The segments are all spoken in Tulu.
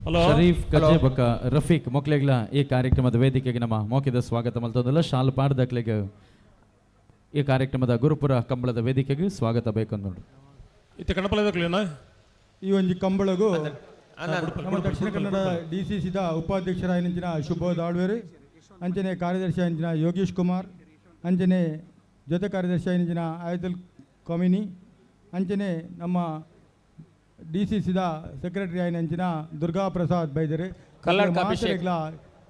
ಹಲೋ. ಶರೀಫ್ ಕಜೆ ಬೊಕ್ಕ ರಫೀಕ್ ಮೊಕ್ಲೆಗ್ಲ ಈ ಕಾರ್ಯಕ್ರಮದ ವೇದಿಕೆಗೆ ನಮ್ಮ ಮೌಖಿಕ ಸ್ವಾಗತ ಮಲ್ತೊಂದುಲ್ಲ. ಶಾಲು ಪಾಡ್ದಕ್ಲೆಗ್ ಈ ಕಾರ್ಯಕ್ರಮದ ಗುರುಪುರ ಕಂಬಳದ ವೇದಿಕೆಗೆ ಸ್ವಾಗತ ಬೇಕಂದು. ಇತ್ತೆ ಕಣಪಲದಕ್ಲೇನಾ? ಈ ಒಂಜಿ ಕಂಬಳಗು ನಮ್ಮ ದಕ್ಷಿಣ ಕನ್ನಡ ಡಿಸಿಸಿದ ಉಪಾಧ್ಯಕ್ಷರಾಯಿನಂಚಿನ ಶುಭೋದ್ ಆಳ್ವೇರು, ಅಂಚನೆ ಕಾರ್ಯದರ್ಶಿ ಅಂಚಿನ ಯೋಗೇಶ್ ಕುಮಾರ್, ಅಂಚನೆ ಜೊತೆ ಕಾರ್ಯದರ್ಶಿ ಆಯಿನಂಚಿನ ಆಯದುಲ್ ಕೊಮಿನಿ, ಅಂಚನೆ ನಮ್ಮ ಡಿಸಿಸಿದ ಸೆಕ್ರೆಟರಿ ಆಯಿನಂಚಿನ ದುರ್ಗಾ ಪ್ರಸಾದ್ ಬೈದರು ಕಲ್ಲಡ್ಕ ಅಭಿಷೇಕ್. ಮಾತೆರೆಗ್ಲಾ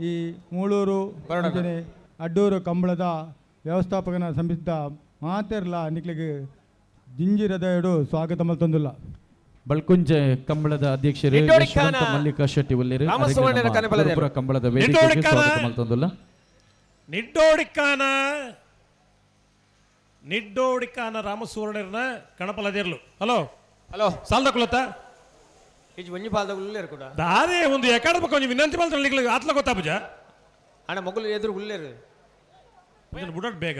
ಈ ಮೂಳೂರು ಬರೋಣ. ಅಂಚನೆ ಅಡ್ಡೂರು ಕಂಬಳದ ವ್ಯವಸ್ಥಾಪಕನ ಸಂಬಿದ್ದ ಮಾತೆರ್ಲ ನಿಕ್ಲೆಗ್ ಜಿಂಜಿ ಹೃದಯಡು ಸ್ವಾಗತ ಮಲ್ತೊಂದುಲ್ಲ. ಬಳ್ಕುಂಜೆ ಕಂಬಳದ ಅಧ್ಯಕ್ಷರು ನಿಟ್ಟೋಡಿಕ್ಕಾನ ಯಶವಂತ ಮಲ್ಲಿಕಾ ಶೆಟ್ಟಿ ಒಲ್ಲೇರು. ರಾಮ ಅರೆಗ್ ಸುವರ್ಣರ ನಮ್ಮ ಕನೆಪಲದೇರು. ಗುರುಪುರ ಕಂಬಳದ ವೇದಿಕೆಗೆ ನಿಟ್ಟೋಡಿಕ್ಕಾನ. ಸ್ವಾಗತ ಮಲ್ತೊಂದುಲ್ಲ. ನಿಡ್ಡೋಡಿಕ್ಕಾನ, ನಿಡ್ಡೋಡಿಕ್ಕಾನ ರಾಮಸುವರ್ಣರ್ನ ಕಣಪಲದೇರ್ಲು. ಹಲೋ. ಹಲೋ. ಸಾಲ್ದ ಕುಲತ್ತ. ಇಜ್ ಒಂಜಿ ಪಾಲ್ದ ಉಲ್ಲೇರು ಕೂಡ. ದಾದೆ ಒಂದು ಎಕಾಡ ಬೊಕ್ಕ ಒಂಜಿ ವಿನಂತಿ ಮಲ್ತೊಂದು ಆತ್ಲ ಗೊತ್ತಾಪುಜ. ಅಣ್ಣ, ಮೊಗಲು ಎದುರು ಉಲ್ಲೇರು. ಒಂಜಿ ಬುಡಟ್ ಬೇಗ.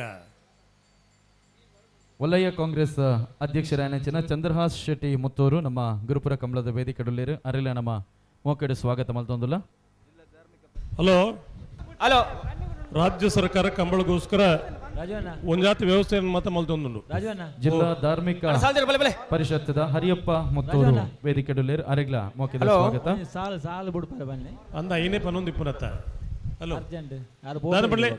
ವಲಯ ಕಾಂಗ್ರೆಸ್ ಅಧ್ಯಕ್ಷರಾಯನಂಚಿನ ಚಂದ್ರಹಾಸ್ ಶೆಟ್ಟಿ ಮುತ್ತೂರು ನಮ್ಮ ಗುರುಪುರ ಕಂಬಳದ ವೇದಿಕೆಡುಲ್ಲೇರು. ಅರೆಲ ನಮ್ಮ ಮೋಕೆಡು ಸ್ವಾಗತ ಮಲ್ತೊಂದುಲ್ಲ. ಹಲೋ. ಹಲೋ. ರಾಜ್ಯ ಸರ್ಕಾರ ಕಂಬಳಗೋಸ್ಕರ ಒಂಜಾತಿ ವ್ಯವಸ್ಥೆಯನ್ನು ಮಾತ್ರ ಮಲ್ತೊಂದುಂಡು. ಜಿಲ್ಲಾ ಧಾರ್ಮಿಕ ಅಣ್ಣ, ಸಾಲ್ದೇರು ಬಲೆ ಬಲೆ. ಪರಿಷತ್ದ ಹರಿಯಪ್ಪ ಮುತ್ತೂರು ವೇದಿಕೆಡುಲ್ಲೇರು. ಅರೆಗ್ಲ ಮೋಕೆದ ಹಲೋ. ಸ್ವಾಗತ. ಸಾಲು ಸಾಲು ಬಿಡ್ಪಾರೆ ಬನ್ನಿ. ಅಂದ ಐನೇ ಪನ್ನೊಂದು ಇಪ್ಪನತ್ತ. ಹಲೋ. ಅರ್ಜೆಂಟ್. ದಾನ ಬಡ್ಲೆ.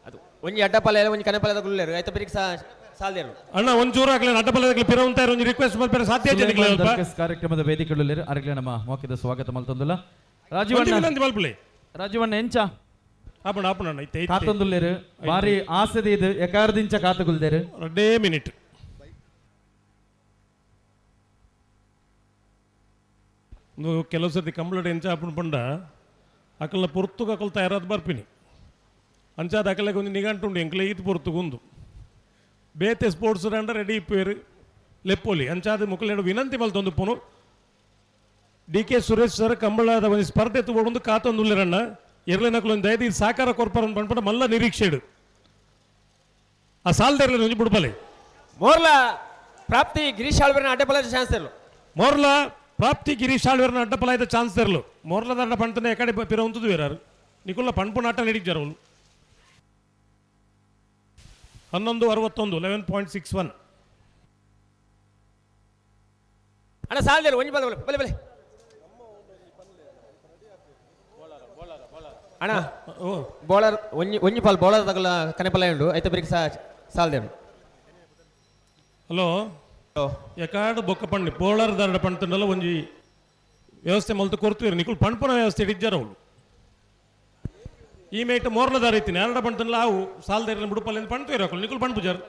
ಅದು ಒಂಜಿ ಅಡ್ಡಪಾಲ ಒಂಜಿ ಕನೆಪಾಲದ ಉಲ್ಲೇರು ಆಯ್ತ ಬಿರಿಕ್ ಸಾಲ್ದೇರು. ಅಣ್ಣ, ಒಂಚೂರು ಆಗ್ಲಿ ಅಡ್ಡಪಲದಕ್ಲೆ ಪಿರ ಉಂತಾರ ಒಂಜಿ ರಿಕ್ವೆಸ್ಟ್ ಮಲ್ಪೆರೆ ಸಾಧ್ಯ ಇಜ್ಜಿ ನಿಕ್ಲೆ ಸುಲೈಮಾನ್ ಅಲ್ಪ? ದರ್ಗಸ್ ಕಾರ್ಯಕ್ರಮದ ವೇದಿಕೆಡುಲ್ಲೇರು. ಅರೆಗ್ಲ ನಮ್ಮ ಮೋಕೆದ ಸ್ವಾಗತ ಮಲ್ತೊಂದುಲ್ಲ. ಒಂಜಿ ರಾಜೀವಣ್ಣ. ವಿನಂತಿ ಮಲ್ಪಲೆ. ರಾಜೀವಣ್ಣ, ಎಂಚ? ಆಪಣ ಆಪಣ ಅಣ್ಣ, ಇತ್ತೆ ಇತ್ತೆ. ಕಾತೊಂದುಲ್ಲೇರು. ಬಾರಿ ಆಸೆದ ಇದು ಎಕಾರದಿಂಚ ಕಾತುಗುಲ್ದೇರು. ರಡ್ಡೇ ಮಿನಿಟ್. ಒಂದು ಕೆಲವು ಸರ್ತಿ ಕಂಬಳಡ್ ಎಂಚ ಆಪುಂಡು ಪಂಡ ಅಕಲ್ನ ಪೊರ್ತುಗು ಅಕಲ್ ತಯಾರಾದ್ ಬರ್ಪಿನಿ. ಅಂಚಾದ ಅಕಲೆಗ್ ಒಂಜಿ ನಿಘಂಟು ಉಂಡು, ಎಂಕ್ಲೆ ಈತ್ ಪೊರ್ತುಗು ಉಂದು. ಬೇತೆ ಸ್ಪೋರ್ಟ್ಸ್ ರಂಡ ರೆಡಿ ಇಪ್ಪೇರು ಲೆಪ್ಪೋಲಿ. ಅಂಚಾದ ಮುಕುಲೆಡ್ ವಿನಂತಿ ಮಲ್ತೊಂದು ಪುನು, ಡಿ ಕೆ ಸುರೇಶ್ ಸರ್ ಕಂಬಳದ ಒಂಜಿ ಸ್ಪರ್ಧೆ ತೂವೊಡೊಂದು ಕಾತೊಂದುಲ್ಲೆರಣ್ಣ. ಎರ್ಲೆನಕುಲು ಒಂದು ದಯದೀದ್ ಸಾಕಾರ ಕೊರ್ಪರನ್ ಪನ್ಪುನ ಮಲ್ಲ ನಿರೀಕ್ಷೆಡು. ಆ ಸಾಲ್ದೆರ್ಲೆನ್ ಒಂಜಿ ಬುಡ್ಪಲೆ. ಮೋರ್ಲ ಪ್ರಾಪ್ತಿ ಗಿರೀಶ್ ಆಳ್ವೇರನ ಅಡ್ಡಪಾಲದ ಚಾನ್ಸ್ ಇರಲು. ಮೋರ್ಲ ಪ್ರಾಪ್ತಿ ಗಿರೀಶ್ ಆಳ್ವೇರನ ಅಡ್ಡಪಲಾಯ್ದ ಚಾನ್ಸ್ ತೆರಲು. ಮೋರ್ಲ ದಂಡ ಪಂತನೆ ಎಕಡೆ ಪಿರ ಉಂತುದು ಬೇರಾರು. ನಿಕುಲ್ಲ ಪಣ್ಪು ನಾಟ ನಡಿಕ್ ಜರವುಲು. 11:61, 11.61. ಅಣ್ಣ, ಸಾಲ್ದೇರು ಒಂಜಿ ಪಾಲ್ದ ಬಲೆ ಬಲೆ. ಅಣ್ಣ. ಓ. ಬೋಳರ್ ಒಂಜಿ ಒಂಜಿ ಪಾಲ್ ಬೋಳರ್ ತಗಲ ಕನೆಪಲ ಉಂಡು ಐತ ಬಿರಿಕ್ ಸಾಲ್ದೇರು. ಹಲೋ. ಹಲೋ. ಎಕಾಡು ಬೊಕ್ಕ ಪಣ್ಣಿ ಪೋಳರ್ ದಂಡ ಪಂತಂಡಲ ಒಂಜಿ ವ್ಯವಸ್ಥೆ ಮಲ್ತು ಕೊರ್ತೀರಿ. ನಿಕುಲ್ ಪಣ್ಪುನ ವ್ಯವಸ್ಥೆ ಇಡಿಜ್ಜರವುಲು. ಈ ಮೇಟ್ ಮೋರ್ಲ ದಾರ ಇತ್ತೀನಿ ಎರಡ ಪಂತಂಡಲ ಆವು ಸಾಲ್ದೇರ್ನ ಬುಡುಪಲ್ಲಿ ಪಣ್ತೇರು ಅಕುಲು. ನಿಕುಲ್ ಪಣ್ಪುಜಾರ್.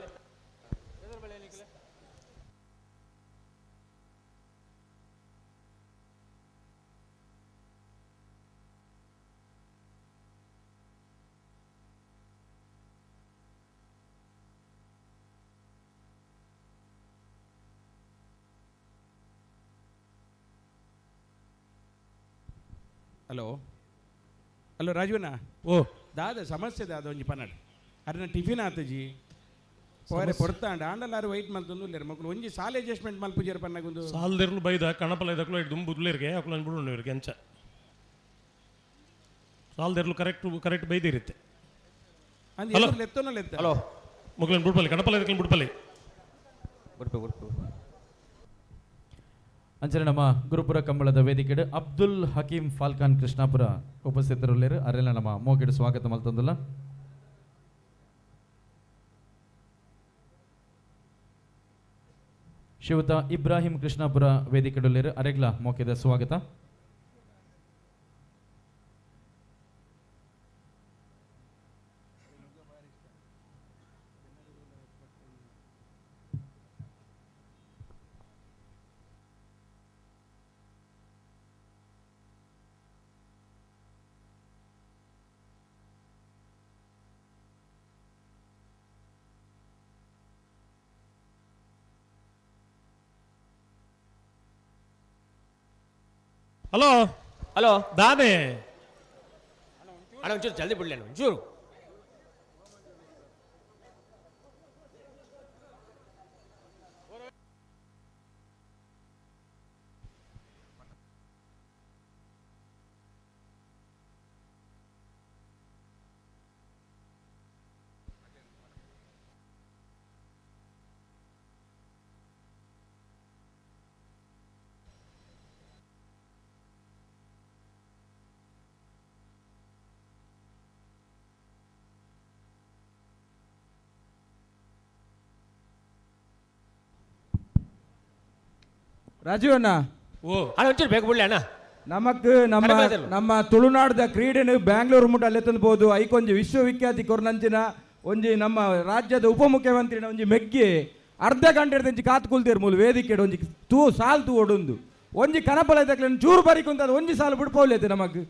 ಹಲೋ ಹಲೋ ರಾಜುವಣ್ಣ. ಓ. ದಾದ ಸಮಸ್ಯೆ ದಾದ ಒಂಜಿ ಪನ್ನಡ ಅರ್ನ ಟಿಫಿನ್ ಆತಜಿ ಪೋರೆ ಪೊರ್ತಾಂಡ ಆಂಡಲಾರು ವೈಟ್ ಮಲ್ತೊಂದು ಉಲ್ಲೆರ್ ಮಕ್ಕಳು. ಒಂಜಿ ಸಾಲ ಅಡ್ಜಸ್ಟ್ಮೆಂಟ್ ಮಲ್ಪುಜೆರ್ ಪನ್ನಗೊಂದು. ಸಾಲ್ದಿರ್ಲು ಬೈದ ಕಣಪಲ ಇದಕ್ಲು ಇಟ್ಟು ದುಂಬುದ್ಲೇರ್ಗೆ ಅಕುಲು ಬಿಡು ಇವ್ರಿಗೆ ಅಂಚ ಸಾಲ್ದಿರ್ಲು ಕರೆಕ್ಟ್ ಕರೆಕ್ಟ್ ಬೈದಿರುತ್ತೆ. ಅಂದ್ ಹಲೋ. ಎದುರು ಲೆತ್ತೊನ ಲೆತ್ತ. ಹಲೋ. ಮುಗ್ಲನ್ ಬುಡ್ಪಲ್ಲಿ ಕಣಪಲ ಇದಕ್ಲು ಬುಡ್ಪಲ್ಲಿ. ಗುಡ್ಪೆ ಗುಡ್ಪೆ. ಅಂಚನೆ ನಮ್ಮ ಗುರುಪುರ ಕಂಬಳದ ವೇದಿಕೆಡು ಅಬ್ದುಲ್ ಹಕೀಂ ಫಾಲ್ಕಾನ್ ಕೃಷ್ಣಾಪುರ ಉಪಸ್ಥಿತರುಲ್ಲೇರು. ಅರೆಲ್ಲ ನಮ್ಮ ಮೋಕೆಡು ಸ್ವಾಗತ ಮಲ್ತೊಂದುಲ್ಲ. ಶಿವತ ಇಬ್ರಾಹಿಂ ಕೃಷ್ಣಾಪುರ ವೇದಿಕೆಡುಲ್ಲೇರು. ಅರೆಗ್ಲ ಮೋಕೆದ ಸ್ವಾಗತ. ಹಲೋ. ಹಲೋ. ದಾನೆ. ಅಣ್ಣ, ಒಂಚೂರು ಜಲ್ದಿ ಬಿಡ್ಲೇನು ಒಂಚೂರು. ರಾಜೀವಣ್ಣ. ಓ. ಅಣ್ಣ, ಒಂಚೂರು ಬೇಗ ಬಿಡ್ಲಿ ಅಣ್ಣ. ನಮಕ್ ನಮ್ಮ ಕಡಿಮೆ ಆಯ್ತಲ್ಲ? ನಮ್ಮ ತುಳುನಾಡ್ದ ಕ್ರೀಡೆನು ಬ್ಯಾಂಗ್ಳೂರು ಮುಟ್ಟ ಅಲ್ಲೆತ್ತೊಂದು ಐಕೊಂಜಿ ವಿಶ್ವವಿಖ್ಯಾತಿ ಕೊರ್ನಂಚಿನ ಒಂಜಿ ನಮ್ಮ ರಾಜ್ಯದ ಉಪಮುಖ್ಯಮಂತ್ರಿನ ಒಂಜಿ ಮೆಗ್ಗಿ ಅರ್ಧ ಗಂಟೆ ಒಂಜಿ ಕಾತ್ ಕುಲ್ತೇರು ಮೂಲು ವೇದಿಕೆ ಒಂಜಿ ತೂ ಸಾಲ್ ತೂ ಒಡೊಂದು ಒಂಜಿ ಕನಪಲ ತಕ್ಲೆ ಚೂರು ಬರಿ ಕುಂತದ ಒಂಜಿ ಸಾಲು ಬಿಡ್ಪೋಲೇತೆ ನಮಗ್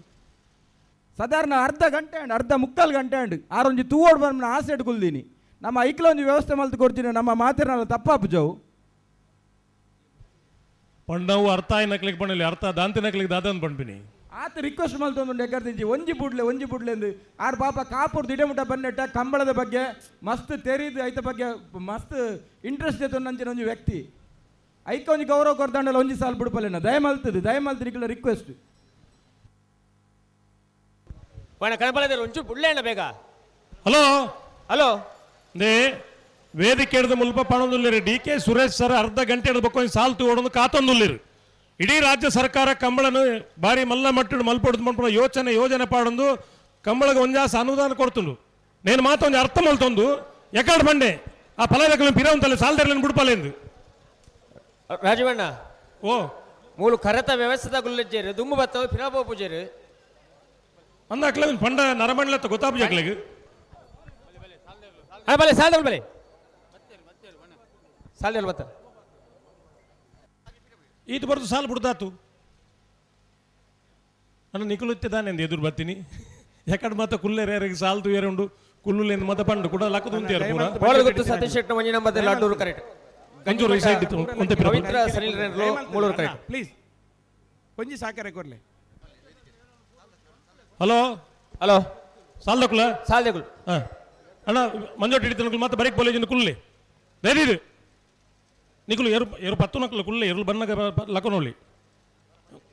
ಸಾಧಾರಣ ಅರ್ಧ ಗಂಟೆ ಅಂಡ್ ಅರ್ಧ ಮುಕ್ಕಾಲು ಗಂಟೆ ಅಂಡ್ ಆರೊಂಜಿ ತೂ ಓಡ್ ಬಂದ ಆಸೆ ಇಟ್ಕೊಲ್ದೀನಿ. ನಮ್ಮ ಐಕ್ಲ ಒಂಜಿ ವ್ಯವಸ್ಥೆ ಮಲ್ತು ಕೊಡ್ತೀನಿ, ನಮ್ಮ ಮಾತಿರಲ್ಲ ತಪ್ಪಾಪು ಜವು. ಪಂಡವು ಅರ್ಥ ಆಯ್ನಕ್ಲಿಗೆ ಪಂಡಲಿ, ಅರ್ಥ ದಾಂತಿನಕ್ಲಿಗೆ ದಾದನ್ ಪಂಪಿನಿ. ಆತ ರಿಕ್ವೆಸ್ಟ್ ಮಲ್ತೊಂದು ಎಕ್ಕರ್ದಿಂಚಿ ಒಂಜಿ ಬುಡ್ಲೆ ಒಂಜಿ ಬುಡ್ಲೆ ಎಂದು. ಆರ್ ಪಾಪ ಕಾಪುರ್ ದಿಡಮುಟ ಬನ್ನೆಟ್ಟ ಕಂಬಳದ ಬಗ್ಗೆ ಮಸ್ತ್ ತೆರೀದು, ಐತ ಬಗ್ಗೆ ಮಸ್ತ್ ಇಂಟ್ರೆಸ್ಟ್ ನಂಚಿನ ಒಂಜಿ ವ್ಯಕ್ತಿ. ಐಕ ಒಂಜಿ ಗೌರವ ಕೊರ್ದಾಂಡಲ ಒಂಜಿ ಸಾಲು ಬಿಡ್ಪಲೇನ, ದಯಮಲ್ತದೆ ದಯಮಲ್ತು ನಿಕ್ಲ ರಿಕ್ವೆಸ್ಟ್. ಅಣ್ಣ, ಕಣಪಲ ಒಂಚೂರು ಬಿಡ್ಲೆ ಅಣ್ಣ ಬೇಗ. ಹಲೋ. ಹಲೋ. They ವೇದಿಕೆ ಹಿಡಿದು ಮುಲ್ಪ ಪಣೊಂದುಲ್ಲೇರು D K Suresh sir ಅರ್ಧ ಗಂಟೆ ಹಿಡ್ಬೇಕು, ಒಂದು ಸಾಲ್ ತೂಡೊಂದು ಕಾತೊಂದುಲ್ಲೇರು. ಇಡೀ ರಾಜ್ಯ ಸರ್ಕಾರ ಕಂಬಳನು ಭಾರಿ ಮಲ್ಲ ಮಟ್ಟಡು ಮಲ್ಪೊಡ್ದು ಮನ್ಪುನ ಯೋಚನೆ ಯೋಜನೆ ಪಾಡೊಂದು ಕಂಬಳಗೆ ಒಂಜಾಸ ಅನುದಾನ ಕೊಡ್ತುಂಡು. నేను ಮಾತ್ರ ಒಂಜಿ ಅರ್ಥ ಮಲ್ತೊಂದು ಎಕಾಡ್ ಬಂಡೆ ಆ ಫಲದಕ್ಕಲು ಪಿರವಂತಲ್ಲ ಸಾಲ್ದರ್ಲನ್ನು ಬಿಡ್ಪಲೇಂದು. ರಾಜೀವಣ್ಣ. ಓ. ಮೂಲು ಕರೆತ ವ್ಯವಸ್ಥೆದ ಗುಲ್ಲೆಜ್ಜೇರು ದುಮ್ಮು ಬತ್ತವ ಪಿರಾಬೋ ಪೂಜೇರು. ಅಂದ ಅಕ್ಲೆ ಒಂಜಿ ಪಂಡ ನರಮಂಡಲತ್ತ ಗೊತ್ತಾಪು ಜಕ್ಲೆಗ್. ಅಣ್ಣ, ಬಲೆ ಸಾಲ್ದಲ್ ಬಲೆ ಸಾಲ್ದಲ್ ಬತ್ತ. ಈತ ಬರ್ದು ಸಾಲು ಬಿಡ್ದಾತು. ನನ್ನ ನಿಕುಲುತ್ತಿದ್ದಾನೆ ಎದುರು ಬರ್ತೀನಿ ಯಾಕಂದ್ರೆ ಮಾತ ಕುಲ್ಲೇರು ಯಾರಿಗೆ ಸಾಲ್ ತುಯರೆ ಉಂಡು ಕುಲ್ಲುಲೇನು ಮತ ಪಂಡು ಕೂಡ ಲಕ್ಕದು ಉಂತಿಯಾರ ಪೂರ. ಬೋಳದ ಗುತ್ತು ಸತೀಶ್ ಶೆಟ್ಟಿ ಒಂಜಿ ನಂಬರ್ ಅಡ್ಡೂರು ಕರೆಕ್ಟ್. ಒಂಚೂರು ಈ ಸೈಡ್ ಇತ್ತು, ಒಂತೆ ಪಿರ. ಪವಿತ್ರ ಸನಿಲ್ ರೆಡ್ಲು ಮೂಳೂರು ಕರೆಕ್ಟ್. ಪ್ಲೀಸ್ ಒಂಜಿ ಸಾಕರೆ ಕೊರ್ಲೆ. ಹಲೋ. ಹಲೋ. ಸಾಲ್ದಕುಲ. ಸಾಲ್ದೆಗುಲ್. ಹಾ ಅಣ್ಣ, ಮಂಜೋಟಿ ಹಿಡಿತನಕುಲು ಮತ್ತೆ ಬರೀಕ್ ಪೊಲೇಜಿನ ಕುಲ್ಲೆ ಧೈರ್ಯ ನಿಕುಲು ಎರು ಎರು ಪತ್ತು ನಕಲು ಕುಲ್ಲೆ ಎರು ಬನ್ನಗ ಲಕನೋಳಿ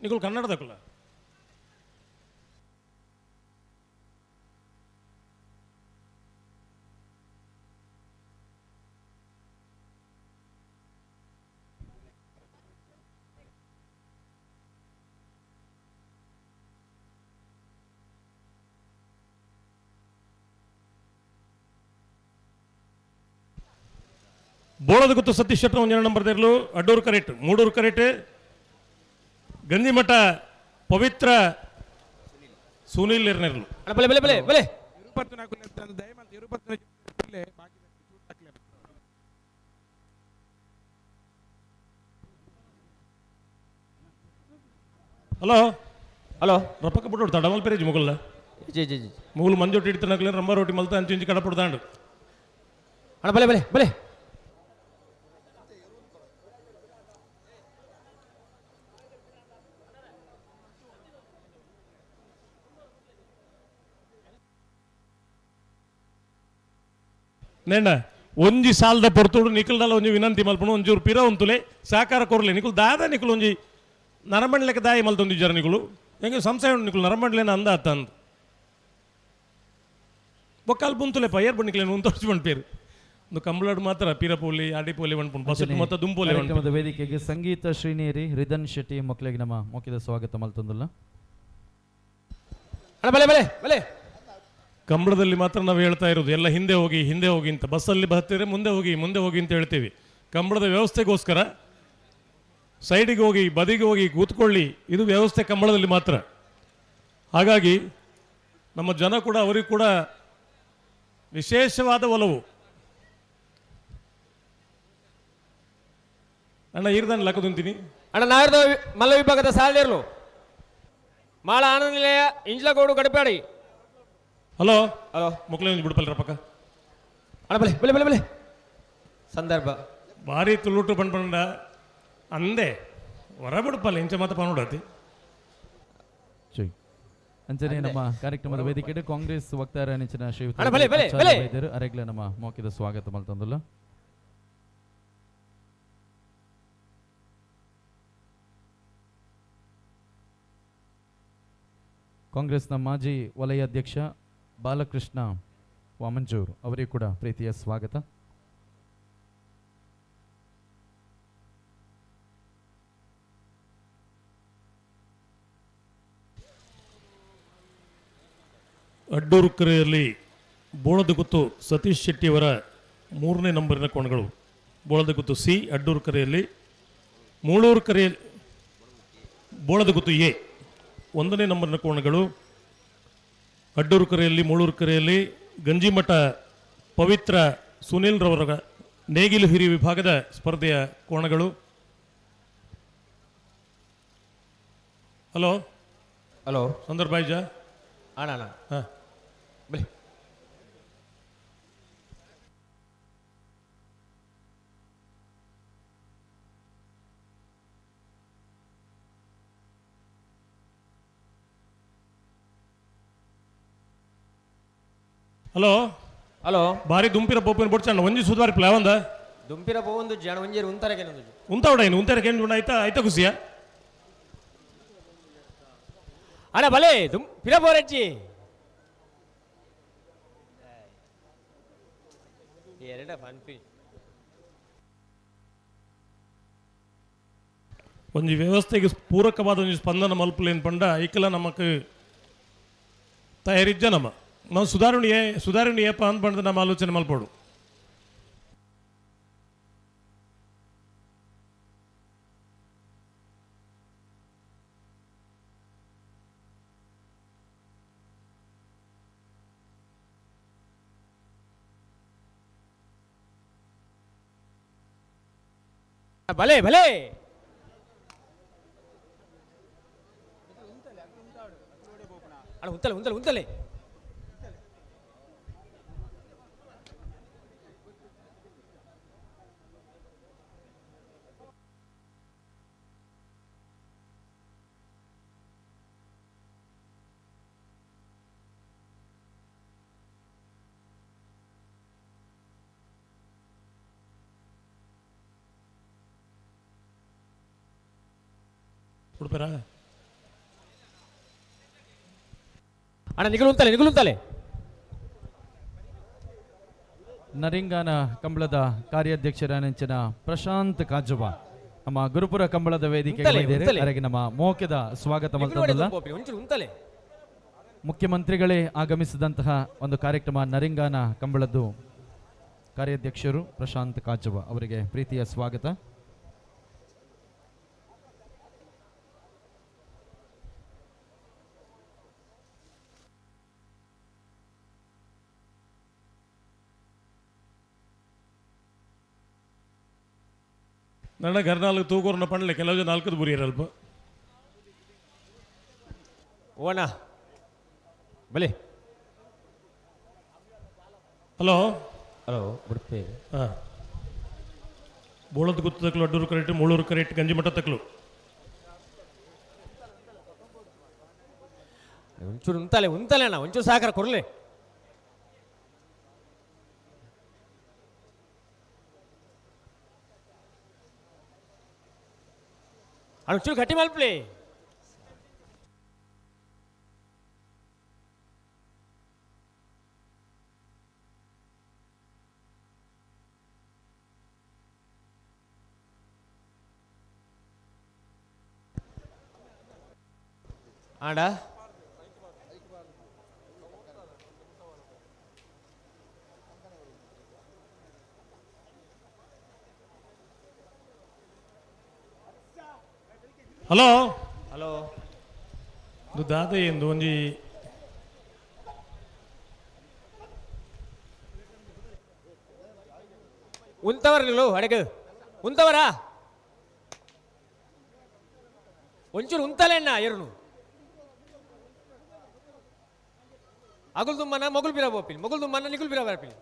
ನಿಕುಲು ಕನ್ನಡದಕುಲ. ಬೋಳದ ಗುತ್ತು ಸತೀಶ್ ಶೆಟ್ಟರ್ ಒಂದು ನಂಬರ್ ದೇರ್ಲು ಅಡ್ಡೂರು ಕರೆಕ್ಟ್, ಮೂಡೂರು ಕರೆಕ್ಟ್, ಗಂಜಿಮಠ ಪವಿತ್ರ ಸುನೀಲ್ ಎರ್ನೆರ್ಲು. ಅಣ್ಣ, ಬಲೆ ಬಲೆ ಬಲೆ ಬಲೆ. ಇರುಪತ್ತು ನಾಲ್ಕು ದಯಮಂತ ಇರುಪತ್ತು ಬಾಕಿ. ಹಲೋ. ಹಲೋ. ರೊಪ್ಪಕ್ಕ ಬಿಟ್ಟು ತಡಮಲ್ ಪೇರೇಜ್ ಮುಗುಲ್ಲ. G G G. ಮುಗುಲು ಮಂಜೊಟ್ಟಿ ಹಿಡಿತನಕ್ಲೆ ರಂಬ ರೋಟಿ ಮಲ್ತ ಅಂಚು ಇಂಚು ಕಡಪುಡ್ದಾಂಡು. ಅಣ್ಣ, ಬಲೆ ಬಲೆ ಬಲೆ. ನೇಂಡ ಒಂಜಿ ಸಾಲದ ಪೊರ್ತುಡು ನಿಕುಲ್ದಲ್ಲ ಒಂಜಿ ವಿನಂತಿ ಮಲ್ಪುನು, ಒಂಜೂರು ಪಿರ ಉಂತುಲೆ ಸಹಕಾರ ಕೊರ್ಲೆ. ನಿಕುಲು ದಾದ ನಿಕುಲು ಒಂಜಿ ನರಮಂಡ್ಲೆಕ್ಕ ದಾಯಿ ಮಲ್ತೊಂದಿಜ್ಜಾರ ನಿಕುಲು, ಹೆಂಗೆ ಸಂಶಯ ಉಂಡು ನಿಕುಲು ನರಮಂಡ್ಲೇನ ಅಂದ ಅತ್ತ ಅಂದ್ ಬೊಕ್ಕಾಲ್ ಪುಂತುಲೆ ಪಯ್ಯರ್ ಬಣ್ಣಿಕ್ಲೇನು ಉಂತೋಡ್ಚು ಪೇರು ಒಂದು ಕಂಬಳಡು ಮಾತ್ರ ಪೀರಪೋಲಿ ಅಡಿಪೋಲಿ ಪನ್ಪುಂಡು ಬಸ್ ಮೊತ್ತ ದುಂಪೋಲಿ. ಕಾರ್ಯಕ್ರಮದ ವೇದಿಕೆಗೆ ಸಂಗೀತ ಶ್ರೀನೇರಿ ರಿದನ್ ಶೆಟ್ಟಿ ಮಕ್ಕಳಿಗೆ ನಮ್ಮ ಮೋಕಿದ ಸ್ವಾಗತ ಮಲ್ತೊಂದುಲ್ಲ. ಅಣ್ಣ, ಬಲೆ ಬಲೆ ಬಲೆ. ಕಂಬಳದಲ್ಲಿ ಮಾತ್ರ ನಾವು ಹೇಳ್ತಾ ಇರೋದು ಎಲ್ಲ ಹಿಂದೆ ಹೋಗಿ ಹಿಂದೆ ಹೋಗಿ ಅಂತ. ಬಸ್ಸಲ್ಲಿ ಬರ್ತಿದ್ರೆ ಮುಂದೆ ಹೋಗಿ ಮುಂದೆ ಹೋಗಿ ಅಂತ ಹೇಳ್ತೀವಿ. ಕಂಬಳದ ವ್ಯವಸ್ಥೆಗೋಸ್ಕರ ಸೈಡಿಗೆ ಹೋಗಿ ಬದಿಗೆ ಹೋಗಿ ಕೂತ್ಕೊಳ್ಳಿ, ಇದು ವ್ಯವಸ್ಥೆ ಕಂಬಳದಲ್ಲಿ ಮಾತ್ರ. ಹಾಗಾಗಿ ನಮ್ಮ ಜನ ಕೂಡ ಅವರಿಗೆ ಕೂಡ ವಿಶೇಷವಾದ ಒಲವು. ಅಣ್ಣ, ಈರ್ದಾನ ಲಕ್ಕದುಂತೀನಿ. ಅಣ್ಣ, ನಾಯರ್ದ ಮಲ್ಲ ವಿಭಾಗದ ಸಾಲದೇರ್ಲು ಮಾಳ ಆನಂದ ನಿಲಯ ಇಂಜ್ಲಗೋಡು ಗಡಪಾಡಿ. ಹಲೋ. ಹಲೋ. ಮುಕ್ಲೆ ಒಂಜಿ ಬಿಡ್ಪಲ್ರ ಪಕ್ಕ. ಅಣ್ಣ, ಬಲೆ ಬಲೆ ಬಲೆ ಬಲೆ ಸಂದರ್ಭ. ಭಾರಿ ತುಳುಟು ಪಂಡ ಅಂದೆ ಹೊರ ಬಿಡ್ಪಲ್ಲ ಇಂಚ ಮಾತ ಪನುಡತಿ. ಅಂಚನೆ ನಮ್ಮ ಕಾರ್ಯಕ್ರಮದ ವೇದಿಕೆ ಕಾಂಗ್ರೆಸ್ ವಕ್ತಾರ ನೆಚ್ಚಿನ ಶ್ರೀಯುತ ಅಣ್ಣ, ಬಲೆ, ಬಲೆ, ಆಚಾರ್ಯ ಬಲೆ. ವೈದ್ಯರು ಅರೆಗ್ಲ ನಮ್ಮ ಮೌಖಿಕ ಸ್ವಾಗತ ಮಲ್ತೊಂದುಲ್ಲ. ಕಾಂಗ್ರೆಸ್ನ ಮಾಜಿ ವಲಯ ಅಧ್ಯಕ್ಷ ಬಾಲಕೃಷ್ಣ ವಾಮಂಜೂರ್ ಅವರಿಗೂ ಕೂಡ ಪ್ರೀತಿಯ ಸ್ವಾಗತ. ಅಡ್ಡೂರು ಕೆರೆಯಲ್ಲಿ ಬೋಳದಗುತ್ತು ಸತೀಶ್ ಶೆಟ್ಟಿಯವರ 3ನೇ ನಂಬರಿನ ಕೋಣಗಳು. ಬೋಳದಗುತ್ತು ಸಿ ಅಡ್ಡೂರು ಕೆರೆಯಲ್ಲಿ Mulur ಕರೆ ಬೋಳದಗುತ್ತು ಎ ಒಂದನೇ ನಂಬರ್ನ ಕೋಣಗಳು. ಅಡ್ಡೂರು ಕರೆಯಲ್ಲಿ, ಮೂಳೂರು ಕರೆಯಲ್ಲಿ ಗಂಜಿಮಠ ಪವಿತ್ರ ಸುನಿಲ್ ರವರ ನೇಗಿಲು ಹಿರಿ ವಿಭಾಗದ ಸ್ಪರ್ಧೆಯ ಕೋಣಗಳು. ಹಲೋ ಹಲೋ ಸಂದರ್ಭ ಆಯ್ಜಾ? ಅಣ್ಣ ಅಣ್ಣ. ಹಾಂ. ಬಲಿ. ಹಲೋ. ಹಲೋ. ಭಾರಿ ದುಂಪಿರ ಪೋಪಿನ ಬೊಡ್ಚಣ್ಣ ಒಂಜಿ ಸುಧಾರಿ ಪ್ಲಾವಂದ. ದುಂಪಿರ ಪೋವೊಂದು ಜನ ಒಂಜೇರು ಉಂತರಗೆ ಒಂದು. ಉಂತಾವಡ ಇನ್ನು ಉಂತಾರ ಕೇಂದ್ರ ಆಯ್ತಾ ಆಯ್ತಾ ಖುಷಿಯಾ? ಅಣ್ಣ ಬಲೆ ದುಂ ಪಿರ ಪೋರಜ್ಜಿ ಎರಡ ಪನ್ಪಿ. ಒಂಜಿ ವ್ಯವಸ್ಥೆಗೆ ಪೂರಕವಾದ ಒಂಜಿ ಸ್ಪಂದನ ಮಲ್ಪುಲೇನ್ ಪಂಡ ಐಕಲ ನಮಕ್ ತಯಾರಿಜ್ಜ ನಮ್ಮ ನಾವು ಸುಧಾರಣೆ ಸುಧಾರಣೆ ಏಪ ಅಂದ್ ಪಂಡ ನಮ್ಮ ಆಲೋಚನೆ ಮಲ್ಪೋಡು. ಬಲೆ ಬಲೆ. ಅಣ್ಣ ಉಂತಲೆ ಉಂತಲೆ ಉಂತಲೆ. ಉಡುಪರ. ಅಣ್ಣ ನಿಗಲು ಉಂತಲೆ ನಿಗಲು ಉಂತಲೆ. ನರಿಂಗಾನ ಕಂಬಳದ ಕಾರ್ಯಾಧ್ಯಕ್ಷರಾನಂಚಿನ ಪ್ರಶಾಂತ್ ಕಾಜುಬ ನಮ್ಮ ಗುರುಪುರ ಕಂಬಳದ ವೇದಿಕೆಗೆ ಉಂತಲೆ, ಬಂದಿದ್ದಾರೆ. ಉಂತಲೆ. ಅವರಿಗೆ ನಮ್ಮ ಮೋಕೆದ ಸ್ವಾಗತ ನಿಗಲು ಮಲ್ತೊಂದುಲ್ಲ. ಪೋಪಿ ಒಂಚೂರು ಉಂತಲೆ. ಮುಖ್ಯಮಂತ್ರಿಗಳೇ ಆಗಮಿಸಿದಂತಹ ಒಂದು ಕಾರ್ಯಕ್ರಮ ನರಿಂಗಾನ ಕಂಬಳದ್ದು ಕಾರ್ಯಾಧ್ಯಕ್ಷರು ಪ್ರಶಾಂತ್ ಕಾಜುಬ ಅವರಿಗೆ ಪ್ರೀತಿಯ ಸ್ವಾಗತ. ನನ್ನ ಗರ್ನಾಲ್ಕು ತೂಕೂರ್ನ ಪಂಡ್ಲೆ ಕೆಲವು ಜನ ನಾಲ್ಕದ ಬುರಿಯರಲ್ಪ. ಓ ಅಣ್ಣ ಬಲೆ. ಹಲೋ. ಹಲೋ ಬಿಡ್ಪೆ. ಹಾಂ, ಬೋಳದ ಗುತ್ತು ತಕ್ಲು, ಅಡ್ಡೂರು ಕರೆಕ್ಟ್, ಮೂಳೂರು ಕರೆಕ್ಟ್, ಗಂಜಿಮಠ ತಕ್ಲು. ಒಂಚೂರು ಉಂತಲೆ ಉಂತಲೆ ಅಣ್ಣ ಒಂಚೂರು ಸಹಕಾರ ಕೊಡ್ಲೆ. ಅಣ್ಣ ಒಂಚೂರು ಗಟ್ಟಿ ಮಲ್ಪ್ಲೆ. ಆಡ ಹಲೋ. ಹಲೋ. ಇದು ದಾದ ಎಂದು ಒಂಜಿ ಉಂತವರ ನೀವು ಅಡಗ ಉಂತವರಾ ಒಂಚೂರು ಉಂತಲೆ ಅಣ್ಣ ಎರುನು ಅಗುಲ್ ದುಮ್ಮನ ಮೊಗುಲ್ ಬಿರ ಬೋಪಿಲ್ ಮೊಗುಲ್ ದುಮ್ಮನ ನಿಗುಲ್ ಬಿರ ಬರ್ಪಿಲ್.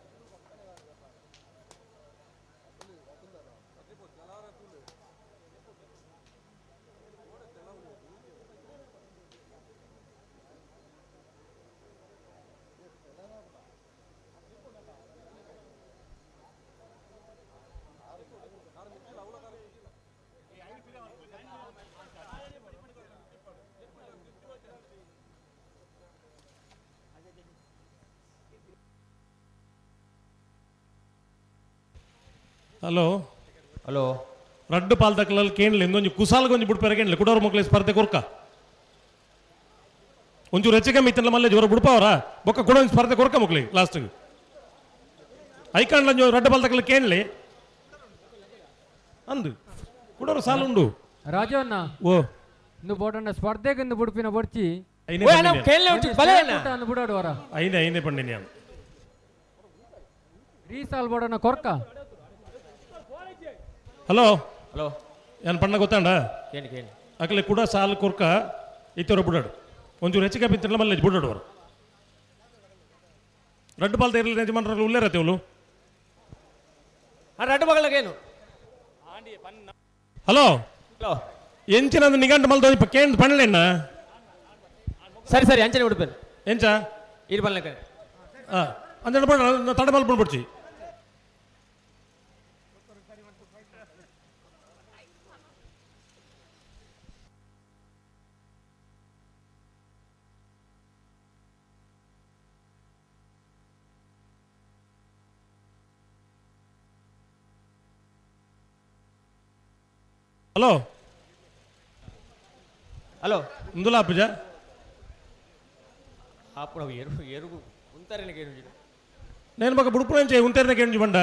ಹಲೋ. ಹಲೋ. ರಡ್ಡು ಪಾಲ್ದಕ್ಲಲ್ಲಿ ಕೇಂಡ್ಲೆ ಇಂದೊಂಜಿ ಕುಸಾಲ್ಗೊಂಜಿ ಒಂಜಿ ಬುಡ್ಪೆರ ಕೇಂಡ್ಲೆ ಕುಡೋರ್ ಮಕ್ಳು ಸ್ಪರ್ಧೆ ಕೊರ್ಕ ಒಂಚೂರು ಹೆಚ್ಚು ಕಮ್ಮಿ ಇತ್ತಲ್ಲ ಮಲ್ಲೆ ಜೋರ ಬುಡ್ಪವರ ಬೊಕ್ಕ ಕೂಡ ಒಂಜಿ ಸ್ಪರ್ಧೆ ಕೊರ್ಕ ಮಕ್ಳಿ ಲಾಸ್ಟ್ ಐಕಾಂಡ್ಲ ರಡ್ಡು ಪಾಲ್ದಕ್ಲ ಕೇಂಡ್ಲೆ ಅಂದು. ಕುಡೋರು ಸಾಲುಂಡು. ರಾಜವನ್ನ ಓ ಇಂದು ಬೋಡಣ್ಣ ಸ್ಪರ್ಧೆಗೆ ಬುಡ್ಪಿನ ಬೊಡ್ಚಿ. ಐನೇ ಓ ಅಣ್ಣ ಪಂಡಿನಿ. ಕೇಳಲೆ ಉಂಟು ಬಲೆ ಅಣ್ಣ. ಅಂದು ಬುಡಾಡು ವರ. ಐನೇ ಐನೇ ಪಂಡಿನಿ ನಾನು. ರೀಸಾಲ್ ಬೋಡಣ್ಣ ಕೊರ್ಕ. ಹಲೋ. ಹಲೋ. ಏನ್ ಪಣ್ಣ ಗೊತ್ತಾಂಡ? ಕೇಳಿ ಕೇಳಿ. ಅಕಲೆ ಕೂಡ ಸಾಲು ಕೊರ್ಕ ಇತ್ತವರು ಬುಡಾಡು ಒಂಚೂರು ಹೆಚ್ಚಿಗೆ ಬಿತ್ತಿರಲ್ಲ ಮಲ್ಲೆ ಬುಡಾಡು ಅವರು ರಡ್ಡು ಬಾಲ್ ತೇರಲಿ ಯಜಮಾನರಲ್ಲಿ ಉಲ್ಲೇರತ್ತೆ ಅವಳು. ಆ ರಡ್ಡು ಮಗಳಗೇನು. ಹಲೋ. ಹಲೋ. ಎಂಚಿನ ನಿಗಂಟು ಮಲ್ದ ಇಪ್ಪ ಕೇಂದ್ರ ಪಣ್ಣಲೆಣ್ಣ. ಸರಿ ಸರಿ ಅಂಚನೆ ಉಡುಪೇನು. ಎಂಚ ಇರು ಬಲ್ಲೆ. ಆ ಅಂಚನೆ ಬಡ ತಡ ಮಲ್ಪು ಬಿಡ್ಚಿ. ಹಲೋ. ಹಲೋ. ಇಂದುಲಾ ಅಪ್ಪುಜ. ಅప్పుడు ಎರುಗು ಎರುಗು ಉಂತಾರೇನ ಕೇಳು. నేను ఒక బుడుపు నుంచి ఉంటేనే కేంజి బండ.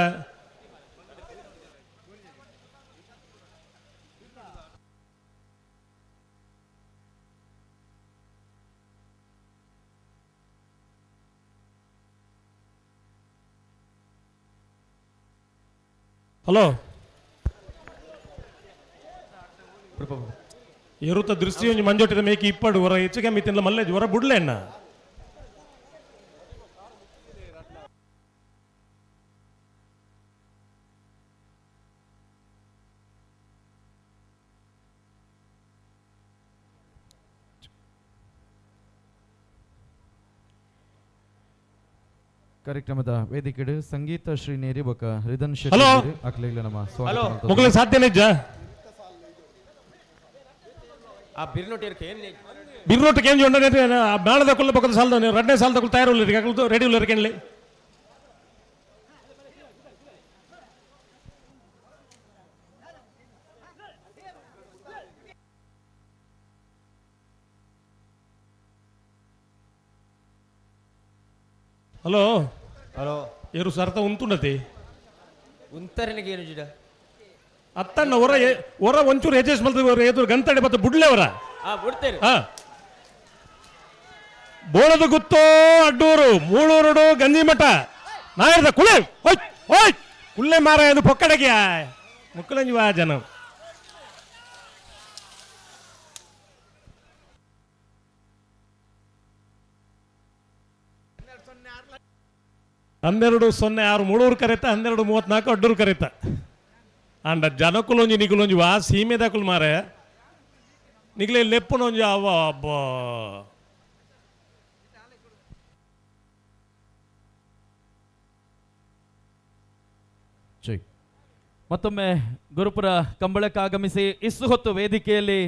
ಹಲೋ. ಎರುತ ದೃಷ್ಟಿ ಒಂಜಿ ಮಂಜೊಟ್ಟಿದ ಮೇಕಿ ಇಪ್ಪಡು ಹೊರ ಹೆಚ್ಚಿಗೆ ಮಿತ್ತಿನ ಮಲ್ಲೆ ಹೊರ ಬುಡ್ಲೆ ಅಣ್ಣ. ಕಾರ್ಯಕ್ರಮದ ವೇದಿಕೆಡು ಸಂಗೀತ ಶ್ರೀನೇರಿ ಬೊಕ ಹರಿದನ್ ಶೆಟ್ಟಿ ಹಲೋ. ಅಕ್ಲೆಗ್ಲ ನಮ್ಮ ಸ್ವಾಗತ ಹಲೋ. ಮಲ್ತೊಂದು. ಮೊಗಲ ಸಾಧ್ಯ ನಿಜ. ಆ ಬಿರ್ನೋಟಿ ಏನ್ ಬಿರ್ನೋಟಕ್ಕೆ ಕೇಂಜಿ ಉಂಡ ಮೇಳದ ಕುಲ್ಲ ಪಕ್ಕದ ಸಾಲದ ರಡ್ನೇ ಸಾಲದ ಕುಲ್ಲ ತಯಾರು ರೆಡಿ ಉಳ್ಳರಿ ಕೇಳಲಿ. ಹಲೋ. ಹಲೋ. ಏರು ಸರ್ತ ಉಂತುಂಡತಿ. ಉಂತಾರೇನಕ್ಕೆ ಏನು ಜಿಡ. ಅತ್ತಣ್ಣ ಹೊರ ಹೊರ ಒಂಚೂರು ಎಜೆಸ್ ಮಲ್ತ ಎದುರು ಗಂತಡೆ ಮತ್ತೆ ಬುಡ್ಲೆ ಅವರ. ಆ ಬಿಡ್ತೇನೆ. ಹಾ ಬೋಳದ ಗುತ್ತೋ ಅಡ್ಡೂರು ಮೂಳೂರುಡು ಗಂಜಿಮಠ ನಾಯರ್ದ ಕುಳೆ ಓಯ್ ಓಯ್ ಕುಳ್ಳೆ ಮಾರ ಇದು ಪೊಕ್ಕಡಗೆ ಮುಕ್ಕಲಂಜಿ ವಾ ಜನ. 12:06 ಮೂಳೂರು ಕರೆತ, 12:34 ಅಡ್ಡೂರು ಕರೆತ. ಅಂಡ ಜನಕುಲೊಂಜಿ ನಿಗುಲೊಂಜಿ ವಾ ಸೀಮೆದಾಕುಲು ಮಾರೆ ನಿಗ್ಲೆ ಲೆಪ್ಪುನೊಂಜಿ ಅವ ಅಬ್ಬಾ. ಜೈ. ಮತ್ತೊಮ್ಮೆ ಗುರುಪುರ ಕಂಬಳಕ್ಕಾಗಮಿಸಿ ಇಷ್ಟು ಹೊತ್ತು ವೇದಿಕೆಯಲ್ಲಿ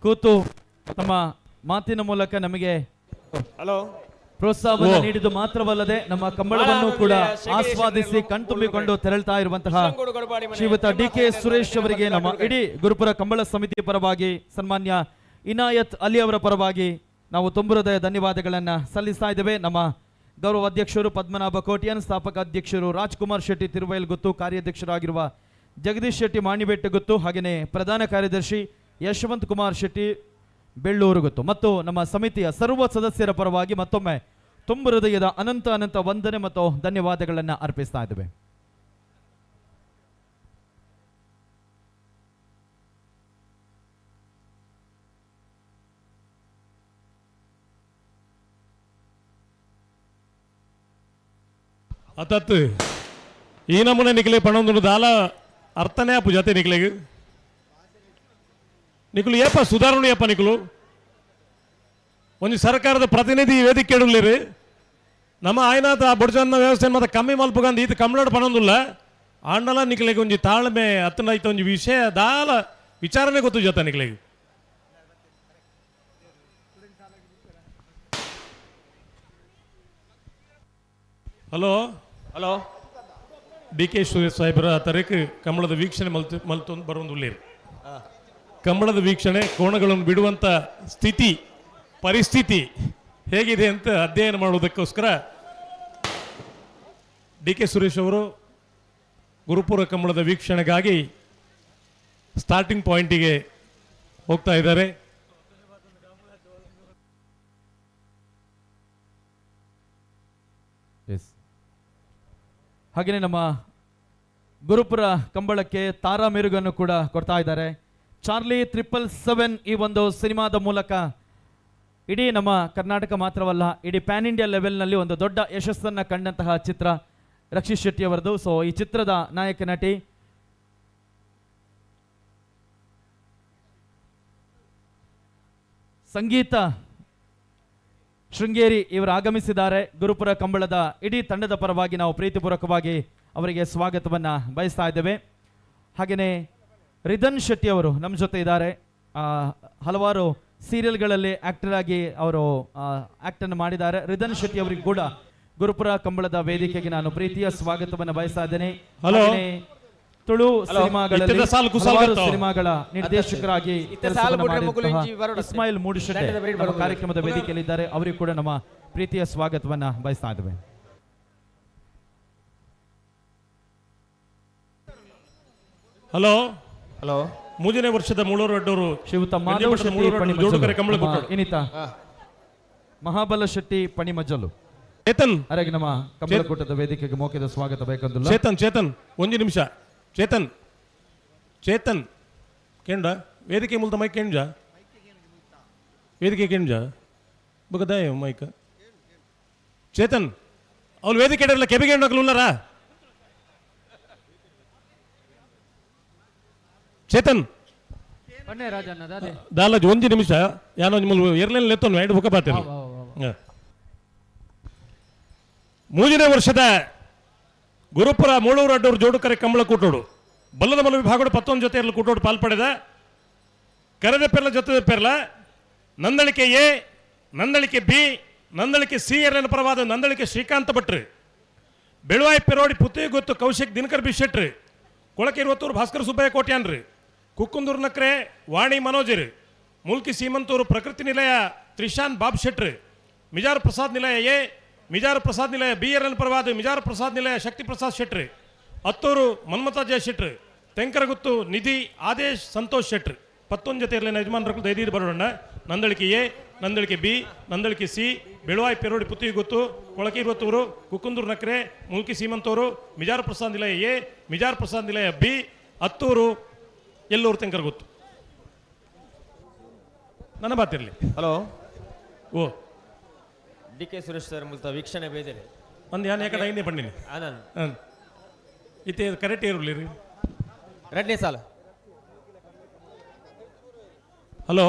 ಕೂತು ತಮ್ಮ ಮಾತಿನ ಮೂಲಕ ನಮಗೆ ಹಲೋ. ಪ್ರೋತ್ಸಾಹವನ್ನು ಓ. ನೀಡಿದ್ದು ಮಾತ್ರವಲ್ಲದೆ ನಮ್ಮ ಕಂಬಳವನ್ನು ಕೂಡ ಆಸ್ವಾದಿಸಿ ಕಣ್ತುಂಬಿಕೊಂಡು ತೆರಳ್ತಾ ಇರುವಂತಹ ಶ್ರೀಯುತ ಡಿ ಕೆ ಸುರೇಶ್ ಅವರಿಗೆ ನಮ್ಮ ಇಡೀ ಗುರುಪುರ ಕಂಬಳ ಸಮಿತಿ ಪರವಾಗಿ, ಸನ್ಮಾನ್ಯ ಇನಾಯತ್ ಅಲಿ ಅವರ ಪರವಾಗಿ ನಾವು ತುಂಬು ಹೃದಯ ಧನ್ಯವಾದಗಳನ್ನು ಸಲ್ಲಿಸ್ತಾ ಇದ್ದೇವೆ. ನಮ್ಮ ಗೌರವ ಅಧ್ಯಕ್ಷರು ಪದ್ಮನಾಭ ಕೋಟಿಯನ್, ಸ್ಥಾಪಕ ಅಧ್ಯಕ್ಷರು ರಾಜ್ಕುಮಾರ್ ಶೆಟ್ಟಿ ತಿರುವೈಲ್ ಗುತ್ತು, ಕಾರ್ಯಾಧ್ಯಕ್ಷರಾಗಿರುವ ಜಗದೀಶ್ ಶೆಟ್ಟಿ ಮಾಣಿಬೆಟ್ಟು ಗುತ್ತು, ಹಾಗೆಯೇ ಪ್ರಧಾನ ಕಾರ್ಯದರ್ಶಿ ಯಶವಂತ್ ಕುಮಾರ್ ಶೆಟ್ಟಿ ಬೆಳ್ಳೂರು ಗುತ್ತು ಮತ್ತು ನಮ್ಮ ಸಮಿತಿಯ ಸರ್ವ ಸದಸ್ಯರ ಪರವಾಗಿ ಮತ್ತೊಮ್ಮೆ ತುಂಬ ಹೃದಯದ ಅನಂತ ಅನಂತ ವಂದನೆ ಮತ್ತು ಧನ್ಯವಾದಗಳನ್ನು ಅರ್ಪಿಸ್ತಾ ಇದ್ದೇವೆ. ಅತತ್ ಈ ನಮೂನೆ ನಿಖಲೆ ಪಣೊಂದು ದಾಲ ಅರ್ಥನೇ ಆಪು ಜೊತೆ ನಿಖಲೆಗ್ ನಿಕುಲು ಏಪ ಸುಧಾರಣೆ ಏಪ ನಿಕುಲು ಒಂಜಿ ಸರ್ಕಾರದ ಪ್ರತಿನಿಧಿ ವೇದಿಕೆ ಇಡಲಿರಿ ನಮ್ಮ ಆಯ್ನಾಥ ಆ ಬೊಡ್ಜನ್ನ ವ್ಯವಸ್ಥೆ ಮತ್ತೆ ಕಮ್ಮಿ ಮಲ್ಪುಗಂದು ಈತ ಕಮ್ಲಾಡ್ ಪಣೊಂದುಲ್ಲ ಆಂಡಲ ನಿಖಲೆಗ್ ಒಂಜಿ ತಾಳ್ಮೆ ಅತ್ತನ ಐತ ಒಂಜಿ ವಿಷಯ ದಾಲ ವಿಚಾರನೆ ಗೊತ್ತು ಜೊತೆ ನಿಖಲೆಗ್. Hello. Hello. D K Suresh ಸಾಹೇಬರ ತರೇಕ್ ಕಂಬಳದ ವೀಕ್ಷಣೆ ಮಲ್ತು ಮಲ್ತೊಂದು ಬರೋದು ಉಳ್ಳೇರು. ಕಂಬಳದ ವೀಕ್ಷಣೆ ಕೋಣಗಳನ್ನು ಬಿಡುವಂಥ ಸ್ಥಿತಿ ಪರಿಸ್ಥಿತಿ ಹೇಗಿದೆ ಅಂತ ಅಧ್ಯಯನ ಮಾಡುವುದಕ್ಕೋಸ್ಕರ ಡಿ ಕೆ ಸುರೇಶ್ ಅವರು ಗುರುಪುರ ಕಂಬಳದ ವೀಕ್ಷಣೆಗಾಗಿ ಸ್ಟಾರ್ಟಿಂಗ್ ಪಾಯಿಂಟಿಗೆ ಹೋಗ್ತಾ ಇದ್ದಾರೆ. ಹಾಗೆಯೇ ನಮ್ಮ ಗುರುಪುರ ಕಂಬಳಕ್ಕೆ ತಾರಾ ಮೆರುಗನ್ನು ಕೂಡ ಕೊಡ್ತಾ ಇದ್ದಾರೆ. ಚಾರ್ಲಿ 777 ಈ ಒಂದು ಸಿನಿಮಾದ ಮೂಲಕ ಇಡೀ ನಮ್ಮ ಕರ್ನಾಟಕ ಮಾತ್ರವಲ್ಲ, ಇಡೀ ಪ್ಯಾನ್ ಇಂಡಿಯಾ ಲೆವೆಲ್ನಲ್ಲಿ ಒಂದು ದೊಡ್ಡ ಯಶಸ್ಸನ್ನು ಕಂಡಂತಹ ಚಿತ್ರ ರಕ್ಷಿತ್ ಶೆಟ್ಟಿ ಅವರದು. ಸೊ ಈ ಚಿತ್ರದ ನಾಯಕ ನಟಿ ಸಂಗೀತ ಶೃಂಗೇರಿ ಇವರು ಆಗಮಿಸಿದ್ದಾರೆ. ಗುರುಪುರ ಕಂಬಳದ ಇಡೀ ತಂಡದ ಪರವಾಗಿ ನಾವು ಪ್ರೀತಿಪೂರ್ವಕವಾಗಿ ಅವರಿಗೆ ಸ್ವಾಗತವನ್ನು ಬಯಸ್ತಾ ಇದ್ದೇವೆ. ಹಾಗೆಯೇ ರಿಧನ್ ಶೆಟ್ಟಿ ಅವರು ನಮ್ಮ ಜೊತೆ ಇದ್ದಾರೆ. ಹಲವಾರು ಸೀರಿಯಲ್ಗಳಲ್ಲಿ ಆ್ಯಕ್ಟರ್ ಆಗಿ ಅವರು ಆ್ಯಕ್ಟನ್ನು ಮಾಡಿದ್ದಾರೆ. ರಿಧನ್ ಶೆಟ್ಟಿ ಅವರಿಗೂ ಕೂಡ ಗುರುಪುರ ಕಂಬಳದ ವೇದಿಕೆಗೆ ನಾನು ಪ್ರೀತಿಯ ಸ್ವಾಗತವನ್ನು ಬಯಸ್ತಾ ಇದ್ದೇನೆ. ಹಲೋ. ತುಳು ಸಿನಿಮಾಗಳಲ್ಲಿ ಹಲವಾರು ಸಿನಿಮಾಗಳ ನಿರ್ದೇಶಕರಾಗಿ ಇಸ್ಮಾಯಿಲ್ ಮೂಡುಶೆಟ್ಟೆ ನಮ್ಮ ಕಾರ್ಯಕ್ರಮದ ವೇದಿಕೆಯಲ್ಲಿದ್ದಾರೆ. ಅವರಿಗೂ ಕೂಡ ನಮ್ಮ ಪ್ರೀತಿಯ ಸ್ವಾಗತವನ್ನ ಬಯಸ್ತಾ ಇದ್ದೇವೆ. Hello hello. ಮೂರನೇ ವರ್ಷದ ಮೂಳೂರು ಅಡ್ಡೂರು ಶ್ರೀಯುತ ಮಾಧವ ಶೆಟ್ಟಿ ಪಣಿಮಜಲು, ಇನ್ನಿತ ಮಹಾಬಲ ಶೆಟ್ಟಿ ಪಣಿಮಜಲು ಚೇತನ್ ಅರೆಗೆ ನಮ್ಮ ಕಂಬಳಕೂಟದ ವೇದಿಕೆಗೆ ಮೌಖಿಕ ಸ್ವಾಗತ ಬೇಕಂದಿಲ್ಲ. ಚೇತನ್ ಚೇತನ್ ಒಂದು ನಿಮಿಷ. ಚೇತನ್ ಚೇತನ್ ಕೇಂದ್ರ ವೇದಿಕೆ ಮೂಲದ ಮೈಕ್ ಕೇಂದ್ರ ವೇದಿಕೆ ಕೇಂದ್ರ ಬಗದಾಯ ಮೈಕ್ ಚೇತನ್ ಅವ್ರು ವೇದಿಕೆ ಇಡಲ್ಲ ಕೆಬಿಗೆ ಉಳ್ಳಾರ ಚೇತನ್ ದಾಲಜ್ ಒಂದು ನಿಮಿಷ ಯಾನೋ ನಿಮ್ಮ ಏರ್ಲೈನ್ ಲೆತ್ತೊಂದು ಐಡು ಬುಕ್ಕ ಬಾತಿರ. ಮೂರನೇ ವರ್ಷದ ಗುರುಪುರ ಮೂಳೂರು ಅಡ್ಡೂರು ಜೋಡುಕರೆ ಕಂಬಳ ಕೂಟೋಡು ಬಲ್ಲದ ಮಲ ವಿಭಾಗಡು 11 ಜೊತೆಯಲ್ಲಿ ಕೂಟೋಡು ಪಾಲ್ಪಡೆದ ಕರೆದ ಪೆರ್ಲ ಜೊತೆ Perla Nandalike A, Nandalike B, Nandalike C ಎರಡನ ಪರವಾದ ನಂದಳಿಕೆ ಶ್ರೀಕಾಂತ ಭಟ್ರು, ಬೆಳುವಾಯಿ ಪೆರೋಡಿ ಪುತ್ತಿಗೊತ್ತು ಕೌಶಿಕ್ ದಿನಕರ್ ಬಿ ಶೆಟ್ರು, ಕೊಳಕಿರುವತ್ತೂರು ಭಾಸ್ಕರ ಸುಬ್ಬಯ್ಯ ಕೋಟ್ಯಾನ್ರಿ, ಕುಕ್ಕುಂದೂರು ನಕ್ರೆ ವಾಣಿ ಮನೋಜರು, ಮುಲ್ಕಿ ಸೀಮಂತೂರು ಪ್ರಕೃತಿ ನಿಲಯ ತ್ರಿಶಾನ್ ಬಾಬ್ ಶೆಟ್ರು, ಮಿಜಾರ್ ಪ್ರಸಾದ್ ನಿಲಯ ಎ, ಮಿಜಾರ್ ಪ್ರಸಾದ್ ನಿಲಯ ಬಿ ಎರ್ ಎನ್ ಪರವಾದ ಮಿಜಾರ್ ಪ್ರಸಾದ್ ನಿಲಯ ಶಕ್ತಿ ಪ್ರಸಾದ್ ಶೆಟ್ರು, ಅತ್ತೂರು ಮನ್ಮಥ ಜಯ ಶೆಟ್ರು, ತೆಂಕರಗುತ್ತು ನಿಧಿ ಆದೇಶ್ ಸಂತೋಷ್ ಶೆಟ್ರು. 11 ಜೊತೆ ಇರಲಿ ಯಜಮಾನರು ದೈದೀರ್ ಬರೋಣ. Nandalike A, Nandalike B, Nandalike C, Beluvai Perodi Puttiguttu, Kolakiruvathur Kukkundur Nakre, Mulki Seemanthur, Mijar Prasad Nilaya A, Mijar Prasad Nilaya B, Attur Ellur Tenkaraguttu. ನನ್ನ ಬಾತಿರಲಿ. Hello. ಓ ಡಿ ಕೆ ಸುರೇಶ್ ಸರ್ ಮುಲ್ತ ವೀಕ್ಷಣೆ ಬೇದಿರಿ ಒಂದು ಯಾನ್ ಯಾಕಡೆ ಐನೇ ಪಂಡಿನಿ ಆನಂದ್ ಹಾಂ ಇತ್ತೆ ಕರೆಕ್ಟ್ ಇರಲಿ ರೀ. ಎರಡನೇ ಸಾಲ. Hello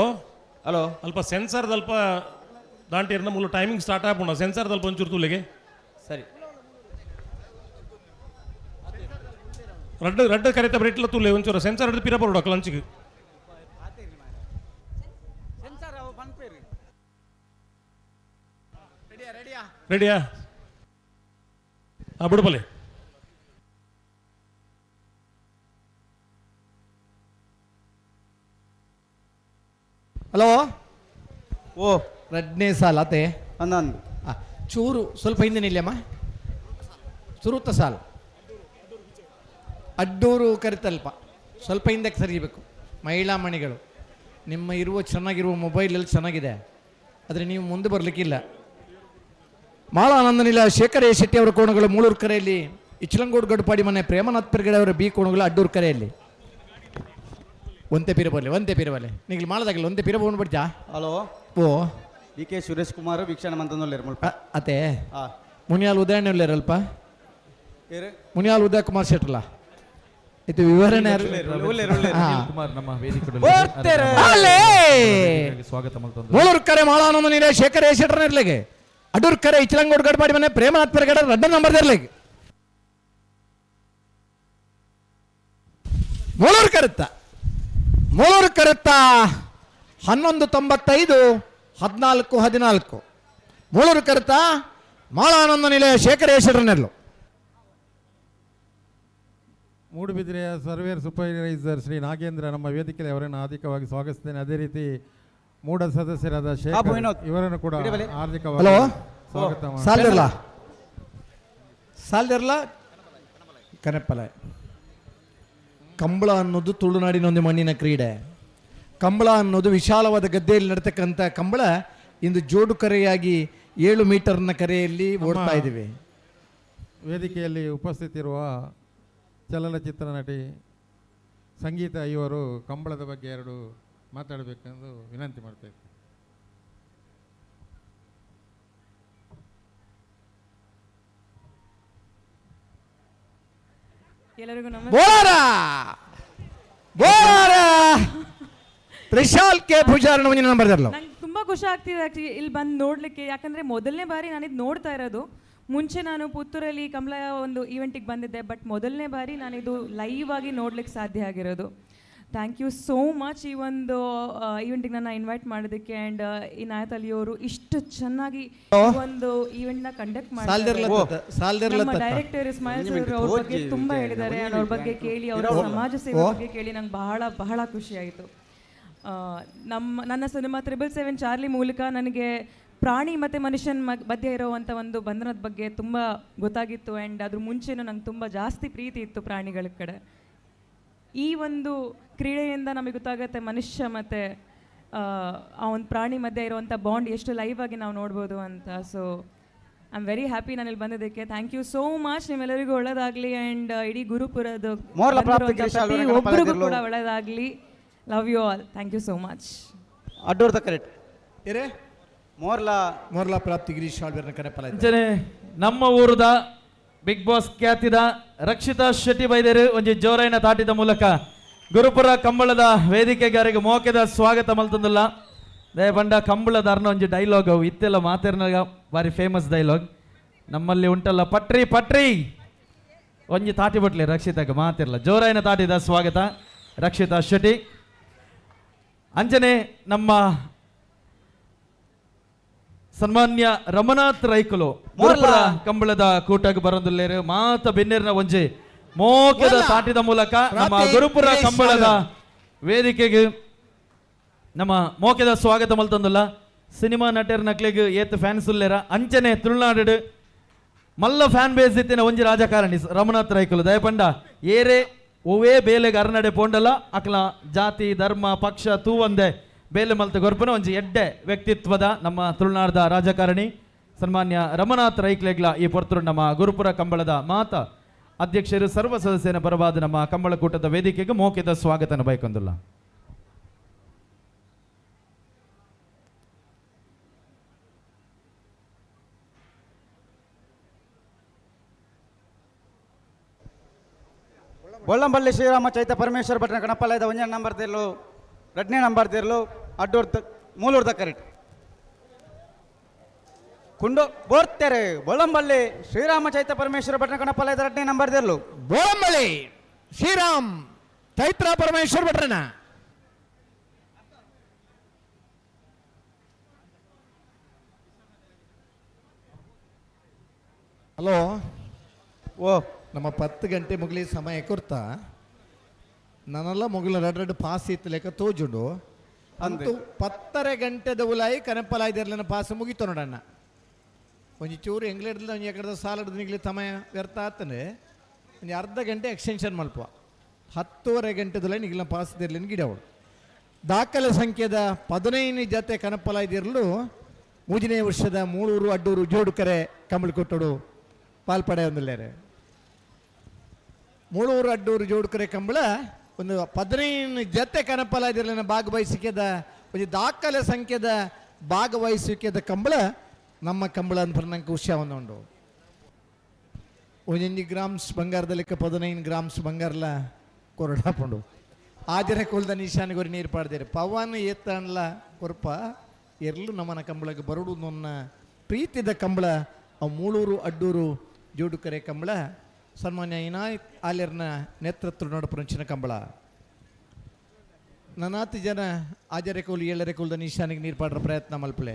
hello. ಅಲ್ಪ ಸೆನ್ಸರ್ ಅಲ್ಪ ದಾಂಟಿರ್ನ ಮೂಲ ಟೈಮಿಂಗ್ ಸ್ಟಾರ್ಟ್ ಆಪುಂಡ ಸೆನ್ಸರ್ ಅಲ್ಪ ಒಂಚೂರು ತುಲೆಗೆ ಸರಿ. ರಡ್ಡು ರಡ್ಡು ಕರೆತ ಬ್ರೆಟ್ಲ ತುಲೆ ಒಂಚೂರು ಸೆನ್ಸರ್ ಹಿಡಿದು ಪಿರ ಬರೋಡ ಲಂಚಿಗೆ. ರೆಡಿಯಾ? ಹಾಂ ಬಿಡುಬಲೆ. ಹಲೋ. ಓ ರಡ್ನೇ ಸಾಲ ಅತೆ ಅಂದನ್ ಚೂರು ಸ್ವಲ್ಪ ಹಿಂದೆ ನಿಲ್ಲಮ್ಮ. ಸುರುತ್ತ ಸಾಲು ಅಡ್ಡೂರು ಕರಿತಲ್ಪ ಸ್ವಲ್ಪ ಹಿಂದಕ್ಕೆ ಸರಿಬೇಕು. ಮಹಿಳಾ ಮಣಿಗಳು ನಿಮ್ಮ ಇರುವ ಚೆನ್ನಾಗಿರುವ ಮೊಬೈಲಲ್ಲಿ ಚೆನ್ನಾಗಿದೆ, ಆದರೆ ನೀವು ಮುಂದೆ ಬರಲಿಕ್ಕಿಲ್ಲ. ಮಾಳಾನಂದನಿಲ ಶೇಖರ್ ಎ ಶೆಟ್ಟಿ ಅವರ ಕೋಣಗಳು ಮೂಳೂರು ಕರೆಯಲ್ಲಿ, ಇಚ್ಚಲಂಗೋಡು ಗಡುಪಾಡಿ ಮನೆ ಪ್ರೇಮನಾಥ್ ಪೆರ್ಗಡೆ ಅವರ ಬಿ ಕೋಣಗಳು ಅಡ್ಡೂರು ಕರೆಯಲ್ಲಿ. ಒಂತೆ ಪಿರಬಲ್ಲೆ ಒಂತೆ ಪಿರಬಲ್ಲೆ ನೀವು ಮಾಳದಾಗಲ್ಲ ಒಂತೆ ಪಿರ ಬಿಡ್ಜಾ. ಹಲೋ. ಓ ಡಿ ಕೆ ಸುರೇಶ್ ಕುಮಾರ್ ವೀಕ್ಷಣೆ ಮಂತಂದೊಲ್ಲೇರು ಮುಲ್ಪ. ಅತೆ ಮುನಿಯಾಲ್ ಉದಯಣ್ಣ ಉಲ್ಲೇರಲ್ಪ, ಮುನಿಯಾಲ್ ಉದಯ ಕುಮಾರ್ ಶೆಟ್ರಲ್ಲ ಇದು ವಿವರಣೆ. ಕುಮಾರ್ ನಮ್ಮ ವೇದಿಕೆ ಸ್ವಾಗತ. ಮೂಳೂರು ಕರೆ ಮಾಳಾನಂದ ನೀರೇ ಶೇಖರ್ ಎ ಶೆಟ್ರನ ಇರ್ಲಿಗೆ, ಅಡೂರ್ ಕರೆ ಇಚ್ಚಲಂಗೋಡು ಗಡ್ಪಾಡಿ ಮನೆ ಪ್ರೇಮನಾಥ್ ಪೆರ್ಗಡೆ ರಡ್ಡ ನಂಬರ್ ಇರ್ಲಿಗೆ. ಮೂಳೂರು ಕರೆತ್ತ ಮೂಳೂರು ಕರೆತ್ತ 11.95 14.14. ಮೂಳೂರು ಕರೆತ ಮಾಳಾನಂದ ನಿಲಯ ಶೇಖರ್ ಎ ಶೆಟ್ರನೆರ್ಲು. ಮೂಡುಬಿದಿರೆಯ ಸರ್ವೇರ್ ಸೂಪರ್ವೈಸರ್ ಶ್ರೀ ನಾಗೇಂದ್ರ ನಮ್ಮ ವೇದಿಕೆಯಲ್ಲಿ ಅವರನ್ನು ಹಾರ್ದಿಕವಾಗಿ ಸ್ವಾಗತಿಸ್ತೇನೆ. ಅದೇ ರೀತಿ ಮೂಡ ಸದಸ್ಯರಾದ ಶೇಖರ್ ಇವರನ್ನು ಕೂಡ ಹಾರ್ದಿಕವಾಗಿ ಹಲೋ. ಸ್ವಾಗತ. ಸಾಲ್ದಿರ್ಲ ಸಾಲ್ದಿರ್ಲ ಕನೆಪ್ಪಲ Kambala ಅನ್ನೋದು ತುಳುನಾಡಿನ ಒಂದು ಮಣ್ಣಿನ ಕ್ರೀಡೆ. ಕಂಬಳ ಅನ್ನೋದು ವಿಶಾಲವಾದ ಗದ್ದೆಯಲ್ಲಿ ನಡ್ತಕ್ಕಂಥ ಕಂಬಳ ಇಂದು ಜೋಡು ಕರೆಯಾಗಿ 7 ಮೀಟರ್ನ ಕರೆಯಲ್ಲಿ ಓಡ್ತಾ ಇದ್ದೀವಿ. ವೇದಿಕೆಯಲ್ಲಿ ಉಪಸ್ಥಿತಿರುವ ಚಲನಚಿತ್ರ ನಟಿ ಸಂಗೀತ ಇವರು ಕಂಬಳದ ಬಗ್ಗೆ ಎರಡು ಮಾತಾಡಬೇಕೆಂದು ವಿನಂತಿ ಮಾಡ್ತಾ ಇದ್ದೀನಿ. ಎಲ್ಲರಿಗೂ ಬೋಳಾರ ಬೋಳಾರ ತ್ರಿಶಾಲ್ ಕೆ ಪೂಜಾರನ ಮುಂದಿನ ನಂಬರ್ ತರಲು. ನಂಗೆ ತುಂಬ ಖುಷಿ ಆಗ್ತಿದೆ ಆ್ಯಕ್ಚುಲಿ ಇಲ್ಲಿ ಬಂದು ನೋಡಲಿಕ್ಕೆ, ಯಾಕಂದರೆ ಮೊದಲನೇ ಬಾರಿ ನಾನಿದು ನೋಡ್ತಾ ಇರೋದು. ಮುಂಚೆ ನಾನು ಪುತ್ತೂರಲ್ಲಿ ಕಮಲ ಒಂದು ಈವೆಂಟಿಗೆ ಬಂದಿದ್ದೆ, ಬಟ್ ಮೊದಲನೇ ಬಾರಿ ನಾನಿದು ಲೈವ್ ಆಗಿ ನೋಡ್ಲಿಕ್ಕೆ ಸಾಧ್ಯ ಆಗಿರೋದು. Thank you so much ಈ ಒಂದು ಈವೆಂಟಿಗೆ ನನ್ನ ಇನ್ವೈಟ್ ಮಾಡೋದಕ್ಕೆ. ಆ್ಯಂಡ್ ಇನಾಯತ್ ಅಲಿಯವರು ಇಷ್ಟು ಚೆನ್ನಾಗಿ ಒಂದು ಈವೆಂಟ್ನ ಕಂಡಕ್ಟ್ ಸಾಲ್ದಿರ್ಲ ಮಾಡಿದ್ದಾರೆ. ಸಾಲ್ದಿರ್ಲ ನಮ್ಮ ಡೈರೆಕ್ಟರ್ ಇಸ್ಮಾಯಿಲ್ ಸರ್ ಅವ್ರ ಬಗ್ಗೆ ತುಂಬ ಹೇಳಿದ್ದಾರೆ. ಆ್ಯಂಡ್ ಅವ್ರ ಬಗ್ಗೆ ಕೇಳಿ, ಅವರ ಸಮಾಜ ಸೇವೆ ಬಗ್ಗೆ ಕೇಳಿ ನಂಗೆ ಬಹಳ ಬಹಳ ಖುಷಿಯಾಯಿತು. ನನ್ನ ಸಿನಿಮಾ 777 ಚಾರ್ಲಿ ಮೂಲಕ ನನಗೆ ಪ್ರಾಣಿ ಮತ್ತು ಮನುಷ್ಯನ ಮಧ್ಯೆ ಇರುವಂಥ ಒಂದು ಬಂಧನದ ಬಗ್ಗೆ ತುಂಬ ಗೊತ್ತಾಗಿತ್ತು. ಆ್ಯಂಡ್ ಅದ್ರ ಮುಂಚೆನೂ ನಂಗೆ ತುಂಬ ಜಾಸ್ತಿ ಪ್ರೀತಿ ಇತ್ತು ಪ್ರಾಣಿಗಳ ಕಡೆ. ಈ ಒಂದು ಕ್ರೀಡೆಯಿಂದ ನಮಗೆ ಗೊತ್ತಾಗುತ್ತೆ ಮನುಷ್ಯ ಮತ್ತು ಆ ಒಂದು ಪ್ರಾಣಿ ಮಧ್ಯೆ ಇರುವಂಥ ಬಾಂಡ್ ಎಷ್ಟು ಲೈವ್ ಆಗಿ ನಾವು ನೋಡ್ಬೋದು ಅಂತ. ಸೊ I am very happy ನಾನು ಇಲ್ಲಿ ಬಂದಿದ್ದಕ್ಕೆ. Thank you so much. ನಿಮ್ಮೆಲ್ಲರಿಗೂ ಒಳ್ಳೆಯದಾಗಲಿ. ಆ್ಯಂಡ್ ಇಡೀ ಗುರುಪುರದ ಒಬ್ಬರಿಗೂ ಕೂಡ ಒಳ್ಳೆಯದಾಗಲಿ. Love you all. Thank you so much. ಅಡ್ಡೋರ್ದ correct ಏರೇ Morla Morla ಪ್ರಾಪ್ತಿ ಗಿರೀಶ್ ಆಳ್ವೇರ್ನ ಕರೆಪಲ. ಅಂಚನೆ ನಮ್ಮ ಊರದ ಬಿಗ್ ಬಾಸ್ ಖ್ಯಾತಿದ ರಕ್ಷಿತಾ ಶೆಟ್ಟಿ ಬೈದೇರು ಒಂಜಿ ಜೋರೈನ ತಾಟಿದ ಮೂಲಕ ಗುರುಪುರ ಕಂಬಳದ ವೇದಿಕೆಗಾರಿಗೆ ಮೋಕೆದ ಸ್ವಾಗತ ಮಲ್ತಂದುಲ್ಲ. ದಯಪಂಡ ಕಂಬಳದ ಅರ್ನ ಒಂಜಿ ಡೈಲಾಗ್ ಅವು ಇತ್ತೆಲ್ಲ ಮಾತೇರ್ನಾಗ ಬಾರಿ ಫೇಮಸ್ ಡೈಲಾಗ್ ನಮ್ಮಲ್ಲಿ ಉಂಟಲ್ಲ, ಪಟ್ರಿ ಪಟ್ರಿ ಒಂಜಿ ತಾಟಿ ಬಟ್ಲಿ ರಕ್ಷಿತಾಗ ಮಾತಿರಲ್ಲ. ಜೋರೈನ ತಾಟಿದ ಸ್ವಾಗತ ರಕ್ಷಿತಾ ಶೆಟ್ಟಿ. ಅಂಜನೆ ನಮ್ಮ ಸನ್ಮಾನ್ಯ ರಮನಾಥ್ ರೈಕುಲು ಗುರುಪುರ ಕಂಬಳದ ಕೂಟಕ್ಕೆ ಬರೋದಿಲ್ಲೇರು ಮಾತ ಬೆನ್ನೇರಿನ ಒಂಜಿ ಮೋಕೆದ ತಾಟಿದ ಮೂಲಕ ನಮ್ಮ ಗುರುಪುರ ಕಂಬಳದ ವೇದಿಕೆಗೆ ನಮ್ಮ ಮೋಕೆದ ಸ್ವಾಗತ ಮಲ್ತಂದುಲ್ಲ. ಸಿನಿಮಾ ನಟರ ನಕ್ಲಿಗೆ ಏತ್ ಫ್ಯಾನ್ಸ್ ಉಲ್ಲೇರ ಅಂಚನೆ ತುಳುನಾಡು ಮಲ್ಲ ಫ್ಯಾನ್ ಬೇಸ್ ಇತ್ತಿನ ಒಂಜಿ ರಾಜಕಾರಣಿ ರಮನಾಥ್ ರೈಕುಲು. ದಯಪಂಡ ಏರೇ ಒವೇ ಬೇಲೆಗೆ ಅರನಡೆ ಪೋಂಡಲ ಅಕ್ಲ ಜಾತಿ ಧರ್ಮ ಪಕ್ಷ ತೂವಂದೆ ಬೇಲೆ ಮಲ್ತ ಗೊರ್ಪನ ಒಂಜಿ ಎಡ್ಡೆ ವ್ಯಕ್ತಿತ್ವದ ನಮ್ಮ ತುಳುನಾಡದ ರಾಜಕಾರಣಿ ಸನ್ಮಾನ್ಯ ರಮನಾಥ್ ರೈಕ್ಲೆಗ್ಲ ಈ ಪೊರ್ತರು ನಮ್ಮ ಗುರುಪುರ ಕಂಬಳದ ಮಾತ ಅಧ್ಯಕ್ಷರು ಸರ್ವ ಸದಸ್ಯನ ಪರವಾದ ನಮ್ಮ ಕಂಬಳಕೂಟದ ವೇದಿಕೆಗೆ ಮೋಕೆದ ಸ್ವಾಗತನ ಬಯಕೊಂದುಲ್ಲ. ಬೊಳ್ಳಂಬಳ್ಳಿ ಶ್ರೀರಾಮ ಚೈತ ಪರಮೇಶ್ವರ ಭಟ್ನ ಗಣಪಾಲಯದ ಒಂಜನೇ ನಂಬರ್ ತಿರ್ಲು, ಎರಡನೇ ನಂಬರ್ ತಿರ್ಲು, ಅಡ್ಡೂರ್ದ ಮೂಲೂರ್ದ ಕರೆಕ್ಟ್ ಕುಂಡು ಬೋರ್ತೆರೆ. ಬೊಳ್ಳಂಬಳ್ಳಿ ಶ್ರೀರಾಮ ಚೈತ ಪರಮೇಶ್ವರ ಭಟ್ನ ಗಣಪಾಲಯದ ಎರಡನೇ ನಂಬರ್ ತಿರ್ಲು. ಬೊಳ್ಳಂಬಳ್ಳಿ ಶ್ರೀರಾಮ್ ಚೈತ್ರ ಪರಮೇಶ್ವರ ಭಟ್ರನ ಹಲೋ. ಓ ನಮ್ಮ 10 ಗಂಟೆ ಮುಗಲಿ ಸಮಯ ಕೊರ್ತ ನನ್ನೆಲ್ಲ ಮುಗಿಲ ರಡ್ ರಡ್ ಪಾಸ್ ಇತ್ತು ಲೆಕ್ಕ ತೋಜುಂಡು ಅಂತೂ 10:30 ಗಂಟೆದ ಉಲಾಯಿ ಕನಪಲಾಯ್ದಿರ್ಲಿನ ಪಾಸ್ ಮುಗಿತು ನೋಡಣ್ಣ. ಒಂಜಿ ಚೂರು ಎಂಗ್ಲೇಡ್ದ ಒಂಜಿ ಎಕಡೆದ ಸಾಲಡ್ದು ನಿಗ್ಲಿ ಸಮಯ ವ್ಯರ್ಥ ಆತನೆ ಒಂಜಿ ಅರ್ಧ ಗಂಟೆ ಎಕ್ಸ್ಟೆನ್ಷನ್ ಮಲ್ಪ 10:30 ಗಂಟೆದಲ್ಲ ನಿಗ್ಲ ಪಾಸ್ ಇರ್ಲಿನ ಗಿಡವಳು. ದಾಖಲೆ ಸಂಖ್ಯೆದ 15 ಜತೆ ಕನಪಲಾಯ್ದಿರಲು ಮೂಜನೇ ವರ್ಷದ ಮೂಳೂರು ಅಡ್ಡೂರು ಜೋಡುಕರೆ ಕಂಬಳಿ ಕೊಟ್ಟಡು ಪಾಲ್ಪಡೆ ಒಂದಿಲ್ಲೇರೆ. ಮೂಳೂರು ಅಡ್ಡೂರು ಜೋಡುಕರೆ ಕಂಬಳ ಒಂದು 15 ಜತೆ ಕನಪಲಾಯ್ದಿರ್ಲಿನ ಭಾಗವಹಿಸಿಕೆದ ಒಂದು ದಾಖಲೆ ಸಂಖ್ಯೆದ ಭಾಗವಹಿಸುವಿಕೆದ ಕಂಬಳ ನಮ್ಮ ಕಂಬಳ ಅಂತ ನಂಗೆ ಖುಷಿ ಉಂಟು. ಒಂದೊಂದು ಗ್ರಾಮ್ಸ್ ಬಂಗಾರದ ಲೆಕ್ಕ 15 ಗ್ರಾಮ್ಸ್ ಬಂಗಾರಲ ಕೊರಡಾಪುಂಡು. ಆಜರೆ ಕೊಲ್ದ ನಿಶಾನಿಗೊರಿ ನೀರು ಪಾಡ್ದೇರು ಪವನ್ ಏತ್ತನ್ಲ ಕೊರ್ಪ ಎರ್ಲು ನಮ್ಮನ ಕಂಬಳಕ್ಕೆ ಬರಡು ನನ್ನ ಪ್ರೀತಿದ ಕಂಬಳ ಆ ಮೂಳೂರು ಅಡ್ಡೂರು ಜೋಡುಕರೆ ಕಂಬಳ ಸನ್ಮಾನ್ಯ ಇನಾಯತ್ ಆಲ್ಯರ್ನ ನೇತೃತ್ವ ನಡಪುರಂಚಿನ ಕಂಬಳ. ನನಾತಿ ಜನ ಆಜರೆ ಕೋಲು ಏಳರೆ ಕೋಲ್ದ ನಿಶಾನಿಗೆ ನೀರು ಪಾಡ್ರ ಪ್ರಯತ್ನ ಮಲ್ಪಲೆ.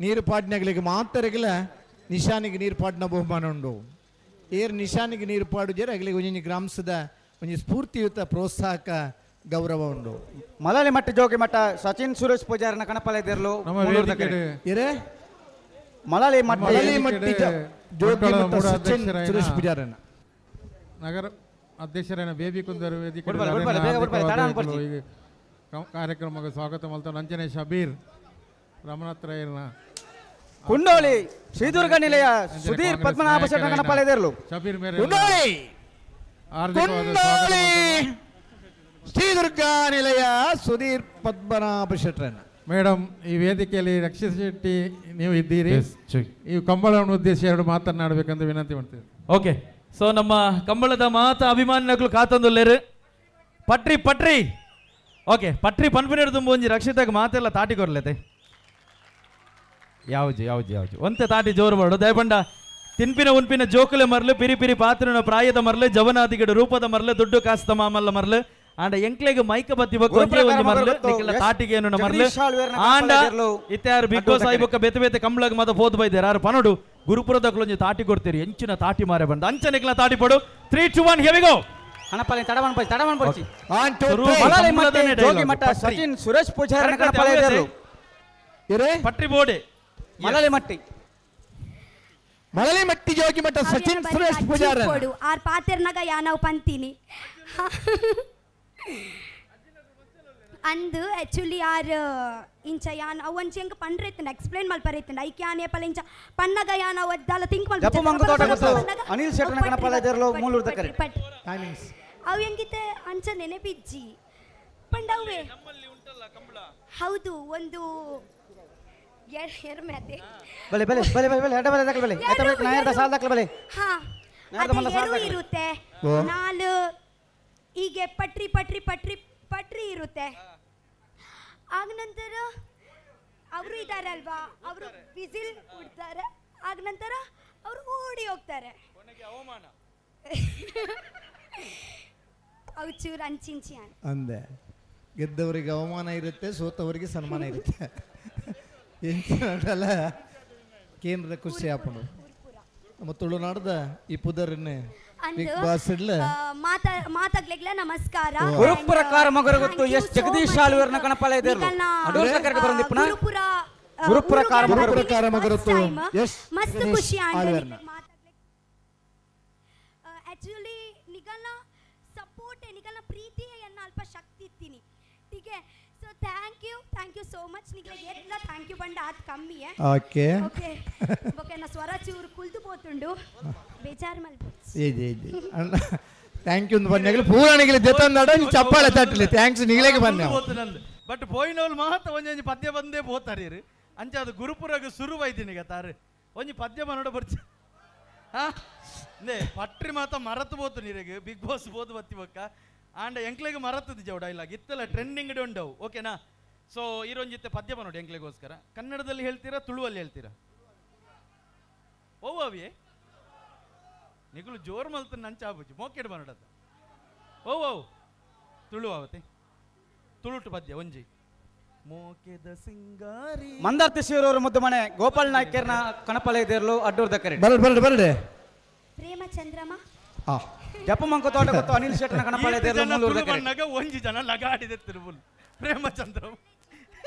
ನೀರು ಪಾಡ್ನಾಗ್ಲಿಕ್ಕೆ ಮಾತರೆಗಲ ನಿಶಾನಿಗೆ ನೀರು ಪಾಡ್ನ ಬಹುಮಾನ ಉಂಡು. ಏರ್ ನಿಶಾನಿಗೆ ನೀರು ಪಾಡು ಜೇರ ಅಗಲಿಗೆ ಒಂಜಿ ಗ್ರಾಮಸದ ಒಂಜಿ ಸ್ಫೂರ್ತಿಯುತ ಪ್ರೋತ್ಸಾಹಕ ಗೌರವ ಉಂಡು. ಮಲಲಿ ಮಟ್ಟ ಜೋಗಿ ಮಠ ಸಚಿನ್ ಸುರೇಶ್ ಪೂಜಾರನ ಕಣಪಾಲಯದಿರ್ಲು. ಏರೇ ಮಲಲಿ ಮಟ್ಟ ಮಲಲಿ ಮಟ್ಟಿ ಜೋಗಿ ಮಠ ಸಚಿನ್ ಸುರೇಶ್ ಪೂಜಾರನ ನಗರ ಅಧ್ಯಕ್ಷರಾದ ಬೇಬಿ ಕುಂದರ್ ವೇದಿಕೆ ಬಿಡ್ಬಾರ್ದು, ಬಿಡ್ಬಾರ್ದು, ಬೇಗ ಬಿಡ್ಬಾರ್ದು, ತಡ ಅನ್ಪಡ್ಚಿ. ಕಾರ್ಯಕ್ರಮಕ್ಕೆ ಸ್ವಾಗತ ಮಲ್ತೊಂದು ಅಂಚನೆ ಶಬೀರ್ ರಮನಾಥ್ ರೈರ್ನ ಕುಂಡೋಳಿ ಶ್ರೀದುರ್ಗ ನಿಲಯ ಅಂಚನೆ ಸುಧೀರ್ ಕಾಂಗ್ರೆಸ್ ಪದ್ಮನಾಭ ಶೆಟ್ಟರ್ ನಾಯಕರಾದ ಕಣಪಾಲೆದೇರ್ಲು. ಶಬೀರ್ ಮೇರೆ ಕುಂಡೋಳಿ ಹಾರ್ದಿಕವಾದ ಸ್ವಾಗತ ಕುಂಡೋಳಿ ಮಲ್ತೊಂದು. ಶ್ರೀದುರ್ಗಾ ನಿಲಯ ಸುಧೀರ್ ಪದ್ಮನಾಭ ಶೆಟ್ಟರನ್ನ. ಮೇಡಮ್, ಈ ವೇದಿಕೆಯಲ್ಲಿ ರಕ್ಷಿತ್ ಶೆಟ್ಟಿ ನೀವು ಇದ್ದೀರಿ. ಈ ಕಂಬಳವನ್ನು ಉದ್ದೇಶಿಸಿ ಎರಡು ಮಾತನ್ನಾಡಬೇಕಂತ ವಿನಂತಿ ಮಾಡ್ತೀವಿ. ಓಕೆ, ಸೊ ನಮ್ಮ ಕಂಬಳದ ಮಾತ ಅಭಿಮಾನಿಗಳು ಕಾತೊಂದುಲ್ಲೇರು. ಪಟ್ರಿ ಪಟ್ರಿ, ಓಕೆ, ಪಟ್ರಿ ಪನ್ಪಿನ ತುಂಬ ಒಂಜಿ ರಕ್ಷಿತಾಗ ಮಾತೆಲ್ಲ ತಾಟಿ ಕೊರ್ಲೆತೆ. ಯಾವ್ಜಿ ಯಾವ್ಜಿ ಯಾವ್ಜಿ ಒಂತೆ ತಾಟಿ ಜೋರು ಮಾಡು ದಯಪಂಡ. ತಿನ್ಪಿನ ಉನ್ಪಿನ ಜೋಕುಲೆ ಮರ್ಲು, ಪಿರಿ ಪಿರಿ ಪಾತ್ರನ ಪ್ರಾಯದ ಮರ್ಲು, ಜವನಾದಿಗಡು ರೂಪದ ಮರ್ಲು, ದುಡ್ಡು ಕಾಸ್ತ ಮಾಮಲ್ಲ ಮರ್ಲು, ಆಂಡ ಎಂಕ್ಲೆಗ್ ಮೈಕ ಬತ್ತಿ ಬೊಕ್ಕ ಒಂಜೇ ಒಂಜಿ ಮರ್ಲು, ನಿಕ್ಕೆಲ್ಲ ತಾಟಿಗೆ ಏನು ಮರ್ಲು. ಜಗದೀಶ್ ಆಳ್ವೇರ್ನ ಆಂಡ ಕಣಪಾಲೆದೇರ್ಲು. ಇತ್ತೆ ಯಾರು ಬಿಗ್ ಬಾಸ್ ಆಯಿ ಬೊಕ್ಕ ಬೇತೆ ಬೇತೆ ಕಂಬಳಗ್ ಮತ ಪೋದು ಬೈದೇರ್ ಯಾರು ಪನಡು ಗುರುಪುರದಕ್ಲೊಂಜಿ ತಾಟಿ ಕೊಡ್ತೀರಿ, ಎಂಚಿನ ತಾಟಿ ಮಾರೆ ಬಂದ ಅಂಚನೆಕ್ಲ ತಾಟಿ ಪಡು. 3 2 1 here we go. ಕಣಪಾಲೆ ತಡವನ್ ಪಡಿಸಿ, ತಡವನ್ ಪಡಿಸಿ. 1 2 ಸ್ವರೂಪ. 3. ಮಳಲಿ ಮತ್ತೆ ಕಂಬಳದನೇ dialogue. Jogimath ಪಟ್ರಿ. Sachin Suresh ಪೂಜಾರನ Correct ಆಯ್ತು, ಕಣಪಾಲೆದೇರ್ಲು. ಇರೇ ಪಟ್ರಿ ಬೋಡೆ ಮಳಲಿ ಮಟ್ಟಿ ಮಳಲಿ ಮಟ್ಟಿ ಜೋಗಿಮಠ ಸಚಿನ್ ಸುರೇಶ್ ಪೂಜಾರನ್. ಕೊಡು ಆರ್ ಪಾತೆರ್ನಾಗ ಯಾನವು ಪಂತೀನಿ ಅಂದು ಆ್ಯಕ್ಚುಲಿ ಆರ್ ಇಂಚ ಯಾನ್ ಅವು ಒಂಚಿ ಎಂಕ್ ಪಂಡ್ರೆತ್ತಂಡ ಎಕ್ಸ್ಪ್ಲೇನ್ ಮಲ್ಪರೆತ್ತಂಡ ಐಕ್ ಯಾನ್ ಏಪಲ ಇಂಚ ಪನ್ನಗ ಯಾನ್ ಅವು ದಾಲ ಥಿಂಕ್ ಮಲ್ಪ ಜಪ್ಪು ಮಂಗು ತೋಟ ಗೊತ್ತು. ಅನಿಲ್ ಶೆಟ್ಟರ್ನ ಕಣಪಾಲೆದೇರ್ಲು ಮೂಲೂರ್ದ ಕರೆ. ಟೈಮಿಂಗ್ಸ್. ಅವು ಹೆಂಗಿತ್ತೆ ಅಂಚ ನೆನಪಿಜ್ಜಿ ಪಂಡ ಅವೇ ಹೌದು ಒಂದು ಎರ್ಮೆ ಅದೇ. ಬಲೆ ಬಲೆ ಬಲೆ ಬಲೆ ಬಲೆ ಎಡ ಬಲೆ ದಾಖಲೆ ಬಲೆ ಎತ್ತ ಬೇಕು ನಾಯರ್ದ ಸಾಲ್ ದಾಖಲೆ ಬಲೆ. ಹಾ, ನಾಡ್ದು ಅದು ಮಲ್ಲ ಸಾಲ್ ಎರು ದಾಖಲೆ. ಇರುತ್ತೆ. ಓ. ನಾಲು ಹೀಗೆ ಪಟ್ರಿ ಪಟ್ರಿ ಪಟ್ರಿ ಪಟ್ರಿ ಇರುತ್ತೆ. ಆಗ ನಂತರ ಅವರು ಇದ್ದಾರಲ್ವಾ, ಅವರು ವಿಸಿಲ್ ಬಿಡ್ತಾರೆ. ಆಗ ನಂತರ ಅವರು ಓಡಿ ಹೋಗ್ತಾರೆ. ಅವು ಚೂರು ಅಂಚಿಂಚಿ ಅಂತ. ಅಂದೆ ಗೆದ್ದವರಿಗೆ ಅವಮಾನ ಇರುತ್ತೆ, ಸೋತವರಿಗೆ ಸನ್ಮಾನ ಇರುತ್ತೆ. ಎಂಚಿನಲ್ಲ ಕೇಂದ್ರ ಖುಷಿ ಆಪುಂಡು. ನಮ್ಮ ತುಳುನಾಡದ ಈ ಪುದರನ್ನೇ ಬಿಗ್ ಅಂದು ಬಾಸ್ ಇಡ್ಲ. ಮಾತ ಮಾತಾಗ್ಲಿಗ್ಲ ನಮಸ್ಕಾರ. ಗುರುಪುರ ಕಾರ ಮಗರು ಗೊತ್ತು Thank you S so Jagadish much. ಆಳ್ವೇರ್ನ ಕಣಪಾಲೆದೇರ್ಲು. ನಿಕಲ್ನ, ಅಡೂರ್ದ ಕರೆಗೆ ಬರಂದಿಪ್ಪುನ. ಗುರುಪುರ ಗುರುಪುರ ಕಾರ ಮಗರು. ಗುರುಪುರ ಕಾರ ಮಗರೊತ್ತು ಎಸ್ ಮಸ್ತ್ ಜಗದೀಶ್ ಖುಷಿ ಆಳ್ವೇರ್ನ. ಆಕ್ಚುಲಿ ನಿಗಲ್ನ ಸಪೋರ್ಟ್, ನಿಗಲ್ನ ಪ್ರೀತಿಯನ್ನ ಅಲ್ಪ ಶಕ್ತಿ ಇತ್ತೀನಿ ಹೀಗೆ. So thank you, thank you so much. ನಿಗಲ ಎಲ್ಲ thank you ಬಂಡ ಆತ್ ಕಮ್ಮಿ. ಓಕೆ. ಓಕೆ ಓಕೆ, ನಾ ಸ್ವರ ಚೂರು ಕುಲ್ದು ಪೋತುಂಡು, ಬೇಜಾರು ಮಲ್ಪೊಚ್ಚಿ. ಏಜ್ ಏಜ್ ಅಣ್ಣ thank you ಬನ್ನಿ. ಪೂರ ನಿಗಲಿ ದೆತ್ತಂದಾಡ ಚಪ್ಪಾಳೆ ತಟ್ಟಲಿ. Thanks ನಿಗಲೇಗೆ ಬನ್ನಿ. ಬಟ್ ಪೋಯಿನೋಲ್ ಮಾತ ಒಂಜೊಂಜಿ ಪದ್ಯ ಬಂದೇ ಪೋತಾರೆ. ಅಂಚ ಅದು ಗುರುಪುರಗ್ ಸುರುವೈದಿನಿ ತಾರೆ ಒಂಜಿ ಪದ್ಯ ಮನೋಡ ಬರ್ಚ ಹಾ ನೇ ಪಟ್ರಿ ಮಾತ ಮರತು ಪೋತು ನೀರಿಗೆ ಬಿಗ್ ಬಾಸ್ ಬೋದು ಬತ್ತಿ ಬೊಕ್ಕ ಆಂಡ ಎಂಕ್ಲೆಗ್ ಮರತದ ಜೌಡ ಇಲ್ಲ ಇತ್ತೆಲ್ಲ ಟ್ರೆಂಡಿಂಗ್ ಉಂಡವು. ಓಕೆನಾ? ಸೊ ಈರೊಂಜಿತ್ತೆ ಪದ್ಯ ಬನೋಡು ಎಂಕ್ಲೆಗೋಸ್ಕರ. ಕನ್ನಡದಲ್ಲಿ ಹೇಳ್ತೀರಾ ತುಳುವಲ್ಲಿ ಹೇಳ್ತೀರಾ? ಓ ಅವಿಯೇ ನಿಗುಲು ಜೋರ್ ಮಲ್ತ ನಂಚ ಆಬುಜಿ ಮೋಕೆಡ್ ಬನೋಡತ್ತ. ಓ ಓ ತುಳು ಆವತೆ ತುಳುಟು ಪದ್ಯ ಒಂಜಿ ಮೋಕೆದ ಸಿಂಗಾರಿ. ಮಂದಾರ್ತಿ ಶಿವರವರು ಮುದ್ದು ಮನೆ ಗೋಪಾಲ್ ನಾಯ್ಕರ್ನ ಕಣಪಾಲೆದೇರ್ಲು ಅಡ್ಡೂರ್ದ ಕರೆ. ಬರಡ್ ಬರಡ್ ಬರಡೆ. ಪ್ರೇಮ ಚಂದ್ರಮ. ಆ ಜಪ್ಪು ಮಂಕು ತೋಟ ಗೊತ್ತು ಅನಿಲ್ ಶೆಟ್ಟರ್ನ ಕಣಪಾಲೆದೇರ್ಲು ಈತ್ ಜನ ಮೂಲೂರ್ದ ತುಳು ಕರೆ. ಬಣ್ಣಗ ಒಂಜಿ ಜನ ಲಗಾಡಿದೆ ತಿರುಬುಲ್ ಪ್ರೇಮಚಂದ್ರ.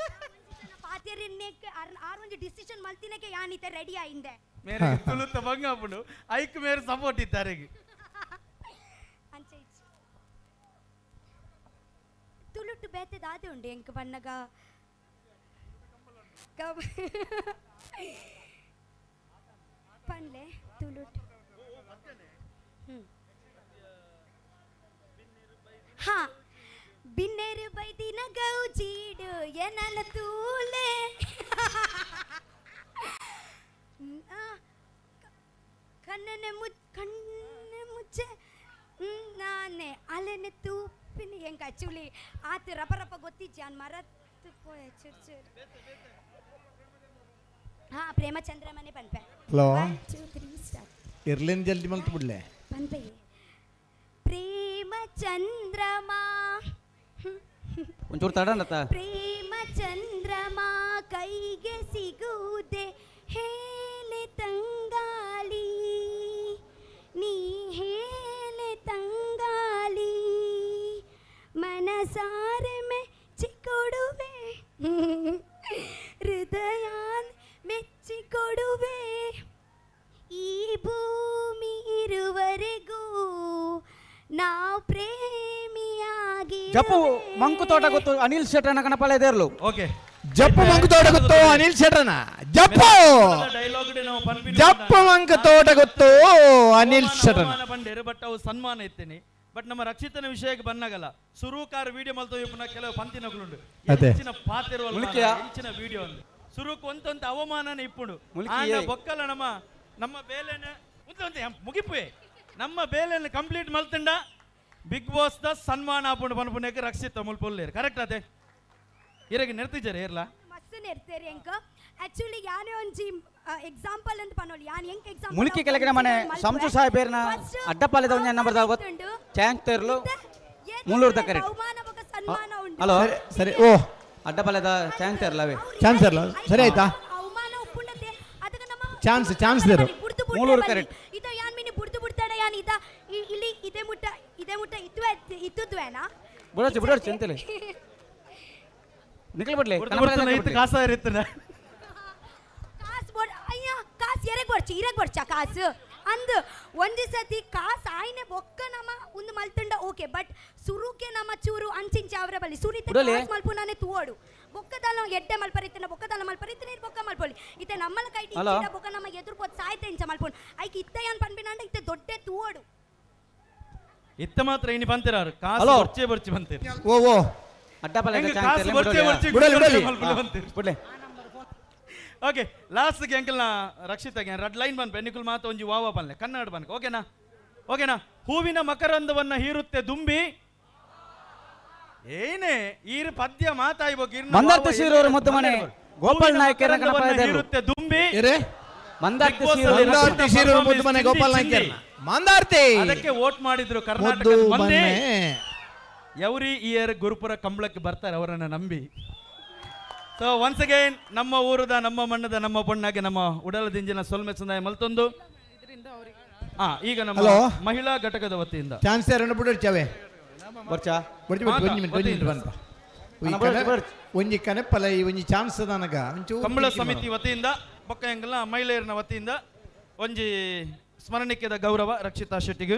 ಪಾತೆರಿನ್ನೇಕ್ ಆರ್ ಒಂಜಿ ಡಿಸಿಷನ್ ಮಲ್ತಿನಕ್ಕೆ ಯಾನಿತೆ ರೆಡಿ ಆಯಿಂದೆ. ಮೇರೆ ತುಳುತ ಬಂಗಾಪುಂಡು ಐಕ್ ಮೇರೆ ಸಪೋರ್ಟ್ ಇದ್ದಾರೆ. ಅಂಚ ಇಚ್ಚಿ ತುಳುಟು ಬೇತೆ ದಾದೆ ಉಂಡು ಎಂಕ್ ಬಣ್ಣಗ ಪನ್ಲೆ ತುಳುಟು. ಹಾ ಬಿನ್ನೇರು ಬೈದಿನ ಗೌಜೀಡು ಎನಲ ತೂಲೆ ಕಣ್ಣನೆ ಮುಚ್ ಕಣ್ಣೆ ಮುಚ್ಚೆ ನಾನೇ ಅಲೆನೆ ತೂಪಿನ ಎಂಕ್ ಆಕ್ಚುಲಿ ಆತ ರಪ ರಪ ಗೊತ್ತಿಜ್ಜಿ ಅನ್ ಮರತ್ ಪೋಯೆ ಚುರ್ ಚುರ್. ಹಾ ಪ್ರೇಮಚಂದ್ರ ಮನೆ ಪನ್ಪೆ. ಹಲೋ. 1 2 3 ಸ್ಟಾರ್ಟ್. ಇರ್ಲಿನ್ ಜಲ್ದಿ ಮಲ್ತು ಬಿಡ್ಲೆ. ಪನ್ಪೆ ಪ್ರೇಮ ಚಂದ್ರಮ. ಒಂಚೂರು ತಡನತ್ತ. ಪ್ರೇಮ ಚಂದ್ರಮ ಕೈಗೆ ಸಿಗುವುದೇ ಹೇಲೆ ತಂಗಾಲಿ, ನೀ ಹೇಲೆ ತಂಗಾಲಿ, ಮನಸಾರೆ ಮೆಚ್ಚಿಕೊಡುವೆ, ಹೃದಯ ಮೆಚ್ಚಿಕೊಡುವೆ, ಈ ಭೂಮಿ ಇರುವರೆಗೂ ನಾವು ಪ್ರೇಮಿಯಾಗಿ. ಜಪ್ಪು ಮಂಕುತೋಟ ಗೊತ್ತು ಅನಿಲ್ ಶೆಟ್ಟರ್ನ ಕಣಪಾಲೆ ದೇರ್ಲು. ಓಕೆ. ಜಪ್ಪು ಮಂಕು ತೋಟ ಗೊತ್ತು ಅನಿಲ್ ಶೆಟ್ಟರ್ನ. ಜಪ್ಪು ಡೈಲಾಗ್ ನಾವು ಪನ್ಪಿನ ಜಪ್ಪು ಮಂಕ ತೋಟ ಗೊತ್ತು ಅನಿಲ್ ಶೆಟ್ಟರ್ನ. ಅವಮಾನ ಪಂಡೇರು, ಬಟ್ ಅವು ಸನ್ಮಾನ ಇತ್ತೇನೆ. ಬಟ್ ನಮ್ಮ ರಕ್ಷಿತನ ವಿಷಯಕ್ಕೆ ಬನ್ನಾಗಲ್ಲ, ಸುರುಕಾರ ವಿಡಿಯೋ ಮಲ್ತೋ ಇಪ್ಪುನ ಕೆಲವು ಪಂತಿನಕುಲುಂಡು. ಅದೇ. ಹೆಚ್ಚಿನ ಪಾತಿರುವ ಮುಲ್ಕಿಯ? ಹೆಚ್ಚಿನ ವಿಡಿಯೋ ಅಂದು ಸುರುಕ್ ಒಂತೊಂತ ಅವಮಾನನ ಇಪ್ಪುಂಡು. ಮುಲ್ಕಿ. ಆಂಡ ಬೊಕ್ಕಲ ನಮ್ಮ ನಮ್ಮ ಬೇಲೆನ ಉಂತ ಉಂತ ಮುಗಿಪುವೆ. ನಮ್ಮ ಬೇಲೆನ ಕಂಪ್ಲೀಟ್ ಮಲ್ತಂಡ ಬಿಗ್ ಬಾಸ್ the ಸನ್ಮಾನ ಆಪುಂಡು ಪನ್ಪುನೇಕ ರಕ್ಷಿತ ಮುಲ್ಪೊಲ್ಲೇರು. ಕರೆಕ್ಟ್ ಅದೇ? ಇರಗೆ ನಿರ್ತಿಜಾರೆ ಇರ್ಲಾ. ಮಸ್ತ್ ನೆರ್ತೇರಿ ಎಂಕ. ಆಕ್ಚುಲಿ ಯಾನೇ ಒಂಜಿ ಎಕ್ಸಾಂಪಲ್ ಅಂತ ಪನೋಲಿ ಯಾನ್ ಎಂಕ್ ಎಕ್ಸಾಂಪಲ್. ಮುಲ್ಕಿ ಕೆಳಗಿನ ಮನೆ ಸಂಸು ಸಾಹೇಬೇರ್ನ ಅಡ್ಡಪಾಲೆದ ಒಂಜಿ ನಂಬರ್ ಚಾಂಕ್ ತೇರ್ಲು ಮುಳ್ಳೂರ್ದ ಕರೆಕ್ಟ್. ಅವಮಾನ ಬೊಕ ಸನ್ಮಾನ ಉಂಡು. ಹಲೋ. ಸರಿ, ಓ. ಅಡ್ಡಪಾಲೆದ ಚಾಂಕ್ ತೇರ್ಲ ಅವೇ. ಚಾನ್ಸ್ ಇರಲ್ಲ. ಸರಿ ಆಯ್ತಾ? ಅವಮಾನ ಉಪ್ಪುಂಡತೆ ಅದಕ್ಕೆ ನಮ್ಮ ಚಾನ್ಸ್ ಚಾನ್ಸ್ ದೇರು. ಬುಡ್ದು ಮೂಲೂರು ಬುಡ್ದು ಕರೆಕ್ಟ್. ಇದ ಯಾನ್ ಮಿನಿ ಬುಡ್ದು ಬುಡ್ತಾಡ ಯಾನ್ ಇದ ಇಲ್ಲಿ ಇದೆ ಮುಟ್ಟ ಇದೆ ಮುಟ್ಟ ಇದ್ವೆ ಇದ್ದುದ್ವೇನಾ? ಬುಡೋಚಿ ಬುಡೋಚಿ ಅಂತಲೇ ನಿಖಲ್ ಬಿಡ್ಲಿ. ಇತ್ತು ಕಾಸ ಇರ್ತದೆ. ಕಾಸು ಬೋಡ್ ಅಯ್ಯ, ಕಾಸು ಎರೆಗ್ ಬರ್ಚಿ, ಇರೆಗ್ ಬರ್ಚ ಕಾಸು ಅಂದ್. ಒಂಜಿ ಸತಿ ಕಾಸು ಆಯ್ನೆ ಬೊಕ್ಕ ನಮ ಒಂದು ಮಲ್ತಂಡ ಓಕೆ, ಬಟ್ ಸುರುಕೆ ನಮ ಚೂರು ಅಂಚಿಂಚ ಅವರ ಬಲ್ಲಿ ಸುರಿತ ಬುಡಲೆ. ಕಾಸು ಮಲ್ಪುನಾನೆ ತೂವಡು. ಬೊಕ್ಕದಲ್ಲ ಎಡ್ಡೆ ಮಲ್ಪರಿತ್ತನ, ಬೊಕ್ಕದಲ್ಲ ಮಲ್ಪರಿತ್ತನ, ಇರ್ ಬೊಕ್ಕ ಮಲ್ಪೊಲಿ. ಇತ್ತೆ ನಮ್ಮಲ ಕೈಟ್ ಹಲೋ. ಇಚ್ಚಿಡ ಬೊಕ್ಕ ನಮ್ಮ ಎದುರು ಪೋತ್ ಸಾಯ್ತೆ ಇಂಚ ಮಲ್ಪೊಂಡು ಐಕ್ ಇತ್ತ ಯಾನ್ ಪನ್ಪಿನಾಂಡ ಇತ್ತೆ ದೊಡ್ಡ ತೂವಡು. ಇತ್ತ ಮಾತ್ರ ಇನಿ ಬಂತಿರಾರು ಕಾಸು ಹಲೋ. ಬರ್ಚೆ ಬರ್ಚಿ ಬಂತೀರಿ. ಓ ಓ. ಅಡ್ಡಪಾಲೆದ ಹೆಂಗೆ ಚಾಂಕ್ ಕಾಸು ತೇರ್ಲೆ ಬರ್ಚೆ ಬುಡೋಲಿ. ಬರ್ಚಿ ಬಿಡಲಿ, ಬಿಡಲಿ. ಮಲ್ಪುಲೆ ಬಂತೀರಿ. ಬಿಡ್ಲೆ. ಓಕೆ, ಲಾಸ್ಟ್ ಅಂಕಲ್ನ ರಕ್ಷಿತಾಗೆ ರೆಡ್ ಲೈನ್ ಬಂದ್ಪೆ. ನಿಕುಲ್ ಮಾತ ಒಂಜಿ ವಾವ ಪನ್ಲೆ, ಕನ್ನಡ ಬನ್ಕ. ಓಕೆನಾ? ಓಕೆನಾ? ಹೂವಿನ ಮಕರಂದವನ್ನ ಹೀರುತ್ತೆ ದುಂಬಿ. ಏನೇ ಈರು ಪದ್ಯ ಮಾತಾಯ್ಬೇಕು. ಮಂದಾರ್ತಿ ಸೀರೂರು ಮುದ್ದು ಮನೆ ಗೋಪಾಲ್ ನಾಯ್ಕರ ಗಣಪ ಹೀರುತ್ತೆ ದುಂಬಿ. ಏರೆ? ಮಂದಾರ್ತಿ Big Boss ಸೀರೂರು ಅಲ್ಲಿ ಮಂದಾರ್ತಿ ಸೀರೂರು ಮುದ್ದು ಮನೆ ಗೋಪಾಲ್ ನಾಯ್ಕರ್. ಮಂದಾರ್ತಿ ಅದಕ್ಕೆ ವೋಟ್ ಮಾಡಿದ್ರು ಮುದ್ದು ಕರ್ನಾಟಕದ ಮಂದಿ. ಮನೆ. ಎವ್ರಿ ಇಯರ್ ಗುರುಪುರ ಕಂಬಳಕ್ಕೆ ಬರ್ತಾರೆ ಅವರನ್ನ ನಂಬಿ. ಸೊ ಒನ್ಸ್ ಅಗೈನ್ ನಮ್ಮ ಊರದ ನಮ್ಮ ಮಣ್ಣದ ನಮ್ಮ ಬಣ್ಣಗೆ ನಮ್ಮ ಉಡಲದಿಂಜಿನ ಸೊಲ್ಮೆ ಸಂದಾಯ ಮಲ್ತೊಂದು. ಈಗ ನಮ್ಮ ಹಲೋ. ಮಹಿಳಾ ಘಟಕದ ವತಿಯಿಂದ ಚಾನ್ಸ್ ಯಾರನ್ನು ಬಿಡೋರು ಚಾವೆ. ಬರ್ಚಾ. ಬಡ್ಜಿ ಬಡ್ಜಿ, ಒಂಜಿ ಮಿನಿಟ್, ಒಂಜಿ ಮಿನಿಟ್ ಬಂತ. ಈ ಅಣ್ಣ, ಕನೆ ಬರ್ಚಿ, ಬರ್ಚಿ. ಒಂಜಿ ಕನೆಪ್ಪಲ ಈ ಒಂಜಿ ಚಾನ್ಸ್ ನನಗ ಒಂಚೂರು ಕಂಬಳ ತಿಂಕಿ ಸಮಿತಿ ಮಾಡು. ವತಿಯಿಂದ ಬೊಕ್ಕ ಎಂಗಲ್ನ ಮಹಿಳೆಯರನ ವತಿಯಿಂದ ಒಂಜಿ ಸ್ಮರಣಿಕೆದ ಗೌರವ ರಕ್ಷಿತಾ ಶೆಟ್ಟಿಗೆ.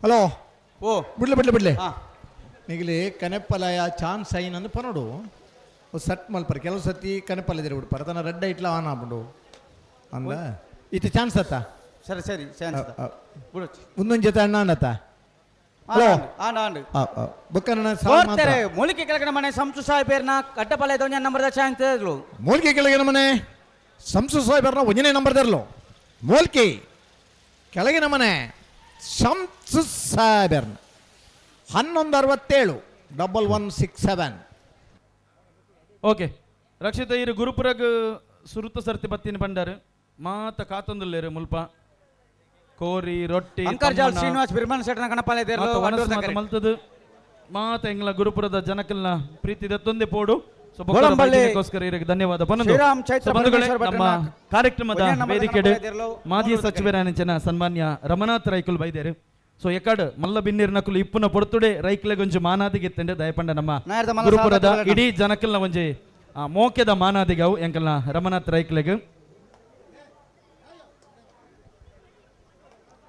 ಹಲೋ. ಓ. ಬಿಡ್ಲೆ ಬಿಡ್ಲೆ ಬಿಡ್ಲೆ. ಹಾ. ನಿಗಲಿ ಕನೆಪ್ಪಲಯ ಚಾನ್ಸ್ ಐನಂದು ಪನೋಡು ಸಟ್ ಮಲ್ಪರ. ಕೆಲವು ಸತಿ ಕನೆಪ್ಪಲ ಇದ್ದೀರಿ ಬಿಡು ಪರತನ ರೆಡ್ ಐಟ್ಲ ಆನ್ ಆಗ್ಬಿಡು ಅಂದ ಇತ್ತು ಚಾನ್ಸ್ ಅತ್ತ. ಸರಿ ಸರಿ, ಚಾನ್ಸ್ ಬಿಡೋಚಿ. ಮುಂದೊಂದು ಜೊತೆ ಅಣ್ಣ ಅನ್ನತ್ತ. ಹಲೋ. ಆಂಡ್ ಆಂಡ್. ಬೊಕ್ಕನ ಸಾಲ್ ಮಾತ್ರ. ಕೋರ್ತಾರೆ ಮೂಲಿಕೆ ಕೆಳಗಿನ ಮನೆ ಸಂಸು ಸಾಹೇಬೇರ್ನ ಅಡ್ಡಪಾಲೆದ ಒಂಜಿ ನಂಬರ್ದ ಚಾಂಕ್ ತೇರ್ಲು. ಮೂಲ್ಕಿ ಕೆಳಗಿನ ಮನೆ ಸಂಸು ಸಾಹೇಬರ್ನ ಒಂದನೇ ನಂಬರ್ ತರಲು. ಮೂಲ್ಕಿ ಕೆಳಗಿನ ಮನೆ ಸಂಸು ಸಾಹೇಬರ್ನ 1167 1167. ಓಕೆ ರಕ್ಷಿತ, ಇರು ಗುರುಪುರಗ್ ಸುರುತ ಸರ್ತಿ ಬತ್ತಿನ ಬಂಡಾರು ಮಾತ ಕಾತೊಂದುಲ್ಲೇರು ಮುಲ್ಪ ಕೋರಿ ರೊಟ್ಟಿ ಅಂಕರ್ಜಾಲ್ ತಮ್ಮನ ಶ್ರೀನಿವಾಸ್ ಬಿರ್ಮನ್ ಶೆಟ್ಟನ ಗಣಪಾಲೆ ದೇರ್ಲು ಮಾತ ವನಸ್ ಅಡ್ಡೂರ್ದ ಮಾತ ಕರೆಕ್ಟ್. ಮಲ್ತದು ಮಾತ ಎಂಗ್ಲ ಗುರುಪುರದ ಜನಕಲ್ನ ಪ್ರೀತಿ ದತ್ತೊಂದೇ ಪೋಡು. ಸೊ ಗೋಳಂಬಳ್ಳಿ ಬೊಕ್ಕದ ಇರಿಗೆ ಧನ್ಯವಾದ ಪನೊಂದು. ಶ್ರೀರಾಮ್ ಚೈತ್ರ ಸೊ ಬಂಧುಗಳೇ, ಪರಮೇಶ್ವರ ನಮ್ಮ ಭಟ್ರನ ಕಾರ್ಯಕ್ರಮದ ಒಂಜನೇ ನಂಬರ್ದ ವೇದಿಕೆಡೆ ಗಣಪಾಲೆ ದೇರ್ಲು ಮಾಜಿ ಮೂರು ಸಚಿವರಾನಿಂಚಿನ ಸನ್ಮಾನ್ಯ ರಮನಾಥ್ ರೈಕುಲ್ ಬೈದೇರು. ಸೊ ಎಕಡ್ ಮಲ್ಲ ಬಿನ್ನೀರ್ ನಕುಲು ಇಪ್ಪುನ ಪೊರ್ತುಡೆ ರೈಕ್ಲೆಗೊಂಜಿ ಮಾನಾದಿಗೆ ಎತ್ತಂಡೆ ದಯಪಂಡ ನಮ್ಮ ನಾಯರ್ದ ಮಲ್ಲ ಗುರುಪುರದ ಸಾಧಕರುಗಳನ್ನ. ಇಡೀ ಜನಕಲ್ನ ಒಂಜಿ, ಮೋಕೆದ ಮಾನಾದಿಗವು ಎಂಕಲ್ನ ರಮನಾಥ್ ರೈಕ್ಲೆಗ್.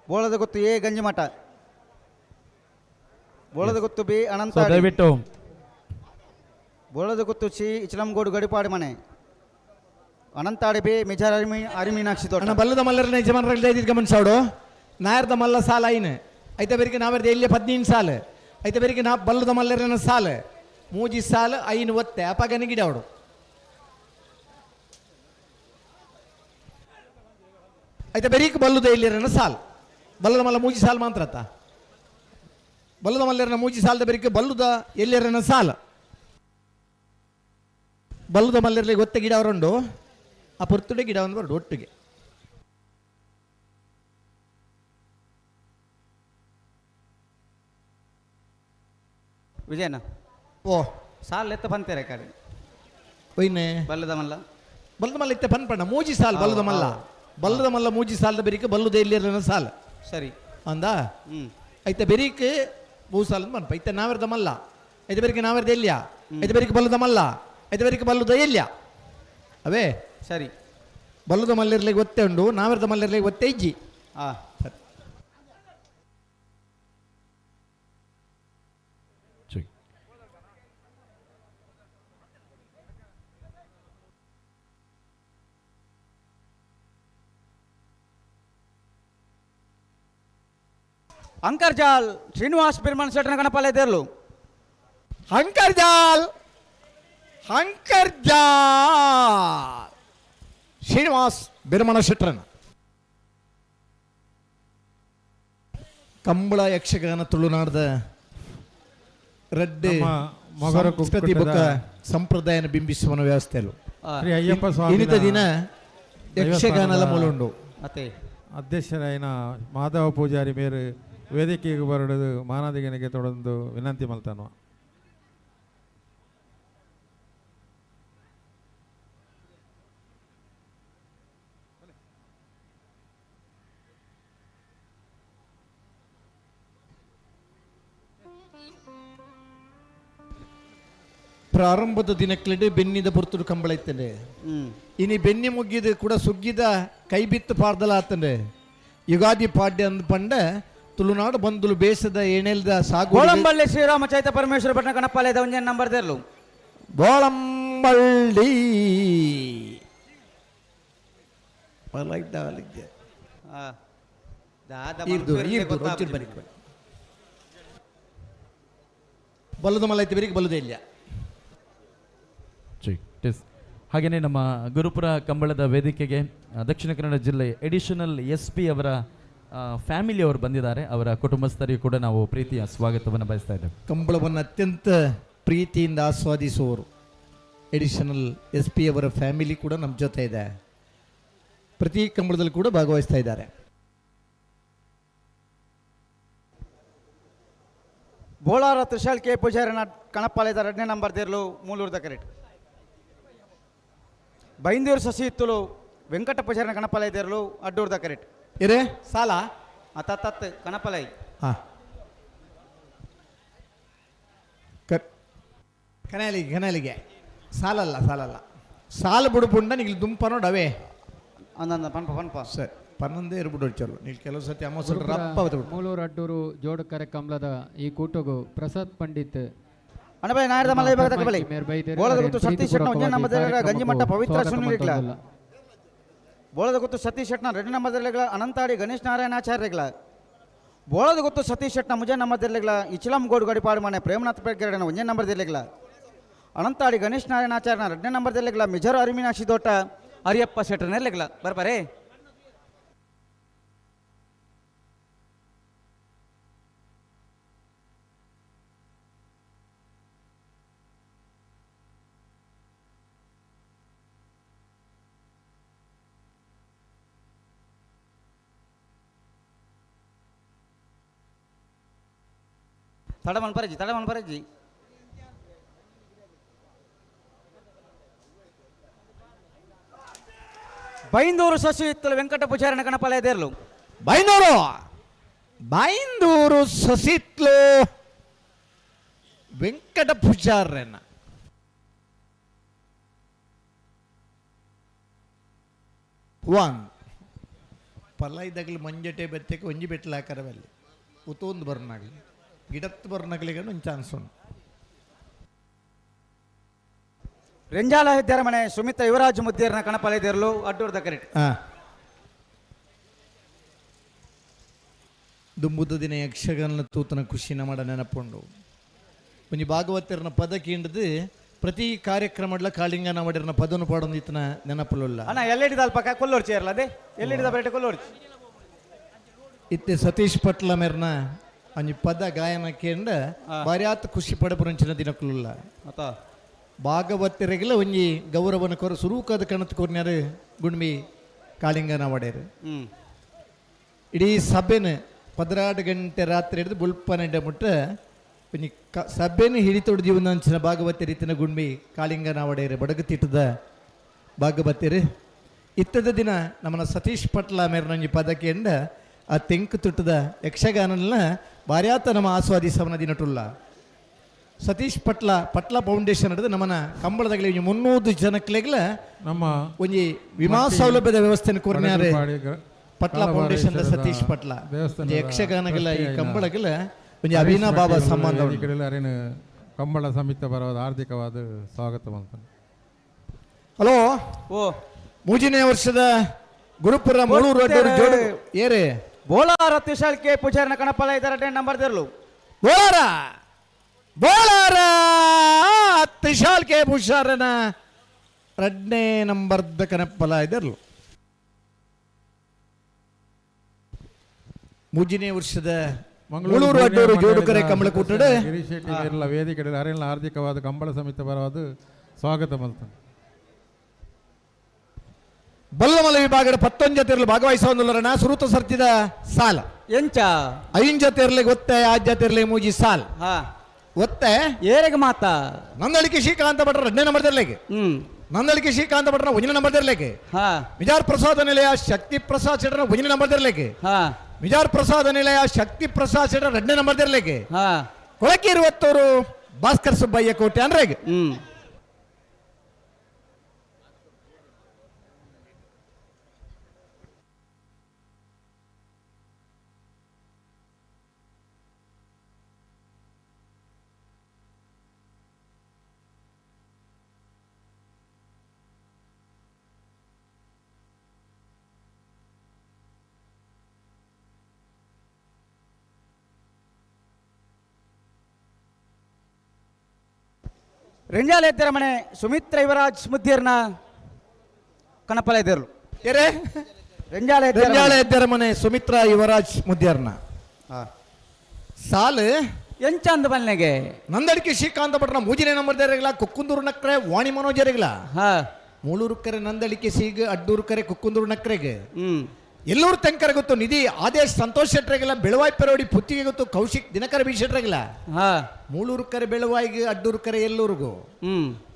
ಬೋಳದ ಗೊತ್ತು ಎ ಗಂಜಿಮಠ, ಬೋಳದ ಗೊತ್ತು ಬಿ ಅನಂತ, ಸೊ ದಯವಿಟ್ಟು ಬೋಳದ ಗೊತ್ತು ಸಿ ಇಚಲಂಗೋಡು ಗಡಿಪಾಡು ಮನೆ, ಅನಂತಾಡಿ ಬಿ ಮಿಜಾರ್ ಅರಿಮಿ ಅರಿಮೀನಾಕ್ಷಿ ತೋಟ. ಅಣ್ಣ ಬಲ್ಲದ ಮಲ್ಲರನ್ನ ಯಜಮಾನರಲ್ಲಿ ದಯದಿದ್ದು ಗಮನಿಸೋಡು. ನಾಯರ್ದ ಮಲ್ಲ ಸಾಲ ಐನು ಐತೆ ಬೇರಿಗೆ ನಾವೆರ್ದ ಎಲ್ಲಿ 15 ಸಾಲು ಐತೆ ಬೇರಿಗೆ ನಾ ಬಲ್ಲದ ಮಲ್ಲರನ ಸಾಲು ಮೂಜಿ ಸಾಲು ಐನು ಒತ್ತೆ ಅಪಗನ ಗಿಡ ಅವಡು. ಐತೆ ಬೆರೀಕ್ ಬಲ್ಲದ ಎಲ್ಲಿರನ ಸಾಲ್ ಬಲ್ಲದ ಮಲ್ಲ ಮೂಜಿ ಸಾಲು ಮಾತ್ರ ಅತ್ತ. ಬಲ್ಲದ ಮಲ್ಲರನ ಮೂಜಿ ಸಾಲದ ಬೆರಿಕೆ ಬಲ್ಲದ ಎಲ್ಲಿರನ ಸಾಲ ಬಲ್ಲದ ಮಲ್ಲರಲ್ಲಿ ಒತ್ತೆ ಗಿಡ ಅವರುಂಡು ಆ ಪೊರ್ತುಡೆ ಗಿಡ ಒಂದು ಬರಡು ಒಟ್ಟಿಗೆ. ವಿಜಯನ ಓ. ಸಾಲ್ ಎತ್ತ ಬಂತೇರೆ ಕಡೆ. ಒಯ್ನೆ ಬಲ್ಲದ ಮಲ್ಲ. ಬಲ್ಲದ ಮಲ್ಲ ಇತ್ತೆ ಪನ್ಪಣ್ಣ ಮೂಜಿ ಸಾಲ್ ಬಲ್ಲದ ಮಲ್ಲ ಬಲ್ಲದ ಮಲ್ಲ ಮೂಜಿ ಸಾಲದ ಬೆರಿಕೆ ಬಲ್ಲದ ಎಲ್ಲಿರನ ಸಾಲ. ಸರಿ. ಅಂದ ಹ್ಮ್. ಐತೆ ಬೆರಿಕ್ ಬೂ ಸಾಲ ಅಂತ ಪನ್ಪ. ಐತೆ ನಾವೆರ್ದ ಮಲ್ಲ ಐತೆ ಬೆರಿಕೆ ನಾವೆರ್ದ ಎಲ್ಲಿಯ ಐತೆ ಬೆರಿಕೆ ಬಲ್ಲದ ಮಲ್ಲ ಐತೆ ಬೆರಿಕೆ ಬಲ್ಲದ ಎಲ್ಲಿಯ ಅವೇ. ಸರಿ. ಬಲ್ಲದ ಮಲ್ಲಿರ್ಲಿಗೆ ಒತ್ತೆ ಉಂಡು, ನಾವರದ ಮಲ್ಲಿರ್ಲಿಗೆ ಒತ್ತೆ ಇಜ್ಜಿ. ಸರಿ. ಅಂಕರ್ಜಾಲ್ ಶ್ರೀನಿವಾಸ್ ಬಿರ್ಮನ್ ಶೆಟ್ಟನ ಗಣಪಾಲಯ ದೇರ್ಲು. ಅಂಕರ್ಜಾಲ್ ಅಂಕರ್ಜಾಲ್ ಶ್ರೀನಿವಾಸ್ ಬಿರ್ಮಣ ಶೆಟ್ಟರನ ಕಂಬಳ ಯಕ್ಷಗಾನ ತುಳುನಾಡದ ರಡ್ಡೆ ನಮ್ಮ ಮೊಗರ ಸಂಸ್ಕೃತಿ ಕುಕ್ಕುಟದ ಬೊಕ್ಕ ಸಂಪ್ರದಾಯನ ಬಿಂಬಿಸುವನ ವ್ಯವಸ್ಥೆಲು ಶ್ರೀ ಅಯ್ಯಪ್ಪ ಸ್ವಾಮಿನ ಇನಿತ ದಿನ ಯಕ್ಷಗಾನಲ ದೇವಸ್ಥಾನದ ಮೂಲುಂಡು. ಅತ್ತೆ ಅಧ್ಯಕ್ಷರಾಯಿನ ಮಾಧವ ಪೂಜಾರಿ ಮೇರು ವೇದಿಕೆಗೆ ಬರಡು ಮಾನಾದಿಗನಿಗೆ ತೊಡಂದು ವಿನಂತಿ ಮಲ್ತಾನು. ಪ್ರಾರಂಭದ ದಿನಕ್ಲೆಡೆ ಬೆನ್ನಿದ ಪೊರ್ತುಡು ಕಂಬಳ ಇತ್ತಂಡೆ. ಇನಿ ಬೆನ್ನಿ ಮುಗ್ಗಿದ ಕೂಡ ಸುಗ್ಗಿದ ಕೈ ಬಿತ್ತು ಪಾಡ್ದಲ ಆತಂಡೆ. ಯುಗಾದಿ ಪಾಡ್ಯ ಅಂದ್ ಪಂಡ ತುಳುನಾಡು ಬಂದುಲು ಬೇಸದ ಏಣೆಲ್ದ ಸಾಗು. ಗೋಳಂಬಳ್ಳಿ ಶ್ರೀರಾಮ ಚೈತ ಪರಮೇಶ್ವರ ಭಟ್ನ ಗಣಪಾಲಯದ ಒಂಜನೇ ನಂಬರ್ ದೇರ್ಲು. ಗೋಳಂಬಳ್ಳಿ ಬಲ್ಲದ ಮಲ್ಲ ಐತೆ ಬೇರಿಗೆ ಬಲ್ಲದೇ ಇಲ್ಲ. ಹಾಗೆಯೇ ನಮ್ಮ ಗುರುಪುರ ಕಂಬಳದ ವೇದಿಕೆಗೆ ದಕ್ಷಿಣ ಕನ್ನಡ ಜಿಲ್ಲೆ additional S P ಅವರ ಫ್ಯಾಮಿಲಿಯವರು ಬಂದಿದ್ದಾರೆ. ಅವರ ಕುಟುಂಬಸ್ಥರಿಗೂ ಕೂಡ ನಾವು ಪ್ರೀತಿಯ ಸ್ವಾಗತವನ್ನು ಬಯಸ್ತಾ ಇದ್ದೇವೆ. ಕಂಬಳವನ್ನು ಅತ್ಯಂತ ಪ್ರೀತಿಯಿಂದ ಆಸ್ವಾದಿಸುವವರು additional S P ಅವರ ಫ್ಯಾಮಿಲಿ ಕೂಡ ನಮ್ಮ ಜೊತೆ ಇದೆ. ಪ್ರತಿ ಕಂಬಳದಲ್ಲಿ ಕೂಡ ಭಾಗವಹಿಸ್ತಾ ಇದ್ದಾರೆ. ಬೋಳಾರ ತ್ರಿಶಾಲ್ ಕೆ ಪೂಜಾರಿನ ಕಣಪಾಲಯದ ಎರಡನೇ ನಂಬರ್ ದೇರ್ಲು ಮೂಲೂರ್ದ ಕರೆಕ್ಟ್. ಬೈಂದೂರು ಸಸಿ ಇತ್ತಲು ವೆಂಕಟ ಪೂಜಾರಿನ ಕಣಪಾಲಯ ದೇರ್ಲು ಅಡ್ಡೂರ್ದ ಕರೆಕ್ಟ್. ಇರೇ ಸಾಲ ಅತ್ತ ಕಣಪಾಲಯ. ಹಾಂ ಕನಾಲಿಗೆ ಕನಾಲಿಗೆ ಸಾಲಲ್ಲ ಸಾಲಲ್ಲ ಸಾಲ ಬುಡುಪುಂಡ ನೀ ದುಂಪ ನೋಡವೇ ಅಂದ ಪನ್ಪ ಪನ್ಪ ಸರಿ ಪನ್ನೊಂದೇ ಇರ್ಬಿಡು ಚಲೋ ನೀವು ಕೆಲವು ಸತಿ ಅಮಾವಾಸ್ಯೆ ರಪ್ಪ ಮೂಲೂರು ಅಡ್ಡೂರು ಜೋಡುಕರೆ ಕಮಲದ ಈ ಕೂಟಗು ಪ್ರಸಾದ್ ಪಂಡಿತ್ ಅಣ್ಣಬಾಯಿ ನಾಯರದ ಮಲೈ ಭಾಗದ ಕಬಲಿ ಬೋಳದ ಗುತ್ತು ಸತೀಶ್ ಶೆಟ್ನ ಒಂಜನೇ ನಂಬರ್ ಗಂಜಿಮಠ ಪವಿತ್ರ ಸುನಿಲಿಗ್ಲ. ಬೋಳದ ಗುತ್ತು ಸತೀಶ್ ಶೆಟ್ನ ಎರಡನೇ ನಂಬರ್ ಅನಂತಾಡಿ ಗಣೇಶ್ ನಾರಾಯಣಾಚಾರ್ಯಗಳ. ಬೋಳದ ಗುತ್ತು ಸತೀಶ್ ಶೆಟ್ನ ಮುಜೆ ನಂಬರ್ ದಿರ್ಲಿಗ್ಲ ಇಚಿಲಂ ಗೋಡು ಗಡಿಪಾಡು ಮನೆ ಪ್ರೇಮನಾಥ್ ಪೆಗ್ಗರಡನ ಒಂಜನೇ ನಂಬರ್ ದಿರ್ಲಿಗ್ಲ. ಅನಂತಾಡಿ ಗಣೇಶ್ ನಾರಾಯಣಾಚಾರ್ಯನ ಎರಡನೇ ನಂಬರ್ ದಿರ್ಲಿಗ್ಲ ಮಿಜರು ಅರಿಮಿನಾಕ್ಷಿ ದೋಟ ಹರಿಯಪ್ಪ ಶೆಟ್ಟರ್ನೆರ್ಲಿಗ್ಲ ಬರ್ಬಾರೇ. ತಡ ಮನ್ಪರಜ್ಜಿ ತಡ ಮನ್ಪರಜ್ಜಿ. ಬೈಂದೂರು ಶಶಿ ಇತ್ತಲು ವೆಂಕಟ ಪೂಜಾರಿನ ಗಣಪಾಲಯ ದೇರ್ಲು. ಬೈಂದೂರು ಬೈಂದೂರು ಸಸಿತ್ಲು ವೆಂಕಟ ಪೂಜಾರನ ಒನ್ ಪಲ್ಲೈದಾಗಲಿ ಮಂಜಟೆ ಬೆತ್ತಕ್ಕೆ ಒಂಜಿ ಬೆಟ್ಟಲ ಹಾಕರವಲ್ಲಿ ಉತೊಂದು ಬರ್ನಾಗಲಿ ಗಿಡತ್ತು ಬರ್ನಾಗಲಿಗೆ ಒಂದು ಚಾನ್ಸ್ ಉಂಟು. ರೆಂಜಾಲ ಹೆದ್ದಾರ ಮನೆ ಸುಮಿತ್ರ ಯುವರಾಜ್ ಮುದ್ದೇರ್ನ ಕಣಪಾಲಯ ದೇರ್ಲು ಅಡ್ಡೂರ್ದ ಕರೆಕ್ಟ್. ಹಾಂ ದುಂಬುದ ದಿನ ಯಕ್ಷಗಾನ ತೂತನ ಖುಷಿನ ಮಾಡ ನೆನಪುಂಡು. ಒಂಜಿ ಭಾಗವತರನ ಪದ ಕೀಂಡದು ಪ್ರತಿ ಕಾರ್ಯಕ್ರಮಡ್ಲ ಕಾಳಿಂಗನ ಮಾಡಿರನ ಪದನು ಪಾಡೊಂದು ಇತ್ತನ ನೆನಪುಲುಲ್ಲ. ಅಣ್ಣ ಎಲ್ಲಿಡಿದ ಅಲ್ಪ ಕೊಲ್ಲೋರ್ಚಿ ಚೇರ್ಲ ಅದೇ ಎಲ್ಲಿಡಿದ ಬೇಟೆ ಕೊಲ್ಲೋರ್ಚಿ. ಇತ್ತೆ ಸತೀಶ್ ಪಟ್ಲ ಮೇರ್ನ ಒಂಜಿ ಪದ ಗಾಯನ ಕೇಂಡ ಬಾರ್ಯಾತ್ ಖುಷಿ ಪಡಪುರಂಚಿನ ದಿನಕ್ಕುಲ್ಲ. ಅತ್ತ ಭಾಗವತರಿಗೆಲ್ಲ ಒಂಜಿ ಗೌರವನ ಕೊರ ಸುರೂಕದ ಕಣತ್ ಕೊರ್ನ್ಯಾರು ಗುಣ್ಮಿ ಕಾಳಿಂಗನ ಒಡೆಯರು. ಇಡೀ ಸಭೆನ 12 ಗಂಟೆ ರಾತ್ರಿ ಹಿಡಿದು ಬುಲ್ಪನೆಂಡೆ ಮುಟ್ಟ ಒಂಜಿ ಸಭೆನ ಹಿಡಿತೊಡು ಜೀವನ ಅಂಚಿನ ಭಾಗವತ ರೀತಿನ ಗುಣ್ಮಿ ಕಾಳಿಂಗನ ಒಡೆಯರು ಬಡಗುತಿಟ್ಟದ ಭಾಗವತಿರು. ಇತ್ತದ ದಿನ ನಮ್ಮನ ಸತೀಶ್ ಪಟ್ಲ ಮೇರ್ನೊಂಜಿ ಪದಕೆಂಡ ಆ ತೆಂಕು ತುಟ್ಟದ ಯಕ್ಷಗಾನನ ಬಾರ್ಯಾತ ನಮ್ಮ ಆಸ್ವಾದಿಸವನ ದಿನಟುಲ್ಲ. ಸತೀಶ್ ಪಟ್ಲ ಪಟ್ಲ ಫೌಂಡೇಶನ್ ಹಿಡಿದು ನಮ್ಮನ ಕಂಬಳದಾಗಲಿ ಒಂಜಿ 300 ಜನಕ್ಲೆಗ್ಲ ನಮ್ಮ ಒಂಜಿ ವಿಮಾ ಸೌಲಭ್ಯದ ವ್ಯವಸ್ಥೆಯನ್ನು ಕೋರ್ನಾರೆ ಪಟ್ಲ ಕಾಲಬಾರ ಫೌಂಡೇಶನ್ ಈಶ್ವರದ ಸತೀಶ್ ಪಟ್ಲ ದೇವಸ್ಥಾನದ ಒಂಜಿ ಯಕ್ಷಗಾನಗಳ ಈ ಟ್ರಸ್ಟಿಯಾಯಿನ ಕಂಬಳಗಳ ಒಂಜಿ ಹರೀಶ್ ಅವಿನಾ ಬಾಬಾ ಭಟ್ಟಿ ಸಂಬಂಧ ಉಂಡು. ವೇದಿಕೆಯಲ್ಲಿ ಅರಿನ ಕಂಬಳ ಸಮಿತಿ ಬರೋದು ಹಾರ್ದಿಕವಾದ ಸ್ವಾಗತ ಮಾಡ್ತಾನೆ. ಹಲೋ ಓ ಮೂಜಿನೇ ವರ್ಷದ ಗುರುಪುರ ಮೂಳೂರು ಅಡ್ಡೂರು ಜೋಡು ಏರೆ ಬೋಲಾರ ತ್ರಿಶಾಲ್ ಕೆ ಪೂಜಾರಿನ ಕಣಪಲ ಇದ್ದಾರೆ ನಂಬರ್ ದೇರ್ಲು. ಬೋಲಾರ ಬೋಲಾರ ತ್ರಿಶಾಲ್ ಕೆ ಪೂಜಾರನ ಎರಡನೇ ನಂಬರ್ದ ಕನಪ್ಪಲ ಇದ್ದರು. ಮೂಜಿನೇ ವರ್ಷದ ಮೂಳೂರು ಅಡ್ಡೂರು ಜೋಡುಕರೆ ಕಂಬಳ ಕೂಟಡೆ ಗಿರೀಶ್ ಶೆಟ್ಟಿ ಮೇರೆಲ್ಲ ವೇದಿಕೆಯಲ್ಲಿ ಅರಿನ ಹಾರ್ದಿಕವಾದ ಕಂಬಳ ಸಮಿತಿ ಬರೋದು ಸ್ವಾಗತ ಮಾಡ್ತಾನೆ. ಬಲ್ಲಮಲ ವಿಭಾಗದ 11 ಜೊತೆಯಲ್ಲಿ ಭಾಗವಹಿಸುವಂದುಲ್ಲರಣ ಸುರುತ ಸರ್ತಿದ ಸಾಲ ಎಂಚ ಐನ್ ಜೊತೆ ಇರಲಿ ಗೊತ್ತೆ ಆ ಜೊತೆ ಇರಲಿ ಮೂಜಿ ಸಾಲ್ ಹಾ ಒತ್ತೆ ಏರೆಗೆ ಮಾತಾ ನಂದಳಿಕೆ ಶ್ರೀಕಾಂತ ಭಟ್ರ ಎರಡನೇ ನಂಬರ್ ಇರ್ಲಿಕ್ಕೆ ನಂದಳಿಕೆ ಶ್ರೀಕಾಂತ ಭಟ್ರ ಒಂದನೇ ನಂಬರ್ ಇರ್ಲಿಕ್ಕೆ ಹಾ ವಿಜಾರ್ ಪ್ರಸಾದ ನಿಲಯ ಶಕ್ತಿ ಪ್ರಸಾದ್ ಶೆಟ್ಟರ ಒಂದನೇ ನಂಬರ್ ಇರ್ಲಿಕ್ಕೆ ಹಾ ವಿಜಾರ್ ಪ್ರಸಾದ ನಿಲಯ ಶಕ್ತಿ ಪ್ರಸಾದ್ ಶೆಟ್ಟರ ಎರಡನೇ ನಂಬರ್ ಇರ್ಲಿಕ್ಕೆ ಹಾ ಕೊಳಕಿ ಇರುವತ್ತವರು ಭಾಸ್ಕರ್ ಸುಬ್ಬಯ್ಯ ಕೋಟೆ ಅಂದ್ರೆ ರೆಂಜಾಲ ಎದ್ದರ ಮನೆ ಸುಮಿತ್ರ ಯುವರಾಜ್ ಮುದ್ದಿರ್ನ ಕಣಪಲ ಇದ್ದರು. ಏರೆ ರೆಂಜಾಲ ರೆಂಜಾಳ ಎದ್ದರ ಮನೆ ಸುಮಿತ್ರಾ ಯುವರಾಜ್ ಮುದ್ಯರ್ನ ಸಾಲು ಎಂಚ ಅಂದ ಬಲ್ನೆಗೆ ನಂದಡಿಕೆ ಶ್ರೀಕಾಂತ ಭಟ್ರ ಮೂಜಿನೇ ನಂಬರ್ ದೇರಗಿಲ್ಲ ಕುಕ್ಕುಂದೂರು ನಕ್ರೆ ವಾಣಿ ಮನೋಜರಿಗಿಲ್ಲ ಹಾ ಮೂಳೂರು ಕರೆ ನಂದಳಿಕೆ ಸೀಗ ಅಡ್ಡೂರು ಕರೆ ಕುಕ್ಕುಂದೂರು ನಕ್ರೆಗೆ ಎಲ್ಲೂರು ತೆಂಕರ ಗೊತ್ತು ನಿಧಿ ಆದೇಶ್ ಸಂತೋಷ್ ಶೆಟ್ರೆಗಿಲ್ಲ ಬೆಳವಾಯಿ ಪೆರೋಡಿ ಪುತ್ತಿಗೆ ಗೊತ್ತು ಕೌಶಿಕ್ ದಿನಕರ ಬಿ ಶೆಟ್ರೆಗಿಲ್ಲ ಹಾ ಮೂಳೂರು ಕರೆ ಬೆಳವಾಯಿಗೆ ಅಡ್ಡೂರು ಕರೆ ಎಲ್ಲೂರಿಗೂ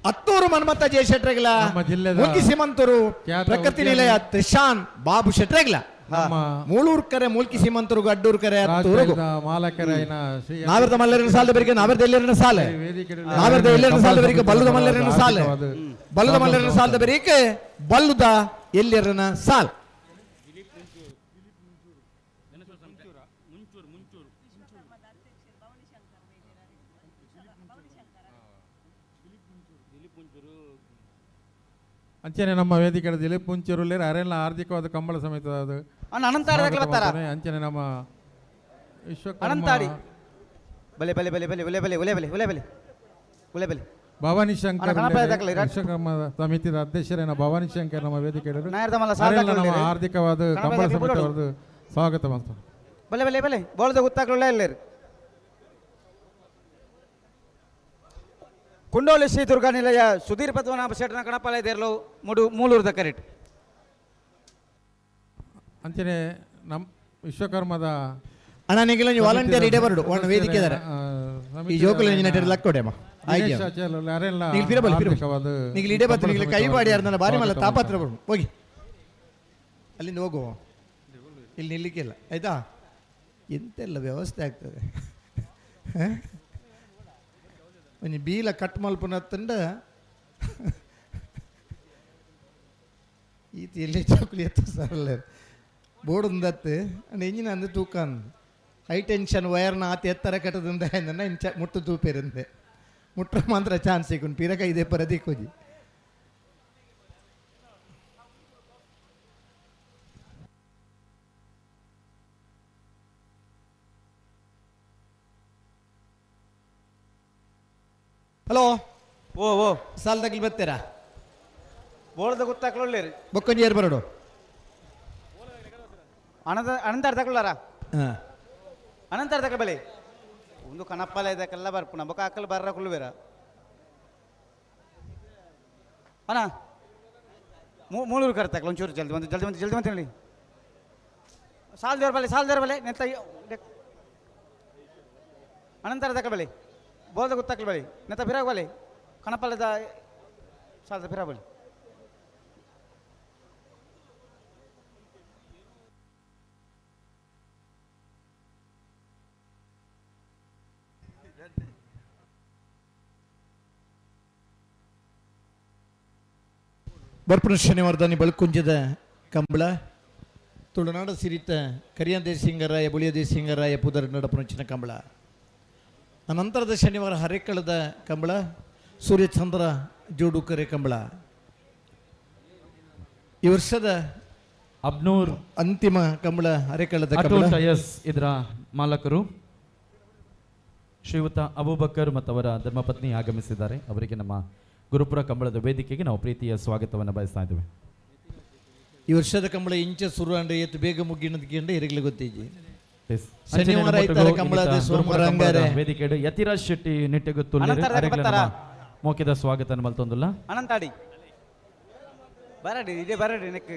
ಹತ್ತೂರು ಮನ್ಮಥ ಜಯ ಶೆಟ್ರೆಗಿಲ್ಲ ನಮ್ಮ ಜಿಲ್ಲೆದ ಮೂಕಿ ಸೀಮಂತರು ಖ್ಯಾತ ಪ್ರಕೃತಿ ಉದ್ಯಮಿ ನಿಲಯ ತ್ರಿಶಾನ್ ಬಾಬು ಶೆಟ್ರೆಗಿಲ್ಲ ನಮ್ಮ ಮೂಳೂರು ಕರೆ ಮೂಲ್ಕಿ ಸೀಮಂತರಿಗೂ ಅಡ್ಡೂರು ಕರೆ ಹತ್ತೂರಿಗೂ ರಾಜ್ಯದ ಮಾಲಕರಾಯಿನ ಶ್ರೀ ನಾವೆರ್ದ ಮಲ್ಲರಿನ ಸಾಲದ ಬೆರಿಗೆ ನಾವೆರ್ದ ಎಲ್ಲರಿನ ಸಾಲ ವೇದಿಕೆಯಲ್ಲಿ ನಾವೆರ್ದ ಎಲ್ಲರಿನ ಸಾಲದ ಬೆರಿಗೆ ಬಲ್ಲದ ಮಲ್ಲರಿನ ಸಾಲ ಬಲ್ಲದ ಮಲ್ಲರಿನ ಸಾಲದ ಬೆರಿಗೆ ಬಲ್ಲದ ಎಲ್ಲರನ ಸಾಲ್. ಅಂಚನೆ ನಮ್ಮ ವೇದಿಕೆ ದಿಲೀಪ್ ಮುಂಚೂರುಲ್ಲೇರು ಅರೆಲ್ಲ ಹಾರ್ದಿಕವಾದ ಕಂಬಳ ಸಮೇತ ಅದು ಅಣ್ಣ ಅನಂತಾಡಿ ಸ್ವಾಗತ ಬರ್ತಾರ? ಮಾಡ್ತಾನೆ. ಅಂಚನೆ ನಮ್ಮ ವಿಶ್ವಕರ್ಮ ಅನಂತಾಡಿ ಬಲೆ ಬಲೆ ಬಲೆ ಬಲೆ ಒಲೆ ಬಲೆ ಒಲೆ ಬಲೆ ಒಲೆ ಬಲೆ ಒಲೆ ಬಲೆ ಭವಾನಿ ಶಂಕರ್ ಅಣ್ಣ, ಗಣಪ ದಾಖಲೆ, ರಾಜ್. ವಿಶ್ವಕರ್ಮ ಸಮಿತಿಯ ಅಧ್ಯಕ್ಷರೇನ ಭವಾನಿ ಶಂಕರ್ ನಮ್ಮ ವೇದಿಕೆ ನಾಯರ್ದ ಮಲ್ಲ ಸಾಲ ಅರೆಲ್ಲ ನಮ್ಮ ದಾಖಲೆ. ಹಾರ್ದಿಕವಾದ ಗಣಪ ಕಂಬಳ ದಾಖಲೆ ಸಮಿತಿ ಬಿಡೋಡು. ಅವರದ್ದು ಸ್ವಾಗತ ಮಾಡ್ತಾರೆ. ಬಲೆ ಬಲೆ ಬಲೆ ಬೋಳದ ಗೊತ್ತಾಗ್ಲಿಲ್ಲ ಎಲ್ಲರು. ಕುಂಡೋಲಿ ಶ್ರೀ ದುರ್ಗಾ ನಿಲಯ ಸುಧೀರ್ ಪದ್ಮನಾಭ ಶೆಟ್ಟನ ಕಣಪಾಲ ದೇರ್ಲು ಮೂಡು ಮೂಲೂರದ ಕರೆಟ್. ಅಂಚನೆ ನಮ್ಮ ವಿಶ್ವಕರ್ಮದ ಅಣ್ಣ ನಿಗಿಲ ನೀವು ವಾಲಂಟಿಯರ್ ಇಡೇ ಬರಡು ಒಣ ವೇದಿಕೆ ಇದ್ದಾರೆ. ಈ ಜೋಕುಲು ಇಂಜಿನ ಲಕ್ಕೊಡೆಮ್ಮ ದಿನೇಶ್ ಆಚಾರ್ಯ ಅರೆಲ್ಲ ನಿಗಿಲ್ ಪಿರಬಲ್ ಪಿರಬಲ್ ಹಾರ್ದಿಕವಾದ ನಿಗಿಲ್ ಇಡೇ ಬತ್ತು ನಿಗಿಲ್ ಕೈ ಬಾಡಿ ಯಾರ್ದನ್ನ ಬಾರಿ ಮಲ್ಲ ಸ್ವಾಗತ ತಾಪತ್ರ ಬರು ಹೋಗಿ ಅಲ್ಲಿಂದ ಹೋಗು ಇಲ್ಲಿ ನಿಲ್ಲಿಕ್ಕಿಲ್ಲ ಆಯ್ತಾ. ಎಂತೆಲ್ಲ ವ್ಯವಸ್ಥೆ ಆಗ್ತದೆ ಹ? ಒಂಜಿ ಬೀಲ ಕಟ್ ಮಲ್ಪುನತ್ತಂಡ ಈತ ಎಲ್ಲಿ ಚೌಕಲಿ ಎತ್ತ ಸರಲ್ಲ ಬೋರ್ಡ್ ಅಂಡ್ ಇಂಜಿನ ಅಂದು ತೂಕ ಹೈ ಟೆನ್ಷನ್ ವೈರ್ನ ಆತ ಎತ್ತರ ಕಟ್ಟದಿಂದ ಇಂಚ ಮುಟ್ಟು ತೂಪೇರಂದೆ ಮುಟ್ರ ಮಾತ್ರ ಚಾನ್ಸ್ ಸಿಕ್ಕುನ್ ಪಿರಕ ಇದೆ ಪರದಿಕ್ಕೋಜಿ. ಹಲೋ ಓ ಓ ಸಾಲದಾಗಲಿ ಬರ್ತೀರಾ ಬೋಳದ ಗೊತ್ತಾಗ್ಲಿಲ್ಲ ಬೊಕ್ಕೊಂಜಿ ಏರ್ ಬರೋಡು ಅನಂತ ಅನಂತ ತಗೊಳ್ಳಾರ ಹಾಂ ಅನಂತ ತಗೊಳ್ಳಿ ಬಲಿ ಒಂದು ಕಣಪ್ಪಲ ಇದಕ್ಕೆಲ್ಲ ಬರ್ಪುಣ ಬೊಕ್ಕ ಅಕ್ಕಲ್ ಬರ್ರ ಕುಲ್ಬೇರ ಅಣ್ಣ ಮೂಳೂರು ಕರೆ ತಗೊಳ್ಳಿ ಒಂಚೂರು ಜಲ್ದಿ ಒಂದು ಜಲ್ದಿ ಒಂದು ಜಲ್ದಿ ಅಂತ ಹೇಳಿ ಸಾಲ್ ದೇವ್ರ ಬಲೆ ಸಾಲ್ ದೇವ್ರ ಬಲೆ ನೆತ್ತ ಅನಂತರ ತಗೊಳ್ಳಿ ಬಲಿ ಬೋಲ್ದ ಗೊತ್ತಾಗ್ಲಿ ಬಲಿ ನೆತ್ತ ಬಿರಾಗ ಬಲಿ ಕಣಪ್ಪಲದ ಸಾಲದ ಬಿರಾಗ ಬಲಿ. ಬರ್ಪುನ ಶನಿವಾರದಾನಿ ಬಳ್ಕುಂಜದ ಕಂಬಳ ತುಳುನಾಡ ಸಿರಿತ ಕರಿಯ ದೇಸಿಂಗರಾಯ ಬುಳಿಯ ದೇಸಿಂಗರಾಯ ಪುದರ್ ನಡಪುನಂಚಿನ ಕಂಬಳ. ಅನಂತರದ ಶನಿವಾರ ಹರೇಕಳದ ಕಂಬಳ, ಸೂರ್ಯಚಂದ್ರ ಜೋಡುಕರೆ ಕಂಬಳ. ಈ ವರ್ಷದ ಅಬ್ನೂರ್ ಅಂತಿಮ ಕಂಬಳ ಹರೇಕಳದ ಕಂಬಳ. ಎಸ್ ಇದರ ಮಾಲಕರು ಶ್ರೀಯುತ ಅಬೂಬಕ್ಕರ್ ಮತ್ತು ಅವರ ಧರ್ಮಪತ್ನಿ ಆಗಮಿಸಿದ್ದಾರೆ. ಅವರಿಗೆ ನಮ್ಮ ಗುರುಪುರ ಕಂಬಳದ ವೇದಿಕೆಗೆ ನಾವು ಪ್ರೀತಿಯ ಸ್ವಾಗತವನ್ನು ಬಯಸ್ತಾ ಇದ್ದೇವೆ. ಈ ವರ್ಷದ ಕಂಬಳ ಇಂಚ ಸುರು ಅಂಡ್ ಏತು ಬೇಗ ಮುಗಿನದಕ್ಕೆ ಇರಗಲಿ ಗೊತ್ತಿಜಿ. ಶನಿವಾರ ಐತಾರ ಕಂಬಳದ ಸೋಮವಾರ ಅಂಗಾರೆ ವೇದಿಕೆ ಯತಿರಾಜ್ ಶೆಟ್ಟಿ ನಿಟ್ಟೆಗುತ್ತು ಮೋಕಿದ ಸ್ವಾಗತ ಮಲ್ತೊಂದುಲ್ಲ. ಅನಂತಾಡಿ ಬರಡಿ ಇದೇ ಬರಡಿ ನೆಕ್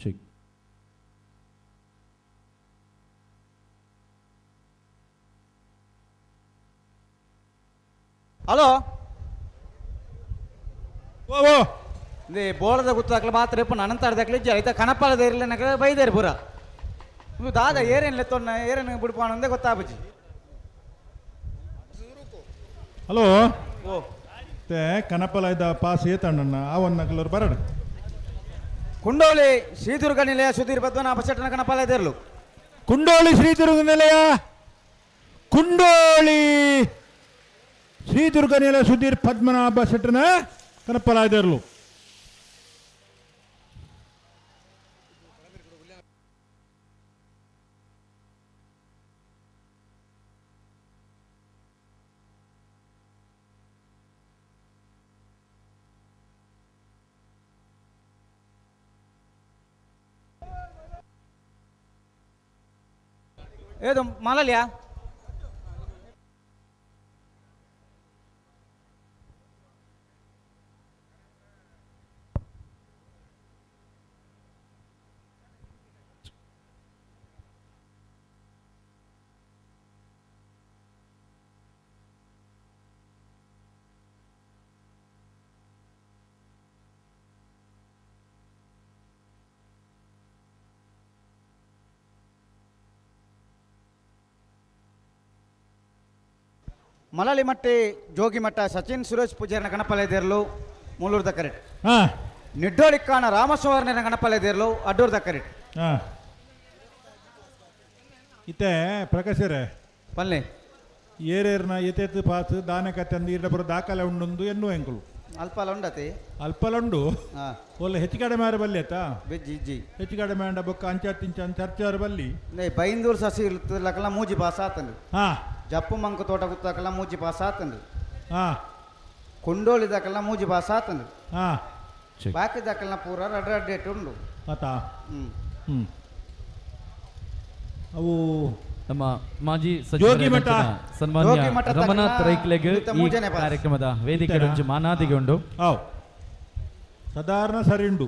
Check. Hello ಓ ಇದು ಬೋಳದ ಗುತ್ತಾಕ್ಲ ಮಾತ್ರ ಇಪ್ಪ ಅನಂತಾಡ್ದಾಕ್ಲಿ ಇಜ್ಜಿ ಐತ ಕಣಪಾಲದ ಇರಲಿ ಬೈದೇರು ಪೂರ. ಇದು ದಾದ ಏರೇನು ಲೆತ್ತೊನ್ನ ಏರೇನು ಬಿಡ್ಪಾಣ ಅಂದೇ ಗೊತ್ತಾಬುಜಿ. ಹಲೋ ಓ ते ಕನಪಲ ಇದ್ದ ಪಾಸ್ ಏತಣ್ಣ ಆ ಒಂದು ನಕಲರು ಬರಡ. ಕುಂಡೋಳಿ ಶ್ರೀದುರ್ಗ ನಿಲಯ ಸುಧೀರ್ ಪದ್ಮನಾಭ ಶೆಟ್ಟನ ಕಣಪಾಲ ಇದ್ದಿರಲು. ಕುಂಡೋಳಿ ಶ್ರೀದುರ್ಗ ನಿಲಯ, ಕುಂಡೋಳಿ ಶ್ರೀದುರ್ಗ ನಿಲಯ ಸುಧೀರ್ ಪದ್ಮನಾಭ ಶೆಟ್ಟನ ಕನಪಲ ಇದ್ದಿರಲು. ಏದು ಮಲಲಿಯಾ ಮಲಳಿಮಟ್ಟಿ ಜೋಗಿಮಠ ಸಚಿನ್ ಸುರೇಶ್ ಪೂಜಾರಿನ ಗಣಪಲಯದೇರ್ಲು ಮೂಲೂರ್ದ ಕರೆಟ್. ನಿಡ್ಡೋಳಿಕ್ಕಾಣ ರಾಮಸ್ವಾರನ ಗಣಪಲಯದೇರ್ಲು ಅಡ್ಡೂರ್ದ ಕರೆಟ್. ಇತ್ತೆ ಪ್ರಕಾಶರೇ ಪಲ್ಲೆ ಏರೇರ್ನ ಎತೆತ್ತು ಪಾಸ್ ದಾನ ಕತ್ತಂದು ಇರ್ನ ಬರೋ ದಾಖಲೆ ಉಂಡೊಂದು ಎನ್ನುವ ಎಂಕುಲು ಅಲ್ಪಲ ಉಂಡತಿ ಅಲ್ಪಲ ಉಂಡು ಒಲ್ಲ ಹೆಚ್ಚು ಕಡಿಮೆ ಆರ ಬಲ್ಲಿ ಆಯ್ತಾ ಬೆಜ್ಜಿ ಇಜ್ಜಿ ಹೆಚ್ಚು ಕಡಿಮೆ ಅಂಡ ಬೊಕ್ಕ ಅಂಚ ತಿಂಚ ಚರ್ಚಾರ ಬಲ್ಲಿ ಬೈಂದೂರು ಸಸಿ ಲಕಲ ಮೂಜಿ ಪಾಸ್ ಆತಂದು ಜಪ್ಪು ಮಂಕು ತೋಟ ಗುತ್ತಾಕಲ್ಲ ಮೂಜಿ ಪಾಸ್ ಆತಂದು ಕೊಂಡೋಳಿ ದಾಕಲ್ಲ ಮೂಜಿ ಪಾಸ್ ಆತಂದು ಬಾಕಿ ದಾಕಲ್ನ ಪೂರ ರಡ್ ರಡ್ ಡೇಟ್ ಉಂಡು ಆತಾ ಅವು ನಮ್ಮ ಮಾಜಿ ಸಚಿವ ಸನ್ಮಾನ್ಯ ರಮನಾಥ್ ರೈಕ್ಲೆಗ್ ಈ ಕಾರ್ಯಕ್ರಮದ ವೇದಿಕೆ ಒಂಜಿ ಮಾನಾದಿಗೆ ಉಂಡು. ಸಾಧಾರಣ ಸರಿ ಉಂಡು.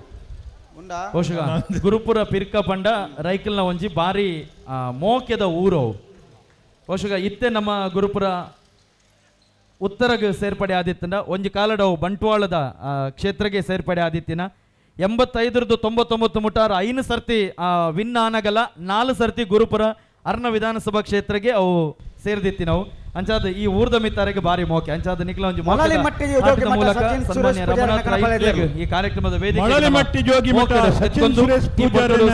ಬಹುಶಃ ಗುರುಪುರ ಪಿರ್ಕ ಪಂಡ ರೈಕಲ್ನ ಒಂಜಿ ಬಾರಿ ಮೋಕ್ಯದ ಊರು. ಬಹುಶಃ ಇತ್ತೆ ನಮ್ಮ ಗುರುಪುರ ಉತ್ತರಗೆ ಸೇರ್ಪಡೆ ಆದಿತ್ತಂಡ ಒಂಜಿ ಕಾಲಡವು ಬಂಟ್ವಾಳದ ಕ್ಷೇತ್ರಕ್ಕೆ ಸೇರ್ಪಡೆ ಆದಿತ್ತಿನ 85 99 ಮುಟ್ಟಾರ 5 ಸರ್ತಿ ವಿನ್ ಆನಗಲ 4 ಸರ್ತಿ ಗುರುಪುರ ಅರ್ಣ ವಿಧಾನಸಭಾ ಕ್ಷೇತ್ರಕ್ಕೆ ಅವು ಸೇರ್ದಿತ್ತಿ ನಾವು. ಅಂಚಾದ ಈ ಊರ್ದ ಮಿತ್ತಾರಿಗೆ ಬಾರಿ ಮೋಕೆ ಅಂಚಾದ ನಿಖಲ ಒಂಜಿ ಮೂಲಕ ಸನ್ಮಾನ್ಯ ರಮನಾಥ್ ರೈಕ್ಲೆಗ್ ಈ ಕಾರ್ಯಕ್ರಮದ ವೇದಿಕೆ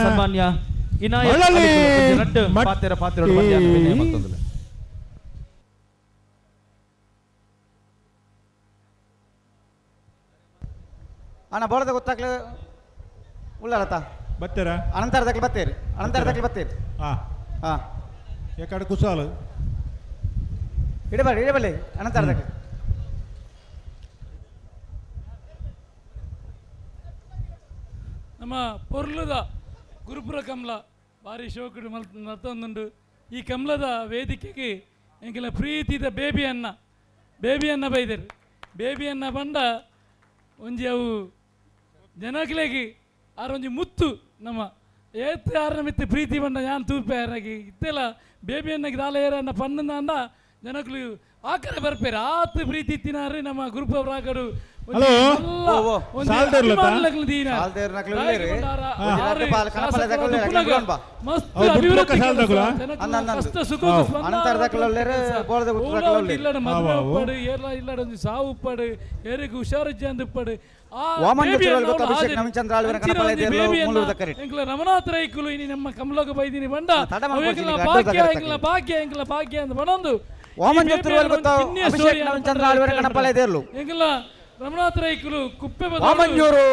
ಸನ್ಮಾನ್ಯ ಇನಾಯತ್ ಪಾತ್ರ ಪಾತ್ರ ಅಣ್ಣ ಬೋಳದ ಗೊತ್ತಾಗ್ಲ ಉಳ್ಳಾಲತ ಬತ್ತೀರ ಅನಂತರ ದಾಖಲೆ ಬತ್ತೀರಿ ಅನಂತರ ದಾಖಲೆ ಬತ್ತೀರಿ. ಹಾಂ ಹಾಂ ಯಾಕಡೆ ಕುಸಾಲು ಇಡಬಾರಿ ಇಡಬಲ್ಲಿ ಅನಂತರ ದಾಖಲೆ. ನಮ್ಮ ಪೊರ್ಲುದ ಗುರುಪುರ ಕಮಲ ಬಾರಿ ಶೋಕುಡು ಮಲ್ತೊಂದುಂಡು. ಈ ಕಮ್ಲದ ವೇದಿಕೆಗೆ ಎಂಕೆಲ ಪ್ರೀತಿದ ಬೇಬಿಯನ್ನ ಬೇಬಿಯನ್ನ ಬೈದರು. ಬೇಬಿಯನ್ನ ಬಂಡ ಒಂಜಿ ಅವು ಜನಕ್ಲೆಗ್ ಆರ್ ಒಂಜಿ ಮುತ್ತು ನಮ್ಮ ಏತ್ ಆರ್ನ ಮಿತ್ತು ಪ್ರೀತಿ ಬಂಡ ಯಾನ್ ತೂಪೆ ಆರ್ನಗೆ ಇತ್ತೆಲ್ಲ ಬೇಬಿಯನ್ನಗೆ ದಾಲ ಏರನ್ನ ಪನ್ನಂದ ಜನಕ್ಲು ಆಕರೆ ಬರ್ಪೇರು ಆತ್ ಪ್ರೀತಿ ಇತ್ತಿನಾರು ನಮ್ಮ ಗ್ರೂಪ್ ರಾಕಡು. ಹಲೋ. ಮಸ್ತ್ ಮದುವೆ ಉಪ್ಪಡು ಏರ್ಲ ಇಲ್ಲಡ ಒಂಜಿ ಸಾವು ಉಪ್ಪಡು ಏರಿಗೆ ಹುಷಾರಿಜ್ಜಿ ಅಂದ್ ಉಪ್ಪಡು. ಎಂಕ್ಲ ರಮನಾಥ ರೈಕುಲು ಇನಿ ನಮ್ಮ ಕಮಲೋಗ ಬೈದಿನಿ ಬಂಡ ಭಾಗ್ಯ ಎಂಕ್ಲ ಭಾಗ್ಯ ಎಂಕ್ಲ ಭಾಗ್ಯ ಅಂತ ಬಣೊಂದು ವಾಮನ್ ಅಭಿಷೇಕ್ ನವೀನ್ ಚಂದ್ರ ಆಳ್ವೆರ ಕಣಪಲ ದೇರ್ಲು. ಎಂಕ್ಲ ರಮನಾಥ ರೈಕುಲು ಕುಪ್ಪೆ ವಾಮಂಜೂರು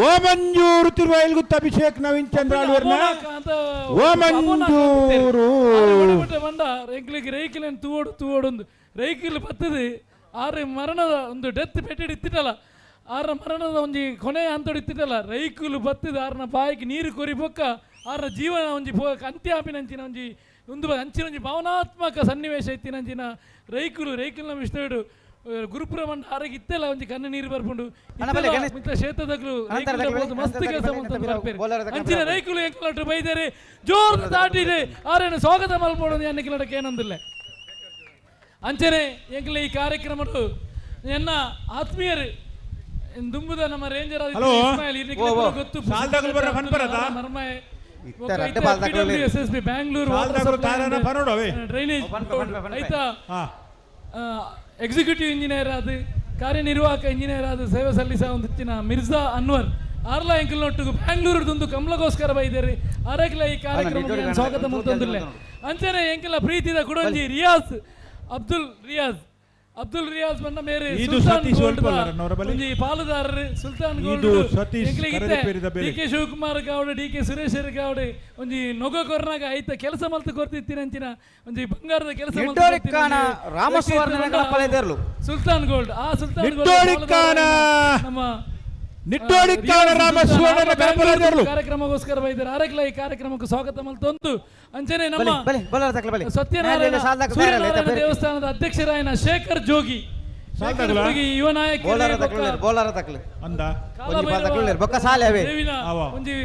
ಓಮಂಜೂರು ತಿರುವಾಯಿಲ್ ಅಭಿಷೇಕ್ ನವೀನ್ ಚಂದ್ರ ಆಳ್ವೆರ್ನ ಓಮಂಜೂರು ಬಂಡ ಎಂಕ್ಲಿಗೆ ರೈಕಿಲೇನು ತೂವೋಡು ತೂವೋಡೊಂದು ರೈಕಿಲ್ ಬತ್ತದು ಆರು ಮರಣದ ಒಂದು ಡೆತ್ ಪೆಟ್ಟಿಡ್ ಇತ್ತಿಟ್ಟಲ್ಲ ಆರ ಮರಣದ ಒಂಜಿ ಕೊನೆಯ ಹಂತಡು ಇತ್ತಿಟ್ಟಲ್ಲ ರೈಕುಲು ಬತ್ತದು ಆರ್ನ ಬಾಯಿಗೆ ನೀರು ಕೊರಿ ಬೊಕ್ಕ ಆರ್ನ ಜೀವನ ಒಂಜಿ ಪೋ ಅಂತ್ಯ ಆಪಿನಂಚಿನ ಒಂಜಿ ಒಂದು ಅಂಚಿನ ಒಂಜಿ ಭಾವನಾತ್ಮಕ ಸನ್ನಿವೇಶ ಇತ್ತಿನಂಚಿನ ರೈಕುಲು ರೈಕುಲ್ನ ವಿಷ್ಣುಡು ಗುರುಪುರ ಮಂಡ ಆರಿಗೆ ಇತ್ತೆಲ್ಲ ಒಂಜಿ ಕಣ್ಣು ನೀರು ಬರ್ಪುಂಡು ಮಿತ್ತ ಕ್ಷೇತ್ರದಕ್ಲು ಮಸ್ತ್ ಕೆಲಸ ಬರ್ಪೇರು ಅಂಚಿನ ರೈಕುಲು ಎಂಕಲಟ್ಟು ಬೈದರೆ ಜೋರ್ ದಾಟಿದೆ ಆರೇನು ಸ್ವಾಗತ ಮಲ್ಪೋಡು ಅನ್ನಕ್ಕಿಲಡಕ್ಕೆ ಏನಂದಿಲ್ಲ. ಅಂಚನೆ ಎಂಕಲ ಈ ಕಾರ್ಯಕ್ರಮಡು ಎನ್ನ ಆತ್ಮೀಯರು ದುಂಬುದ ನಮ್ಮ ರೇಂಜರ್ ಗೊತ್ತು ಬ್ಯಾಂಗ್ಳೂರು ಡ್ರೈನೇಜ್ ಆಯ್ತಾ ಎಕ್ಸಿಕ್ಯೂಟಿವ್ ಇಂಜಿನಿಯರ್ ಆದ ಕಾರ್ಯನಿರ್ವಾಹಕ ಇಂಜಿನಿಯರ್ ಆದ ಸೇವೆ ಸಲ್ಲಿಸ ಒಂದು ಮಿರ್ಜಾ ಅನ್ವರ್ ಆರ್ಲಾ ಎಂಕಲ್ ನೊಟ್ಟುಗು ಬ್ಯಾಂಗ್ಳೂರುದೊಂದು ಕಮಲಗೋಸ್ಕರ ಬೈದೇರಿ ಆರಕ್ಲ ಈ ಕಾರ್ಯಕ್ರಮ ಸ್ವಾಗತ ಮಂತೊಂದುಲ್ಲೆ. ಅಂಚನೆ ಎಂಕಲ ಪ್ರೀತಿದ ಕುಡೊಂಜಿ ರಿಯಾಜ್ ಅಬ್ದುಲ್ ರಿಯಾಜ್ ಅಬ್ದುಲ್ ರಿಯಾಜ್ ಬಣ್ಣ ಮೇರೆ ಸುಲ್ತಾನ್ ಗೋಲ್ಡ್ ಒಂಜಿ ಪಾಲುದಾರರು Sultan gold D K Shivakumar Gowda D K Suresh Gowda ಒಂಜಿ ನೊಗ ಕೊರ್ನಾಗ ಐತ ಕೆಲಸ ಮಲ್ತು ಕೊರ್ತಿತ್ತಿನಂಚಿನ ಒಂಜಿ ಬಂಗಾರದ ಕೆಲಸ ಸುಲ್ತಾನ್ ಗೋಲ್ಡ್ ಆ ಸುಲ್ತಾನ್ ಗೋಲ್ಡ್ ನಮ್ಮ ಕಾರ್ಯಕ್ರಮಕ್ಕೋಸ್ಕರ ಬೈದಾರೆ ಆರಕ್ಲ ಈ ಕಾರ್ಯಕ್ರಮಕ್ಕೆ ಸ್ವಾಗತ ಮಲ್ತೊಂದು. ಅಂಚನೆ ನಮ್ಮ ಸತ್ಯನಾರಾಯಣ ದೇವಸ್ಥಾನದ ಅಧ್ಯಕ್ಷರಾಯನ ಶೇಖರ್ ಜೋಗಿ ಯುವ ನಾಯಕ ಒಂಜಿ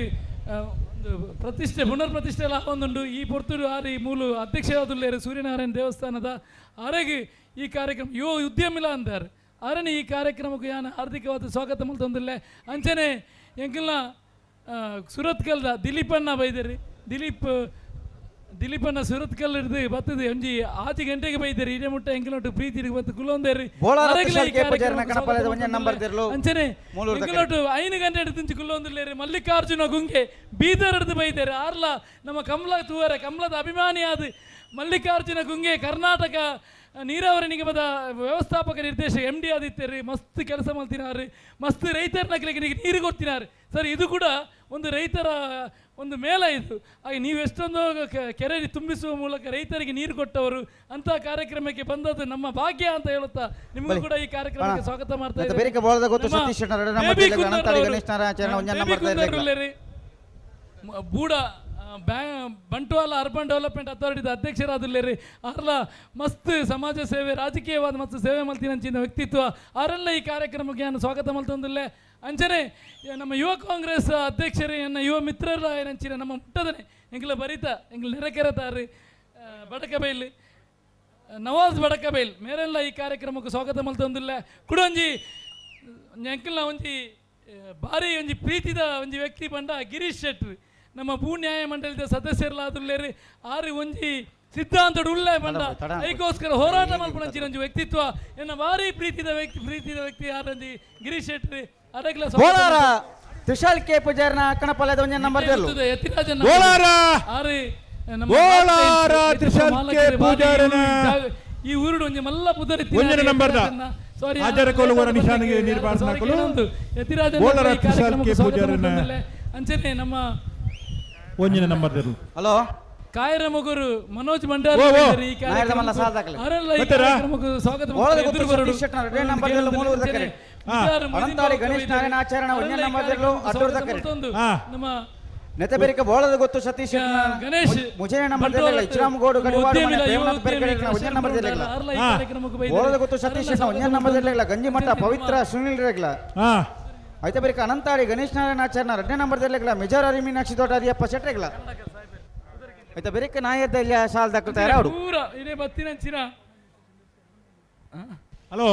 ಪ್ರತಿಷ್ಠೆ ಪುನರ್ ಪ್ರತಿಷ್ಠೆ ಎಲ್ಲ ಒಂದುಂಡು ಈ ಪೊರ್ತುಡು ಆರಿ ಮೂಲು ಅಧ್ಯಕ್ಷರಾದುಲ್ಲೇರು ಸೂರ್ಯನಾರಾಯಣ ದೇವಸ್ಥಾನದ ಆರೆಗೆ ಈ ಕಾರ್ಯಕ್ರಮ ಯುವ ಉದ್ಯಮಿಲ ಅಂತಾರೆ ಆರನೇ ಈ ಕಾರ್ಯಕ್ರಮಕ್ಕೆ ಯಾನ ಹಾರ್ದಿಕವಾದ ಸ್ವಾಗತ ಮಲ್ತೊಂದಿಲ್ಲ. ಅಂಚನೆ ಎಂಕಲ್ನ ಸುರತ್ಕಲ್ದ ದಿಲೀಪಣ್ಣ ಬೈದೇರಿ ದಿಲೀಪ್ ದಿಲೀಪಣ್ಣ ಸುರತ್ಕಲ್ ಹಿಡ್ದು ಬತ್ತದು ಒಂಜಿ ಆಜಿ ಗಂಟೆಗೆ ಬೈದೇರಿ ಇದೇ ಮುಟ್ಟ ಎಂಕಲ್ನೊಟ್ಟು ಪ್ರೀತಿ ಬತ್ತು ಕುಲೊಂದೇರಿ ಅಂಚನೆ ಎಂಕಲ್ನೊಟ್ಟು 5 ಗಂಟೆ ಹಿಡಿದು ಕುಲ್ಲೊಂದಿಲ್ಲೇರಿ ಮಲ್ಲಿಕಾರ್ಜುನ ಗುಂಗೆ ಬೀದರ್ ಹಿಡಿದು ಬೈದೇರಿ ಆರ್ಲ ನಮ್ಮ ಕಮಲ ತೂವರೆ ಕಮಲದ ಅಭಿಮಾನಿ ಆದ ಮಲ್ಲಿಕಾರ್ಜುನ ಗುಂಗೆ ಕರ್ನಾಟಕ ನೀರಾವರಿ ನಿಗಮದ ವ್ಯವಸ್ಥಾಪಕ ನಿರ್ದೇಶಕ ಎಂ ಡಿ ಆದಿತ್ಯರಿ ಮಸ್ತ್ ಕೆಲಸ ಮಾಡ್ತಿನಾರು ಮಸ್ತ್ ರೈತರ ನಕಲಿಗೆ ನೀರು ಕೊಡ್ತಿನಾರು ಸರ್. ಇದು ಕೂಡ ಒಂದು ರೈತರ ಒಂದು ಮೇಳ ಇದು. ಹಾಗೆ ನೀವು ಎಷ್ಟೊಂದು ಕೆರೆ ತುಂಬಿಸುವ ಮೂಲಕ ರೈತರಿಗೆ ನೀರು ಕೊಟ್ಟವರು ಅಂತ ಕಾರ್ಯಕ್ರಮಕ್ಕೆ ಬಂದದ್ದು ನಮ್ಮ ಭಾಗ್ಯ ಅಂತ ಹೇಳುತ್ತಾ ನಿಮಗೂ ಕೂಡ ಈ ಕಾರ್ಯಕ್ರಮಕ್ಕೆ ಸ್ವಾಗತ ಮಾಡ್ತಾ ಇದ್ದೇನೆ. ಬೂಡ ಬಂಟ್ವಾಳ ಅರ್ಬನ್ ಡೆವಲಪ್ಮೆಂಟ್ ಅಥಾರಿಟಿದ ಅಧ್ಯಕ್ಷರಾದುಲ್ಲೇರಿ ಆರ್ಲ ಮಸ್ತ್ ಸಮಾಜ ಸೇವೆ ರಾಜಕೀಯವಾದ ಮಸ್ತ್ ಸೇವೆ ಮಲ್ತಿನಂಚಿನ ವ್ಯಕ್ತಿತ್ವ ಆರೆಲ್ಲ ಈ ಕಾರ್ಯಕ್ರಮಕ್ಕೆ ನಾನು ಸ್ವಾಗತ ಮಲ್ತೊಂದಿಲ್ಲೆ. ಅಂಚನೆ ನಮ್ಮ ಯುವ ಕಾಂಗ್ರೆಸ್ ಅಧ್ಯಕ್ಷರೇ ಎನ್ನ ಯುವ ಮಿತ್ರರ ಏನಂಚಿನ ನಮ್ಮ ಮುಟ್ಟದನೆ ಎಂಗ್ಲ ಬರಿತ ಎಂಗ್ಲ ನೆರೆಕೆರೆತಾರಿ ಬಡಕಬೈಲ್ ನವಾಜ್ ಬಡಕಬೈಲ್ ಮೇರೆಲ್ಲ ಈ ಕಾರ್ಯಕ್ರಮಕ್ಕೆ ಸ್ವಾಗತ ಮಲ್ತೊಂದಿಲ್ಲೆ. ಕುಡೊಂಜಿ ಎಂಕಲ್ನ ಒಂಜಿ ಭಾರಿ ಒಂಜಿ ಪ್ರೀತಿದ ಒಂಜಿ ವ್ಯಕ್ತಿ ಬಂಡ ಗಿರೀಶ್ ಶೆಟ್ಟಿ ನಮ್ಮ ಭೂ ನ್ಯಾಯ ಮಂಡಳಿದ ಸದಸ್ಯರಲಾದುಲ್ಲೇರಿ ಆರು ಒಂಜಿ ಸಿದ್ಧಾಂತಡು ಉಳ್ಳೆ ಬಂಡ ಐಕೋಸ್ಕರ ಹೋರಾಟ ಮಲ್ಪುನಂಚಿನ ಒಂಜಿ ವ್ಯಕ್ತಿತ್ವ ಎನ್ನ ಭಾರಿ ಪ್ರೀತಿದ ವ್ಯಕ್ತಿ ಆರಂಜಿ ಗಿರೀಶ್ ಶೆಟ್ಟಿ ಅರಗ್ಲ ಬೋಲಾರ ತುಷಾಲ್ ಕೆ ಪೂಜಾರಿನ ಕಣಪಲದ ಒಂಜಿ ನಂಬರ್ ದೇರ್ಲು ಯತಿರಾಜನ್ ಬೋಲಾರ ಆರು ನಮ್ಮ ಬೋಲಾರ ತ್ರಿಶಾಲ್ ಕೆ ಪೂಜಾರನ ಈ ಊರುಡು ಒಂಜಿ ಮಲ್ಲ ಪುದರಿ ಒಂಜನೇ ನಂಬರ್ದ ಸಾರಿ ಆಜರ ಕೋಲುವರ ನಿಶಾನಿಗೆ ನೀರು ಬಾರ್ಸ್ನಕುಲು ಯತಿರಾಜನ್ ಬೋಲಾರ ತ್ರಿಶಾಲ್ ಕೆ ಪೂಜಾರನ ಅಂಚನೆ ನಮ್ಮ ಒಂಜನೇ ನಂಬರ್ ದೇರ್ಲು. ಹಲೋ ಕಾಯರ ಮಗುರು ಮನೋಜ್ ಭಂಡಾರಿ ಈ ಕಾರ್ಯಕ್ರಮಕ್ಕೆ ಸ್ವಾಗತ ನಮ್ಮ ನೆತಬೆರಿಕ ಬೋಳದ ಗೊತ್ತು ಸತೀಶ್ ಗಣೇಶ್ ಮುಜನೆ ನಂಬರ್ ದೆರ್ಲ ಇಚ್ರಾಮಗೋಡು ಗಡಿವಾಡು ಮನೆ ಪ್ರೇಮನಾಥ್ ಬೆರ್ಕಡೆಗ್ಲ ಒಂಜನೇ ನಂಬರ್ ದೆರ್ಲ. ಬೋಳದ ಗೊತ್ತು ಸತೀಶ್ ಶೆಟ್ನ ಒಂಜನೇ ನಂಬರ್ ದೆರ್ಲ ಗಂಜಿಮಠ ಪವಿತ್ರ ಸುನಿಲ್ ರೇಗ್ಲ. ಐತ ಬರಿಕ ಅನಂತಾಡಿ ಗಣೇಶ್ ನಾರಾಯಣ ಆಚಾರ್ಯ ಎರಡನೇ ನಂಬರ್ ದೆರ್ಲಗ್ಲ ಮಿಜಾರ್ ಹರಿ ಮೀನಾಕ್ಷಿ ತೋಟ ಹರಿಯಪ್ಪ ಶೆಟ್ರೆಗ್ಲ. ಐತ ಬೆರಿಕ ನಾಯರ್ದ ಇಲ್ಲಿ ಸಾಲ್ ದಾಖಲು ತಯಾರಾವಡು. ಪೂರ ಇದೇ ಬತ್ತಿನಂಚಿನ. ಹಲೋ,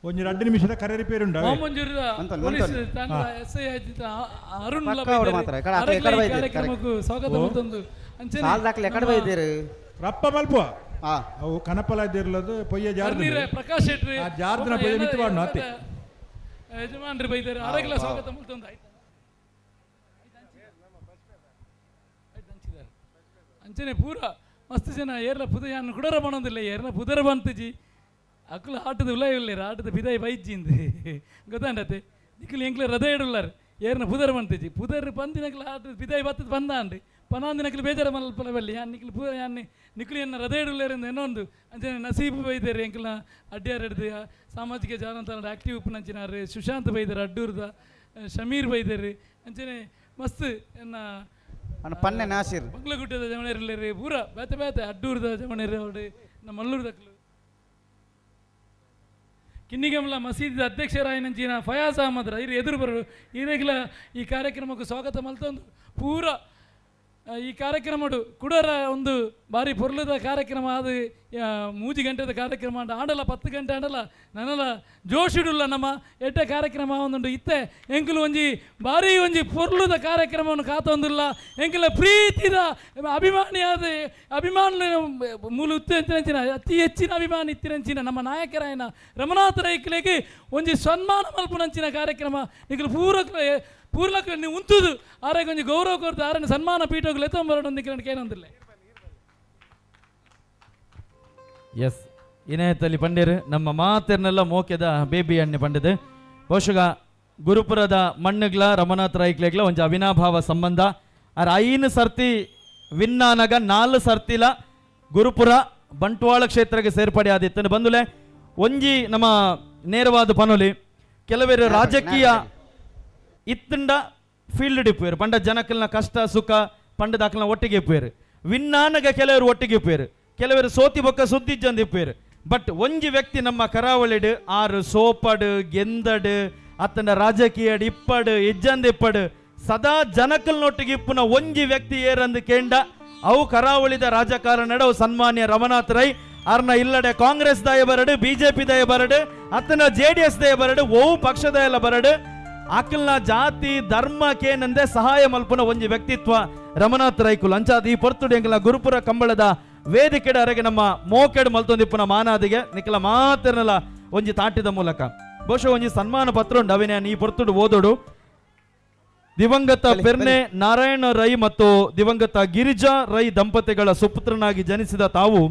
ಒಂಜಿ 2 ನಿಮಿಷದ ಕರೆ ರಿಪೇರಿ ಉಂಟು. ವಾಮಂಜೂರದ ಪೊಲೀಸ್ ತಂಡದ ಎಸ್ I Arun ಪಕ್ಕ ಅವ್ರು ಮಾತ್ರ, ಎಕಡೆ ಅಕಡೆ ಎಕಡೆ ಬೈದಿರಿ, ಕಾರ್ಯಕ್ರಮಕ್ಕೂ ಸ್ವಾಗತ ಮತ್ತೊಂದು ಅಂಚನೆ ಸಾಲ್ ದಾಖಲೆ ಎಕಡೆ ಬೈದಿರಿ. ರಪ್ಪ ಮಲ್ಪುವ ಅವು ಕನಪಲ ಇದ್ದಿರ್ಲದು ಪೊಯ್ಯ ಜಾರ್ದ ಕರ್ನೀರೆ ಪ್ರಕಾಶ್ ಶೆಟ್ಟಿ ಆ ಜಾರ್ದನ ಪೊಯ್ಯ ಮಿತ್ತು ಬಾಡ್ನು ಅತ್ತೆ. ಯಜಮಾನ್ರಿ ಬೈದಾರೆ, ಆರೋಗ್ಯ ಸ್ವಾಗತ ಮಲ್ತೊಂದು ಆಯ್ತು ಅಂಚನೆ ಪೂರ ಮಸ್ತ್ ಜನ ಏರ್ಲ ಪುದ ಯಾನ್ ಕುಡರ ಬಣೊಂದಿಲ್ಲ, ಏರ್ಲ ಪುದರ ಬಂತಜಿ ಅಕ್ಲು ಆಟದ ಉಲ್ಲ ಇಲ್ಲೇರ ಆಟದ ಬಿದಾಯಿ ಬೈಜಿಂದು ಗೊತ್ತಾಂಡತೆ ನಿಕ್ಲು ಎಂಕ್ಲ ಹೃದಯ ಇಡುಲ್ಲಾರ ಏರ್ನ ಪುದರ ಬಂತಜಿ ಪುದರ್ ಪಂದಿನಕ್ಲು ಆಟದ ಬಿದಾಯಿ ಬತ್ತದ ಬಂದಾಂಡು ಪನಾಂದಿನಕ್ಲು ಬೇಜಾರ ಮಲ್ಪಲ ಬಲ್ಲಿ ಯಾನ್ ನಿಕ್ಲು ಪೂರ ಯಾನ್ ನಿಕ್ಲು ಎನ್ನ ಹೃದಯ ಇಡುಲ್ಲೇರ್ ಏನೊಂದು ಅಂಚನೆ ನಸೀಬು ಬೈದೇರು ಎಂಕ್ಲ ಅಡ್ಡಿಯಾರ್ ಹಿಡ್ದು ಸಾಮಾಜಿಕ ಜಾಲತಾಣ ಆಕ್ಟಿವ್ ಉಪ್ಪುನಂಚಿನಾರು ಸುಶಾಂತ್ ಬೈದೇರು ಅಡ್ಡೂರ್ದ ಶಮೀರ್ ಬೈದೇರು ಅಂಚನೆ ಮಸ್ತ್ ಎನ್ನ ಅಣ್ಣ ಪನ್ನೆ ನಾಸಿರ್ ಬಂಗ್ಲಗುಡ್ಡದ ಜಮಣೇರ್ಲೇರಿ ಪೂರ ಬೇತೆ ಬೇತೆ ಅಡ್ಡೂರ್ದ ಜಮಣೇರಿ ಅವರು ನಮ್ಮ ಮಲ್ಲೂರ್ದಕ್ಲು ಕಿನ್ನಿಗಮಲ ಮಸೀದಿದ ಅಧ್ಯಕ್ಷರಾಯನಂಚಿನ ಫಯಾಜ್ ಅಹಮದ್ ಇರು ಎದುರು ಬರಡು ಈರೆಗ್ಲ ಈ ಕಾರ್ಯಕ್ರಮಕ್ಕೆ ಸ್ವಾಗತ ಮಲ್ತೊಂದು ಪೂರ ಈ ಕಾರ್ಯಕ್ರಮಡು ಕುಡರ ಒಂದು ಭಾರಿ ಪೊರ್ಲದ ಕಾರ್ಯಕ್ರಮ ಅದು 3 ಗಂಟೆದ ಕಾರ್ಯಕ್ರಮ ಅಂಡ ಆಂಡಲ 10 ಗಂಟೆ ಆಂಡಲ ನನಲ ಜೋಶಿಡುಲ್ಲ ನಮ್ಮ ಎಡ್ಡ ಕಾರ್ಯಕ್ರಮ ಒಂದುಂಡು ಇತ್ತೆ ಎಂಕುಲು ಒಂಜಿ ಭಾರಿ ಒಂಜಿ ಪೊರ್ಲುದ ಕಾರ್ಯಕ್ರಮವನ್ನು ಕಾತೊಂದುಲ್ಲ ಎಂಕುಲ ಪ್ರೀತಿದ ಅಭಿಮಾನಿಯಾದ ಅಭಿಮಾನ ಮೂಲ ಉತ್ತಂಚಿನ ಅತಿ ಹೆಚ್ಚಿನ ಅಭಿಮಾನಿ ಇತ್ತಿನಂಚಿನ ನಮ್ಮ ನಾಯಕರಾಯನ ರಮನಾಥ ರೈಕ್ಲೆಗೆ ಒಂಜಿ ಸನ್ಮಾನ ಮಲ್ಪುನಂಚಿನ ಕಾರ್ಯಕ್ರಮ ನಿಕಲು ಪೂರಕ ಪೂರ್ಲಕ ನೀವು ಉಂತುದು ಆರಾಗ ಒಂಜಿ ಗೌರವ ಕೊರ್ದು ಆರನ ಸನ್ಮಾನ ಪೀಠೋಗು ಲೆತ್ತೊಂಬರಡೊಂದಿಗೆ ಕೇನೊಂದಿಲ್ಲ. ಎಸ್, ಇನಾಯತಲ್ಲಿ ಪಂಡೇರು ನಮ್ಮ ಮಾತೆರ್ನೆಲ್ಲ ಮೋಕೆದ ಬೇಬಿ ಅಣ್ಣೆ ಪಂಡದು ಬಹುಶಃ ಗುರುಪುರದ ಮಣ್ಣುಗ್ಲ ರಮನಾಥ ರೈಕ್ಲೆಗ್ಲ ಒಂಜಿ ಅವಿನಾಭಾವ ಸಂಬಂಧ. ಆರ್ 5 ಸರ್ತಿ ವಿನ್ನಾನಗ 4 ಸರ್ತಿಲ ಗುರುಪುರ ಬಂಟ್ವಾಳ ಕ್ಷೇತ್ರಕ್ಕೆ ಸೇರ್ಪಡೆ ಆದಿತ್ತು ಬಂದುಲೆ ಒಂಜಿ ನಮ್ಮ ನೇರವಾದ ಪನೊಲಿ ಕೆಲವರು ರಾಜಕೀಯ ಇತ್ತಂಡ ಫೀಲ್ಡ್ ಇಪ್ಪುವೇರು ಪಂಡ ಜನಕಲ್ನ ಕಷ್ಟ ಸುಖ ಪಂಡ ದಾಖಲ್ನ ಒಟ್ಟಿಗೆ ಇಪ್ಪುವೇರು ವಿನ್ನಾನಗ ಕೆಲವರು ಒಟ್ಟಿಗೆ ಇಪ್ಪುವೇರು ಕೆಲವರು ಸೋತಿ ಬೊಕ್ಕ ಸುದ್ದಿ ಜಂದು ಇಪ್ಪುವೇರು. ಬಟ್ ಒಂಜಿ ವ್ಯಕ್ತಿ ನಮ್ಮ ಕರಾವಳಿಡು ಆರು ಸೋಪಡು ಗೆಂದಡು ಅತ್ತಂಡ ರಾಜಕೀಯ ಇಪ್ಪಡು ಇಜ್ಜಂದು ಇಪ್ಪಡು ಸದಾ ಜನಕಲ್ನೊಟ್ಟಿಗೆ ಇಪ್ಪುನ ಒಂಜಿ ವ್ಯಕ್ತಿ ಏರಂದು ಕೇಂಡ ಅವು ಕರಾವಳಿದ ರಾಜಕಾರಣಡು ಅವು ಸನ್ಮಾನ್ಯ ರಮನಾಥ್ ರೈ ಅರ್ನ ಇಲ್ಲಡೆ ಕಾಂಗ್ರೆಸ್ ದಾಯ ಬರಡು ಬಿಜೆಪಿ ದಾಯ ಬರಡು ಅತ್ತನ J D S ದಾಯ ಬರಡು ಓವು ಪಕ್ಷದ ಎಲ್ಲ ಬರಡು ಅಕಲ್ನ ಜಾತಿ ಧರ್ಮಕ್ಕೇನಂದೆ ಸಹಾಯ ಮಲ್ಪುನ ಒಂಜಿ ವ್ಯಕ್ತಿತ್ವ ರಮನಾಥ್ ರೈಕುಲ್ ಅಂಚಾದ ಈ ಪೊರ್ತುಡು ಎಂಕಲ ಗುರುಪುರ ಕಂಬಳದ ವೇದಿಕೆಡ ಅರೆಗೆ ನಮ್ಮ ಮೋಕೆಡ್ ಮಲ್ತೊಂದಿಪ್ಪುನ ಮಾನಾದಿಗೆ ನಿಕಲ ಮಾತಿರನಲ ಒಂಜಿ ತಾಟಿದ ಮೂಲಕ ಬಹುಶಃ ಒಂಜಿ ಸನ್ಮಾನ ಪತ್ರ ಉಂಡು ಅವಿನ ಈ ಪೊರ್ತುಡು ಓದೋಡು. ದಿವಂಗತ ಪೆರ್ನೆ ನಾರಾಯಣ ರೈ ಮತ್ತು ದಿವಂಗತ ಗಿರಿಜಾ ರೈ ದಂಪತಿಗಳ ಸುಪುತ್ರನಾಗಿ ಜನಿಸಿದ ತಾವು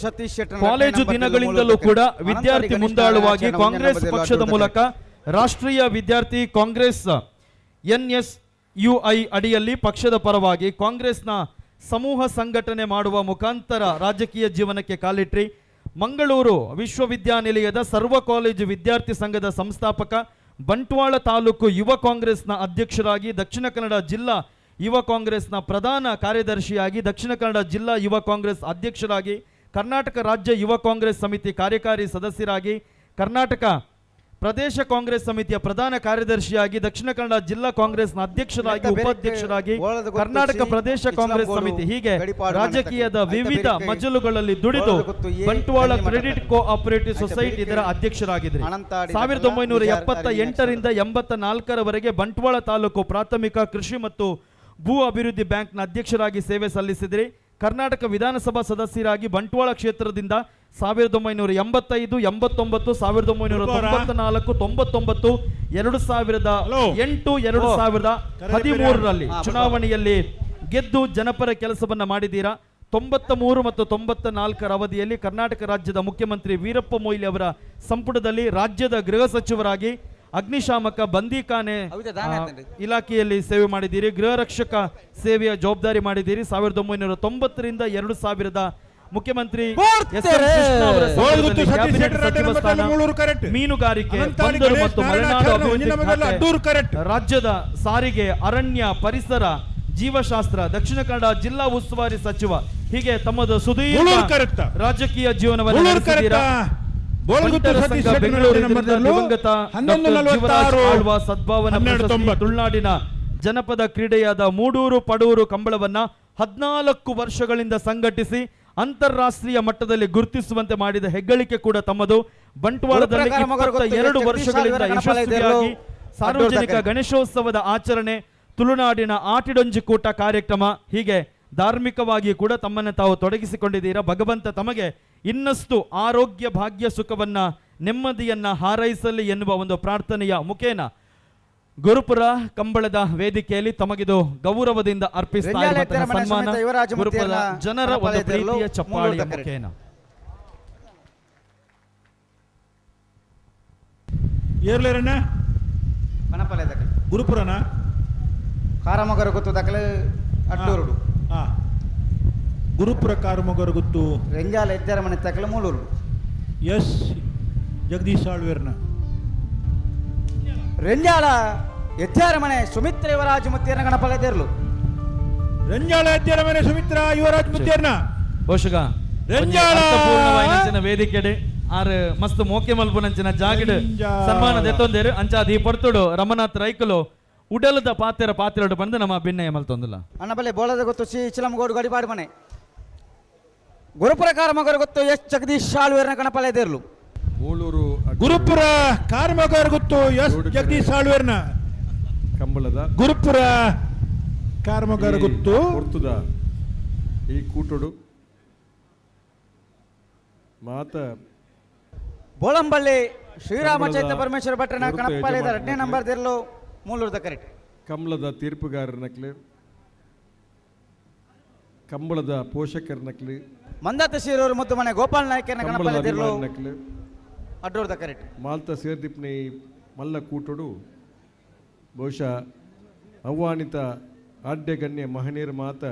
ಸತೀಶ್ ಕಾಲೇಜು ದಿನಗಳಿಂದಲೂ ಕೂಡ ವಿದ್ಯಾರ್ಥಿ ಮುಂದಾಳುವಾಗಿ ಕಾಂಗ್ರೆಸ್ ಪಕ್ಷದ ಮೂಲಕ ರಾಷ್ಟ್ರೀಯ ವಿದ್ಯಾರ್ಥಿ ಕಾಂಗ್ರೆಸ್ NSUI ಅಡಿಯಲ್ಲಿ ಪಕ್ಷದ ಪರವಾಗಿ ಕಾಂಗ್ರೆಸ್ನ ಸಮೂಹ ಸಂಘಟನೆ ಮಾಡುವ ಮುಖಾಂತರ ರಾಜಕೀಯ ಜೀವನಕ್ಕೆ ಕಾಲಿಟ್ರಿ. ಮಂಗಳೂರು ವಿಶ್ವವಿದ್ಯಾನಿಲಯದ ಸರ್ವ ಕಾಲೇಜು ವಿದ್ಯಾರ್ಥಿ ಸಂಘದ ಸಂಸ್ಥಾಪಕ, ಬಂಟ್ವಾಳ ತಾಲೂಕು ಯುವ ಕಾಂಗ್ರೆಸ್ನ ಅಧ್ಯಕ್ಷರಾಗಿ, ದಕ್ಷಿಣ ಕನ್ನಡ ಜಿಲ್ಲಾ ಯುವ ಕಾಂಗ್ರೆಸ್ನ ಪ್ರಧಾನ ಕಾರ್ಯದರ್ಶಿಯಾಗಿ, ದಕ್ಷಿಣ ಕನ್ನಡ ಜಿಲ್ಲಾ ಯುವ ಕಾಂಗ್ರೆಸ್ ಅಧ್ಯಕ್ಷರಾಗಿ, ಕರ್ನಾಟಕ ರಾಜ್ಯ ಯುವ ಕಾಂಗ್ರೆಸ್ ಸಮಿತಿ ಕಾರ್ಯಕಾರಿ ಸದಸ್ಯರಾಗಿ, ಕರ್ನಾಟಕ ಪ್ರದೇಶ ಕಾಂಗ್ರೆಸ್ ಸಮಿತಿಯ ಪ್ರಧಾನ ಕಾರ್ಯದರ್ಶಿಯಾಗಿ, ದಕ್ಷಿಣ ಕನ್ನಡ ಜಿಲ್ಲಾ ಕಾಂಗ್ರೆಸ್ನ ಅಧ್ಯಕ್ಷರಾಗಿ, ಉಪಾಧ್ಯಕ್ಷರಾಗಿ, ಕರ್ನಾಟಕ ಪ್ರದೇಶ ಕಾಂಗ್ರೆಸ್ ಸಮಿತಿ, ಹೀಗೆ ರಾಜಕೀಯದ ವಿವಿಧ ಮಜಲುಗಳಲ್ಲಿ ದುಡಿದು ಬಂಟ್ವಾಳ credit cooperative society ಇದರ ಅಧ್ಯಕ್ಷರಾಗಿದ್ದರು. 1978ರಿಂದ 84ರವರೆಗೆ ಬಂಟ್ವಾಳ ತಾಲೂಕು ಪ್ರಾಥಮಿಕ ಕೃಷಿ ಮತ್ತು ಭೂ ಅಭಿವೃದ್ಧಿ ಬ್ಯಾಂಕ್ನ ಅಧ್ಯಕ್ಷರಾಗಿ ಸೇವೆ ಸಲ್ಲಿಸಿದ್ರಿ. ಕರ್ನಾಟಕ ವಿಧಾನಸಭಾ ಸದಸ್ಯರಾಗಿ ಬಂಟ್ವಾಳ ಕ್ಷೇತ್ರದಿಂದ 1985, 89, 1994, 99, 2008, 2013ರಲ್ಲಿ ಚುನಾವಣೆಯಲ್ಲಿ ಗೆದ್ದು ಜನಪರ ಕೆಲಸವನ್ನ ಮಾಡಿದ್ದೀರಾ. 93 ಮತ್ತು 94ರ ಅವಧಿಯಲ್ಲಿ ಕರ್ನಾಟಕ ರಾಜ್ಯದ ಮುಖ್ಯಮಂತ್ರಿ ವೀರಪ್ಪ ಮೊಯ್ಲಿ ಅವರ ಸಂಪುಟದಲ್ಲಿ ರಾಜ್ಯದ ಗೃಹ ಸಚಿವರಾಗಿ ಅಗ್ನಿಶಾಮಕ ಬಂದಿಖಾನೆ ಇಲಾಖೆಯಲ್ಲಿ ಸೇವೆ ಮಾಡಿದ್ದೀರಿ. ಗೃಹ ರಕ್ಷಕ ಸೇವೆಯ ಜವಾಬ್ದಾರಿ ಮಾಡಿದ್ದೀರಿ. 1990ರಿಂದ 2003 ಮುಖ್ಯಮಂತ್ರಿ ಎಸ್ ಎಂ ಕೃಷ್ಣ ಅವರ ಸಮಯದಲ್ಲಿ ಕ್ಯಾಬಿನೆಟ್ ಸಚಿವ ಸ್ಥಾನ, ಮೀನುಗಾರಿಕೆ, ಬಂದರು ಮತ್ತು ಮಲೆನಾಡು ಅಭಿವೃದ್ಧಿ ಖಾತೆ, ರಾಜ್ಯದ ಸಾರಿಗೆ, ಅರಣ್ಯ, ಪರಿಸರ, ಜೀವಶಾಸ್ತ್ರ, ದಕ್ಷಿಣ ಕನ್ನಡ ಜಿಲ್ಲಾ ಉಸ್ತುವಾರಿ ಸಚಿವ, ಹೀಗೆ ತಮ್ಮದು ಸುದೀರ್ಘ ರಾಜಕೀಯ ಜೀವನವನ್ನು ನಡೆಸಿದ್ದೀರಾ. ಬಂಟರ ಸಂಘ ಬೆಂಗಳೂರಿನಿಂದ ದಿವಂಗತ ಡಾಕ್ಟರ್ ಜೀವರಾಜ್ ಆಳ್ವ ಸದ್ಭಾವನಾ ಪ್ರಶಸ್ತಿ, ತುಳುನಾಡಿನ ಜನಪದ ಕ್ರೀಡೆಯಾದ ಮೂಡೂರು ಪಡೂರು ಕಂಬಳವನ್ನ 14 ವರ್ಷಗಳಿಂದ ಸಂಘಟಿಸಿ ಅಂತಾರಾಷ್ಟ್ರೀಯ ಮಟ್ಟದಲ್ಲಿ ಗುರುತಿಸುವಂತೆ ಮಾಡಿದ ಹೆಗ್ಗಳಿಕೆ ಕೂಡ ತಮ್ಮದು. ಬಂಟ್ವಾಳದಲ್ಲಿ 22 ವರ್ಷಗಳಿಂದ ಯಶಸ್ವಿಯಾಗಿ ಸಾರ್ವಜನಿಕ ಗಣೇಶೋತ್ಸವದ ಆಚರಣೆ, ತುಳುನಾಡಿನ ಆಟಿಡೊಂಜಿ ಕೂಟ ಕಾರ್ಯಕ್ರಮ, ಹೀಗೆ ಧಾರ್ಮಿಕವಾಗಿ ಕೂಡ ತಮ್ಮನ್ನು ತಾವು ತೊಡಗಿಸಿಕೊಂಡಿದ್ದೀರಾ. ಭಗವಂತ ತಮಗೆ ಇನ್ನಷ್ಟು ಆರೋಗ್ಯ, ಭಾಗ್ಯ, ಸುಖವನ್ನ, ನೆಮ್ಮದಿಯನ್ನ ಹಾರೈಸಲಿ ಎನ್ನುವ ಒಂದು ಪ್ರಾರ್ಥನೆಯ ಮುಖೇನ ಗುರುಪುರ ಕಂಬಳದ ವೇದಿಕೆಯಲ್ಲಿ ತಮಗಿದು ಗೌರವದಿಂದ ಅರ್ಪಿಸ್ತಾ ಇರುವಂತಹ ಸನ್ಮಾನ ಗುರುಪುರ ಜನರ ಒಂದು ಪ್ರೀತಿಯ ಚಪ್ಪಾಳೆಯ ಮುಖೇನ. ಗುರುಪುರನ ಕಾರಮೊಗರು ಗುತ್ತು ದಾಖಲೆ ಅಡ್ಡೂರುಡು. ಗುರುಪುರ ಕಾರಮೊಗರು ಗುತ್ತು ರೆಂಜಾಲ ಎತ್ತರ ಮನೆ ತಕಲೆ ಮೂಲೂರು. ಎಸ್ ಜಗದೀಶ್ ಆಳ್ವೇರ್ನ. ರೆಂಜಾಳ ಎತ್ತರ ಮನೆ ಸುಮಿತ್ರ ಯುವರಾಜ್ ಮುತ್ತೇರ್ನ ಗಣಪಲೆ ತೇರ್ಲು. ರೆಂಜಾಳ ಎತ್ತರ ಮನೆ ಸುಮಿತ್ರ ಯುವರಾಜ್ ಮುತ್ತೇರ್ನ. ಬಹುಶಃ ರೆಂಜಾಳ ಪೂರ್ಣವಾಯಿನಂಚಿನ ವೇದಿಕೆಡೆ ಆರ್ ಮಸ್ತ್ ಮೋಕೆ ಮಲ್ಪುನಂಚಿನ ಜಾಗಡ್ ಸನ್ಮಾನ ದೆತ್ತೊಂದೇರು. ಅಂಚಾದ ಈ ಪೊರ್ತುಡು ರಮನಾಥ್ ರೈಕುಲು ಉಡಲದ ಪಾತೆರ ಪಾತ್ರೆಡು ಬಂದು ನಮ್ಮ ಭಿನ್ನಯ ಮಲ್ತೊಂದಿಲ್ಲ. ಅಣ್ಣಬಲ್ಲೆ ಬೋಳದ ಗೊತ್ತು ಸಿ ಇಚಲಮಗೋಡು ಗಡಿಪಾಡು ಮನೆ. ಗುರುಪುರ ಕಾರಮೊಗರು ಗೊತ್ತು ಎಸ್ ಜಗದೀಶ್ ಆಳ್ವೇರ್ನ ಗಣಪಲೆ ತೇರ್ಲು. ಮೂಳೂರು ಗುರುಪುರ ಕಾರಮೊಗರು ಗೊತ್ತು ಎಸ್ ಜಗದೀಶ್ ಆಳ್ವೇರ್ನ ಕಂಬಳದ ಗುರುಪುರ ಕಾರಮೊಗರು ಗೊತ್ತು ಹೊರ್ತುದ ಈ ಕೂಟುಡು ಮಾತ ಬೋಳಂಬಳ್ಳಿ ಶ್ರೀರಾಮ ಚೈತ್ಯ ಪರಮೇಶ್ವರ ಭಟ್ರನ ಕಣಪಾಳ್ಯದ 2ನೇ ನಂಬರ್ ತಿರ್ಲು ಮೂಲೂರ್ದ ಕರೆಕ್ಟ್. ಕಂಬಳದ ತೀರ್ಪುಗಾರನಕ್ಲೆ, ಕಂಬಳದ ಪೋಷಕರನಕ್ಲೆ, ಮಂದಾತ ಶೀರೂರು ಮುದ್ದು ಮನೆ ಗೋಪಾಲ್ ನಾಯ್ಕನ ಕಂಬಳದ ಕಣಪಾಳ್ಯ ತಿರ್ಲು ಅಭಿಮಾನಿನಕ್ಲೆ ಅಡ್ಡೂರ್ದ ಕರೆಕ್ಟ್. ಮಾಲ್ತ ಸೇರ್ದಿಪ್ನಿ ಮಲ್ಲ ಕೂಟುಡು ಬಹುಶಃ ಆಹ್ವಾನಿತ ಆಡ್ಯ ಗಣ್ಯ ಮಹನೀಯರ ಮಾತ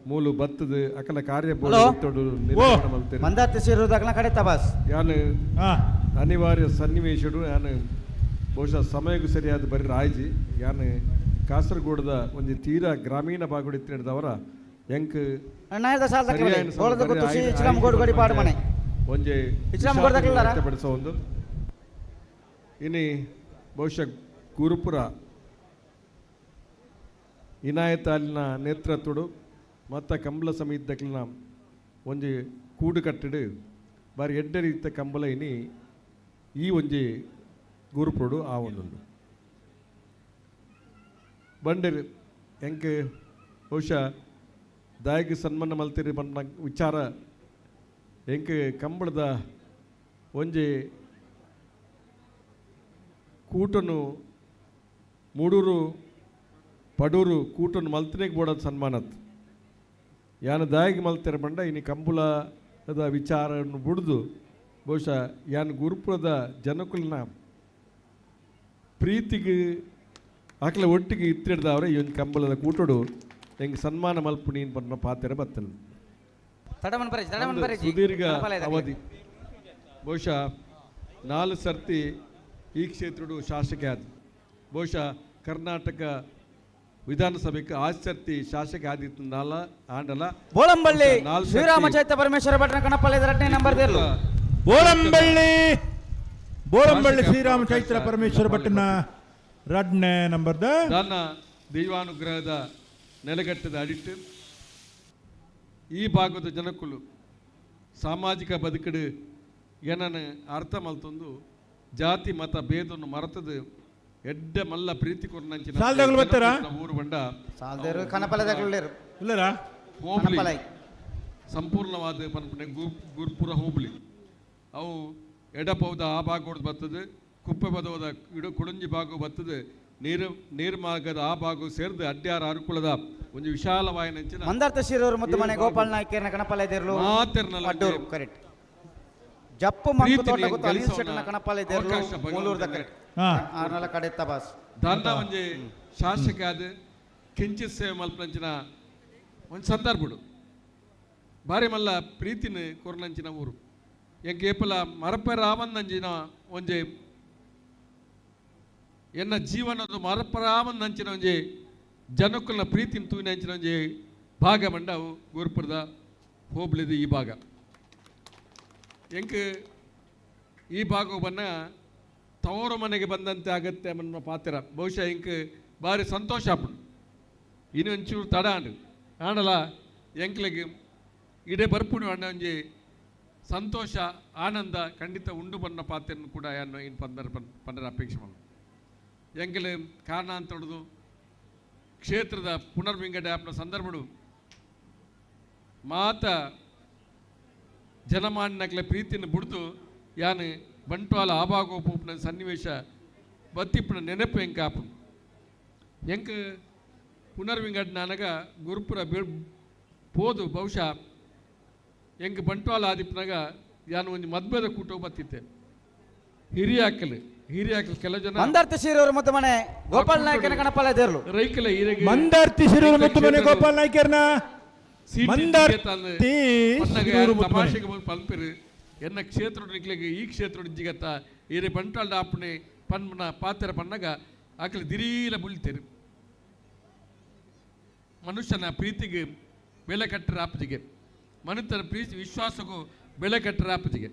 ಮೂಲು ಬತ್ತದ ಅಕಲ ಕಾರ್ಯ ನಿರ್ಮಾಣ ಮಲ್ತೇನೆ. ಮಂದಾತ ಶೀರೂರು ದಕಲ ಕಡೆ ತಬಾಸ್ ಯಾನು ಅನಿವಾರ್ಯ ಸನ್ನಿವೇಶಡು ಯಾನು ಬಹುಶಃ ಸಮಯಕ್ಕೂ ಸರಿಯಾದ ಬರೀ ರಾಯ್ಜಿ ಯಾನು ಕಾಸರಗೋಡದ ಒಂದು ತೀರಾ ಗ್ರಾಮೀಣ ಭಾಗಡು ಇತ್ತಿನದವರ ಎಂಕ್ ಒಂಜಿ ವ್ಯಕ್ತಪಡಿಸೋ ಒಂದು ಇನಿ ಬಹುಶಃ ಗುರುಪುರ ಇನಾಯತ್ ಅಲ್ಲಿನ ನೇತೃತ್ವಡು ಮತ್ತು ಕಂಬಳ ಸಮಿತಿದಕ್ಲಿನ ಒಂಜಿ ಕೂಡು ಕಟ್ಟಡು ಬಾರಿ ಎಡ್ಡೆ ರೀತಿಯ ಕಂಬಳ ಇನಿ ಈ ಒಂಜಿ ಗುರುಪುರುಡು ಆ ಒಂದುಂಡು ಬಂಡೆರ್ ಎಂಕ್ ಬಹುಶಃ ದಾಯಕ ಸನ್ಮಾನ ಮಲ್ತಿರಿ ಬಂದ ವಿಚಾರ ಎಂಕ್ ಕಂಬಳದ ಒಂಜಿ ಕೂಟನು ಮೂಡೂರು ಪಡೂರು ಕೂಟನು ಮಲ್ತನೆಗೆ ಬೋಡೋದು ಸನ್ಮಾನತ್ ಯಾನ ದಾಯಿಗೆ ಮಲ್ತೆರ ಬಂಡ ಇನಿ ಕಂಬಳದ ವಿಚಾರವನ್ನು ಬುಡ್ದು ಬಹುಶಃ ಯಾನ್ ಗುರುಪುರದ ಜನಕುಲನ ಪ್ರೀತಿಗೆ ಆಕಲ ಒಟ್ಟಿಗೆ ಇತ್ತಿಡ್ದವ್ರೆ ಈ ಒಂದು ಕಂಬಳದ ಕೂಟಡು ಹೆಂಗೆ ಸನ್ಮಾನ ಮಲ್ಪು ನೀನು ಬಣ್ಣ ಪಾತೆರ ಬತ್ತಲು ಸುದೀರ್ಘ ಅವಧಿ ಬಹುಶಃ 4 ಸರ್ತಿ ಈ ಕ್ಷೇತ್ರಡು ಶಾಸಕ ಆದ ಬಹುಶಃ ಕರ್ನಾಟಕ ವಿಧಾನಸಭೆಗೆ ಆಸಕ್ತಿ ಶಾಸಕ ಆದಿತ್ತು ನಾಲ ಆಂಡಲ ಬೋಳಂಬಳ್ಳಿ ಶ್ರೀರಾಮ ಚೈತ್ಯ ಪರಮೇಶ್ವರ ಭಟ್ರ ಕಣಪಲ್ಲಿ 2ನೇ ನಂಬರ್ ದೇರ್ಲು. ಬೋಳಂಬಳ್ಳಿ ಬೋಳಂಬಳ್ಳಿ ಶ್ರೀರಾಮ ಚೈತ್ರ ಪರಮೇಶ್ವರ ಭಟ್ಟನ 2ನೇ ನಂಬರ್ದ ದಾನ ದೈವಾನುಗ್ರಹದ ನೆಲೆಗಟ್ಟದ ಅಡಿಟ್ಟು ಈ ಭಾಗದ ಜನಕ್ಕುಲು ಸಾಮಾಜಿಕ ಬದುಕಡು ಏನನ್ನು ಅರ್ಥ ಮಲ್ತೊಂದು ಜಾತಿ ಮತ ಭೇದವನ್ನು ಮರೆತದು ಎಡ್ಡೆ ಮಲ್ಲ ಪ್ರೀತಿ ಕೊರ್ನಂಚಿನ ಊರು ಬಂಡ ಹೋಬ್ಳಿ ಸಂಪೂರ್ಣವಾದ ಪನ್ಪುನೆ ಗುರ್ಪುರ ಹೋಬ್ಳಿ ಅವು ಎಡಪೌದ ಆ ಭಾಗ ಬರ್ತದೆ, ಕುಪ್ಪೆ ಬದವದ ಇಡು ಕುಡಂಜಿ ಭಾಗ ಬರ್ತದೆ, ನೀರು ನೀರ್ಮಾರ್ಗದ ಆ ಭಾಗ ಸೇರಿದು ಅಡ್ಯಾರ ಅರುಕುಳದ ಒಂದು ವಿಶಾಲವಾಯಿನಂಚಿನ ಮಂದಾರ್ಥ ಶಿರೂರು ಮುದ್ದು ಮನೆ ಗೋಪಾಲ್ ನಾಯ್ಕರ್ನ ಕಣಪಾಳ್ಯ ದೇರ್ಲು ಅಡ್ಡೂರು ಕರೆಕ್ಟ್. ಜಪ್ಪು ಮಂಕು ತೋಟ ಗೊತ್ತು ಅನಿಲ್ ಶೆಟ್ಟನ ಕಣಪಾಳ್ಯ ದೇರ್ಲು ಮೂಲೂರ್ದ ಕರೆಕ್ಟ್. ಆರ್ನಲ ಕಡೆ ತಬಾಸ್ ದಾನ್ನ ಒಂಜಿ ಶಾಸಕ ಆದ ಕಿಂಚಿತ್ ಸೇವೆ ಮಲ್ಪನಂಚಿನ ಒಂದು ಸಂದರ್ಭಡು ಬಾರಿ ಮಲ್ಲ ಪ್ರೀತಿನ ಕೊರ್ನಂಚಿನ ಊರು. ಎಂಕೇಪಲ ಮರಪರಾಮಂದಂಚಿನ ಒಂಜಿ ಎನ್ನ ಜೀವನದ ಮರಪರಾಮಂದಂಚಿನ ಒಂಜಿ ಜನಕ್ಕುಲ್ನ ಪ್ರೀತಿನ ತೂವಿನಂಚಿನ ಒಂಜಿ ಭಾಗ ಮಂಡವು ಗುರುಪುರದ ಹೋಬಳಿದ ಈ ಭಾಗ. ಎಂಕ್ ಈ ಭಾಗವು ಬನ್ನ ತವರು ಮನೆಗೆ ಬಂದಂತೆ ಆಗತ್ತೆ ಅನ್ನೋ ಪಾತ್ರ ಬಹುಶಃ ಎಂಕ್ ಭಾರಿ ಸಂತೋಷ ಆಪುಂಡು. ಇನ್ನು ಒಂಚೂರು ತಡ ಆಂಡ್ ಆಂಡಲ ಎಂಕ್ಲೆಗ್ ಇಡೇ ಬರ್ಪುಂಡು ಅಣ್ಣ ಒಂಜಿ ಸಂತೋಷ ಆನಂದ ಖಂಡಿತ ಉಂಡು ಬನ್ನ ಪಾತ್ರನು ಕೂಡ ಯಾನು ಇನ್ನು ಪಂದರ ಪಂದರ ಅಪೇಕ್ಷೆ ಮಾಡು. ಎಂಕ್ಲೆ ಕಾರಣ ಅಂತ ಹೊಡೆದು ಕ್ಷೇತ್ರದ ಪುನರ್ವಿಂಗಡಣೆ ಆಪ್ನ ಸಂದರ್ಭಡು ಮಾತ ಜನಮಾನ್ಯಕ್ಲೆ ಪ್ರೀತಿಯನ್ನು ಬುಡ್ದು ಯಾನು ಬಂಟ್ವಾಲ ಆಬಾಗೋ ಪೂಪ್ನ ಸನ್ನಿವೇಶ ಬತ್ತಿಪ್ಪನ ನೆನಪು ಎಂಕ ಆಪುಂಡು. ಎಂಕ್ ಪುನರ್ವಿಂಗಡಣೆ ಆನಗ ಗುರುಪುರ ಪೋದು ಬಹುಶಃ ಎಂಕ್ ಬಂಟ್ವಾಲ ಆದಿಪ್ಪನಾಗ ಯಾನು ಒಂಜಿ ಮದ್ಬೆದ ಕೂಟ ಬತ್ತಿತ್ತೆ. ಹಿರಿಯಾಕಲು ಹಿರಿಯಾಕಲು ಕೆಲವು ಜನ ಮಂದಾರ್ತಿ ಶಿರೂರು ಮುದ್ದು ಮನೆ ಗೋಪಾಲ್ ನಾಯ್ಕನ ಗಣಪಾಲ ದೇರ್ಲು. ರೈಕಲ ಹಿರಿಯ ಮಂದಾರ್ತಿ ಶಿರೂರು ಮುದ್ದು ಮನೆ ಗೋಪಾಲ್ ನಾಯ್ಕರ್ನ ಮಂದಾರ್ತಿ ಶಿರೂರು ಮುದ್ದು ಮನೆ. ತಮಾಷೆಗೆ ಪಲ್ಪಿರು ಎನ್ನ ಕ್ಷೇತ್ರ ನಿಕ್ಲೆಗ್ ಈ ಕ್ಷೇತ್ರ ಜಿಗತ್ತ ಹಿರಿಯ ಬಂಟ್ವಾಳ ಆಪಣೆ ಪನ್ಮನ ಪಾತ್ರ ಪನ್ನಗ ಆಕಲಿ ದಿರೀಲ ಬುಳಿತೇರು. ಮನುಷ್ಯನ ಪ್ರೀತಿಗೆ ಬೆಲೆ ಕಟ್ಟರ ಆಪಜಿಗೆ, ಮನುಷ್ಯನ ಪ್ರೀತಿ ವಿಶ್ವಾಸಕ್ಕೂ ಬೆಲೆ ಕಟ್ಟರ ಆಪಜಿಗೆ.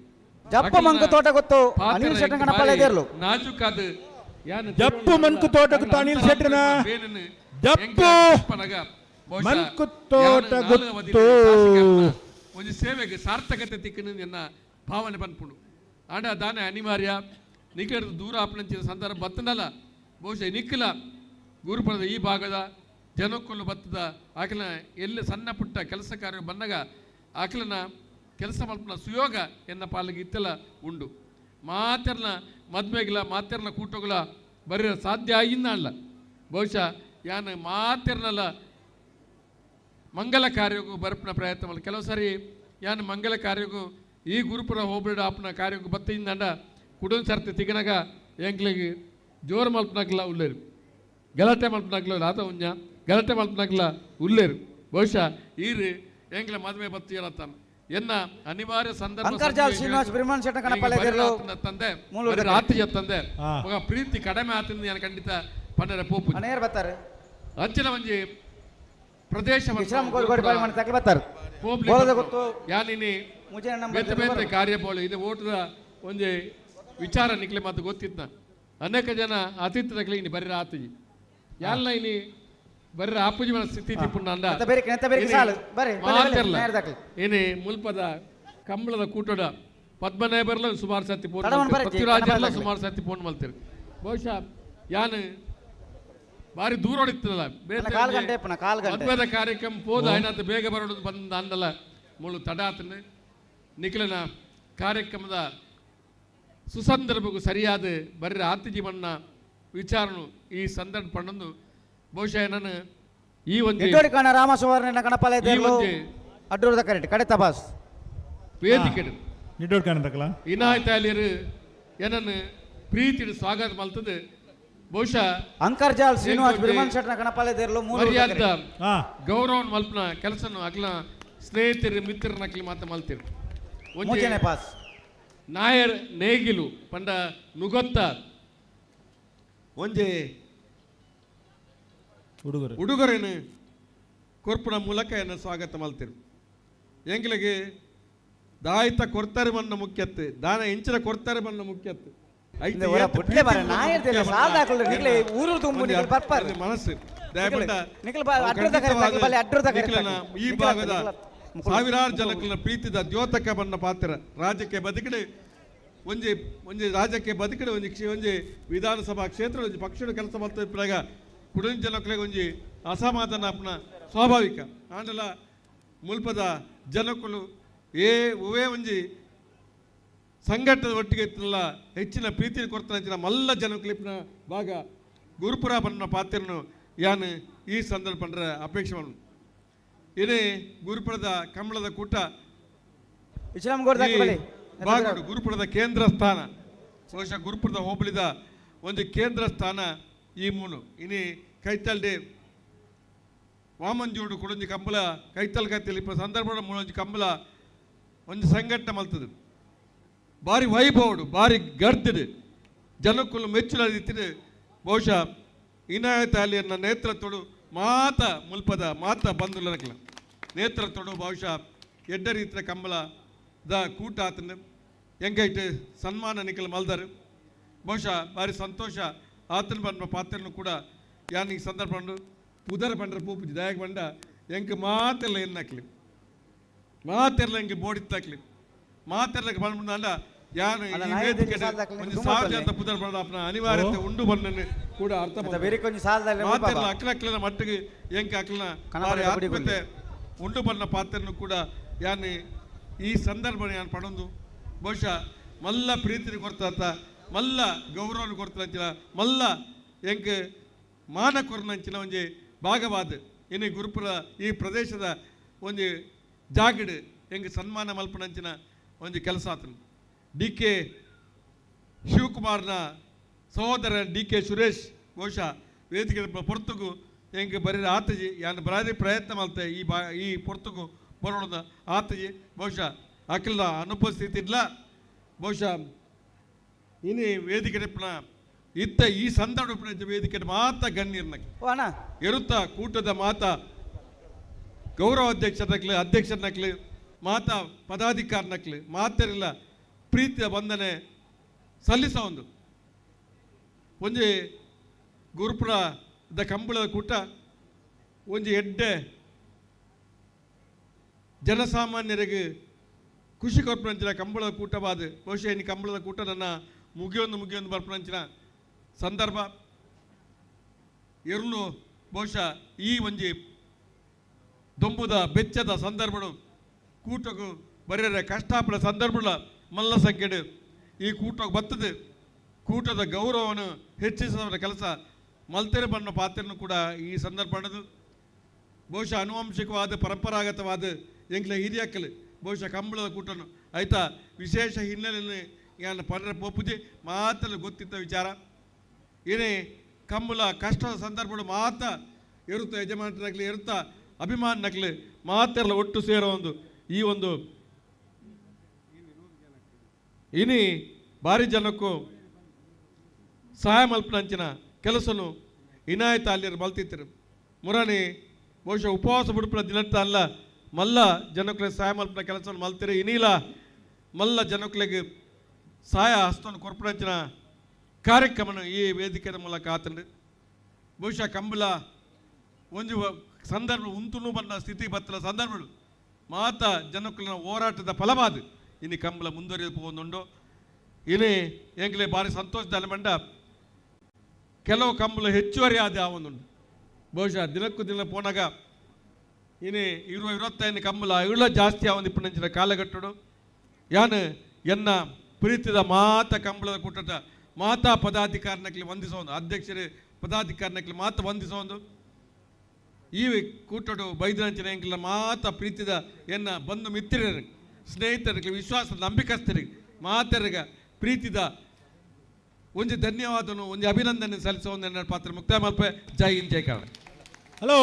ಜಪ್ಪು ಮಂಕು ತೋಟ ಗೊತ್ತು ಅನಿಲ್ ಶೆಟ್ಟನ ಗಣಪಾಲ ದೇರ್ಲು. ನಾಜುಕಾದ ಯಾನು ಜಪ್ಪು ಮನ್ಕು ತೋಟ ಗೊತ್ತು ಅನಿಲ್ ಶೆಟ್ಟನ. ಜಪ್ಪು ಮನ್ಕು ತೋಟ ಗೊತ್ತು. ಒಂಜಿ ಸೇವೆಗೆ ಸಾರ್ಥಕತೆ ತಿಕ್ಕನ ಎನ್ನ ಭಾವನೆ ಪನ್ಪುಂಡು. ಆಂಡ ದಾನೆ ಅನಿವಾರ್ಯ ನಿಖರ ದೂರ ಆಪನಂಚಿನ ಸಂದರ್ಭ ಬತ್ತನಲ್ಲ ಬಹುಶಃ ನಿಕ್ಕಲ ಗುರುಪುರದ ಈ ಭಾಗದ ಜನಕ್ಕುಲ್ಲು ಬತ್ತದ ಆಕಲನ ಎಲ್ಲಿ ಸಣ್ಣ ಪುಟ್ಟ ಕೆಲಸ ಕಾರ್ಯ ಬಂದಾಗ ಆಕಲನ ಕೆಲಸ ಮಲ್ಪನ ಸುಯೋಗ ಎನ್ನ ಪಾಲಿಗೆ ಇತ್ತೆಲ್ಲ ಉಂಡು. ಮಾತೆರ್ನ ಮದ್ಮೆಗಿಲ್ಲ ಮಾತೆರ್ನ ಕೂಟಗಳ ಬರೀ ಸಾಧ್ಯ ಆಗಿನ್ನ ಅಲ್ಲ ಬಹುಶಃ ಯಾನು ಮಾತೆರ್ನಲ್ಲ ಮಂಗಲ ಕಾರ್ಯಕ್ಕೂ ಬರ್ಪನ ಪ್ರಯತ್ನ ಮಲ್ಲ. ಕೆಲವು ಸಾರಿ ಯಾನು ಮಂಗಲ ಕಾರ್ಯಕ್ಕೂ ಈ ಗುರುಪುರ ಹೋಬಳಿ ಆಪನ ಕಾರ್ಯಕ್ಕೂ ಬತ್ತಿಂದ ಕುಡೊಂದು ಸರ್ತಿ ತಿಗನಾಗ ಎಂಕ್ಲಿಗೆ ಜೋರು ಮಲ್ಪನಾಗ್ಲ ಉಲ್ಲೇರು, ಗಲಾಟೆ ಮಲ್ಪನಾಗ್ಲ ಆತ ಉಂಜ ಗಲಾಟೆ ಮಲ್ಪನಾಗ್ಲ ಉಲ್ಲೇರು. ಬಹುಶಃ ಈರು ಎಂಕ್ಲ ಮದುವೆ ಬತ್ತಿ ಹೇಳತ್ತಾನ ಎನ್ನ ಅನಿವಾರ್ಯ ಸಂದರ್ಭ ತಂದೆ ರಾತ್ರಿ ತಂದೆ ಪ್ರೀತಿ ಕಡಿಮೆ ಆತಿಂದ ಏನು ಖಂಡಿತ ಪನ್ನರ ಪೋಪು ಅಂಚಿನ ಒಂಜಿ ಪ್ರದೇಶ ಯಾನಿನಿ ಬೇತೆ ಬೇತೆ ಕಾರ್ಯ ಬೋಳು ಇದು ಓಟದ ಒಂಜಿ ವಿಚಾರ ನಿಕ್ಲೆ ಮಾತು ಗೊತ್ತಿತ್ತ. ಅನೇಕ ಜನ ಅತಿಥಿನಕ್ಲೆ ಇನಿ ಬರ್ರ ಆತಜಿ ಯಾಲ್ನ ಇನಿ ಬರ್ರ ಆಪುಜಿ ಮನ ಸ್ಥಿತಿ ತಿಪ್ಪುಂಡ ಏನೇ ಮುಲ್ಪದ ಕಂಬಳದ ಕೂಟದ ಪದ್ಮನಾಭರ್ಲ ಸುಮಾರು ಸತಿ ಫೋನ್ ಪೃಥ್ವಿರಾಜರ್ಲ ಸುಮಾರು ಸತಿ ಫೋನ್ ಮಲ್ತೀರಿ. ಬಹುಶಃ ಯಾನು ಭಾರಿ ದೂರ ಹೊಡಿತದಲ್ಲ ಮದ್ವೆದ ಕಾರ್ಯಕ್ರಮ ಪೋದ ಏನಾತ ಬೇಗ ಬರೋದು ಬಂದ ಅಂದಲ್ಲ ಮುಳು ತಡ ಆತನ ನಿಖಿಲನ ಕಾರ್ಯಕ್ರಮದ ಸುಸಂದರ್ಭಕ್ಕೂ ಸರಿಯಾದ ಬರ್ರ ಆತಿಜೀವನ್ನ ವಿಚಾರನು ಈ ಸಂದರ್ಭ ಪಣ್ಣಂದು ಬಹುಶಃ ನಾನು ಈ ಒಂದು ರಾಮಸುವರ್ಣ ಗಣಪಾಲ ಅಡ್ಡೂರದ ಕರೆಕ್ಟ್ ಕಡೆ ತಪಾಸ್ ವೇದಿಕೆ ನಿಡ್ಡೋಡ್ ಕಾಣದಕ್ಕಲ್ಲ ಇನಾಯತಾಲಿಯರು ಏನನ್ನು ಪ್ರೀತಿ ಸ್ವಾಗತ ಮಲ್ತದೆ. ಬಹುಶಃ ಅಂಕರ್ಜಾಲ್ ಶ್ರೀನಿವಾಸ್ ಬಿರ್ಮನ್ ಶೆಟ್ಟನ ಗಣಪಾಲ ದೇರ್ಲು ಮರ್ಯಾದ ಗೌರವ ಮಲ್ಪನ ಕೆಲಸನು ಅಗ್ಲ ಸ್ನೇಹಿತರು ಮಿತ್ರರನ್ನ ಮಾತ ಮಲ್ತಿರು. ಮೂಜನೇ ಪಾಸ್ ನಾಯರ್ ನೇಗಿಲು ಪಂಡ ನುಗೊತ್ತ ಒಂಜಿ ಉಡುಗೊರೆ ಉಡುಗೊರೆನು ಕೊರ್ಪುನ ಮೂಲಕ ಎನ್ನ ಸ್ವಾಗತ ಮಲ್ತಿರು. ಎಂಗ್ಲಿಗೆ ದಾಯಿತ ಕೊರ್ತಾರೆ ಬಣ್ಣ ಮುಖ್ಯತ್ತು ದಾನ ಇಂಚಿನ ಕೊರ್ತಾರೆ ಬಣ್ಣ ಮುಖ್ಯತ್ತು ಮನಸ್ಸು ಈ ಭಾಗದ ಸಾವಿರಾರು ಜನಕ್ಕನ ಪ್ರೀತಿದ ದ್ಯೋತಕ ಬಣ್ಣ ಪಾತ್ರ ರಾಜ್ಯಕ್ಕೆ ಬದುಕಡೆ ಒಂಜಿ ಒಂಜಿ ರಾಜ್ಯಕ್ಕೆ ಬದುಕಡೆ ಒಂಜಿ ಒಂಜಿ ವಿಧಾನಸಭಾ ಕ್ಷೇತ್ರ ಒಂಜಿ ಪಕ್ಷದ ಕೆಲಸ ಮಾಡ್ತಾ ಕುಡಂಜ ಜನಕ್ಕಳಿಗೆ ಒಂಜಿ ಅಸಮಾಧಾನ ಅಪ್ಪನ ಸ್ವಾಭಾವಿಕ. ಆಂಡಲ ಮುಲ್ಪದ ಜನಕ್ಕಳು ಏ ಉವೇ ಒಂಜಿ ಸಂಘಟದ ಒಟ್ಟಿಗೆ ಇತ್ತಲ್ಲ ಹೆಚ್ಚಿನ ಪ್ರೀತಿ ಕೊಡ್ತಾನೆ ಮಲ್ಲ ಜನಕ್ಲಿಪ್ನ ಭಾಗ ಗುರುಪುರ ಬಣ್ಣ ಪಾತ್ರನು ಯಾನು ಈ ಸಂದರ್ಭ ಪಂಡ್ರೆ ಅಪೇಕ್ಷೆ ಇದೇ ಗುರುಪುರದ ಕಂಬಳದ ಕೂಟ ಭಾಗ ಗುರುಪುರದ ಕೇಂದ್ರ ಸ್ಥಾನ ಬಹುಶಃ ಗುರುಪುರದ ಹೋಬಳಿದ ಒಂದು ಕೇಂದ್ರ ಸ್ಥಾನ ಈ ಮೂಲು ಇನಿ ಕೈತಲ್ಡೆ ವಾಮಂಜೂಡು ಕುಡೊಂಜಿ ಕಂಬಳ ಕೈತಲ್ ಕೈತಲ್ ಇಪ್ಪ ಸಂದರ್ಭ ಮೂಲೊಂಜಿ ಕಂಬಳ ಒಂಜಿ ಸಂಘಟನೆ ಮಲ್ತದೆ ಬಾರಿ ವೈಭವಡು ಬಾರಿ ಗರ್ದಿಡು ಜನಕ್ಕುಲು ಮೆಚ್ಚುಲದಿತ್ತಿಡು ಬಹುಶಃ ಇನಾಯತ್ ಅಲಿಯನ್ನ ನೇತೃತ್ವಡು ಮಾತ ಮುಲ್ಪದ ಮಾತ ಬಂಧುಲನಕ್ಲ ನೇತೃತ್ವಡು ಬಹುಶಃ ಎಡ್ಡ ರೀತಿಯ ಕಂಬಳದ ಕೂಟ ಆತನ ಎಂಕೈಟ್ ಸನ್ಮಾನ ನಿಖಲ್ ಮಲ್ದರು ಬಹುಶಃ ಭಾರಿ ಸಂತೋಷ ಆತನ ಬಂದ ಪಾತ್ರನು ಕೂಡ ಯಾನ್ ಈ ಸಂದರ್ಭ ಪುದರ ಪಂಡ್ರ ಪೂಪುಜಿ ದಯಾಗ ಬಂಡ ಎಂಕ್ ಮಾತೆಲ್ಲ ಎನ್ನಾಕ್ಲಿ ಮಾತೆಲ್ಲ ಎಂಕ್ ಬೋಡಿತ್ತಾಕ್ಲಿ ಮಾತೆಲ್ಲ ಬಂದ ಯಾನು ಅಲ್ಲ, ಈ ನಾಯಿ ವೇದಿಕೆಡ್ ಸಾಲ್ದಾಕ್ಲಿ ಒಂಜಿ ತುಂಬ ಸಾವಿರ ತೊಲ್ಲೆ. ಅಂತ ಪುದರ್ ಬಂಡ ಅಪ್ನ ಅನಿವಾರ್ಯತೆ ಉಂಡು ಬಂದನೆ ಕೂಡ ಅರ್ಥ ಅತ್ತ ಬೇರೆ ಕೊಂಚ ಸಾಲ್ದಾಕ್ಲೆ ಮುಲ್ಪ ಮಾತೆಲ್ಲ ಬಾ. ಅಕ್ಲಕ್ಲನ ಮಟ್ಟಿಗೆ ಎಂಕ್ ಅಕ್ಲನ ಕನ್ನಡ ಭಾರಿ ಬಡಿ ಆತ್ಮೀಯತೆ ಉಂಡು ಬಣ್ಣ ಪಾತ್ರನು ಕೂಡ ಯಾನ್ ಈ ಸಂದರ್ಭ ಯಾನ್ ಪಡೊಂದು ಬಹುಶಃ ಮಲ್ಲ ಪ್ರೀತಿನ ಕೊಡ್ತಾತ ಮಲ್ಲ ಗೌರವನ ಕೊಡ್ತಾಂಚಿನ ಮಲ್ಲ ಎಂಕ್ ಮಾನ ಕೊರ್ನಂಚಿನ ಒಂಜಿ ಭಾಗವಾದ ಇನ್ನು ಗುರುಪುರ ಈ ಪ್ರದೇಶದ ಒಂಜಿ ಜಾಗಡ್ ಎಂಕ್ ಸನ್ಮಾನ ಮಲ್ಪನಂಚಿನ ಒಂಜಿ ಕೆಲಸ ಆತನು ಡಿ ಕೆ ಶಿವಕುಮಾರ್ನ ಸಹೋದರ ಡಿ ಕೆ ಸುರೇಶ್ ಬಹುಶಃ ವೇದಿಕೆ ಪೊರ್ತುಗು ಎಂಕ್ ಬರೀ ಆತಜಿ ಯಾನ್ ಬರಾದಿ ಪ್ರಯತ್ನ ಮಲ್ತೆ ಈ ಬಾ ಈ ಪೊರ್ತುಗು ಬರೋಣದ ಆತಜಿ ಬಹುಶಃ ಅಖಿಲ ಅನುಪಸ್ಥಿತಿ ಇಲ್ಲ ಬಹುಶಃ ಇನಿ ವೇದಿಕೆ ಇತ್ತ ಈ ಸಂದರ್ಭ ವೇದಿಕೆ ಮಾತ ಗಣ್ಯರ್ನಕ್ಕೆ ಓ ಅಣ್ಣ ಇರುತ್ತ ಕೂಟದ ಮಾತ ಗೌರವ ಅಧ್ಯಕ್ಷರನಕ್ಲಿ ಅಧ್ಯಕ್ಷರನಕ್ಲಿ ಮಾತಾ ಪದಾಧಿಕಾರನಕ್ಲಿ ಮಾತರಿಲ್ಲ ಪ್ರೀತಿಯ ವಂದನೆ ಸಲ್ಲಿಸ ಒಂದು ಒಂಜಿ ಗುರುಪುರದ ಕಂಬಳದ ಕೂಟ ಒಂಜಿ ಎಡ್ಡೆ ಜನಸಾಮಾನ್ಯರಿಗೆ ಖುಷಿ ಕೊರ್ಪುನಂಚಿನ ಕಂಬಳದ ಕೂಟವಾದ ಬಹುಶಃ ಇನ್ನು ಕಂಬಳದ ಕೂಟ ನನ್ನ ಮುಗಿಯೊಂದು ಮುಗಿಯೊಂದು ಬರ್ಪುನಂಚಿನ ಸಂದರ್ಭ ಎರುಳು ಬಹುಶಃ ಈ ಒಂಜಿ ದೊಂಬುದ ಬೆಚ್ಚದ ಸಂದರ್ಭಡು ಕೂಟಕ್ಕೂ ಬರೆಯರೆ ಕಷ್ಟಾಪಡ ಸಂದರ್ಭಗಳ ಮಲ್ಲ ಸಂಖ್ಯೆಡು ಈ ಕೂಟಕ್ಕೆ ಬರ್ತದೆ ಕೂಟದ ಗೌರವವನ್ನು ಹೆಚ್ಚಿಸುವ ಕೆಲಸ ಮಲ್ತೆರೆ ಬಣ್ಣ ಪಾತ್ರನು ಕೂಡ ಈ ಸಂದರ್ಭ ಬಹುಶಃ ಅನುವಂಶಿಕವಾದ ಪರಂಪರಾಗತವಾದ ಎಂಕ್ಲ ಹಿರಿಯಕ್ಕಲು ಬಹುಶಃ ಕಂಬಳದ ಕೂಟನು ಆಯ್ತಾ ವಿಶೇಷ ಹಿನ್ನೆಲೆಯಲ್ಲಿ ಯಾನ್ ಪಡ್ರ ಪೋಪುಜಿ ಮಾತ್ರ ಗೊತ್ತಿದ್ದ ವಿಚಾರ ಏನೇ ಕಂಬಳ ಕಷ್ಟದ ಸಂದರ್ಭಗಳು ಮಾತ ಇರುತ್ತ ಯಜಮಾನರಾಗಲಿ ಇರುತ್ತ ಅಭಿಮಾನನಾಗಲಿ ಮಾತೆಲ್ಲ ಒಟ್ಟು ಸೇರೋ ಒಂದು ಈ ಒಂದು ಇನಿ ಭಾರಿ ಜನಕ್ಕೂ ಸಹಾಯ ಮಲ್ಪನಂಚಿನ ಕೆಲಸನು ಇನಾಯತ ಅಲ್ಲಿ ಮಲ್ತಿತ್ತರು ಮುರಾಣಿ ಬಹುಶಃ ಉಪವಾಸ ಬಿಡುಪನ ದಿನತ್ತ ಅಲ್ಲ ಮಲ್ಲ ಜನಕ್ಕಲೆ ಸಹಾಯ ಮಲ್ಪನ ಕೆಲಸವನ್ನು ಮಲ್ತಿರಿ ಇನಿಲ ಮಲ್ಲ ಜನಕ್ಕಲೆಗೆ ಸಹಾಯ ಹಸ್ತವನ್ನು ಕೊರ್ಪನಂಚಿನ ಕಾರ್ಯಕ್ರಮನ ಈ ವೇದಿಕೆಯ ಮೂಲಕ ಆತಂಡು ಬಹುಶಃ ಕಂಬಳ ಒಂಜಿ ಸಂದರ್ಭ ಉಂತುನು ಬಂದ ಸ್ಥಿತಿ ಬತ್ತಲ ಸಂದರ್ಭಗಳು ಮಾತ ಜನಕ್ಕಲಿನ ಹೋರಾಟದ ಫಲವಾದ ಇನ್ನು ಕಂಬಳ ಮುಂದುವರಿದು ಪೋಂದುಂಡು ಇನಿ ಎಂಕ್ಲೆ ಭಾರಿ ಸಂತೋಷದ ಬಂಡ ಕೆಲವು ಕಂಬಳ ಹೆಚ್ಚುವರಿ ಆದ ಆ ಒಂದುಂಡು ಬಹುಶಃ ದಿನಕ್ಕೂ ದಿನ ಪೋನಾಗ ಇನಿ ಇರುವ 25 ಕಂಬಳ ಇಳ ಜಾಸ್ತಿ ಆ ಒಂದು ಇಪ್ಪನಂಚಿನ ಕಾಲಘಟ್ಟಡು ಯಾನು ಎನ್ನ ಪ್ರೀತಿದ ಮಾತ ಕಂಬಳದ ಕೂಟದ ಮಾತಾ ಪದಾಧಿಕಾರಿನಕ್ಲಿ ವಂದಿಸೋ ಒಂದು ಅಧ್ಯಕ್ಷರು ಪದಾಧಿಕಾರಿನಕ್ಲಿ ಮಾತ ವಂದಿಸೋ ಒಂದು ಈ ಕೂಟಡು ಬೈದನಂಚಿನ ಎಂಕ್ಲ ಮಾತ ಪ್ರೀತಿದ ಎನ್ನ ಬಂಧು ಮಿತ್ರರಿಗೆ ಸ್ನೇಹಿತರಿಗೆ ವಿಶ್ವಾಸ ನಂಬಿಕಸ್ಥರಿಗೆ ಮಾತರಿಗ ಪ್ರೀತಿದ ಒಂಜಿ ಧನ್ಯವಾದನು ಒಂಜಿ ಅಭಿನಂದನೆ ಸಲ್ಲಿಸೋ ಒಂದು ಎನ್ನ ಪಾತ್ರ ಮುಕ್ತಾಯ ಮಲ್ಪೆ. ಜೈ ಹಿಂದ್, ಜೈ ಕನ್ನಡ. ಹಲೋ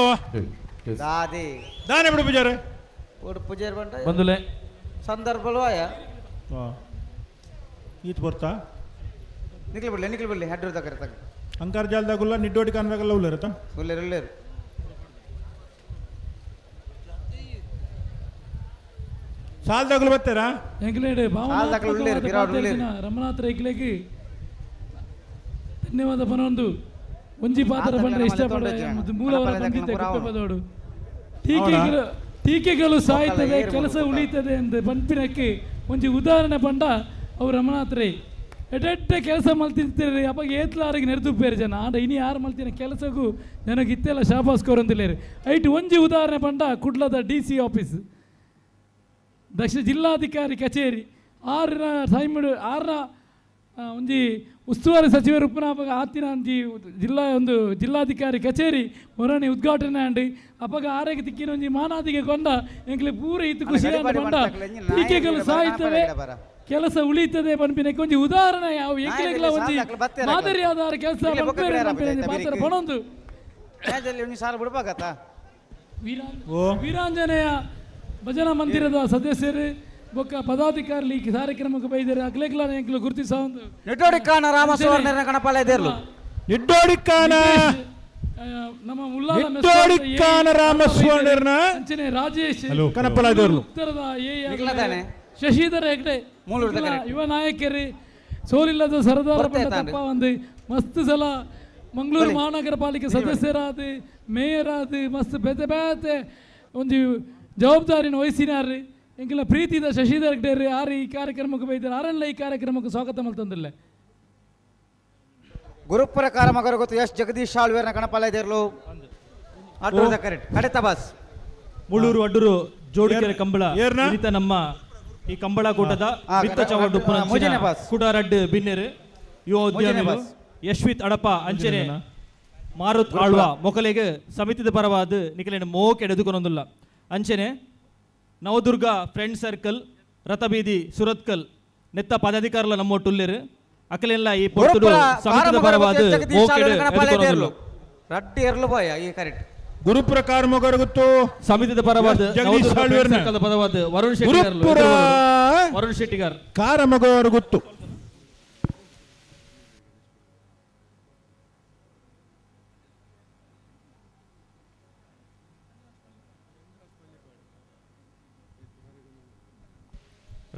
ದಾದಿ ದಾನೆ ಬಿಡು ಪೂಜಾರೆ ಒಡು ಪೂಜಾರಿ ಬಂಟ ಬಂದುಲೆ ಸಂದರ್ಭಲು ಆಯ ಈತ್ ಬರ್ತಾ ನಿಕ್ಲಿ ಬಿಡ್ಲಿ ನಿಕ್ಲಿ ಬಿಡ್ಲಿ ಹೆಡ್ರು ತಗರ ತಗ ಅಂಕಾರ ಜಾಲದಾಗುಲ್ಲ ನಿಡ್ಡೋಡಿ ಕಾನ್ದಾಗಲ್ಲ ಉಳ್ಳೇರತ್ತ ಉಲ್ಲೇರು ಉಲ್ಲೇರು ಸಾಲದಾಗಲು ಬರ್ತಾರಾ ಎಂಕ್ಲೇಡ್ ಸಾಲ್ದಾಕಲು ಉಳ್ಳೇರು, ಬಿರಾಡ್ ಉಳ್ಳೇರು. ರಮನಾಥ ರೈಕ್ಲೆಗ್ ಧನ್ಯವಾದ ಪನೊಂದು ಒಂಜಿ ಪಾತ್ರ ಬಂದ್ರೆ ಇಷ್ಟಪಡ ಮೂಲವರ ಬಂದಿದ್ದೆ ಕುಪ್ಪೆಪದೋಡು. ಟೀಕೆಗಳು ಟೀಕೆಗಳು ಸಾಯ್ತದೆ, ಕೆಲಸ ಉಳಿತದೆ ಅಂತ ಪನ್ಪಿನಕ್ಕೆ ಒಂಜಿ ಉದಾಹರಣೆ ಪಂಡ ಅವು ರಮನಾಥ್ ರೈ ಎಡೆಟ್ಟೆ ಕೆಲಸ ಮಲ್ತಿರ್ತೀರಿ ಅಪ್ಪಾಗ ಏತ್ಲಾರಿಗೆ ನೆರೆದುಪ್ಪೇರು ಜನ ಆಂಡ ಇನಿ ಯಾರು ಮಲ್ತಿನ ಕೆಲಸಕ್ಕೂ ನನಗೆ ಇತ್ತೆಲ್ಲ ಶಾಬಾಸ್ ಕೊರಂದಿಲ್ಲೇರು. ಐಟ್ ಒಂಜಿ ಉದಾಹರಣೆ ಪಂಡ ಕುಡ್ಲದ ಡಿ ಸಿ ಆಫೀಸ್, ದಕ್ಷಿಣ ಜಿಲ್ಲಾಧಿಕಾರಿ ಕಚೇರಿ, ಆರನ ಟೈಮ್ ಆರನ ಒಂಜಿ ಉಸ್ತುವಾರಿ ಸಚಿವರು ಉಪನಾಪಗ ಆತಿನ ಒಂಜಿ ಜಿಲ್ಲಾ ಒಂದು ಜಿಲ್ಲಾಧಿಕಾರಿ ಕಚೇರಿ ಮೊರಣಿ ಉದ್ಘಾಟನೆ ಅಂಡಿ ಅಪಗ ಆರೋಗ್ಯ ತಿಕ್ಕಿನ ಒಂಜಿ ಮಾನಾದಿಗೆ ಕೊಂಡ ಎಂಕ್ಲೆ ಪೂರ ಇತ್ತು ಖುಷಿ ಪಂಡ ಟೀಕೆಗಳು ಸಾಯ್ತವೆ, ಕೆಲಸ ಉಳಿತದೆ ಪನ್ಪಿನಕ್ಕೆ ಒಂಜಿ ಉದಾಹರಣೆ ಯಾವ ಎಂಕ್ಲೆಗ್ಲ ಒಂಜಿ ಮಾದರಿಯಾದ ಕೆಲಸ ಪಾತ್ರ ಪಣೊಂದು ಒಂಜಿ ಸಾಲ ಬಿಡ್ಬೇಕಾತ. ವೀರಾಂಜನೇಯ ಭಜನಾ ಮಂದಿರದ ಸದಸ್ಯರು ಬೊಕ್ಕ ಪದಾಧಿಕಾರಿ ಈ ಕಾರ್ಯಕ್ರಮಕ್ಕೆ ಬೈದರೆ ಅಕ್ಲೆಕ್ಲ ಎಂಕ್ಲು ಗುರುತಿಸ ಒಂದು ನಿಟ್ಟೋಡಿಕ್ಕಾನ ರಾಮ ಸುವರ್ಣನ ಕಣಪಾಲ ದೇರ್ಲು. ನಿಟ್ಟೋಡಿಕ್ಕಾನ ನಮ್ಮ ಮುಲ್ಲಾಲ ನಿಟ್ಟೋಡಿಕ್ಕಾನ ರಾಮ ಸುವರ್ಣರ್ನ ಅಂಚನೆ ರಾಜೇಶ್ ಕಣಪಾಲ ದೇರ್ಲು. ಉತ್ತರದ ಎ ನಿಕ್ಲದಾನೆ. ಶಶಿಧರ ಹೆಗ್ಡೆ ಮೂಲೂರ್ದ ನಿಕ್ಲ ಕರೆಕ್ಟ್. ಯುವ ನಾಯಕರು ಸೋಲಿಲ್ಲದ ಸರದಾರ ಬರ್ತಾ ಪಂಡ ಇದ್ದಾನೆ. ತಪ್ಪ ಒಂದು ಮಸ್ತ್ ಸಲ ಮಂಗಳೂರು ಬಲೆ. ಮಹಾನಗರ ಪಾಲಿಕೆ ಸದಸ್ಯರಾದ ಮೇಯರಾದ ಮಸ್ತ್ ಬೇತೆ ಬೇತೆ ಒಂದು ಜವಾಬ್ದಾರಿನ ವಹಿಸಿನಾರ್ರಿ ಎಂಕೆಲ್ಲ ಪ್ರೀತಿದ ಶಶಿಧರ್ ಹೆಗ್ಡೆ ಆರು ಈ ಕಾರ್ಯಕ್ರಮಕ್ಕೆ ಬೈತಾರೆ ಆರೆಲ್ಲ ಈ ಕಾರ್ಯಕ್ರಮಕ್ಕೆ ಸ್ವಾಗತ ಮಲ್ತಂದಿಲ್ಲ. ಗುರುಪುರ ಕಾರಮಗರು ಗೊತ್ತು ಎಸ್ ಜಗದೀಶ್ ಆಳ್ವೇರ್ನ ಕಣಪಾಲ ದೇರ್ಲು. ಅಡ್ಡೂರ್ದ ಕರೆಕ್ಟ್ ಕಡೆತ ಬಾಸ್. ಮುಳ್ಳೂರು ಅಡ್ಡೂರು ಜೋಡಿಕೆರೆ ಕಂಬಳ ಏರ್ನ? ಇನಿತ ನಮ್ಮ ಈ ಕಂಬಳ ಕೂಟದ ಬಿತ್ತ ಚವಡು ಮೂಜನೇ ಬಾಸ್. ಕುಡರಡ್ಡು ಬಿನ್ನೆರು ಯುವ ಮೂಜನೇ ಉದ್ಯಮಿಗಳು ಬಾಸ್. ಯಶ್ವಿತ್ ಅಡಪ ಅಂಚನೆ ಮಾರುತ್ ಆಳ್ವ ಮೊಕಲೆಗೆ ಸಮಿತಿದ ಪರವಾದ ನಿಕಲೇನ ಮೋಕೆ ಎದುಕೊನೊಂದುಲ್ಲ. ಅಂಚನೆ ನವದುರ್ಗ ಫ್ರೆಂಡ್ ಸರ್ಕಲ್ ರಥಬೀದಿ ಸುರತ್ಕಲ್ ನೆತ್ತ ಪದಾಧಿಕಾರುಲ ನಮ್ಮೊಟ್ಟುಲ್ಲೆರು ಅಕಲೆಲ್ಲ ಈ ಪೊರ್ತುಡು ಗುರುಪುರ ಸಮಿತಿದ ಕಾರಮಗರು ಪರವಾದ ಗೊತ್ತು ಎಸ್ ಜಗದೀಶ್ ಮೋಕೆಡ್ ಆಳ್ವೇರ್ನ ಕಣಪಾಲ ಎದುಕೊನೊಂದುಲ್ಲ. ದೇರ್ಲು. ರಡ್ಡು ಎರ್ಲು ಬಾಯ ಈ ಕರೆಕ್ಟ್. ಗುರುಪುರ ಕಾರ್ಮಗರು ಗೊತ್ತು ಸಮಿತಿದ ಪರವಾದ ಜಗದೀಶ್ ನವದುರ್ಗ ಫ್ರೆಂಡ್ ಆಳ್ವೇರ್ನ. ಸರ್ಕಲ್ ಪರವಾದ ವರುಣ್ ಶೆಟ್ಟಿಗಾರ್ ಗುರುಪುರ ವರುಣ್ ಶೆಟ್ಟಿಗಾರ್ ಕಾರಮಗರು ಗೊತ್ತು.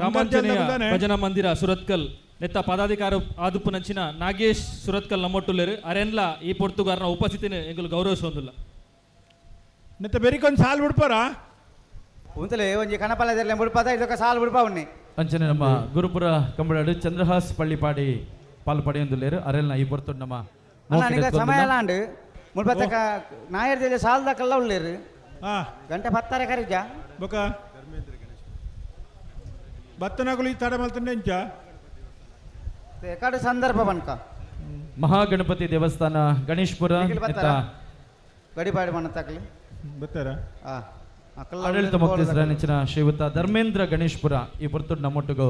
ರಾಮಾಂಜನೇಯ ಭಜನಾ ಮಂದಿರ ಸುರತ್ಕಲ್ ನೆತ್ತ ಪದಾಧಿಕಾರ ಆದುಪ್ಪು ನಂಚಿನ ನಾಗೇಶ್ ಸುರತ್ಕಲ್ ನಮ್ಮೊಟ್ಟುಲ್ಲೆರು ಅರೆನ್ಲ ಈ ಪೊರ್ತುಗಾರನ ಉಪಸ್ಥಿತಿನ ಎಂಗುಲು ಗೌರವಿಸೊಂದುಲ್ಲ. ನೆತ್ತ ಬೆರಿಕೊಂದು ಸಾಲ್ ಬಿಡ್ಪಾರ ಉಂತಲೆ ಒಂಜಿ ಕಣಪಾಲ ದೇರ್ಲೆ ಮುಡ್ಪಾದ ಇದಕ್ಕೆ ಸಾಲ್ ಬಿಡ್ಪಾ ಉನ್ನಿ. ಅಂಚನೆ ನಮ್ಮ ಗುರುಪುರ ಕಂಬಳಡು ಚಂದ್ರಹಾಸ್ ಪಳ್ಳಿಪಾಡಿ ಪಾಲ್ ಪಡೆಯೊಂದುಲ್ಲೇರು ಅರೆಲ್ನ ಈ ಪೊರ್ತುಡು ನಮ್ಮ ಅಣ್ಣ, ಮೋಕೆಡ್ ನಿಕ ಎತ್ಕೊಂದುಲ್ಲ. ಸಮಯ ಲಾಂಡ್ ಮುಡ್ಪತಕ ನಾಯರ್ ದೇಲೆ ಸಾಲ್ ದಕಲ್ಲ ಉಳ್ಳೇರು. ಗಂಟೆ 10 ಕರಿಜ. ಬೊಕ ಬತ್ತನಗುಲು ಈ ತಡ ಮಲ್ತಂಡೆ ಇಂಚ. ಕಡು ಸಂದರ್ಭ ಬನ್ಕ. ಮಹಾಗಣಪತಿ ದೇವಸ್ಥಾನ ಗಣೇಶ್ಪುರ ನಿಖಿಲ್ ನೆತ್ತ ಬತ್ತಾರಾ? ಗಡಿಪಾಡಿ ಮಣ್ಣ ತಕ್ಲಿ. ಬತ್ತಾರಾ? ಅಕಲ್ಲ ಆಡಳಿತ ಉಳ್ಳೇರು ಮೊಕ್ತೇಸರ ಬೋರ್ಡ್ ನೆಚ್ಚಿನ ಶ್ರೀಯುತ ಧರ್ಮೇಂದ್ರ ಗಣೇಶ್ಪುರ ಈ ಪೊರ್ತುಡು ನಮ್ಮೊಟ್ಟಿಗೂ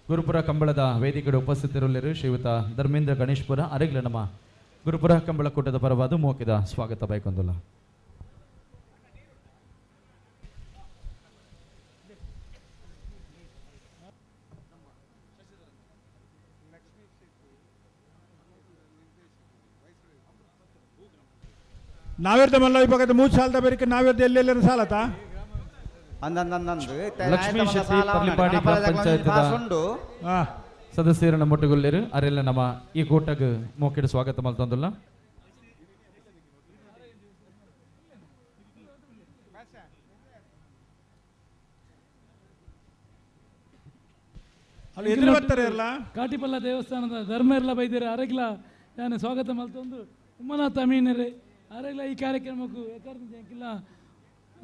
ಗುರುಪುರ ಕಂಬಳದ ವೇದಿಕೆಗೆ ಉಪಸ್ಥಿತರುಳ್ಳರು ಶ್ರೀಯುತ ಧರ್ಮೇಂದ್ರ ಗಣೇಶ್ಪುರ ಅರೆಗ್ಲ ನಮ್ಮ ಗುರುಪುರ ಕಂಬಳ ಕೂಟದ ಪರವಾದ ಮೋಕಿದ ಸ್ವಾಗತ ಬೈಕೊಂದುಲ್ಲ. ನಾವೇರ್ದ ಮಲ್ಲ ವಿಭಾಗದ 3 ಸಾಲದ ಬೇರೆ ನಾವೇರ್ದ ಎಲ್ಲೆಲ್ಲ ಸಾಲತಾ? ಅಂದಂದಂದಂದು. ಲಕ್ಷ್ಮೀ ಶೆಟ್ಟಿ ಪರ್ಲಿಪಾಡಿ ಗ್ರಾಮ ಪಂಚಾಯತ್ ಸದಸ್ಯರ ನಮ್ಮೊಟ್ಟುಗೊಲ್ಲೇರು ಅರೆಲ್ಲ ನಮ್ಮ ಈ ಕೂಟಗ್ ಮೋಕಿಡ್ ಸ್ವಾಗತ ಮಲ್ತೊಂದುಲ್ಲ. ಅಲ್ಲಿ ಎದುರು ಬರ್ತಾರೆ ಎಲ್ಲ? ಕಾಟಿಪಲ್ಲ ದೇವಸ್ಥಾನದ ಧರ್ಮ ಎಲ್ಲ ಬೈದಿರ ಅರೆಗ್ಲ ನಾನು ಸ್ವಾಗತ ಮಲ್ತೊಂದು ಉಮ್ಮನಾಥ ಅಮೀನರೇ ಅರೆಗ್ಲ ಈ ಕಾರ್ಯಕ್ರಮಕ್ಕೂ ಎಂಕಿಲ್ಲ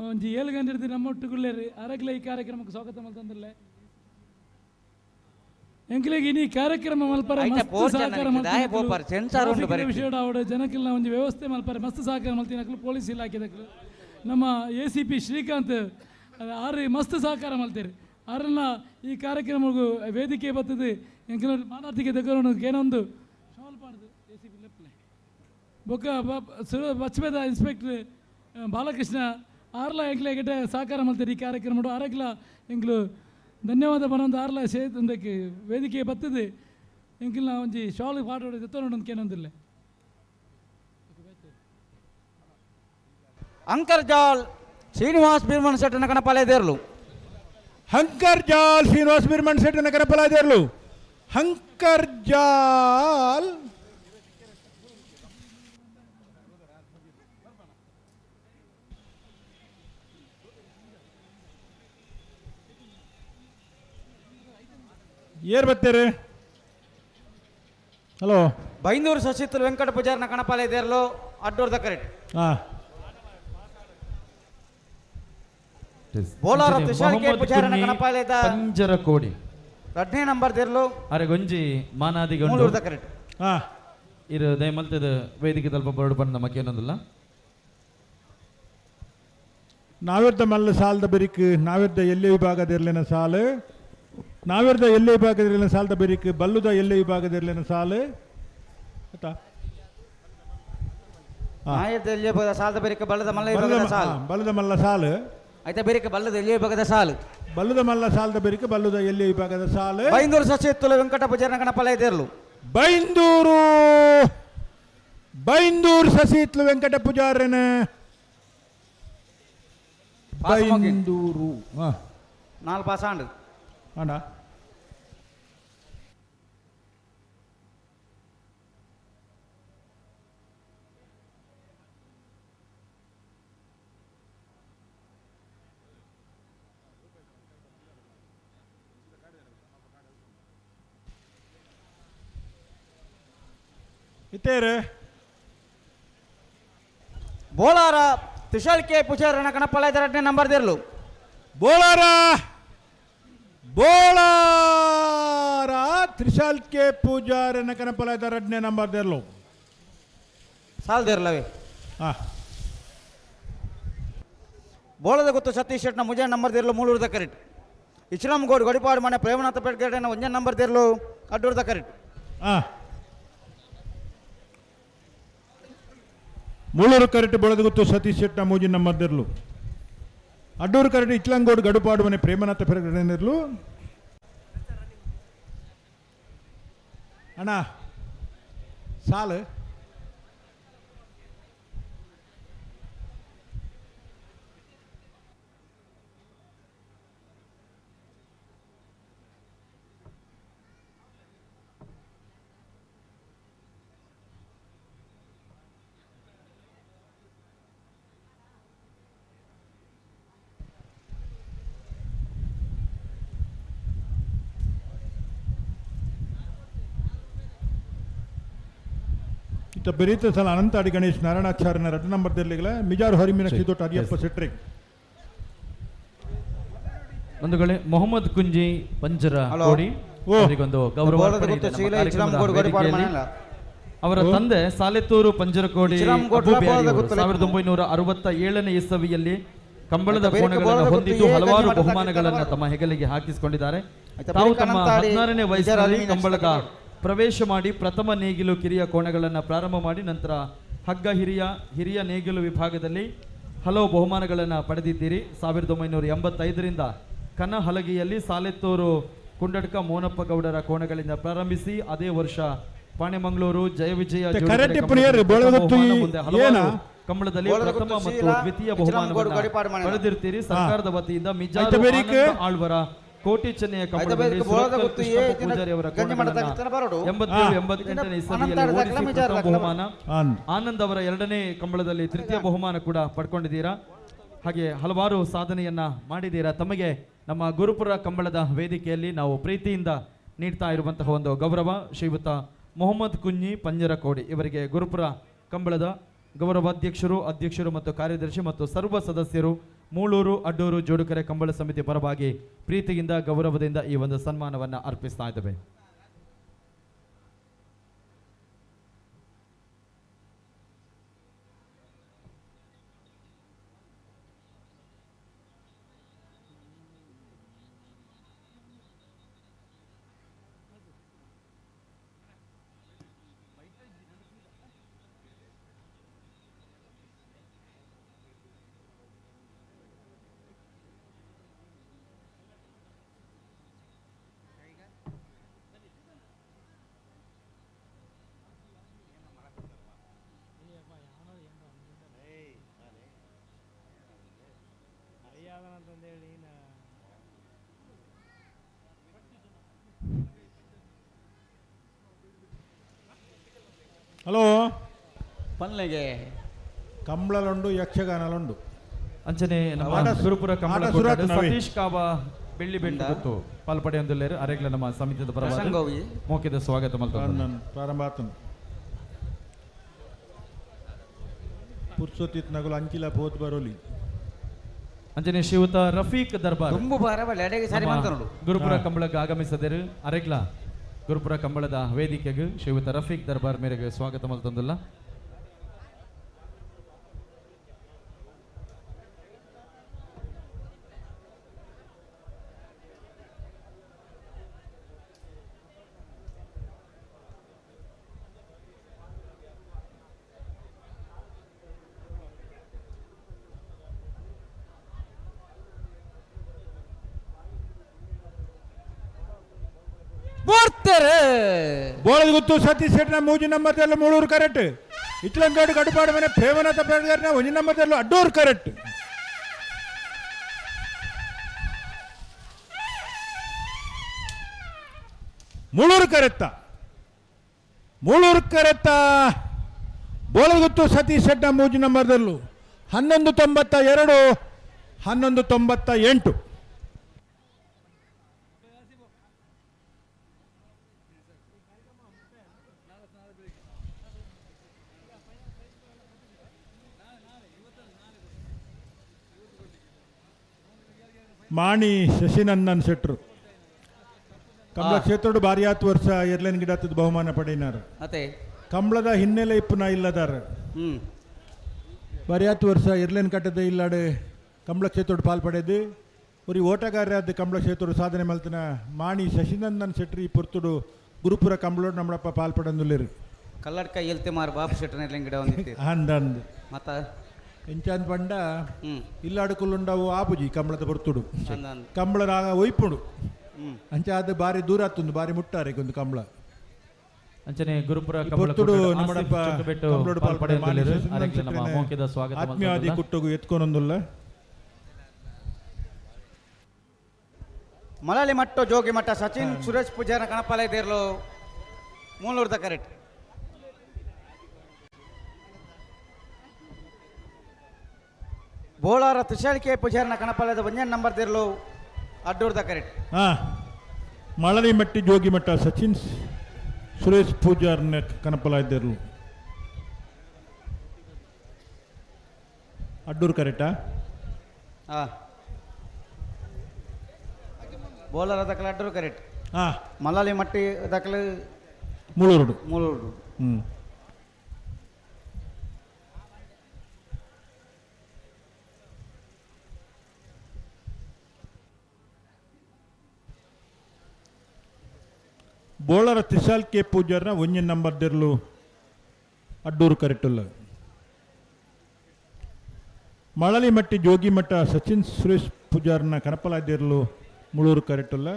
ಒಂಜಿ 7 ಗಂಟೆ ಹಿಡ್ದು ನಮ್ಮೊಟ್ಟುಗುಳ್ಳೇರಿ ಅರೆಗ್ಲ ಈ ಕಾರ್ಯಕ್ರಮಕ್ಕೆ ಸ್ವಾಗತ ಮಲ್ತೊಂದಿಲ್ಲ. ಎಂಕ್ಲೆಗ್ ಇನಿ ಕಾರ್ಯಕ್ರಮ ಮಲ್ಪರೆ ಐತ ಮಸ್ತ್ ಪೋರ್ ಜನ ಸಹಕಾರ ನಿಕ್ಲು ದಾಯೆ ಮಲ್ತಿನಕ್ಲು. ಪೋಪರ್, ಸೆನ್ಸಾರ್ ಉಂಡು ಟ್ರಾಫಿಕ್ದ ಬರೀ. ವಿಷಯಡ್ ಆವಡ್ ಜನಕ್ಕೆಲ್ಲ ಒಂಜಿ ವ್ಯವಸ್ಥೆ ಮಲ್ಪರೆ ಮಸ್ತ್ ಸಹಕಾರ ಮಲ್ತಿನಕ್ಲು ಪೊಲೀಸ್ ಇಲಾಖೆದಕ್ಲು ನಮ್ಮ ಎ ಸಿ ಪಿ ಶ್ರೀಕಾಂತ್ ಆರು ಮಸ್ತ್ ಸಹಕಾರ ಮಲ್ತೇರಿ ಆರನ್ನ ಈ ಕಾರ್ಯಕ್ರಮಕ್ಕೂ ವೇದಿಕೆ ಬರ್ತದೆ ಎಂಕ್ಲ ಮಾನಾತಿಗೆ ದೆಗೊರೊಂಡು ಏನೊಂದು ಶಾಲ್ ಪಾಡ್ದು ಎ ಸಿ ಪಿ ಲೆಪ್ಪಲೆ ಬೊಕ್ಕ ಬಚ್ಪೆದ ಇನ್ಸ್ಪೆಕ್ಟರ್ ಬಾಲಕೃಷ್ಣ ಆರ್ಲ ಎಂಕ್ಲೆ ಗಿಟ ಸಹಕಾರ ಮಲ್ತೇರಿ ಈ ಕಾರ್ಯಕ್ರಮ ಆರಗ್ಲ ಎಂಕ್ಲು ಧನ್ಯವಾದ ಬನೊಂದು ಆರ್ಲ ಸೇತಂದಕ್ಕೆ ವೇದಿಕೆ ಬರ್ತದೆ ಎಂಕಿಲ್ನ ಒಂಜಿ ಶಾಲ್ ಪಾಡೋಡು ದೆತ್ತೊಂಡು ಕೇನೊಂದಿಲ್ಲ. ಅಂಕರ್ ಜಾಲ್ ಶ್ರೀನಿವಾಸ್ ಬಿರ್ಮನ್ ಶೆಟ್ಟನ ಕಣಪಾಲೆ ದೇರ್ಲು. ಹಂಕರ್ ಜಾಲ್ ಶ್ರೀನಿವಾಸ್ ಬಿರ್ಮನ್ ಶೆಟ್ಟನ ಕಣಪಾಲೆ ದೇರ್ಲು. ಹಂಕರ್ ಜಾಲ್ ಏರ್ ಬರ್ತೀರಿ? ಹಲೋ ಬೈಂದೂರು ಶಶಿತುಲ್ ವೆಂಕಟ ಪೂಜಾರಿನ ಕಣಪಾಲೆ ದೇರ್ಲು ಅಡ್ಡೋರ್ದ ಕರೆಕ್ಟ್. ಬೋಲಾರ ತುಷಾರ್ ಕೆ ಮೊಹಮ್ಮದ್ ಪೂಜಾರಿನ ಕುನ್ನಿ ಕಣಪಾಲೆದ ಪಂಜರ ಕೋಡಿ ರಡ್ನೇ ನಂಬರ್ ದೇರ್ಲು. ಅರೆ ಗೊಂಜಿ ಮಾನಾದಿಗೊಂಡು ಮೂಲೂರ್ದ ಕರೆಕ್ಟ್. ಇರು ದಯಮಲ್ತದ ವೇದಿಕೆ ತಲ್ಪ ಬರಡು ಪಂಡ ನಮಕೇನೊಂದಿಲ್ಲ. ನಾವಿರ್ದ ಮಲ್ಲ ಸಾಲದ ಬೆರಿಕ್ ನಾವಿರ್ದ ಎಲ್ಲೆ ವಿಭಾಗದಿರ್ಲಿನ ಸಾಲು ನಾವಿರ್ದ ಎಲ್ಲೆ ವಿಭಾಗದಿರ್ಲಿನ ಸಾಲದ ಬೆರಿಕ್ ಬಲ್ಲುದ ಎಲ್ಲೆ ವಿಭಾಗದಿರ್ಲಿನ ಸಾಲು ಆಯ್ತಾ? ನಾಯರ್ದ ಎಲ್ಲಿಯ ಬಗದ ಸಾಲದ ಬೇರಿಕೆ ಬಲ್ಲದ ಮಲ್ಲ ವಿಭಾಗದ ಸಾಲು. ಬಲ್ಲದ ಮಲ್ಲ ಸಾಲು. ಆಯ್ತಾ ಬೇರಿಕೆ ಬಲ್ಲದ ಎಲ್ಲಿಯ ವಿಭಾಗದ ಸಾಲು. ಬಲ್ಲದ ಮಲ್ಲ ಸಾಲದ ಬೇರಿಕೆ ಬಲ್ಲದ ಎಲ್ಲಿಯ ವಿಭಾಗದ ಸಾಲು. ಬೈಂದೂರು ಸಚಿವ ವೆಂಕಟ ಪೂಜಾರನ ಗಣಪಲಯ ದೇರ್ಲು. ಬೈಂದೂರು ಬೈಂದೂರು ಸಸಿತ್ಲು ವೆಂಕಟ ಪೂಜಾರನ ಬೈಂದೂರು ನಾಲ್ ಪಾಸ್ ಆಂಡ್ ಅಣ್ಣ ಇತ್ತೇರು ಬೋಳಾರ ತುಷಾಲ್ ಕೆ ಪೂಜಾರನ ಗಣಪಲಯ ಎರಡನೇ ನಂಬರ್ ದೇರ್ಲು. ಬೋಳಾರ ಬೋಳಾರ ತ್ರಿಶಾಲ್ ಕೆ ಪೂಜಾರನ ಕನಪಲಾಯದ ಎರಡನೇ ನಂಬರ್ ದೇರ್ಲು. ಸಾಲ್ ದೇರ್ಲವೇ. ಬೋಳದ ಗೊತ್ತು ಸತೀಶ್ ಶೆಟ್ನ ಮುಜೆ ನಂಬರ್ ದೇರ್ಲು ಮೂಳೂರ್ದ ಕರೆಕ್ಟ್. ಇಸ್ಲಾಂ ಗೋಡ್ ಗಡಿಪಾಡು ಮನೆ ಪ್ರೇಮನಾಥ ಪೇಟ್ಗೇಟನ ಒಂಜೆ ನಂಬರ್ ದೇರ್ಲು ಅಡ್ಡೂರ್ದ ಕರೆಕ್ಟ್. ಮೂಳೂರು ಕರೆಕ್ಟ್ ಬೋಳದಗುತ್ತು ಸತೀಶ್ ಶೆಟ್ನ ಮೂಜಿ ನಂಬರ್ ದೇರ್ಲು. ಅಡ್ಡೂರು ಕರೆಕ್ಟ್ ಇಚ್ಲಂಗೋಡು ಗಡುಪಾಡು ಮನೆ ಪ್ರೇಮನಾಥ ಪೇಟ್ಗೇಟನಿರ್ಲು. ಅಣ್ಣ ಸಾಲು ಇತ್ತ ಬೆರೀತ ಸಲ ಅನಂತಾಡಿ ಗಣೇಶ್ ನಾರಾಯಣಾಚಾರ್ಯನ ಎರಡು ನಂಬರ್ ದೇರ್ಲಿಗಳ ಮಿಜಾರ್ ಹರಿಮಿನ ಕಿದೊಟ್ಟು ಅರಿಯಪ್ಪ ಸೆಟ್ರಿ. ಬಂಧುಗಳೇ, ಮೊಹಮ್ಮದ್ ಕುಂಜಿ ಪಂಜರ ಕೋಡಿ ಅವರಿಗೊಂದು ಗೌರವ. ಅವರ ತಂದೆ ಸಾಲೆತ್ತೂರು ಪಂಜರಕೋಡಿ 1967ನೇ ಇಸವಿಯಲ್ಲಿ ಕಂಬಳದ ಕೋಣಗಳನ್ನು ಹೊಂದಿದ್ದು ಹಲವಾರು ಬಹುಮಾನಗಳನ್ನು ತಮ್ಮ ಹೆಗಲಿಗೆ ಹಾಕಿಸಿಕೊಂಡಿದ್ದಾರೆ. ತಾವು ತಮ್ಮ 16ನೇ ವಯಸ್ಸಿನಲ್ಲಿ ಕಂಬಳದ ಪ್ರವೇಶ ಮಾಡಿ ಪ್ರಥಮ ನೇಗಿಲು ಕಿರಿಯ ಕೋಣಗಳನ್ನು ಪ್ರಾರಂಭ ಮಾಡಿ ನಂತರ ಹಗ್ಗ ಹಿರಿಯ ಹಿರಿಯ ನೇಗಿಲು ವಿಭಾಗದಲ್ಲಿ ಹಲವು ಬಹುಮಾನಗಳನ್ನು ಪಡೆದಿದ್ದೀರಿ. 1985ರಿಂದ ಕನ ಹಲಗೆಯಲ್ಲಿ ಸಾಲೆತ್ತೂರು ಕುಂಡಡ್ಕ ಮೋನಪ್ಪ ಗೌಡರ ಕೋಣಗಳಿಂದ ಪ್ರಾರಂಭಿಸಿ ಅದೇ ವರ್ಷ ಪಾಣೆಮಂಗಳೂರು ಜಯವಿಜಯ ಹಲವಾರು ಕಂಬಳದಲ್ಲಿ ಪ್ರಥಮ ಮತ್ತು ದ್ವಿತೀಯ ಬಹುಮಾನವನ್ನು ಪಡೆದಿರ್ತೀರಿ. ಸರ್ಕಾರದ ವತಿಯಿಂದ ಮಿಜಾರು ಆಳ್ವರ ಕೋಟಿ ಚೆನ್ನಯ ಕಂಬಳದಲ್ಲಿ ಪೂಜಾರಿ ಅವರ 87, 88ನೇ ಇಸವಿಯಲ್ಲಿ ಓಡಿಸಿ ಪ್ರಥಮ ಬಹುಮಾನ, ಆನಂದ್ ಅವರ ಎರಡನೇ ಕಂಬಳದಲ್ಲಿ ತೃತೀಯ ಬಹುಮಾನ ಕೂಡ ಪಡ್ಕೊಂಡಿದ್ದೀರಾ. ಹಾಗೆ ಹಲವಾರು ಸಾಧನೆಯನ್ನ ಮಾಡಿದ್ದೀರಾ. ತಮಗೆ ನಮ್ಮ ಗುರುಪುರ ಕಂಬಳದ ವೇದಿಕೆಯಲ್ಲಿ ನಾವು ಪ್ರೀತಿಯಿಂದ ನೀಡ್ತಾ ಇರುವಂತಹ ಒಂದು ಗೌರವ ಶ್ರೀಯುತ ಮೊಹಮ್ಮದ್ ಕುഞ്ഞಿ ಪಂಜರಕೋಡಿ ಇವರಿಗೆ ಗುರುಪುರ ಕಂಬಳದ ಗೌರವಾಧ್ಯಕ್ಷರು, ಅಧ್ಯಕ್ಷರು ಮತ್ತು ಕಾರ್ಯದರ್ಶಿ ಮತ್ತು ಸರ್ವ ಸದಸ್ಯರು ಮೂಳೂರು ಅಡ್ಡೂರು ಜೋಡುಕೆರೆ ಕಂಬಳ ಸಮಿತಿ ಪರವಾಗಿ ಪ್ರೀತಿಯಿಂದ ಗೌರವದಿಂದ ಈ ಒಂದು ಸನ್ಮಾನವನ್ನು ಅರ್ಪಿಸ್ತಾ ಇದ್ದೇವೆ. ಹಲೋ ಪನ್ಲೆಗೆ ಕಂಬಳಲುಂಡು ಯಕ್ಷಗಾನಲುಂಡು ಅಂಚನೆ ನಮ್ಮ ಗುರುಪುರ ಕಂಬಳ ಸತೀಶ್ ಕಾವ ಬೆಳ್ಳಿ ಬೆಟ್ಟು ಗೊತ್ತು ಪಾಲ್ಪಡೆಯೊಂದುಲ್ಲೇರು ಅರೆಗ್ಲ ನಮ್ಮ ಸಮಿತಿದ ಪರವಾಗಿ ಮೋಕಿದ ಸ್ವಾಗತ ಮಲ್ತೊಂದು ಪ್ರಾರಂಭ ಆತನು ಪುರ್ಸೊತ್ತಿತ್ ನಗುಲು ಅಂಚಿಲ ಪೋತ್ ಬರೋಲಿ. ಅಂಚನೆ ಶ್ರೀಯುತ ರಫೀಕ್ ದರ್ಬಾರ್ ತುಂಬು ಬರಬಲ್ಲ ಎಡೆಗೆ ಸರಿ ಮಂತನೋಡು ಗುರುಪುರ ಕಂಬಳಕ್ಕೆ ಆಗಮಿಸದರು. ಅರೆಗ್ಲ ಗುರುಪುರ ಕಂಬಳದ ವೇದಿಕೆಗೆ ಶ್ರೀಯುತ ರಫೀಕ್ ದರ್ಬಾರ್ ಮೇರೆಗೆ ಸ್ವಾಗತ ಮಲ್ತೊಂದುಲ್ಲ. ಬೋಳದ ಗುತ್ತು ಸತೀಶ್ ಶೆಟ್ಟಿನ ಮೂಜಿ ನಂಬರ್ದಲ್ಲೂ ಮೂಳೂರು ಕರೆಕ್ಟ್. ಇಚ್ಲಂಗಾಡು ಕಡುಪಾಡು ಮನೆ ಪ್ರೇಮನಾಥ ಪೇಟಗಾರನ ಒಂಜಿ ನಂಬರ್ದಲ್ಲೂ ಅಡ್ಡೂರು ಕರೆಕ್ಟ್. ಮೂಳೂರು ಕರೆತ್ತ ಮೂಳೂರು ಕರೆತ್ತ ಬೋಳಗುತ್ತು ಸತೀಶ್ ಶೆಟ್ಟ ಮೂಜಿ ನಂಬರ್ದಲ್ಲೂ 11.92 11.98. ಮಾಣಿ ಶಶಿನಂದನ್ ಶೆಟ್ರು ಕಂಬಳ ಕ್ಷೇತ್ರಡು ಬಾರಿಯಾತ್ ವರ್ಷ ಎರ್ಲೆನ್ ಗಿಡತ್ತದ ಬಹುಮಾನ ಪಡೆಯಿನಾರು. ಅತೆ ಕಂಬಳದ ಹಿನ್ನೆಲೆ ಇಪ್ಪುನ ಇಲ್ಲದಾರ. ಬಾರಿಯಾತ್ ವರ್ಷ ಎರ್ಲೆನ್ ಕಟ್ಟದ ಇಲ್ಲಾಡು ಕಂಬಳ ಕ್ಷೇತ್ರಡು ಪಾಲ್ ಪಡೆದು ಒರಿ ಓಟಗಾರರಾದ ಕಂಬಳ ಕ್ಷೇತ್ರಡು ಸಾಧನೆ ಮಲ್ತನ ಮಾಣಿ ಶಶಿನಂದನ್ ಶೆಟ್ರಿ ಪುರ್ತುಡು ಗುರುಪುರ ಕಂಬಳೋಡು ನಮ್ಮಳಪ್ಪ ಪಾಲ್ ಪಡೆದುಲ್ಲೇರು. ಕಲ್ಲಡ್ಕ ಎಲ್ತೆ ಮಾರು ಬಾಪು ಶೆಟ್ಟನ ಎರ್ಲೆನ್ ಗಿಡ ಒಂದಿತ್ತು. ಅಂದ ಅಂದ್. ಮತ್ತ ಎಂಚಾಂದ್ ಪಂಡ ಇಲ್ಲಾಡುಕುಲ್ಲುಂಡವು ಆಪುಜಿ ಕಂಬಳದ ಪೊರ್ತುಡು ಕಂಬಳ ರಾಗ ಒಯ್ಪುಡು ಅಂಚಾದ ಬಾರಿ ದೂರ ಆತುಂದು ಬಾರಿ ಮುಟ್ಟಾರೆ ಒಂದು ಕಂಬಳ. ಅಂಚನೆ ಗುರುಪುರ ಪೊರ್ತುಡು ನಮ್ಮಡಪ್ಪ ಕಂಬಳೋಡು ಪಾಲ್ ಪಡೆಯುತ್ತಿದ್ದಾರೆ. ಮೌಖಿಕ ಸ್ವಾಗತ ಆತ್ಮೀಯಾದಿ ಕುಟ್ಟುಗು ಎತ್ಕೊನೊಂದುಲ್ಲ. ಮಲಲಿ ಮಟ್ಟೋ ಜೋಗಿ ಮಟ್ಟ ಸಚಿನ್ ಸುರೇಶ್ ಪೂಜಾರ ಕಣಪಾಲ ಇದೇರ್ಲು ಮೂಲೂರ್ದ ಕರೆಕ್ಟ್. ಬೋಳಾರ ತುಷಾಳಿಕೆ ಪೂಜಾರನ ಕಣಪಾಲದ ಒಂಜನ್ ನಂಬರ್ ದಿರ್ಲು ಅಡ್ಡೂರ್ದ ಕರೆಕ್ಟ್. ಮಳಲಿ ಮಟ್ಟಿ ಜೋಗಿ ಮಟ್ಟ ಸಚಿನ್ ಸುರೇಶ್ ಪೂಜಾರ್ನ ಕಣಪಾಲ ಇದ್ದಿರ್ಲು ಅಡ್ಡೂರು ಕರೆಕ್ಟಾ? ಬೋಳಾರ ದಕ್ಕಲ ಅಡ್ಡೂರು ಕರೆಕ್ಟ್. ಮಲಾಲಿ ಮಟ್ಟಿ ದಕ್ಕಲು ಮೂಳೂರುಡು. ಮೂಳೂರುಡು. ಬೋಳರ ತ್ರಿಶಾಲ್ ಕೆ ಪೂಜಾರ್ನ ಒಂಜಿ ನಂಬರ್ ದಿರ್ಲು ಅಡ್ಡೂರು ಕರೆಕ್ಟುಲ್ಲ. ಮಳಲಿ ಮಟ್ಟಿ ಜೋಗಿ ಮಟ್ಟ ಸಚಿನ್ ಸುರೇಶ್ ಪೂಜಾರ್ನ ಕನಪಲಾದಿರ್ಲು ಮುಳೂರು ಕರೆಕ್ಟುಲ್ಲ.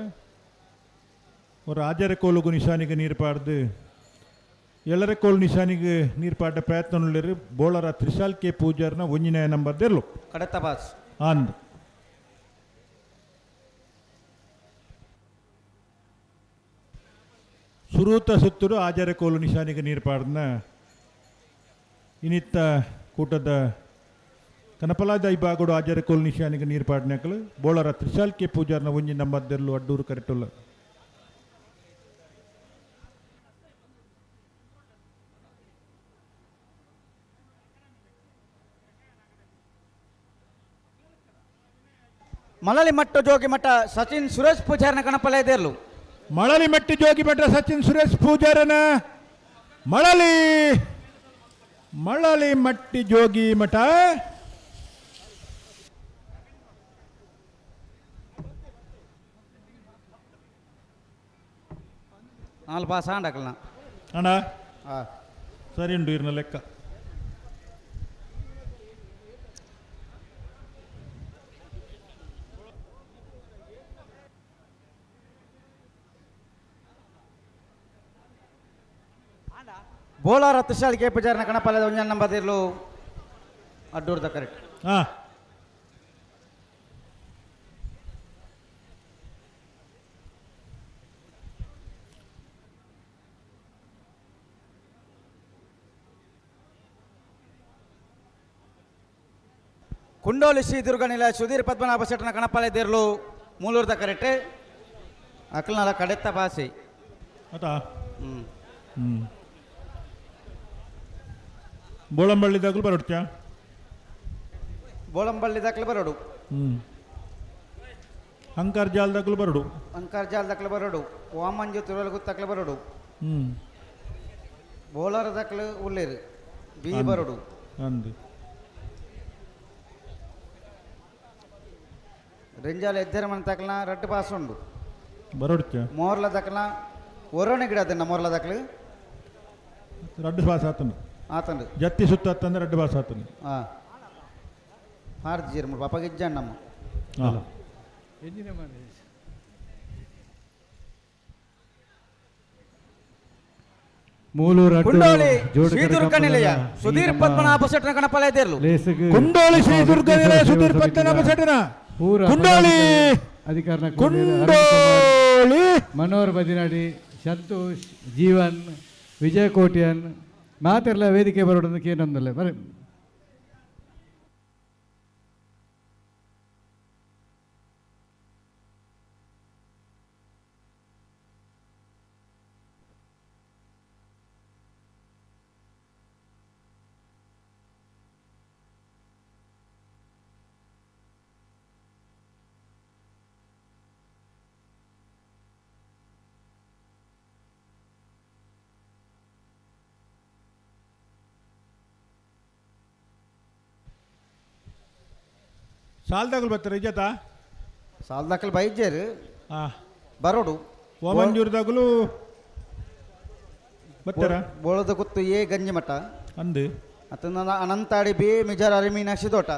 ಅವರ ಕೋಲುಗು ನಿಶಾನಿಗೆ ನೀರು ಪಾಡ್ದು ಎಲ್ಲರ ಕೋಲು ನಿಶಾನಿಗೆ ನೀರು ಪಾಡ ಪ್ರಯತ್ನ ಬೋಳರ ತ್ರಿಶಾಲ್ ಕೆ ಪೂಜಾರ್ನ ಒಂಜಿನ ನಂಬರ್ ದಿರ್ಲು ಕಡತ ಬಾಸ್ ಅಂದ್. ಸುರೂತ ಸುತ್ತೂರು ಆಜಾರಕೋಲು ನಿಶಾನಿಗೆ ನೀರು ಪಾಡ್ದನ ಇನ್ನಿತ್ತ ಕೂಟದ ಕನಪಲಾದ ಇಬ್ಬಾಗೋಡು ಆಜಾರಕೋಲು ನಿಶಾನಿಗೆ ನೀರು ಪಾಡ್ನಕಲು ಬೋಳರ ತ್ರಿಶಾಲ್ ಕೆ ಪೂಜಾರ್ನ ಒಂಜಿ ನಂಬರ್ದೆರ್ಲು ಅಡ್ಡೂರು ಕರೆಟುಲ್ಲ. ಮಲಲಿ ಮಟ್ಟ ಜೋಗಿ ಮಟ್ಟ ಸಚಿನ್ ಸುರೇಶ್ ಪೂಜಾರ್ನ ಕಣಪಲ ಇದೇರ್ಲು. ಮಳಲಿ ಮಟ್ಟಿ ಜೋಗಿ ಮಠ ಸಚಿನ್ ಸುರೇಶ್ ಪೂಜಾರನ ಮಳಲಿ ಮಳಲಿ ಮಟ್ಟಿ ಜೋಗಿ ಮಠ ನಾಲ್ ಪಾಸ್ ಆಂಡಕಲ್ನ ಅಣ್ಣ ಸರಿ ಉಂಡು ಇರ್ನ ಲೆಕ್ಕ. ಬೋಳಾರ ತುಷಾಳಿಕೆ ಪೂಜಾರನ ಕಣಪಾಲದ ಒಂಜನ್ ನಂಬರ್ ದಿರ್ಲು ಅಡ್ಡೂರ್ದ ಕರೆಕ್ಟ್. ಕುಂಡೋಲಿ ಶ್ರೀ ದುರ್ಗನಿಲ ಸುಧೀರ್ ಪದ್ಮನಾಭ ಶೆಟ್ಟನ ಕಣಪಾಲ ದೇರ್ಲು ಮೂಲೂರ್ದ ಕರೆಕ್ಟ್. ಅಕ್ಲನಲ ಕಡೆತ್ತ ಭಾಷೆ. ಬೋಳಂಬಳ್ಳಿ ದಾಖಲು ಬರೋಡ್ತ್ಯಾ? ಬೋಳಂಬಳ್ಳಿ ದಾಖಲು ಬರೋಡು. ಅಂಕಾರ್ ಜಾಲ್ ದಾಖಲು ಬರೋಡು. ಅಂಕಾರ್ ಜಾಲ್ ದಾಖಲು ಬರೋಡು. ವಾಮಂಜು ತಿರುವಲಗು ದಾಖಲು ಬರೋಡು. ಬೋಳಾರ ದಾಖಲು ಉಳ್ಳೇರು ಬಿ ಬರೋಡು. ಅಂದು ರಿಂಜಾಲ ಎದ್ದರ ಮನೆ ತಕಲ ರಡ್ಡು ಪಾಸ್ ಉಂಡು. ಬರೋಡ್ತ್ಯಾ? ಮೋರ್ಲ ದಾಖಲ ಒರೋಣೆ ಗಿಡ ಅದನ್ನ ಮೋರ್ಲ ದಾಖಲು ರಡ್ಡು ಪಾಸ್ ಆತನು. ಆತಂಡು ಜತ್ತಿ ಸುತ್ತ ಆತಂದ್ರೆ ರಡ್ಡು ಪಾಸ್ ಆತನು. ಹಾರ್ದು ಜೀರ್ ಪಾಪ ಗಿಜ್ಜಣ್ಣ ನಮ್ಮ. ಮೂಲೂರು ಕುಂಡೋಳಿ ಶ್ರೀ ದುರ್ಗ ನಿಲಯ ಸುಧೀರ್ ಪದ್ಮನಾಭ ಶೆಟ್ಟನ ಕಣಪಲ ಇದ್ದಿರಲು. ಕುಂಡೋಳಿ ಶ್ರೀ ದುರ್ಗ ನಿಲಯ ಸುಧೀರ್ ಪದ್ಮನಾಭ ಶೆಟ್ಟನ. ಕುಂಡೋಳಿ ಅಧಿಕಾರನ ಕುಂಡೋಳಿ ಮನೋಹರ್ ಬದಿನಾಡಿ, ಸಂತೋಷ್, ಜೀವನ್, ವಿಜಯ ಕೋಟ್ಯನ್ ಮಾತೆಲ್ಲ ವೇದಿಕೆ ಬರೋದಕ್ಕೆ ಏನೊಂದಲ್ಲ ಬರ. ಸಾಲ್ದಾಗಲು ಬರ್ತಾರೆ ಇಜ್ಜತಾ? ಸಾಲ್ದಾಕಲ್ ಬೈಜೇರು ಬರೋಡು. ವಾಮಂಜೂರ್ದಾಗಲು ಬರ್ತಾರ? ಬೋಳದ ಗುತ್ತು ಎ ಗಂಜಿಮಠ ಅಂದು ಅತನ ಅನಂತಾಡಿ ಬಿ ಮಿಜಾರ್ ಅರಿಮೀನಾಕ್ಷಿ ತೋಟ.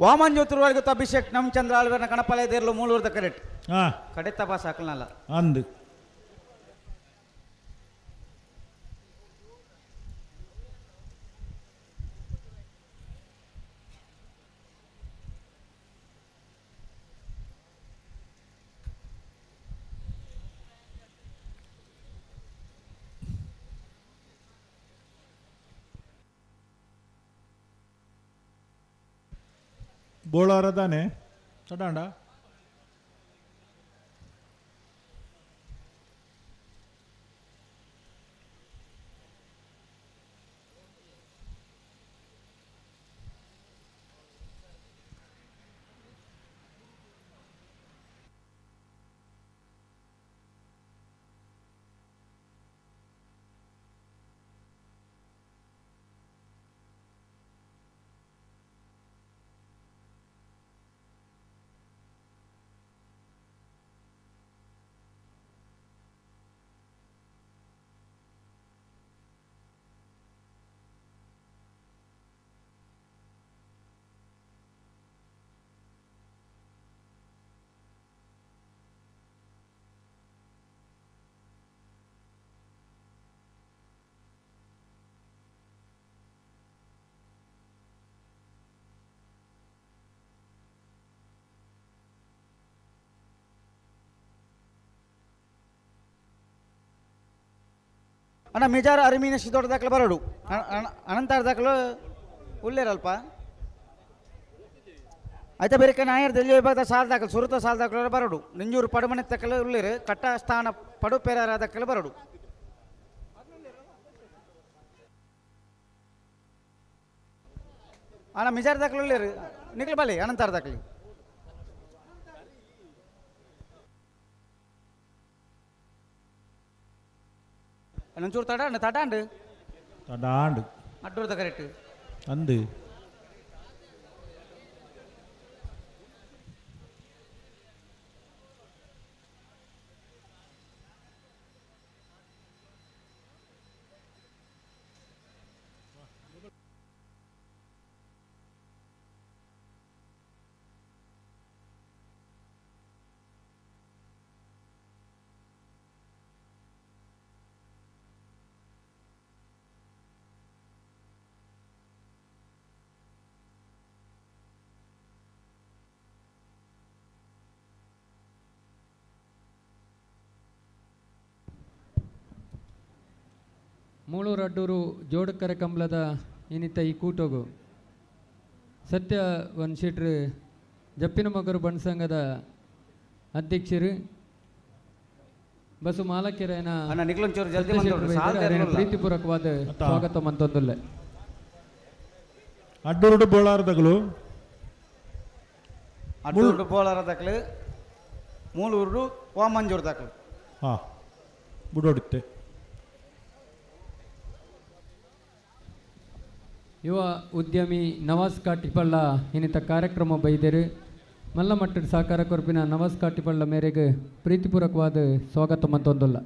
ವಾಮನ್ ಜ್ಯೋತಿರ್ವಾಳಿಗೆ ಅಭಿಷೇಕ್ ನಮ್ ಚಂದ್ರ ಆಳ್ವೇರ್ನ ಕಣಪಾಲ ದೇರ್ಲು ಮೂಲೂರ್ದ ಕರೆಕ್ಟ್ ಕಡೆ ತಪಾಸ್ ಹಾಕಲ್ನಲ್ಲ ಅಂದು ಬೋಳಾರದಾನೆ ತಡಾಂಡ. ಅಣ್ಣ ಮೇಜಾರ್ ಅರಿಮೀನ ದೊಡ್ಡ ದಾಖಲೆ ಬರೋಡು ಅನಂತಾರ ದಾಖಲು ಉಳ್ಳೇರಲ್ಪ ಆಯ್ತಾ. ಬೇರೆ ನಾಯರ್ ದೆಲ್ಲಿ ವಿಭಾಗದ ಸಾಲ ದಾಖಲು ಸುರುತ ಸಾಲ ದಾಖಲು ಬರೋಡು ನಿಂಜೂರು ಪಡುಮನೆ ತಕ್ಕಲು ಉಳ್ಳೇರು ಕಟ್ಟ ಸ್ಥಾನ ಪಡು ಪೇರಾರ ದಾಖಲು ಬರೋಡು. ಅಣ್ಣ ಮಿಜಾರ್ ದಾಖಲು ಉಳ್ಳೇರು ನಿಖಲ್ ಬಲಿ ಅನಂತಾರ ದಾಖಲೆ. ಒಂಚೂರು ತಡ ತಡಾಂಡು ತಡಾಂಡು ಅಡ್ಡೂರ್ದ ಕರೆಕ್ಟ್ ಅಂದು ಮೂಳೂರು ಅಡ್ಡೂರು ಜೋಡಕರೆ ಕಂಬಳದ ಇನ್ನಿತ ಈ ಕೂಟೋಗು ಸತ್ಯ ಒನ್ ಶೀಟ್ರು ಜಪ್ಪಿನ ಮಗರು ಬಣ್ಣ ಸಂಘದ ಅಧ್ಯಕ್ಷರು ಬಸು ಮಾಲಕಿರೇನ ಪ್ರೀತಿಪೂರ್ವಕವಾದ ಸ್ವಾಗತ ಮಂತೊಂದುಲ್ಲೆ. ಅಡ್ಡೂರು ಬೋಳಾರದಗಳು ಅಡ್ಡೂರು ಬೋಳಾರದಗಳು ಮೂಳೂರು ವಾಮಂಜೂರು ದಾಖಲು ಹಾಂ ಬುಡೋಡುತ್ತೆ. ಯುವ ಉದ್ಯಮಿ ನವಾಜ್ ಕಾಟಿಪಳ್ಳ ಇನ್ನಿತ ಕಾರ್ಯಕ್ರಮ ಬೈದರು ಮಲ್ಲಮಟ್ಟದ ಸಹಕಾರ ಕೊರಪಿನ ನವಾಜ್ ಕಾಟಿಪಳ್ಳ ಮೇರೆಗೆ ಪ್ರೀತಿಪೂರ್ವಕವಾದ ಸ್ವಾಗತ ಮಂತೊಂದುಲ್ಲ.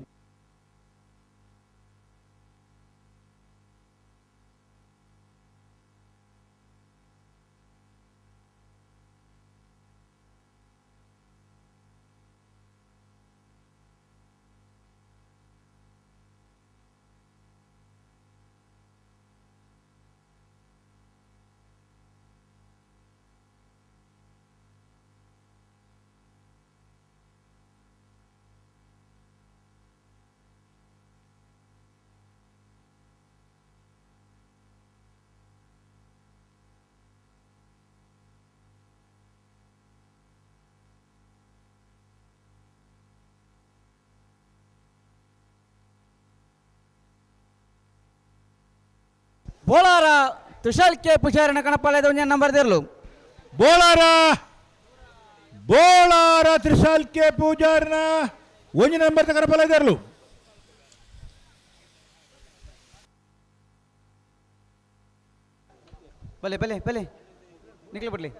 ಬೋಳಾರ ತುಷಾಲ್ ಕೆ ಪೂಜಾರಿನ ಕಣಪಾಲಯದ ಒಂಜಿ ನಂಬರ್ ದೇರ್ಲು. ಬೋಳಾರ ಬೋಳಾರ ತ್ರಿಶಾಲ್ ಕೆ ಪೂಜಾರಿನ ಒಂಜಿ ನಂಬರ್ ಕನಪಲಾಯ್ದರ್ಲು. ಬಲೆ ಬಲೆ ಬಲೆ ನಿಕ್ಲೆ ಬಿಡ್ಲಿ.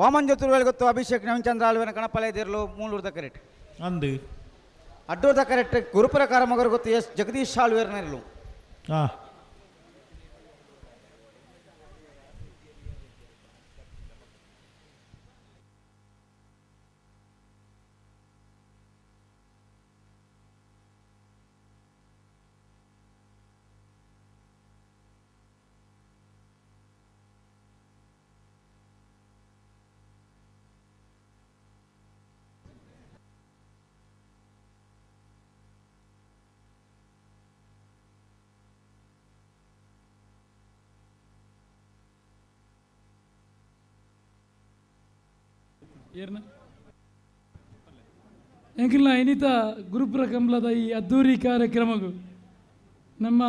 ವಾಮನ್ ಜೊತುರುವೇಲ್ ಗೊತ್ತು ಅಭಿಷೇಕ್ ನವೀನ್ ಆಳ್ವಿನ ಕಣಪಾಲಯದಿರಲು ಮೂಲೂರ್ದ ಕರೆಕ್ಟ್ ಅಂದು ಅಡ್ಡೂರ್ದ ಕರೆಕ್ಟ್ ಗುರುಪುರ ಕಾರಮಗರು ಗೊತ್ತು ಎಸ್ ಜಗದೀಶ್ ಆಳ್ವೇರ್ನರ್ಲು. ಹಾಂ ಎಂಕಿಲ್ನ ಇನಿತ ಗುರುಪುರ ಕಂಬಳದ ಈ ಅದ್ದೂರಿ ಕಾರ್ಯಕ್ರಮಗೂ ನಮ್ಮ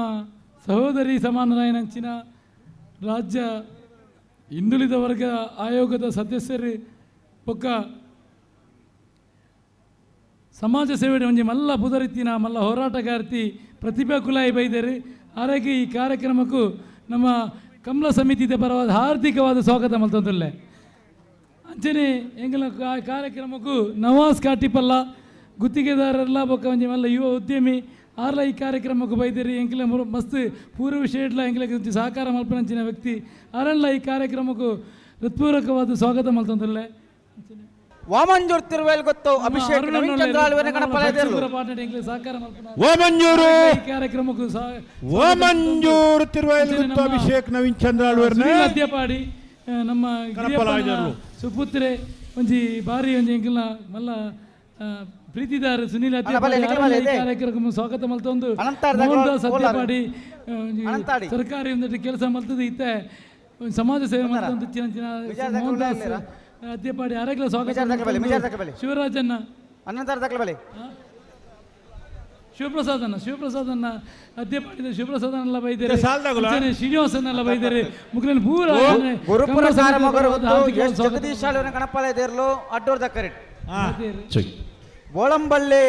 ಸಹೋದರಿ ಸಮಾನರಾಯನಂಚಿನ ರಾಜ್ಯ ಹಿಂದುಳಿದ ವರ್ಗ ಆಯೋಗದ ಸದಸ್ಯರು ಬೊಕ್ಕ ಸಮಾಜ ಸೇವೆ ಒಂಜಿ ಮಲ್ಲ ಪುದರಿತ್ತಿನ ಮಲ್ಲ ಹೋರಾಟಗಾರ್ತಿ ಪ್ರತಿಭಾ ಕುಲಾಯಿ ಬೈದರು. ಆರೋಗ್ಯ ಈ ಕಾರ್ಯಕ್ರಮಕ್ಕೂ ನಮ್ಮ ಕಮಲ ಸಮಿತಿದ ಪರವಾದ ಹಾರ್ದಿಕವಾದ ಸ್ವಾಗತ ಮಲ್ತೊಂದುಲ್ಲೆ. ಅಂಚನೆ ಎಂಗಲ ಕಾರ್ಯಕ್ರಮಕ್ಕೂ ನವಾಜ್ ಕಾಟಿಪಲ್ಲ ಗುತ್ತಿಗೆದಾರರೆಲ್ಲ ಬೊಕ್ಕ ಒಂಜಿ ಮಲ್ಲ ಯುವ ಉದ್ಯಮಿ ಆರ್ಲ ಈ ಕಾರ್ಯಕ್ರಮಕ್ಕೂ ಬೈದಿರಿ. ಎಂಕಲ ಮಸ್ತ್ ಪೂರ್ವ ವಿಷಯಡ್ಲ ಎಂಕಲ ಸಹಕಾರ ಮಲ್ಪನಂಚಿನ ವ್ಯಕ್ತಿ ಆರಲ್ಲ ಈ ಕಾರ್ಯಕ್ರಮಕ್ಕೂ ಹೃತ್ಪೂರ್ವಕವಾದ ಸ್ವಾಗತ ಮಲ್ತೊಂದುಲ್ಲೆ. ವಾಮಂಜೂರ್ ತಿರುವೇಲ್ ಗೊತ್ತು ಅಭಿಷೇಕ್ ನವೀನ್ ಚಂದ್ರ ಆಳ್ವೇನ ಕಣಪಾಲಯದಿರಲು. ಸಹಕಾರ ವಾಮಂಜೂರು ಈ ಕಾರ್ಯಕ್ರಮಕ್ಕೂ ವಾಮಂಜೂರು ತಿರುವೇಲ್ ಗೊತ್ತು ಅಭಿಷೇಕ್ ನವೀನ್ ಚಂದ್ರ ಆಳ್ವೇರ್ನ ಅದ್ಯಪಾಡಿ ನಮ್ಮ ಸುಪುತ್ರೆ ಒಂಜಿ ಬಾರಿ ಒಂಜಿ ಎಂಕಲ್ನ ಮಲ್ಲ ಪ್ರೀತಿದಾರ ಸುನೀಲ್ ಅದ್ಯಪಾಡಿ ಕಾರ್ಯಕ್ರಮ ಸ್ವಾಗತ ಮಲ್ತೊಂದು ಮೋಹನ್ದಾಸ್ ಅದ್ಯಪಾಡಿ ಸರ್ಕಾರಿ ಒಂದಷ್ಟು ಕೆಲಸ ಮಲ್ತದ ಇತ್ತೆ ಸಮಾಜ ಸೇವೆ ಮಲ್ತೊಂದು ಚಿನ್ನ ಚಿನ್ನ ಮೋಹನ್ದಾಸ್ ಅದ್ಯಪಾಡಿ ಆರೋಗ್ಯ ಸ್ವಾಗತ ಶಿವರಾಜನ್ನ ಶಿವಪ್ರಸಾದನ್ನ ಶಿವಪ್ರಸಾದನ್ನ ಅದ್ಯಪಾಡಿದ ಶಿವಪ್ರಸಾದನ್ನೆಲ್ಲ ಬೈದರೆ ಶ್ರೀನಿವಾಸನ್ನೆಲ್ಲ ಬೈದರೆ ಮುಗ್ರನ್ ಪೂರ ಗುರುಪುರ ಕಾರಮಗರು ಗೊತ್ತು ಎಸ್ ಜಗದೀಶ್ ಆಳ್ವೇನ ಕಣಪಾಲಯದಿರಲು ಅಡ್ಡೂರ್ದ ಕರೆಕ್ಟ್. ಬೋಳಂಬಳ್ಳಿ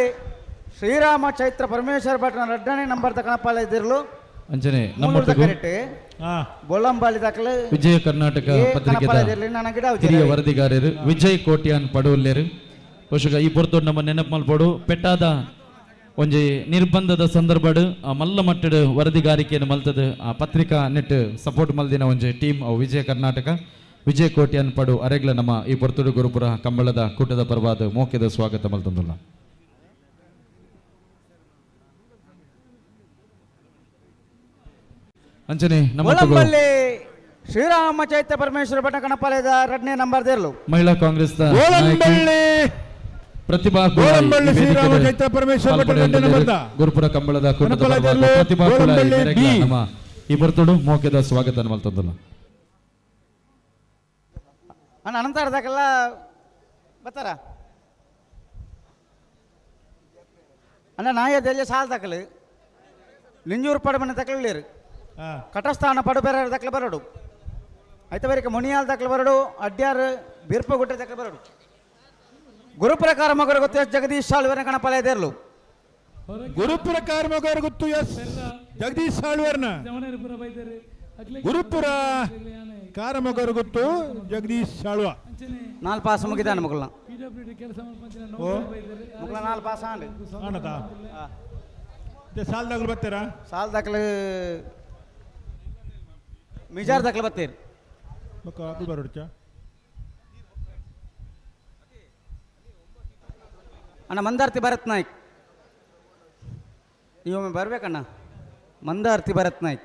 ಶ್ರೀರಾಮ ಚೈತ್ರ ಪರಮೇಶ್ವರ ಭಟ್ನ ಎರಡನೇ ನಂಬರ್ದ ಕಣಪಾಲಯದಿರಲು ಅಂಚನೆ ಕರೆಕ್ಟ್. ಬೋಳಂಬಳ್ಳಿ ದಾಖಲೆ ವಿಜಯ ಕರ್ನಾಟಕ ಪತ್ರಿಕೆದ ಹಿರಿಯ ವರದಿಗಾರರು ವಿಜಯ್ ಕೋಟ್ಯಾನ್ ಪಡುವಲ್ಲೇರು. ಪೋಷಕ ಈ ಪೊರ್ತೋಡು ನಮ್ಮ ನೆನಪು ಮಲ್ಪಡು ಪೆಟ್ಟಾದ ಒಂಜಿ ನಿರ್ಬಂಧದ ಸಂದರ್ಭಡ್ ಆ ಮಲ್ಲ ಮಟ್ಟಡ್ ವರದಿಗಾರಿಕೆಯನ್ನು ಮಲ್ತದ ಆ ಪತ್ರಿಕಾ ನೆಟ್ ಸಪೋರ್ಟ್ ಮಲ್ದಿನ ಒಂಜಿ ಟೀಮ್ ಅವು ವಿಜಯ ಕರ್ನಾಟಕ ವಿಜಯ್ ಕೋಟ್ಯಾನ್ ಪಡು ಅರೆಗ್ಲ ನಮ್ಮ ಈ ಪೊರ್ತುಡು ಗುರುಪುರ ಕಂಬಳದ ಕೂಟದ ಪರವಾದ ಮೋಕೆದ ಸ್ವಾಗತ ಮಲ್ತಂದುಲ್ಲ. ಅಂಚನೆ ನಮ್ಮ ಶ್ರೀರಾಮ ಚೈತ್ಯ ಪರಮೇಶ್ವರ ಭಟ್ಟ ಕಣಪಾಲಯದ ಎರಡನೇ ನಂಬರ್ ದೇರ್ಲು. ಮಹಿಳಾ ಕಾಂಗ್ರೆಸ್ ಪ್ರತಿಭಾ ಗುರುಪುರ ಕಂಬಳದ ಪ್ರತಿಭಾ ನಮ್ಮ ಈ ಬರ್ತೋಡು ಮೋಕೆದ ಸ್ವಾಗತ ಮಲ್ತಂದಲ್ಲ. ಅಣ್ಣ ಅನಂತಾರದಾಗೆಲ್ಲ ಬರ್ತಾರ ಅಣ್ಣ ನಾಯದಲ್ಲಿ ಸಾಲ ದಾಖಲೆ ನಿಂಜೂರು ಪಡಮನೆ ತಕಲಿರು ಕಟಸ್ಥಾನ ಪಡುಬೇರ ದಾಖಲೆ ಬರಡು ಆಯ್ತು ಬೇರೆ ಮುನಿಯಾಲ್ ದಾಖಲೆ ಬರಡು ಅಡ್ಯಾರ್ ಬೀರ್ಪಗುಟ್ಟೆ ದಾಖಲೆ ಬರಡು. ಗುರುಪುರ ಕಾರಮಗರು ಗೊತ್ತು ಎಸ್ ಜಗದೀಶ್ ಸಾಳ್ವೇರ್ನ ಕಣಪಾಲಯದಿರಲು. ಗುರುಪುರ ಕಾರಮಗರು ಗೊತ್ತು ಎಸ್ ಜಗದೀಶ್ ಸಾಳ್ವೇರ್ನ ಗುರುಪುರ ಕಾರಮಗರು ಗೊತ್ತು ಜಗದೀಶ್ ಸಾಳ್ವ. ನಾಲ್ ಪಾಸ್ ಮುಗಿದಾನ ಮಗಳ ಮುಗಳ ನಾಲ್ ಪಾಸ್ ಆಂಡ್ ಆನದಾ ಸಾಲ್ ದಾಖಲೆ ಬರ್ತೀರಾ? ಸಾಲ್ ದಾಖಲೆ ಮಿಜಾರ್ ದಾಖಲೆ ಬರ್ತೀರಿ. ಬರೋಡ್ಚ ಅಣ್ಣ ಮಂದಾರ್ತಿ ಭರತ್ ನಾಯ್ಕ್ ನೀವೊಮ್ಮೆ ಬರ್ಬೇಕಣ್ಣ. ಮಂದಾರ್ತಿ ಭರತ್ ನಾಯ್ಕ್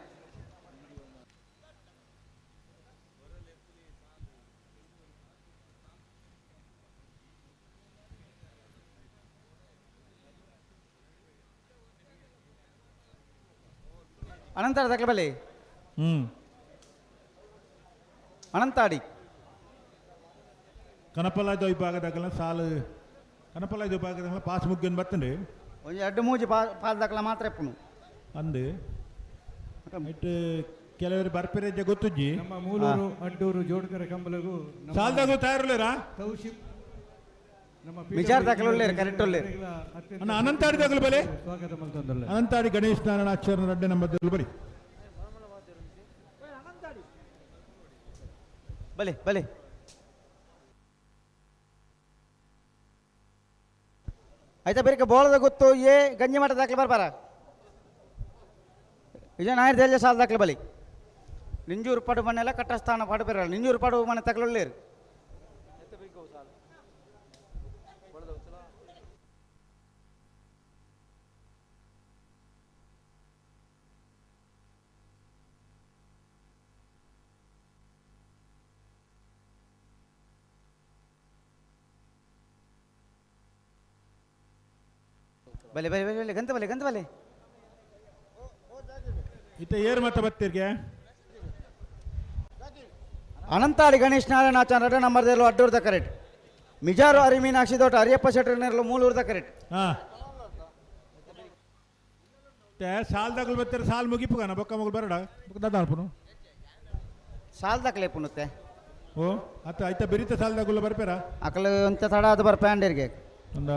ಅನಂತರ ದಕ್ಲ ಬಲೆ. ಅನಂತಾಡಿ ಕನಪಲಾಯ್ದ ವಿಭಾಗದಾಗಲ ಸಾಲು ಕನಪಲಾಯ್ದ ವಿಭಾಗದಾಗಲ ಪಾಸ್ ಮುಗ್ಗಿನ ಬರ್ತಂಡೆ ಒಂಜಿ ಎರಡು ಮೂಜಿ ಪಾಲ್ ದಾಖಲ ಮಾತ್ರ ಎಪ್ಪುನು ಅಂದು ಇಟ್ಟು ಕೆಲವರು ಬರ್ಪೆರೆಜ್ಜ ಗೊತ್ತುಜ್ಜಿ. ನಮ್ಮ ಮೂಲೂರು ಅಡ್ಡೂರು ಜೋಡ್ಕರ ಕಂಬಲಗೂ ಸಾಲ್ದಾಗ ತಯಾರುಲೇರಾ? ತೌಶಿಪ್ ನಮ್ಮ ಮಿಜಾರ್ ದಾಖಲೆ ಉಳ್ಳೇರು, ಕರೆಕ್ಟ್ ಉಳ್ಳೇರು. ಅಣ್ಣ ಅನಂತಾಡಿ ದಾಖಲೆ ಬಲೆ. ಸ್ವಾಗತ ಮಲ್ತೊಂದುಲ್ಲೆ. ಅನಂತಾಡಿ ಗಣೇಶ್ ನಾರಾಯಣ ಆಚಾರ್ಯ ರಡ್ಡೆ ನಂಬರ್ ಬಲಿ. ಬಲೆ ಬಲೆ. ಆಯ್ತಾ ಬೇರೆ ಬೋಳದ ಗೊತ್ತು ಏ ಗಂಜಿ ಮಠ ದಾಖಲೆ ಬರ್ಬಾರ ಇಜ ನಾಯರ್ ದೇಲ್ಜ ಸಾಲ ದಾಖಲೆ ಬಲಿ. ನಿಂಜೂರು ಪಡು ಮನೆಲ್ಲ ಕಟ್ಟಸ್ಥಾನ ಪಡು ಬೇರೆ ನಿಂಜೂರು ಪಡು ಮನೆ ತಗಲೊಳ್ಳೇರು. ಬಲೆ ಬಲೆ ಬಲೆ ಬಲೆ ಗಂತ ಬಲೆ ಗಂತ ಬಲೆ. ಇತ್ತ ಏರ್ ಮತ್ತ ಬತ್ತೀರ್ಗೆ. ಅನಂತಾಡಿ ಗಣೇಶ್ ನಾರಾಯಣ ಆಚಾರ್ಯ ನಂಬರ್ ದೇಲು ಅಡ್ಡೂರ್ದ ಕರೆಕ್ಟ್. ಮಿಜಾರು ಹರಿ ಮೀನಾಕ್ಷಿ ದೋಟ ಹರಿಯಪ್ಪ ಶೆಟ್ಟರ್ ನೇರಲು ಮೂಲೂರ್ದ ಕರೆಕ್ಟ್. ಸಾಲ್ ದಾಖಲು ಬತ್ತೀರ ಸಾಲ್ ಮುಗಿಪುಗಾನ ಬೊಕ್ಕ ಮಗು ಬರಡ ಬೊಕ್ಕ ದಾದ ಅಲ್ಪನು. ಸಾಲ್ ದಾಖಲೆ ಪುನುತ್ತೆ. ಓ ಅತ್ತ ಐತ ಬೆರಿತ ಸಾಲ್ ದಾಖಲು ಬರ್ಪೇರಾ? ಅಕಲ ಅಂತ ತಡ ಅದು ಬರ್ಪೆ ಅಂಡಿರ್ಗೆ. ಅಂದ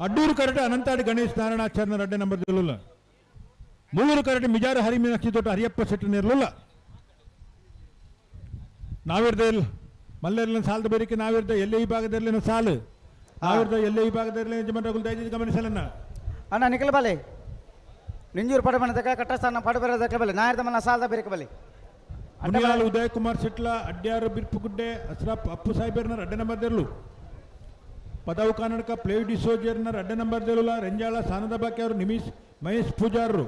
Addur karate Anantadi Ganesh Narayana ಆಚಾರ್ಯನ ರಡ್ಡೆ number ದೇಲುಲ್ಲ. Mulur karate Mijar ಹರಿ ಮೀನಾಕ್ಷಿ ದೊಡ್ಡ ಹರಿಯಪ್ಪ ಶೆಟ್ಟಿ ನೇರ್ಲುಲ್ಲ. ನಾವಿರ್ದ ಇಲ್ಲ ಮಲ್ಲೇರ್ಲಿನ ಸಾಲದ ಬೇರಿಕೆ ನಾವಿರ್ದ ಎಲ್ಲೇ ವಿಭಾಗದಲ್ಲಿನ ಸಾಲು ನಾವಿರ್ದ ಎಲ್ಲೇ ವಿಭಾಗದಲ್ಲಿ ಯಜಮಾನರುಗಳು ದಯವಿಟ್ಟು ಗಮನಿಸಲನ್ನ. ಅಣ್ಣ ನಿಖಲ್ ಬಲೆ ನಿಂಜೂರು ಪಡ ಮನೆ ತಕ ಕಟ್ಟಸ್ಥಾನ ಪಡ ಬೇರೆ ದಕ್ಕ ಬಲೆ ನಾಯರ್ದ ಮನ ಸಾಲದ ಬೇರಿಕೆ ಬಲೆ. ಮುನಿಯಾಲ್ ಉದಯ್ ಕುಮಾರ್ ಶೆಟ್ಲ ಅಡ್ಯಾರು ಬಿರ್ಪುಗುಡ್ಡೆ ಅಸ್ರಾಫ್ ಅಪ್ಪು ಸಾಹೇಬರ್ನರ್ ಅಡ್ಡೆ ನಂಬರ್ ದೇರ್ಲು. ಪದವು ಕನ್ನಡಕ ಪ್ಲೇವ್ ಡಿಸೋಜರ್ನರ್ ಅಡ್ಡೆ ನಂಬರ್ ದೇರುಲ. ರಂಜಾಳ ಸಾನದ ಬಾಕಿ ಅವರು ನಿಮಿಷ್ ಮಹೇಶ್ ಪೂಜಾರರು.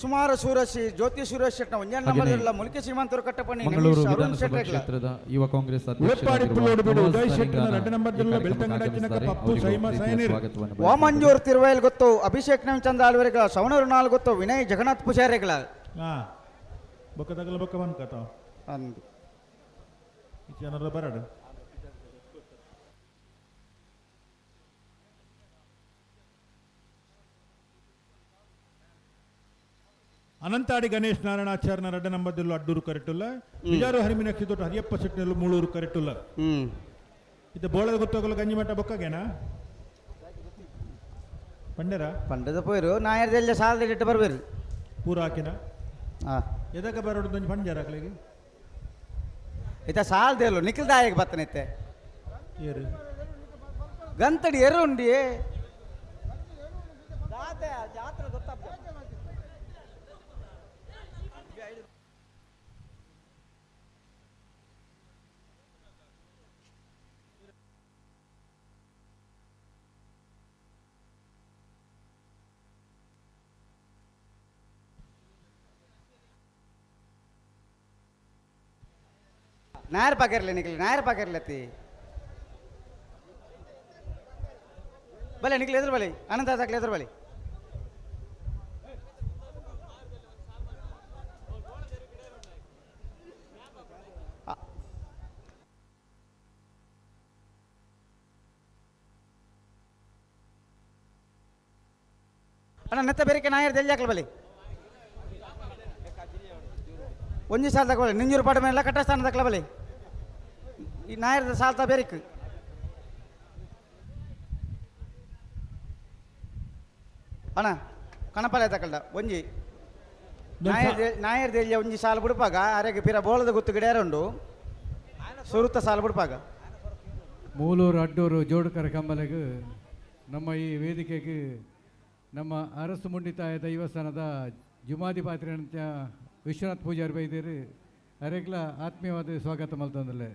ಸುಮಾರು ಸೂರಶಿ ಜ್ಯೋತಿ ಸುರೇಶ್ ಶೆಟ್ಟ ಒಂಜಾನ್ ನಂಬರ್ ಹಾಗೆಯೇ ದೇರ್ಲ ಮುಲ್ಕಿ ಸೀಮಾಂತರು ಕಟ್ಟಪಣಿ ಮಂಗಳೂರು ನಿಮಿಷ್ ಅರುಣ್ ವಿಧಾನಸಭಾ ಶೆಟ್ಟರ್ಗಳ. ಕ್ಷೇತ್ರದ ಯುವ ಕಾಂಗ್ರೆಸ್ ಉಳೆಪ್ಪಾಡಿ ಅಧ್ಯಕ್ಷರಾಗಿರುವ ಪುಲ್ಲೋಡು ಬಿಡು ನವಾಜ್ ಉದಯ್ ಶೆಟ್ಟರ್ನ ತನಿಂಗಾನ ಅಡ್ಡೆ ನಂಬರ್ ಈ ದೇರುಲ. ಕಾರ್ಯಕ್ರಮಕ್ಕೆ ಬೆಳ್ತಂಗಡ ಚಿನ್ನಕ ಆಗಮಿಸಿದ್ದಾರೆ. ಪಪ್ಪು ಅವರಿಗೂ ಸೈಮಾ ಪ್ರೀತಿಯ ಸೈನಿರ್. ಸ್ವಾಗತವನ್ನು ಬಯಸುತ್ತೇವೆ. ವಾಮಂಜೂರ್ ತಿರುವೈಲ್ ಗೊತ್ತು ಅಭಿಷೇಕ್ ನವಚಂದ್ರ ಆಳ್ವರೆಗಳ ಸವಣೂರು ನಾಲ್ ಗೊತ್ತು ವಿನಯ್ ಜಗನ್ನಾಥ್ ಪೂಜಾರಿಗಳ. ಬೊಕ್ಕ ತಗಲ ಬೊಕ್ಕ ಬಂದ್ ಕಥ. ಅಂದು. ಜನರ ಬರಡು. ಅನಂತಾಡಿ ಗಣೇಶ್ ನಾರಾಯಣಾಚಾರ್ಯನ ರಡ್ಡ ನಂಬರ್ದಲ್ಲೂ ಅಡ್ಡೂರು ಕರೆಕ್ಟುಲ್ಲ. ಬಿಜಾರು ಹರಿಮಿನಕ್ಷಿ ದೊಡ್ಡ ಹರಿಯಪ್ಪ ಶೆಟ್ಟಿನಲ್ಲೂ ಮೂಳೂರು ಕರೆಕ್ಟುಲ್ಲ. ಇದು ಬೋಳದ ಗೊತ್ತಾಗಲ್ಲ ಗಂಜಿಮಠ ಬೊಕ್ಕಗೇನಾ ಪಂಡರ ಪಂಡದ ಪೋಯಿರು ನಾಯರ್ದೆಲ್ಲ ಸಾಲದ ಇಟ್ಟು ಬರ್ಬೇರು ಪೂರ ಹಾಕಿನ ಎದಕ್ಕೆ ಬರೋಡು ಒಂಜಿ ಪಂಜಾರ ಹಾಕ್ಲಿಗೆ ಇತ್ತ ಸಾಲದೆಲ್ಲೋ ನಿಖಿಲ್ದಾಯಕ್ಕೆ ಬತ್ತನೈತೆ ಏರು ಗಂತಡಿ ಎರು ಉಂಡಿ ನಾಯರ್ ಪಾಕಿರ್ಲಿ ನಿಖಿಲ್ ನಾಯರ್ ಪಾಕಿರ್ಲತ್ತಿ ಬಲೆ ನಿಖಿಲ್ ಎದುರು ಬಲೆ ಅನಂತ ದಾಖಲೆ ಎದುರು ಬಲೆ. ಅಣ್ಣ ನೆತ್ತ ಬೇರೆಕೆ ನಾಯರ್ ದೆಲ್ಲಿ ಹಾಕಲ್ ಬಲಿ ಒಂಜಿ ಸಾಲ ತಗೊಳ್ಳಿ ನಿಂಜೂರು ಪಾಟ ಮೇಲೆ ಕಟ್ಟಸ್ಥಾನ ತಗೊಳ್ಳಿ ಬಲಿ ಈ ನಾಯರ್ದ ಸಾಲ್ತ ಬೇರಿಕ್ ಅಣ್ಣ ಕಣಪಾಲೆ ತಕಲ್ದ ಒಂಜಿ ನಾಯರ್ ದೇಲಿಯ ಒಂಜಿ ಸಾಲ ಬಿಡುಪಾಗ ಅರೆಗೆ ಪಿರ ಬೋಳದ ಗುತ್ತು ಗಿಡ ಉಂಡು ಸುರುತ್ತ ಸಾಲ ಬಿಡುಪಾಗ. ಮೂಲೂರು ಅಡ್ಡೂರು ಜೋಡುಕರ ಕಂಬಲೆಗು ನಮ್ಮ ಈ ವೇದಿಕೆಗೆ ನಮ್ಮ ಅರಸು ಮುಂಡಿತಾಯ ದೈವಸ್ಥಾನದ ಜುಮಾಧಿಪಾತ್ರಿ ವಿಶ್ವನಾಥ್ ಪೂಜಾರಿ ಬೈದೇರಿ ಅರೆಗ್ಲ ಆತ್ಮೀಯವಾದ ಸ್ವಾಗತ ಮಲ್ತಂದಲೆ.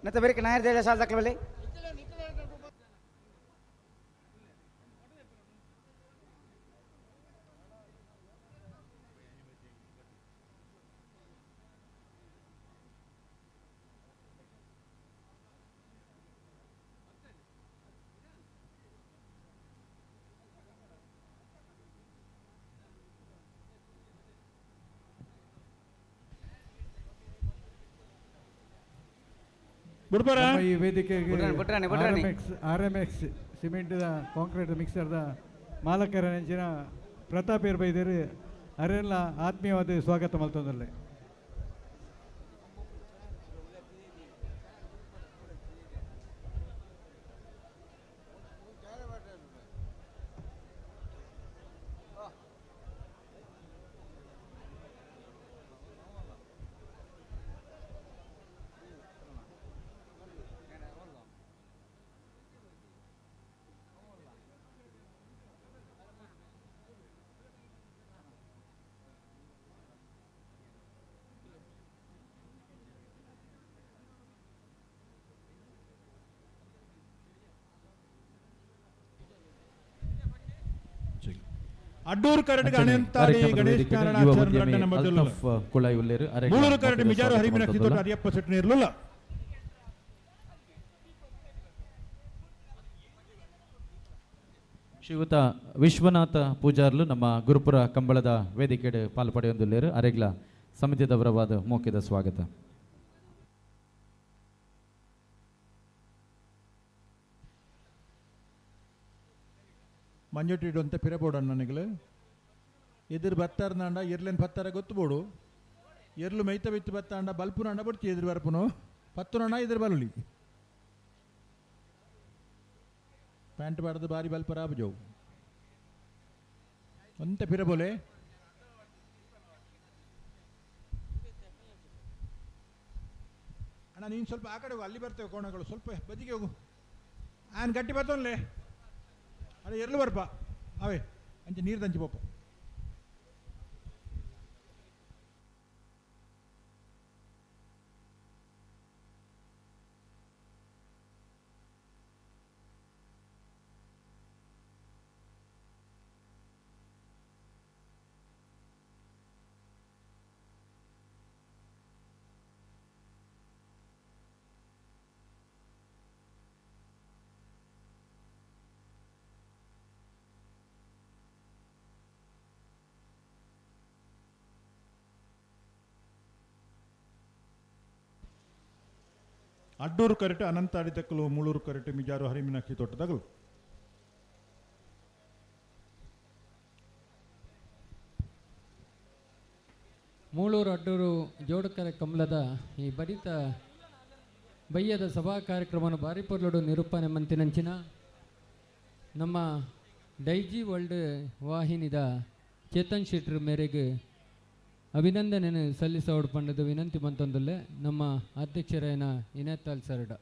ಮತ್ತೆ ಬೇರೆ ನಾಯರ್ ದೇಲಿಯ ಸಾಲ ದಾಖಲೆ ಬಲಿ. ಬುಡ್ಪರ ನಮ್ಮ ಈ ವೇದಿಕೆಗೆ ಬುಡ್ರಾಣಿ, ಬುಡ್ರಾಣಿ. ಆರ್ ಎಮ್ ಎಕ್ಸ್ ಸಿಮೆಂಟ್ದ ಕಾಂಕ್ರೀಟ್ ಮಿಕ್ಸರ್ದ ಮಾಲಕರ ನೆಂಚಿನ ಪ್ರತಾಪ್ ಬೈದೇರು ಅರೆಲ್ಲ ಆತ್ಮೀಯವಾದ ಸ್ವಾಗತ ಮಲ್ತೊಂದಲ್ಲೇ. ಅಡ್ಡೂರು ಕರಡಿಗೆ ಅಂಚನೆ ಅಣೆಂತಾಡಿ ಕಾರ್ಯಕ್ರಮದ ಗಣೇಶ್ ವೇದಿಕೆಡ್ ನಾರಾಯಣ ಯುವ ಆಚಾರ್ಯ ಉದ್ಯಮಿ ರಡ್ಡ ನಂಬರ್ ಅಲ್ತಾಫ್ ಕುಳಾಯಿ ಉಲ್ಲೇರು ಅರೆಗ್ಲ ಮೂಳೂರು ಕರಡಿ ಮೋಕೆದ ಮಿಜಾರು ಸ್ವಾಗತ ಹರಿಮಿನಾಕ್ಷಿ ತೋಟ ಮಲ್ತೊಂದುಲ್ಲ. ಹರಿಯಪ್ಪ ಸೆಟ್ನ ಇರಲಿಲ್ಲ. ಶ್ರೀಯುತ ವಿಶ್ವನಾಥ ಪೂಜಾರ್ಲು ನಮ್ಮ ಗುರುಪುರ ಕಂಬಳದ ವೇದಿಕೆಡ್ ಪಾಲು ಪಡೆಯೊಂದುಲ್ಲೇರು ಅರೆಗ್ಲ ಸಮಿತಿದವರವಾದ ಮೋಕೆದ ಸ್ವಾಗತ. ಮಂಜುಟಿ ಅಂತ ಪಿರಬೋಡು ನನಗೆ ಎದುರು ಬತ್ತಾರನಾಂಡ ಎರ್ಲೆನ್ ಪತ್ತಾರ ಗೊತ್ತು ಬೋಡು. ಎರ್ಲು ಮೈತ ಬಿತ್ತು ಬತ್ತಾಂಡ ಬಲ್ಪುನಾಂಡ ಬಡ್ತಿ ಎದುರು ಬರ್ಪುನು ಪತ್ತುನಂಡ ಎದುರು ಬಲುಲಿ ಪ್ಯಾಂಟ್ ಬಾರ್ದು ಬಾರಿ ಬಲ್ಪರ ಆಬಜವು ಒಂತೆ ಪಿರಬೋಲೆ. ಅಣ್ಣ, ನೀನು ಸ್ವಲ್ಪ ಆ ಕಡೆ ಹೋಗು, ಅಲ್ಲಿ ಬರ್ತೇವೆ ಕೋಣಗಳು, ಸ್ವಲ್ಪ ಬದಿಗೆ ಹೋಗು. ಆನ್ ಗಟ್ಟಿ ಬರ್ತವನ್ಲೇ ಅದೇ ಎರ್ಲು ಬರ್ಪ ಅವೇ ಅಂಚೆ ನೀರು ತಂಚಿ ಪೋಪ. ಅಡ್ಡೂರು ಕರೆಟು ಅನಂತಾಡಿ ತಕ್ಕಲು, ಮೂಳೂರು ಕರೆಟು ಮಿಜಾರು ಹರಿಮಿನಾಕ್ಷಿ ತೋಟದಗಲು. ಮೂಳೂರು ಅಡ್ಡೂರು ಜೋಡುಕರೆ ಕಮಲದ ಈ ಬಡಿತ ಬಯ್ಯದ ಸಭಾ ಕಾರ್ಯಕ್ರಮವನ್ನು ಬಾರಿ ಪೊರ್ಲುಡು ನಿರೂಪಣೆ ಮಂತಿನಂಚಿನ ನಮ್ಮ ಡೈಜಿ ವರ್ಲ್ಡ್ ವಾಹಿನಿದ ಚೇತನ್ ಶೆಟ್ರ್ ಮೇರೆಗೆ ಅಭಿನಂದನೆಯನ್ನು ಸಲ್ಲಿಸೋಡು ಪಂಡದ ವಿನಂತಿ ಮಂತೊಂದುಲ್ಲೆ ನಮ್ಮ ಅಧ್ಯಕ್ಷರೇನ ಇನೇತಾಲ್ ಸರ್ಡ.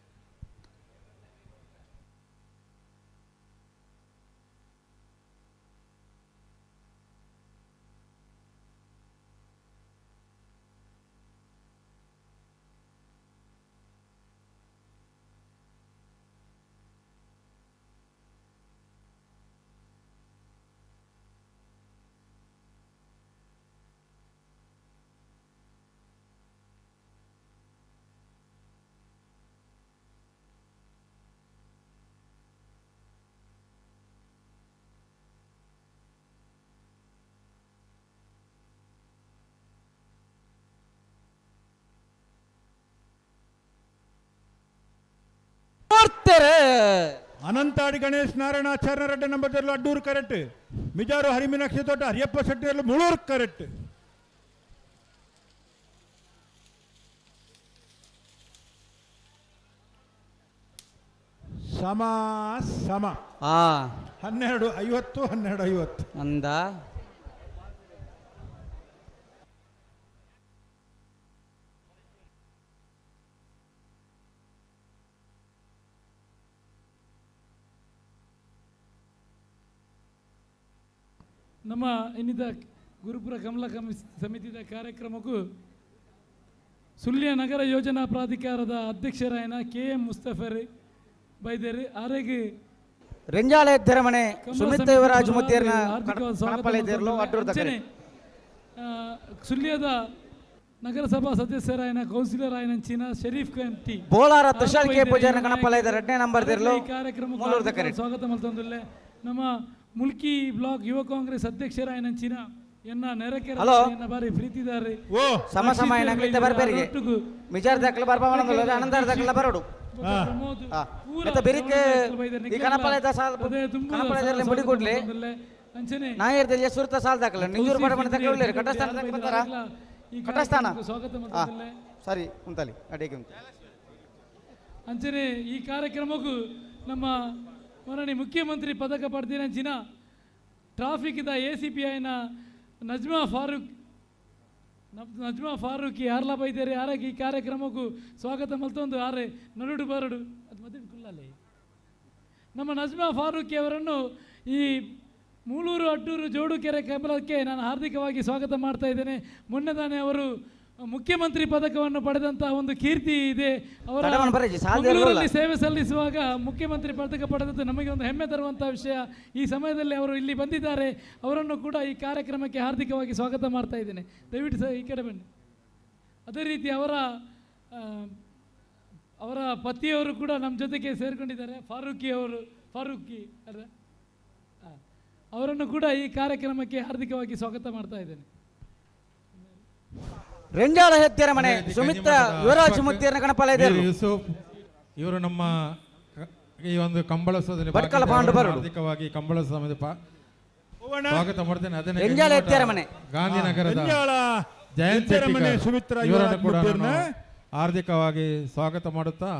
ಅನಂತಾಡಿ ಗಣೇಶ್ ನಾರಾಯಣಾಚಾರ್ಯ ರೆಡ್ಡಿ ನಂಬರ್ ಅಡ್ಡೂರು ಕರೆಕ್ಟ್, ಮಿಜಾರು ಹರಿಮೀನಾಕ್ಷಿ ತೋಟ ಹರಿಯಪ್ಪ ಶೆಟ್ಟಿಯಲ್ಲೂ ಮುಳೂರು ಕರೆಕ್ಟ್. ಸಮ ಸಮ 12:50, 12:50. ಅಂದ ನಮ್ಮ ಇನ್ನಿದ್ದ ಗುರುಪುರ ಕಮಲ ಸಮಿತಿಯ ಕಾರ್ಯಕ್ರಮಕ್ಕೂ ಸುಳ್ಯ ನಗರ ಯೋಜನಾ ಪ್ರಾಧಿಕಾರದ ಅಧ್ಯಕ್ಷರಾಯನ ಕೆ ಎಂ ಮುಸ್ತಫರ್ ಬೈದೇರಿ ಆರೆಗೆ ರೆಂಜಾಳೆ ತೆರಮನೆ ಕಮಲ ಸುಮಿತ್ ಸಮಿತಿ ಯುವರಾಜ್ ಪರವಾಗಿ ಮುತ್ತೇರ್ನ ಹಾರ್ದಿಕವಾದ ಸ್ವಾಗತ ಕಣಪಲೆ ದೇರ್ಲು ಅಡ್ಡೂರು ಅಂಚನೆ, ಸುಳ್ಯದ ನಗರಸಭಾ ಸದಸ್ಯರಾಯನ ಕೌನ್ಸಿಲರ್ ಚೀನಾ ಶರೀಫ್ ಕಂಟಿ ಬೋಳಾರ ತುಷಾರ್ ಕೆ ಪೂಜಾರಿನ ಕಣಪಲೆ ಎರಡನೇ ನಂಬರ್ ದೇರ್ಲು ಈ ಕಾರ್ಯಕ್ರಮಕ್ಕೆ ಮೂಲೂರು ಹಾರ್ದಿಕವಾದ ಸ್ವಾಗತ ಮಲ್ತೊಂದುಲ್ಲೆ ನಮ್ಮ ಮುಲ್ಕಿ ಬ್ಲಾಕ್ ಯುವ ಕಾಂಗ್ರೆಸ್ ಅಧ್ಯಕ್ಷರಾಯನ ಚೀನಾ ಎನ್ನ ನೆರಕೆರೆ ಹಲೋ. ಎನ್ನ ಬಾರಿ ಪ್ರೀತಿದಾರೆ. ಓ ಸಮ ಸಮ ಏನಾಗ್ಲಿತ್ತ ಬರ್ಬೇರಿಗೆ ಮಿಜಾರ್ ದಾಖಲೆ ಬರ್ಬಾವನಂದಲ್ಲ ಅನಂತರ ದಾಖಲೆ ಬರೋಡು. ಮತ್ತೆ ಬಿರಿಕ್ ಈ ಕಣಪಲದ ಸಾಲ್ ಕಣಪಲದಲ್ಲಿ ಮುಡಿ ಕೊಡ್ಲಿ. ಅಂಚನೆ ನಾಯರ್ ದೆಲ್ಲಿಯ ಸುರ್ತ ಸಾಲ್ ದಾಖಲೆ ನಿಂಜೂರು ಬಡಮನೆ ದಾಖಲೆ ಉಳ್ಳೇರು ಕಟಸ್ಥಾನ ದಾಖಲೆ ಬರ್ತಾರ ಕಟಸ್ಥಾನ. ಸ್ವಾಗತ ಹಾ ಮಾಡ್ತದಲ್ಲೇ. ಸರಿ ಉಂತಲಿ ಅಡಿಗೆ ಉಂಟು. ಅಂಚನೆ ಈ ಕಾರ್ಯಕ್ರಮಕ್ಕೂ ನಮ್ಮ ಮಾನನೀಯ ಮುಖ್ಯಮಂತ್ರಿ ಪದಕ ಪಡೆದಿನ traffic the A C P ಐನ ನಜ್ಮಾ ಫಾರೂಕ್ ನಜ್ಮಾ ಫಾರೂಕ್ ಯಾರ್ಲ ಬೈದಾರೆ ಯಾರಾಗಿ ಈ ಕಾರ್ಯಕ್ರಮಕ್ಕೂ ಸ್ವಾಗತ ಮಲ್ತೊಂದು ಆರೆ ನಡುಡು ಬರಡು ಅದು ಮತ್ತೆ ಕುಲ್ಲಲ್ಲಿ ನಮ್ಮ ನಜ್ಮಾ ಫಾರೂಕಿ ಅವರನ್ನು ಈ ಮೂಳೂರು ಅಡ್ಡೂರು ಜೋಡುಕೆರೆ ಕಮಲಕ್ಕೆ ನಾನು ಹಾರ್ದಿಕವಾಗಿ ಸ್ವಾಗತ ಮಾಡ್ತಾ ಇದ್ದೇನೆ. ಮೊನ್ನೆ ತಾನೇ ಅವರು ಮುಖ್ಯಮಂತ್ರಿ ಪದಕವನ್ನು ಪಡೆದಂತಹ ಒಂದು ಕೀರ್ತಿ ಇದೆ. ಅವರ ತಡವನ್ನ ಬರೀಜಿ, ಸಾಲದ ಮಂಗಳೂರಲ್ಲಿ ಇರೋಲ್ಲ. ಸೇವೆ ಸಲ್ಲಿಸುವಾಗ ಮುಖ್ಯಮಂತ್ರಿ ಪದಕ ಪಡೆದದ್ದು ನಮಗೆ ಒಂದು ಹೆಮ್ಮೆ ತರುವಂತಹ ವಿಷಯ. ಈ ಸಮಯದಲ್ಲಿ ಅವರು ಇಲ್ಲಿ ಬಂದಿದ್ದಾರೆ, ಅವರನ್ನು ಕೂಡ ಈ ಕಾರ್ಯಕ್ರಮಕ್ಕೆ ಹಾರ್ದಿಕವಾಗಿ ಸ್ವಾಗತ ಮಾಡ್ತಾ ಇದ್ದೇನೆ. ದಯವಿಟ್ಟು ಸರ್ ಈ ಕಡೆ ಬನ್ನಿ. ಅದೇ ರೀತಿ ಅವರ ಪತಿಯವರು ಕೂಡ ನಮ್ಮ ಜೊತೆಗೆ ಸೇರಿಕೊಂಡಿದ್ದಾರೆ, ಫಾರೂಕಿ ಅವರು, ಫಾರೂಕಿ ಅಲ್ಲ, ಅವರನ್ನು ಕೂಡ ಈ ಕಾರ್ಯಕ್ರಮಕ್ಕೆ ಹಾರ್ದಿಕವಾಗಿ ಸ್ವಾಗತ ಮಾಡ್ತಾ ಇದ್ದೇನೆ. ರೆಂಜಾಳ ಹೆತ್ತಿರ ಮನೆ ಅದೇ ರೀತಿ ಸುಮಿತ್ರ ಗಂಜಿಮಠದ ಯುವರಾಜ್ ಅಶ್ಫಾಕ್ ಮುತ್ತಿಯರ ಕಣಪಾಲ ಇದೆ. ಮೀರ್ ಯೂಸುಫ್ ಇವರು ನಮ್ಮ ಈ ಒಂದು ಕಂಬಳೋತ್ಸವದಲ್ಲಿ ಭಟ್ಕಳ ಪಾಂಡು ಭಾಗಿಯಾಗಿ ಬರಡು. ಹಾರ್ದಿಕವಾಗಿ ಕಂಬಳೋತ್ಸವದ ಸ್ವಾಗತ ಮಾಡ್ತೇನೆ. ಅದೇ ರೆಂಜಾಳ ಎತ್ತೆರ ಮನೆ. ಗಾಂಧಿನಗರದ ರೆಂಜಾಳ ಜಯಂತ್ ಎತ್ತೆರ ಮನೆ ಶೆಟ್ಟಿಗಾರ್ ಸುಮಿತ್ರ ಇವರನ್ನು ಯುವರಾಜ್ ಕೂಡ ಮುತ್ತಿಯರ್ನ. ನಾನು ಹಾರ್ದಿಕವಾಗಿ ಸ್ವಾಗತ ಮಾಡುತ್ತಾ,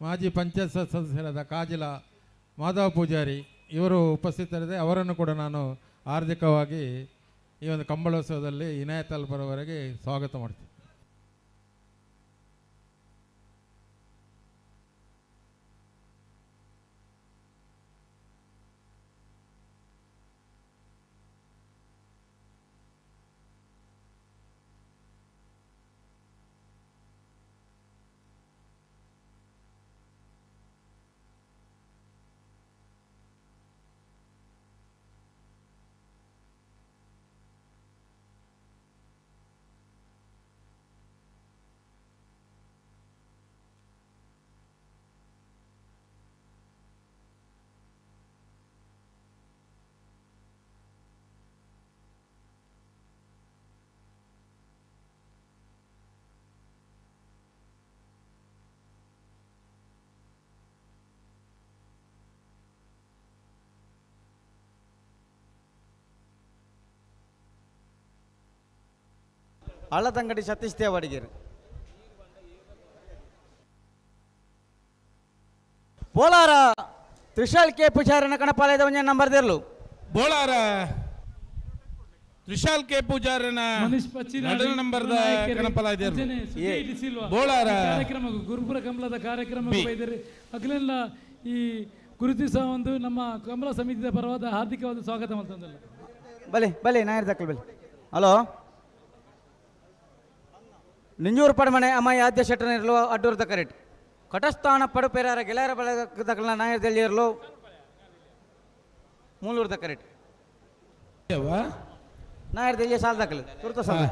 ಮಾಜಿ ಪಂಚಾಯತ್ ಸದಸ್ಯರಾದ ಕಾಜಿಲ ಮಾಧವ ಪೂಜಾರಿ ಇವರು ಉಪಸ್ಥಿತರಿದೆ, ಅವರನ್ನು ಕೂಡ ನಾನು ಹಾರ್ದಿಕವಾಗಿ ಈ ಒಂದು ಕಂಬಳೋತ್ಸವದಲ್ಲಿ ಇನಾಯತ್ ಅಲ್ಬರವರೆಗೆ ಸ್ವಾಗತ ಮಾಡ್ತೀನಿ. ಅಳ್ಳತಂಗಡಿ ಸತೀಶ್ ದೇವಾಡಿಗೇರು ಬೋಲಾರ ತ್ರಿಶಾಲ್ ಕೆ ಪೂಜಾರನ ಕಣಪಾಲಯದ ಒಂಜೆ ನಂಬರ್ ದೇರ್ಲು. ಬೋಳಾರ ತ್ರಿಶಾಲ್ ಕೆ ಪೂಜಾರನ ಮನೀಶ್ ಪಚ್ಚಿನಾಡಿ, ಎರಡನೇ ನಂಬರ್ದ ನಾಯಕರು, ಕಣಪಾಲ ಇದೆ. ಅಂಚನೆ ಸುಜಯ್ ಡಿಸಿಲ್ವಾ ಬೋಳಾರ ಈ ಕಾರ್ಯಕ್ರಮಕ್ಕೂ ಗುರುಪುರ ಕಮಲದ ಕಾರ್ಯಕ್ರಮಕ್ಕೂ ಬಿ. ಬೈದರೆ ಅಗಲೆಲ್ಲ ಈ ಗುರುತಿಸುವ ಒಂದು ನಮ್ಮ ಕಮಲ ಸಮಿತಿಯ ಪರವಾದ ಹಾರ್ದಿಕವಾದ ಸ್ವಾಗತ ಮಾಡ್ತಂದಲ್ಲ. ಬಲೆ ಬಲೆ ನಾಯರ್ ದಾಖಲು ಬಲೆ. ಹಲೋ ನಿಂಜೂರು ಪಡಮನೆ ಅಮ್ಮಾಯಿ ಆದ್ಯ ಶೆಟ್ಟನ ಇರಲು ಅಡ್ಡೂರು ದಕ್ಕರೇಟ್ ಕಟಸ್ಥಾನ ಪಡುಪೆರಾರ ಗೆಳೆಯರ ಬಳಗದಕಲ್ನ ನಾಯರ್ ದೆಲ್ಲಿ ಇರಲು ಮೂಲೂರು ದಕ್ಕರೇಟ್ ನಾಯರ್ ದೆಲ್ಲಿಯ ಸಾಲ ದಾಖಲು ಸುರ್ತ ಸಾಲ.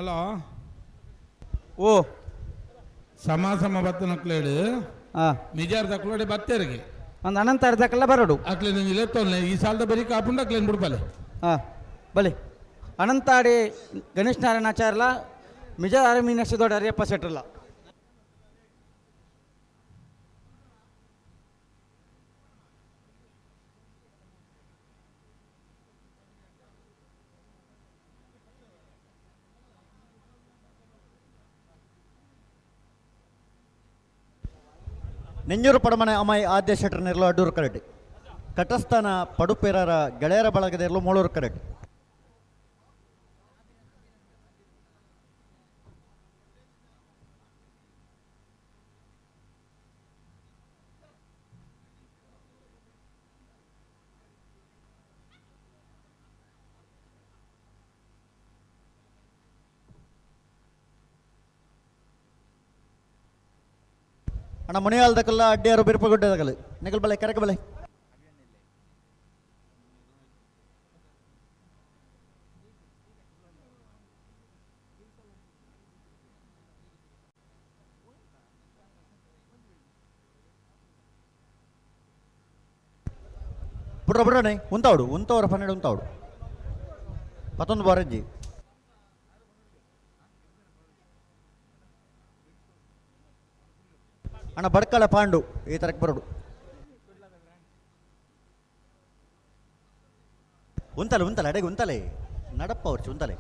ಹಲೋ ಓ ಸಮ ಸಮ ಬತ್ತ ನಕ್ಲೇಡು ನಿಜಾರ್ ದಕ್ಲೋಡೆ ಬತ್ತೇರಿಗೆ ಒಂದು ಅನಂತ ಅರ್ಧಕ್ಕೆಲ್ಲ ಬರೋಡು ಅಕ್ಲೆ ಲೆತ್ತೊಲ್ಲೆ ಈ ಸಾಲದ ಬರೀ ಕಾಪುಂಡು ಅಕ್ಲೇನು ಬಿಡ್ಪಲೆ. ಬಲೆ ಅನಂತಾಡಿ ಗಣೇಶ್ ನಾರಾಯಣಾಚಾರ್ಲ ಮಿಜಾರ್ ಮೀನಾಕ್ಷಿ ದೊಡ್ಡ ಅರಿಯಪ್ಪ ಶೆಟ್ಟರ್ಲ. ನೆಂಜೂರು ಪಡಮನೆ ಅಮ್ಮಾಯಿ ಆದ್ಯ ಶೆಟ್ಟರ್ ನಿರ್ಲು ಅಡ್ಡೂರು ಕರಡಿ ಕಟಸ್ಥಾನ ಪಡುಪೇರರ ಗೆಳೆಯರ ಬಳಗದ ಇರಲು ಮೂಳೂರು ಕರಡಿ. ಅಣ್ಣ ಮುನಿಯಾಲ್ದಕಲ್ಲ ಅಡ್ಡಿಯಾರು ಬಿರುಪುಗುಡ್ಡೆದಕಲು ನಿಕಲ್ ಬಲೆ ಕರೆಕ ಬಲೆ. ಬುಡ್ರ ಬುಡ್ರನೆ ಉಂತಾವಡು ಉಂತವರ 12 ಉಂತಾವಡು 19 ಬಾರಂಜಿ. ಅಣ್ಣ ಬಡ್ಕಳ ಪಾಂಡು ಈ ತರಕ್ಕೆ ಬರೋಡು ಉಂತಲೆ ಉಂತಲೆ ಅಡೆಗೆ ಉಂತಲೆ ನಡಪ್ಪ ಅವ್ರು ಉಂತಲೆ.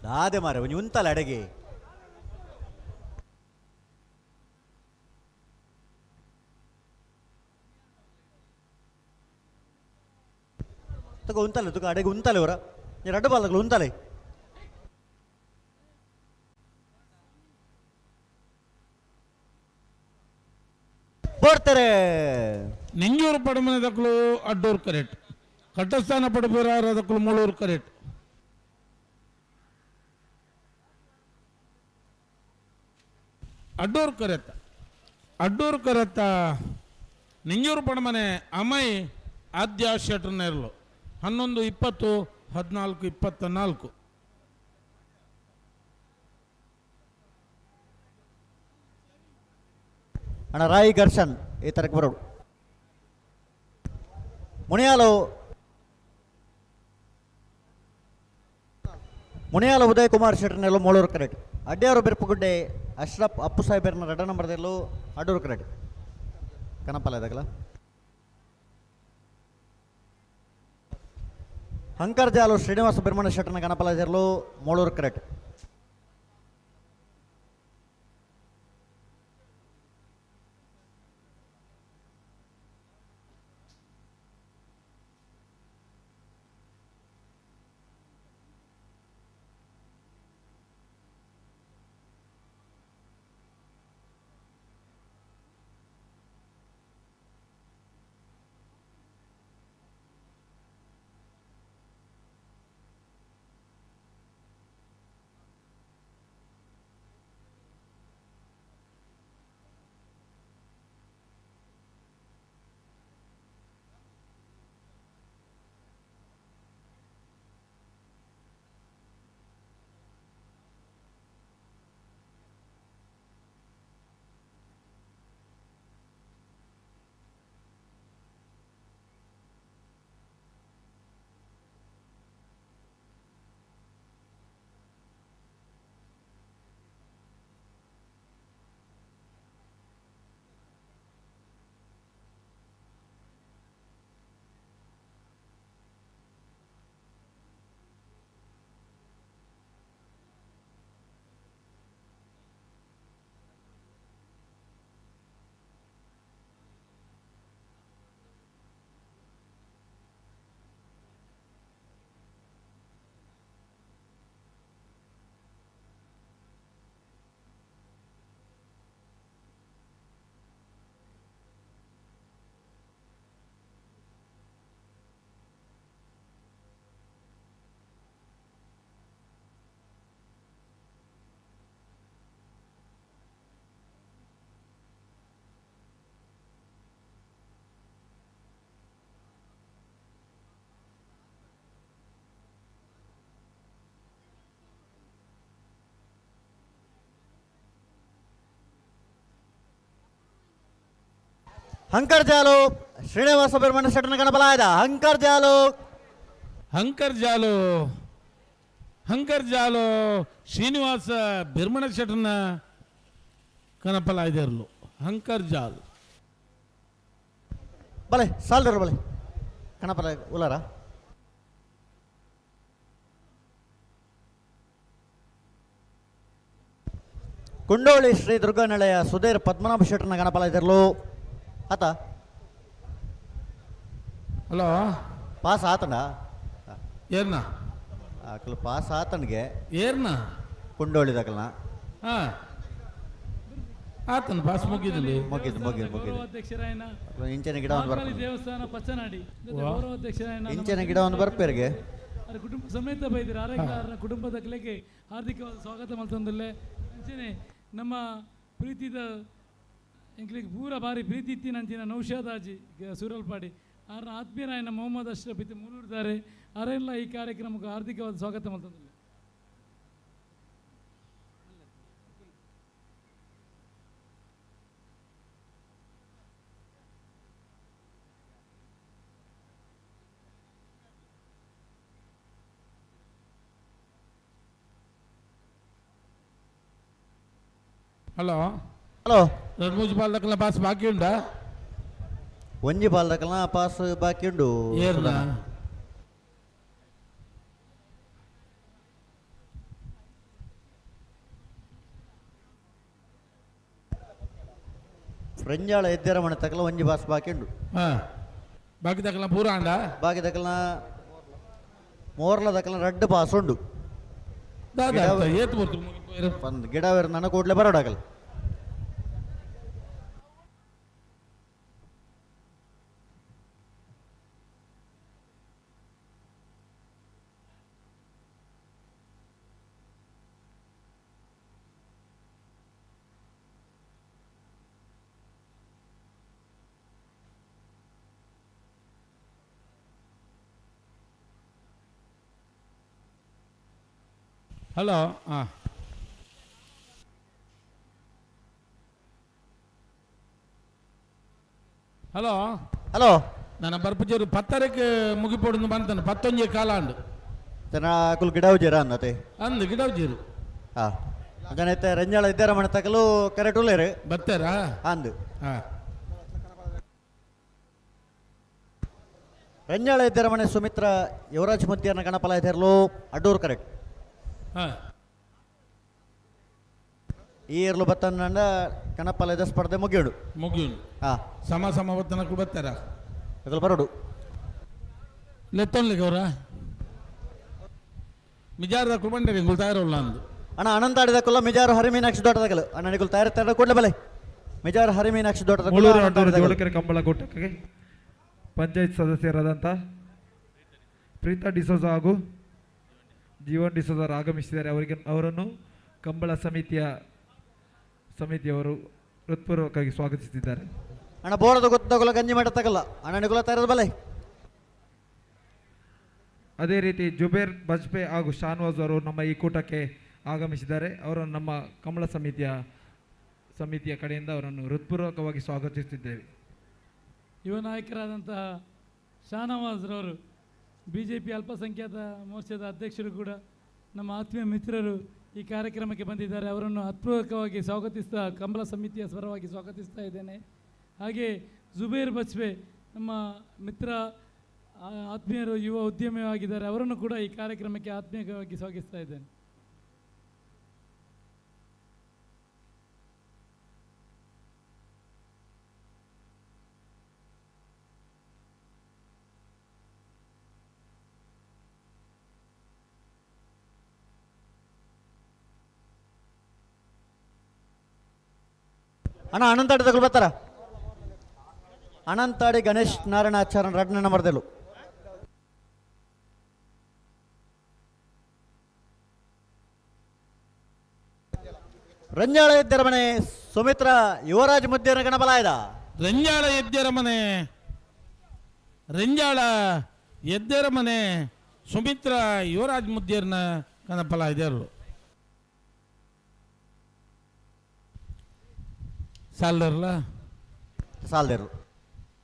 ದಾದೆ ಮಾರೆ ಒಂಜಿ ಉಂತಲೆ ಅಡೆಗೆ. ತುಕ ಉಂತಲೆ ತುಕ ಅಡೆಗೆ ಉಂತಲೆ ಅವರ ರಡ್ಡು ಬಾಲಗಳು ಉಂತಲೆ. ಬೋರ್ತಾರೆ ನಿಂಜೂರು ಪಡಮನೆ ದಕ್ಕಲು ಅಡ್ಡೂರು ಕರೆಕ್ಟ್, ಕಟ್ಟಸ್ಥಾನ ಪಡಪುರ ದಕ್ಕಲು ಮೂಳೂರು ಕರೆಕ್ಟ್. ಅಡ್ಡೂರು ಕರೆತ್ತ ಅಡ್ಡೂರು ಕರೆತ್ತ ನಿಂಜೂರು ಪಡಮನೆ ಅಮೈ ಆದ್ಯ ಶೆಟ್ರನೇರ್ಲು 11 20 14 24. ಅಣ್ಣ ರಾಯಿ ಘರ್ಷನ್ ಈ ತರಕ್ಕೆ ಬರೋಡು. ಮುನಿಯಾಲು ಮುನಿಯಾಲ ಉದಯ್ ಕುಮಾರ್ ಶೆಟ್ಟರ್ನೆಲ್ಲೋ ಮೂಳೂರು ಕರೆಕ್ಟ್. ಅಡ್ಯಾರು ಬಿರುಪುಗುಡ್ಡೆ ಅಶ್ರಫ್ ಅಪ್ಪು ಸಾಹೇಬರ್ನ 2 ನಂಬರ್ದಲ್ಲೂ ಅಡ್ಡೂರು ಕರೆಕ್ಟ್. ಕನಪಲ್ಲ ಇದಕ್ಕಲ್ಲ. ಹಂಕರ್ಜಾಲು ಶ್ರೀನಿವಾಸ ಬಿರ್ಮಣ ಶೆಟ್ಟರ್ನ ಗಣಪಲಾಜರ್ಲು ಮೂಳೂರು ಕರೆಕ್ಟ್. ಹಂಕರ್ಜಾಲು ಶ್ರೀನಿವಾಸ ಬೆರ್ಮಣ್ಣ ಶೆಟ್ಟನ ಗಣಬಲಾಯದ ಹಂಕರ್ಜಾಲು ಹಂಕರ್ಜಾಲು ಹಂಕರ್ಜಾಲು ಶ್ರೀನಿವಾಸ ಬಿರ್ಮಣ ಶೆಟ್ಟನ ಕನಪಲಾಯ್ದಿರಲು ಹಂಕರ್ಜಾಲು ಬಲೆ ಸಾಲ್ದರು ಬಲೆ ಕಣಪಲ ಉಲಾರ ಕುಂಡೋಳಿ ಶ್ರೀ ದುರ್ಗಾನಳೆಯ ಸುಧೀರ್ ಪದ್ಮನಾಭ ಶೆಟ್ಟನ ಗಣಪಲಾಯ್ದಿರಲು ಆತ ಹಲೋ ಪಾಸ್ ಆತನ ಏರ್ನ ಆಕಲು ಪಾಸ್ ಆತನಿಗೆ ಏರ್ನ ಕುಂಡೋಳಿದಾಕಲ್ನ ಹಾಂ ಆತನ ಪಾಸ್ ಮುಗಿದಿಲ್ಲ ಮುಗಿದು ಮುಗಿದು ಮುಗಿದು ಅಧ್ಯಕ್ಷರಾಯನ ಇಂಚಿನ ಗಿಡ ಒಂದು ಮಹಾಕಾಳಿ ಬರ್ಪೆ ದೇವಸ್ಥಾನ ಪಚ್ಚನಾಡಿ ಗೌರವ ಅಧ್ಯಕ್ಷರಾಯನ ನಮ್ಮ ಇಂಚಿನ ಗಿಡ ಒಂದು ಬರ್ಪೇರಿಗೆ ಅವರ ಕುಟುಂಬ ಸಮೇತ ಬೈದಿರು ಆರೋಗ್ಯ ಕುಟುಂಬದ ಕಲೆಗೆ ಹಾರ್ದಿಕವಾದ ಸ್ವಾಗತ ಮಲ್ತೊಂದುಲ್ಲೆ ಅಂಚನೆ ನಮ್ಮ ಪ್ರೀತಿದ ಎಂಕ್ಲಿಗೆ ಪೂರ ಬಾರಿ ಪ್ರೀತಿ ಇತ್ತಿನಂಚಿನ ನೌಷಾದಾಜಿ ಸೂರಲ್ಪಾಡಿ ಆರ್ನ ಆತ್ಮೀಯರಾಯನ ಮೊಹಮ್ಮದ್ ಅಶ್ರಫ್ ಇತ್ತು ಮೂಲೂರ್ದಾರೆ ಅರೆಲ್ಲ ಈ ಕಾರ್ಯಕ್ರಮಕ್ಕೆ ಹಾರ್ದಿಕವಾದ ಸ್ವಾಗತ ಮಲ್ತೊಂದುಲ್ಲೆ. ಹಲೋ ಹಲೋ ಎರಡು ಮೂಜಿ ಬಾಲ್ ಪಾಸ್ ಬಾಕಿ ಉಂಡಾ? ಒಂಜಿ ಬಾಲ್ ದಕಲ್ನ ಪಾಸ್ ಬಾಕಿ ಉಂಡು. ಏರ್ನ? ಫ್ರೆಂಜಾಳ ಎದ್ದೇರ ಮನೆ ತಕಲ ಒಂಜಿ ಪಾಸ್ ಬಾಕಿ ಉಂಡು. ಹಾ ಬಾಕಿ ತಕಲ ಪೂರ ಅಂಡ? ಬಾಕಿ ದಕಲ್ನ ಮೋರ್ಲ ದಕಲ್ನ ರಡ್ಡು ಪಾಸ್ ಉಂಡು. ದಾದ ಏತ್ ಬರ್ತದೆ? ಒಂದು ಗಿಡ ನನ್ನ ಕೂಡಲೇ ಬರೋಡಾಗಲ್ಲ. ಹಲೋ ಹಾಂ ಹಲೋ ಹಲೋ ನನ್ನ ಬರ್ಪುಜರು ಪತ್ತರಕ್ಕೆ ಮುಗಿಪೊಡು ಬಂತಾನೆ ಪತ್ತೊಂಜಿ ಕಾಲ ಅಂಡು. ಜನ ಅಕುಲು ಗಿಡ ಉಜ್ಜೇರ ಅನ್ನತೆ ಅಂದು ಗಿಡ ಉಜ್ಜೇರು. ಹಾ ಜನ ಇತ್ತೆ ರಂಜಾಳ ಇದ್ದಾರ ಮನೆ ತಕಲು ಕರೆಕ್ಟ್ ಉಳ್ಳೇರು. ಬರ್ತಾರಾ? ಅಂದು ಹಾಂ ರಂಜಾಳ ಇದ್ದಾರ ಮನೆ ಸುಮಿತ್ರ ಯುವರಾಜ್ ಮುತ್ತಿಯನ್ನ ಗಣಪಲ ಇದ್ದಾರಲು ಅಡ್ಡೂರು ಕರೆಕ್ಟ್. ಹಾಂ ಈ ಇರ್ಲು ಬತ್ತಂಡ ಕಣಪಲ ಸ್ಪರ್ಧೆ ಮುಗಿಯೋಡು. ಮುಗಿಯೋಡು. ಹಾ ಸಮ ಸಮ ಬತ್ತನಕ್ಕೂ ಬರ್ತಾರ? ಅಕುಲು ಬರೋಡು. ಲೆತ್ತೊನ್ಲಿಕ್ಕೆ ಅವರ ಮಿಜಾರದ ಕುಬಂಡರಿ ಇಂಗುಲ್ ತಯಾರುಲ್ಲ ಅಂದು. ಅಣ್ಣ ಅನಂತ ಆಡಿದ ಕುಲ್ಲ ಮಿಜಾರು ಹರಿಮೀನಾಕ್ಷಿ ದೊಡ್ಡದಾಗಲು ಅಣ್ಣ ನಿಗುಲ್ ತಯಾರು ತಯಾರ ಕೂಡಲೇ ಬಲೆ ಮಿಜಾರು ಹರಿಮೀನಾಕ್ಷಿ ದೊಡ್ಡದ ಮುಳೂರು ಅಡ್ಡೂರು ಜೋಳಕೆರೆ ಕಂಬಳ ಕೂಟಕ್ಕೆ ಪಂಚಾಯತ್ ಸದಸ್ಯರಾದಂಥ ಪ್ರೀತಾ ಡಿಸೋಜ ಹಾಗೂ ಜೀವನ್ ಡಿಸೋಜ ಆಗಮಿಸಿದ್ದಾರೆ. ಅವರಿಗೆ ಅವರನ್ನು ಕಂಬಳ ಸಮಿತಿಯವರು ಹೃತ್ಪೂರ್ವಕವಾಗಿ ಸ್ವಾಗತಿಸುತ್ತಿದ್ದಾರೆ. ಅಣ್ಣ ಬೋಳದ ಗೊತ್ತಗಲ್ಲ ಗಂಜಿ ಮಾಡ ತಗಲ್ಲ ಅಣ್ಣ ನಿಗುಲ ತಯಾರದ ಬಲೆ. ಅದೇ ರೀತಿ ಜುಬೇರ್ ಬಜ್ಪೆ ಹಾಗೂ ಶಾನ್ವಾಜ್ ಅವರು ನಮ್ಮ ಈ ಕೂಟಕ್ಕೆ ಆಗಮಿಸಿದ್ದಾರೆ. ಅವರನ್ನು ನಮ್ಮ ಕಂಬಳ ಸಮಿತಿಯ ಕಡೆಯಿಂದ ಅವರನ್ನು ಹೃತ್ಪೂರ್ವಕವಾಗಿ ಸ್ವಾಗತಿಸುತ್ತಿದ್ದೇವೆ. ಯುವ ನಾಯಕರಾದಂತಹ ಶಾನವಾಜ್ರವರು, ಬಿ ಜೆ ಪಿ ಅಲ್ಪಸಂಖ್ಯಾತ ಮೋರ್ಚಾದ ಅಧ್ಯಕ್ಷರು ಕೂಡ ನಮ್ಮ ಆತ್ಮೀಯ ಮಿತ್ರರು ಈ ಕಾರ್ಯಕ್ರಮಕ್ಕೆ ಬಂದಿದ್ದಾರೆ. ಅವರನ್ನು ಹೃತ್ಪೂರ್ವಕವಾಗಿ ಸ್ವಾಗತಿಸ್ತಾ ಕಂಬಳ ಸಮಿತಿಯ ಸ್ವರವಾಗಿ ಸ್ವಾಗತಿಸ್ತಾ ಇದ್ದೇನೆ. ಹಾಗೆ ಜುಬೇರ್ ಬಚ್ಪೆ ನಮ್ಮ ಮಿತ್ರ, ಆತ್ಮೀಯರು, ಯುವ ಉದ್ಯಮಿಯಾಗಿದ್ದಾರೆ. ಅವರನ್ನು ಕೂಡ ಈ ಕಾರ್ಯಕ್ರಮಕ್ಕೆ ಆತ್ಮೀಯವಾಗಿ ಸ್ವಾಗತಿಸ್ತಾ ಇದ್ದೇನೆ. ಅಣ್ಣ ಅನಂತಾಡಿ ತಗೊಳ್ ಬರ್ತಾರ? ಅನಂತಾಡಿ ಗಣೇಶ್ ನಾರಾಯಣ ಆಚಾರ್ಯ ರಡ್ನ ನಂಬರ್ದೆಲು. ರಂಜಾಳ ಎದ್ದರ ಮನೆ ಸುಮಿತ್ರ ಯುವರಾಜ್ ಮುದ್ದೇನ ಗಣಬಲಾಯದ. ರಂಜಾಳ ಎದ್ದರ ಮನೆ, ರಂಜಾಳ ಎದ್ದರ ಮನೆ ಸುಮಿತ್ರ ಯುವರಾಜ್ ಮುದ್ದೇರ್ನ ಕಣಪಲ ಇದ್ದರು. ಸಾಲದರ್ಲ? ಸಾಲದೇರು.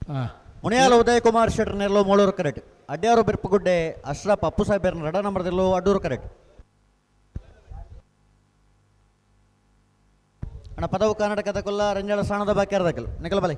ಹಾಂ ಮುನಿಯಾಲ ಉದಯ್ ಕುಮಾರ್ ಶೆಟ್ಟರ್ ನೆರಳು ಮೂಳೂರು ಕರೆಕ್ಟ್. ಅಡ್ಯಾರು ಬಿರ್ಪುಗುಡ್ಡೆ ಅಶ್ರಫ್ ಅಪ್ಪು ಸಾಹೇಬರ್ನ ರಡ ನಂಬರ್ದಲ್ಲೂ ಅಡ್ಡೂರು ಕರೆಕ್ಟ್. ಅಣ್ಣ ಪದವು ಕರ್ನಾಟಕದ ಕೊಲ್ಲ ರಂಜಾಳ ಸಾಣದ ಬಾಕಿ ಅರ್ಧಕಲ್ ನಿಕಲ ಬಲೆ.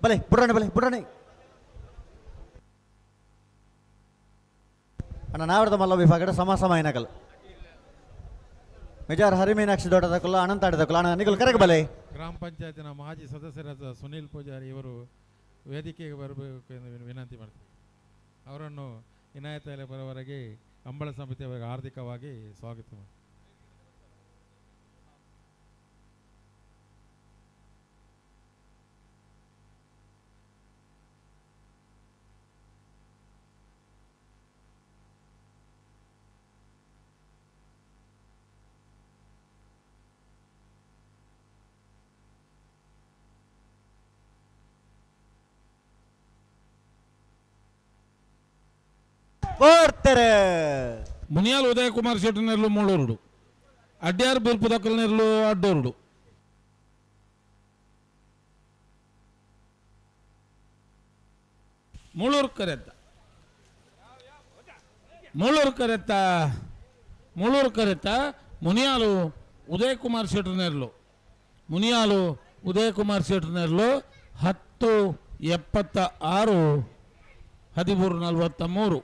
ಬಲೆ ಬುಡ್ರಾಣಿ ಬಲೆ ಬುಡ್ರಾಣಿ ಅಣ್ಣ ನಾವರ್ದ ಮಲ್ಲ ವಿಭಾಗದ ಸಮ ಸಮ ಏನಕಲ್ ಮೆಜಾರ್ ಹರಿಮೀನಾಕ್ಷಿ ದೊಡ್ಡದಕ್ಕಲ್ಲ ಅನಂತಾಡಿದಕ್ಕಲ್ಲ ಅಣ್ಣ ನಿಗಲ್ ಕರೆಗೆ ಬಲೆ. ಗ್ರಾಮ ಪಂಚಾಯತಿನ ಮಾಜಿ ಸದಸ್ಯರಾದ ಸುನೀಲ್ ಪೂಜಾರಿ ಇವರು ವೇದಿಕೆಗೆ ಬರಬೇಕು ಎಂದು ವಿನಂತಿ ಮಾಡ್ತೀನಿ. ಅವರನ್ನು ಇನಾಯತ್ ಅಲೆ ಬರೋವರೆಗೆ ಕಂಬಳ ಸಮಿತಿಯವರಿಗೆ ಹಾರ್ದಿಕವಾಗಿ ಸ್ವಾಗತ ಮಾಡ್ತೀನಿ. ಬರ್ತಾರೆ ಮುನಿಯಾಲ್ ಉದಯ ಕುಮಾರ್ ಶೆಟ್ಟರ್ನೆರ್ಲು ಮೂಳೂರುಡು ಅಡ್ಯಾರ್ ಬಿರ್ಪು ದಕ್ಕಲ್ನೆರ್ಲು ಅಡ್ಡೂರುಡು. ಮೂಳೂರು ಕರೆತ್ತ ಮೂಳೂರು ಕರೆತ್ತ ಮೂಳೂರು ಕರೆತ್ತ ಮುನಿಯಾಲು ಉದಯ ಕುಮಾರ್ ಶೆಟ್ಟರ್ನೆರ್ಲು ಮುನಿಯಾಲು ಉದಯ ಕುಮಾರ್ ಶೆಟ್ಟರ್ನೆರ್ಲು 10:76 13:43.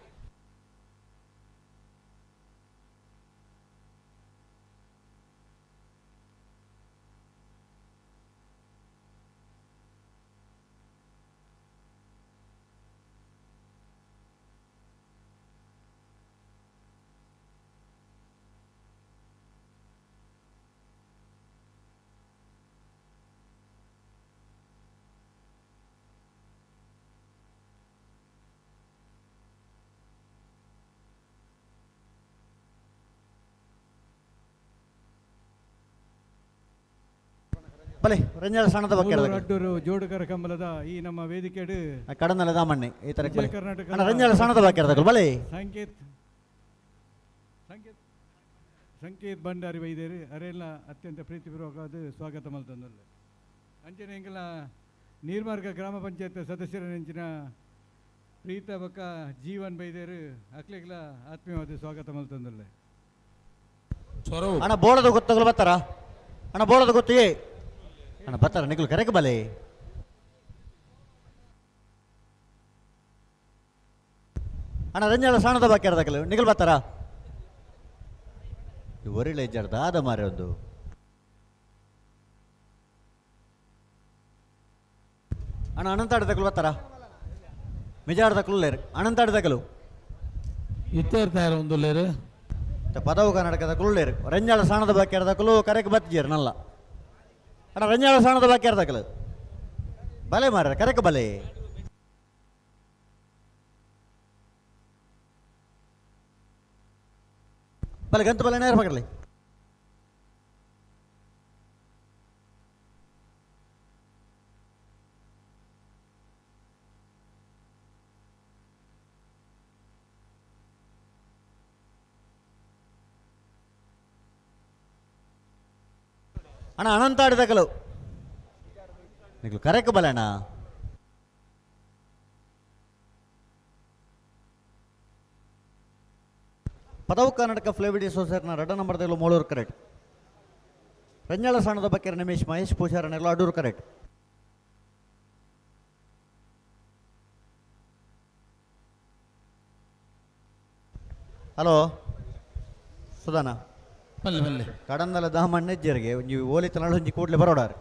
ಬಲೆ ರಂಜಾಳ ಸಣ್ಣದ ಬಗ್ಗೆ ಅಡ್ಡೂರು ಜೋಡುಕರ ಕಂಬಲದ ಈ ನಮ್ಮ ವೇದಿಕೆಡು ಕಡನಲ ದಾಮಣ್ಣೆ ಈ ತರ ವಿಜಯ ಕರ್ನಾಟಕ ರಂಜಾಳ ಸಣ್ಣದ ಬಾಕಿ ಇರ್ತಕ್ಕಲ್ಲ ಬಲೆ. ಸಂಕೇತ್ ಸಂಕೇತ್ ಸಂಕೇತ್ ಭಂಡಾರಿ ವೈದ್ಯರು ಅರೆಲ್ಲ ಅತ್ಯಂತ ಪ್ರೀತಿಪೂರ್ವಕವಾದ ಸ್ವಾಗತ ಮಲ್ತಂದಲ್ಲ. ಅಂಚನೆ ಎಂಕಲ ನೀರ್ಮಾರ್ಗ ಗ್ರಾಮ ಪಂಚಾಯತ್ ಸದಸ್ಯರ ನೆಂಚಿನ ಪ್ರೀತ ಬೊಕ್ಕ ಜೀವನ್ ಬೈದೇರು ಅಕ್ಲೆಗ್ಲ ಆತ್ಮೀಯವಾದ ಸ್ವಾಗತ ಮಲ್ತಂದಲ್ಲ. ಅಣ್ಣ ಬೋಳದ ಗೊತ್ತಗಳು ಬರ್ತಾರ ಅಣ್ಣ ಬೋಳದ ಗೊತ್ತು ಏ ಅಣ್ಣ ಬರ್ತಾರ ನಿಗಲು ಕರೆಗೆ ಬಲೆ. ಅಣ್ಣ ರಂಜಾಳ ಸಾಣದ ಬಾಕಿ ಇರ್ತಕ್ಕಲ್ಲ ನಿಗಲ್ ಬರ್ತಾರ ಒರಿಳೆ ಇಜ್ಜಾರ್ದ ಆದ ಮಾರೆ ಒಂದು ಅಣ್ಣ ಅನಂತಾಡ್ದಕ್ಕಲು ಬರ್ತಾರ ಮಿಜಾಡ್ದಕ್ಕಲು ಲೇರು ಅನಂತಾಡ್ದಕ್ಕಲು ಇತ್ತೇರ್ತಾರೆ ಒಂದು ಲೇರು ಪದವು ಕರ್ನಾಟಕದಕ್ಕಲು ಲೇರು ರಂಜಾಳ ಸಾಣದ ಬಾಕಿ ಇರ್ತಕ್ಕಲು ಕರೆಗೆ ಬತ್ತಿಜೇರು ನಲ್ಲ. ಅಣ್ಣ ರಂಜಾಳ ಸಾಣದ ಬಾಕಿ ಇರ್ತಕ್ಕಲು ಬಲೆ ಮಾರ ಕರೆಕ್ ಬಲೆ. ಬಲೆ ಗಂತು ಬಲೆ ನೇರ ಪಕಡಲಿ. ಅಣ್ಣ ಅನಂತಾಡಿದಕಲು ನಿಗಲು ಕರೆಕ್ ಬಲೆ ಅಣ್ಣ. ಪದವು ಕರ್ನಾಟಕ ಫ್ಲೇವಿಡಿ ಸೊಸೈಟಿನ ರಡ್ಡ ನಂಬರ್ ತೆಗಲು ಮೂಳೂರು ಕರೆಕ್ಟ್. ರಂಜಾಳ ಸಾಣದ ಬಕ್ಕೇರ ನಿಮೇಶ್ ಮಹೇಶ್ ಪೂಜಾರನೆಲ್ಲ ಅಡೂರು ಕರೆಕ್ಟ್. ಹಲೋ ಸುಧಾನ ಬಲ್ಲೆ ಬಲ್ಲೆ ಕಡಂದಲ ದಾಮಣ್ಣ ಜರಿಗೆ ಒಂಜಿ ಓಲಿ ತನಾಳು ಒಂಜಿ ಕೂಡ್ಲೆ ಬರೋಡಾರು.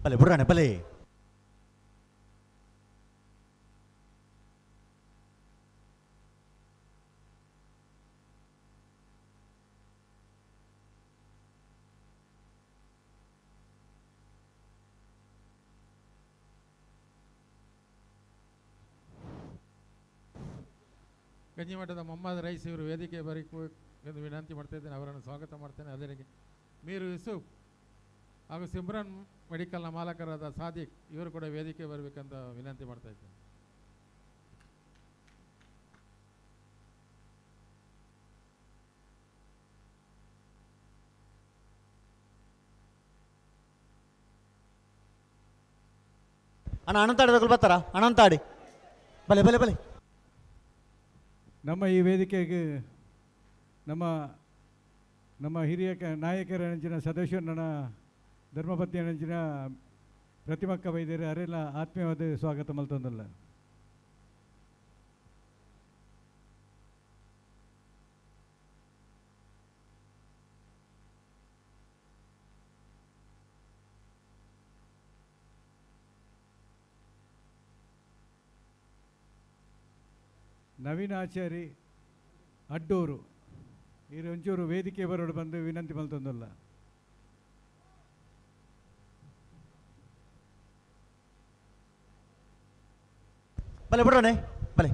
ಬಲೆ ಬುಡ್ರಾಣೆ ಬಲೆ. ಗಂಜಿಮಠದ ಮೊಹಮ್ಮದ್ ರೈಸ್ ಇವರು ವೇದಿಕೆ ಬರಬೇಕು ಎಂದು ವಿನಂತಿ ಮಾಡ್ತಾ ಇದ್ದೇನೆ. ಅವರನ್ನು ಸ್ವಾಗತ ಮಾಡ್ತೇನೆ. ಅದೇ ರೀತಿ ಮೀರು ಯೂಸುಫ್ ಹಾಗೂ ಸಿಮ್ರಾನ್ ಮೆಡಿಕಲ್ನ ಮಾಲಕರಾದ ಸಾದಿಕ್ ಇವರು ಕೂಡ ವೇದಿಕೆ ಬರಬೇಕಂತ ವಿನಂತಿ ಮಾಡ್ತಾ ಇದ್ದೇನೆ. ಅಣ್ಣ ಅನಂತಾಡಿ ಬರ್ತಾರಾ? ಅನಂತಾಡಿ ಬಲೆ ಬಲೆ ಬಲೆ. ನಮ್ಮ ಈ ವೇದಿಕೆಗೆ ನಮ್ಮ ನಮ್ಮ ಹಿರಿಯ ನಾಯಕರ ನೆಂಚಿನ ಸದಸ್ಯರನ್ನ ಧರ್ಮಪತ್ನಿಯ ನೆಂಚಿನ ಪ್ರತಿಮಕ್ಕ ವೈದ್ಯರು ಅರೆಲ್ಲ ಆತ್ಮೀಯವಾದ ಸ್ವಾಗತ ಮಲ್ತೊಂದಲ್ಲ. ನವೀನ್ ಆಚಾರಿ ಅಡ್ಡೂರು ಇರು ಒಂಚೂರು ವೇದಿಕೆ ಬರೋಡು ಬಂದು ವಿನಂತಿ ಮಲ್ತೊಂದಲ್ಲ. ಬಲೆ ಬಿಡ್ರಾಣೆ ಬಲೆ.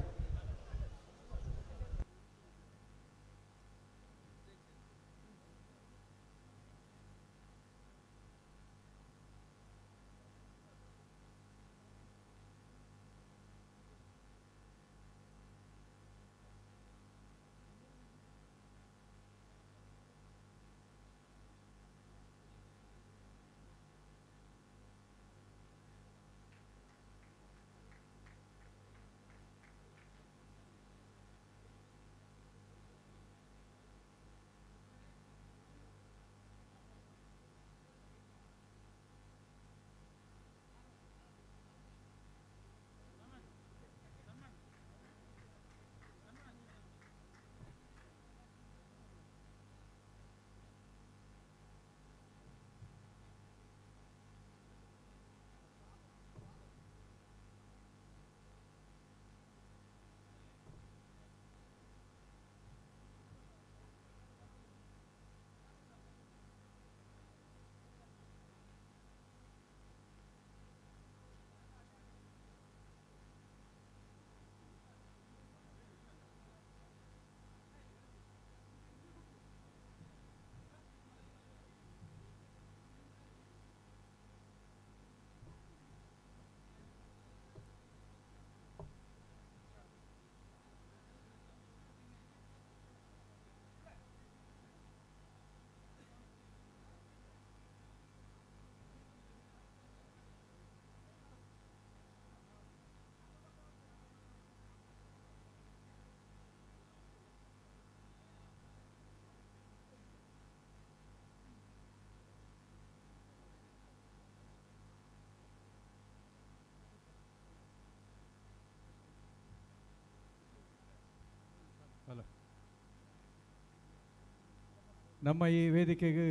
ನಮ್ಮ ಈ ವೇದಿಕೆಗೆ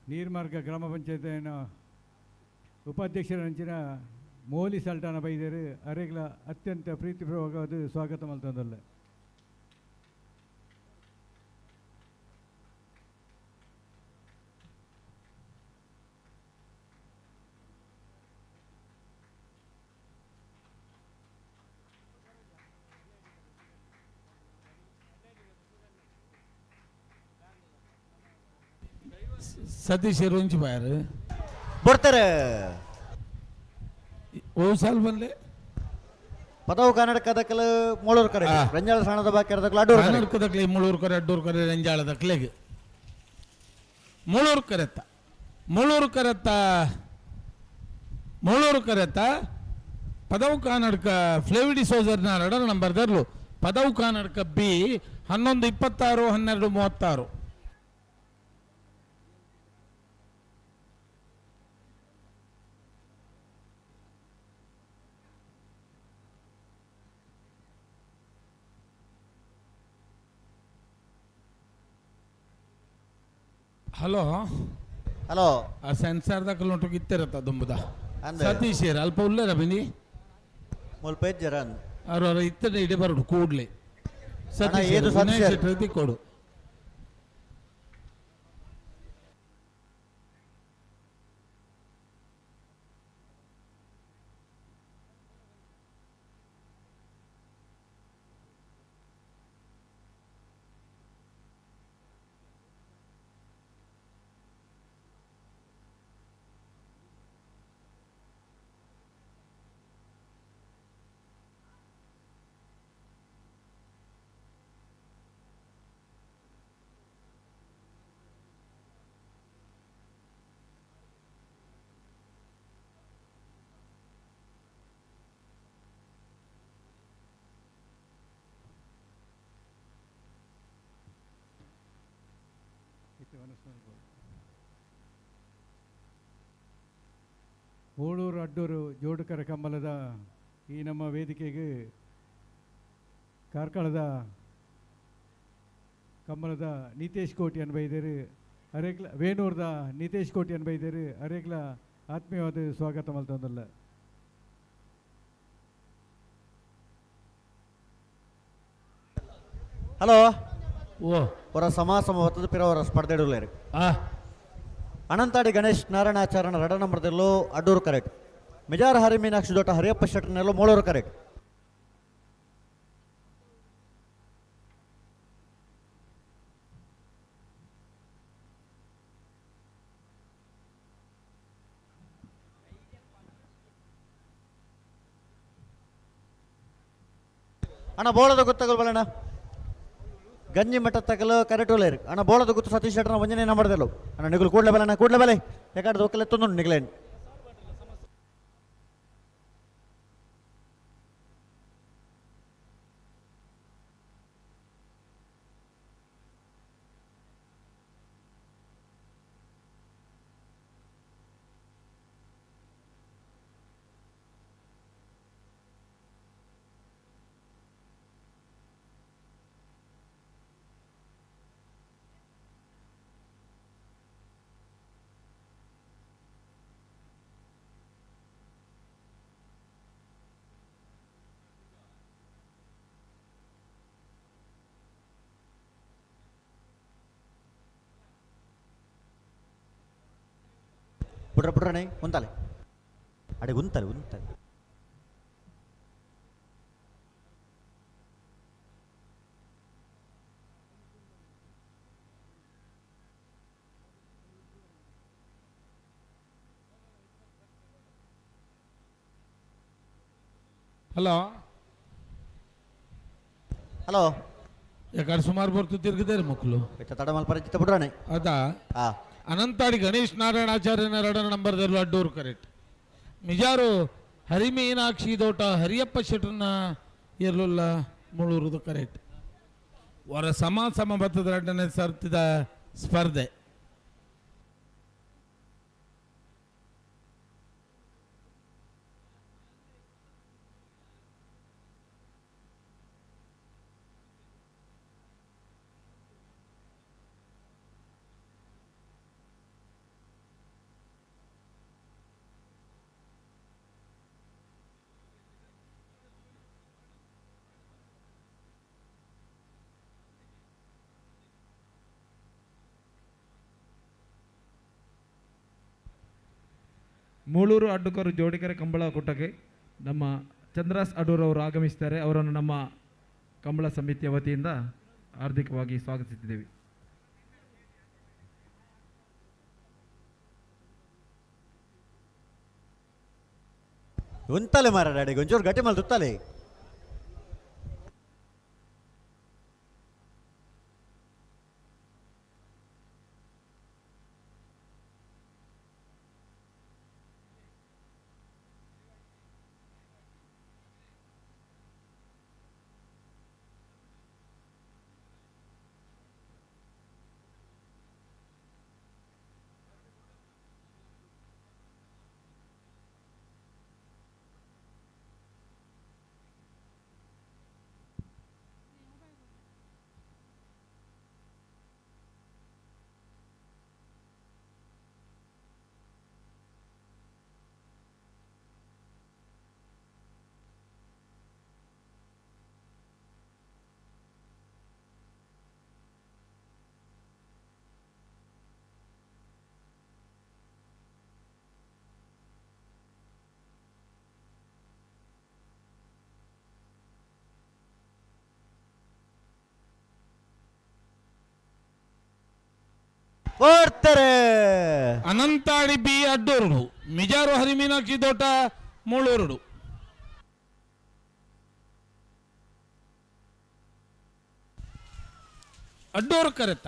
ನೀರ್ಮಾರ್ಗ ಗ್ರಾಮ ಪಂಚಾಯತಿನ ಉಪಾಧ್ಯಕ್ಷರ ಮೋಲಿ ಸಲ್ಟಾನ ಬೈದರು ಅರೆಗ್ಲ ಅತ್ಯಂತ ಪ್ರೀತಿಪೂರ್ವಕವಾದ ಸ್ವಾಗತ ಮಲ್ತೊಂದಲ್ಲ. ಸತೀಶ್ ರುಂಚಿ ಬಾಯರು ಬರ್ತಾರೆ. ಓ ಸಾಲ್ ಬಂದ್ಲೆ ಪದವು ಕರ್ನಾಟಕದಕ್ಕಲು ಮೂಳೂರು ಕರೆ ರಂಜಾಳ ಸಾಣದ ಬಾಕಿ ಅಡ್ಡೂರು ಕರ್ನಾಟಕದಕ್ಕಲೆ ಮೂಳೂರು ಕರೆ ಅಡ್ಡೂರು ಕರೆ ರಂಜಾಳದಕ್ಕಲೆಗೆ ಮೂಳೂರು ಕರೆತ್ತ ಮೂಳೂರು ಕರೆತ್ತ ಮೂಳೂರು ಕರೆತ್ತ ಪದವು ಕರ್ನಾಟಕ ಫ್ಲೇವಿಡಿ ಸೋಜರ್ನ ರಡರ್ ನಂಬರ್ ದರ್ಲು ಪದವು ಕರ್ನಾಟಕ ಬಿ 11 26 12 36. ಹಲೋ ಹಲೋ ಆ ಸೆನ್ಸಾರ್ ದಾಕಲು ಇತ್ತಿರತ್ತ ದುಂಬುದ ಸತೀಶ್ ಅಲ್ಪ ಉಲ್ಲೇರ ಬಿನಿ ಮುಲ್ಪ ಇಜ್ಜರ ಅವ್ರು ಅವ್ರ ಇತ್ತನೆ ಇಡೆ ಬರೋಡು ಕೂಡ್ಲೆ ಸತೀಶ್ ಏದು ವಿನಯ್ ಸತೀಶ್ ಶೆಟ್ಟರ್ ತಿಕ್ಕೋಡು. ಓಳೂರು ಅಡ್ಡೂರು ಜೋಡುಕರ ಕಂಬಲದ ಈ ನಮ್ಮ ವೇದಿಕೆಗೆ ಕಾರ್ಕಳದ ಕಂಬಳದ ನಿತೇಶ್ ಕೋಟಿ ಬೈದೇರು ಅರೇಗ್ಲ ವೇಣೂರ್ದ ನಿತೇಶ್ ಕೋಟಿ ಬೈದೇರು ಅರೇಗ್ಲ ಆತ್ಮೀಯವಾದ ಸ್ವಾಗತ ಮಲ್ತೊಂದಲ್ಲ. ಹಲೋ ಓ ಹೊರ ಸಮಾಸಮ ಹೊತ್ತದ ಪಿರವರ ಸ್ಪರ್ಧೆಡುಲೇರು ಅನಂತಾಡಿ ಗಣೇಶ್ ನಾರಾಯಣಾಚಾರ್ಯನ ರಡ ನಂಬರ್ದಲ್ಲೂ ಅಡ್ಡೂರು ಕರೆಕ್ಟ್. ಮಿಜಾರ್ ಹರಿ ಮೀನಾಕ್ಷಿ ದೊಡ್ಡ ಹರಿಯಪ್ಪ ಶೆಟ್ಟರ್ನೆಲ್ಲೋ ಮೂಳೂರು ಕರೆಕ್ಟ್. ಅಣ್ಣ ಬೋಳದ ಗೊತ್ತಾಗಲ್ ಬಲಣ್ಣ ಗಂಜಿ ಮಠ ತಗಲು ಕರೆಕ್ಟ್ ಉಲ್ಲೇರು ಅಣ್ಣ ಬೋಳದ ಗೊತ್ತು ಸತೀಶ್ ಶೆಟ್ಟರ್ನ ಒಂಜನೇ ನಂಬರ್ದಲ್ಲೂ ಅಣ್ಣ ನಿಗುಲು ಕೂಡಲೇ ಬಲಣ್ಣ ಕೂಡಲೇ ಬಲೆ ಯಾಕಂದ್ರೆ ದೊಕ್ಕಲೆ ತೊಂದು ನಿಗ್ಲೇನು. ಪುಟ್ರ ಪುಟ್ರಣೆ ಉಂತಾಲೆ ಅಡೆ ಉಂತಾಲೆ ಉಂತಾಲೆ. ಹಲೋ ಹಲೋ ಯಾಕಂದ್ರೆ ಸುಮಾರು ಬರ್ತು ತಿರುಗಿದ್ದಾರೆ ಮಕ್ಕಳು ತಡಮಲ್ ಪರಿಚಿತ ಪುಟ್ರಾಣೆ ಅದಾ ಅನಂತಾಡಿ ಗಣೇಶ್ ನಾರಾಯಣಾಚಾರ್ಯನ ಎರಡನ ನಂಬರ್ದಲ್ಲೂ ಅಡ್ಡೂರು ಕರೆಕ್ಟ್. ಮಿಜಾರು ಹರಿಮೀನಾಕ್ಷಿ ದೋಟ ಹರಿಯಪ್ಪ ಶೆಟ್ಟರ್ನ ಇರಲಿಲ್ಲ ಮುಳೂರುದು ಕರೆಕ್ಟ್. ವರ ಸಮ ಸಮ ಬತ್ತದ ಎರಡನೇ ಸರ್ತಿದ ಸ್ಪರ್ಧೆ. ಮೂಳೂರು ಅಡ್ಡುಕರು ಜೋಡಿಕೆರೆ ಕಂಬಳ ಕೂಟಕ್ಕೆ ನಮ್ಮ ಚಂದ್ರಾಸ್ ಅಡೂರ್ ಅವರು ಆಗಮಿಸ್ತಾರೆ. ಅವರನ್ನು ನಮ್ಮ ಕಂಬಳ ಸಮಿತಿಯ ವತಿಯಿಂದ ಹಾರ್ದಿಕವಾಗಿ ಸ್ವಾಗತಿಸುತ್ತಿದ್ದೇವೆ. ಉಂತಾಲೆ ಮಾರ ಡ್ಯಾಡಿ ಒಂಚೂರು ಗಟ್ಟಿ ಮಲ್ ತುತ್ತಾಲೆ. ಓಡ್ತಾರೆ. ಅನಂತಾಡಿ ಬಿ ಅಡ್ಡೂರುಡು ಮಿಜಾರು ಹರಿಮೀನಾಕ್ಷಿ ದೋಟ ಮೂಳೂರುಡು. ಅಡ್ಡೂರು ಕರೆತ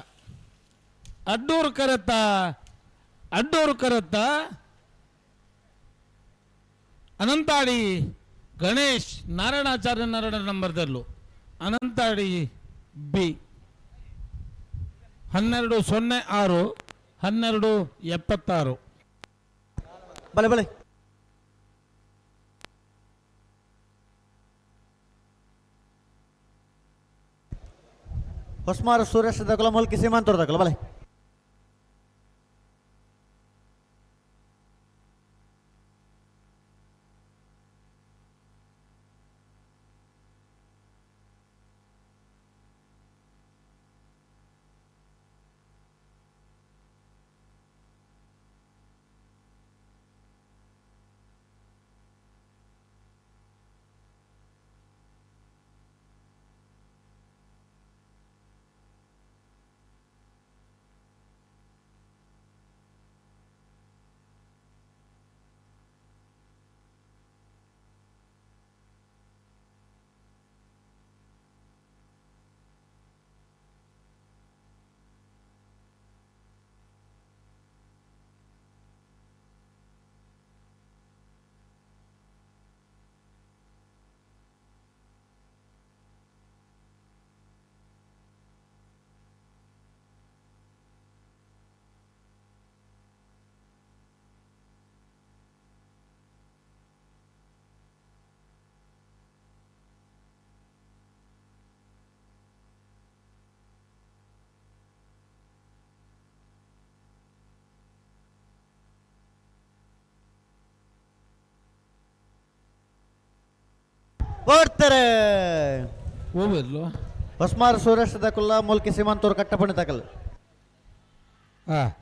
ಅಡ್ಡೂರು ಕರೆತ ಅಡ್ಡೂರು ಕರೆತ ಅನಂತಾಡಿ ಗಣೇಶ್ ನಾರಾಯಣಾಚಾರ್ಯ ನಾರಾಯಣ ನಂಬರ್ದಲ್ಲೂ ಅನಂತಾಡಿ ಬಿ 12:06 12:76. ಬಲೆ ಬಲೆ ಹೊಸ್ಮಾರು ಸುರೇಶ್ ದಕಲ ಮುಲ್ಕಿ ಸೀಮಾಂತೂರ್ ದಕಲ ಬಲೆ. ಓಡ್ತಾರೆ. ಹೊಸ್ಮಾರ್ ಸುರೇಶ್ ದಕುಲ್ಲ ಮುಲ್ಕಿ ಸೀಮಾಂತೂರ್ ಕಟ್ಟಪಣಿ ತಕಲ್.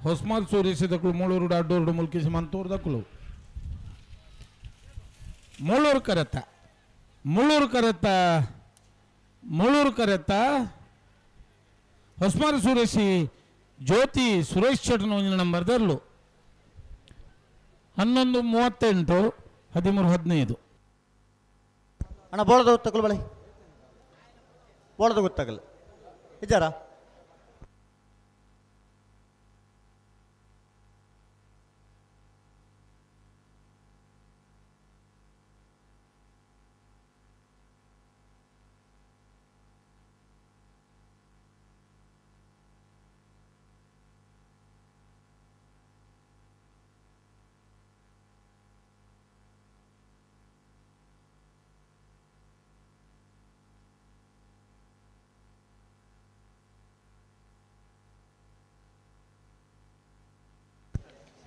ಹೊಸ್ಮಾರ್ ಸುರೇಶ್ ದಕುಲು ಮೂಳೂರು ಅಡ್ಡೂರು ಮುಲ್ಕಿ ಸೀಮಾಂತೂರ್ ದಕುಲು. ಮೂಳೂರು ಕರೆತ ಮುಳ್ಳೂರು ಕರೆತ ಮುಳ್ಳೂರು ಕರೆತ ಹೊಸ್ಮಾರ್ ಸುರೇಶಿ ಜ್ಯೋತಿ ಸುರೇಶ್ ಚಟನ ಒಂದಿನ ನಂಬರ್ ದರ್ಲು 11:38 13:15. ಅಣ್ಣ ಬೋಳದ ಗೊತ್ತಾಗಲ್ಲ ಬಳೆ ಬೋಳದ ಗೊತ್ತಾಗಲ್ಲ ಇದ್ದಾರಾ?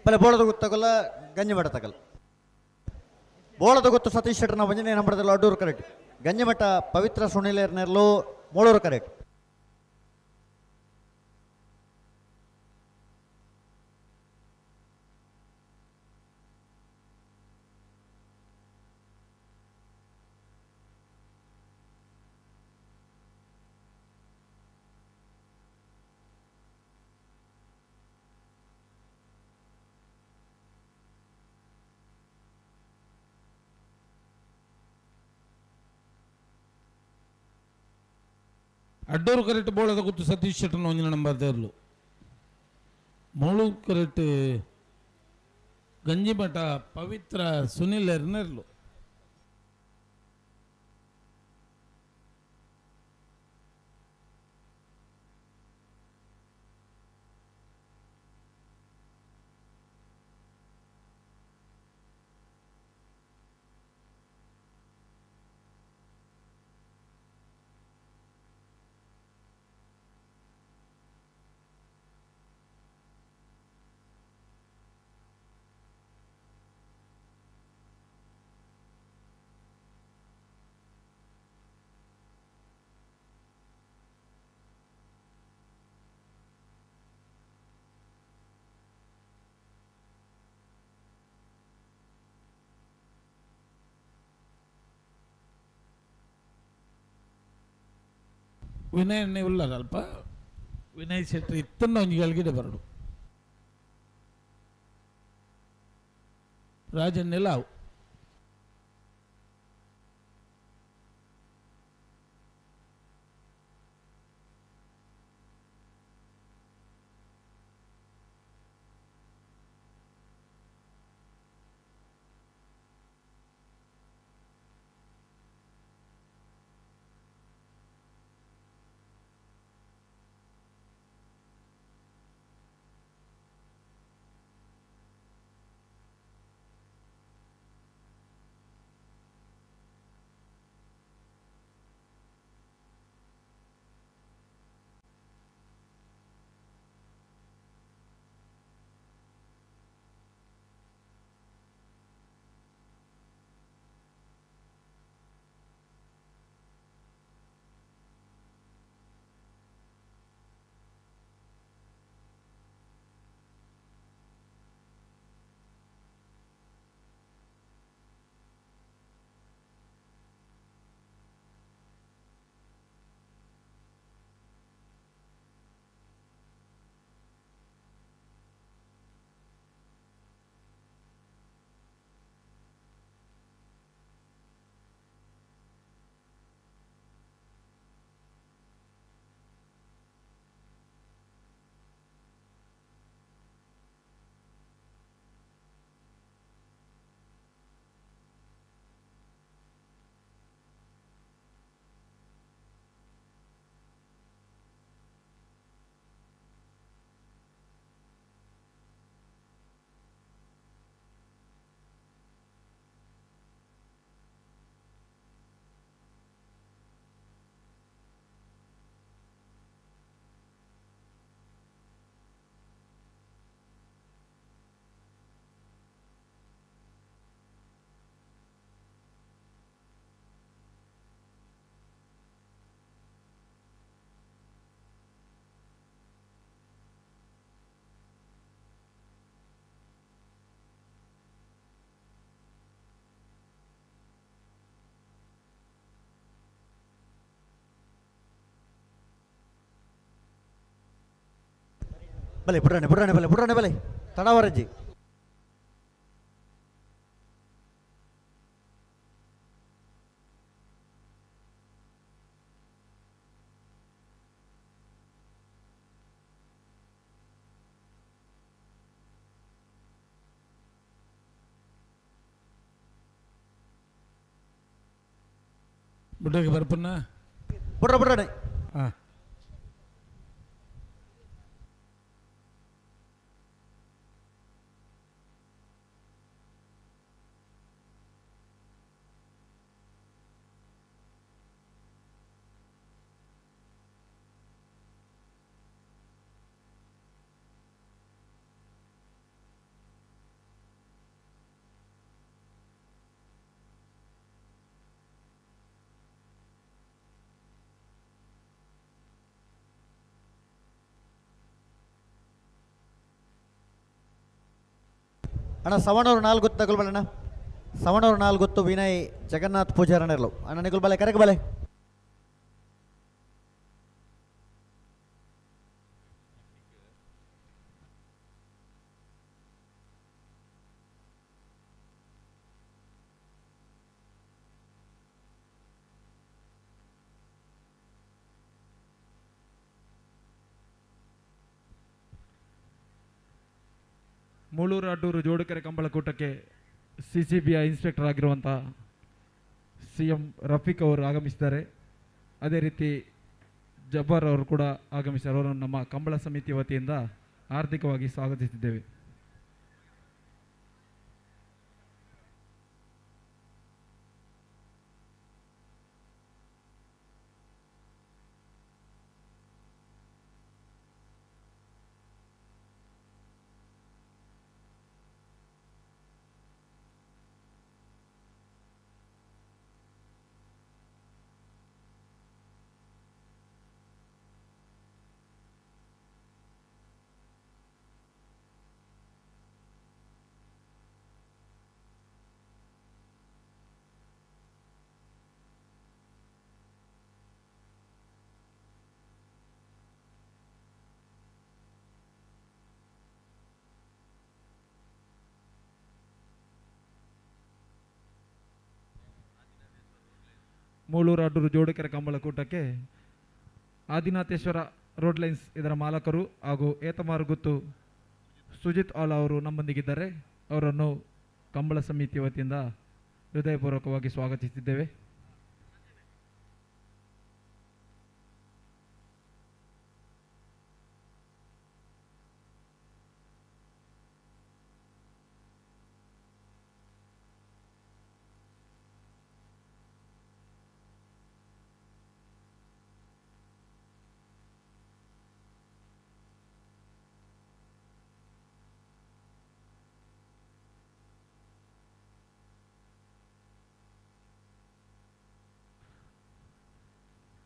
ಬಲೆ ಬೋಳದ ಗೊತ್ತಾಗಲ್ಲ ಗಂಜಿಮಠ ತಗಲ್. ಬೋಳದ ಗೊತ್ತು ಸತೀಶ್ ಶೆಟ್ಟರ್ನ ಒಂಜನೇ ನಂಬರದಲ್ಲಿ ಅಡ್ಡೂರು ಕರೆಕ್ಟ್. ಗಂಜಿಮಠ ಪವಿತ್ರ ಸುನಿಲೇರ್ ನೆರ್ಲು ಮೂಳೂರು ಕರೆಕ್ಟ್. ಅಡ್ಡೂರು ಕರೆಕ್ಟ್ ಬೋಳದ ಗೊತ್ತು ಸತೀಶ್ ಶೆಟ್ಟರ್ನ ಒಂದಿನ ನಂಬರ್ ದೇರ್ಲು ಮೂಳೂರು ಕರೆಕ್ಟ್ ಗಂಜಿಮಠ ಪವಿತ್ರ ಸುನಿಲ್ ಎರ್ನೆರ್ಲು. ವಿನಯ್ ಉಳ್ಳಾರಲ್ಪ ವಿನಯ್ ಶೆಟ್ಟಿ ಇತ್ತನ್ನ ಒಂಜಿ ಗಳಿಗೆ ಬರಡು. ರಾಜನ್ನೆಲ್ಲ. ಬಲೆ ಪುಡಾಣೆ ಪುಡಾಣೆ ಬಲೆ ಪುಡಾಣೆ ಬಲೆ ತಡವರಜ್ಜಿ. ಬುಡ್ಡಗೆ ಬರ್ಪನ್ನ ಪುಡ್ರ ಪುಡಾಣೆ ಹಾಂ. ಅಣ್ಣ ಸವಣೂರು ನಾಲ್ಗುತ್ತು ತಗೊಳ್ಬಲ್ಲ ಅಣ್ಣ, ಸವಣೂರು ನಾಲ್ಗುತ್ತು ವಿನಯ್ ಜಗನ್ನಾಥ್ ಪೂಜಾರಣ್ಣ ಅಣ್ಣ ನಿಗುಲ್ ಬಲೆ ಕರೆಕ್ ಬಲೆ. ಮೂಳೂರು ಅಡ್ಡೂರು ಜೋಡುಕೆರೆ ಕಂಬಳಕೂಟಕ್ಕೆ ಸಿ ಸಿ ಬಿಯ ಇನ್ಸ್ಪೆಕ್ಟರ್ ಆಗಿರುವಂಥ ಸಿ ಎಂ ರಫೀಕ್ ಅವರು ಆಗಮಿಸಿದ್ದಾರೆ. ಅದೇ ರೀತಿ ಜಬ್ಬಾರ್ ಅವರು ಕೂಡ ಆಗಮಿಸಿದ್ದಾರೆ. ಅವರನ್ನು ನಮ್ಮ ಕಂಬಳ ಸಮಿತಿ ವತಿಯಿಂದ ಹಾರ್ದಿಕವಾಗಿ ಸ್ವಾಗತಿಸಿದ್ದೇವೆ. ಮೂಳೂರು ಅಡ್ಡೂರು ಜೋಡುಕೆರೆ ಕಂಬಳಕೂಟಕ್ಕೆ ಆದಿನಾಥೇಶ್ವರ ರೋಡ್ ಲೈನ್ಸ್ ಇದರ ಮಾಲಕರು ಹಾಗೂ ಏತಮಾರು ಗುತ್ತು ಸುಜಿತ್ ಆಲ್ ಅವರು ನಮ್ಮೊಂದಿಗಿದ್ದಾರೆ. ಅವರನ್ನು ಕಂಬಳ ಸಮಿತಿ ವತಿಯಿಂದ ಹೃದಯಪೂರ್ವಕವಾಗಿ ಸ್ವಾಗತಿಸಿದ್ದೇವೆ.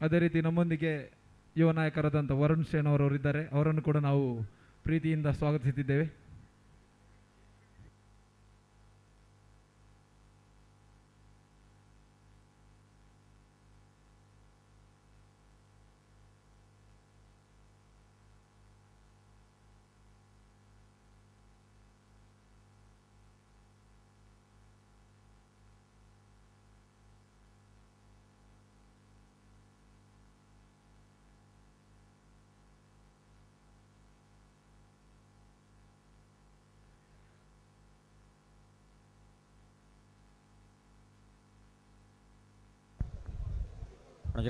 ಅದೇ ರೀತಿ ನಮ್ಮೊಂದಿಗೆ ಯುವ ನಾಯಕರಾದಂಥ ವರುಣ್ ಸೇನ್ ಅವರವರಿದ್ದಾರೆ. ಅವರನ್ನು ಕೂಡ ನಾವು ಪ್ರೀತಿಯಿಂದ ಸ್ವಾಗತಿಸುತ್ತಿದ್ದೇವೆ.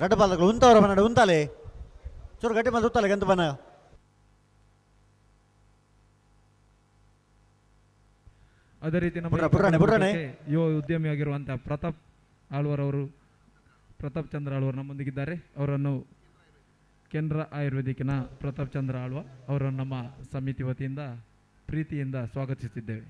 ರಡ್ಡು ಬಾಲಗಳು ಉಂತವರ ಮನಡು ಉಂತಾಲೆ ಚೂರು ಗಟ್ಟಿ ಮೇಲೆ ಉತ್ತಾಲೆ ಗಂತ ಬನ. ಅದೇ ರೀತಿ ನಮ್ಮ ಯುವ ಉದ್ಯಮಿಯಾಗಿರುವಂತಹ ಪ್ರತಾಪ್ ಆಳ್ವರ್ ಅವರು, ಪ್ರತಾಪ್ ಚಂದ್ರ ಆಳ್ವರ್ ನಮ್ಮೊಂದಿಗಿದ್ದಾರೆ. ಅವರನ್ನು ಕೆನರಾ ಆಯುರ್ವೇದಿಕ್ನ ಪ್ರತಾಪ್ ಚಂದ್ರ ಆಳ್ವ ಅವರನ್ನು ನಮ್ಮ ಸಮಿತಿ ವತಿಯಿಂದ ಪ್ರೀತಿಯಿಂದ ಸ್ವಾಗತಿಸುತ್ತಿದ್ದೇವೆ.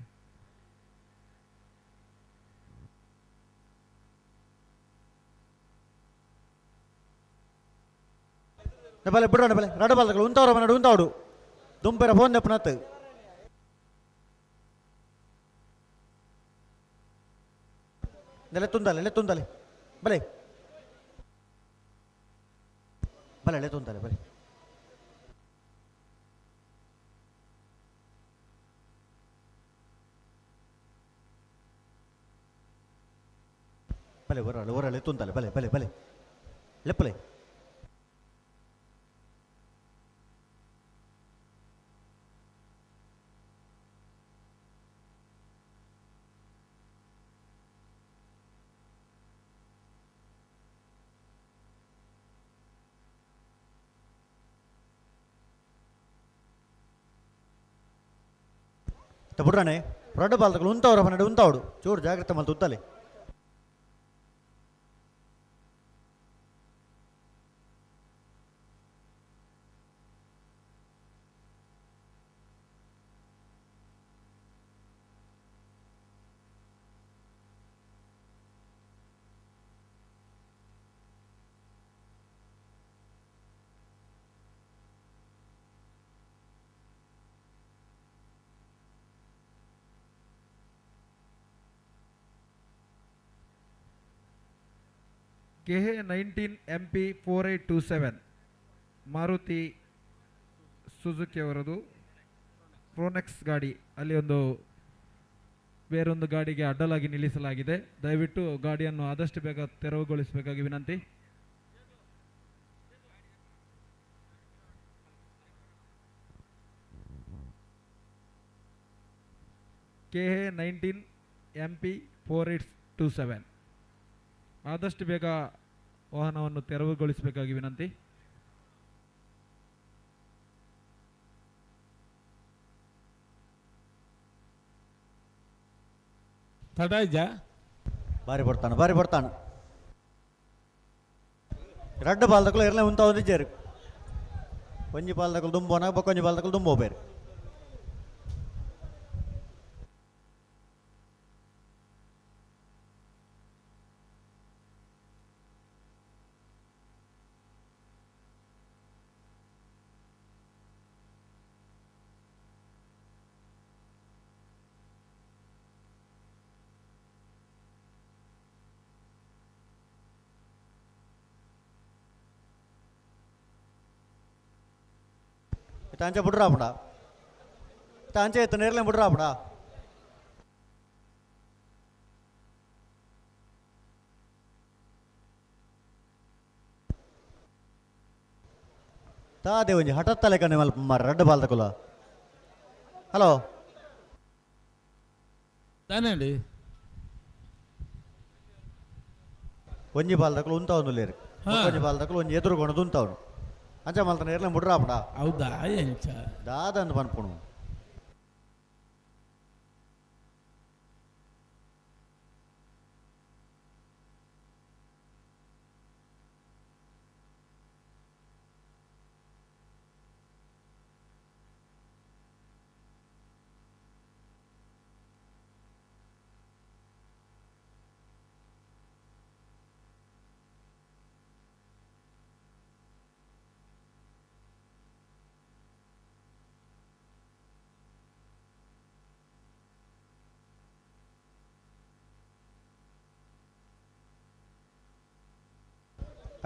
ಬಲೆ ಬಿಡೋಣ ಬಲೆ ರಡ್ಡು ಬಾಲಗಳು ಉಂತವರ ಮನಡು ಉಂತಾವಡು ದುಂಪೆರ ಫೋನ್ ದಪ್ಪನತ್ತು ನೆಲೆ ತುಂದಲೆ ಲೆ ತುಂದಲೆ ಬಲೆ ಬಲೆ ಲೆ ತುಂದಲೆ ಬಲೆ ಬಲೆ ಒರಳೆ ಒರಳೆ ತುಂದಲೆ ಬಲೆ ಬಲೆ ಬಲೆ ಲೆಪ್ಪಲೆ ಬುಡ್ರಾಣೆ ರಡ್ಡು ಬಾಲಗಳು ಉಂತವ್ರ ಮನಡು ಉಂತಾವಡು ಚೂರು ಜಾಗ್ರತೆ ಮಲ್ತು ಉತ್ತಲೆ. KA 19 MP 4827 Maruti ಸುಜುಕಿಯವರದು ಪ್ರೋನೆಕ್ಸ್ ಗಾಡಿ ಅಲ್ಲಿ ಒಂದು ಬೇರೊಂದು ಗಾಡಿಗೆ ಅಡ್ಡಲಾಗಿ ನಿಲ್ಲಿಸಲಾಗಿದೆ. ದಯವಿಟ್ಟು ಗಾಡಿಯನ್ನು ಆದಷ್ಟು ಬೇಗ ತೆರವುಗೊಳಿಸಬೇಕಾಗಿ ವಿನಂತಿ. KA 19 MP 4827 ಆದಷ್ಟು ಬೇಗ ವಾಹನವನ್ನು ತೆರವುಗೊಳಿಸಬೇಕಾಗಿ ವಿನಂತಿ. ತಡ ಇಜ್ಜಾ? ಬಾರಿ ಬರ್ತಾನೆ ಬಾರಿ ಬರ್ತಾನೆ. ರಡ್ಡು ಬಾಲ್ದಕ್ಕಲು ಇರಲೇ ಉಂತ ಒಂದಿಜ್ಜೇರು ಒಂಜಿ ಬಾಲ್ದಕ್ಕಲು ದುಂಬೋನ ಬೊಕ್ಕೊಂಜಿ ಬಾಲ್ದಕ್ಕಲು ದುಂಬೋ ಬೇರೆ. ತಾಂಚೆ ಬಿಡ್ರಾಪಡ ತಾಂಚೆ ಎತ್ತ ನೇರ್ಲೆ ಬಿಡ್ರಾಪಡ. ತಾದೆ ಒಂಜಿ ಹಠತ್ತಲೆ ಕಣ್ಣೆ ಮಲ್ಪ ಮಾರ ರಡ್ಡು ಬಾಲ್ದಕುಲ ಹಲೋ ತಾನೇಂಡಿ ಒಂಜಿ ಬಾಲ್ದಕುಲು ಉಂತಾವನು ಲೇರು ಒಂಜಿ ಬಾಲ್ದಕುಲು ಒಂಜಿ ಎದುರುಗೊಂಡು ಉಂತಾವನು ಅಂಚ ಮಲ್ತನ ಎರ್ಲೆ ಮುಡ್ರಾಪಡ ಹೌದಾ ಎಂಚ ದಾದಂದು ಪನ್ಪುಣು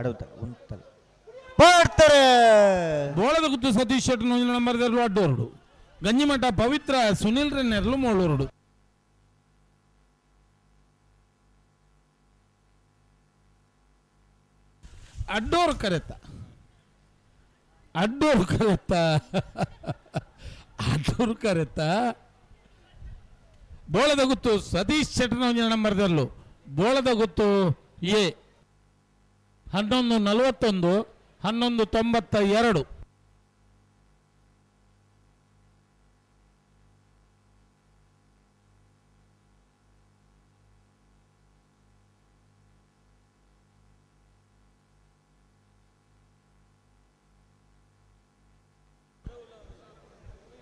ಅಡವುತ ಉಂತಲ್ಲ ಪಾಡ್ತಾರೆ ಬೋಳದ ಗುತ್ತು ಸತೀಶ್ ಶೆಟ್ಟಿ ಒಂಜಿ ನಂಬರ್ ದೆರ್ಲು ಅಡ್ಡೋರುಡು ಗಂಜಿಮಠ ಪವಿತ್ರ ಸುನಿಲ್ ರೆನ್ನೆರ್ಲು ಮೋಳೂರುಡು ಅಡ್ಡೋರು ಕರೆತ ಅಡ್ಡೋರು ಕರೆತ ಅಡ್ಡೋರು ಕರೆತ ಬೋಳದ ಗುತ್ತು ಸತೀಶ್ ಶೆಟ್ಟಿನ ಒಂಜಿ ನಂಬರ್ ದೆರ್ಲು ಬೋಳದ ಗುತ್ತು ಎ 11:41 11:92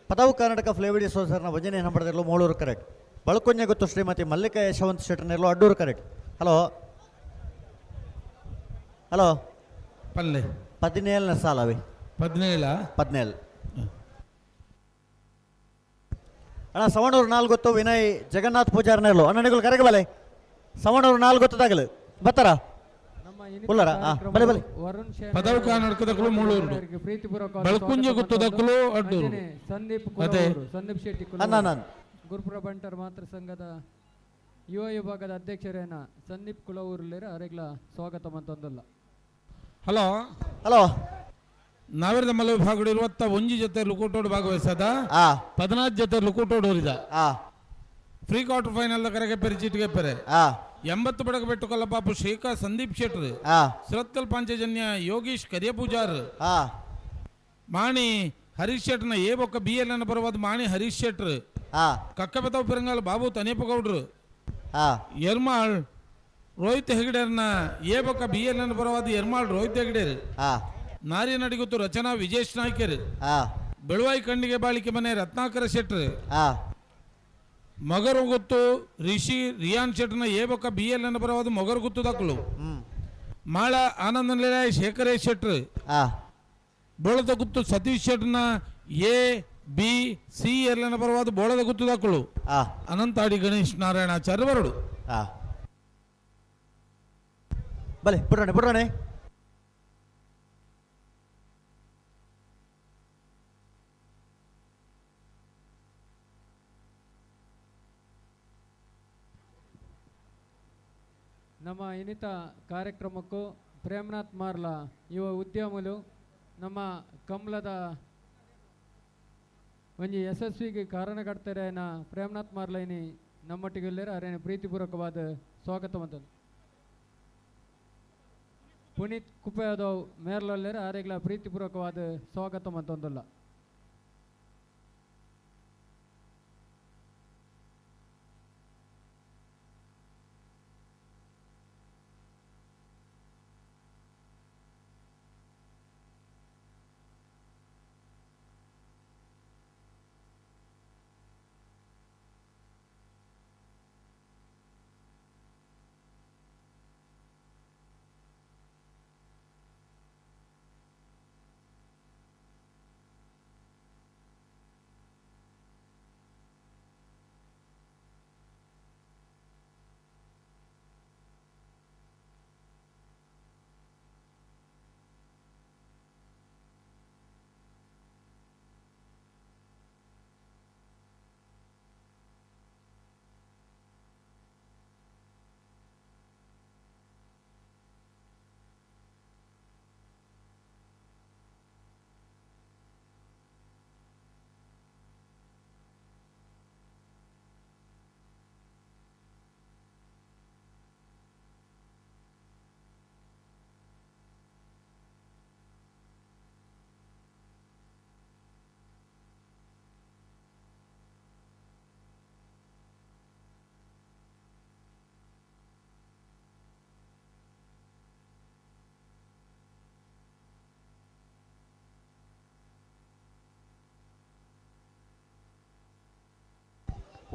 ಪದವು ಕರ್ನಾಟಕ ಫ್ಲೇವಿಡಿ ಸೋಸರ್ನ ಭಜನೆ ನಂಬರ್ದಿರಲು ಮೋಳೂರು ಕರೆಕ್ಟ್ ಬಳಕೊಂಜೆ ಗೊತ್ತು ಶ್ರೀಮತಿ ಮಲ್ಲಿಕಾ ಯಶವಂತ ಶೆಟ್ಟರ್ನಿರಲು ಅಡ್ಡೂರು ಕರೆಕ್ಟ್ ಹಲೋ ಹಲೋ ಪಲ್ಲೆ 17ನೇ ಸಾಲವೇ 17 17 ಅಣ್ಣ ಸವಣೂರು 4 ಗೊತ್ತು ವಿನಯ್ ಜಗನ್ನಾಥ್ ಪೂಜಾರ್ನೆರ್ಲು ಅಣ್ಣನಿಗಳು ಕರೆಗೆ ಬಲೆ ಸವಣೂರು 4 ಗೊತ್ತದಾಗಲು ಬತ್ತಾರ ಉಲ್ಲರ ಬಲೆ ಬಲೆ ಪದವು ಕರ್ನಾಟಕದಕ್ಕಲು ಮೂಳೂರು ಬಳಕುಂಜೆ ಗೊತ್ತದಕ್ಕಲು ಅಡ್ಡೂರು ಸಂದೀಪ್ ಅದೇ ಸಂದೀಪ್ ಶೆಟ್ಟಿ ಅಣ್ಣ ನಾನು ಗುರುಪುರ ಬಂಟರ್ ಮಾತೃ ಸಂಘದ ಯುವ ವಿಭಾಗದ ಅಧ್ಯಕ್ಷರೇನ ಸಂದೀಪ್ ಕುಲವೂರ್ಲೇರ ಅರೆಗ್ಲ ಸ್ವಾಗತ ಮಂತೊಂದಲ್ಲ. ಹಲೋ ಹಲೋ ನಾವಿರದ ಮಲ್ಲ ವಿಭಾಗಡು ಇರುವತ್ತ ಒಂಜಿ ಜೊತೆ ಲುಕುಟೋಡು ಭಾಗವಹಿಸದ 14 ಜೊತೆ ಲುಕುಟೋಡು ಹೋರಿದ ಫ್ರೀ ಕ್ವಾರ್ಟರ್ ಫೈನಲ್ ಕರೆಗೆ ಪೆರೆ ಚೀಟಿಗೆ ಪೆರೆ 80 ಬಡಗ ಬೆಟ್ಟು ಕಲ್ಲಪಾಪು ಶೇಖಾ ಸಂದೀಪ್ ಶೆಟ್ರ್ ಸುರತ್ಕಲ್ ಪಾಂಚಜನ್ಯ ಯೋಗೀಶ್ ಕರಿಯಪೂಜಾರ್ ಮಾಣಿ ಹರೀಶ್ ಶೆಟ್ನ ಎ ಬೊಕ್ಕ ಬಿ ಎಲ್ ಅನ್ನ ಬರುವಾದ ಮಾಣಿ ಹರೀಶ್ ಶೆಟ್ರ್ ಕಕ್ಕಬೆತಾವ್ ಪೆರಂಗಾಲ್ ಬಾಬು ತನೇಪಗೌಡ್ರು ಎರ್ಮಾಳ್ ರೋಹಿತ್ ಹೆಗಡೆರ್ನ ಎ ಬೊಕ್ಕ ಬಿ ಎಲ್ ಅನ್ನ ಬರುವಾದ ಎರ್ಮಾಳ್ ರೋಹಿತ್ ಹೆಗಡೆರ್ ನಾರಿ ನಡಿಗುತ್ತು ರಚನಾ ವಿಜೇಶ್ ನಾಯ್ಕರ್ ಬೆಳುವಾಯಿ ಕಣ್ಣಿಗೆ ಬಾಳಿಕೆ ಮನೆ ರತ್ನಾಕರ ಶೆಟ್ರ್ ಮಗರು ಗುತ್ತು ರಿಷಿ ರಿಯಾನ್ ಶೆಟ್ನ ಎ ಬೊಕ್ಕ ಬಿ ಎಲ್ ಅನ್ನ ಬರವಾದ ಮೊಗರು ಗುತ್ತು ದಾಖಲು ಮಾಳ ಆನಂದ ನಿಲಯ ಶೇಖರೇಶ್ ಶೆಟ್ರ್ ಬೋಳದ ಗುತ್ತು ಸತೀಶ್ ಶೆಟ್ನ ಎ ಬಿ ಸಿ ಎಲ್ ಅನ್ನ ಬರವಾದ ಬೋಳದ ಗುತ್ತು ದಾಖಲು ಅನಂತಾಡಿ ಗಣೇಶ್ ನಾರಾಯಣಾಚಾರ್ಯ ಬರಡು. ಬಲೆ ಬಿಡ್ರಣೆ ಬಿಡ್ರಣೆ. ನಮ್ಮ ಇನ್ನಿತ ಕಾರ್ಯಕ್ರಮಕ್ಕೂ ಪ್ರೇಮನಾಥ್ ಮಾರ್ಲ ಯುವ ಉದ್ಯಮಲು ನಮ್ಮ ಕಮಲದ ಒಂಜಿ ಯಶಸ್ವಿಗೆ ಕಾರಣಕರ್ತರೇನ ಪ್ರೇಮನಾಥ್ ಮಾರ್ಲ ಇನಿ ನಮ್ಮೊಟ್ಟಿಗೆ ಇಲ್ಲೇರ ಅರೇನ ಪ್ರೀತಿಪೂರ್ವಕವಾದ ಸ್ವಾಗತ ಮಂತಂದು. ಪುನೀತ್ ಕುಪ್ಪಯಾದವ್ ಮೇರ್ಲಲ್ಲೇರ ಆರೆಗ್ಲ ಪ್ರೀತಿಪೂರ್ವಕವಾದ ಸ್ವಾಗತ ಮಂತೊಂದುಲ್ಲ.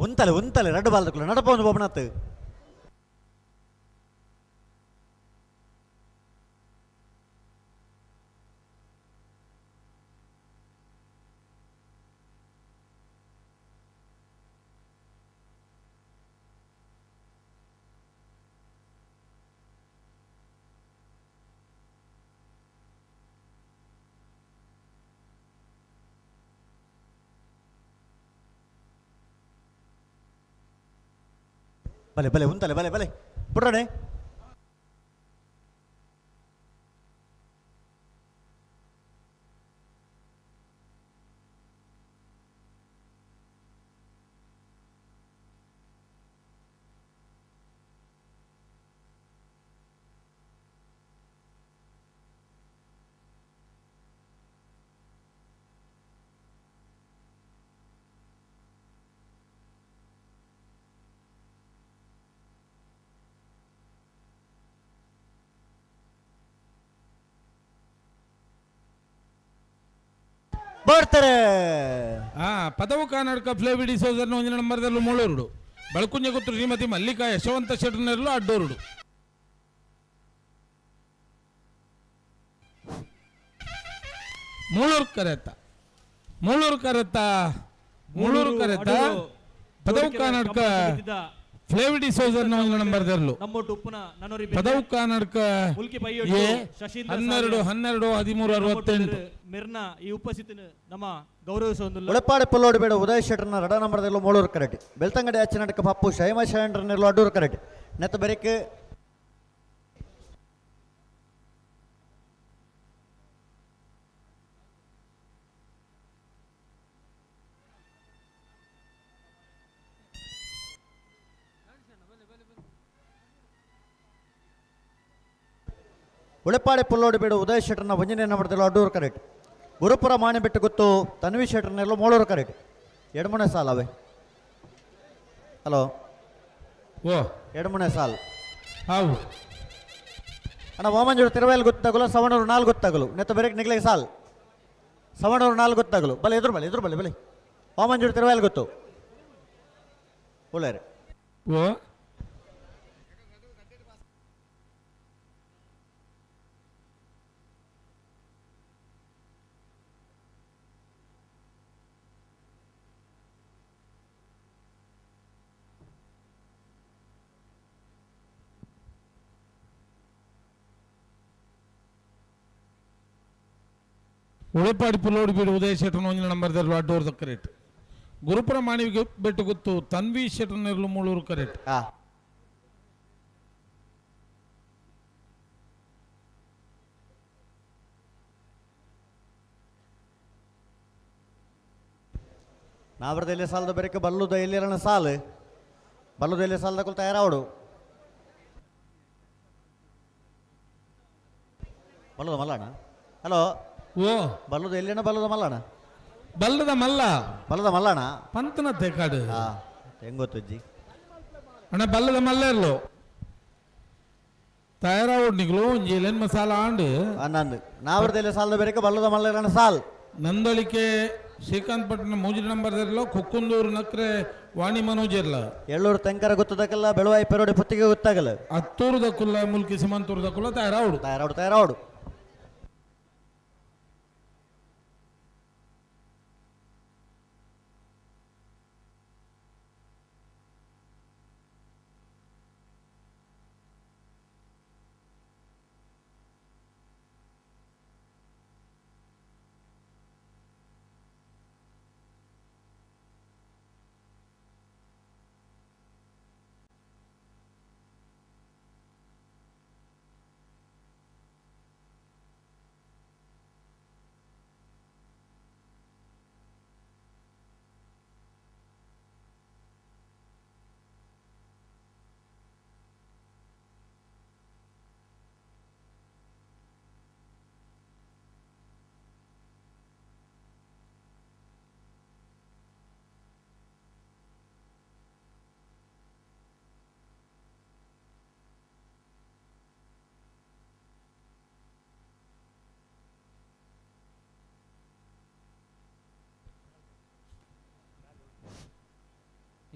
ಉಂತಲೆ ಉಂತಲೆ ರಡ್ಡು ಬಾಲ್ದಕ್ಕಲು ನಡಪೊಂದು ಬೊಬ್ಬನತ್ತು. ಬಲೆ ಬಲೆ ಉಂತಲೆ ಬಲೆ ಬಲೆ ಪುಟ್ರಣೆ. ಬರ್ತಾರೆ. ಪದವು ಕರ್ನಾಟಕ ಫ್ಲೇವಿಡಿ ಸೋದರನ ಒಂದಿನ ನಂಬರ್ದಲ್ಲೂ ಮೂಳೂರುಡು ಬಳಕುಂಜ ಗೊತ್ತು ಶ್ರೀಮತಿ ಮಲ್ಲಿಕಾ ಯಶವಂತ ಶೆಟ್ಟರ್ನಲ್ಲೂ ಅಡ್ಡೋರುಡು. ಮೂಳೂರು ಕರೆತ ಮೂಳೂರು ಕರೆತ ಮೂಳೂರು ಕರೆತ ಪದವು ಕರ್ನಾಟಕ ಫ್ಲೇವಿಡಿ ಸೋದರನ ಒಂದಿನ ನಂಬರ್ದಲ್ಲೂ ಪದವು ಕರ್ನಾಟಕ 12 12 13 68 ಮಿರ್ನ ಈ ಉಪಸ್ಥಿತಿನ ನಮ್ಮ ಗೌರವಿಸುವಂತಿಲ್ಲ. ಉಳಪಾಡಿ ಪುಲ್ಲೋಡು ಬೇಡ ಉದಯ ಶೆಟ್ಟರ್ನ ರಡ ನಂಬರ್ದಲ್ಲೂ ಮೂಳೂರು ಕರೆಟ್. ಬೆಳ್ತಂಗಡಿ ಅಚ್ಚನಟಕ ಪಪ್ಪು ಶೈಮ ಶೈಂಡ್ರನೆಲ್ಲೂ ಅಡ್ಡೂರು ಕರೆಟ್. ನೆತ್ತ ಬೆರಕೆ ಉಳೆಪಾಡಿ ಪುಲ್ಲೋಡು ಬೇಡು ಉದಯ ಶೆಟ್ಟರ್ನ ಒಂಜನೇ ನಂಬರ್ದಲ್ಲೂ ಅಡ್ಡೂರು ಕರೆಟ್. ಗುರುಪುರ ಮಾಣಿಬೆಟ್ಟು ಗೊತ್ತು ತನ್ವಿ ಶೆಟ್ಟರ್ನೆಲ್ಲೂ ಮೂಳೂರು ಕರೆಟ್. ಎಡಮುನೆ ಸಾಲ್ ಅವೇ. ಹಲೋ ಓ ಎಡಮುನೆ ಸಾಲ್ ಹಾವು ಅಣ್ಣ. ವಾಮಂಜೂರು ತಿರುವೈಲ್ ಗೊತ್ತಾಗಲು ಸವಣೂರು 4 ಗೊತ್ತಾಗಲು ನೆತ್ತ ಬೇರೆ ನಿಗ್ಲಿಗೆ ಸಾಲ್ ಸವಣೂರು 4 ಗೊತ್ತಾಗಲು ಬಲೆ ಎದುರು ಬಲೆ ಎದುರು ಬಲೆ ಬಲೆ ವಾಮಂಜೂರು ತಿರುವೈಲ್ ಗೊತ್ತು ಒಳ್ಳೆಯರೆ. ಓ ಉಳೆಪಾಡಿ ಪುಲ್ಲೋಡು ಬೀಡು ಉದಯ ಶೆಟ್ಟರ್ನ ಒಂಜಿನ ನಂಬರ್ದಲ್ಲೂ ಅಡ್ಡೋರ್ದ ಕರೆಕ್ಟ್. ಗುರುಪುರ ಮಾಣಿಗೆ ಬೆಟ್ಟು ಗೊತ್ತು ತನ್ವಿ ಶೆಟ್ಟರ್ನೆರ್ಲು ಮೂಳೂರು ಕರೆಕ್ಟ್. ನಾವರದ ಎಲ್ಲಿ ಸಾಲದ ಬೆರಕೆ ಬಲ್ಲುದ ಎಲ್ಲಿರಣ ಸಾಲು ಬಲ್ಲುದ ಎಲ್ಲಿ ಸಾಲದ ಕುಲ್ ತಯಾರಾವಡು ಬಲ್ಲದ ಮಲ್ಲಣ್ಣ. ಹಲೋ ಓ ಬಲ್ಲದ ಎಲ್ಲಿನ ಬಲ್ಲದ ಮಲ್ಲಣ್ಣ ಬಲ್ಲದ ಮಲ್ಲ ಬಲ್ಲದ ಮಲ್ಲಣ್ಣ ಪಂತನ ತೇಕಾಡು ಹೆಂಗ್ ಗೊತ್ತಜ್ಜಿ ಅಣ್ಣ ಬಲ್ಲದ ಮಲ್ಲ ಇರ್ಲು ತಯಾರಾವಡು ನಿಗ್ಲು ಒಂಜಿ ಮಸಾಲ ಆಂಡು ನಂದು ನಾವರದ ಎಲ್ಲಿ ಸಾಲದ ಬೆರಕೆ ಬಲ್ಲದ ಮಲ್ಲ ಸಾಲ್. ನಂದಳಿಕೆ ಶ್ರೀಕಾಂತ್ ಪಟ್ಟಣ ಮೂಜಿ ನಂಬರ್ ಕುಕ್ಕುಂದೂರು ನಕ್ರೆ ವಾಣಿ ಮನೋಜ್ ಇರ್ಲ ಎಳ್ಳೂರು ತೆಂಕರ ಗೊತ್ತದಕ್ಕೆಲ್ಲ ಬೆಳವಾಯಿ ಪೆರೋಡಿ ಪುತ್ತಿಗೆ ಗೊತ್ತಾಗಲ್ಲ ಹತ್ತೂರು ದಕ್ಕುಲ್ಲ ಮುಲ್ಕಿ ಸಿಮಂತೂರು ದಕ್ಕುಲ್ಲ ತಯಾರಾವಡು ತಯಾರಾವಡು ತಯಾರಾವಡು.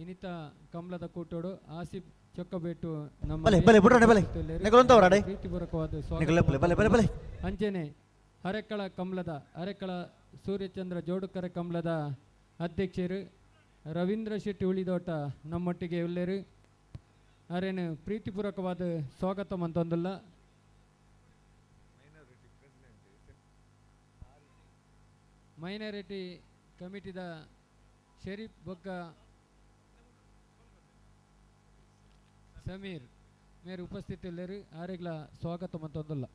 ಇನಿತ ಕಮಲದ ಕೂಟೋಡು ಆಸಿಫ್ ಚೊಕ್ಕಬೇಟು ನಮ್ಮ ಬಲೆ, ಬಲೆ, ಬುಡ್ರಣ್ಣೆ, ಬಲೆ. ನಿಕುಲು ಉಂತವರ ಅಡೆ? ಪ್ರೀತಿಪೂರ್ವಕವಾದ ಸ್ವಾಗತ ನಿಕುಲು ಬಲೆ, ಬಲೆ, ಬಲೆ, ಬಲೆ. ಅಂಚೆನೆ ಅರೆಕಳ ಕಮಲದ ಅರೆಕಳ ಸೂರ್ಯಚಂದ್ರ ಜೋಡುಕರೆ ಕಮಲದ ಅಧ್ಯಕ್ಷರು ರವೀಂದ್ರ ಶೆಟ್ಟಿ ಉಳಿದೋಟ ನಮ್ಮೊಟ್ಟಿಗೆ ಉಲ್ಲೇರು ಅರೇನು ಪ್ರೀತಿಪೂರ್ವಕವಾದ ಸ್ವಾಗತ ಮಂತೊಂದುಲ್ಲ. ಮೈನಾರಿಟಿ ಕಮಿಟಿದ ಶರೀಫ್ ಬೊಕ್ಕ ಸಮೀರ್ ಮೇರು ಉಪಸ್ಥಿತಿ ಉಲ್ಲೇರು ಆರೆಗ್ಲ ಸ್ವಾಗತ ಮಂತೊಂದುಲ್ಲ.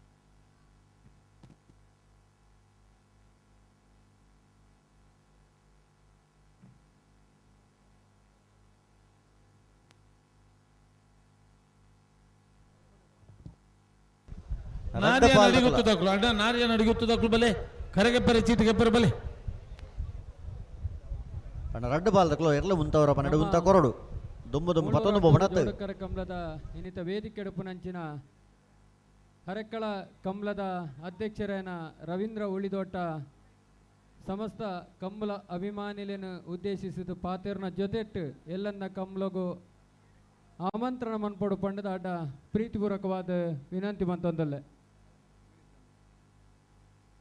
ನಾರಿಯ ನಡಿಗುತ್ತದಕ್ಲು ಅಣ್ಣ, ನಾರಿಯ ನಡಿಗುತ್ತದಕ್ಲು ಬಲೆ ಕರಗೆಪ್ಪರೆ ಚೀಟಿಗೆಪ್ಪರೆ ಬಲೆ ಅಣ್ಣ ರಡ್ಡು ಬಾಲ್ದಕ್ಲು ಎರ್ಲು ಮುಂತವರ ಪನ್ನಡು ಉಂತ ಕೊರಡು ದುಂಬು ದುಂಬು ಪತ್ತೊಂದು ಬೊಬಣತ್ತು. ಜೋಡುಕರೆ ಕಮಲದ ಇನ್ನಿತ ವೇದಿಕೆ ಕಮಲದ ಹರೆಕ್ಕಳ ಕಮಲದ ಅಧ್ಯಕ್ಷರೇನ ರವೀಂದ್ರ ಉಳಿದೋಟ ಸಮಸ್ತ ಕಂಬಳ ಅಭಿಮಾನಿలను ಉದ್ದೇಶಿಸಿದ ಪಾತೇರ್ನ ಜೊತೆಟ್ಟು ಎಲ್ಲನ್ನ ಕಮಲಗೂ ಆಮಂತ್ರಣ ಮನ್ಪೊಡು ಪಂಡದ ಅಡ್ಡ ಪ್ರೀತಿಪೂರ್ವಕವಾದ ವಿನಂತಿ ಮಂತೊಂದಲ್ಲೆ.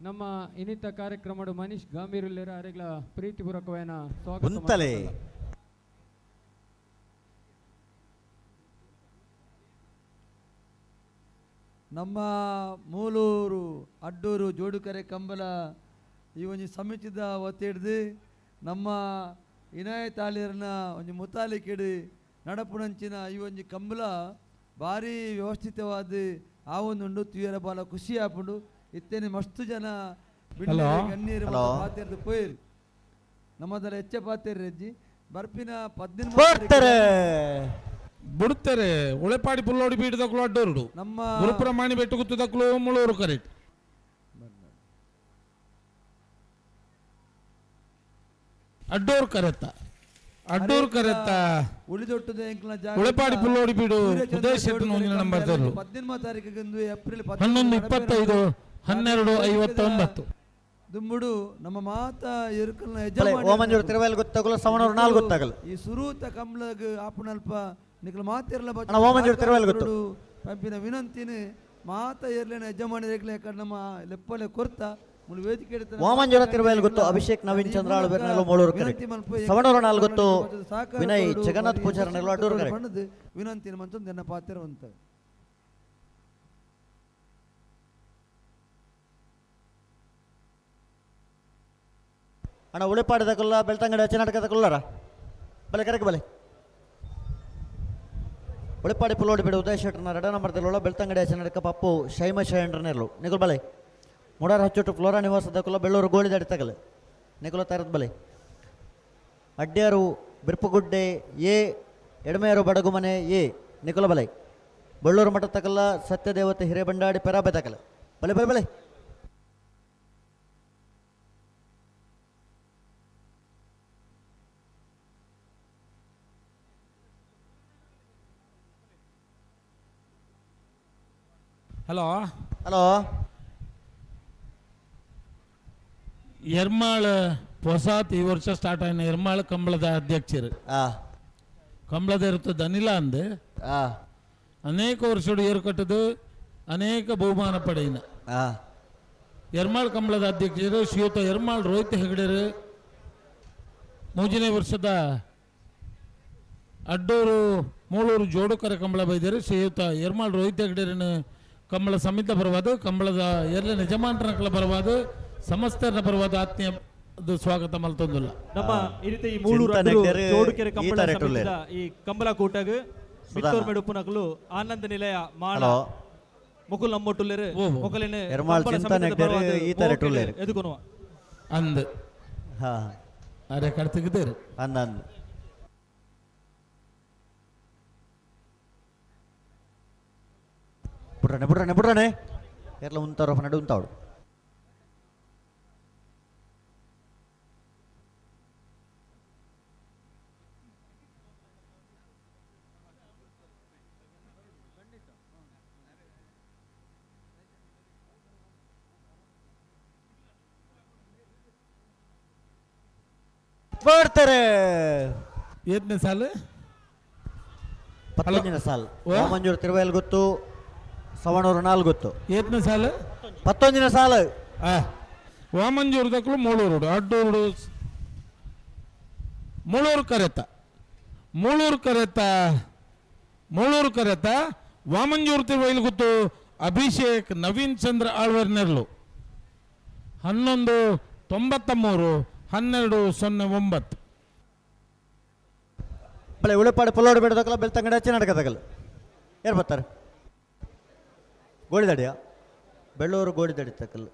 ನಮ್ಮ ಇನ್ನಿತ ಕಾರ್ಯಕ್ರಮಡು ಮನೀಶ್ ಗಾಂಭೀರುಲ್ಲೇರ ಅರೆಗ್ಲ ಪ್ರೀತಿಪೂರ್ವಕವಾದ ಸ್ವಾಗತ. ಉಂತಲೆ. ನಮ್ಮ ಮೂಲೂರು ಅಡ್ಡೂರು ಜೋಡುಕರೆ ಕಂಬಳ ಈ ಒಂಜಿ ಸಮಿತಿದ ಒತ್ತಿಡ್ದು ನಮ್ಮ ಇನಾಯತ್ ಆಳಿಯರ್ನ ಒಂಜಿ ಮುತಾಲಿಕಿಡು ನಡಪುನಂಚಿನ ಈ ಒಂಜಿ ಕಂಬಳ ಭಾರಿ ವ್ಯವಸ್ಥಿತವಾದ ಆ ಒಂದುಂಡು ತುಯರ ಬಾಲ ಖುಷಿ ಆಪುಂಡು. ಇತ್ತೇನೆ ಮಸ್ತು ಜನ ಗಣ್ಣೀರು ಪಾತೆರ್ದು ಪೋಯಿರು ನಮ್ಮದರ ಹೆಚ್ಚ ಪಾತೆರ್ ಅಜ್ಜಿ ಬರ್ಪಿನ 15 ಬರ್ತಾರೆ ಬಿಡುತ್ತಾರೆ. ಉಳೆಪಾಡಿ ಪುಲ್ಲೋಡಿ ಬೀಟದಕ್ಲು ಅಡ್ಡೋರುಡು ನಮ್ಮ ಗುರುಪುರ ಮಾಣಿ ಬೆಟ್ಟು ಗುತ್ತದಕ್ಲು ಮುಳೂರು ಕರೆಕ್ಟ್ ಅಡ್ಡೋರು ಕರೆತ್ತ ಅಡ್ಡೋರು ಕರೆತ್ತ ಉಳಿದೊಟ್ಟದ ಉಳೆಪಾಡಿ ಪುಲ್ಲೋಡಿ ಬೀಡು ಉದಯ ಶೆಟ್ಟಿ ಒಂದಿನ ನಂಬರ್ 18 ತಾರೀಕಿಗಂದು ಏಪ್ರಿಲ್ 11 25 12 59 ದುಂಬುಡು ನಮ್ಮ ಮಾತ ಎರುಕಲ್ನ ಓಮಂಜೂರು ತಿರುವೈಲ್ ಗೊತ್ತಾಗಲ್ಲ ಸವಣೂರು ನಾಲ್ ಗೊತ್ತಾಗಲ್ಲ ಈ ಸುರೂತ ಕಮ್ಲಗ್ ಆಪುನಲ್ಪ ನಿಕಲ ಮಾತಿರಲ ಅಣ್ಣ, ಓಮಂಜೂರು ತಿರುವೈಲ್ ಗೊತ್ತು. ಪಂಪಿನ ವಿನಂತಿನ ಮಾತ ಎರ್ಲೇನ ಯಜಮಾನಿ ರೇಗ್ಲೆ ನಮ್ಮ ಲೆಪ್ಪಲೆ ಕೊರ್ತ ಮುಳು ವೇದಿಕೆ ಎಡ್ತನ ವಾಮಂಜೂರ ತಿರುವೈಲ್ ಗೊತ್ತು ಅಭಿಷೇಕ್ ನವೀನ್ ಚಂದ್ರ ಆಳ್ಬೇರ್ನೆಲ್ಲ ಮೂಳೂರು ಕರೆಕ್ಟ್. ಸವಣೂರು ನಾಲ್ ಗೊತ್ತು ವಿನಯ್ ಜಗನ್ನಾಥ್ ಪೂಜಾರನೆಲ್ಲ ಅಡ್ಡೂರು ಕರೆಕ್ಟ್. ಬಣ್ಣದ ವಿನಂತಿನ ಮಂತೊಂದು ಎನ್ನ ಪಾತಿರುವಂತ ಅಣ್ಣ ಉಳಿಪಾಡಿದ ಕೊಲ್ಲ ಬೆಳ್ತಂಗಡಿ ಅಚ್ಚನಾಟಕದ ಕೊಲ್ಲರ ಬಲೆ ಕರೆಕ್ ಬಲೆ ಉಳಿಪಾಡಿ ಪುಲ್ಲೋಡಿ ಬಿಡು ಉದಯ ಶೆಟ್ಟರ್ನ ಎರಡ ನಂಬರ್ ದಲ್ಲೋಳ ಬೆಳ್ತಂಗಡಿ ಅಚ್ಚನಾಟಕ ಪಪ್ಪು ಶೈಮ ಶಯಂಡ್ರನೆರ್ಲು ನಿಕುಲ್ ಬಲೆ ಮುಡಾರ್ ಹಚ್ಚೊಟ್ಟು ಫ್ಲೋರಾ ನಿವಾಸದ ಕೊಲ್ಲ ಬೆಳ್ಳೂರು ಗೋಳಿದಾಡಿ ತಗಲೆ ನಿಕುಲ ತಾರದ್ ಬಲೆ ಅಡ್ಯಾರು ಬಿರ್ಪುಗುಡ್ಡೆ ಎ ಎಡಮೆಯರು ಬಡಗುಮನೆ ಎ ನಿಕುಲ ಬಲೆ ಬಳ್ಳೂರು ಮಠ ತಕಲ್ಲ ಸತ್ಯದೇವತೆ ಹಿರೇಬಂಡಾಡಿ ಪೆರಾಬೆ ತಕಲ ಬಲೆ ಬಲೆ ಬಲೆ ಹಲೋ ಹಲೋ ಎರ್ಮಾಳ್ ಹೊಸಾತ್ ಈ ವರ್ಷ ಸ್ಟಾರ್ಟ್ ಆಯ್ನ ಎರ್ಮಾಳ್ ಕಂಬಳದ ಅಧ್ಯಕ್ಷರು ಕಂಬಳದ ಇರುತ್ತದೆ ಅನಿಲ ಅಂದೆ ಅನೇಕ ವರ್ಷಡು ಏರ್ಕಟ್ಟದು ಅನೇಕ ಬಹುಮಾನ ಪಡೆಯಿನ ಎರ್ಮಾಳ್ ಕಂಬಳದ ಅಧ್ಯಕ್ಷರು ಶ್ರೀಯುತ ಎರ್ಮಾಳ್ ರೋಹಿತ್ ಹೆಗಡೆರು ಮೂರನೇ ವರ್ಷದ ಅಡ್ಡೂರು ಮೂಳೂರು ಜೋಡುಕರ ಕಂಬಳ ಬೈದರು ಶ್ರೀಯುತ ಎರ್ಮಾಳ್ ರೋಹಿತ್ ಹೆಗಡೆರನ್ನು ಕಂಬಳ ಸಮಿತ ಪರವಾದ ಕಂಬಳದ ಎಲ್ಲ ಯಜಮಾನರ ಪರವಾದ ಸಮಸ್ತರನ ಪರವಾದ ಆತ್ಮೀಯ ಸ್ವಾಗತ ಮಲ್ತೊಂದುಲ್ಲ. ನಮ್ಮ ಈ ರೀತಿ ಈ ಮೂಳೂರು ಜೋಡುಕೆರೆ ಕಂಬಳ ಸಮಿತಿದ ಈ ಕಂಬಳ ಕೂಟಗ್ ಮಿತ್ತೂರ್ ಮೆಡುಪುನಕಲು ಆನಂದ ನಿಲಯ ಮಾಳ ಮುಕುಲ್ ನಮ್ಮೊಟ್ಟುಲ್ಲೇರು ಮುಕಲಿನ ಎರ್ಮಾಳ್ ಚಿಂತನ್ ಹೆಗ್ಡೆರು ಈ ತರ ಟುಲ್ಲೇರು ಎದುಕೊನುವ ಅಂದ್ ಹಾ ಅರೆ ಕಡ್ತಿಗಿದ್ದೇರು ಅಂದ ಅಂದ್ ಬುಡ್ರನೆ ಬುಡ್ರನೆ ಬುಡ್ರನೆ ಎರ್ಲ ಉಂತಾರೋ ನಡು ಉಂತಾವಡು ಬರ್ತಾರೆ. ಏತ್ನೇ ಸಾಲು? ಪತ್ತೊಂಜಿನ ಸಾಲ್. ವಾಮಂಜೂರು ತಿರುವೈಲ್ ಗೊತ್ತು, ಸವಣೂರು ನಾಲ್ ಗೊತ್ತು. ಏತ್ನೇ ಸಾಲು? ಪತ್ತೊಂಜಿನ ಸಾಲು. ವಾಮಂಜೂರು ದಕ್ಕಲು ಮೂಳೂರು ಅಡ್ಡೂರು ಮೂಳೂರು ಕರೆತ, ಮೂಳೂರು ಕರೆತ, ಮೂಳೂರು ಕರೆತ. ವಾಮಂಜೂರು ತಿರುವೈಲ್ ಗೊತ್ತು ಅಭಿಷೇಕ್ ನವೀನ್ ಚಂದ್ರ ಆಳ್ವರ್ ನೆರ್ಲು. 11.93, 12.09. ಬಳೆ ಉಳಿಪಾಡು ಪುಲ್ಲೋಡು ಬೇಡದಕ್ಕಲ್ಲ ಬೆಳ್ತಂಗಡಿ ಹಚ್ಚಿ ನಾಟಕದಾಗಲ್ಲ. ಯಾರು ಬರ್ತಾರೆ? ಗೋಳಿದಡಿಯ ಬೆಳ್ಳೂರು ಗೋಳಿದಡಿ ತಕ್ಕಲ್ಲ.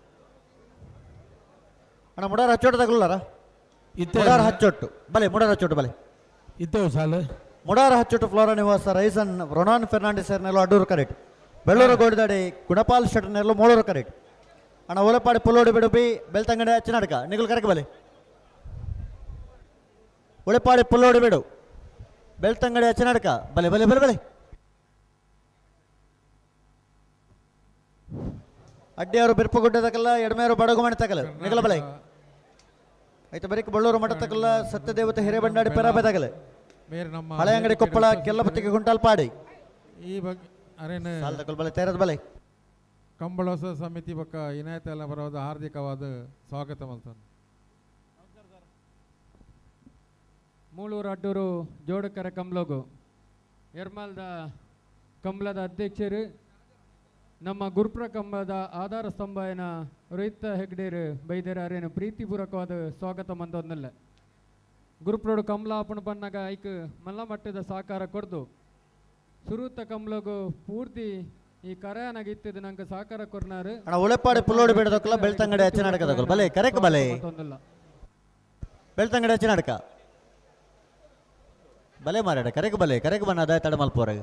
ಅಣ್ಣ ಮುಡಾರ ಹಚ್ಚೋಟು ತಗಲ್ಲಾರ? ಮುಡಾರ ಹಚ್ಚೊಟ್ಟು ಬಲೆ, ಮುಡಾರ ಹಚ್ಚೊಟ್ಟು ಬಲೆ. ಇತ್ತೇವು ಸಾಲು. ಮುಡಾರ ಹಚ್ಚೊಟ್ಟು ಫ್ಲೋರಾ ನಿವಾಸ ರೈಸನ್ ರೊನಾನ್ ಫೆರ್ನಾಂಡಿಸ್ ನೆಲ್ಲ ಅಡ್ಡೂರು ಕರೆಕ್ಟ್. ಬೆಳ್ಳೂರು ಗೋಡಿದಾಡಿ ಗುಣಪಾಲ್ ಶೆಟ್ಟರ್ ನೆಲ್ಲ ಮೂಳೂರು ಕರೆಕ್ಟ್. ಅಣ್ಣ ಓಲಪಾಡಿ ಪುಲ್ಲೋಡು ಬಿಡುಪಿ ಬೆಳ್ತಂಗಡಿ ಹಚ್ಚಿನಾಡ್ಕ ನಿಗಲ್ ಕರೆಕ್ ಬಲೆ. ಉಳಿಪಾಡಿ ಪುಲ್ಲೋಡು ಬಿಡು ಬೆಳ್ತಂಗಡಿ ಹಚ್ಚಿನಾಡ್ಕ ಬಲೆ ಬಲೆ ಬಲೆ ಬಲೆ. ಅಡ್ಡಿಯವರು ಬಿರ್ಪುಗುಡ್ಡೆ ತಕಲ್ಲ, ಎಡಮೇರು ಬಡಗುಮಣಿ ತಕಲ್ಲ ನಿಗಲ ಬಲೆ. ಆಯ್ತು ಬರೀಕ್ ಬಳ್ಳೂರು ಮಠ ತಕಲ್ಲ, ಸತ್ಯದೇವತೆ ಹಿರೇಬಂಡಾಡಿ ಪೆರಾಬೆ ತಕಲ, ಹಳೆಯಂಗಡಿ ಕೊಪ್ಪಳ ಕೆಲ್ಲಪತ್ತಿಗೆ ಗುಂಟಾಲ್ಪಾಡಿ. ಈ ಬಗ್ಗೆ ಅರೇನ ಸಾಲ್ ಬಲೆ ತೇರದ ಬಲೆ. ಕಂಬಳೋತ್ಸವ ಸಮಿತಿ ಬಕ್ಕ ಇನಾಯತ ಎಲ್ಲ ಬರೋದು ಹಾರ್ದಿಕವಾದ ಸ್ವಾಗತ ಮಲ್ತನ್. ಮೂಳೂರು ಅಡ್ಡೂರು ಜೋಡಕರ ಕಂಬ್ಲೋಗು ಎರ್ಮಾಲ್ದ ಕಂಬ್ಲದ ಅಧ್ಯಕ್ಷರು ನಮ್ಮ ಗುರುಪ್ರ ಕಂಬದ ಆಧಾರ ಸ್ತಂಭ ರೋಹಿತ ಹೆಗ್ಡೇರ್ ಬೈದೇರ ಅರೇನು ಪ್ರೀತಿಪೂರ್ವಕವಾದ ಸ್ವಾಗತ ಮಂದೊಂದಲ್ಲ. ಗುರುಪ್ರೋಡು ಕಮಲ ಆಪಣ ಬನ್ನಾಗ ಐಕ್ ಮಲ್ಲ ಮಟ್ಟದ ಸಹಕಾರ ಕೊಡ್ದು ಸುರೂತ ಕಂಬ್ಲಗು ಪೂರ್ತಿ ಈ ಕರೆಯನಾಗ ಇತ್ತಿದ್ದು ನಂಗೆ ಸಹಕಾರ ಕೊರ್ನಾರು. ಅಣ್ಣ ಉಳೆಪಾಡಿ ಪುಲ್ಲೋಡು ಬೇಡದಕ್ಕಲ್ಲ ಬೆಳ್ತಂಗಡಿ ಅಚ್ಚ ನಾಟಕದಕ್ಕಲ್ಲ ಬಲೆ ಕರೆಕ್ ಬಲೆ. ಬೆಳ್ತಂಗಡಿ ಅಚ್ಚ ನಾಟಕ ಬಲೆ ಮಾರಾಟ ಕರೆಕ್ ಬಲೆ ಕರೆಕ್ ಬನ್ನ ಅದಾಯ ತಡ ಮಲ್ಪೋರಾಗ.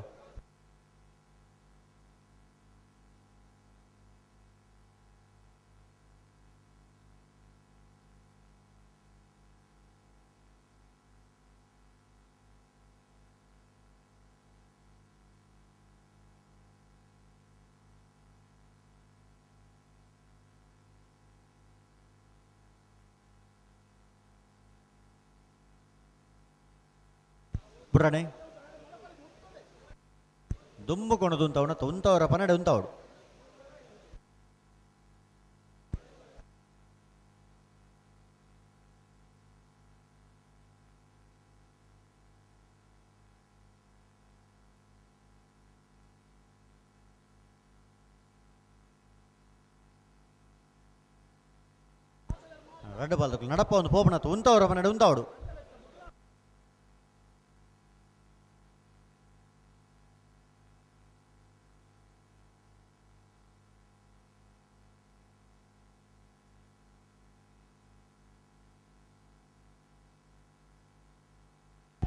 ಬುಡ್ರಾಣೆ ದುಂಬು ಕೊಣದು ಉಂತವನ ಉಂತವರ ಪನ್ನಡೆ ಉಂತವಡು. ರಡ್ಡು ಬಾಲ್ದಕ್ಕಲು ನಡಪ ಒಂದು ಪೋಪಣತ್ತು ಉಂತವರ ಪನ್ನಡೆ ಉಂತವಡು.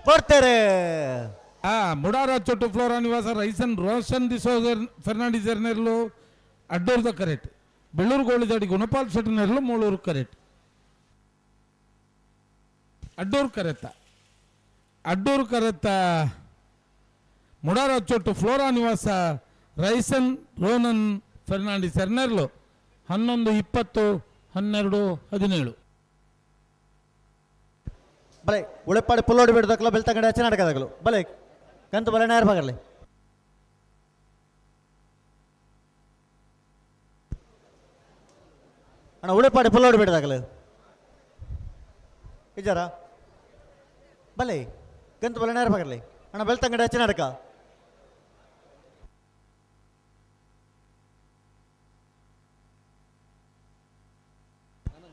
ಕೊಡ್ತಾರೆ. ಮುಡಾರ ಚೊಟ್ಟು ಫ್ಲೋರಾ ನಿವಾಸ ರೈಸನ್ ರೋಷನ್ ಡಿಸೋಜರ್ ಫೆರ್ನಾಂಡಿಸರ್ ನೆರ್ಲು ಅಡ್ಡೂರ್ದ ಕರೆಕ್ಟ್. ಬೆಳ್ಳೂರು ಗೋಳಿದಾಡಿ ಗುಣಪಾಲ್ ಶೆಟ್ಟಿ ನೆರ್ಲು ಮೂಳೂರು ಕರೆಕ್ಟ್. ಅಡ್ಡೂರು ಕರೆತ್ತ, ಅಡ್ಡೂರು ಕರೆತ್ತ. ಮುಡಾರ ಚೊಟ್ಟು ಫ್ಲೋರಾ ನಿವಾಸ ರೈಸನ್ ರೋನನ್ ಫೆರ್ನಾಂಡಿಸರ್ ನೆರ್ಲು 11.20, 12.17. ಬಲೆ ಉಳೆಪಾಡಿ ಪುಲ್ಲೋಡಿ ಬೇಡದಕ್ಕಲ್ಲ ಬೆಳ್ತಂಗಡಿ ಹಚ್ಚ ನಾಟಕದಾಗಲು ಬಲೆ ಕಂತು ಬಲೆ ನೇರ ಬಗರ್ಲಿ. ಅಣ್ಣ ಉಳೆಪಾಡಿ ಪುಲ್ಲೋಡಿ ಬೇಡದಾಗಲು ಇಜಾರ ಬಲೆ ಕಂತು ಬಲೆ ನೇರ ಬಗರ್ಲಿ. ಅಣ್ಣ ಬೆಳ್ತಂಗಡಿ ಹಚ್ಚ ನಾಟಕ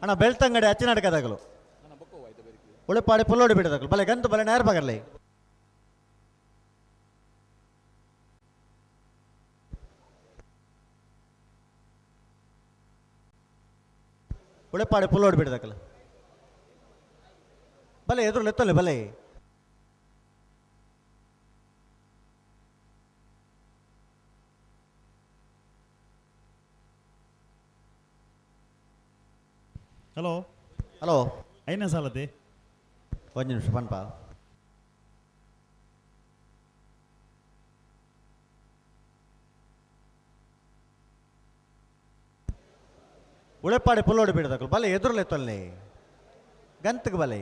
ಅಣ್ಣ ಬೆಳ್ತಂಗಡಿ ಹಚ್ಚ ನಾಟಕದಾಗಲು ಉಳಿಪಾಡಿ ಪುಲ್ಲೋಡಿ ಬಿಡದಕ್ಕಲು ಬಲೆ ಗಂತು ಬಲೆ ನೇರ ಬಗರ್ಲಿ. ಉಳಿಪಾಡಿ ಪುಲ್ಲೋಡಿ ಬಿಡದಕ್ಕಲು ಬಲೆ ಎದುರು ಎತ್ತಲೆ ಬಲೆ. ಹಲೋ ಹಲೋ ಐನ ಸಾಲತೆ ಒಂದು ನಿಮಿಷ ಪನ್ಪ. ಉಳೆಪಾಡಿ ಪುಲ್ಲೋಡಿ ಬಿಡದಕ್ಕಲು ಬಲೆ ಎದುರುಲೆ ತೊಲ್ಲೆ ಗಂತಕ್ಕೆ ಬಲೆ.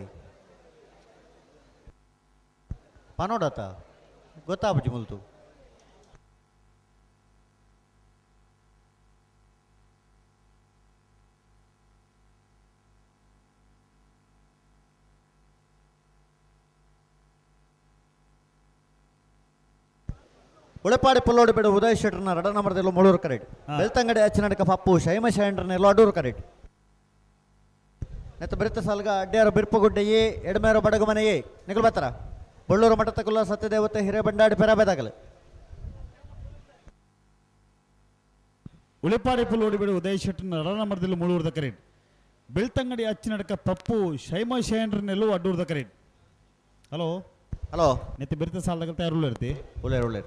ಪನೋಡತ ಗೊತ್ತಾಪುಜಿ ಮುಲ್ತು. ಉಳೆಪಾಡಿ ಪಲ್ಲೋಡಿ ಬೇಡ ಉದಯ ಶೆಟ್ಟರ್ನ ರಡ ನಂಬರ್ದಲ್ಲೂ ಮುಳೂರು ಕರೆಕ್ಟ್. ಬೆಳ್ತಂಗಡಿ ಅಚ್ಚನಡಕ ಪಪ್ಪು ಶೈಮ ಶೈಂಡ್ರನೆಲ್ಲೋ ಅಡೂರು ಕರೆಕ್ಟ್. ನೆತ್ತ ಬೆರಿತ ಸಾಲ್ಗ ಅಡ್ಯಾರ ಬಿರ್ಪುಗುಡ್ಡೆಯೇ ಎಡಮೇರ ಬಡಗುಮನೆಯೇ ನಿಗಲ್ ಬತ್ತರ ಬಳ್ಳೂರು ಮಠದ ಕುಲ್ಲ ಸತ್ಯದೇವತೆ ಹಿರೇಬಂಡಾಡಿ ಪೆರಾಬೆದಾಗಲು. ಉಳಿಪಾಡಿ ಪುಲ್ಲೋಡಿ ಬೇಡ ಉದಯ ಶೆಟ್ಟರ್ನ ರಡ ನಂಬರ್ದಲ್ಲಿ ಮುಳೂರ್ದ ಕರೆಕ್ಟ್. ಬೆಳ್ತಂಗಡಿ ಅಚ್ಚಿನಡಕ ಪಪ್ಪು ಶೈಮ ಶೈಂಡ್ರನೆಲ್ಲೋ ಅಡ್ಡೂರ್ದ ಕರೆಕ್ಟ್. ಹಲೋ ಹಲೋ ನೆತ್ತಿ ಬೆರಿತ ಸಾಲದಾಗ ತಯಾರು ಇರ್ತಿ. ಒಳ್ಳೆ ಒಳ್ಳೆ.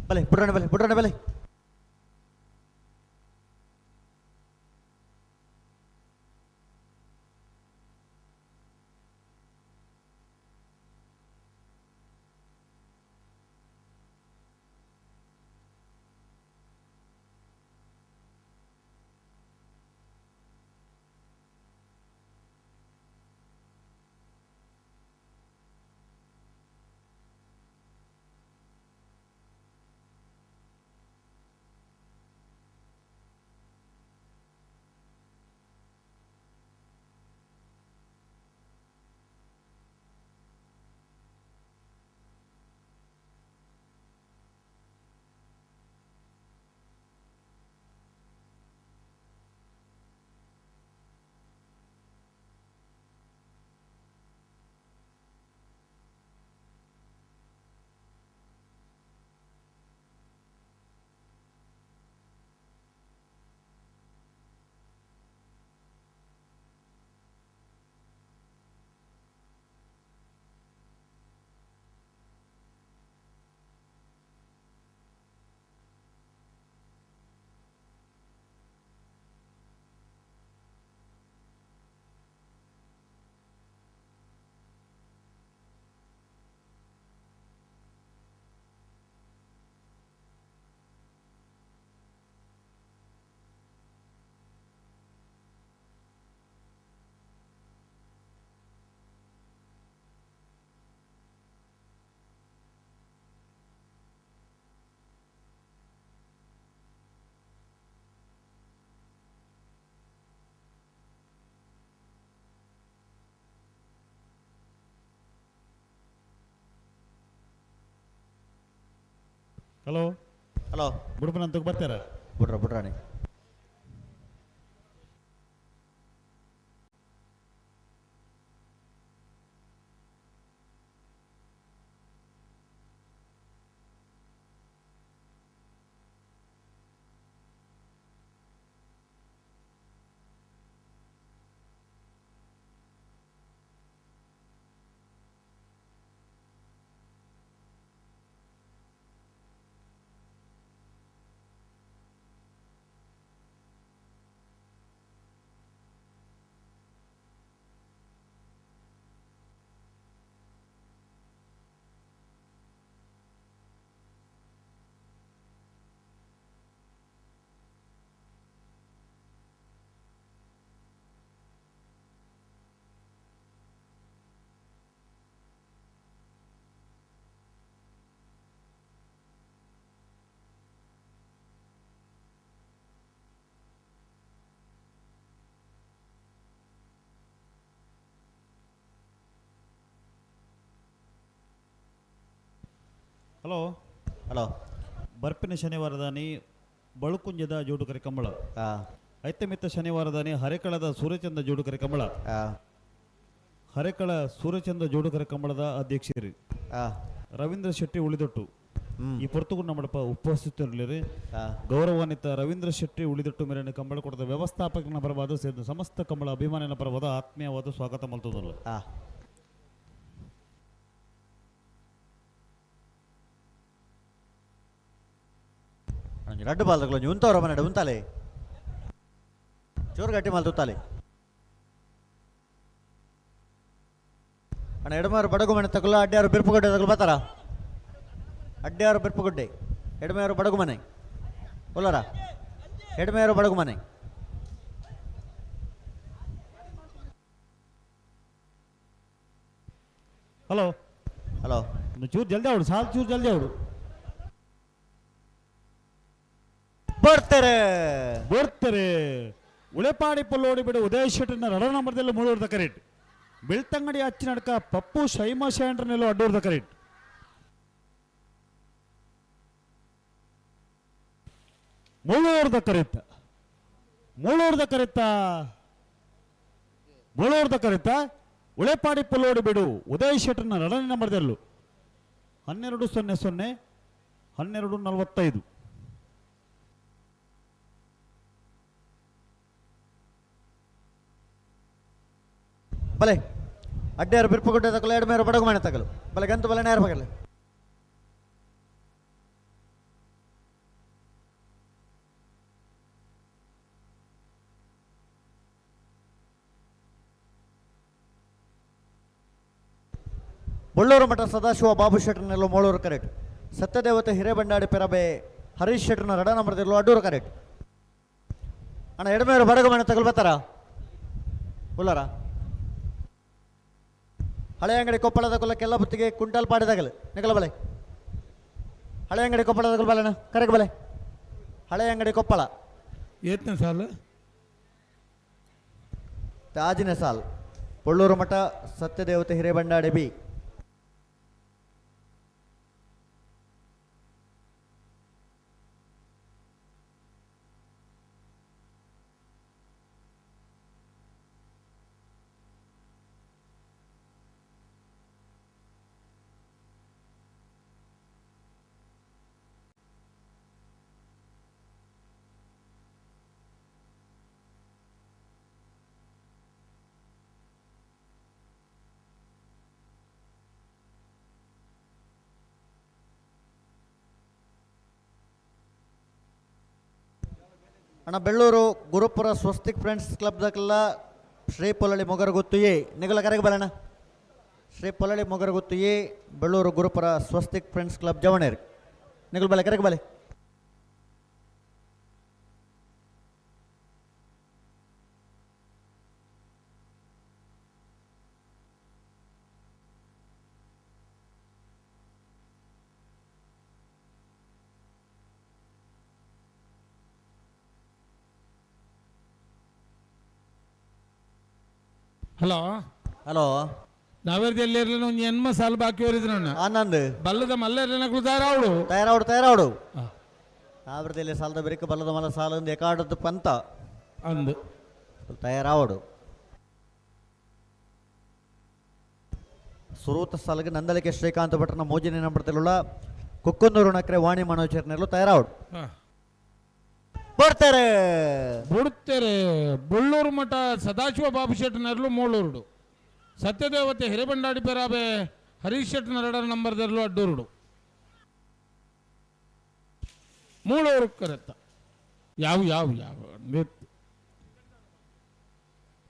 ಬಲೆ ಬುಡ್ರಾಣಿ ಬಲೆ ಬುಡ್ರಾಣಿ ಬಲೆ. ಹಲೋ ಹಲೋ ಬುಡಪನ ಅಂತ ಬರ್ತಾರ. ಬುಡ್ರ ಬುಡ್ರಾಣಿ. ಹಲೋ ಹಲೋ ಬರ್ಪಿನ ಶನಿವಾರದಾನಿ ಬಳುಕುಂಜದ ಜೋಡುಕರಿ ಕಂಬಳ. ಐತಮಿತ್ತ ಶನಿವಾರದಾನಿ ಹರೇಕಳದ ಸೂರ್ಯಚಂದ್ರ ಜೋಡುಕರಿ ಕಂಬಳ. ಹರೇಕಳ ಸೂರ್ಯಚಂದ್ರ ಜೋಡುಕರಿ ಕಂಬಳದ ಅಧ್ಯಕ್ಷರು ರವೀಂದ್ರ ಶೆಟ್ಟಿ ಉಳಿದೊಟ್ಟು ಈ ಪೊರ್ತುಗುಂಡ ಮಂಡಪ ಉಪಸ್ಥಿತರಿರಲಿ. ಗೌರವಾನ್ವಿತ ರವೀಂದ್ರ ಶೆಟ್ಟಿ ಉಳಿದೊಟ್ಟು ಮೇಲಿನ ಕಂಬಳ ಕೊಡದ ವ್ಯವಸ್ಥಾಪಕನ ಪರವಾದ ಸೇರಿದ ಸಮಸ್ತ ಕಂಬಳ ಅಭಿಮಾನಿನ ಪರವಾದ ಆತ್ಮೀಯವಾದ ಸ್ವಾಗತ ಮಲ್ತದಲ್ಲ. ರಡ್ಡು ಬಾಲ್ದಗಳು ಉಂತವ್ರ ಮನೆ ಉಂತಾಲೆ ಚೋರು ಗಟ್ಟಿ ಮಲ್ತುತ್ತಾಲೆ. ಅಣ್ಣ ಎಡಮಾರು ಬಡಗು ಮನೆ ತಗೊಲ್ಲ ಅಡ್ಡಾರು ಬಿರ್ಪುಗಡ್ಡೆ ತಗೊಲ್ ಬರ್ತಾರ. ಅಡ್ಡಾರು ಬಿರ್ಪುಗುಡ್ಡೆ ಎಡಮೇರು ಬಡಗು ಮನೆ ಒಲ್ಲರ ಎಡಮೇರು ಬಡಗು ಮನೆ. ಹಲೋ ಹಲೋ ಚೂರು ಜಲ್ದಿ ಅವಡು ಸಾಲು ಚೂರು ಜಲ್ದಿ ಅವಡು. ಬರ್ತಾರೆ ಬರ್ತಾರೆ. ಉಳೆಪಾಡಿ ಪಲ್ಲೋಡಿ ಬಿಡು ಉದಯ ಶೆಟ್ಟರ್ನ ರಡ ನಂಬರ್ದಲ್ಲಿ ಮೂಳೂರ್ದ ಕರೆಟ್. ಬೆಳ್ತಂಗಡಿ ಅಚ್ಚಿನಡ್ಕ ಪಪ್ಪು ಶೈಮ ಶೇಂಡ್ರನೆಲ್ಲೋ ಅಡ್ಡೂರ್ದ ಕರೆಟ್. ಮೂಳೂರ್ದ ಕರೆತ್ತ ಮೂಳೂರ್ದ ಕರೆತ್ತ ಮೂಳೂರ್ದ ಕರೆತ್ತ ಉಳೆಪಾಡಿ ಪಲ್ಲೋಡಿ ಬಿಡು ಉದಯ ಶೆಟ್ಟರ್ನ ರಡನೆ ನಂಬರ್ದಲ್ಲೂ 12:00 12:45. ಬಲೆ ಅಡ್ಡಾರು ಬಿರ್ಪುಗುಡ್ಡೆ ತಗಲು ಎಡಮೇರು ಬಡಗು ಮನೆ ತಗಲು ಬಲೆ ಗಂತು ಬಲೆ ನೇರ ಬಗಲೆ. ಬೊಳ್ಳೂರು ಮಠ ಸದಾಶಿವ ಬಾಬು ಶೆಟ್ಟರ್ನೆಲ್ಲೋ ಮೋಳೂರು ಕರೆಕ್ಟ್. ಸತ್ಯದೇವತೆ ಹಿರೇಬಂಡಾಡಿ ಪೆರಬೆ ಹರೀಶ್ ಶೆಟ್ಟರ್ನ ರಡ ನಂಬರ್ದಿರಲು ಅಡ್ಡೂರು ಕರೆಕ್ಟ್. ಅಣ್ಣ ಎಡಮೇರು ಬಡಗು ಮನೆ ತಗಲು ಬರ್ತಾರ ಉಲ್ಲರ. ಹಳೆ ಅಂಗಡಿ ಕೊಪ್ಪಳದ ಕುಲಕ್ಕೆಲ್ಲ ಬುತ್ತಿಗೆ ಕುಂಟಲ್ ಪಾಡಿದಾಗಲು ನಿಗಲ ಬಲೆ. ಹಳೆ ಅಂಗಡಿ ಕೊಪ್ಪಳದ ಕುಲ ಬಲೆನ ಕರೆಗೆ ಬಲೆ. ಹಳೆ ಅಂಗಡಿ ಕೊಪ್ಪಳ ಏತನೇ ಸಾಲು? ತಾಜಿನ ಸಾಲ್. ಪೊಳ್ಳೂರು ಮಠ ಸತ್ಯದೇವತೆ ಹಿರೇಬಂಡಾಡಿ ಬಿ. ಅಣ್ಣ ಬೆಳ್ಳೂರು ಗುರುಪುರ ಸ್ವಸ್ತಿಕ್ ಫ್ರೆಂಡ್ಸ್ ಕ್ಲಬ್ದಕ್ಕೆಲ್ಲ ಶ್ರೀ ಪೊಲಳಿ ಮೊಗರಗುತ್ತು ಎ ನಿಗಲ ಕರೆಗೆ ಬರೋಣ. Shri Polali Mogaraguttu A Bellur Gurupura Swastik friends club ಜವಣೇರಿ ನಿಗಲ್ ಬಲೆ ಕರೆಗೆ ಬಲೆ. ಹಲೋ ಹಲೋ ನಾವೇರ್ದಲ್ಲಿ ಇರಲಿಲ್ಲ ಒಂದು ಎನ್ಮ ಸಾಲು ಬಾಕಿ ಅವರಿದ್ರು. ಆನಂದ್ ಬಲ್ಲದ ಮಲ್ಲರ್ನಗಳು ತಯಾರಾವಡು ತಯಾರಾವಡು ತಯಾರಾವಡು. ನಾವರದಲ್ಲಿ ಸಾಲದ ಬೆರಿಕ ಬಲ್ಲದ ಮಲ್ಲ ಸಾಲ ಒಂದು ಎಕಾಡದ್ದು ಪಂತ ಅಂದು ತಯಾರಾವಡು. ಸುರೂತ ಸಾಲಿಗೆ ನಂದಲಿಕೆ ಶ್ರೀಕಾಂತ ಭಟ್ರನ ಮೋಜಿನ ನಂಬರ್ತಿಲ್ಲ ಕುಕ್ಕಂದೂರು ನಕ್ರೆ ವಾಣಿ ಮನೋಚರ್ನೆಲ್ಲೂ ತಯಾರಾವಡು. ಬರ್ತಾರೆ ಬಿಡ್ತಾರೆ. ಬೊಳ್ಳೂರು ಮಠ ಸದಾಶಿವ ಬಾಬು ಶೆಟ್ಟನರ್ಲು ಮೂಳೂರುಡು. ಸತ್ಯದೇವತೆ ಹಿರೇಬಂಡಾಡಿ ಪೆರಾಬೆ ಹರೀಶ್ ಶೆಟ್ಟನರಡ ನಂಬರ್ದರ್ಲು ಅಡ್ಡೂರುಡು. ಮೂಳೂರು ಕರೆತ್ತ ಯಾವ ಯಾವ ಯಾವ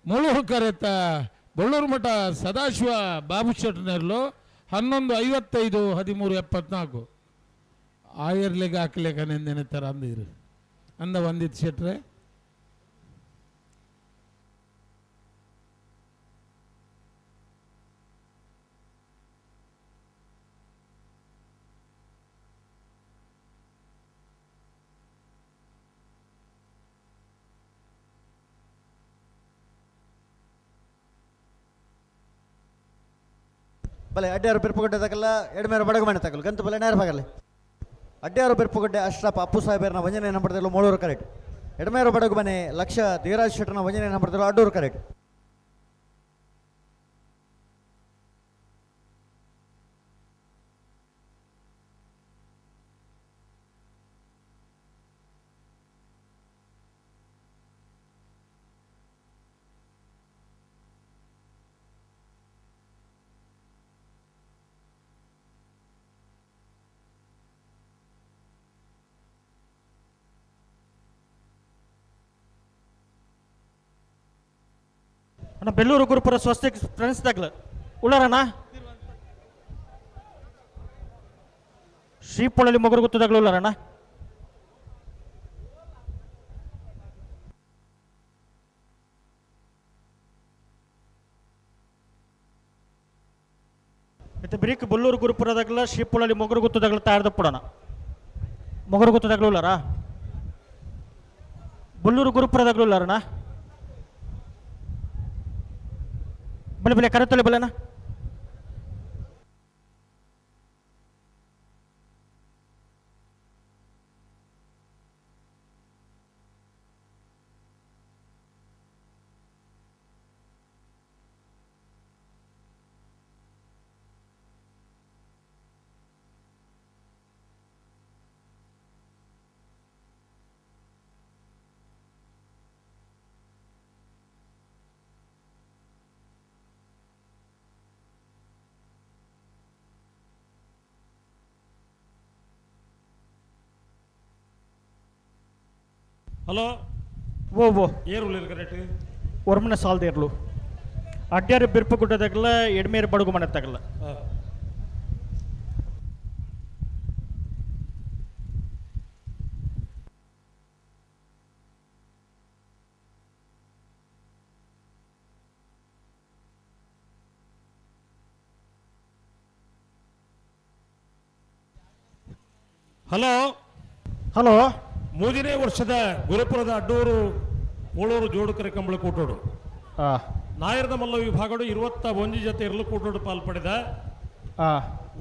ಮೂಳೂರು ಕರೆತ್ತ ಬೊಳ್ಳೂರು ಮಠ ಸದಾಶಿವ ಬಾಬು ಶೆಟ್ಟನರ್ಲು 11:55 13:74. ಆಯರ್ಲಿಗೆ ಹಾಕ್ಲಿಕ್ಕೆ ನೆಂದೆನೆ ಥರ ಅಂದಿರು ಅಂದ ಒಂದಿತ್ತು ಶೆಟ್ರೆ. ಬಲೆ ಅಡ್ಡಾರು ಬಿರ್ಪುಗಡ್ಡೆ ತಗಲ್ಲ ಎಡಮೇರು ಬಡಗು ಮನೆ ತಗಲು ಗಂತು ಬಲೆ ನೇರ ಬಗಲೆ. ಅಡ್ಡಾರು ಬಿರ್ಪುಗಡ್ಡೆ ಅಶ್ರಫ್ ಅಪ್ಪು ಸಾಹೇಬರ್ನ ವಂಜನೆ ನಂಬರ್ದಲ್ಲೂ ಮೂಳೂರು ಕರೆಕ್ಟ್. ಎಡಮೇರು ಬಡಗು ಮನೆ ಲಕ್ಷ ಧೀರಾಜ್ ಶೆಟ್ಟರ್ನ ವಂಜನೆ ನಂಬರ್ದಲ್ಲೂ ಅಡ್ಡೂರು ಕರೆಕ್ಟ್. ಅಣ್ಣ ಬೆಳ್ಳೂರು ಗುರುಪುರ ಸ್ವಸ್ತಿಕ್ ಫ್ರೆಂಡ್ಸ್ ತಗ್ಲ ಉಳ್ಳಾರಣ್ಣ ಶ್ರೀಪೊಳಲಿ ಮೊಗರು ಗುತ್ತದಾಗ್ಲು ಉಳ್ಳಾರಣ್ಣ. ಮತ್ತೆ ಬ್ರೀಕ್ ಬೊಲ್ಲೂರು ಗುರುಪುರದಾಗಲ ಶ್ರೀಪೊಳಲಿ ಮೊಗರು ಗುತ್ತದಾಗಲ ತಯಾರ್ದ ಪುಡೋಣ ಮೊಗರು ಗುತ್ತದಾಗ್ಲು ಉಳ್ಳಾರ ಬೊಲ್ಲೂರು ಗುರುಪುರದಾಗ್ಲು ಉಳ್ಳಾರಣ್ಣ. ಬಲೆ ಬಲೆ ಕರೆತೊಲೆ ಬಲೆನಾ. ಹಲೋ ಓ ಓ ಏರು ಕರೆಕ್ಟ್ ಒರ್ಮನ ಸಾಲ್ದೇರ್ಲು ಅಡ್ಯಾರ ಬಿರ್ಪು ಗುಡ್ಡದಾಗಲ ಎಡ್ಮೇರು ಬಡಗು ಮನೆ ತಗಲ. ಹಲೋ ಹಲೋ ಮೂರನೇ ವರ್ಷದ ಗುರುಪುರದ ಅಡ್ಡೂರು ಮೂಳೂರು ಜೋಡುಕರೆ ಕಂಬಳ ಕೂಟೋಡು ನಾಯರದ ಮಲ್ಲ ವಿಭಾಗಡು 21 ಜೊತೆ ಇರಲು ಕೂಟೋಡು ಪಾಲ್ಪಡೆದ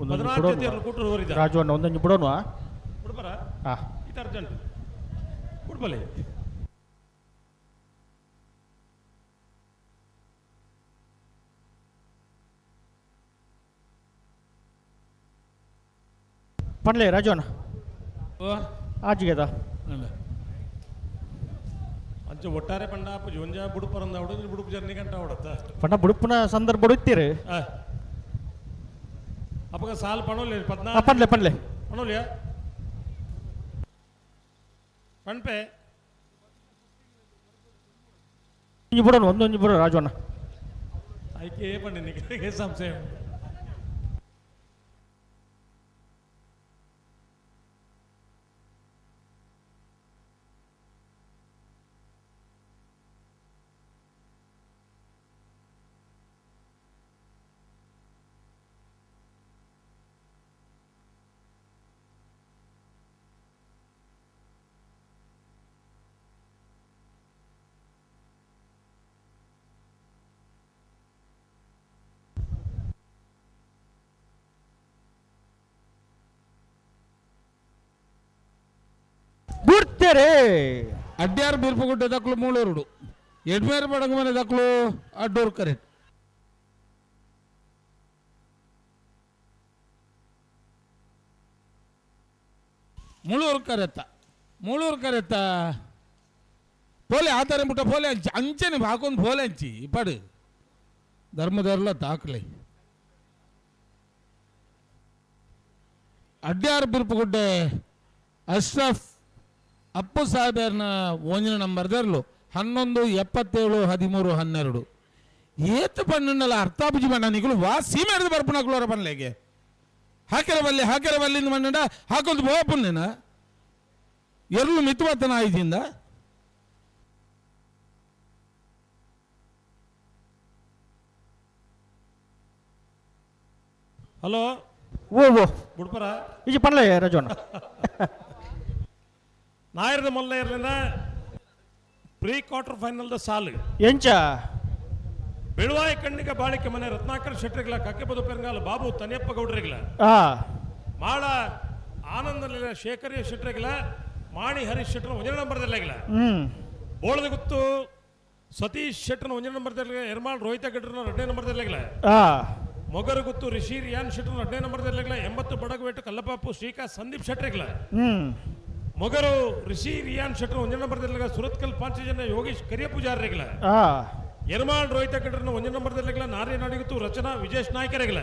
14 ಜೊತೆ ಇರಲು ಕೂಟೋಡು ಹೊರಿದ ರಾಜು ಅಣ್ಣ ಒಂದೊಂದು ಬಿಡೋಣ ಬಿಡ್ಬಾರ ಇದು ಅರ್ಜೆಂಟ್ ಬಿಡ್ಬಲೆ. ಪಣ್ಲೆ ರಾಜು ಅಣ್ಣ ಆಜಿಗೆದ ಅಂಚ ಒಟ್ಟಾರೆ ಪಂಡ ಒಂಜ ಬುಡುಪರಂದ ಅವಡು ಬುಡುಪು ಜರ್ನಿ ಗಂಟ ಅವಡತ್ತ ಪಂಡ ಬುಡುಪುನ ಸಂದರ್ಭ ಇತ್ತೀರಿ ಅಪ್ಪಗ ಸಾಲ್ ಪಣೋಲಿ 14 ಪಣ್ಲೆ ಪಣ್ಲೆ ಪಣೋಲಿಯ ಪಣ್ಪೆ ಬಿಡೋಣ ಒಂದೊಂದು ಬಿಡೋಣ ರಾಜು ಅಣ್ಣ ಆಯ್ಕೆ ಪಂಡಿ ನಿಮಗೆ ಸಂಶಯ. ಬುಡ್ತೇರೆ ಅಡ್ಯಾರ್ ಬಿರ್ಪುಗುಡ್ಡೆ ದಕ್ಲು ಮೂಳೂರುಡು ಎಡ್ಮೇರು ಬಡಗು ಮನೆ ದಕ್ಲು ಅಡ್ಡೂರು ಕರೆಕ್ಟ್ ಮುಳೂರು ಕರೆತ್ತ ಮುಳೂರು ಕರೆತ್ತ ಪೋಲೆ ಆತಾರೆ ಮುಟ್ಟ ಪೋಲೆ ಅಂಚಿ ಅಂಚನೆ ಹಾಕೊಂದು ಪೋಲೆ ಅಂಚಿ ಪಡು ಧರ್ಮದರ್ಲ ದಾಖಲೆ ಅಡ್ಯಾರ್ ಬಿರ್ಪುಗುಡ್ಡೆ ಅಶ್ರಫ್ ಅಪ್ಪು ಸಾಹೇಬರ್ನ ಒಂಜಿನ ನಂಬರ್ ದರ್ಲು 11 77 13 12 ಏತು ಪಣ್ಣಲ್ಲ ಅರ್ಥಾಪುಜಿ ಬಣ್ಣ ನಿಗುಲು ವಾ ಸೀಮೆ ಹಿಡಿದು ಬರ್ಪುನಕ್ಲೋರ ಬನ್ಲೇಗೆ ಹಾಕೆರ ಬಲ್ಲಿ ಹಾಕೆರ ಬಲ್ಲಿಂದ ಮಣ್ಣಂಡ ಹಾಕೊಂದು ಬೋಪುನ್ನೇನ ಎರಲು ಮಿತುವತ್ತನ ಆಯ್ತಿಂದ. ಹಲೋ ಓ ಓ ಬುಡ್ಪರ ಇಜಿ ಪಣ್ಲೆ ರಾಜು ಅಣ್ಣ. ನಾಯರದ ಮಲ್ಲ ಇರಲಿನ ಪ್ರೀ ಕ್ವಾರ್ಟರ್ ಫೈನಲ್ the ಸಾಲು ಎಂಚ ಬೆಳುವಾಯ ಕಣ್ಣಿಗ ಬಾಳಿಕೆ ಮನೆ ರತ್ನಾಕರ್ ಶೆಟ್ಟರಿಗಳ ಕಕ್ಕೆಬದು ಪೆರಂಗಾಲ ಬಾಬು ತನಿಯಪ್ಪ ಗೌಡ್ರಿಗಳ ಮಾಳ ಆನಂದಲಿಲ್ಲ ಶೇಖರಿಯ ಶೆಟ್ಟರಿಗಳ ಮಾಣಿ ಹರೀಶ್ ಶೆಟ್ಟರ್ ಒಂದೇ ನಂಬರ್ ದಲ್ಲಾಗಿಲ್ಲ ಬೋಳದ ಗುತ್ತು ಸತೀಶ್ ಶೆಟ್ಟರ್ನ ಒಂದೇ ನಂಬರ್ ದಲ್ಲಾಗಿಲ್ಲ ಎರ್ಮಾಳ್ ರೋಹಿತ ಗಡ್ರನ ಎರಡನೇ ನಂಬರ್ ದಲ್ಲಾಗಿಲ್ಲ ಮೊಗರು ಗುತ್ತು ರಿಷಿ ರಿಯಾನ್ ಶೆಟ್ಟರ್ನ ಎರಡನೇ ನಂಬರ್ ದಲ್ಲಾಗಿಲ್ಲ 80 ಬಡಗವೇಟು ಕಲ್ಲಪಾಪು ಶ್ರೀಕಾ ಸಂದೀಪ್ ಶೆಟ್ಟರಿಗಳ ಮೊಗರು ರಿಷಿ ರಿಯಾನ್ ಶೆಟ್ಟರ್ ಒಂದೇ ನಂಬರ್ ದಲ್ಲಾಗಿಲ್ಲ ಸುರತ್ಕಲ್ ಪಾಂಚಜನ್ಯ ಯೋಗೇಶ್ ಕರಿಯ ಪೂಜಾರಿಗಳ ಎರ್ಮಾಳ್ ರೋಹಿತ ಗಡ್ರನ ಒಂದೇ ನಂಬರ್ ದಲ್ಲಾಗಿಲ್ಲ ನಾರಿ ನಾಡಿಗುತ್ತು ರಚನಾ ವಿಜೇಶ್ ನಾಯ್ಕರಿಗಳ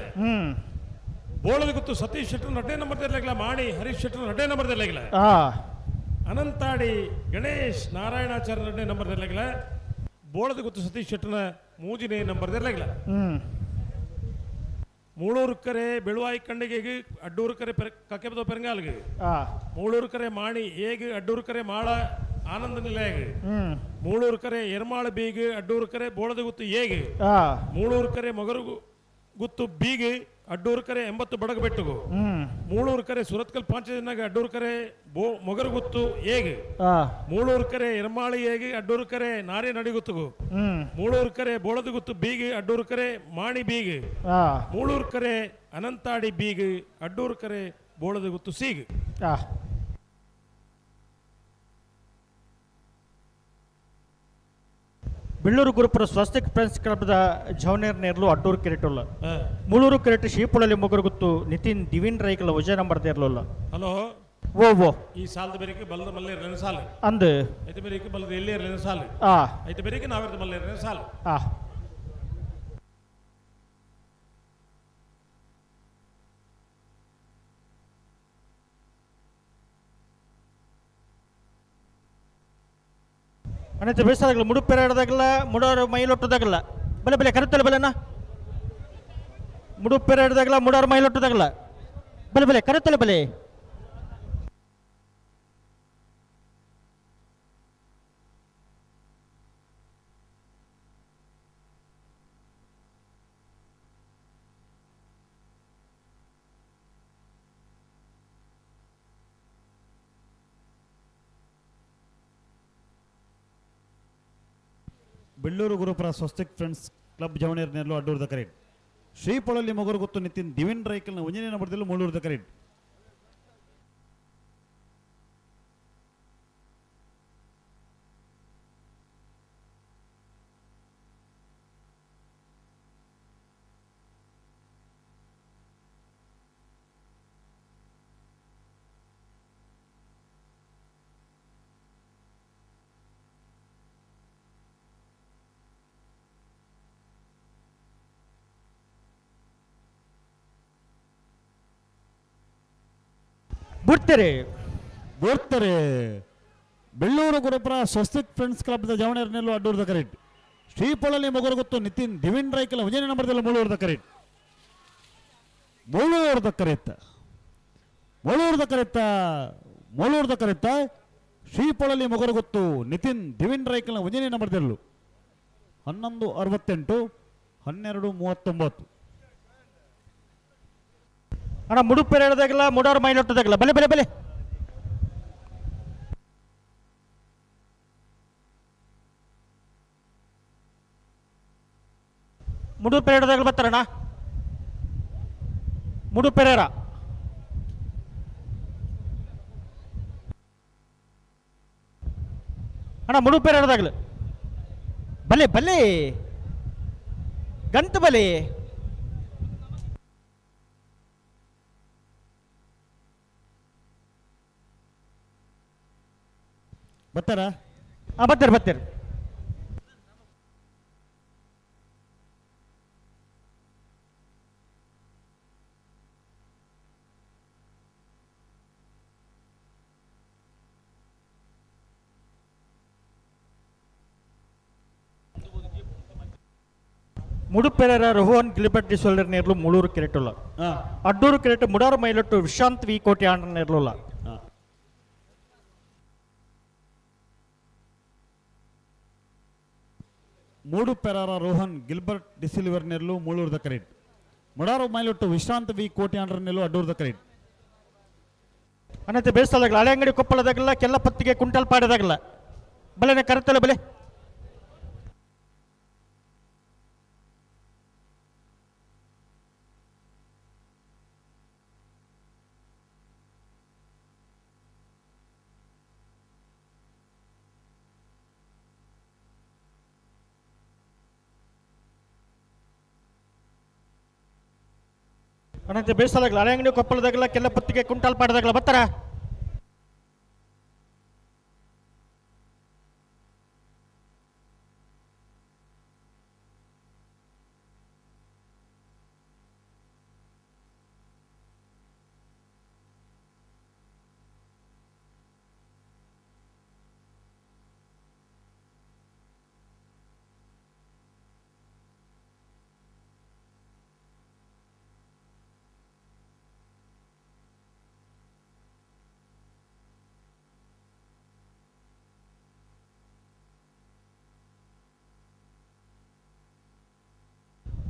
ಬೋಳದ ಗುತ್ತು ಸತೀಶ್ ಶೆಟ್ಟರ್ ಎರಡನೇ ನಂಬರ್ ದಲ್ಲಾಗಿಲ್ಲ ಮಾಣಿ ಹರೀಶ್ ಶೆಟ್ಟರ್ ಎರಡನೇ ನಂಬರ್ ದಲ್ಲಾಗಿಲ್ಲ ಅನಂತಾಡಿ ಗಣೇಶ್ ನಾರಾಯಣಾಚಾರ್ಯ ಎರಡನೇ ನಂಬರ್ ದಲ್ಲಾಗಿಲ್ಲ ಬೋಳದ ಗುತ್ತು ಸತೀಶ್ ಶೆಟ್ಟರ್ನ ಮೂಜಿನೇ ನಂಬರ್ ದೆರ್ಲೆಗ್ಲ. ಮೂಳೂರು ಕರೆ ಬೆಳುವಾಯಿ ಕಂಡಿಗೆಗೆ ಅಡ್ಡೂರು ಕರೆ ಕಕ್ಕೆಬದ ಪೆರಂಗಾಲ್ಗೆ. ಮೂಳೂರು ಕರೆ ಮಾಣಿ ಏಗ್ ಅಡ್ಡೂರು ಕರೆ ಮಾಳ ಆನಂದ ನಿಲಯಗ್. ಮೂಳೂರು ಕರೆ ಎರ್ಮಾಳ ಬೀಗ್ ಅಡ್ಡೂರು ಕರೆ ಬೋಳದ ಗುತ್ತು ಏಗ್. ಮೂಳೂರು ಕರೆ ಮೊಗರು ಗುತ್ತು ಬೀಗ್ ಅಡ್ಡೂರು ಕರೆ 80 ಬಡಗ ಬೆಟ್ಟುಗು. ಮೂಳೂರು ಕರೆ ಸುರತ್ಕಲ್ ಪಾಂಚಜನಾಗ ಅಡ್ಡೂರು ಕರೆ ಮೊಗರು ಗುತ್ತು ಏಗ್. ಮೂಳೂರು ಕರೆ ಎರ್ಮಾಳಿ ಏಗ್ ಅಡ್ಡೂರು ಕರೆ ನಾರೇ ನಡಿಗುತ್ತುಗು. ಮೂಳೂರು ಕರೆ ಬೋಳದ ಗುತ್ತು ಬೀಗ್ ಅಡ್ಡೂರು ಕರೆ ಮಾಣಿ ಬೀಗ್. ಮೂಳೂರು ಕರೆ ಅನಂತಾಡಿ ಬೀಗ್ ಅಡ್ಡೂರು ಕರೆ ಬೋಳದ ಗುತ್ತು ಸೀಗ್. ಬೆಳ್ಳೂರು ಗುರುಪುರ ಸ್ವಸ್ತಿಕ್ ಫ್ರೆಂಡ್ಸ್ ಕ್ಲಬ್ದ ಜವನೇರ್ ನೇರ್ಲು ಅಡ್ಡೂರು ಕೆರೆಟುಲ್ಲ. ಮೂಳೂರು ಕೆರೆಟ್ ಶೀಪುಳಲ್ಲಿ ಮೊಗರುಗುತ್ತು ನಿತಿನ್ ದಿವಿನ್ ರೈಕಲ ವಜ ನಂಬರ್ ದೇರ್ಲುಲ್ಲ. ಹಲೋ. ಓ ಓ. ಈ ಸಾಲದ ಬೇರೆಗೆ ಬಲದ ಮಲ್ಲೇರ್ಲೇನ ಸಾಲು. ಅಂದು. ಐತೆ ಬೇರೆಗೆ ಬಲದ ಎಲ್ಲಿರ್ಲೇನ ಸಾಲು. ಐತೆ ಬೇರೆಗೆ ನಾವಿರ್ದ ಮಲ್ಲೇರ್ಲೇನ ಸಾಲು. ಅನಂತ ಬೇಸಾದಾಗಲ್ಲ ಮುಡುಪೆರಡದಾಗಲ್ಲ ಮುಡೋರು ಮೈಲೊಟ್ಟದಾಗಲ್ಲ ಬಲೆ ಬಲೆ ಕರುತ್ತಲ್ಲ ಬಲೆನಾ ಮುಡುಪೆರಡದಾಗಲ್ಲ ಮುಡೋರು ಮೈಲೊಟ್ಟದಾಗಲ್ಲ ಬಲೆ ಬಲೆ ಕರುತ್ತಲ್ಲ ಬಲೆ. ಬೆಳ್ಳೂರು ಗುರುಪುರ ಸ್ವಸ್ತಿಕ್ ಫ್ರೆಂಡ್ಸ್ ಕ್ಲಬ್ ಜವಣೇರ್ ನೆಲ್ಲು ಅಡ್ಡೂರ್ದ ಕರೆಟ್. ಶ್ರೀಪೊಳಲ್ಲಿ ಮೊಗರು ಗೊತ್ತು ನಿತಿನ್ ದಿವಿನ್ ರೈಕಲ್ನ ಒಂಜನೇ ನಂಬರ್ದಲ್ಲಿ ಮೂಳೂರ್ದ ಕರೆಟ್. ಬುಡ್ತಾರೆ ಬುಡ್ತಾರೆ. ಬೆಳ್ಳೂರು ಗುರುಪುರ ಸ್ವಸ್ತಿಕ್ ಫ್ರೆಂಡ್ಸ್ ಕ್ಲಬ್ದ ಜವಣೇರ್ ನೆಲ್ಲು ಅಡ್ಡೂರ್ದ ಕರೆಟ್. ಶ್ರೀಪೊಳಲ್ಲಿ ಮೊಗರು ಗೊತ್ತು ನಿತಿನ್ ದಿವಿನ್ ರೈಕಲ್ ಒಂಜನೇ ನಂಬರ್ದಲ್ಲಿ ಮೂಳೂರ್ದ ಕರೆಟ್. ಮೂಳೂರ್ದ ಕರೆತ್ತ ಮೂಳೂರ್ದ ಕರೆತ್ತ ಮೂಳೂರ್ದ ಕರೆತ್ತ ಶ್ರೀಪೊಳಲ್ಲಿ ಮೊಗರು ಗೊತ್ತು ನಿತಿನ್ ದಿವಿನ್ ರೈಕಲ್ನ ಒಂಜನೇ ನಂಬರ್ದಲ್ಲೂ 11:68 12:39. ಅಣ್ಣ ಮುಡುಪೆರಡದಾಗಲ್ಲ ಮುಡೋರು ಮೈಲೊಟ್ಟದಾಗಲ್ಲ ಬಲೆ ಬಲೆ ಬಲೆ. ಮುಡುಪೆರಡದಾಗಲ ಬರ್ತಾರಣ್ಣ ಮುಡುಪೆರೇರ. ಅಣ್ಣ ಮುಡುಪೆರಡದಾಗಲ ಬಲೆ ಬಲೆ ಗಂಟು ಬಲೆ. ಬರ್ತಾರಾ? ಬರ್ತಾರೆ ಬರ್ತಾರೆ. ಮುಡುಪೆರರ ರೋಹನ್ ಗಿಲ್ಬರ್ಟ್ ಡಿಸೋಲ್ಡರ್ ನೇರ್ಲು ಮೂಳೂರು ಕೆರೆಟುಲ್ಲ. ಅಡ್ಡೂರು ಕೆರೆಟು ಮುಡಾರು ಮೈಲೊಟ್ಟು ವಿಶ್ರಾಂತ್ ವಿ ಕೋಟಿ ಆಂಡ್ರ ನೇರ್ಲುಲ್ಲ. ಮೂಡುಪೆರಾರ ರೋಹನ್ ಗಿಲ್ಬರ್ಟ್ ಡಿಸಿಲ್ವರ್ ನೆರ್ಲು ಮೂಳೂರ್ದ ಕರೆಟ್. ಮುಡಾರು ಮೈಲೊಟ್ಟು ವಿಶ್ರಾಂತ್ ವಿ ಕೋಟಿ ಆಂಡ್ರ ನೆಲ್ಲು ಅಡ್ಡೂರ್ದ ಕರೆಟ್. ಅನಂತ ಬೇಸದಾಗಲ್ಲ ಹಳೆ ಅಂಗಡಿ ಕೊಪ್ಪಳದಾಗಲ್ಲ ಕೆಲ್ಲ ಪತ್ತಿಗೆ ಕುಂಟಲ್ ಪಾಡದಾಗಲ್ಲ ಬಲೆನೆ ಕರೆತಲ್ಲ ಬಲೆ. ಅನಂತ ಬೇಸದಾಗಲ್ಲ ಹಳೆ ಅಂಗಡಿ ಕೊಪ್ಪಳದಾಗಲ್ಲ ಕೆಲ್ಲ ಪತ್ತಿಗೆ ಕುಂಟಲ್ ಪಾಡದಾಗಲ್ಲ ಬರ್ತಾರ.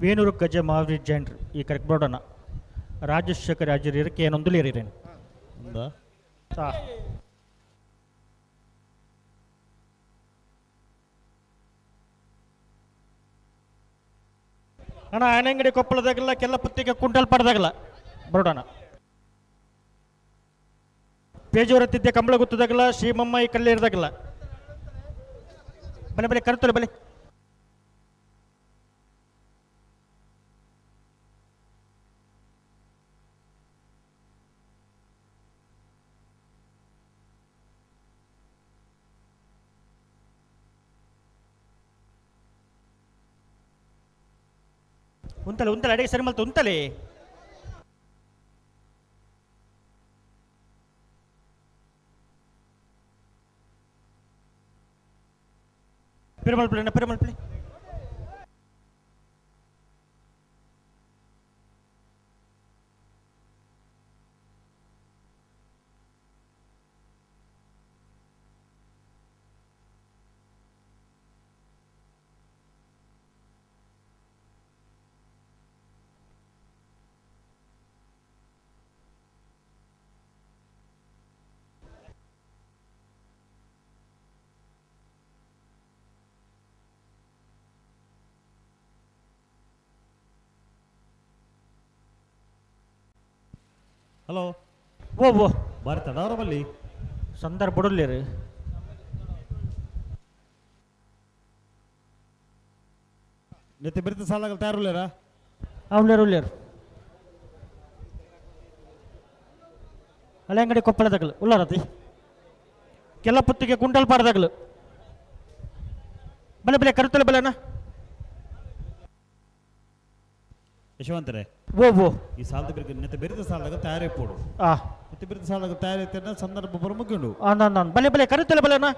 ವೇಣೂರು ಗಜ ಮಹಾವೀರ್ ಜೈನ್ರು ಈ ಕರೆಕ್ಟ್ ಬೋರ್ಡನ ರಾಜಶೇಖರ್ ರಾಜರು ಕೇನೊಂದುಲೇರಿರೇನು ఉందా ಅಣ್ಣ ಆನೆಂಗಡಿ ಕೊಪ್ಪಳದಾಗಲ್ಲ ಕೆಲ್ಲ ಪತ್ತಿಗೆ ಕುಂಟಲ್ ಪಡೆದಾಗಲ್ಲ ಬರೋಡಣ ಪೇಜೂರ ತಿದ್ದೆ ಕಂಬಳ ಗುತ್ತದಾಗಲ್ಲ ಶ್ರೀಮಮ್ಮ ಈ ಕಲ್ಲೇರ್ದಾಗಲ್ಲ ಬಲೆ ಬಲೆ ಕರ್ತಲೆ ಬಲೆ ಉಂತಲೆ ಉಂತಲೆ ಅಡಿಗೆ ಸರಿ ಮಲ್ತು ಉಂತಲೆ Perumal Pillai Perumal Pillai hello ಓ ಓ ಬಾರಿ ತಡಾರ ಬಲ್ಲಿ ಸಂದರ್ಭ ಬಡಲ್ಲೇರು ನೆತ್ತೆ ಬಿರ್ತ ಸಾಲಾಗಲ್ ತಯಾರುಲ್ಲೇರಾ ಉಳ್ಳೇರು ಉಳ್ಳೇರು ಹಳೆಂಗಡಿ ಕೊಪ್ಪಳದಾಗಲು ಉಳ್ಳಾರತಿ ಕೆಲ ಪುತ್ತಿಗೆ ಕುಂಟಲ್ ಪಾಡದಾಗಲು ಬಲೆ ಬಲೆ ಕರುತ್ತಲೆ ಬಲೆನಾ ಯಶವಂತರೇ ಓ ಓ ಈ ಸಾಲದ ಬಿರ್ಕ ನೆತ್ತೆ ಬಿರ್ತ ಸಾಲದಾಗ ತಯಾರಿ ಪೋಡು ಆ ನೆತ್ತೆ ಬಿರ್ತ ಸಾಲದಾಗ ತಯಾರಿ ಐತೆ ಸಂದರ್ಭ ಬರ ಮುಗಿಂಡು ನಾನು ಬಲೆ ಬಲೆ ಕರುತ್ತಲೆ ಬಲೆನಾ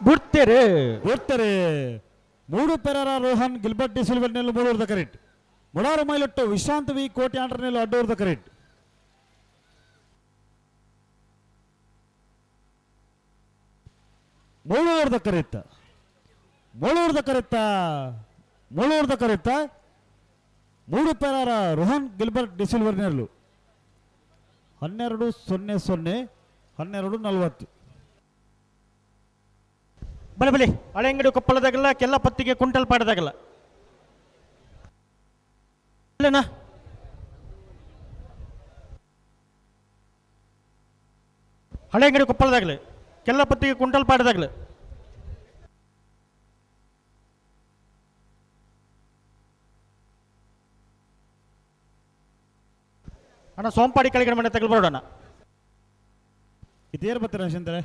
ಬುಡ್ತೇರೆ ಬುಡ್ತೇರೆ ಮೂಡು ಪೆರರ ರೋಹನ್ ಗಿಲ್ಬರ್ಟ್ ಡಿಸಿಲ್ವರ್ ನೆಲ್ಲು ಮೂಡೂರ್ದ ಕರೆಕ್ಟ್ ಮುಡಾರು ಮೈಲೊಟ್ಟು ವಿಶ್ರಾಂತ ವಿ ಕೋಟಿ ಆಂಡ್ರ ನೆಲ್ಲು ಅಡ್ಡೂರ್ದ ಕರೆಕ್ಟ್ ಮೂಳೂರ್ದ ಕರೆಕ್ಟ್ ಮೂಳೂರ್ದ ಕರೆಕ್ತ ಮೂಳೂರ್ದ ಕರೆಕ್ತ ಮೂಡು ಪೆರರ ರೋಹನ್ ಗಿಲ್ಬರ್ಟ್ ಡಿಸಿಲ್ವರ್ ನೆಲ್ಲು 12 0 0 12 40 ಬಲೆ ಬಲೆ ಹಳೆಂಗಡಿ ಕೊಪ್ಪಳದಾಗಲ್ಲ ಕೆಲ್ಲ ಪತ್ತಿಗೆ ಕುಂಟಲ್ ಪಾಡದಾಗಲ್ಲ ಅಲ್ಲೇನಾ ಹಳೆಂಗಡಿ ಕೊಪ್ಪಳದಾಗಲಿ ಕೆಲ್ಲ ಪತ್ತಿಗೆ ಕುಂಟಲ್ ಪಾಡದಾಗಲಿ ಅಣ್ಣ ಸೋಂಪಾಡಿ ಕೆಳಗಿನ ಮನೆ ತಗಲು ಬರೋಣ ಇದೇರು ಬರ್ತೀರಾ ಶಂತರೆ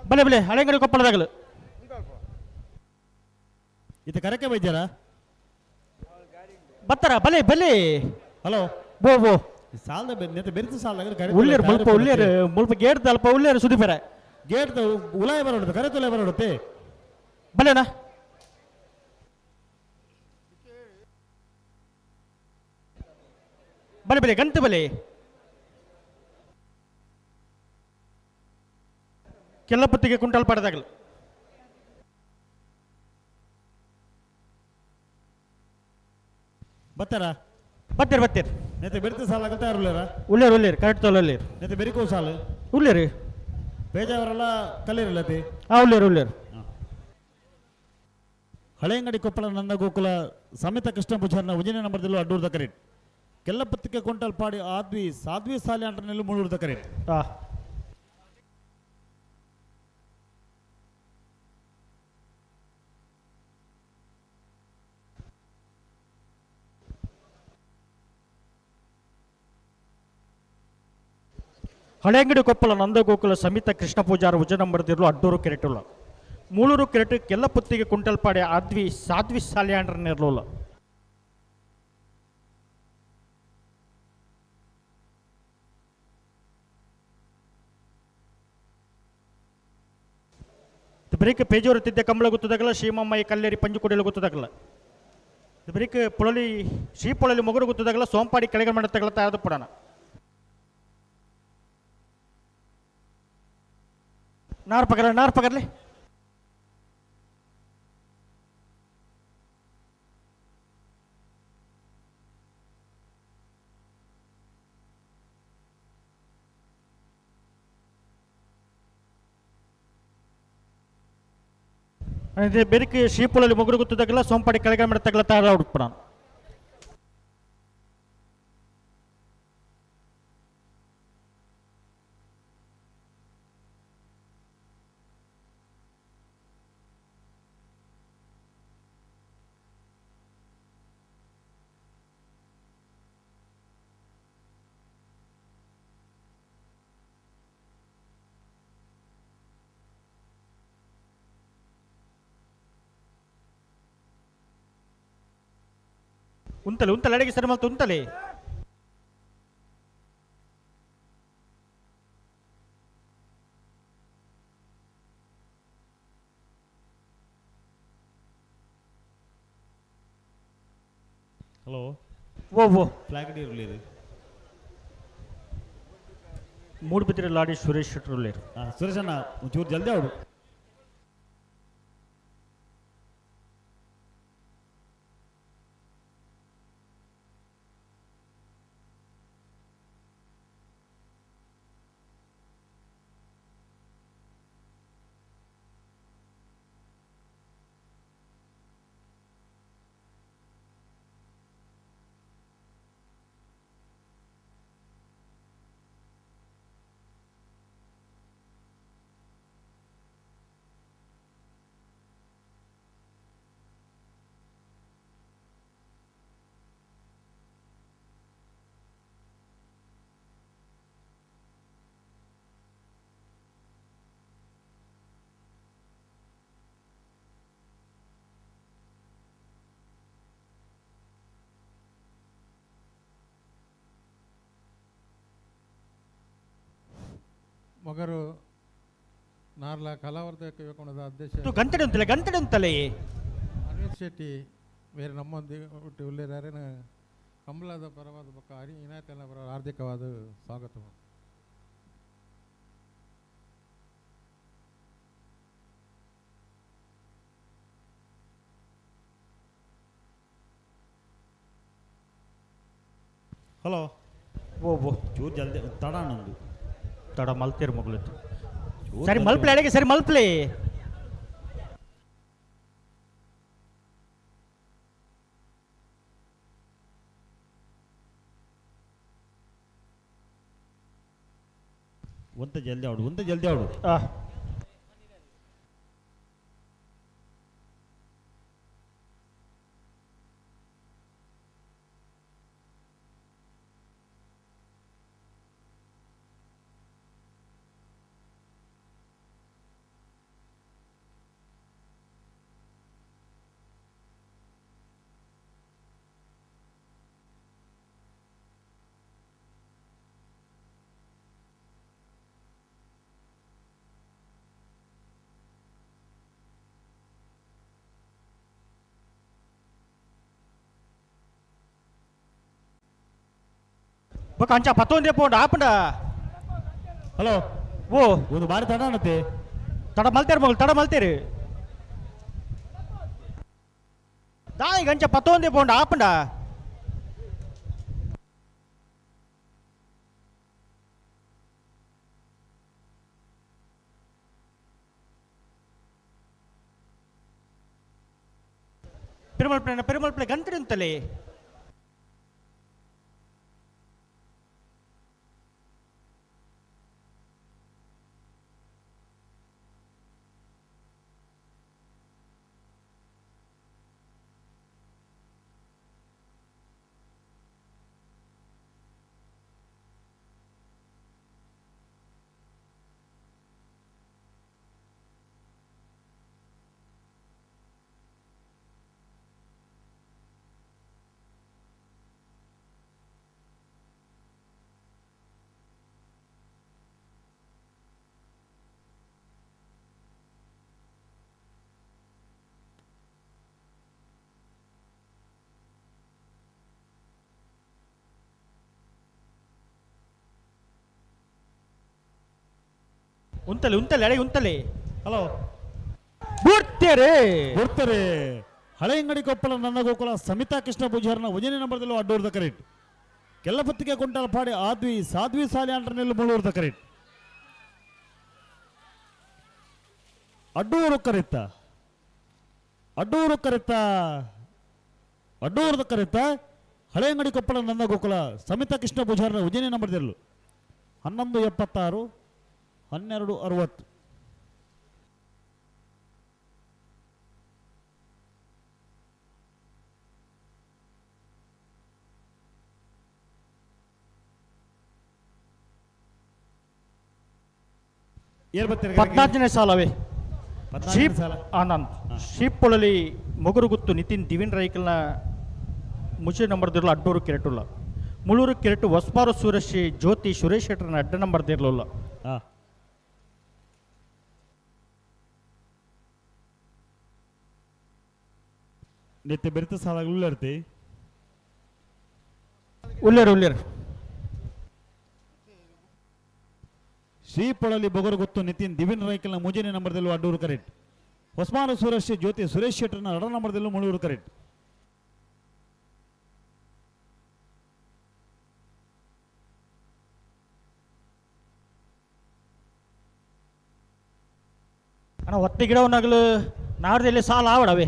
ಬಲೆ ಬಲೆ ಹಳೆಂಗಡಿ ಕೊಪ್ಪಳದಾಗಲು ಇದು ಕರೆಕೆ ಬೈದ್ಯಾರ ಬತ್ತಾರ ಬಲೆ ಬಲೆ ಹಲೋ ಬೋ ಬೋ ಸಾಲದ ನೆತ್ತೆ ಬೆರಿತ ಸಾಲದಾಗ ಕರೆ ಉಳ್ಳೇರು ಮುಲ್ಪ ಉಳ್ಳೇರು ಮುಲ್ಪ ಗೇಟ್ ಅಲ್ಪ ಉಳ್ಳೇರು ಸುದಿಪೆರೆ ಗೇಟ್ ಉಲಾಯ ಬರೋಡುತ್ತೆ ಕರೆ ತುಲಾಯ ಬರೋಡುತ್ತೆ ಬಲೆನಾ ಬಲೆ ಬಲೆ ಗಂಟು ಬಲೆ ಕೆಲ್ಲಪತ್ತಿಗೆ ಕುಂಟಲ್ ಪಾಡದಾಗಲು ಬತ್ತಾರ ಬತ್ತೀರಿ ಬತ್ತೀರಿ ನೆತ್ತೆ ಬೆರಿತ ಸಾಲ ತಯಾರುಲ್ಲೇರ ಉಳ್ಳೇರು ಉಳ್ಳೇರು ಕರೆಕ್ಟ್ ತೋಲ ಉಳ್ಳೇರು ನೆತ್ತೆ ಬೆರಿಕೋ ಸಾಲು ಉಳ್ಳೇರು ಬೇಜಾವರೆಲ್ಲ ಕಲೀರಲ್ಲ ಅತಿ ಹಾಂ ಉಳ್ಳೇರು ಉಳ್ಳೇರು ಹಳೆಯಂಗಡಿ ಕೊಪ್ಪಳ ನಂದಗೋಕುಲ ಸಮೇತ ಕೃಷ್ಣ ಪೂಜಾರ್ನ ಒಂಜನೇ ನಂಬರ್ದಲ್ಲೂ ಅಡ್ಡೂರ್ದ ಕರೆಟ್ ಕೆಲ್ಲಪತ್ತಿಗೆ ಕೊಂಟಲ್ಪಾಡಿ ಆದ್ವಿ ಸಾಧ್ವಿ ಸಾಲಿ ಅಂಟನೆಲ್ಲೂ ಮುಳ್ಳೂರ್ದ ಕರೆಟ್ ಹಳೆಯಂಗಡಿ ಕೊಪ್ಪಳ ನಂದಗೋಕುಲ ಸಮಿತ ಕೃಷ್ಣ ಪೂಜಾರ ಉಜನಂಬರ್ದಿರ್ಲು ಅಡ್ಡೂರು ಕೆರೆಟುಲ್ಲ ಮೂಳೂರು ಕೆರೆಟು ಕೆಲ್ಲಪುತ್ತಿಗೆ ಕುಂಟಲ್ಪಾಡೆ ಆದ್ವಿ ಸಾಧ್ವಿ ಸಾಲ್ಯಾಂಡ್ರ ನೆರ್ಲೋಲ ಬ್ರೇಕ್ ಪೇಜೋರು ತಿದ್ದೆ ಕಂಬಳ ಗೊತ್ತದಾಗಲ್ಲ ಶ್ರೀಮಮ್ಮಯ್ಯ ಕಲ್ಲೇರಿ ಪಂಜುಕುಡಿಲು ಗೊತ್ತದಾಗಲ್ಲ ಬ್ರೇಕ್ ಪೊಳಲಿ ಶ್ರೀ ಪೊಳಲಿ ಮೊಗರು ಗೊತ್ತದಾಗಲ್ಲ ಸೋಂಪಾಡಿ ಕೆಳಗೆ ಮಾಡತ್ತಗಲ್ಲ ತಯಾರು ಪಡೋಣ ನಾರ್ ಪಗರ್ಲೆ ನಾರ್ ಪಗರ್ಲೆ ಬೆರಿಕೆ ಶ್ರೀಪುಳಲ್ಲಿ ಮೊಗರು ಗೊತ್ತದಾಗಲ್ಲ ಸೋಂಪಾಡಿ ಕೆಳಗೆ ಮಾಡತ್ತಗಲ್ಲ ತಯಾರು ಪಡೋಣ ಉಂತಲೆ ಉಂತಲೆ ಅಡಿಗೆ ಸರಿ ಮಲ್ತು ಉಂತಲೆ ಹಲೋ ಓ ಓ ಫ್ಲಾಗ್ ಇರಲಿ ಮೂಡುಬಿದಿರೆ ಲಾಡಿ ಸುರೇಶ್ ಶೆಟ್ಟರುಳ್ಳೇರು ಸುರೇಶ್ ಅಣ್ಣ ಒಂಚೂರು ಜಲ್ದಿ ಅವಡು ಮೊಗರು ನಾರ್ಲ ಕಲಾವರ್ಧಕ ಯುವಕಣದ ಅಧ್ಯಕ್ಷ ಗಂಟೆ ಉಂತಲೆ ಗಂಟೆ ಉಂತಲೆ ಅರವಿಂದ್ ಶೆಟ್ಟಿ ಬೇರೆ ನಮ್ಮೊಂದಿಗೆ ಹುಟ್ಟಿ ಉಳ್ಳೇರಾರೇನ ಕಂಬಳದ ಪರವಾದ ಬೊಕ್ಕ ಹರಿ ಇನಾಯತೆಲ್ಲ ಪರ ಹಾರ್ದಿಕವಾದ ಸ್ವಾಗತ. ಹಲೋ ಓ ಓ ಚೂರು ಜಲ್ದಿ ತಡ ನಂದು ತಡ ಮಲ್ತೇರು ಮಗಳು ಸರಿ ಮಲ್ಪ್ಲೆ ಅಡಿಗೆ ಸರಿ ಮಲ್ಪ್ಲೆ ಒಂತ ಜಲ್ದಿ ಅವಡು ಒಂತ ಜಲ್ದಿ ಅವಡು. ಬೊಕ ಅಂಚ ಪತ್ತೊಂದೇ ಪೋಂಡ ಆಪಂಡ. ಹಲೋ ಓ ಒಂದು ಬಾರಿ ತಡ ಅನ್ನತ್ತೆ. ತಡ ಮಲ್ತೇರು ಮಗಳು ತಡ ಮಲ್ತೇರು ದಾಯಿ ಗಂಚ ಪತ್ತೊಂದೇ ಪೋಂಡ ಆಪಂಡ. ಪೆರುಮಲ್ ಪ್ಲೇನ ಪೆರುಮಲ್ ಪ್ಲೇ ಗಂತರಿಂತಲೇ ಉಂತಲೆ ಉಂತಲೆ ಅಡೆ ಉಂತಲೆ ಹಲೋ ಬುಡ್ತೇರೆ ಬುಡ್ತೇರೆ ಹಳೆಯಂಗಡಿ ಕೊಪ್ಪಳ ನಂದಗೋಕುಲ ಸಮಿತಾ ಕೃಷ್ಣ ಪೂಜಾರನ ಒಂಜನೇ ನಂಬರ್ದಲ್ಲಿ ಅಡ್ಡೂರ್ದ ಕರೆಕ್ಟ್ ಕೆಲ್ಲಪತ್ತಿಗೆ ಕುಂಟಲಪಾಡಿ ಆದ್ವಿ ಸಾಧ್ವಿ ಸಾಲಿ ಅಂಟರ್ನೆಲ್ಲ ಮುಳ್ಳೂರ್ದ ಕರೆಕ್ಟ್ ಅಡ್ಡೂರು ಕರೆತ್ತ ಅಡ್ಡೂರು ಕರೆತ್ತ ಅಡ್ಡೂರ್ದ ಕರೆತ್ತ ಹಳೆಯಂಗಡಿ ಕೊಪ್ಪಳ ನಂದಗೋಕುಲ ಸಮಿತಾ ಕೃಷ್ಣ ಪೂಜಾರನ ಒಂಜನೇ ನಂಬರ್ದಲ್ಲೂ 11:76 12:60. 14ನೇ ಸಾಲವೇ ಶೀಪ್ ಆನಂದ್ ಶೀಪೊಳಲಿ ಮೊಗರುಗುತ್ತು ನಿತಿನ್ ದಿವಿನ್ ರೈಕಲ್ನ ಮುಜೆ ನಂಬರ್ದಿರಲ್ಲ ಅಡ್ಡೂರು ಕೆರೆಟುಲ್ಲ ಮುಳೂರು ಕೆರೆಟು ಹೊಸ್ಮಾರು ಸೂರಶಿ ಜ್ಯೋತಿ ಸುರೇಶ್ ಶೆಟ್ಟರ್ನ ಅಡ್ಡ ನಂಬರ್ದಿರಲಿಲ್ಲ. ನಿತ್ಯ ಬೆರಿತ ಸಾಲಾಗ ಉಳ್ಳರ್ತಿ ಉಲ್ಲೇರು ಉಲ್ಲೇರು ಶ್ರೀಪೊಳಲಿ ಬೊಗರುಗುತ್ತು ನಿತಿನ್ ದಿವಿನ್ ರೈಕಲ್ನ ಮುಂಜಾನೆ ನಂಬರ್ದಲ್ಲೂ ಅಡ್ಡೂರು ಕರೆಕ್ಟ್ ಹೊಸ್ಮಾನು ಸೂರಶ್ ಜ್ಯೋತಿ ಸುರೇಶ್ ಶೆಟ್ಟರ್ನ ಅಡ ನಂಬರ್ದಲ್ಲೂ ಮುಳೂರು ಕರೆಕ್ಟ್. ಅಣ್ಣ ಒತ್ತೆ ಗಿಡವನ್ನಾಗಲು ನಾಡ್ದಲ್ಲಿ ಸಾಲ ಆವಡವೆ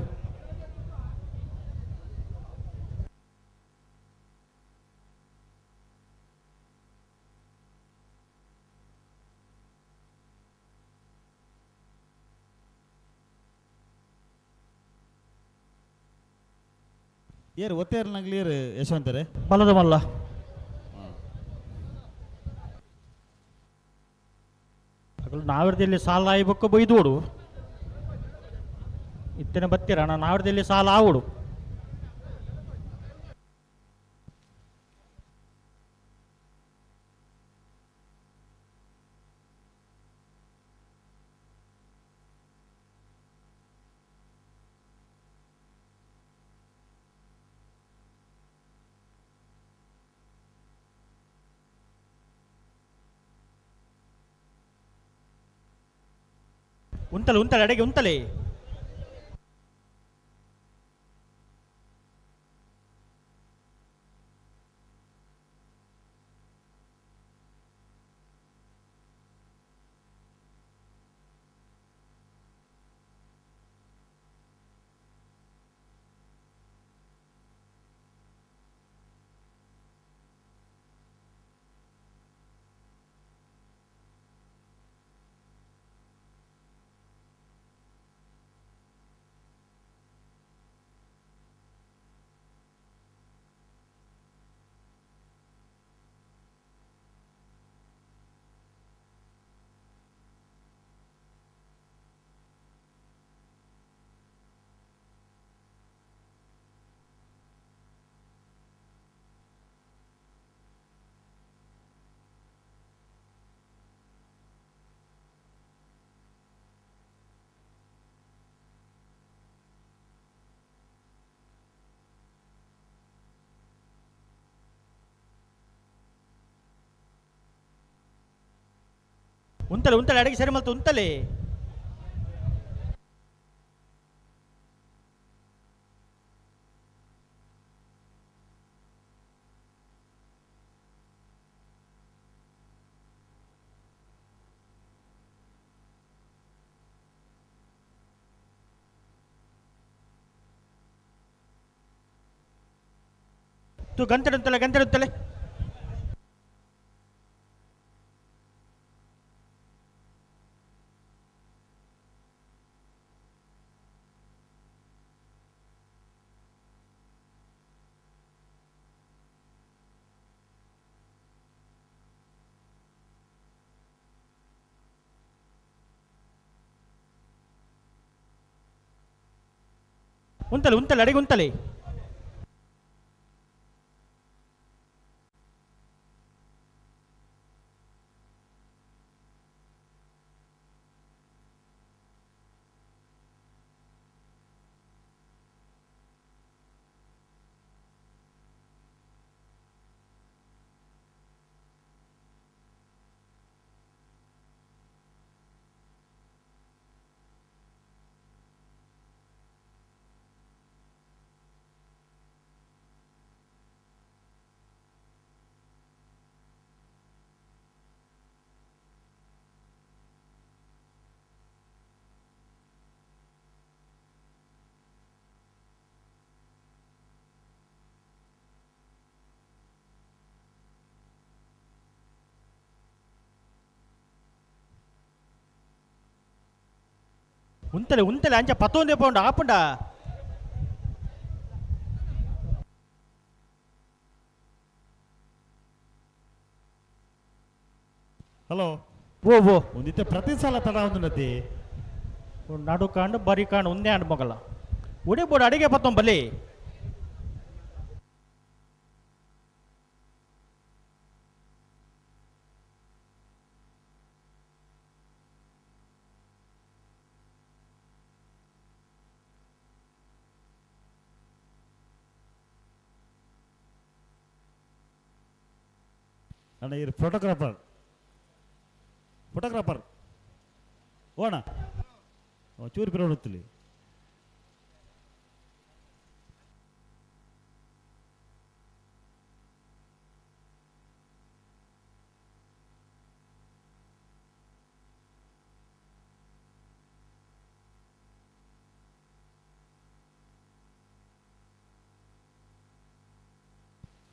ಏರು ಒತ್ತೇರ್ನಾಗ್ಲಿ ಏರು ಯಶವಂತರೇ ಬಲದ ಮಲ್ಲ ನಾವಿರದಲ್ಲಿ ಸಾಲ ಆಯ್ಬೇಕು ಬೈದೋಡು ಇತ್ತನೆ ಬತ್ತೀರ ಅಣ್ಣ ನಾವಿರದಲ್ಲಿ ಸಾಲ ಆವಡು. ಉಂತಲೆ ಉಂತಲೆ ಅಡೆಗೆ ಉಂತಲೆ ಉಂತಲೆ ಉಂತಲೆ ಅಡಿಗೆ ಸರಿ ಮಲ್ತು ಉಂತಲೆ ತೂ ಗಂಟೆಡುತ್ತಲೆ ಗಂಟೆಡುತ್ತಲೆ. ಉಂತಲೆ ಉಂತಲೆ ಅಡಿಗೆ ಉಂತಲೆ. ಉಂತಲೆ ಉಂತಲೆ ಅಂಚ ಪತ್ತೊಂದೇ ಪೌಂಡ್ ಆಪುಂಡ. ಹಲೋ ಓ ಓ ಒಂದಿತ್ತೆ ಪ್ರತಿ ಸಲ ತಡ ಒಂದು ನಡು ಕಾಂಡು ಬರಿ ಕಾಂಡು ಒಂದೇ ಆಂಡ್ ಮೊಗಲ ಉಡಿ ಬೋಡು ಅಡಿಗೆ ಪತ್ತೊಂಬಲಿ. ಅಣ್ಣ ಇರು ಫೋಟೋಗ್ರಾಫರ್ ಫೋಟೋಗ್ರಾಫರ್ ಓಣ ಚೂರು ಪಿರೋಡುತ್ತಿಲ್ಲಿ.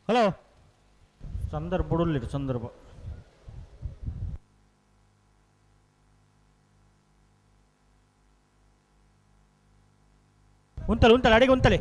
ಹಲೋ ಸಂದರ್ಭ ಬುಡಲಿರು ಸಂದರ್ಭ. ಉಂತಲೆ ಉಂತಲೆ ಅಡಿಗೆ ಉಂತಲೆ.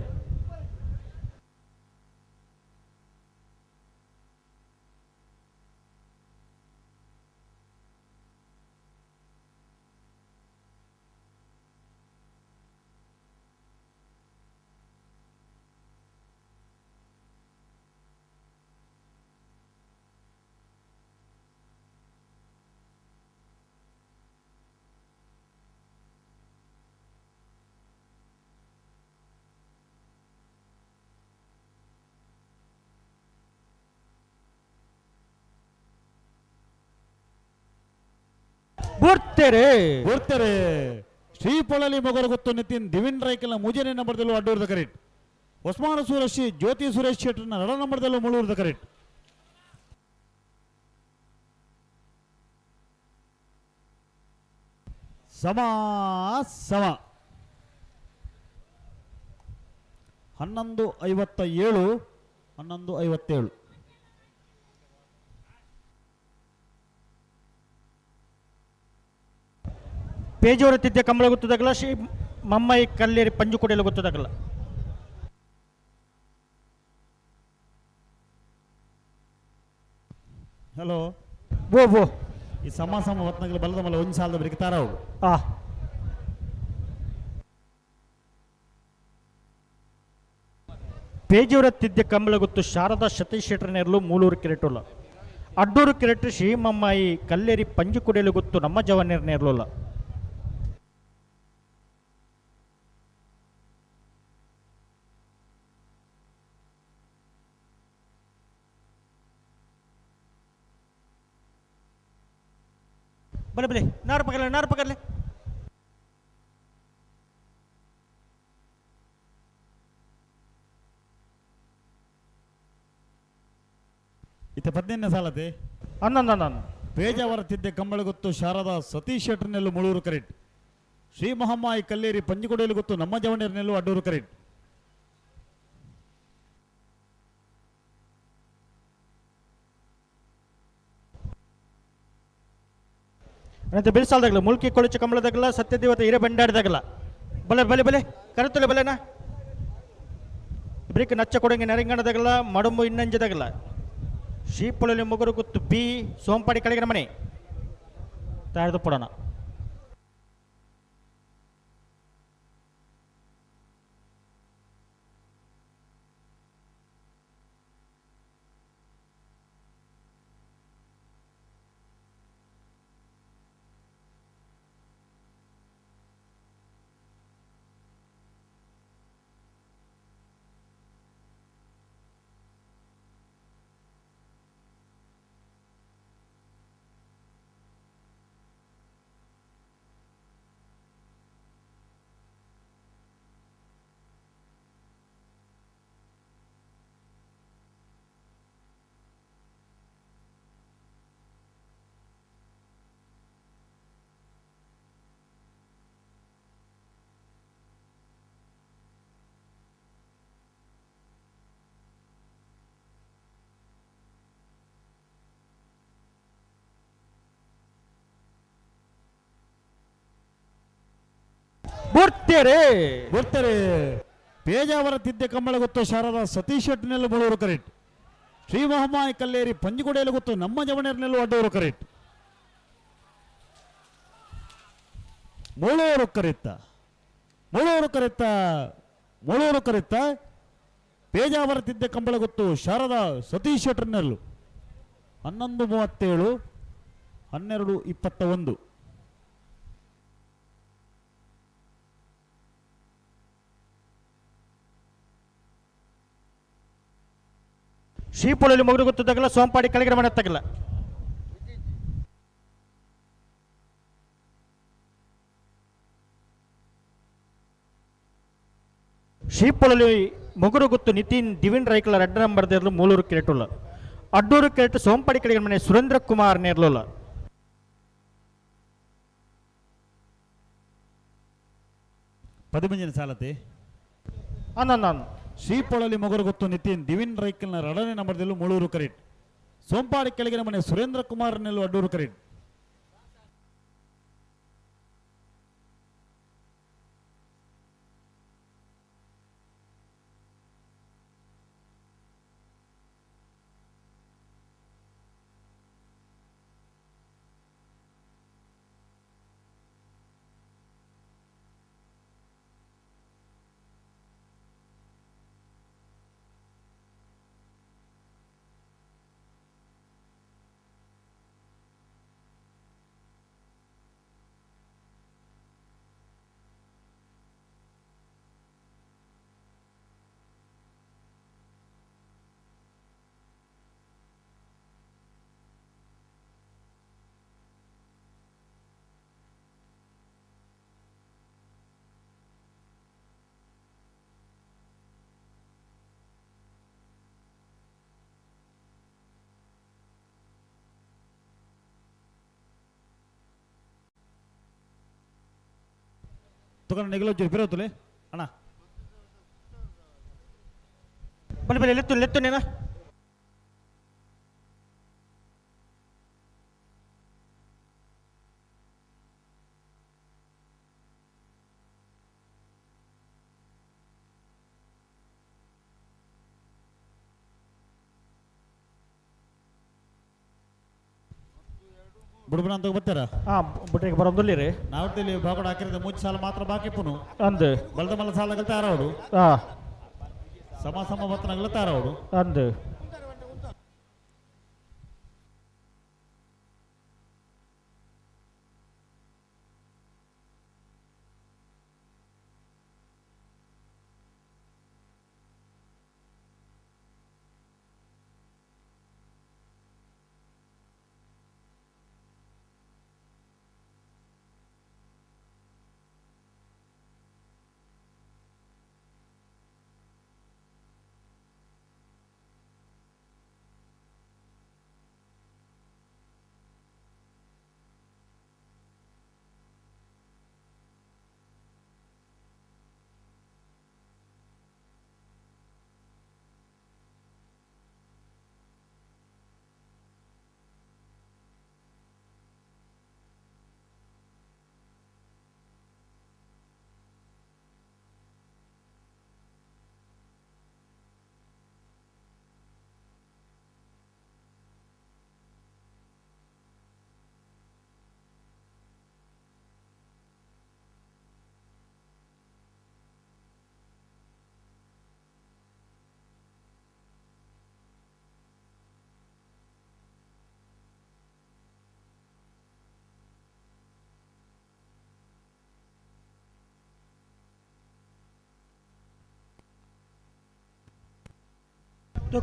ಬುರ್ತೆರೆ ಬುರ್ತೆರೆ ಶ್ರೀಪೊಳಲಿ ಮೊಗರು ಗೊತ್ತು ನಿತಿನ್ ದಿವಿನ್ ರೈಕಲ್ನ ಮೂಜನೇ ನಂಬರ್ದಲ್ಲೂ ಅಡ್ಡೂರ್ದ ಕರೆಕ್ಟ್. ಒಸ್ಮಾನ ಸೂರಶಿ ಜ್ಯೋತಿ ಸುರೇಶ್ ಶೆಟ್ಟರ್ನ ಎರಡ ನಂಬರ್ದಲ್ಲೂ ಮುಳೂರ್ದ ಕರೆಕ್ಟ್. ಸಮ ಸಮ 11:57 11:57. ಪೇಜೋರ ತಿದ್ದೆ ಕಂಬಳ ಗೊತ್ತದಾಗಲ್ಲ ಶ್ರೀ ಮಮ್ಮೈ ಕಲ್ಲೇರಿ ಪಂಜು ಕೊಡೆಯಲು ಗೊತ್ತದಾಗಲ್ಲ. ಹಲೋ ಓ ಓ ಈ ಸಮ ಸಮ ಹೊತ್ನಾಗಲ ಬಲದ ಮಲ್ಲ ಒಂದು ಸಾಲದ ಬರಿಗೆ ತಾರಾವು. ಆ ಪೇಜೋರ ತಿದ್ದೆ ಕಂಬಳ ಗೊತ್ತು ಶಾರದಾ ಸತೀಶ್ ಶೆಟ್ಟರ್ ನೆರಳು ಮೂಲೂರು ಕಿರೆಟುಲ್ಲ ಅಡ್ಡೂರು ಕಿರೆಟು ಶ್ರೀಮಮ್ಮಾಯಿ ಕಲ್ಲೇರಿ ಪಂಜು ಕುಡಿಯಲು ಗೊತ್ತು ನಮ್ಮ ಜವನ್ಯರ್ ನೇರ್ಲುಲ್ಲ. ಬಲೆ ಬಲೆ ನಾರು ಪಕಡ್ಲೆ ನಾರು ಪಕಡ್ಲೆ. ಇತ್ತ 15ನೇ ಸಾಲತೆ ಅನ್ನೊಂದು ಪೇಜಾವರ ತಿದ್ದೆ ಕಂಬಳಗೊತ್ತು ಶಾರದಾ ಸತೀಶ್ ಶೆಟ್ಟರ್ನೆಲ್ಲು ಮುಳೂರು ಕರೆಕ್ಟ್. ಶ್ರೀ ಮಹಮ್ಮಾಯಿ ಕಲ್ಲೇರಿ ಪಂಜಿಕೊಡೆಯಲು ಗೊತ್ತು ನಮ್ಮ ಜವಣಿಯರ್ನೆಲ್ಲು ಅಡ್ಡೂರು ಕರೆಕ್ಟ್. ಅನಂತರ ಬಿರುಸಾಲ್ದಾಗಲ ಮುಲ್ಕಿ ಕೊಳಚ ಕಮಲದಾಗಲ ಸತ್ಯದೇವತೆ ಹಿರೇಬಂಡಾರದಾಗಲ ಬಲೆ ಬಲೆ ಬಲೆ ಕರೆತಲೆ ಬಲೆನಾ ಬ್ರೇಕ್ ನಚ್ಚ ಕೊಡಂಗಿ ನರಿಂಗಣದಾಗಲ ಮಡಂಬು ಇನ್ನಂಜದಾಗಲ ಶೀಪೊಳಲಿ ಮುಗುರು ಗುತ್ತು ಬಿ ಸೋಂಪಾಡಿ ಕಡೆಗಿನ ಮನೆ ತಯಾರಿದು ಪಡೋಣ. ಬರ್ತಾರೆ ಬರ್ತಾರೆ. ಪೇಜಾವರ ತಿದ್ದೆ ಕಂಬಳ ಗೊತ್ತು ಶಾರದಾ ಸತೀಶ್ ಶೆಟ್ಟಿನೆಲ್ಲ ಬಳ್ಳೂರು ಕರೆಕ್ಟ್. ಶ್ರೀ ಮಹಮ್ಮಾಯಿ ಕಲ್ಲೇರಿ ಪಂಜಿಗುಡೆಯಲ್ಲಿ ಗೊತ್ತು ನಮ್ಮ ಜವಣೇರ್ನೆಲ್ಲೂ ಅಡ್ಡೂರು ಕರೆಕ್ಟ್. ಮುಳೂರು ಕರೆತ್ತ ಮುಳೂರು ಕರೆತ್ತ ಮುಳೂರು ಕರೆತ್ತ ಪೇಜಾವರ ತಿದ್ದೆ ಕಂಬಳ ಗೊತ್ತು ಶಾರದಾ ಸತೀಶ್ ಶೆಟ್ಟರ್ನೆಲ್ಲು. 11:37 12:21. ಶ್ರೀಪೊಳಲಿ ಮಗುರು ಗೊತ್ತದಾಗಲ್ಲ ಸೋಂಪಾಡಿ ಕೆಳಗಿನ ಮನೆ ತಗಲ್ಲ. ಶ್ರೀಪೊಳಲಿ ಮುಗುರು ಗುತ್ತು ನಿತಿನ್ ದಿವಿನ್ ರೈಕಲ ರೆಡ್ ನಂಬರ್ ದೇರ್ಲು ಮೂಲೂರು ಕೆರೆಟುಲ್ಲ ಅಡ್ಡೂರು ಕೆರೆಟು ಸೋಂಪಾಡಿ ಕೆಳಗಿನ ಮನೆ ಸುರೇಂದ್ರ ಕುಮಾರ್ ನೇರ್ಲುಲ್ಲ. 15 ಸಾಲತೆ ಅನ್ನೊಂದು. ಶ್ರೀಪೊಳಲಿ ಮೊಗರು ಗೊತ್ತು ನಿತಿನ್ ದಿವಿನ್ ರೈಕಲ್ನ ಎರಡನೇ ನಂಬರ್ದಲ್ಲೂ ಮುಳೂರು ಕರೆಕ್ಟ್. ಸೋಂಪಾಡಿ ಕೆಳಗಿನ ಮನೆ ಸುರೇಂದ್ರ ಕುಮಾರ್ ನೆಲ್ಲು ಅಡ್ಡೂರು ಕರೆಕ್ಟ್. ತುಕನ ನೆಗಲೊಜ್ಜು ಬಿರೋತುಲೆ ಅಣ್ಣ ಬಲೆ ಬಲೆ ಲೆತ್ತು ಲೆತ್ತು ನೇನ. ಬುಡುಬನ ಅಂತ ಬರ್ತಾರ? ಹಾ ಬುಟ್ಟಿಗೆ ಬರೋದಿಲ್ಲ ರೀ. ನಾವತ್ತಲ್ಲಿ ಬಾಗೋಡ ಹಾಕಿರೋದು ಮೂರು ಸಾಲ ಮಾತ್ರ ಬಾಕಿ ಪುನು. ಅಂದು. ಬಲ್ದ ಮಲ್ಲ ಸಾಲಗಳು ತಾರವಡು. ಹಾ. ಸಮ ಸಮ ಬತ್ತನಗಳು ತಾರವಡು. ಅಂದು.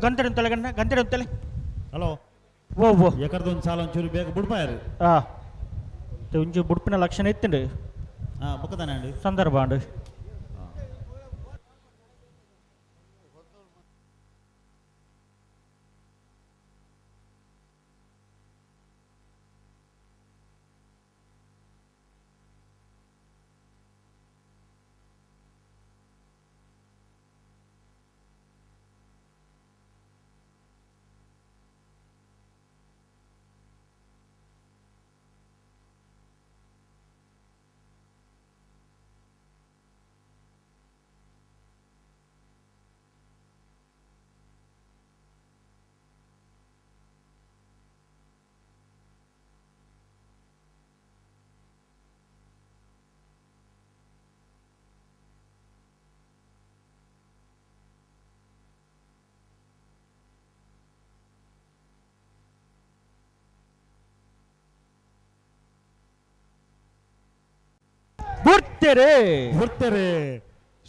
ಗಂತಡೆ ಉಂತಲೆ ಗಣ್ಣ, ಗಂತಡೆ ಉಂತಲೆ. ಹಲೋ. ಓ ಓ. ಎಕರ್ದು ಒಂದು ಸಾಲ ಒಂಚೂರು ಬೇಗ ಬುಡ್ಪಾಯರು. ಆ ಒಂಜಿ ಬುಡ್ಪಿನ ಲಕ್ಷಣ ಇತ್ತುಂಡು. ಹಾಂ ಬೊಕ್ಕದಾನೆ ಅಂడి. ಸಂದರ್ಭ ಅಂಡು. ಬರ್ತಾರೆ ಬರ್ತಾರೆ.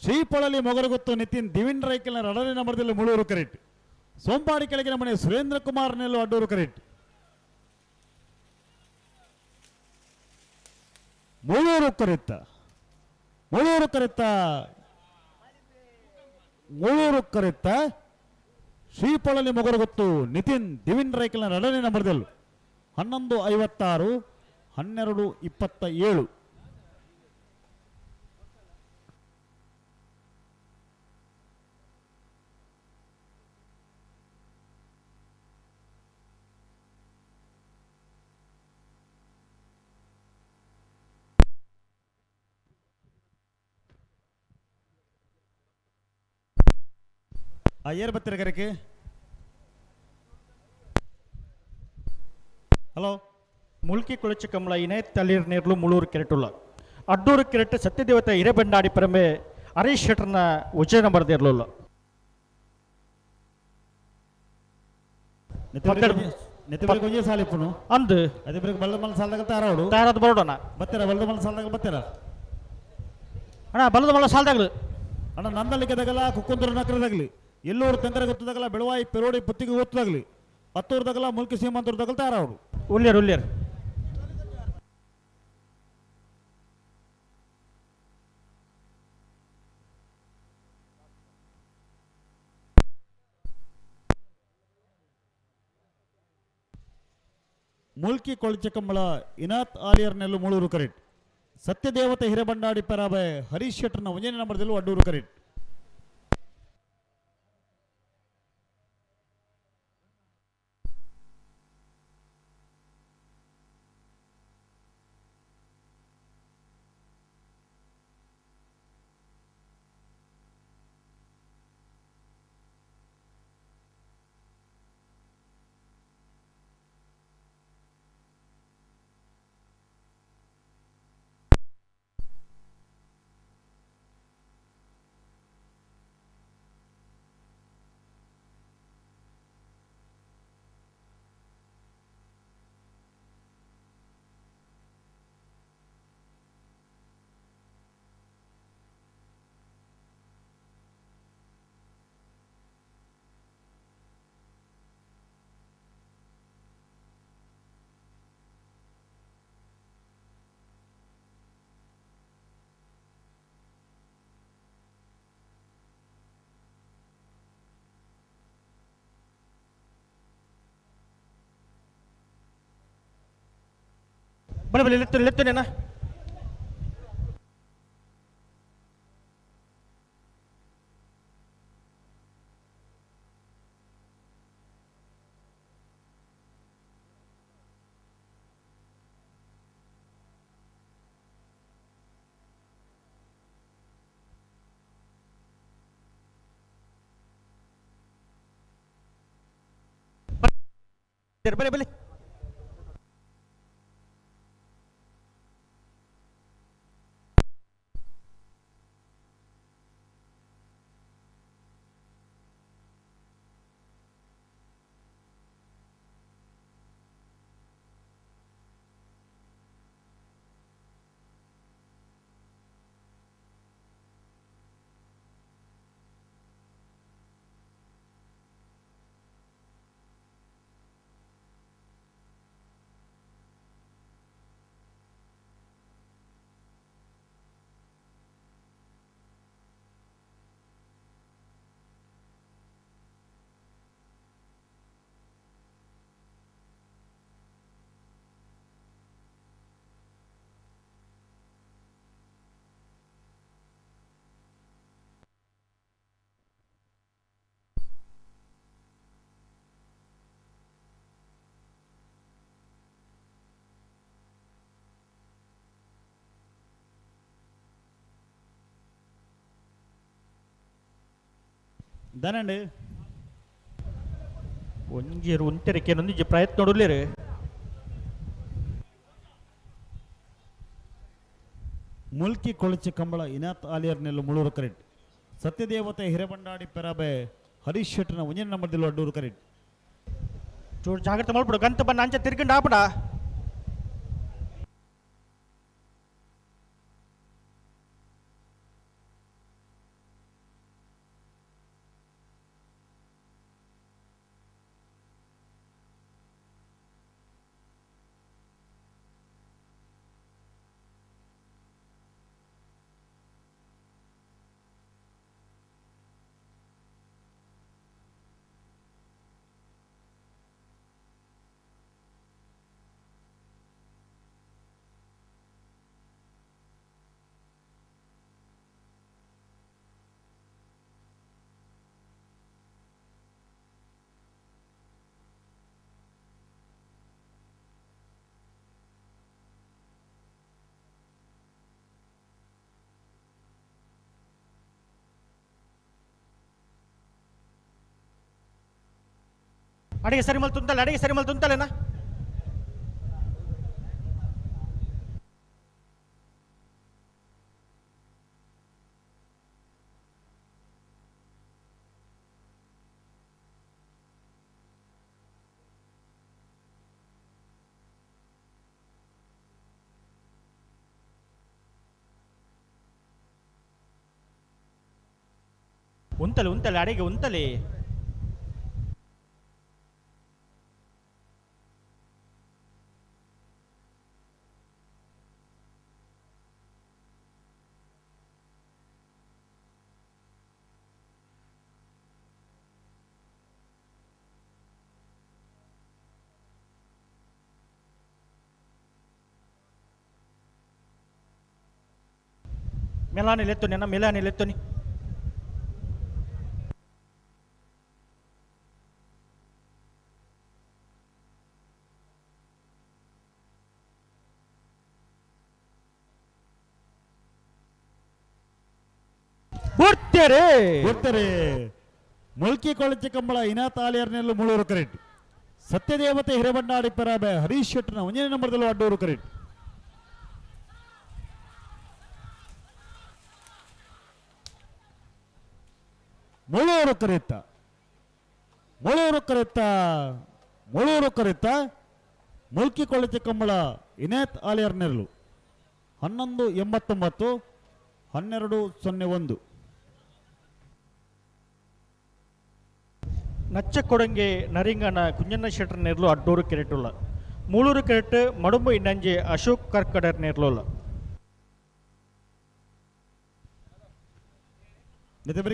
ಶ್ರೀಪೊಳಲಿ ಮೊಗರುಗುತ್ತು ನಿತಿನ್ ದಿವಿನ್ ರೈಕಲ್ನ ರಡನೆ ನಂಬರ್ದಲ್ಲಿ ಮುಳೂರು ಕರೆಕ್ಟ್. ಸೋಂಪಾಡಿ ಕೆಳಗಿನ ಮನೆ ಸುರೇಂದ್ರ ಕುಮಾರ್ ನೆಲ್ಲು ಅಡ್ಡೂರು ಕರೆಕ್ಟ್. ಮುಳೂರು ಕರೆತ್ತ, ಮುಳೂರು ಕರೆತ್ತ, ಮುಳೂರು ಕರೆತ್ತ. ಶ್ರೀಪೊಳಲಿ ಮೊಗರುಗುತ್ತು ನಿತಿನ್ ದಿವಿನ್ ರೈಕಲ್ನ ರಡನೆ ನಂಬರ್ದಲ್ಲಿ 11:56 12:27. ಏರ್ ಬತ್ತೀರ ಕರೆಕೆ? ಹಲೋ. ಮುಲ್ಕಿ ಕುಳಚಿ ಕಮಲ ಇನೇ ತಲೀರ್ ನೇರ್ಲು ಮುಳೂರು ಕೆರೆಟುಲ್ಲ. ಅಡ್ಡೂರು ಕೆರೆಟ್ ಸತ್ಯದೇವತೆ ಹಿರೇಬೆಂಡಾಡಿ ಪರಮೆ ಹರೀಶ್ ಶೆಟ್ಟರ್ನ ಉಜ್ಜಯ ನಂಬರ್ ಇರಲಿಲ್ಲ. ಸಾಲಿಪ್ಪುನು ಅಂದು ಅದೇ ಬರೀ ಬಲ್ದ ಮಲ್ ಸಾಲದಾಗ ತಯಾರಾಡು ತಯಾರಾದ ಬರೋಣ. ಬತ್ತೀರ ಬಲ್ದ ಮಲ್ ಸಾಲದಾಗ ಬತ್ತೀರ ಅಣ್ಣ? ಬಲದ ಮಲ್ಲ ಸಾಲದಾಗಲು ಅಣ್ಣ. ನಂದಲಿಕ್ಕೆ ಕುಕ್ಕುಂದೂರು ನಗರದಾಗಲಿ, ಎಲ್ಲೂರು ತೆಂಕರ ಗೊತ್ತದಾಗಲ, ಬೆಳವಾಯಿ ಪೆರೋಡಿ ಪುತ್ತಿಗೆ ಗೊತ್ತದಾಗಲಿ, ಪತ್ತೂರ್ದಾಗಲ ಮುಲ್ಕಿ ಸೀಮಂತೂರ್ದಾಗಲ ತಯಾರಾಡು. ಉಲ್ಲೇರು ಉಲ್ಲೇರು. ಮುಲ್ಕಿ ಕೊಳಚಕಂಬಳ ಇನಾತ್ ಆಲಿಯರ್ ನೆಲ್ಲು ಮುಳೂರು ಕರೆಕ್ಟ್. ಸತ್ಯದೇವತೆ ಹಿರೇಬಂಡಾಡಿ ಪರಾಬೆ ಹರೀಶ್ ಶೆಟ್ಟರ್ನ ಒಂಜನೇ ನಂಬರ್ದಲ್ಲೂ ಅಡ್ಡೂರು ಕರೆಕ್ಟ್. ಬಲೆ ಬಲೆ ಲೆತ್ತು ಲೆತ್ತು ನೇನ. ಬಲೆ ಬಲೆ. ದಾನಂಡ್ ಒಂಜಿ ಉಂತೆರೆ ಒಂಜಿ ಪ್ರಯತ್ನ ನೋಡಲೇರು. ಮುಲ್ಕಿ ಕೊಳಚೆ ಕಂಬಳ ಇನಾತ್ ಆಲಿಯರ್ ನೆಲ್ಲು ಮುಳೂರು ಕರೆಟ್. ಸತ್ಯದೇವತೆ ಹಿರೇಬಂಡಾಡಿ ಪೆರಾಬೆ ಹರೀಶ್ ಶೆಟ್ಟನ ಒಂಜನೇ ನಂಬರ್ದಿಲ್ಲ ಅಡ್ಡೂರು ಕರೆಟ್. ಚೂರು ಜಾಗ್ರತೆ ಮಾಡ್ಬಿಡು ಗಂತ ಬಣ್ಣ ಅಂಚೆ ತಿರ್ಕೊಂಡು ಆಪಡ. ಅಡಿಗೆ ಸರಿ ಮಲ್ ತುಂತಲ್ಲ, ಅಡಿಗೆ ಸರಿ ಮಲ್ ತುಂತಲೇನಾ? ಉಂತಲೆ ಉಂತಲೆ ಅಡಿಗೆ ಉಂತಲೆ. ಮೆಲಾನಿ ಲೆತ್ತುನಿ ಅಣ್ಣ, ಮೆಲಾನಿ ಲೆತ್ತುನಿ. ಬರ್ತಾರೆ ಬರ್ತಾರೆ. ಮುಲ್ಕಿ ಕೊಳಚೆ ಕಂಬಳ ಇನಾತ್ ಆಲಿಯರ್ನೆಲ್ಲು ಮುಳೂರು ಕರೆಟ್. ಸತ್ಯದೇವತೆ ಹಿರೇಬಂಡಾಡಿ ಪರಾಬೆ ಹರೀಶ್ ಶೆಟ್ಟನ ಒಂದನೇ ನಂಬರ್ದಲ್ಲೂ ಅಡ್ಡೂರು ಕರೆಟ್. ಮುಳೂರು ಕರೆತ್ತ, ಮುಳೂರು ಕರೆತ್ತ, ಮುಳೂರು ಕರೆತ್ತ. ಮುಲ್ಕಿ ಕೊಳಚೆ ಕಂಬಳ ಇನಾತ್ ಆಲಿಯರ್ ನೆರಳು 11:89 12:01. ನಚ್ಚಕೊಡಂಗೆ ನರಿಂಗನ ಕುಂಜಣ್ಣ ಶೆಟ್ಟರ್ ನೇರ್ಲು ಅಡ್ಡೂರು ಕೆರೆಟುಲ್ಲ. ಮೂಳೂರು ಕೆರೆಟ್ ಮಡುಂಬು ಇನ್ನಂಜೆ ಅಶೋಕ್ ಕರ್ಕಡರ್ ನೇರ್ಲುಲ್ಲ.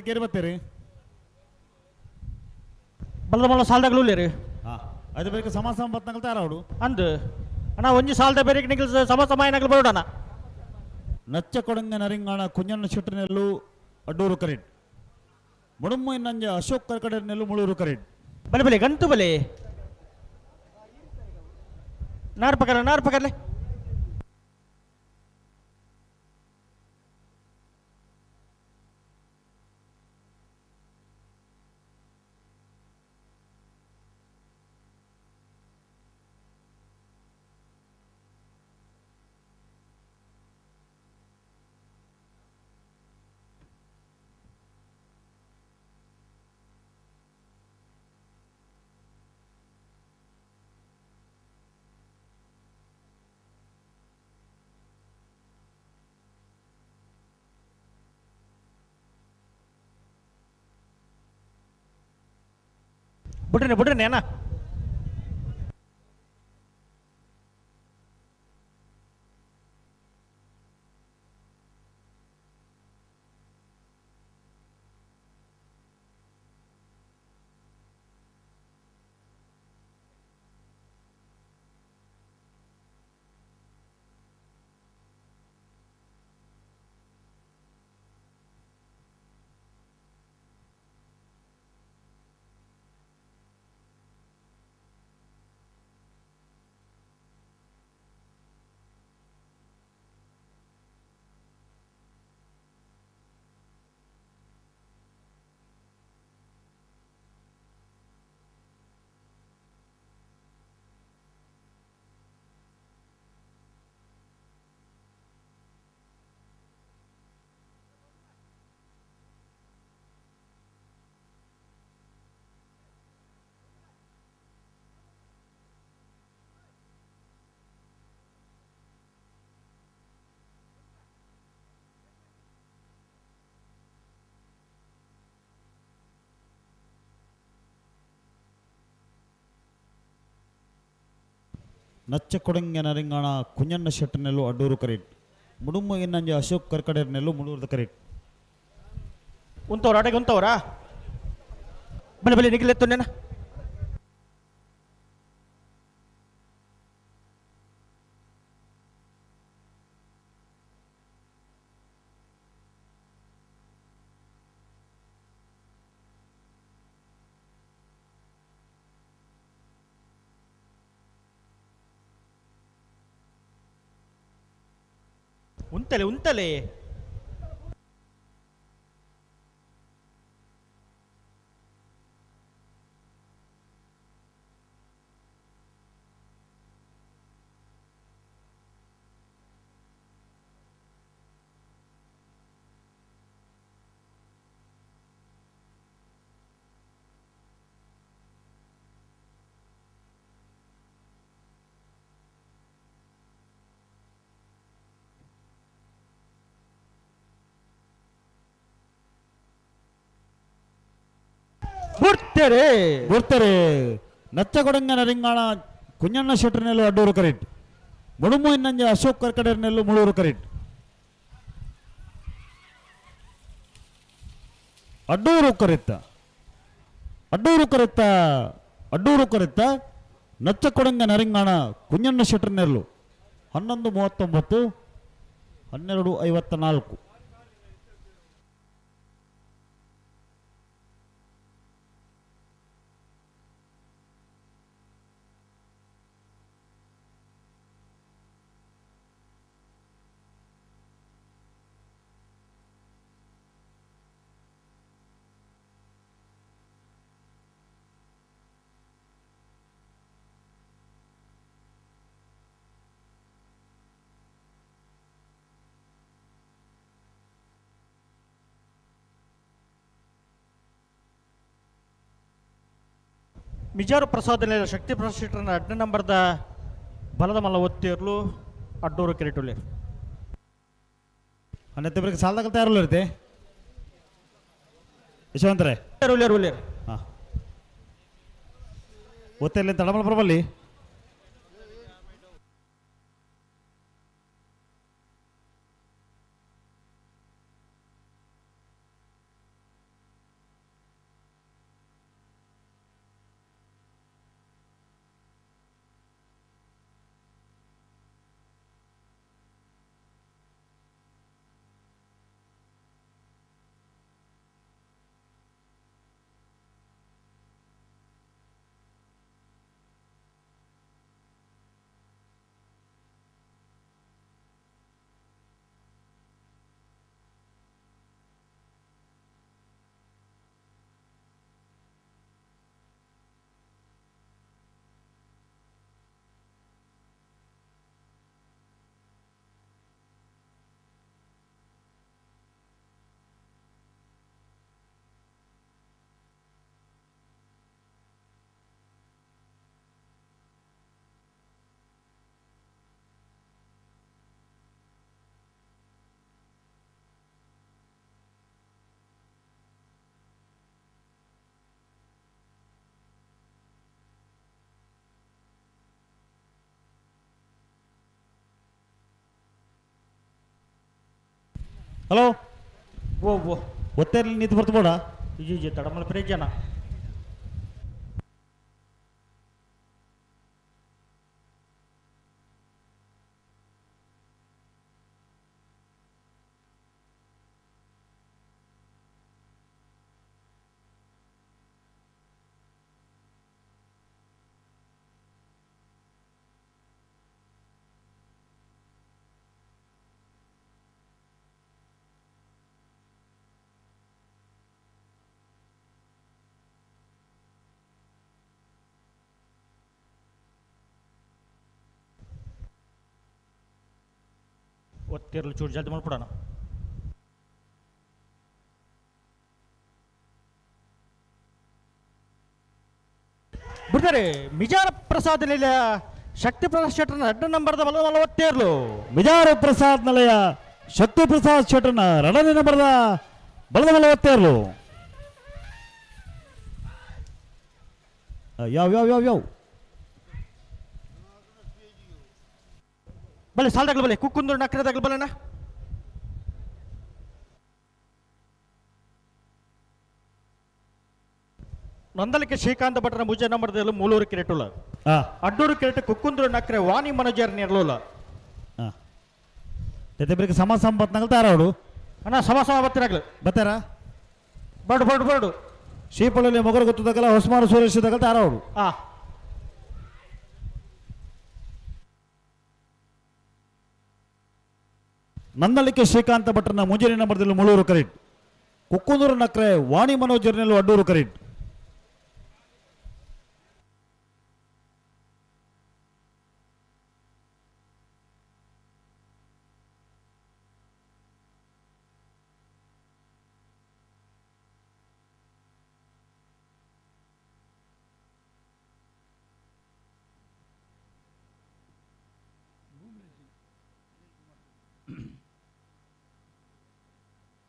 ಕೇರಿ ಬರ್ತೀರಿ ಬಲ್ಲ ಮಲ್ಲ ಸಾಲದಾಗಲೂ ರೀ. ಅದು ಬೇಕು ಸಮ ಸಮ ಬತ್ನಗಲ್ ತಾರ ಅವಡು ಅಂದು ಅಣ್ಣ ಒಂಜಿ ಸಾಲದ ಬೇರೆ ನಿಗಲ್ ಸಮ ಸಮ ಏನಾಗಲು ಬರೋಡಣ. ನಚ್ಚ ಕೊಡಂಗೆ ನರಿಂಗಾಣ ಕುಂಜಣ್ಣ ಶೆಟ್ಟರ್ನೆಲ್ಲು ಅಡ್ಡೂರು ಕರೆಟ್. ಮುಡುಮ್ಮು ಇನ್ನಂಜೆ ಅಶೋಕ್ ಕರ್ಕಡರ್ನೆಲ್ಲು ಮುಳೂರು ಕರೆಟ್. ಬಲೆ ಬಲೆ ಗಂತು ಬಲೆ ನಾರ್ ಪಕರ್ಲೆ, ನಾರ್ ಪಕರ್ಲೆ. ಬಿಡ್ರಿ ಬಿಡ್ರಿ ಅಣ್ಣ. ನಚ್ಚಕೊಡಂಗೆ ನರಿಂಗಾಣ ಕುಂಜಣ್ಣ ಶೆಟ್ಟನೆಲ್ಲು ಅಡ್ಡೂರು ಕರೇಟ್ ಮುಡುಮ್ಮ ಇನ್ನಂಜೆ ಅಶೋಕ್ ಕರ್ಕಡೇರ್ನೆಲ್ಲು ಮುಳೂರ್ದ ಕರೇಟ್ ಉಂತವ್ರ ಅಡೆಗೆ ಉಂತವ್ರಾ ಬಲೆ ಬಲೆ ನಿಗಿಲೆತ್ತು ಉಂತಲೆ ಉಂತಲೆ ಬುಡ್ತಾರೆ ಬುಡ್ತಾರೆ ನಚ್ಚಕೊಡಂಗ ನರಿಂಗಾಣ ಕುಂಜಣ್ಣ ಶೆಟ್ಟರ್ನೆಲ್ಲು ಅಡ್ಡೂರು ಕರೇಟ್ ಮುಡುಮು ಇನ್ನಂಜೆ ಅಶೋಕ್ ಕರ್ಕಡೇರ್ನೆಲ್ಲು ಮುಳೂರು ಕರೇಟ್ ಅಡ್ಡೂರು ಕರೆತ್ತ ಅಡ್ಡೂರು ಕರೆತ್ತ ಅಡ್ಡೂರು ಕರೆತ್ತ ನಚ್ಚಕೊಡಂಗ ನರಿಂಗಾಣ ಕುಂಜಣ್ಣ ಶೆಟ್ಟರ್ನೆಲ್ಲು 11:39 12:54. ಮಿಜಾರು ಪ್ರಸಾದ್ ಶಕ್ತಿ ಪ್ರಸಾದ್ ಅಡ್ಡ ನಂಬರ್ದ ಬಲದ ಮಲ್ಲ ಒತ್ತಿರ್ಲು ಅಡ್ಡೂರು ಕೆರೆಟುಲೆ ಅನ್ನತ್ತೆ ಸಾಲದಾಗ ತಯಾರು ಇರುತ್ತೆ ಯಶವಂತರೇ ಹಾಂ ಒತ್ತೆಲ್ಲ ತಡಮಲ ಬರಬಲ್ಲಿ ಹಲೋ ಓ ಓ ಒತ್ತೆರ್ಲಿ ನಿಂತು ಬರ್ತು ಬೇಡ ಜಿ ಜಿ ತಡಮಲ ಪ್ರೇಜನ ಒತ್ತಿರಲು ಚೂರು ಜಲ್ದಿ ಮಾಡ್ಬಿಡೋಣ. ಬಿಡ್ತಾರೆ ಮಿಜಾರ ಪ್ರಸಾದ್ ನಿಲಯ ಶಕ್ತಿ ಪ್ರಸಾದ್ ಶೆಟ್ಟರ್ನ 2 ನಂಬರ್ದ ಬಲ ಬಲ ಒತ್ತೇರ್ಲು. ಮಿಜಾರ ಪ್ರಸಾದ್ ನಿಲಯ ಶಕ್ತಿ ಪ್ರಸಾದ್ ಶೆಟ್ಟರ್ನ 2ನೇ ನಂಬರ್ದ ಬಲದ ಬಲ ಒತ್ತೇರ್ಲು. ಯಾವ ಯಾವ ಯಾವ ಯಾವ ಬಲೆ ಸಾಲ್ದಾಗಲು ಬಲೆ ಕುಕ್ಕುಂದೂರು ನಕ್ರೆದಾಗಲು ಬಲೆನಾ. ನಂದಲಿಕೆ ಶ್ರೀಕಾಂತ ಭಟ್ರ ಮುಜೆ ನಂಬರ್ದಲ್ಲಿ ಮೂಲೂರು ಕಿರೆಟುಲ್ಲ. ಅಡ್ಡೂರು ಕಿರೆಟ್ ಕುಕ್ಕುಂದೂರು ನಕ್ರೆ ವಾಣಿ ಮನೋಜರ್ ನೆರ್ಲೋಲ. ತೆತ್ತೆ ಸಮ ಸಂಪತ್ನಾಗಲು ತಾರಾವಡು. ಅಣ್ಣ ಸಮ ಸಮ ಬತ್ತಿರಾಗ್ಲು. ಬತ್ತಾರ? ಬರ್ಡು ಬರ್ಡು ಬರ್ಡು. ಶ್ರೀಪಳ್ಳಿ ಮೊಗರು ಗೊತ್ತದಗಲ ಹೊಸ್ಮಾರು ಸುರೇಶ್ ದಗಲ್ ತಾರಾವಡು. ನಂದಳಿಕೆ ಶ್ರೀಕಾಂತ ಭಟ್ರನ ಮುಂಜಾನೆ ನಂಬರ್ದಲ್ಲಿ ಮುಳೂರು ಕರೆಕ್ಟ್. ಕುಕ್ಕುಂದೂರು ನಕ್ರೆ ವಾಣಿ ಮನೋಜರ್ನೆಲ್ಲು ಅಡ್ಡೂರು ಕರೆಕ್ಟ್.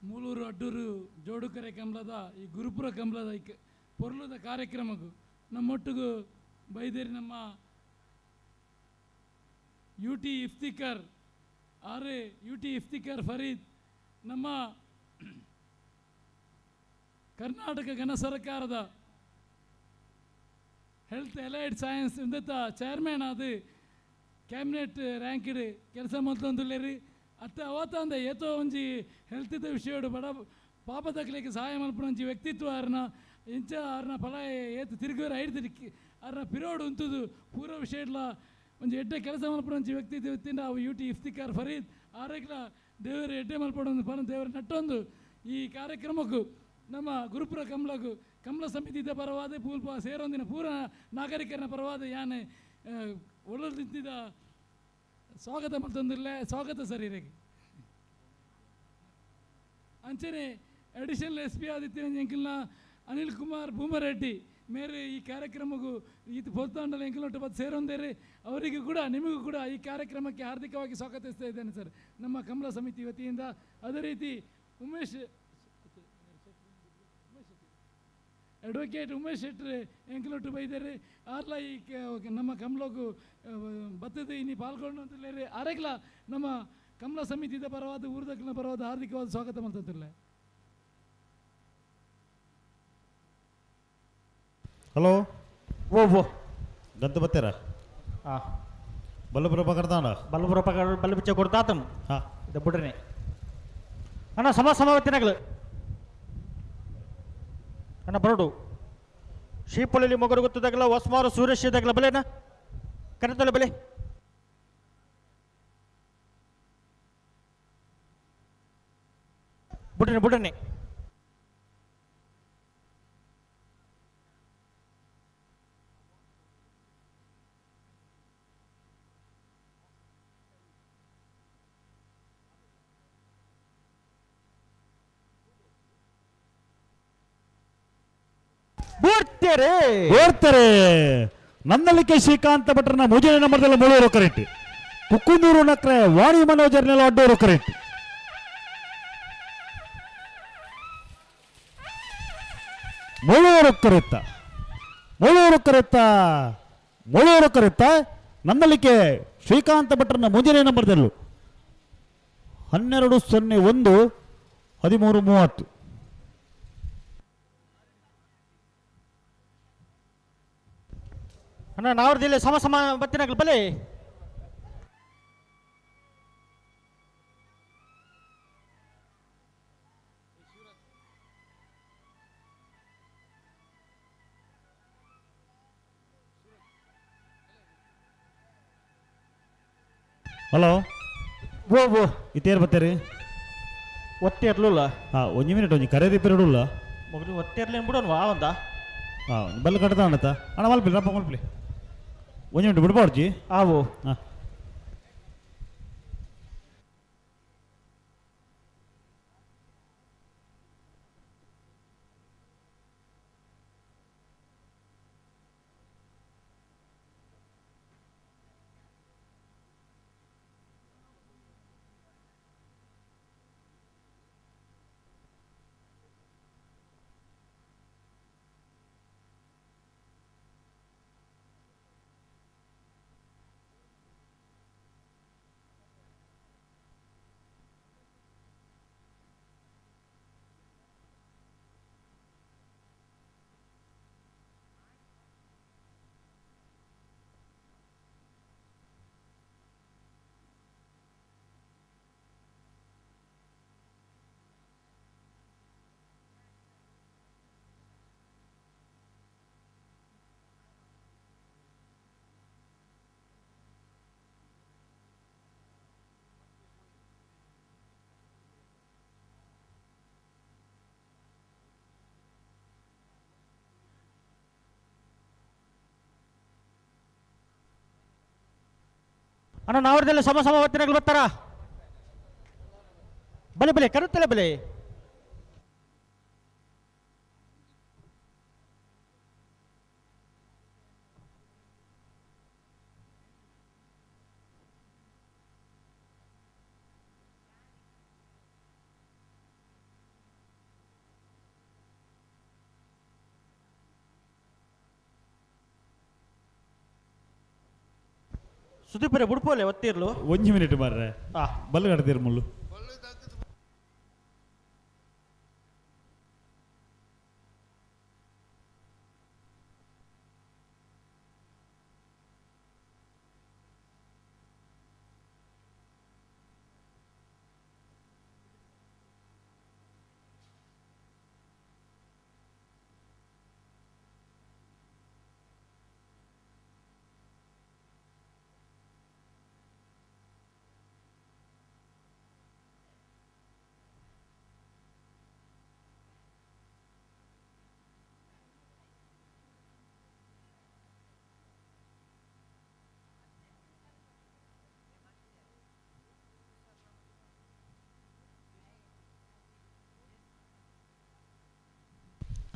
ಮೂಲೂರು ಅಡ್ಡೂರು ಜೋಡುಕರೆ ಕಂಬಳದ ಈ ಗುರುಪುರ ಕಂಬಳದ ಈ ಪೊರ್ಲುದ ಕಾರ್ಯಕ್ರಮಕ್ಕೂ ನಮ್ಮೊಟ್ಟಿಗೂ ಬೈದೇರಿ ನಮ್ಮ ಯು ಟಿ ಇಫ್ತಿಕರ್ ಆರೆ ಯು ಟಿ ಇಫ್ತಿಕರ್ ಫರೀದ್ ನಮ್ಮ ಕರ್ನಾಟಕ ಘನ ಸರ್ಕಾರದ ಹೆಲ್ತ್ ಎಲೈಡ್ ಸೈನ್ಸ್ ಇಂದತ್ತ ಚೇರ್ಮನ್ ಆದ ಕ್ಯಾಬಿನೆಟ್ ರ್ಯಾಂಕ್ಡ್ ಕೆಲಸ ಮಲ್ತೊಂದುಲ್ಲೇರಿ. ಅತ್ತ ಅವತ್ತಂದ ಏತೋ ಒಂಜಿ ಹೆಲ್ತಿದ ವಿಷಯಡು ಬಡ ಪಾಪದಕ್ಲೆಗ್ ಸಹಾಯ ಮಲ್ಪುನ ಒಂಜಿ ವ್ಯಕ್ತಿತ್ವ ಆರ್ನ ಇಂಚ ಆರ್ನ ಫಲ ಏತು ತಿರುಗುವರ ಐಡ್ತಿರಿ ಆರ್ನ ಪಿರೋಡು ಉಂತುದು ಪೂರ್ವ ವಿಷಯಡ್ಲ ಒಂಜಿ ಎಡ್ಡೆ ಕೆಲಸ ಮಲ್ಪುನ ಒಂಜಿ ವ್ಯಕ್ತಿತ್ವ ಇತ್ತಿಂಡ ಅವು ಯು ಟಿ ಇಫ್ತಿಕಾರ್ ಫರೀದ್ ಆರೆಗ್ಲ ದೇವರು ಎಡ್ಡೆ ಮಲ್ಪಡೊಂದು ಪನ ದೇವರ ನಟ್ಟೊಂದು ಈ ಕಾರ್ಯಕ್ರಮಕ್ಕೂ ನಮ್ಮ ಗುರುಪುರ ಕಮಲಗೂ ಕಮಲ ಸಮಿತಿದ ಪರವಾದ ಪೂಲ್ಪ ಸೇರೊಂದಿನ ಪೂರ ನಾಗರಿಕರನ ಪರವಾದ ಯಾನೆ ಒಳ್ಳೆ ನಿಂತಿದ್ದ ಸ್ವಾಗತ ಮತ್ತೊಂದಿಲ್ಲ ಸ್ವಾಗತ ಸರ್ ಇರಗೆ. ಅಂಚನೆ ಅಡಿಷನಲ್ ಎಸ್ ಪಿ ಆದಿತ್ಯ ಎಂಕಿಲ್ನ ಅನಿಲ್ ಕುಮಾರ್ ಭೂಮರೆಡ್ಡಿ ಮೇರೆ ಈ ಕಾರ್ಯಕ್ರಮಕ್ಕೂ ಈತ ಪೊತ್ತಾಂಡಲ ಎಂಕಿಲೊಟ್ಟು ಬತ್ತು ಸೇರೊಂದೇರಿ ಅವರಿಗೂ ಕೂಡ ನಿಮಗೂ ಕೂಡ ಈ ಕಾರ್ಯಕ್ರಮಕ್ಕೆ ಹಾರ್ದಿಕವಾಗಿ ಸ್ವಾಗತಿಸ್ತಾ ಇದ್ದೇನೆ ಸರ್ ನಮ್ಮ ಕಮಲ ಸಮಿತಿ ವತಿಯಿಂದ. ಅದೇ ರೀತಿ ಉಮೇಶ್ ಅಡ್ವೊಕೇಟ್ ಉಮೇಶ್ ಶೆಟ್ಟರ್ ಎಂಕಲೊಟ್ಟು ಬೈದಾರೆ ಆರ್ಲ ಈ ನಮ್ಮ ಕಮಲಕ್ಕೂ ಬತ್ತದ ಇನಿ ಪಾಲ್ಗೊಂಡು ಅಂತಲೇರಿ ಆರೆಗ್ಲ ನಮ್ಮ ಕಮಲ ಸಮಿತಿದ ಪರವಾದ ಊರ್ದಕ್ಕಿನ ಪರವಾದ ಹಾರ್ದಿಕವಾದ ಸ್ವಾಗತ ಮಾಡ್ತಿರ್ಲೆ. ಹಲೋ ಓ ಓ ಗಂತ ಬತ್ತೀರ? ಹಾಂ ಬಲ್ಲಪುರ ಪಕಡ್ತಾಣ ಬಲ್ಲಪುರ ಪಕಡ ಬಲ್ಲ ಬಿಚ್ಚ ಕೊಡ್ತಾತನು. ಹಾಂ ಇದು ಬಿಡ್ರಿ ಅಣ್ಣ ಸಮ ಸಮವತ್ತಿನಗಳು ಅಣ್ಣ ಬರಡು. ಶ್ರೀಪಳ್ಳಿ ಮೊಗರು ಗೊತ್ತದಾಗಲ ಹೊಸ್ಮಾರು ಸುರೇಶ್ ಇದಾಗಲ ಬಲೆನಾ ಕರೆತಲ್ಲ ಬಲೆ. ಬುಡನೆ ಬುಡನೆ ಬೋರ್ತಾರೆ ಬೋರ್ತಾರೆ. ನಂದಲಿಕೆ ಶ್ರೀಕಾಂತ ಭಟ್ರನ ಮೂಜನೆ ನಂಬರ್ದಲ್ಲಿ ಮೂಳೂರು ಕರೆಕ್ಟ್. ಕುಕ್ಕುಂದೂರು ನಕ್ರೆ ವಾಣಿ ಮನೋಜರ್ನೆಲ್ಲ ಅಡ್ಡೂರು ಕರೆಕ್ಟ್. ಮುಳೂರು ಕರೆತ್ತ ಮುಳೂರು ಕರೆತ್ತ ಮುಳೂರು ಕರೆತ್ತ ನಂದಲಿಕೆ ಶ್ರೀಕಾಂತ ಭಟ್ರನ ಮುಂಜಾನೆ ನಂಬರ್ದಲ್ಲೂ 12 0 1 13 30. ಅಣ್ಣ ನಾವ್ರದಿಲ್ಲ ಸಮ ಸಮ ಬತ್ತಿನಾಗಲು ಬಲೆ. ಹಲೋ ಓ ಓ ಇತ್ತೇರು ಬತ್ತೀರಿ? ಒತ್ತೆ ಇರ್ಲಿಲ್ಲ. ಹಾಂ ಒಂಜಿ ಮಿನಿಟ್ ಒಂಜಿ ಕರೆ ರಿಪೇರ್ ಇಡಲ್ಲ ಮಗು ಒತ್ತೆ ಇರ್ಲಿ ಬಿಡೋಣ ವಾ ಒಂದ. ಹಾಂ ಬಲ್ಲ ಕಟ್ಟದ ಅಣ್ಣತ್ತ ಅಣ್ಣ ಮಲ್ಪಲಿ ರಪ್ಪ ಮಲ್ಪಲಿ ಒಂಜಿ ಮಿನಿಟ್ ಬಿಡ್ಬಾರ್ಜಿ. ಆವು ಹಾಂ ಅಣ್ಣ ನಾವರದೆಲ್ಲ ಸಮ ಸಮ ಬತ್ತಿನಾಗಲು ಬರ್ತಾರಾ? ಬಲೆ ಬಲೆ ಕರುತ್ತಲೆ ಬಲೆ. ಸುದೀಪರೆ ಬುಡ್ಪೋಲೆ ಒತ್ತಿರ್ಲು. ಒಂಜಿ ಮಿನಿಟ್ ಮಾರ್ರೆ. ಬಲ್ಲು ಕಡ್ತೀರ್ ಮುಳ್ಳು.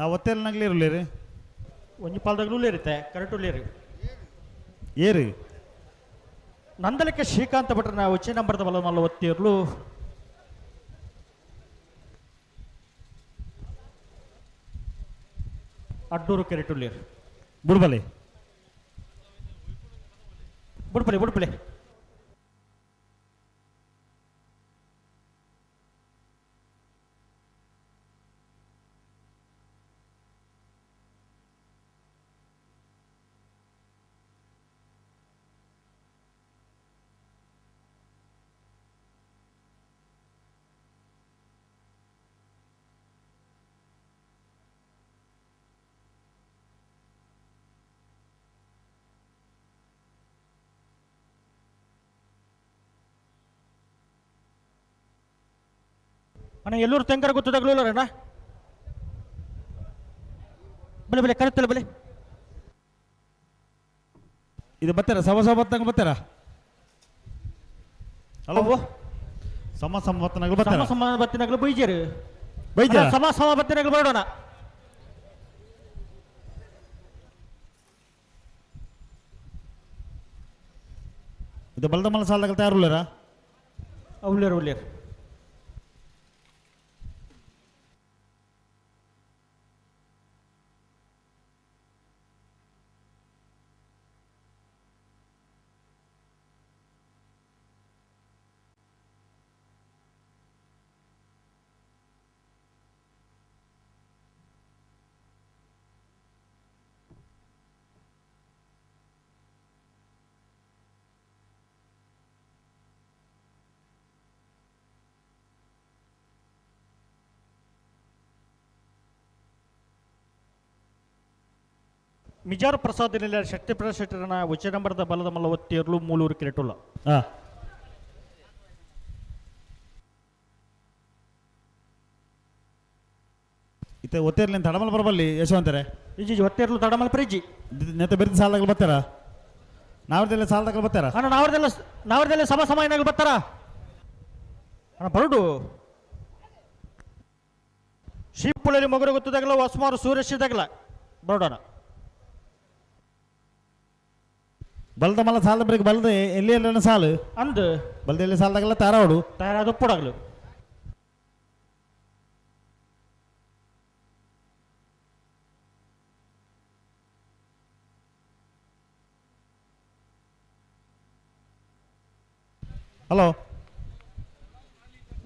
ಆ ಒತ್ತೆಲ್ಲ ಇರಲಿ ಒಂಜಿ ಪಾಲ್ದಾಗಲೂ ಇರುತ್ತೆ ಕರೆಕ್ಟ್ ಉಳ್ಳೇರಿ ಏರು. ನಂದಲಕ್ಕೆ ಶ್ರೀಕಾಂತ ಭಟ್ರನ ಉಚ್ಚ ನಂಬರ್ದ ಬಲ ಮಲ್ಲ ಒತ್ತಿರ್ಲು. ಅಡ್ಡೂರು ಕೆರೆಟುಳ್ಳೇರು. ಬುಡ್ಬಲೆ ಬುಡ್ಪಲೆ ಬುಡ್ಪಲೆ. ಅಣ್ಣ ಎಲ್ಲರೂ ತೆಂಕರ ಗೊತ್ತದಾಗಲೂ ಅಣ್ಣ. ಬಲೆ ಬಲೆ ಕರೆತ್ತಲ್ಲ ಬಲೆ. ಇದು ಬರ್ತಾರ ಸಮ ಸಮ ಬತ್ತಂಗ ಬರ್ತಾರ? ಹಲೋ, ಸಮ ಸಮ ಬತ್ತನಾಗಲು ಬರ್ತಾರ? ಸಮ ಸಮ ಬತ್ತಿನಾಗಲು ಬೈಜೇರು. ಬೈಜೇರ? ಸಮ ಸಮ ಬತ್ತಿನಾಗಲು ಬರೋಣ. ಇದು ಬಲ್ದ ಮಲ ಸಾಲದಾಗ ತಯಾರುಳ್ಳಾರ? ಉಳ್ಳೇರು ಉಳ್ಳೇರು. ಮಿಜಾರು ಪ್ರಸಾದ್ ಶಕ್ತಿ ಶೆಟ್ಟರನ ಉಚ್ಚ ನಂಬರ್ದ ಬಲದ ಮಲ್ಲ ಒತ್ತಿರ್ಲು ಮೂಲೂರು ಕಿರೆಟುಲ್ಲ. ಇತ್ತೆ ಒತ್ತೇರ್ಲಿ ತಡಮಲ್ ಬರಬಲ್ಲಿ ಯಶವಂತರೆ. ಇಜ್ಜಿ ಒತ್ತೇರ್ಲು ತಡಮಲ್ ಪ್ರಿಜ್ಜಿ. ನೆತ್ತ ಬೆರ್ತಿ ಸಾಲದಾಗಲು ಬರ್ತಾರ? ನಾವ್ರದೆಲ್ಲ ಸಾಲದಾಗಲು ಬರ್ತಾರ? ಅಣ್ಣ ನಾವ್ರದೆಲ್ಲ ನಾವ್ರದೆಲ್ಲ ಸಮ ಸಮ ಏನಾಗಲು ಬರ್ತಾರ? ಅಣ್ಣ ಬರಡು. ಶೀಪುಳಲ್ಲಿ ಮೊಗರು ಗೊತ್ತದಾಗಲ ಹೊಸಮಾರು ಸೂರ್ಯಶಿದಾಗಲ ಬರೋಣ. ಬಲ್ದ ಮಲ್ಲ ಸಾಲದ ಬರೀ ಬಲ್ದ ಎಲ್ಲಿ ಎಲ್ಲ ಸಾಲು ಅಂದು ಬಲ್ದ ಎಲ್ಲಿ ಸಾಲದಾಗಲ್ಲ ತಾರಾವಡು ತಯಾರಾದ ಪುಡಗಲು. ಹಲೋ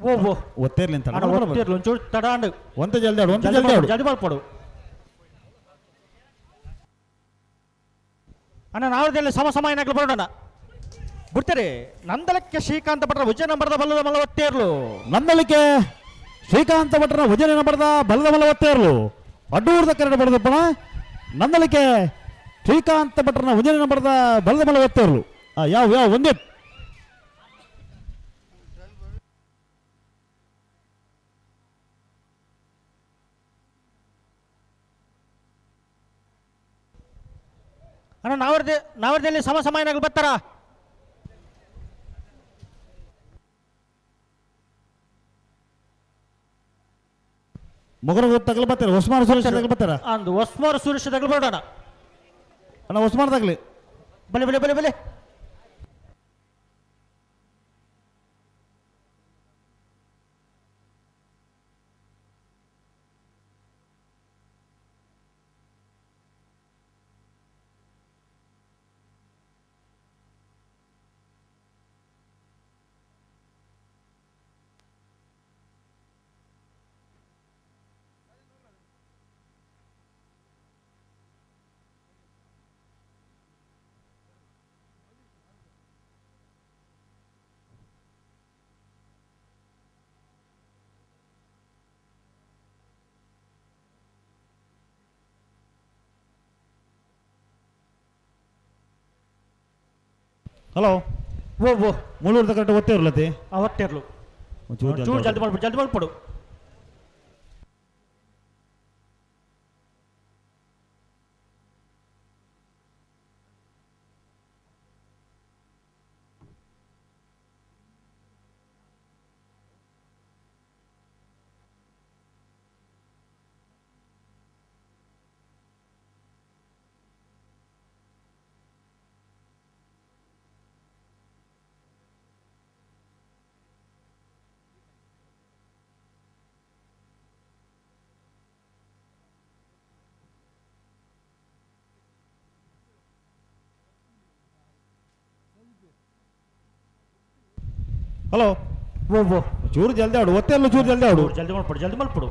ಓ ಓ ಒತ್ತೇರ್ಲಿ ಅಂತ ಒತ್ತೇರ್ಲಿ ಒಂಚೂರು ತಡಾಂಡು. ಒಂತ ಜಲ್ದಿ ಆಡು, ಒಂತ ಜಲ್ದಿ ಆಡು. ಜಲ್ದಿ ಮಾಡ್ಪಡು. ಅಣ್ಣ ನಾವ್ರದೆಲ್ಲ ಸಮ ಸಮ ಏನಾಗಲು ಬರೋಣ. ಬಿಡ್ತಾರೆ ನಂದಲಕ್ಕೆ ಶ್ರೀಕಾಂತ ಭಟ್ರ ವಿಜಯ ನಂಬರ್ದ ಬಲ್ಲದ ಮಲ್ಲ ಒತ್ತೇರ್ಲು. ನಂದಲಕ್ಕೆ ಶ್ರೀಕಾಂತ ಭಟ್ರ ವಿಜಯ ನಂಬರ್ದ ಬಲ್ಲದ ಮಲ್ಲ ಒತ್ತೇರ್ಲು. ಅಡ್ಡೂರ್ದ ಕನ್ನಡ ಬಡದಪ್ಪಣ ನಂದಲಕ್ಕೆ ಶ್ರೀಕಾಂತ ಭಟ್ರನ ವಿಜಯ ನಂಬರ್ದ ಬಲ್ಲದ ಮಲ್ಲ ಒತ್ತೇರ್ಲು. ಯಾವ ಯಾವ ಒಂದೇ ಅಣ್ಣ ನಾವರದೆ ನಾವರದಲ್ಲಿ ಸಮ ಸಮ ಏನಾಗಲು ಬರ್ತಾರಾ? ಮೊಗರ ತಗಲು ಬರ್ತಾರೆ ಹೊಸ್ಮಾರ್ ಸುರೇಶ್ ತಗಲು ಬರ್ತಾರ ಅಂದು ಹೊಸ್ಮಾರ್ ಸುರೇಶ್ ತಗಲು ಬರೋಣ ಅಣ್ಣ ಹೊಸ್ಮಾರ್ ತಗಲಿ ಬಲೆ ಬಲೆ ಬಲೆ ಬಲೆ ಹಲೋ ಓ ಓ ಮುಳ್ಳೂರು ಕರೆಕ್ಟ್ ಒತ್ತೇ ಇರ್ಲತಿ ಒತ್ತೇರ್ಲು ಚೂರು ಜಲ್ದಿ ಮಾಡ್ಬಿಡು ಜಲ್ದಿ ಮಾಡ್ಬಿಡು ಹಲೋ ಓ ಓ ಚೂರು ಜಲ್ದಿ ಆಡು ಒತ್ತೆ ಅಲ್ಲ ಚೂರು ಜಲ್ದಿ ಆಡು ಜಲ್ದಿ ಮಾಡ್ಬಿಡು ಜಲ್ದಿ ಮಾಡ್ಬಿಡು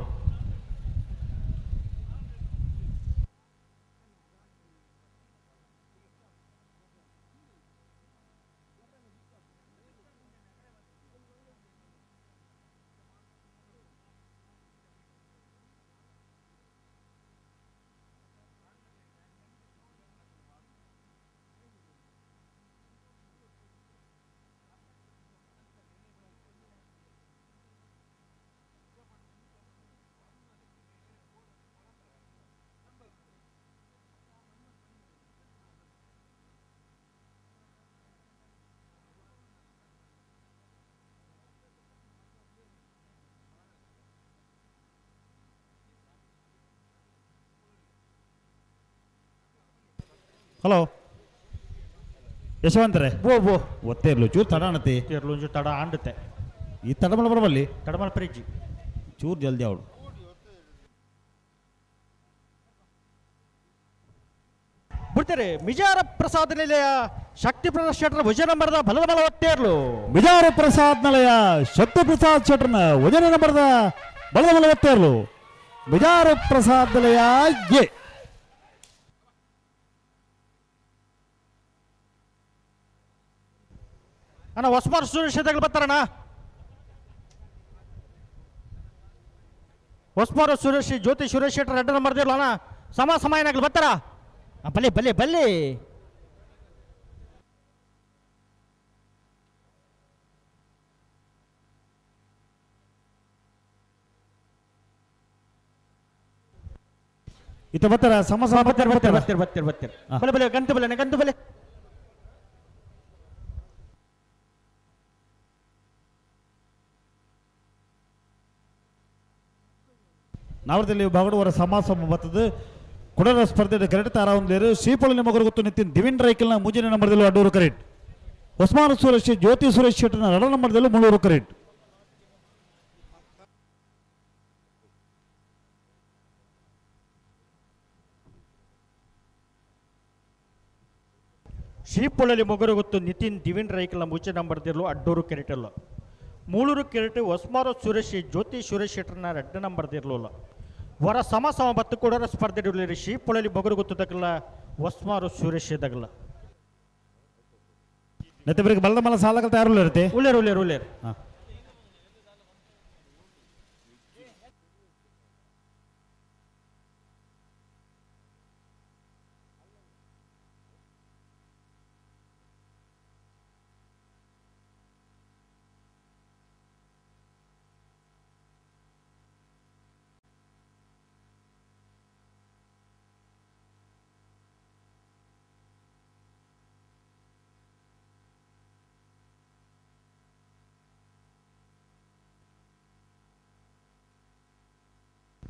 ಹಲೋ ಯಶವಂತರೇ ಓ ಓ ಒತ್ತೆ ಇರ್ಲು ಚೂರು ತಡ ಅಣತಿ ಇರ್ಲು ಒಂಚೂರು ತಡ ಆಂಡುತ್ತೆ ಈ ತಡ ಮಲ ಬರಬಲ್ಲಿ ತಡ ಮಲ ಪರಿಜಿ ಚೂರು ಜಲ್ದಿ ಅವಳು ಬಿಡ್ತಾರೆ ಮಿಜಾರ ಪ್ರಸಾದ್ ನಿಲಯ ಶಕ್ತಿ ಪ್ರಸಾದ್ ಶೆಟ್ಟರ್ ಭುಜ ನಂಬರ್ದ ಬಲದ ಬಲ ಒತ್ತೇರ್ಲು ಮಿಜಾರ ಪ್ರಸಾದ್ ನಿಲಯ ಶಕ್ತಿ ಪ್ರಸಾದ್ ಶೆಟ್ಟರ್ನ ವಜನ ನಂಬರ್ದ ಬಲದ ಬಲ ಒತ್ತೇರ್ಲು ಮಿಜಾರ ಪ್ರಸಾದ್ ನಿಲಯ ಎ ಅಣ್ಣ ಹೊಸಮಾರ್ ಸುರೇಶ್ ತಗಲು ಬರ್ತಾರಣ್ಣ ಹೊಸ್ಮಾರು ಸುರೇಶ್ ಜ್ಯೋತಿ ಸುರೇಶ್ ಶೆಟ್ಟರ್ ಎರಡು ನಂಬರ್ ಅಣ್ಣ ಸಮ ಸಮ ಏನಾಗ್ಲಿ ಬರ್ತಾರ ಬಲ್ಲಿ ಬಲ್ಲಿ ಬಲ್ಲಿ ಇತ್ತ ಬರ್ತಾರ ಸಮ ಸಮ ಬರ್ತಾರೆ ಬರ್ತಾರೆ ಬರ್ತಾರೆ ಬರ್ತಾರೆ ಬರ್ತಾರೆ ಬಲೆ ಬಲೆ ಗಂತು ಬಲೆ ಗಂತು ಬಲೆ ನಾವರದಲ್ಲಿ ಬಾಗಡುವರ ಸಮ ಸಮ ಬರ್ತದೆ ಕುಡರ ಸ್ಪರ್ಧೆ ಕರೆಕ್ಟ್ ತಾರ ಒಂದೇರು ಶ್ರೀಪೊಳನೆ ಮಗರು ಗೊತ್ತು ನಿತಿನ್ ದಿವಿನ್ ರೈಕಲ್ನ ಮುಂಜಿನ ನಂಬರ್ದಲ್ಲೂ ಅಡ್ಡೂರು ಕರೆಕ್ಟ್ ಹೊಸ್ಮಾನ ಸುರೇಶ್ ಜ್ಯೋತಿ ಸುರೇಶ್ ಶೆಟ್ಟರ್ನ ಎರಡ ನಂಬರ್ದಲ್ಲೂ ಮುಳ್ಳೂರು ಕರೆಕ್ಟ್. ಶ್ರೀಪೊಳಲಿ ಮೊಗರು ಗೊತ್ತು ನಿತಿನ್ ದಿವಿನ್ ರೈಕಲ್ನ ಮುಚ್ಚೆ ನಂಬರ್ದಿರಲು ಅಡ್ಡೂರು ಕೆರೆಟಲ್ಲ ಮೂಳೂರು ಕೆರೆಟು ಹೊಸ್ಮಾರು ಸುರೇಶ್ ಜ್ಯೋತಿ ಸುರೇಶ್ ಶೆಟ್ಟರ್ನ ரெண்டு ನಂಬರ್ದಿರಲಿಲ್ಲ ವರ ಸಮ ಸಮ ಬತ್ತು ಕೂಡ ಸ್ಪರ್ಧೆ ಇರಲಿ ಶ್ರೀಪೊಳಲಿ ಮೊಗರು ಗೊತ್ತು ತಗಲ್ಲ ಹೊಸ್ಮಾರು ಸುರೇಶ್ ತಗಲ್ಲ. ನೆತ್ತೆ ಬರಿಗೆ ಬಲದ ಮಲ ಸಾಲಕಲ್ ತಯಾರು ಇರುತ್ತೆ. ಉಳ್ಳೇರು ಉಳ್ಳೇರು ಉಳ್ಳೇರು.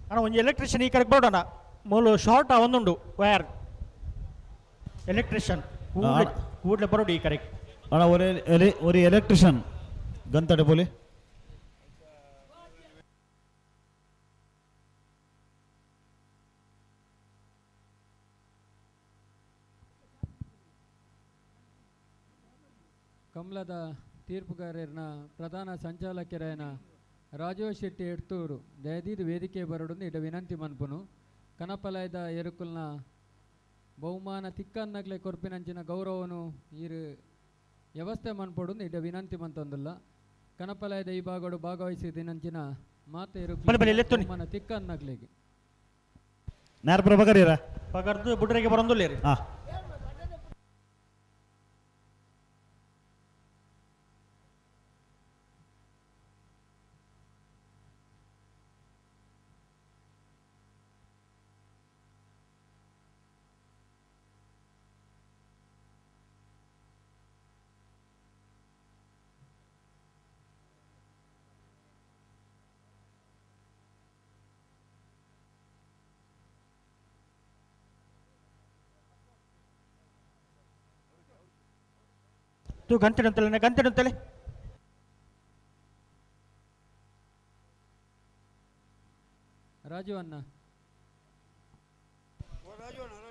ಅಣ್ಣ ಒಂಜಿ ಎಲೆಕ್ಟ್ರಿಷಿಯನ್ ಈ ಕಡೆಗೆ ಬೋಡೋಣ ಮೂಲು ಶಾರ್ಟ್ ಒಂದುಂಡು ವೈರ್ ಎಲೆಕ್ಟ್ರಿಷಿಯನ್ ಕೂಡಲೇ ಬರೋಡು ಈ ಕಡೆಗೆ. ಅಣ್ಣ ಒರಿ ಎಲೆಕ್ಟ್ರಿಷಿಯನ್ ಗಂತಡೆ ಬೋಲಿ. ಕಮಲದ ತೀರ್ಪುಗಾರರನ್ನ ಪ್ರಧಾನ ಸಂಚಾಲಕರಾಯನ ರಾಜೀವ್ ಶೆಟ್ಟಿ ಎಡ್ತೂರು ದಯದೀದ್ ವೇದಿಕೆ ಬರಡುಂದು ಇಡ ವಿನಂತಿ ಮನ್ಪುನು. ಕನಪಲಯದ ಎರುಕುಲ್ನ ಬಹುಮಾನ ತಿಕ್ಕನ್ನಗ್ಲೆ ಕೊರ್ಪಿನಂಚಿನ ಗೌರವನು ಈರು ವ್ಯವಸ್ಥೆ ಮನ್ಪೊಡುಂದು ಇಡ ವಿನಂತಿ ಮಂತೊಂದುಲ್ಲ. ಕನಪಲಯದ ಈ ಭಾಗಡು ಭಾಗವಹಿಸಿದಿನಂಚಿನ ಮಾತೆ ಬಲೆ ಬಲೆ ಲೆತ್ತುನಿ. ಬಹುಮಾನ ತಿಕ್ಕನ್ನಗ್ಲೆಗೆ. ನಾರ್ ಪ್ರಭಾಕರ್ ಪಗರ್ದು ಬುಡ್ರೆಗೆ ಬರೊಂದುಲ್ಲೇರಿ. ಹಾ. ತೂ ಗಂಟೆ ಗಂಟೆ ರಾಜು ಅಣ್ಣ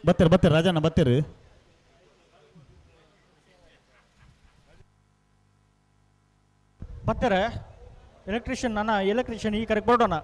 ಬತ್ತೀರಿ ಬತ್ತೀರಿ ರಾಜಣ್ಣ ಬತ್ತೀರಿ. ಬತ್ತಾರೆ ಎಲೆಕ್ಟ್ರಿಷಿಯನ್ ಅಣ್ಣ ಎಲೆಕ್ಟ್ರಿಷಿಯನ್ ಈ ಕಡೆಗೆ ಬೋಡೋಣ.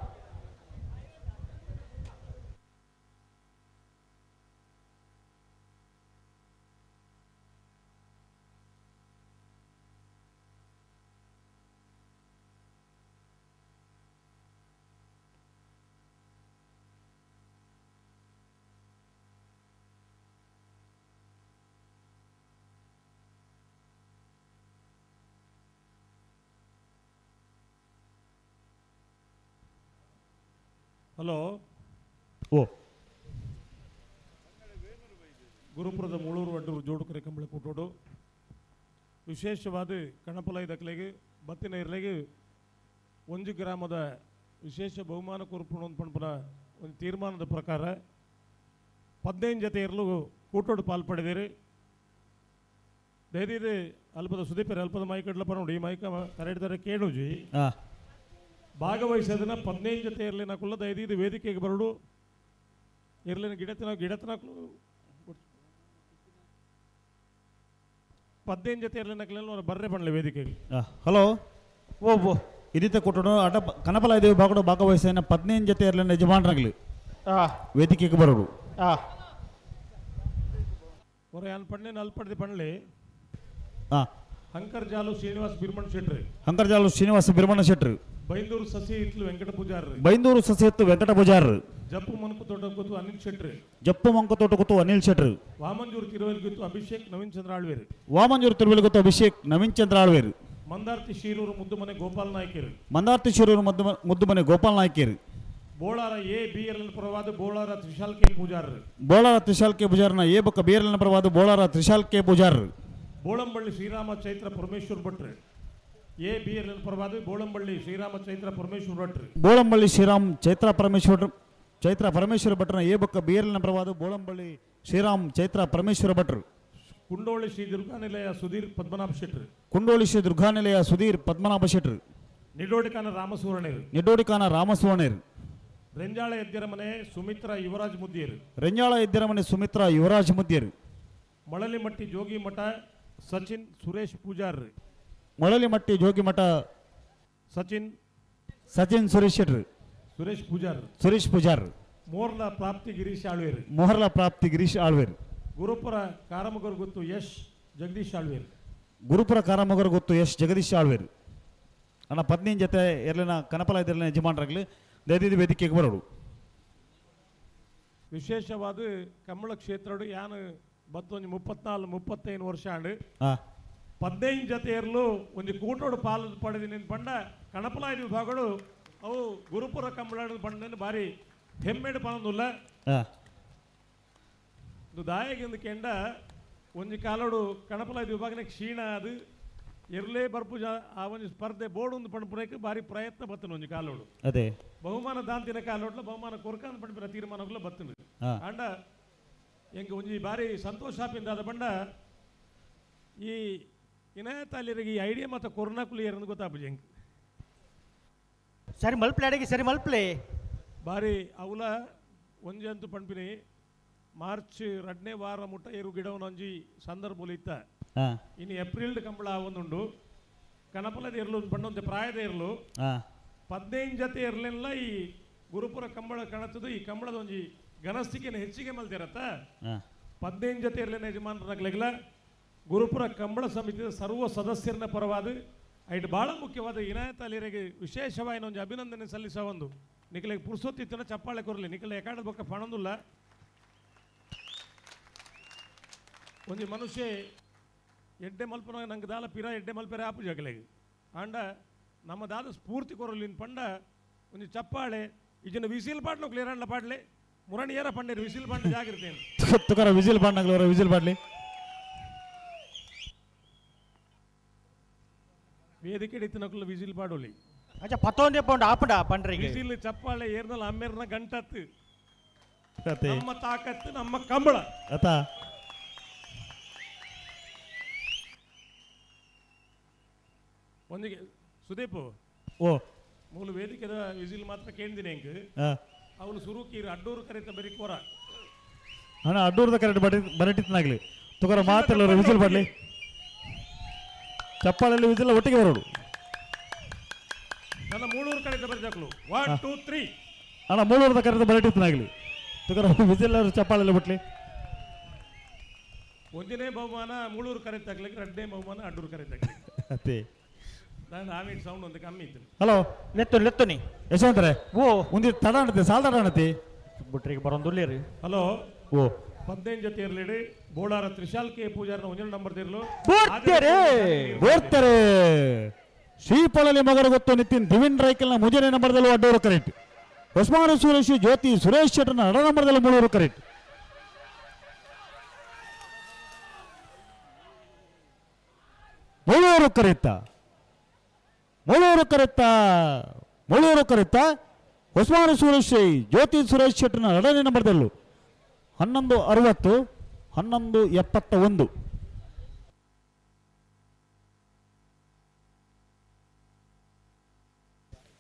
ಹಲೋ ಓ ಗುರುಪುರದ ಮೂಳೂರು ಅಡ್ಡೂರು ಜೋಡುಕರೆ ಕಂಬಳ ಕೂಟೋಡು ವಿಶೇಷವಾದ ಕಣಪಲ ದಕ್ಲೆಗೆ ಬತ್ತಿನ ಇರ್ಲೆಗೆ ಒಂಜು ಗ್ರಾಮದ ವಿಶೇಷ ಬಹುಮಾನ ಕೊರ್ಪುಣ ಪಣಪುನ ಒಂದು ತೀರ್ಮಾನದ ಪ್ರಕಾರ 15 ಜೊತೆ ಇರಲು ಕೂಟೋಡು ಪಾಲ್ಪಡೆದಿರಿ. ದಯದೀದು ಅಲ್ಪದ ಸುದೀಪರ ಅಲ್ಪದ ಮೈಕಡ್ಲಪ್ಪ ನೋಡಿ ಈ ಮೈಕ ಕರೆಡ್ತಾರೆ ಕೇಳುಜಿ ಭಾಗವಹಿಸೋದನ್ನ 15 ಜೊತೆ ಇರಲಿ ನಕುಲ್ಲ ದಯದೀದು ವೇದಿಕೆಗೆ ಬರೋಡು ಇರಲಿನ ಗಿಡತನ ಗಿಡತನಕ್ಲು 15 ಜೊತೆ ಇರಲಿ ನಕಲೆಲ್ಲ ಅವ್ರು ಬರ್ರೆ ಬಣ್ಣಲೆ ವೇದಿಕೆಗೆ. ಹಲೋ ಓ ಓ ಇದೀತ ಕೊಟ್ಟನು ಅಡ ಕನಪಲ ಐದು ಭಾಗಡು ಭಾಗವಹಿಸಿನ 15 ಜೊತೆ ಇರಲಿನ ಯಜಮಾನರಾಗಲಿ ವೇದಿಕೆಗೆ ಬರೋಡು. ಹೊರ ಅನ್ ಪಣ್ಣೆ ನಲ್ಪಡ್ದಿ ಪಣ್ಣಲಿ. ಹಂಕರ್ಜಾಲು ಶ್ರೀನಿವಾಸ್ ಬಿರ್ಮಣ್ ಶೆಟ್ರಿ. ಹಂಕರ್ಜಾಲು ಶ್ರೀನಿವಾಸ ಬಿರ್ಮಣ ಶೆಟ್ರಿ. ಬೈಂದೂರು ಸಸಿ ಇತ್ಲು ವೆಂಕಟ ಪೂಜಾರ್ರಿ. ಬೈಂದೂರು ಸಸಿ ಇತ್ತು ವೆಂಕಟ ಪೂಜಾರ್ರಿ. ಜಪ್ಪು ಮಂಕು ತೋಟ ಕೂತು ಅನಿಲ್ ಶೆಟ್ರಿ. ಜಪ್ಪು ಮಂಕು ತೋಟ ಕೂತು ಅನಿಲ್ ಶೆಟ್ರಿ. ವಾಮಂಜೂರು ತಿರುವಲ್ಗಿತ್ತು ಅಭಿಷೇಕ್ ನವೀನ್ ಚಂದ್ರ ಆಳ್ವೇರಿ. ವಾಮಂಜೂರು ತಿರುವಲ್ಗಿತ್ತು ಅಭಿಷೇಕ್ ನವೀನ್ ಚಂದ್ರ ಆಳ್ವೇರಿ. ಮಂದಾರ್ತಿ ಶಿರೂರು ಮುದ್ದುಮನೆ ಗೋಪಾಲ್ ನಾಯ್ಕೇರಿ. ಮಂದಾರ್ತಿ ಶಿರೂರು ಮುದ್ದುಮನೆ ಗೋಪಾಲ್ ನಾಯ್ಕೇರಿ. ಬೋಳಾರ ಎ ಬಿ ಎಲ್ ಪರವಾದ ಬೋಳಾರ ತ್ರಿಶಾಲ್ ಕೆ ಪೂಜಾರ್ರಿ. ಬೋಳಾರ ತ್ರಿಶಾಲ್ ಕೆ ಪೂಜಾರ್ನ ಎ ಬೊಕ್ಕ ಬಿ ಎಲ್ ಪರವಾದ ಬೋಳಾರ ತ್ರಿಶಾಲ್ ಕೆ ಪೂಜಾರ್ರಿ. ಬೋಳಂಬಳ್ಳಿ ಶ್ರೀರಾಮ ಚೈತ್ರ ಪರಮೇಶ್ವರ್ ಭಟ್ರಿ. ಎ ಬಿ ಎಲ್ ಪರವಾದ ಬೋಳಂಬಳ್ಳಿ ಶ್ರೀರಾಮ ಚೈತ್ರ ಪರಮೇಶ್ವರ್ ಭಟ್ರಿ. ಬೋಳಂಬಳ್ಳಿ ಶ್ರೀರಾಮ್ ಚೈತ್ರ ಪರಮೇಶ್ವರ ಚೈತ್ರ ಪರಮೇಶ್ವರ ಭಟ್ರನ ಎ ಬೊಕ್ಕ ಬಿ ಎಲ್ ಪರವಾದ ಬೋಳಂಬಳ್ಳಿ ಶ್ರೀರಾಮ್ ಚೈತ್ರ ಪರಮೇಶ್ವರ ಭಟ್ರು. ಕುಂಡೋಳಿ ಶ್ರೀ ದುರ್ಗಾನಿಲಯ ಸುಧೀರ್ ಪದ್ಮನಾಭ ಶೆಟ್ರಿ. ಕುಂಡೋಳಿ ಶ್ರೀ ದುರ್ಗಾನಿಲಯ ಸುಧೀರ್ ಪದ್ಮನಾಭ ಶೆಟ್ರು. ನಿಡೋಡಿಕಾನ ರಾಮಸುವರ್ಣೇರು. ನಿಡೋಡಿಕಾನ ರಾಮಸುವರ್ಣೇರು. ರೆಂಜಾಳ ಎದ್ದಿರಮನೆ ಸುಮಿತ್ರಾ ಯುವರಾಜ್ ಮುದ್ದಿಯರು. ರೆಂಜಾಳ ಎದ್ದಿರಮನೆ ಸುಮಿತ್ರಾ ಯುವರಾಜ್ ಮುದ್ದಿಯರು. ಮಳಲಿಮಟ್ಟಿ ಜೋಗಿಮಠ ಸಚಿನ್ ಸುರೇಶ್ ಪೂಜಾರ್ರಿ. ಮಳಲಿಮಟ್ಟಿ ಜೋಗಿಮಠ ಸಚಿನ್ ಸಚಿನ್ ಸುರೇಶ್ ಶೆಟ್ರು. ಸುರೇಶ್ ಪೂಜಾರ್. ಸುರೇಶ್ ಪೂಜಾರ್. ಮೋರ್ಲ ಪ್ರಾಪ್ತಿ ಗಿರೀಶ್ ಆಳ್ವೇರು. ಮೋರ್ಲ ಪ್ರಾಪ್ತಿ ಗಿರೀಶ್ ಆಳ್ವೇರು. ಗುರುಪುರ ಕಾರಮಗರ್ ಗೊತ್ತು ಯಶ್ ಜಗದೀಶ್ ಆಳ್ವೇರು. ಗುರುಪುರ ಕಾರಮಗರ್ ಗೊತ್ತು ಯಶ್ ಜಗದೀಶ್ ಆಳ್ವೇರು. ಅಣ್ಣ ಪತ್ನಿನ ಜೊತೆ ಎರ್ಲಿನ ಕನಪಲ ಇದ್ರಲಿನ ಯಜಮಾನರಾಗಲಿ ದಯದೀದಿ ವೇದಿಕೆಗೆ ಬರೋಡು. ವಿಶೇಷವಾದ ಕಮ್ಮಳ ಕ್ಷೇತ್ರಡು ಯಾನು ಬತ್ತೊಂದು 34 35 ವರ್ಷ ಆಂಡು 15 ಜೊತೆ ಇರಲು ಒಂದು ಕೂಟೋಡು ಪಾಲು ಪಡೆದು ನಿನ್ನ ಬಂಡ ಕಣಪಲಾಯ ವಿಭಾಗಗಳು ಅವು ಗುರುಪುರ ಕಂಬಳ ಬಂಡ ಭಾರಿ ಹೆಮ್ಮೆಡು ಪನೊಂದುಲ್ಲ. ಇದು ದಾಯಗಿಂದ ಕೆಂಡ ಒಂಜಿ ಕಾಲೋಡು ಕಣಪಲಾಯ ವಿಭಾಗನ ಕ್ಷೀಣ ಅದು ಎರ್ಲೇ ಬರ್ಪುಜ ಆ ಒಂಜಿ ಸ್ಪರ್ಧೆ ಬೋರ್ಡ್ ಒಂದು ಪಣಪುರಕ್ಕೆ ಭಾರಿ ಪ್ರಯತ್ನ ಬತ್ತನ ಒಂಜಿ ಕಾಲೋಡು. ಅದೇ ಬಹುಮಾನ ದಾಂತಿನ ಕಾಲೋಡ್ಲ ಬಹುಮಾನ ಕೊರ್ಕಾನ್ ಪಣಪಿನ ತೀರ್ಮಾನಗಳ ಬತ್ತನ. ಅಂಡ ಎಂಕ್ ಒಂಜಿ ಭಾರಿ ಸಂತೋಷ ಆಪಿಂದಾದ ಬಂಡ ಈ ಇನಾಯತಾಲಿರಿಗೆ ಈ ಐಡಿಯಾ ಮತ್ತು ಕೊರೋನಾಕುಲಿ ಏರಂದು ಗೊತ್ತಾಪುಜಿ ಎಂಕ್. ಸರಿ ಮಲ್ಪ್ಲೆ ಅಡಿಗೆ ಸರಿ ಮಲ್ಪ್ಲೆ ಬಾರಿ ಅವಲ ಒಂಜಿ ಅಂತೂ ಪಣ್ಪಿನಿ ಮಾರ್ಚ್ 2ನೇ ವಾರ ಮುಟ್ಟ ಏರು ಗಿಡವನ ಒಂಜಿ ಸಂದರ್ಭ ಇತ್ತ. ಇನ್ನು ಏಪ್ರಿಲ್ ಕಂಬಳ ಒಂದುಂಡು ಕಣಪಲದ ಇರ್ಲು ಪಣ್ಣೊಂದು ಪ್ರಾಯದ ಇರ್ಲು 15 ಜೊತೆ ಇರ್ಲಿಲ್ಲ. ಈ ಗುರುಪುರ ಕಂಬಳ ಕಣತದು ಈ ಕಂಬಳದ ಒಂಜಿ ಘನಸ್ಥಿಕೆನ ಹೆಚ್ಚಿಗೆ ಮಲ್ತಿರತ್ತ. 15 ಜೊತೆ ಇರ್ಲಿನ ಯಜಮಾನರಾಗ್ಲಿಲ್ಲ ಗುರುಪುರ ಕಂಬಳ ಸಮಿತಿಯ ಸರ್ವ ಸದಸ್ಯರನ್ನ ಪರವಾದ ಐಟ್ ಭಾಳ ಮುಖ್ಯವಾದ ಇನಾಯತ್ ಅಲಿರಿಗೆ ವಿಶೇಷವಾಗಿ ಒಂಜಿ ಅಭಿನಂದನೆ ಸಲ್ಲಿಸ ಒಂದು ನಿಖಲಿಗೆ ಪುರ್ಸೊತ್ತಿತ್ತನ ಚಪ್ಪಾಳೆ ಕೊರಲಿ ನಿಖಲ ಎಕಾಡ ಬೊಕ್ಕ ಪಣಂದುಲ್ಲ. ಒಂಜಿ ಮನುಷ್ಯ ಎಡ್ಡೆ ಮಲ್ಪನ ನಂಗೆ ದಾಲ ಪಿರ ಎಡ್ಡೆ ಮಲ್ಪೆರೆ ಆಪು ಜಗಲೆಗೆ ಆಂಡ ನಮ್ಮ ದಾದ ಸ್ಫೂರ್ತಿ ಕೊರಲಿನ ಪಂಡ ಒಂಜಿ ಚಪ್ಪಾಳೆ ಇಜನ ವಿಸಿಲ್ ಪಾಡ್ಲು ಕ್ಲಿಯರ್ ಪಾಡ್ಲೆ ಮುರಣಿ ಏರ ಪಂಡೇರು ವಿಸಿಲ್ ಪಾಂಡ ಜಾಗಿರ್ತೇನೆ ತುಕರ ವಿಸಿಲ್ ಪಾಡ್ನಗ್ಲವರ ವಿಸಿಲ್ ಪಾಡ್ಲಿ. ವೇದಿಕೆ ಇತ್ತಿನಕುಲು ವಿಸಿಲ್ ಪಾಡೋಲಿ ಅಚ್ಚ ಪತ್ತೊಂದೇ ಪೌಂಡ್ ಆಪುಂಡ ಪಂಡ್ರಿಗೆ ವಿಸಿಲ್ ಚಪ್ಪಾಳೆ ಏರ್ನಲ್ಲ ಅಮ್ಮೇರ್ನ ಗಂಟತ್ತು ನಮ್ಮ ತಾಕತ್ತು ನಮ್ಮ ಕಂಬಳ ಅತ ಒಂದಿಗೆ ಸುದೀಪ್ ಓ ಮೂಲ ವೇದಿಕೆದ ವಿಸಿಲ್ ಮಾತ್ರ ಕೇಳಿದಿನಿ ಹೆಂಗ್ ಅವನು ಸುರುಕೀರು ಅಡ್ಡೂರು ಕರೆತ ಬರೀ ಕೋರ ಅಣ್ಣ ಅಡ್ಡೂರದ ಕರೆಕ್ಟ್ ಬರಟಿತ್ನಾಗ್ಲಿ ತುಕರ ಮಾತೆಲ್ಲರು ವಿಸಿಲ್ ಬರಲಿ ಚಪ್ಪಾಳಲ್ಲಿ ವಿಸಿಲ್ ಒಟ್ಟಿಗೆ ಬರೋಡು. ನನ್ನ ಮೂಳೂರು ಕರೆತ ಬರೀ 1 2 3 ಅಣ್ಣ ಮೂಳೂರದ ಕರೆತ ಬರಟಿತ್ನಾಗ್ಲಿ ತುಕರ ವಿಸಿಲ್ ಚಪ್ಪಾಳಲ್ಲಿ ಬಿಟ್ಲಿ. ಒಂದನೇ ಬಹುಮಾನ ಮೂಳೂರು ಕರೆತ ಆಗ್ಲಿಕ್ಕೆ, ಎರಡನೇ ಬಹುಮಾನ ಅಡ್ಡೂರು ಕರೆತ ಆಗ್ಲಿಕ್ಕೆ. ಅದೇ ನಾನು ಆಮೇಲೆ ಸೌಂಡ್ ಒಂದು ಕಮ್ಮಿ ಇತ್ತು. ಹಲೋ ಲೆತ್ತು ಲೆತ್ತುನಿ ಯಶವಂತರೇ ಓ ಒಂದು ತಡ ಅಣತಿ ಸಾಲ್ ತಡ ಅಣತಿ ಬಿಟ್ರಿಗೆ ಬರೋಂದುಲ್ಲೇರಿ. ಹಲೋ ಓ 15 ಜೊತೆ ಇರಲಿಡಿ ಬೋಳಾರ ತ್ರಿಶಾಲ್ ಕೆ ಪೂಜಾರನ ಒಂದೇ ನಂಬರ್ ತಿರ್ಲು ಬೋರ್ತಾರೆ ಬೋರ್ತಾರೆ ಶ್ರೀಪಳಲಿ ಮಗರು ಗೊತ್ತು ನಿತಿನ್ ದಿವಿನ್ ರೈಕಲ್ನ ಮುಂಜಾನೆ ನಂಬರ್ದಲ್ಲೂ ಅಡ್ಡೂರು ಕರೆಕ್ಟ್. ಹೊಸ್ಮಾನು ಸುರೇಶ್ ಜ್ಯೋತಿ ಸುರೇಶ್ ಶೆಟ್ಟರ್ನ ಎಡ ನಂಬರ್ದಲ್ಲೂ ಮೂಳೂರು ಕರೆಕ್ಟ್. ಮೂಳೂರು ಕರೆಕ್ತ ಮೂಳೂರು ಕರೆತ್ತ ಮೂಳೂರು ಕರೆತ್ತ ಹೊಸ್ಮಾನು ಸುರೇಶ್ ಜ್ಯೋತಿ ಸುರೇಶ್ ಶೆಟ್ಟರ್ನ ಎರಡನೇ ನಂಬರ್ದಲ್ಲೂ 11:60 11:71.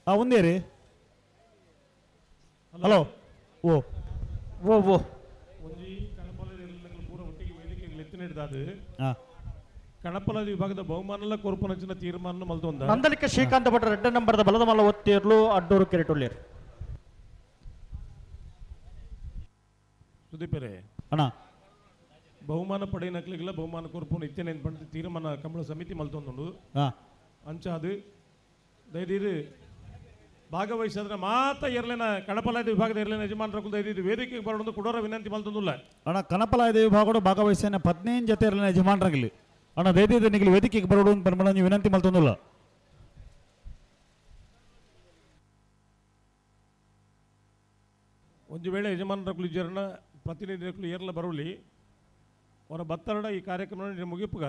ಆ ಒಂದೇ ರೀ. ಹಲೋ ಓ ಓ ಓ ಒಂಜಿ ಕಣಪಲದ ಪೂರ ಒಟ್ಟಿಗೆ ವೇದಿಕೆಗೆ ಎತ್ತಿನಿಡ್ದಾದು ಕಣಪಲದ ವಿಭಾಗದ ಬಹುಮಾನಲ್ಲ ಕೊರ್ಪನಂಚಿನ ತೀರ್ಮಾನ ಮಲ್ತೊಂದ ನಂದಲಿಕ ಶ್ರೀಕಾಂತ ಭಟ್ರ ಎರಡನೇ ನಂಬರ್ದ ಬಲದ ಮಲ್ಲ ಒತ್ತೇರ್ಲು ಅಡ್ಡೂರು ಕೆರೆಟುಳ್ಳೇರು. ಸುದೀಪರೇ ಅಣ್ಣ ಬಹುಮಾನ ಪಡೆಯನಕ್ಲಿಗೆಲ್ಲ ಬಹುಮಾನ ಕೊರ್ಪುನ ಇತ್ತೇನೆ ಪಂಡ ತೀರ್ಮಾನ ಕಂಬಳ ಸಮಿತಿ ಮಲ್ತೊಂದುಂಡು. ಅಂಚಾದು ದಯದೀರು ಭಾಗವಹಿಸಿದ್ರೆ ಮಾತ ಎರ್ಲಿನ ಕಣಪಲಾಯದ ವಿಭಾಗದ ಎರ್ಲಿನ ಯಜಮಾನರ ದಯದೀರು ವೇದಿಕೆಗೆ ಬರೋದು ಕೊಡೋರ ವಿನಂತಿ ಮಲ್ತೊಂದುಲ್ಲ. ಅಣ್ಣ ಕಣಪಲಾಯದ ವಿಭಾಗಡು ಭಾಗವಹಿಸಿನ 15 ಜೊತೆ ಎರ್ಲಿನ ಯಜಮಾನರಾಗಲಿ ಅಣ್ಣ ದಯದೀರು ನಿಗಲಿ ವೇದಿಕೆಗೆ ಬರೋಡು ಅಂತ ವಿನಂತಿ ಮಲ್ತೊಂದುಲ್ಲ. ಒಂದು ವೇಳೆ ಯಜಮಾನರ ಇಜ್ಜರನ್ನ ಪ್ರತಿನಿಧಿಗಳು ಏರ್ಲ ಬರೋಲಿ ಅವರ ಬತ್ತರಡ ಈ ಕಾರ್ಯಕ್ರಮ ಮುಗಿಪುಗ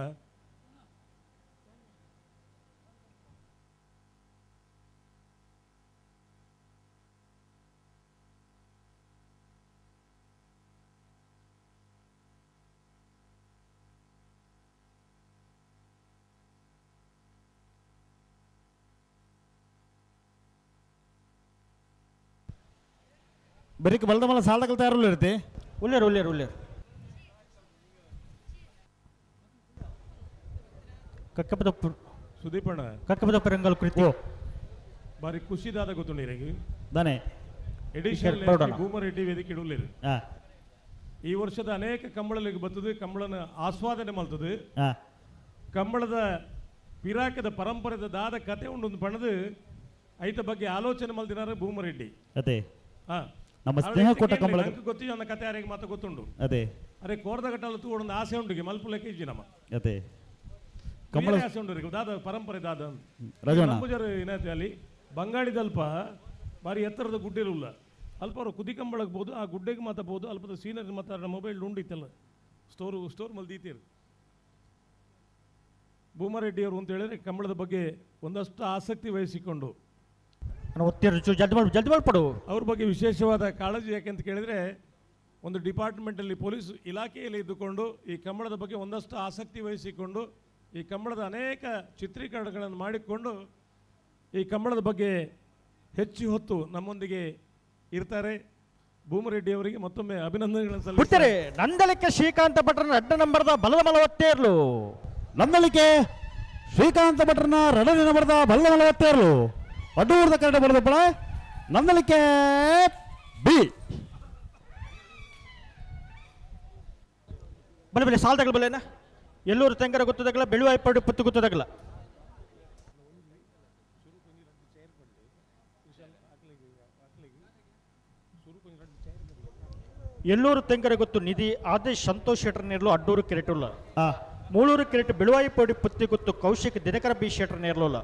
ಬೆರಿಕ್ ಬಲದ ಮಲ್ಲ ಸಾಲದಕಲ್ ತಯಾರು ಇರುತ್ತೆ. ಉಳ್ಳೇರು ಉಳ್ಳೇರು ಉಳ್ಳೇರು ಕಕ್ಕಪದ ಸುದೀಪಣ್ಣ ಕಕ್ಕಪದ ಪರಂಗಲ್ ಕೃತಿ ಬಾರಿ ಖುಷಿದಾದ ಗೊತ್ತುಂಡಿರಿಗೆ ದಾನೆ ಎಡಿಷನಲ್ ಭೂಮರೆಡ್ಡಿ ವೇದಿಕೆ ಇಡುವಲ್ಲಿ ಈ ವರ್ಷದ ಅನೇಕ ಕಂಬಳಲಿಗೆ ಬರ್ತದೆ, ಕಂಬಳನ ಆಸ್ವಾದನೆ ಮಲ್ತದೆ. ಕಂಬಳದ ಪಿರಾಕದ ಪರಂಪರೆದ ದಾದ ಕತೆ ಉಂಡೊಂದು ಬಣ್ಣದ ಐತ ಬಗ್ಗೆ ಆಲೋಚನೆ ಮಲ್ದಿನಾರ ಭೂಮರೆಡ್ಡಿ. ಅದೇ ನಮ್ಮ ಸ್ನೇಹಕೋಟ ಕಂಬಳ ಗೊತ್ತಿಲ್ಲ ನನ್ನ ಕತೆ ಯಾರಿಗೆ ಮಾತ್ರ ಗೊತ್ತುಂಡು. ಅದೇ ಅರೆ ಕೋರ್ದ ಗಟ್ಟಲು ತೂಡೊಂದು ಆಸೆ ಉಂಟು ಮಲ್ಪುಲಕ್ಕೆ ಇಜ್ಜಿ ನಮ್ಮ ಅದೇ ಕಂಬಳ ಆಸೆ ಉಂಟು ದಾದ ಪರಂಪರೆ ದಾದ ರಾಜಣ್ಣ ಏನಾಯ್ತು ಅಲ್ಲಿ ಬಂಗಾಳಿದಲ್ಪ ಬಾರಿ ಎತ್ತರದ ಗುಡ್ಡೆರುಲ್ಲ ಅಲ್ಪ ಅವರು ಕುದಿ ಕಂಬಳಕ್ಕೆ ಬೋದು, ಆ ಗುಡ್ಡೆಗೆ ಮಾತಾಡ್ಬೋದು, ಅಲ್ಪದ ಸೀನರಿ ಮಾತಾಡ ಮೊಬೈಲ್ ಉಂಡಿತ್ತಲ್ಲ ಸ್ಟೋರ್ ಸ್ಟೋರ್ ಮಲ್ದೀತೀರು. ಭೂಮಾರೆಡ್ಡಿಯವರು ಅಂತ ಹೇಳಿದ್ರೆ ಕಂಬಳದ ಬಗ್ಗೆ ಒಂದಷ್ಟು ಆಸಕ್ತಿ ವಹಿಸಿಕೊಂಡು ಜಲ್ದಿ ಮಾಡ್ಪಡು. ಅವ್ರ ಬಗ್ಗೆ ವಿಶೇಷವಾದ ಕಾಳಜಿ ಯಾಕೆಂತ ಕೇಳಿದರೆ, ಒಂದು ಡಿಪಾರ್ಟ್ಮೆಂಟಲ್ಲಿ ಪೊಲೀಸ್ ಇಲಾಖೆಯಲ್ಲಿ ಇದ್ದುಕೊಂಡು ಈ ಕಂಬಳದ ಬಗ್ಗೆ ಒಂದಷ್ಟು ಆಸಕ್ತಿ ವಹಿಸಿಕೊಂಡು ಈ ಕಂಬಳದ ಅನೇಕ ಚಿತ್ರೀಕರಣಗಳನ್ನು ಮಾಡಿಕೊಂಡು ಈ ಕಂಬಳದ ಬಗ್ಗೆ ಹೆಚ್ಚು ಹೊತ್ತು ನಮ್ಮೊಂದಿಗೆ ಇರ್ತಾರೆ. ಭೂಮರೆಡ್ಡಿಯವರಿಗೆ ಮತ್ತೊಮ್ಮೆ ಅಭಿನಂದನೆಗಳನ್ನು ಬಿಡ್ತಾರೆ. ಸಲ್ಲಿಸ್ತಾರೆ. ನಂದಲಿಕೆ ಶ್ರೀಕಾಂತ ಭಟ್ರನ ಅಡ್ಡ ನಂಬರ್ದ ಬಲದ ಮಲವತ್ತೇರ್ಲು. ನಂದಲಿಕೆ ಶ್ರೀಕಾಂತ ಭಟ್ರನ ಎರಡನೇ ನಂಬರ್ದ ಬಲದ ಮಲವತ್ತೇರ್ಲು. ಅಡ್ಡೂರದ ಕರಡೆ ಬರೆದ ನಂದಲಿಕೆ ಬಿ. ಬಲೆ ಬಲೆ ಸಾಲದಗಳ ಬಲೆನಾ ಎಲ್ಲೂರು ತೆಂಗರ ಗೊತ್ತದಗಲ ಬೆಳುವಾಯ್ಪಾಡು ಪತ್ತು ಗೊತ್ತದಗಲ. ಎಲ್ಲೂರು ತೆಂಗರ ಗೊತ್ತು ನಿಧಿ ಆದೇಶ್ ಸಂತೋಷ್ ಶೆಟ್ಟರ್ ನೇರ್ಲು ಅಡ್ಡೂರು ಕೆರೆಟುಲ್ಲ. ಮೂಳೂರು ಕೆರೆಟು ಬೆಳುವಾಯಿಪಾಡಿ ಪತ್ತಿ ಗೊತ್ತು ಕೌಶಿಕ್ ದಿನಕರ ಬಿ ಶೆಟ್ಟರ್ ನೇರ್ಲುಲ್ಲ.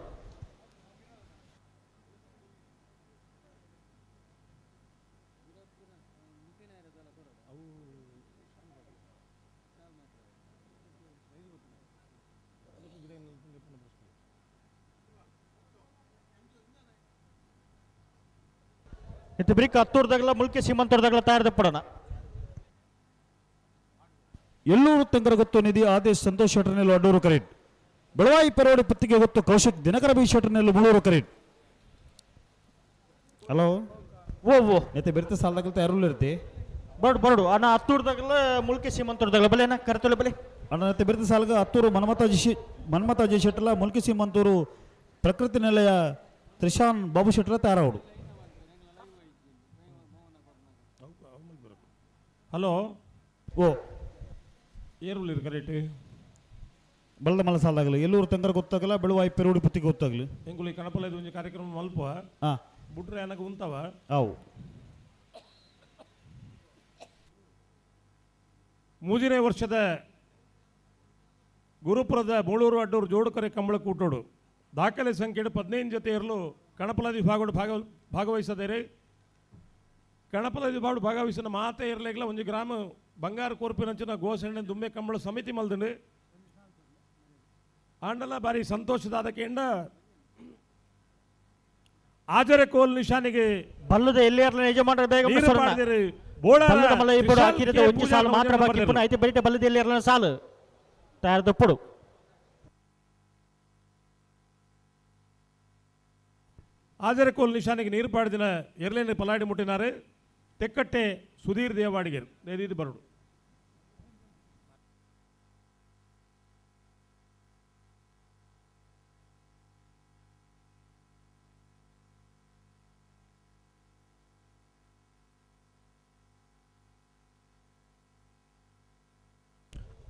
ಇತ್ತು ಬ್ರಿಕ್ ಹತ್ತೂರ್ದಾಗಲ ಮುಲ್ಕಿ ಸೀಮಂತೂರ್ದಾಗಲ ತಯಾರಿದ ಪಡೋಣ. ಎಲ್ಲೂರು ತೆಂಗರ ಗೊತ್ತು ನಿಧಿ ಆದೇಶ್ ಸಂತೋಷ್ ಶೆಟ್ಟರ್ನೆಲ್ಲು ಅಡ್ಡೂರು ಕರೆಟ್. ಬೆಳವಾಯಿ ಪೆರೋಡಿ ಪತ್ತಿಗೆ ಗೊತ್ತು ಕೌಶಿಕ್ ದಿನಕರ ಬಿ ಶೆಟ್ಟರ್ನೆಲ್ಲು ಮುಳೂರು ಕರೆಟ್. ಹಲೋ ಓ ಓ ನೆತ್ತೆ ಬೆರ್ತ ಸಾಲದಾಗಲ ತಯಾರುಲ್ಲ ಇರ್ತಿ. ಬರಡು ಬರಡು ಅಣ್ಣ ಹತ್ತೂರ್ದಾಗಲ ಮುಲ್ಕಿ ಸೀಮಂತೂರ್ದಾಗಲ ಬಲೆ ಅಣ್ಣ ಕರೆತೊಲೆ ಬಲೆ. ಅಣ್ಣ ನೆತ್ತೆ ಬೆರ್ತ ಸಾಲಗ ಹತ್ತೂರು ಮನ್ಮತ ಜಿ ಶೆಟ್ಟಲ ಮುಲ್ಕಿ ಸೀಮಂತೂರು ಪ್ರಕೃತಿ ನಿಲಯ ತ್ರಿಶಾನ್ ಬಾಬು ಶೆಟ್ಟರ ತಯಾರಾವಡು. ಹಲೋ ಓ ಏರುಳ್ಳಿರು ಕರೆಕ್ಟ್. ಬಲದ ಮಲ ಸಾಲದಾಗಲಿ ಎಲ್ಲೂರು ತೆಂಗರ ಗೊತ್ತಾಗಲ್ಲ ಬೆಳುವಾಯಿ ಪೆರೋಡಿ ಪುತ್ತಿಗೆ ಗೊತ್ತಾಗಲಿ. ಎಂಕುಲು ಈ ಕಣಪಲ ಒಂಜಿ ಕಾರ್ಯಕ್ರಮ ಮಲ್ಪ ಬುಡ್ರೆ ಅನಗ ಉಂತವ. ಅವು ಮೂಜನೇ ವರ್ಷದ ಗುರುಪುರದ ಬೋಳೂರು ಅಡ್ಡೂರು ಜೋಡುಕರೆ ಕಂಬಳ ಕೂಟೋಡು ದಾಖಲೆ ಸಂಖ್ಯೆ 15 ಜೊತೆ ಇರಲು ಕಣಪಲಾದಿ ಭಾಗಡು ಭಾಗವಹಿಸದೇರೆ. ಕಣಪಲಾದಿ ವಿಭಾಗ ಭಾಗವಹಿಸಿದ ಮಾತೆ ಇರಲಿಲ್ಲ. ಒಂದು ಗ್ರಾಮ ಬಂಗಾರ ಕೋರ್ಪಿನಂಚಿನ ಗೋಸೆಣ್ಣೆ ದುಂಬೆ ಕಂಬಳ ಸಮಿತಿ ಮಲ್ದಂಡು ಆಂಡಲ ಬಾರಿ ಸಂತೋಷದಾದ ಕೇಂದ್ರ ಆಜರೆ ಕೋಲ್ ನಿಶಾನಿಗೆ ಬಲ್ಲದ ಎಲ್ಲಿ ಯಜಮಾನರ ಬೇಗ ನೀರು ಬಸವಣ್ಣ. ಪಾಡ್ದಿರಿ. ಬೋಳಾರ ಬಲ್ಲದ ಮಲ್ಲ ಇಬ್ಬರು ವಿಶಾಲ್ ಹಾಕಿರದ ಕೆ. ಒಂಜಿ ಸಾಲು ಪೂಜಾರ್ ಮಾತ್ರ ಬಾಕಿ ಬರ್ದಿರು. ಪುನಃ ಐತೆ ಬರಿಟೆ ಬಲ್ಲದ ಎಲ್ಲಿ ಇರಲಿಲ್ಲ ಸಾಲು ತಯಾರದಪ್ಪಡು. ಆಜರೆ ಕೋಲ್ ನಿಶಾನಿಗೆ ನೀರು ಪಾಡ್ದಿನ ಎರ್ಲೇನೆ ಪಲಾಡಿ ಮುಟ್ಟಿನಾರೆ ತೆಕ್ಕಟ್ಟೆ ಸುಧೀರ್ ದೇವಾಡಿಗರು ನೇದಿದ್ದು ಬರಡು.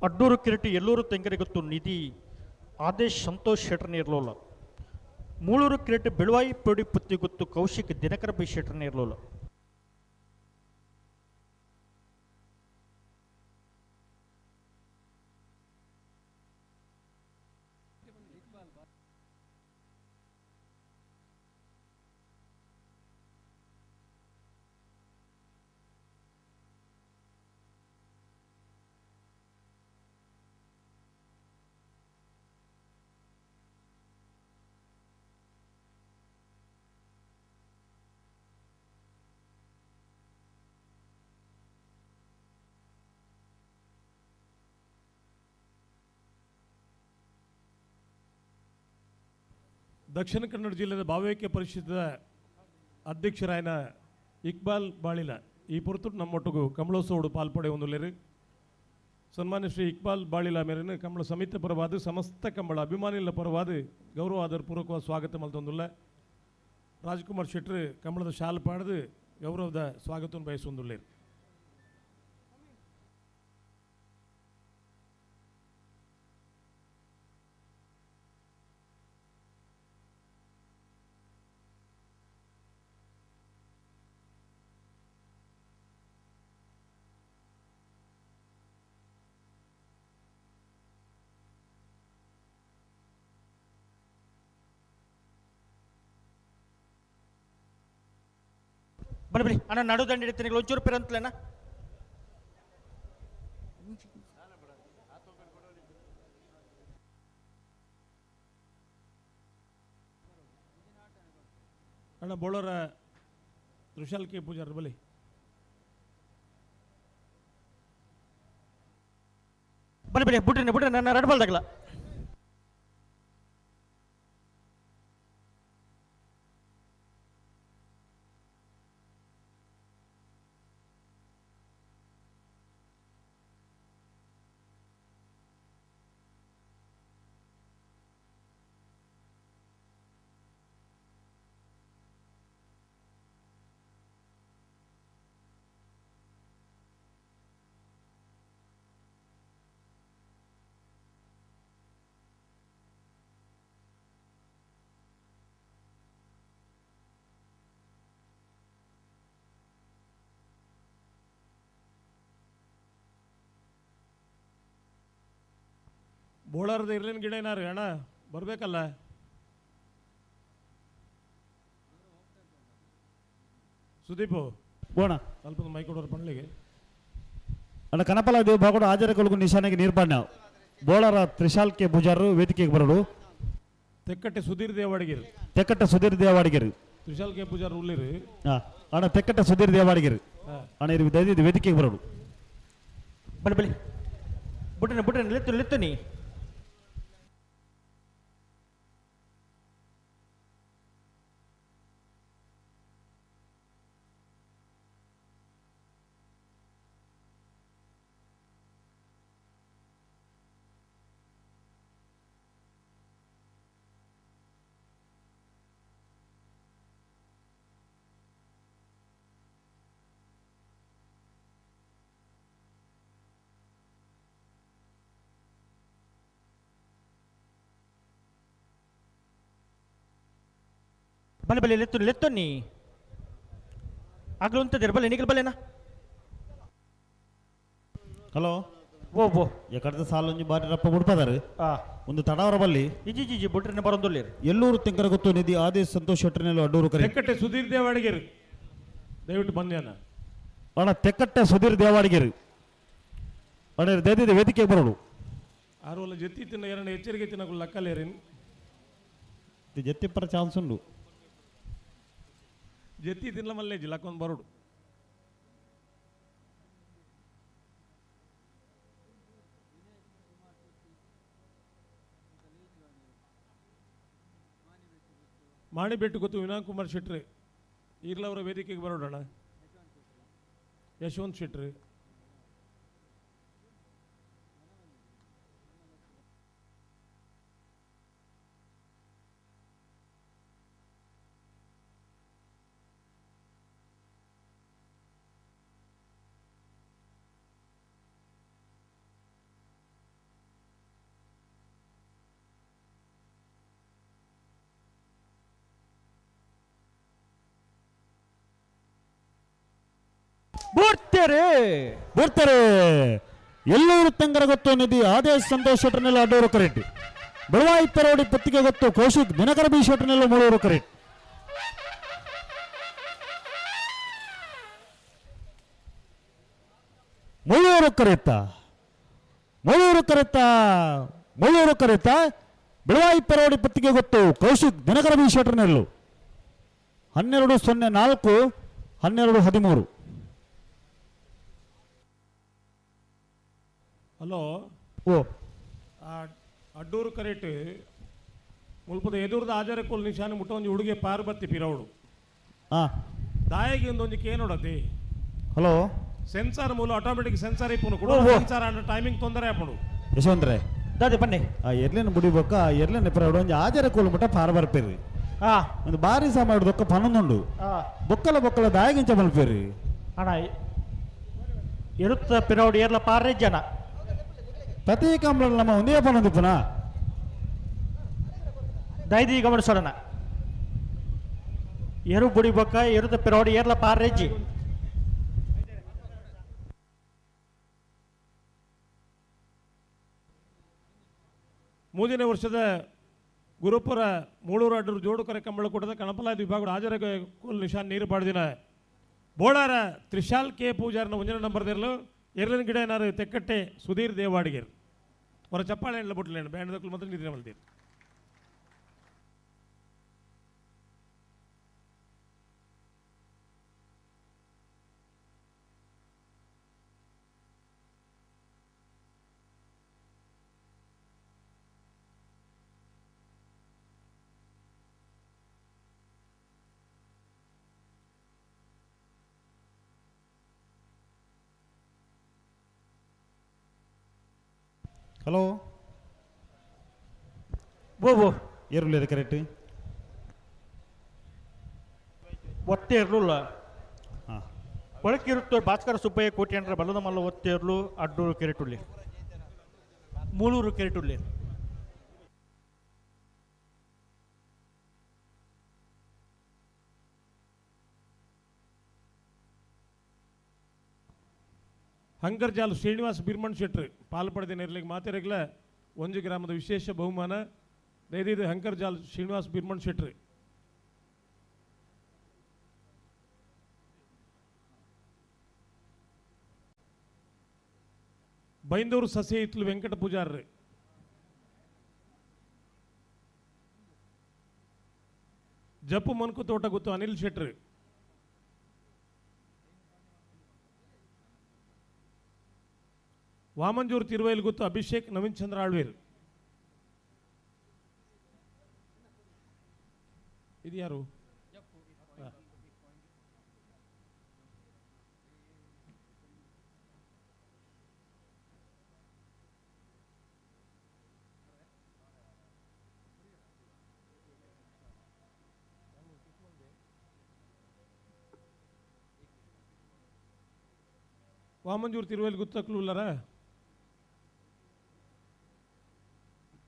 ಅಡ್ಡೂರು ಕಿರಟಿ ಎಲ್ಲೂರು ತೆಂಗರಿಗೊತ್ತು ನಿಧಿ ಆದೇಶ್ ಸಂತೋಷ್ ಶೆಟ್ಟರ್ ನೇರ್ಲೋಲ. ಮೂಳೂರು ಕಿರಟಿ ಬೆಳುವಾಯಿ ಪೊಡಿ ಪುತ್ತಿಗುತ್ತು ಕೌಶಿಕ್ ದಿನಕರ ಬಿ ಶೆಟ್ಟರ್ ನೇರ್ಲೋಲ. ದಕ್ಷಿಣ ಕನ್ನಡ ಜಿಲ್ಲೆಯ ಭಾವೈಕ್ಯ ಪರಿಷತ್ದ ಅಧ್ಯಕ್ಷರಾಯನ ಇಕ್ಬಾಲ್ ಬಾಳಿಲ ಈ ಪೊರ್ತು ನಮ್ಮೊಟ್ಟಿಗೂ ಕಮಲೋತ್ಸವಡು ಪಾಲ್ಪಡೆ ಹೊಂದುಲ್ಲೇರು. ಸನ್ಮಾನ್ಯ ಶ್ರೀ ಇಕ್ಬಾಲ್ ಬಾಳಿಲ ಮೇರಿನ ಕಮಲ ಸಮಿತಿ ಪರವಾದ ಸಮಸ್ತ ಕಂಬಳ ಅಭಿಮಾನಿಗಳ ಪರವಾದ ಗೌರವ ಆದರ ಪೂರ್ವಕವಾದ ಸ್ವಾಗತ ಮಲ್ತೊಂದುಲ್ಲ. ರಾಜ್ಕುಮಾರ್ ಶೆಟ್ಟರು ಕಮಲದ ಶಾಲ್ ಪಾಡ್ದು ಗೌರವದ ಸ್ವಾಗತವನ್ನು ಬಯಸೊಂದುಲ್ಲೇರು. ಬನ್ನಿ ಬನ್ನಿ ಅಣ್ಣ, ನಡು ದಂಡೆ ಹಿಡಿತೀನಿ, ಒಂಚೂರು ಪಿರಂತಲೇನ. ಅಣ್ಣ ಬೋಳರ ತ್ರಿಶಾಲ್ ಕೆ ಪೂಜಾರ್ ಬಲಿ. ಬಲಿ ಬಲಿ ಬುಡ್ರಿ ಬುಡ್ರಿ ನನ್ನ ರೆಡ್ ಬಾಲ್ ತಗಲ. ಬೋಳಾರದ ಇರ್ಲಿನ ಗಿಡ ಏನಾರು ಅಣ್ಣ ಬರಬೇಕಲ್ಲ. ಸುದೀಪು ಬೋಣ ಸ್ವಲ್ಪ ಮೈ ಕೊಡೋರು ಪಂಡ್ಲಿಗೆ. ಅಣ್ಣ ಕನಪಲ ದೇವ್ ಬಾಗೋಡು ಆಜರಕೊಳಗು ನಿಶಾನೆಗೆ ನೀರ್ಬಣ್ಣ ಬೋಳರ ತ್ರಿಶಾಲ್ ಕೆ ಪೂಜಾರರು ವೇದಿಕೆಗೆ ಬರಡು. ತೆಕ್ಕಟ್ಟೆ ಸುಧೀರ್ ದೇವಾಡಿಗಿರು. ತೆಕ್ಕಟ್ಟೆ ಸುಧೀರ್ ದೇವಾಡಿಗಿರು. ತ್ರಿಶಾಲ್ ಕೆ ಪೂಜಾರ್ ಉಳ್ಳಿರು. ಅಣ್ಣ ತೆಕ್ಕಟ್ಟೆ ಸುಧೀರ್ ದೇವಾಡಿಗಿರು. ಅಣ್ಣ ಇದು ವೇದಿಕೆಗೆ ಬರಡು. ಬಲಿ ಬಲಿ ಬುಡ್ರಿ ಬುಡ್ರಿ ಲಿತ್ತು ಲಿತ್ತು ನೀ. ಬಲೆ ಬಲೆ ಲೆತ್ತು ಲೆತ್ತೊನ್ನಿ ಆಗಲು ಉಂತದಿರ ಬಲೆ ನಿಗಲ್ ಬಲೆನಾ. ಹಲೋ ಓ ಓ ಎಕಡದ ಸಾಲೊಂಜಿ ಬಾರಿ ರಪ್ಪ ಬುಡ್ಪದಾರು ಒಂದು ತಡವರ ಬಲ್ಲಿ ಇಜಿ ಜಿಜಿ ಬುಟ್ರನೆ ಬರೊಂದುಲ್ಲೇರು. ಎಲ್ಲೂರು ತೆಂಕರ ಗೊತ್ತು ನಿಧಿ ಆದೇಶ್ ಸಂತೋಷ್ ಶೆಟ್ಟರ್ನೆಲ್ಲ ಅಡ್ಡೂರು ಕರೆ. ತೆಕ್ಕಟ್ಟೆ ಸುಧೀರ್ ದೇವಾಡಿಗರು ದಯವಿಟ್ಟು ಬನ್ನಿ ಅಣ್ಣ. ಅಣ್ಣ ತೆಕ್ಕಟ್ಟೆ ಸುಧೀರ್ ದೇವಾಡಿಗರು ಅಣ್ಣ ದಯದಿದೆ ವೇದಿಕೆಗೆ ಬರೋಡು. ಆರು ಅಲ್ಲ ಜತ್ತಿ ತಿನ್ನ ಎರಡು ಎಚ್ಚರಿಕೆ ತಿನ್ನಕು ಲಕ್ಕಲೇರಿನ್ ಜತ್ತಿಪ್ಪರ ಚಾನ್ಸ್ ಉಂಡು. ಜತ್ತಿ ತಿನ್ನ ಮಲ್ಲೇಜಿ ಲಕ್ಕೊಂದು ಬರೋಡು. ಮಾಣಿಬೆಟ್ಟು ಗೊತ್ತು ವಿನಯ್ ಕುಮಾರ್ ಶೆಟ್ರಿ ಈರ್ಲವರ ವೇದಿಕೆಗೆ ಬರೋಡೋಣ. ಯಶವಂತ್ ಶೆಟ್ರಿ ಬರ್ತಾರೆ ಬರ್ತಾರೆ. ಎಲ್ಲೂರು ತಂಗರ ಗೊತ್ತು ನಿಧಿ ಆದೇಶ್ ಸಂತೋಷ್ ಶೆಟ್ಟರ್ನೆಲ್ಲ ಅಡ್ಡೂರು ಕರೆಂಟ್. ಬಡವಾಯಿ ಪೆರೋಡಿ ಪತ್ತಿಗೆ ಗೊತ್ತು ಕೌಶಿಕ್ ದಿನಕರ ಬಿ ಶೆಟ್ಟರ್ನೆಲ್ಲ ಮೂಳೂರು ಕರೆಂಟ್. ಮುಳ್ಳೂರು ಕರೆತ ಮುಳ್ಳೂರು ಕರೆತ ಮುಳ್ಳೂರು ಕರೆತ ಬೆಳವಾಯಿ ಪೆರೋಡಿ ಪತ್ತಿಗೆ ಗೊತ್ತು ಕೌಶಿಕ್ ದಿನಕರ ಬಿ ಶೆಟ್ಟರ್ನೆಲ್ಲು. 12:04 12:13. ಹಲೋ ಓ ಅಡ್ಡೂರು ಕರೆಟ್ ಮುಲ್ಪದ ಎದುರ್ದ ಆಜಾರ ಕೋಲ್ ನಿಶಾನೆ ಮುಟ್ಟ ಒಂಜಿ ಹುಡುಗೆ ಪಾರ್ಬತ್ತಿ ಪಿರವಡು. ದಾಯಗಿ ಒಂದೊಂಜಿ ಕೇನೋಡತಿ. ಹಲೋ ಸೆನ್ಸಾರ್ ಮೂಲ ಆಟೋಮೆಟಿಕ್ ಸೆನ್ಸಾರ್ ಇಪ್ಪುನು ಕೂಡ ಸೆನ್ಸಾರ್ ಅಂಡ ಟೈಮಿಂಗ್ ತೊಂದರೆ ಆಪುಂಡು. ಯಶವಂತ್ರೆ ದಾದೆ ಬನ್ನಿ. ಆ ಎರ್ಲೆನ ಬುಡಿಬೊಕ್ಕ ಆ ಎರ್ಲೆನ ಪಿರವಡು ಒಂಜಿ ಆಜಾರ ಕೋಲು ಮುಟ್ಟ ಪಾರ್ ಬರ್ಪೇರಿ. ಒಂದು ಬಾರಿ ಸಾಮಾನು ದೊಕ್ಕ ಪನ್ನೊಂದುಂಡು. ಬೊಕ್ಕಲ ಬೊಕ್ಕಲ ದಾಯಗಿಂಚ ಮಲ್ಪೇರಿ. ಅಣ್ಣ ಎರುತ್ತ ಪಿರವಡು ಏರ್ಲ ಪಾರೇ ಜನ. ಪ್ರತಿ ಕಂಬಳ ನಮ್ಮ ಒಂದೇ ಪನ್ನೊಂದಿಪ್ಪುನಾ. ದೈದಿ ಗಮನಿಸೋಣ. ಎರು ಬುಡಿಬೊಕ್ಕ ಎರುತ್ತ ಪಿರವಡು ಏರ್ಲ ಪಾರೇಜಿ. ಮೂರನೇ ವರ್ಷದ ಗುರುಪುರ ಮೂಳೂರು ಅಡ್ಡೂರು ಜೋಡುಕರೆ ಕಂಬಳಕೂಟದ ಕಣಪಲಾದ ವಿಭಾಗದ ಹಾಜರ ಕೋಲ್ ನಿಶಾನ್ ನೀರು ಪಾಡ್ದಿನ ಬೋಳಾರ ತ್ರಿಶಾಲ್ ಕೆ ಪೂಜಾರನ ಒಂಜನ ನಂಬರ್ ದಿರಲು ಎರಲಿನ ಗಿಡ ಏನಾರು ತೆಕ್ಕಟ್ಟೆ ಸುಧೀರ್ ದೇವಾಡಿಗೇರ್ ಅವರ ಚಪ್ಪಾಳೆ ಎಲ್ಲ ಬಿಟ್ಲೇನು ಬ್ಯಾಂಡ್ ದಕ್ಕಲು ಮಾತ್ರ ನಿದ್ರೆ ಮಲ್ತೀರಿ. ಹಲೋ ಬೋ ಬೋ ಏರುಳ್ಳೇರು ಕರೆಕ್ಟ್ ಒತ್ತೇರ್ಲು ಹಾಂ ಕೊಳಕಿರುತ್ತೋರು ಭಾಸ್ಕರ ಸುಬ್ಬಯ್ಯ ಕೋಟ್ಯಾಂಡ್ರ ಬಲದ ಮಲ್ಲ ಒತ್ತೇರ್ಲು ಅಡ್ಡೂರು ಕೆರೆಟುಳ್ಳಿ ಮೂಳೂರು ಕೆರೆಟುಳ್ಳಿ. ಹಂಗರ್ಜಾಲ್ ಶ್ರೀನಿವಾಸ್ ಬಿರ್ಮಣ್ ಶೆಟ್ರು ಪಾಲ್ಪಡೆದ ನೆರ್ಲಿಗೆ ಮಾತೆರೆಗ್ಲ ಒಂಜಿ ಗ್ರಾಮದ ವಿಶೇಷ ಬಹುಮಾನ ದಯದೀದು ಹಂಕರ್ಜಾಲ್ ಶ್ರೀನಿವಾಸ್ ಬಿರ್ಮಣ್ ಶೆಟ್ರು. ಬೈಂದೂರು ಸಸಿ ಇತ್ಲು ವೆಂಕಟ ಪೂಜಾರ್ರು. ಜಪ್ಪು ಮನ್ಕು ತೋಟ ಗೊತ್ತು ಅನಿಲ್ ಶೆಟ್ರು. ವಾಮಂಜೂರು ತಿರುವೈಲ್ ಗೊತ್ತು ಅಭಿಷೇಕ್ ನವೀನ್ ಚಂದ್ರ ಆಳ್ವೀರ್. ಇದು ಯಾರು? ವಾಮಂಜೂರು ತಿರುವೈಲ್ ಗುತ್ತಕ್ಲು ಉಲ್ಲರ.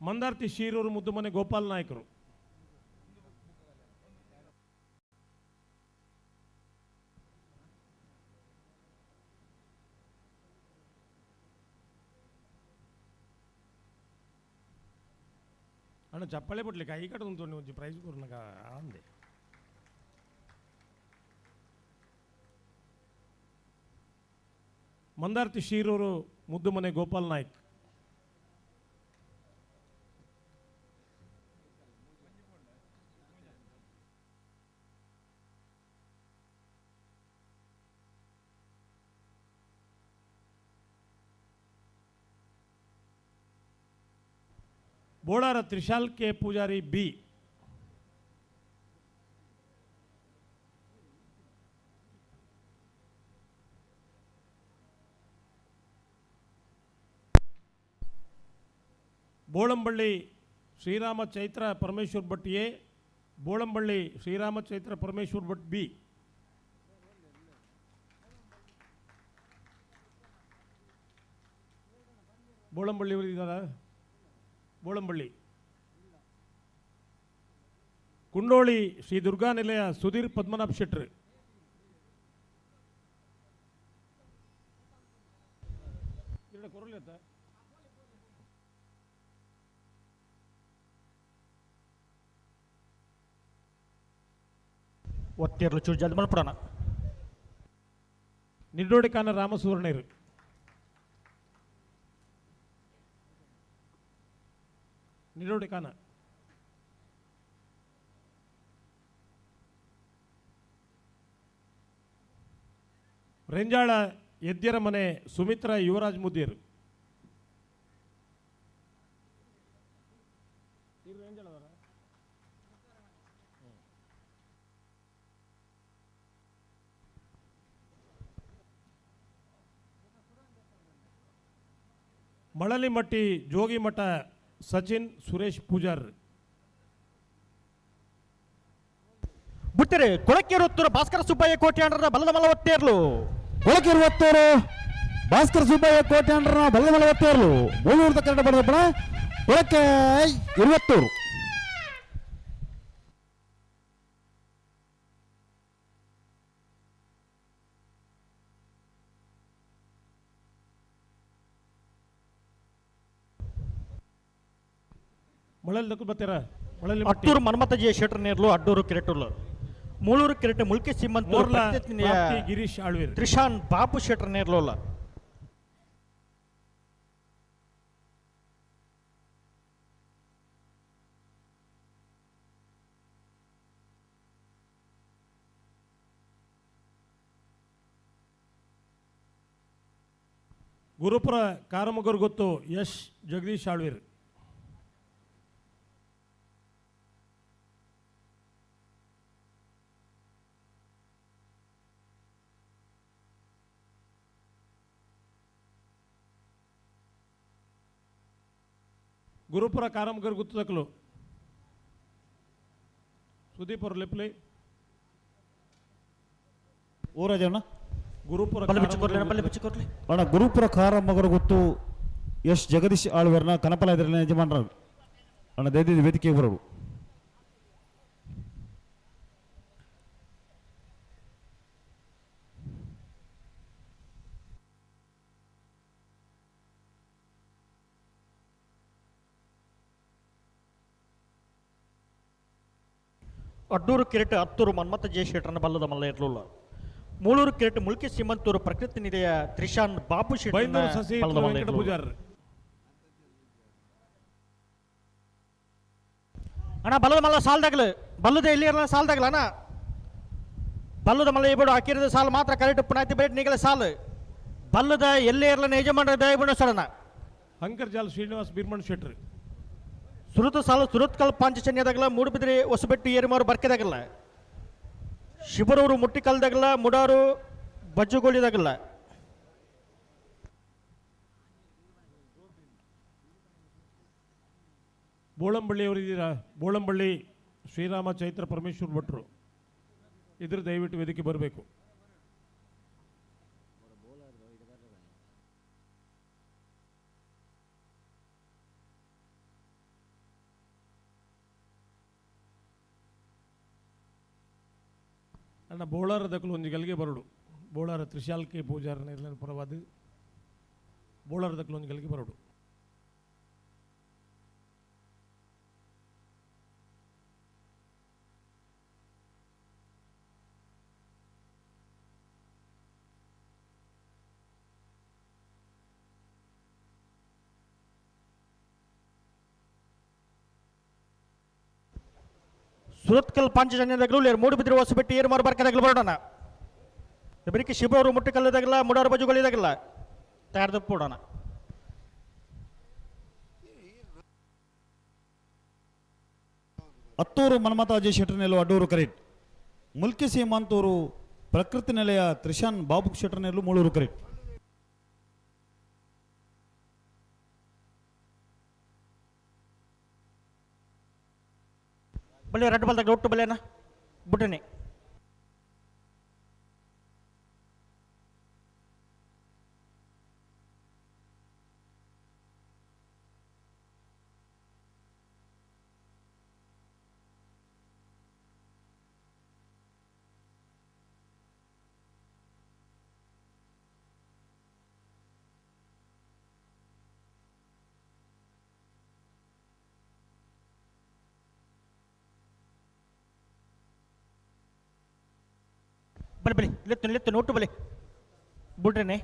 ಮಂದಾರ್ತಿ ಶೀರೂರು ಮುದ್ದುಮನೆ ಗೋಪಾಲ್ ನಾಯಕರು. ಅಣ್ಣ ಚಪ್ಪಾಳೆ ಬಿಡ್ಲಿಕ್ಕೆ I ಕಡೆ ಉಂಟು ಒಂಜಿ ಪ್ರೈಸ್ ಕೊರ್ನಗ ಅಂದೆ. Mandarthi Shiroor ಮುದ್ದುಮನೆ Gopal Naik. Bolara Trishal K Pujari B. Bolamballi Srirama Chaitra Parameshwar Bhat A, Bolamballi Srirama Chaitra Parameshwar Bhat B. Bolamballi ಇದ್ದಾರಾ? ಬೋಳಂಬಳ್ಳಿ ಕುಂಡೋಳಿ ಶ್ರೀ ದುರ್ಗಾ ನಿಲಯ ಸುಧೀರ್ ಪದ್ಮನಾಭ ಶೆಟ್ರು. ಒತ್ತೇರ್ಲು ಚೂರು ಜಲ್ದಿ ಮಲ್ಪಡೋಣ. ನಿಡ್ಡೋಡಿಕಾನ ರಾಮಸುವರ್ಣರು. ನಿಡೋಡಿಕಾನ ರೆಂಜಾಳ ಎದ್ಯರ ಮನೆ ಸುಮಿತ್ರಾ ಯುವರಾಜ್ ಮುದ್ದೀರ್. ಮಳಲಿಮಟ್ಟಿ ಜೋಗಿಮಠ ಸಚಿನ್ ಸುರೇಶ್ ಪೂಜಾರ್. ಬುಟ್ಟರೆ ಕೊಳಕೆರುತ್ತೂರು ಭಾಸ್ಕರ ಸುಬ್ಬಯ್ಯ ಕೋಟ್ಯಾಂಡ್ರ ಬಲದ ಮಲ ಒತ್ತೇರ್ಲು. ಕೊಳಕೆರುವತ್ತೂರು ಭಾಸ್ಕರ ಸುಬ್ಬಯ್ಯ ಕೋಟ್ಯಾಂಡ್ರ ಬಲದ ಮಲ ಒತ್ತೇರ್ಲು. ಮೂಳೂರದ ಕನ್ನಡ ಬರೆದ ಕೊಳಕೆ ಇರುವತ್ತೂರು. ಮಳಲಿ ಬರ್ತೀರಾ? ಮಳಲಿ ಅಟ್ಟೂರು ಮನ್ಮಥ ಜೆ ಶೆಟ್ಟರ್ ನೇರ್ಲು ಅಡ್ಡೂರು ಕೆರೆಟುರ್ಲು. ಮೂಳೂರು ಕೆರೆಟು ಮುಲ್ಕಿ ಸಿಮ್ಮಂತೂರು ಗಿರೀಶ್ ಆಳ್ವೀರ್. ತ್ರಿಶಾನ್ ಬಾಪು ಶೆಟ್ಟರ್ ನೇರ್ಲೋಲ್ಲ. ಗುರುಪುರ ಕಾರಮಗರ್ ಗೊತ್ತು ಯಶ್ ಜಗದೀಶ್ ಆಳ್ವೀರ್. ಗುರುಪುರ ಕಾರಂಗರ್ ಗುತ್ತದಕಲು ಸುದೀಪ್ ಅವರು ಲೆಪ್ಲೆ ಊರಾಜಣ್ಣ ಗುರುಪುರ ಅಣ್ಣ ಗುರುಪುರ ಕಾರಮ್ಮಗರ ಗೊತ್ತು ಎಸ್ ಜಗದೀಶ್ ಆಳ್ವೇರ್ನ ಕನಪಲ ಇದ್ರಲ್ಲಿ ಯಜಮಾನರ ಅಣ್ಣ ದಯದಿದ್ದು ವೇದಿಕೆ ಬರೋರು. ಅಡ್ಡೂರು ಕಿರೀಟ ಹತ್ತೂರು ಮನ್ಮಥ ಜಯಶೇಟ್ರನ ಬಲ್ಲದ ಮಲ್ಲ ಇರಲಿಲ್ಲ. ಮೂಳೂರು ಕಿರೀಟ ಮುಲ್ಕಿ ಸೀಮಂತೂರು ಪ್ರಕೃತಿ ನಿಧಿಯ ತ್ರಿಶಾನ್ ಬಾಬು ಬೈಂದೂರು ಸಸಿ ವೆಂಕಟ ಪೂಜಾರ್. ಅಣ್ಣ ಬಲ್ಲದ ಮಲ್ಲ ಸಾಲ್ದಾಗಲು ಬಲ್ಲದ ಎಲ್ಲಿ ಇರಲ್ಲ ಸಾಲ್ದಾಗಲ ಅಣ್ಣ ಬಲ್ಲದ ಮಲ್ಲ ಇಬ್ಬರು ಹಾಕಿರದ ಸಾಲು ಮಾತ್ರ ಕರೆಕ್ಟ್ ಪುನಾತಿ ಬೇಟ್ ನೀಗಲ ಸಾಲು ಬಲ್ಲದ ಎಲ್ಲೇ ಇರಲ್ಲ ಯಜಮಾನರ ದಯಬಣ್ಣ ಸಡನ. ಹಂಕರ್ಜಾಲ್ ಶ್ರೀನಿವಾಸ್ ಬೀರ್ಮಣ್ ಶೆಟ್ರು. ಸುರುತ ಸಾಲು ಸುರತ್ಕಲ್ ಪಾಂಚಜನ್ಯದಾಗಲ ಮೂಡುಬಿದ್ರೆ ಹೊಸಬೆಟ್ಟು ಏರುಮಾರು ಬರ್ಕೆದಾಗಲ್ಲ ಶಿಬರೂರು ಮುಟ್ಟಿಕಲ್ದಾಗಲ್ಲ ಮುಡಾರು ಬಜ್ಜುಗೋಳಿದಾಗಲ್ಲ. ಬೋಳಂಬಳ್ಳಿಯವರು ಇದ್ದೀರಾ? ಬೋಳಂಬಳ್ಳಿ ಶ್ರೀರಾಮ ಚೈತ್ರ ಪರಮೇಶ್ವರ್ ಭಟ್ರು ಇದ್ರ ದಯವಿಟ್ಟು ವೇದಿಕೆ ಬರಬೇಕು. ಅಣ್ಣ ಬೋಳಾರ ದಕ್ಕಲು ಒಂದು ಗಲ್ಗೆ ಬರಡು ಬೋಳಾರ ತ್ರಿಶಾಲ್ಕೆ ಪೂಜಾರನ ಇರ್ಲನ ಪರವಾದ ಬೋಳಾರ ದಕ್ಕಲು ಒಂದು ಗಲ್ಗೆ ಬರಡು. ಸುರತ್ಕಲ್ ಪಾಂಚಜನ್ಯದಾಗಲೂ ಮೂಡುಬಿದ್ರೆ ಹೊಸಬೆಟ್ಟು ಏರುಮಾರು ಬರ್ಕದಾಗಲೂ ಬರೋಣ. ಬೆಳಿಗ್ಗೆ ಶಿಬರೂರು ಮುಟ್ಟಿಕಲ್ಲದಾಗಲ್ಲ ಮುಡಾರು ಬಜುಗಳಿದಾಗಲ್ಲ ತಯಾರ್ದಪ್ಪೋಡೋಣ. ಹತ್ತೂರು ಮನ್ಮಥ ಅಜಯ್ ಶೆಟ್ಟರ್ನೆಲ್ಲು ಅಡ್ಡೂರು ಕರೆಕ್ಟ್. ಮುಲ್ಕಿ ಸೀಮಾಂತೂರು ಪ್ರಕೃತಿ ನೆಲೆಯ ತ್ರಿಶಾನ್ ಬಾಬು ಶೆಟ್ಟರ್ನೆಲ್ಲು ಮೂಳೂರು ಕರೆಕ್ಟ್. ಬಳ್ಳಿ ರೆಡ್ ಬಲ್ದಾಗ ಒಟ್ಟು ಬಲ್ಲೇನ ಬುಡ್ಡನೆ. ಬಲಿ ಬಲಿ ಲೆತ್ತು ಲೆತ್ತು ನೋಟು ಬಲಿ ಬುಡ್ರನೆ.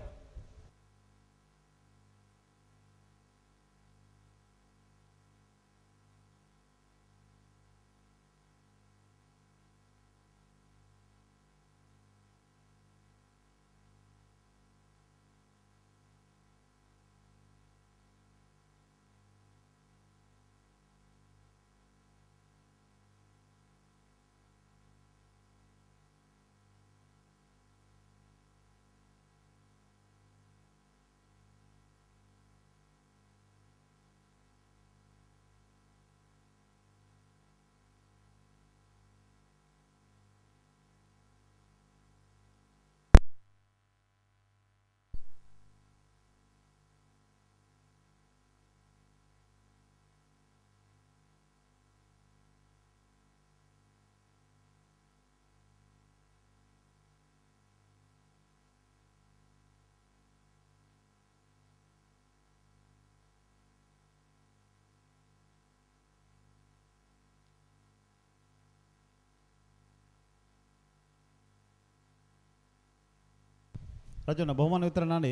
ರಾಜಣ್ಣ ಬಹುಮಾನ ವಿತರಣೆ ನಾಡಿ.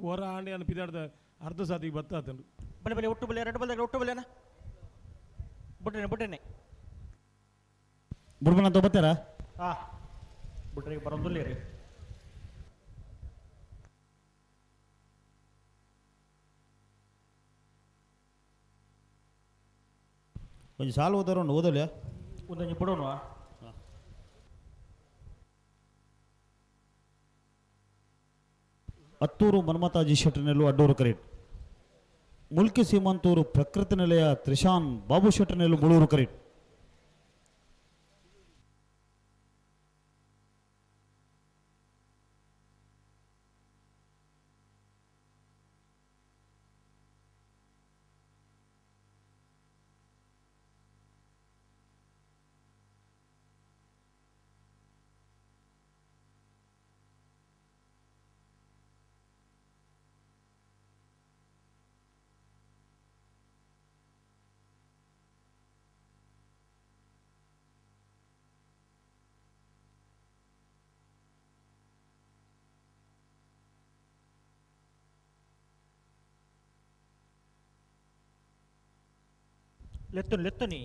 ಹೊರ ಆಂಡಿ ಅನ್ಪಿದಾಡ್ದ ಅರ್ಧ ಸಾತಿಗೆ ಬತ್ತ ಆತನು. ಬಲೆ ಬಲೆ ಒಟ್ಟು ಬಲೆ ಎರಡು ಬಲ್ದಾಗ ಒಟ್ಟು ಬಲೆನ ಬುಡ್ರನೆ ಬುಡ್ರನೆ ಬುಡ್ಬನ ತಗೋತಾರ? ಹಾ ಬುಡ್ರಿಗೆ ಬರೋದಿಲ್ಲ ರೀ. ಒಂಜಿ ಸಾಲು ಓದೋರು ಒಂದು ಓದೋಲ್ಲ ಒಂದೊಂದು ಬಿಡೋಣ. ಅತ್ತೂರು ಮನ್ಮತಾಜಿ ಶೆಟ್ಟರ್ನೆಲ್ಲು ಅಡ್ಡೂರು ಕರೇಟ್. ಮುಲ್ಕಿ ಸೀಮಂತೂರು ಪ್ರಕೃತಿ ನಿಲಯ ತ್ರಿಶಾನ್ ಬಾಬು ಶೆಟ್ಟರ್ನೆಲ್ಲು ಮುಳೂರು ಕರೇಟ್. ಲೆತ್ತುನಿ ಲೆತ್ತುನಿ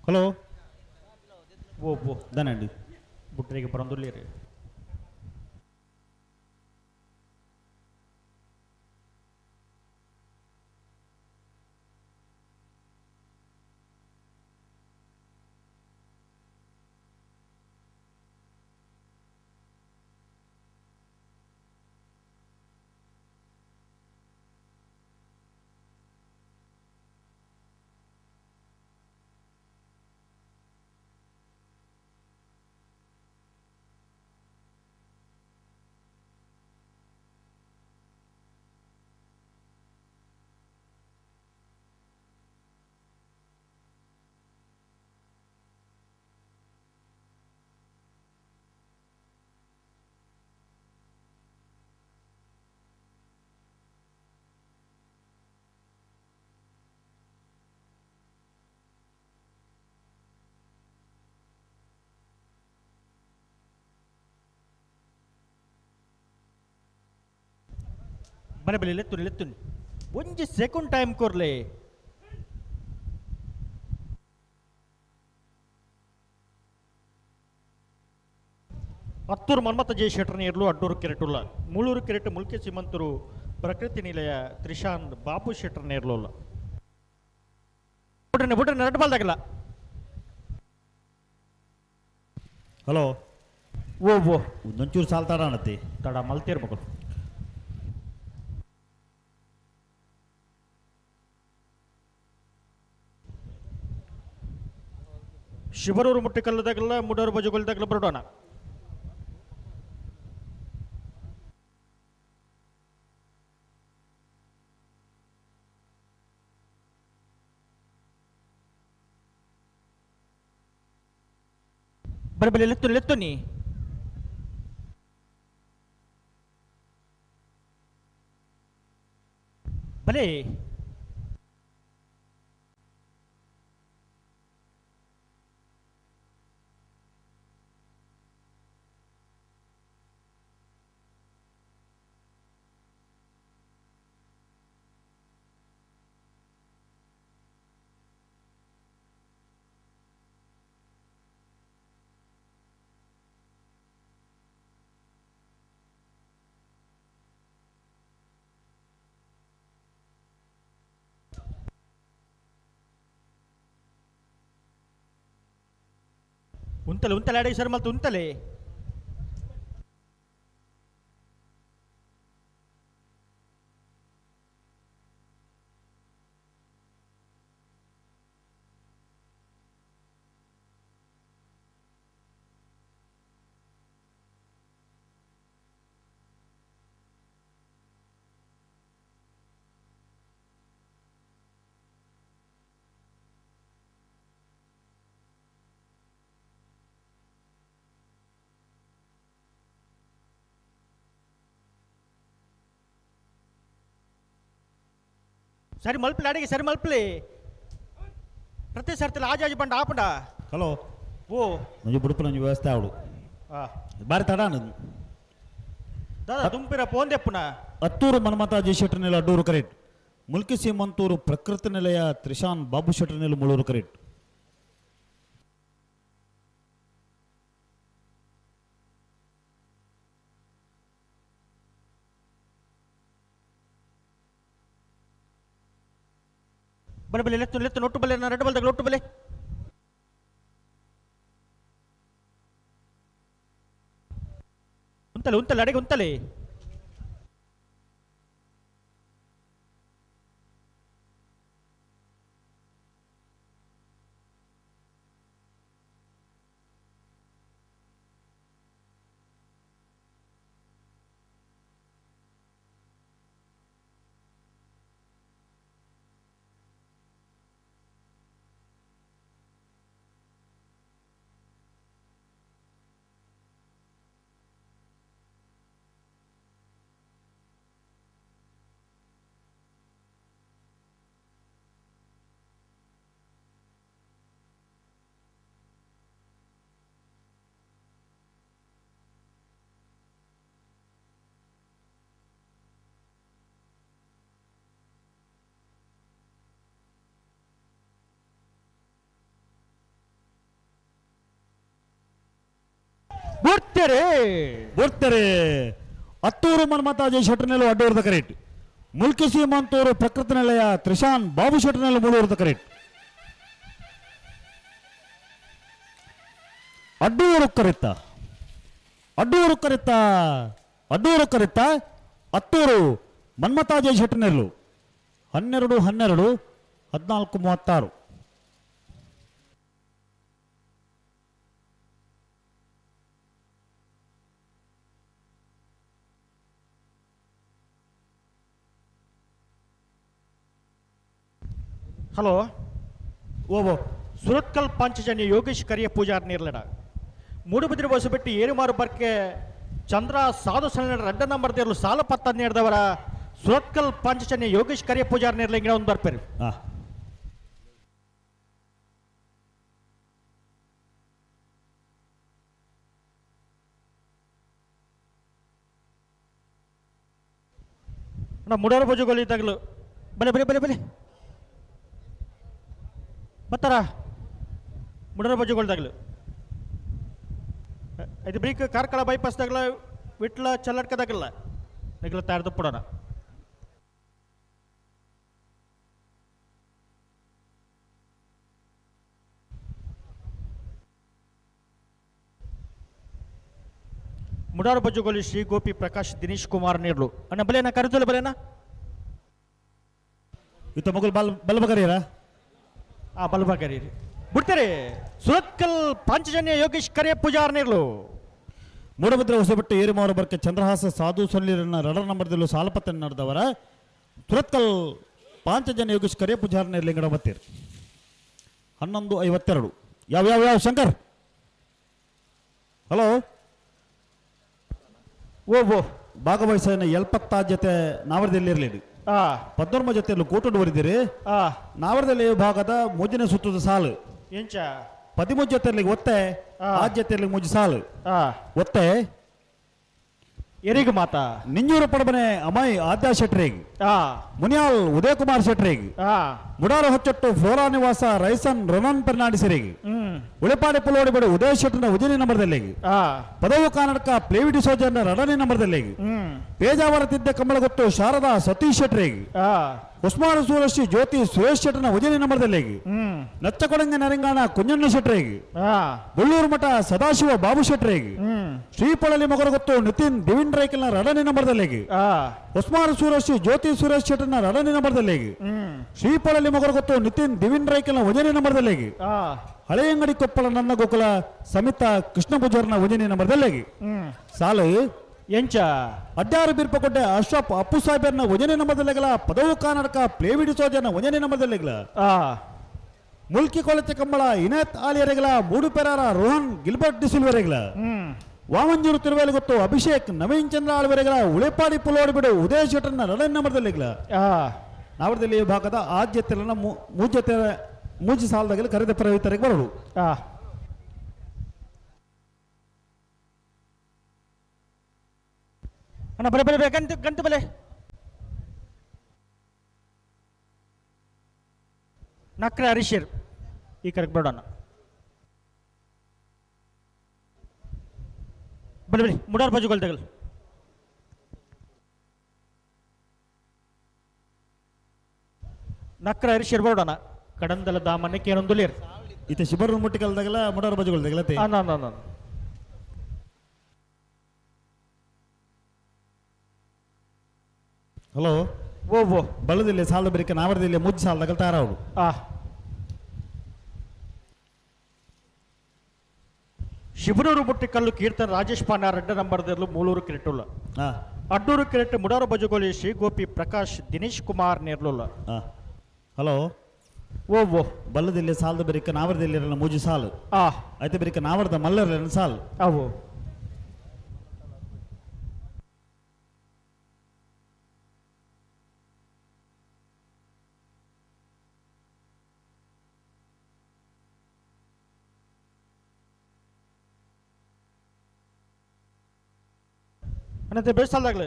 ಹಲೋ ಓ ಓ ದಾನಂಡಿ ಬುಟ್ರಿಗೆ ಬರಂದುಲ್ಲೇರಿ. ಬಲೆ ಬಲೆ ಲೆತ್ತುನಿ ಲೆತ್ತುನಿ ಒಂಜಿ ಸೆಕೆಂಡ್ ಟೈಮ್ ಕೊರ್ಲೆ. ಅತ್ತೂರು ಮನ್ಮಥ ಜಯ ಶೆಟ್ಟರ್ ನೀರ್ಲು ಅಡ್ಡೂರು ಕೆರೆಟುಲ್ಲ ಮೂಳೂರು ಕೆರೆಟು ಮುಲ್ಕೆ ಸಿಮಂತರು ಪ್ರಕೃತಿ ನಿಲಯ ತ್ರಿಶಾಂತ್ ಬಾಪು ಶೆಟ್ಟರ್ ನೇರ್ಲುಲ್ಲ. ಬುಡ್ರನೆ ಬುಡ್ರನೆ ಎರಡು ಬಾಲ್ದಾಗಲ್ಲ. ಹಲೋ ಓ ಓ ಒಂದೊಂಚೂರು ಸಾಲ್ ತಡ ಅನ್ನತ್ತೆ. ತಡ ಮಲ್ತಿರ್ಬೇಕು. ಶಿವರೂರು ಮುಟ್ಟಿಕಲ್ಲದಾಗಲ್ಲ ಮುಡೂರು ಬಜುಗಲ್ದಾಗಲ್ಲ ಬರೋಣ. ಬಲೆ ಬಲೆ ಲೆತ್ತುನಿ ಲೆತ್ತುನಿ ಬಲೆ. ಉಂತಲೆ ಉಂತಲೆ ಅಡೆ ಸರ್ ಮಲ್ತು ಉಂತಲೆ. ಸರಿ ಮಲ್ಪಲೆ ಅಡಿಗೆ ಸರಿ ಮಲ್ಪಲೆ ಪ್ರತಿ ಸರ್ತಿಲ ಆಜಾಜಿ ಬಂಡ ಆಪಂಡ. ಹಲೋ. ಓ ನಂಜು ಬುಡುಪು ನಂಜು ವ್ಯವಸ್ಥೆ ಆವಡು. ಬಾರಿ ತಡಾನ ದಾದಾ ದುಂಪಿರ ಪೋಂದೆಪ್ಪುನ. ಅತ್ತೂರು ಮನ್ಮತಾಜಿ ಶೆಟ್ಟರ್ನೆಲ ಅಡ್ಡೂರು ಕರೆಟ್, ಮುಲ್ಕಿ ಸೀಮಂತೂರು ಪ್ರಕೃತಿ ನಿಲಯ ತ್ರಿಶಾನ್ ಬಾಬು ಶೆಟ್ಟರ್ನೆಲ ಮುಳೂರು ಕರೆಟ್. ಬಲೆ ಬಲೆ ಲೆತ್ತು ಲೆತ್ತು ನೊಟ್ಟು ಬಲೆ ರೆಡ್ ಬಲ್ದಾಗ ಲೊಟ್ಟು ಬಲೆ. ಉಂತಲೆ ಉಂತಲೆ ಅಡಿಗೆ ಉಂತಲೆ. ಬರ್ತಾರೆ ಬರ್ತಾರೆ. ಅತ್ತೂರು ಮನ್ಮತಾಜಿ ಶೆಟ್ಟರ್ನೆಲ್ಲ ಅಡ್ಡೂರದ ಕರೆಟ್, ಮುಲ್ಕಿ ಸೀಮಂತೂರು ಪ್ರಕೃತಿ ನಿಲಯ ತ್ರಿಶಾನ್ ಬಾಬು ಶೆಟ್ಟರ್ನೆಲ್ಲ ಮೂಳೂರದ ಕರೆಟ್. ಅಡ್ಡೂರು ಕರಿತ ಅಡ್ಡೂರು ಕರಿತ ಅಡ್ಡೂರು ಕರಿತ ಅತ್ತೂರು ಮನ್ಮತಾಜಿ ಶೆಟ್ಟರ್ನೆಲ್ಲು 12 12 14 36. ಹಲೋ. ಓಬೋ. ಸುರತ್ಕಲ್ ಪಾಂಚಜನ್ಯ ಯೋಗೇಶ್ ಕರಿಯ ಪೂಜಾರ್ ನೀರ್ಲಡ ಮೂಡುಬಿದಿರೆ ಹೊಸಬೆಟ್ಟಿ ಏರುಮಾರು ಬರ್ಕೆ ಚಂದ್ರ ಸಾಧು ಸಣ್ಣ ರಡ್ಡ ನಂಬರ್ ದೇರ್ಲು ಸಾಲ ಪತ್ತ ನೀಡಿದವರ ಸುರತ್ಕಲ್ ಪಾಂಚಜನ್ಯ ಯೋಗೇಶ್ ಕರಿಯ ಪೂಜಾರ್ ನೀರ್ಲ ಇಂಗಿನ ಒಂದು ಬರ್ಪೇರು. ನಾ ಮುಡೋರ ಬಜುಗೋಲಿ ತಗಲು ಬಲೆ ಬಲೆ ಬಲೆ ಬಲೆ ಬತ್ತಾರ ಮುಡೋರ ಬಜುಗೋಲ್ದಾಗಲು ಇದು ಬ್ರೀಕ್ ಕಾರ್ಕಳ ಬೈಪಾಸ್ ದಾಗಲ ವಿಟ್ಲ ಚಲ್ಲಡ್ಕದಾಗಲ್ಲ ನಿಗಲ ತಯಾರ್ದು ಪಡೋಣ. ಮುಡಾರ ಬಜ್ಜುಗೋಲಿ ಶ್ರೀ ಗೋಪಿ ಪ್ರಕಾಶ್ ದಿನೇಶ್ ಕುಮಾರ್ ನೀರ್ಲು ಅಣ್ಣ ಬಲೇನಾ ಕರೆದಲ್ಲ ಬಲೇನಾ ಇತ್ತ ಮಗಲ್ ಬಲ್ ಬಲ್ಬಗರೀರಾ? ಆ ಬಲ್ಬಗರೀರಿ ಬಿಡ್ತಾರೆ. ಸುರತ್ಕಲ್ ಪಾಂಚಜನ್ಯ ಯೋಗೇಶ್ ಕರಿಯ ಪೂಜಾರ್ ನೀರ್ಲು. ಮೂಡಬಿದ್ರೆ ಹೊಸಬೆಟ್ಟು ಏರಿಮಾರು ಬರ್ಕೆ ಚಂದ್ರಹಾಸ ಸಾಧು ಸೊಲ್ಲಿರನ್ನ ರಡರ್ ನಂಬರ್ದಲ್ಲೂ ಸಾಲಪತ್ತ ನಡೆದವರ ಸುರತ್ಕಲ್ ಪಾಂಚಜನ್ಯ ಯೋಗೇಶ್ ಕರಿಯ ಪೂಜಾರ್ ಲಿಂಗಡ ಬತ್ತೀರ್ 11:52. ಯಾವ ಯಾವ ಯಾವ ಶಂಕರ್? ಹಲೋ. ಓ ಓ ಭಾಗವಹಿಸಿದ 76 ಜೊತೆ ನಾವರದಲ್ಲಿ ಇರಲಿ, 19 ಜೊತೆಯಲ್ಲಿ ಕೂಟುಂಡು ಬರಿದಿರಿ. ನಾವರದಲ್ಲಿ ಭಾಗದ ಮೂಜನೇ ಸುತ್ತದ ಸಾಲು ಎಂಚ 13 ಜೊತೆಯಲ್ಲಿ ಒತ್ತೆ, ಆ ಜೊತೆಯಲ್ಲಿ ಮುಜಿ ಸಾಲು ಒತ್ತೆ. ಎರಿಗ್ ಮಾತ ನಿಂಜೂರು ಪಡಬನೆ ಅಮಯ್ ಆದ್ಯಾ ಶೆಟ್ರಿಗೆ ಮುನಿಯಾಲ್ ಉದಯಕುಮಾರ್ ಶೆಟ್ರಿಗೆ ಮುಡಾರ ಹೊಚ್ಚೊಟ್ಟು ಫ್ಲೋರಾ ನಿವಾಸ ರೈಸನ್ ರೊನನ್ ಫೆರ್ನಾಂಡಿಸರಿಗೆ ಉಳಿಪಾಡಿ ಪುಲೋಡಿಬಡು ಉದಯ ಶೆಟ್ಟನ ಉಜಿನಿ ನಂಬರ್ದಲ್ಲಿ ಪದವು ಕರ್ನಾಟಕ ಪ್ಲೇವಿಡಿ ಸೋಜನ್ನ ರಡನಿ ನಂಬರ್ದಲ್ಲಿ ಪೇಜಾವರ ತಿದ್ದ ಕಮಲಗೊತ್ತು ಶಾರದಾ ಸತೀಶ್ ಶೆಟ್ರಿಗೆ ಉಸ್ಮಾನ್ ಸೂರಶಿ ಜ್ಯೋತಿ ಸುರೇಶ್ ಶೆಟ್ಟನ ಉಜಿನಿ ನಂಬರ್ದಲ್ಲಿ ನಚ್ಚಕೊಡಂಗ ನರಂಗಾಣ ಕುಂಜಣ್ಣ ಶೆಟ್ರಿಗೆ ಬಳ್ಳೂರು ಮಠ ಸದಾಶಿವ ಬಾಬು ಶೆಟ್ರಿಗೆ ಶ್ರೀಪಳಲಿ ಮಗರಗೊತ್ತು ನಿತಿನ್ ದಿವಿನ್ ರೈಕಲ್ನ ರಡನಿ ನಂಬರ್ದಲ್ಲಿ ಉಸ್ಮಾನ್ ಸೂರಶಿ ಜ್ಯೋತಿ ಸುರೇಶ್ ಶೆಟ್ಟನ ರಡನಿ ನಂಬರ್ದಲ್ಲಿ ಶ್ರೀಪಳಲಿ ಮಗರಗೊತ್ತು ನಿತಿನ್ ದಿವಿನ್ ರೈಕಲ್ನ ಉಜಿನಿ ನಂಬರ್ದಲ್ಲಿ ಹಳೆಯಂಗಡಿ ಕೊಪ್ಪಳ ನನ್ನ ಗೋಕುಲ ಸಮಿತಾ ಕೃಷ್ಣ ಪೂಜಾರ್ನ ಉಜಿನಿ ನಂಬರ್ದಲ್ಲಿ ಸಾಲು ಎಂಚ ಅಡ್ಡಾರು ಬಿರ್ಪಕೊಡ್ಡೆ ಅಶ್ರಫ್ ಅಪ್ಪು ಸಾಹೇಬರ್ನ ಒಂಜನೇ ನಂಬರ್ದಲ್ಲೆಗಲ ಪದವು ಕರ್ನಾಟಕ ಪ್ಲೇವಿಡಿ ಸೋಜನ ಒಂಜನೇ ನಂಬರ್ದಲ್ಲೆಗಲ ಮುಲ್ಕಿ ಕೊಳಚೆ ಕಂಬಳ ಇನಾಯತ್ ಆಲಿಯರೆಗಲ ಮೂಡುಪೆರಾರ ರೋಹನ್ ಗಿಲ್ಬರ್ಟ್ ಡಿಸಿಲ್ವರೆಗಲ ವಾಮಂಜೂರು ತಿರುವೇಲು ಗೊತ್ತು ಅಭಿಷೇಕ್ ನವೀನ್ ಚಂದ್ರ ಆಳ್ವರೆಗಲ ಉಳೆಪಾಡಿ ಪುಲೋಡಿಬಿಡು ಉದಯ ಶೆಟ್ಟರ್ನ ರಡನ್ ನಂಬರ್ದಲ್ಲೆಗಲ ನಾವರದಲ್ಲಿ ಈ ಭಾಗದ ಆದ್ಯತೆಲನ ಮೂಜತೆ ಮೂಜಿ ಸಾಲದಾಗಲಿ ಕರೆದ ಪ್ರವೀತರಿಗೆ ಬರೋದು. ಅಣ್ಣ ಬಲೆ ಬಲೆ ಬಲೆ ಗಂಟು ಗಂಟು ಬಲೆ ನಕ್ರೆ ಹರೀಶರ್ ಈ ಕರೆಕ್ಟ್ ಬೇಡ ಅಣ್ಣ ಬಲೆ ಬಲೆ ಮುಡಾರ್ ಬಾಜುಗಳು ತಗಲ್ ನಕ್ರೆ ಹರೀಶರ್ ಬೇಡಣ ಕಡಂದಲ ದಾಮನೆ ಕೇನೊಂದುಲೇರ್ ಇತ ಶಿಬರು ಮುಟ್ಟಿಕಲ್ದಾಗಲ ಮುಡಾರ್ ಬಾಜುಗಳು ತಗಲತೆ. ಅಣ್ಣ ಅಣ್ಣ ಅಣ್ಣ ಹಲೋ ಓ ಓ ಬಲದಿಲ್ಲ ಸಾಲದ ಬರಿಕ ನಾವರದಿಲ್ಲ ಮುಜ್ಜು ಸಾಲದಾಗ ತಯಾರಾವಡು. ಶಿಬನೂರು ಮುಟ್ಟಿಕಲ್ಲು ಕೀರ್ತನ್ ರಾಜೇಶ್ ಪಾಂಡ ರೆಡ್ಡ ನಂಬರ್ದಲ್ಲೂ ಮೂಲೂರು ಕಿರೆಟುಲ್ಲ ಅಡ್ಡೂರು ಕಿರೆಟ್ ಮುಡಾರು ಬಜುಗೋಲಿ ಶ್ರೀ ಗೋಪಿ ಪ್ರಕಾಶ್ ದಿನೇಶ್ ಕುಮಾರ್ ನೇರ್ಲುಲ್ಲ. ಹಲೋ ಓ ಓ ಬಲ್ಲದಿಲ್ಲ ಸಾಲದ ಬರಿಕ ನಾವರದಿಲ್ಲ ಮೂಜಿ ಸಾಲು ಐತೆ ಬರಿಕ ನಾವರದ ಮಲ್ಲರ ಸಾಲು ಅವು ಅನಂತರ ಬೇಸಾಲ್ದಾಗಲಿ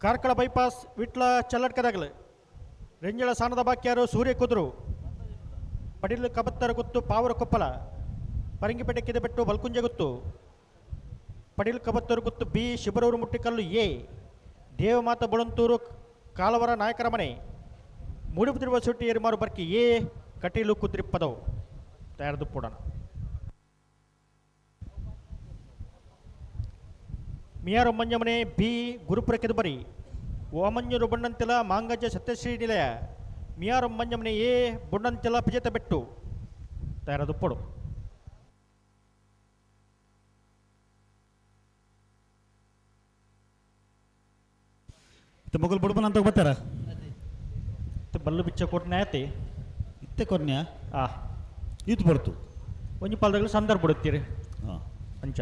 ಕಾರ್ಕಳ ಬೈಪಾಸ್ ವಿಟ್ಲ ಚಲ್ಲಡ್ಕದಾಗಲಿ ರೆಂಜಳ ಸಾನದ ಬಾಕ್ಯಾರು ಸೂರ್ಯ ಕುದುರು ಪಡಿಲು ಕಬತ್ತರ ಗುತ್ತು ಪಾವರ ಕೊಪ್ಪಲ ಪರಂಗಿಪೇಟೆ ಕಿದೆಬೆಟ್ಟು ಬಲ್ಕುಂಜೆ ಗುತ್ತು ಪಡಿಲು ಕಬತ್ತರು ಗುತ್ತು ಬಿ ಶಿಬರೂರು ಮುಟ್ಟಿಕಲ್ಲು ಎ ದೇವಮಾತ ಬೊಳಂತೂರು ಕಾಲವರ ನಾಯಕರ ಮನೆ ಮೂಡಿಬಿದಿರುವ ಸುಟ್ಟಿ ಏರುಮಾರು ಬರ್ಕಿ ಎ ಕಟೀಲು ಕುದ್ರಿ ಪದವು ತಯಾರದು ಪೋಡೋಣ. ಮಿಯಾರು ಮಂಜಮನೆ ಬಿ ಗುರುಪುರ ಕೆದುಬರಿ ಓಮಂಜೂರು ಬಣ್ಣಂತಿಲ ಮಾಂಗಜ ಸತ್ಯಶ್ರೀ ನಿಲಯ ಮಿಯಾರು ಮಂಜಮನೆ ಎ ಬುಣ್ಣಂತಿಲ ಪಿಜತ ಬೆಟ್ಟು ತಯಾರದು ಪೊಡು. ಮೊಗಲ್ ಬುಡ್ಬನ್ ಅಂತ ಬರ್ತಾರ ಬಲ್ಲು ಬಿಚ್ಚ ಕೊಟ್ಟನೆ ಆಯ್ತಿ ಇತ್ತೆ ಕೊರ್ನ್ಯ ಇದು ಬರ್ತು ಒಂಜಿ ಪಾಲ್ದಾಗಲು ಸಂದರ್ಭ ಬಿಡುತ್ತೀರಿ ಅಂಚ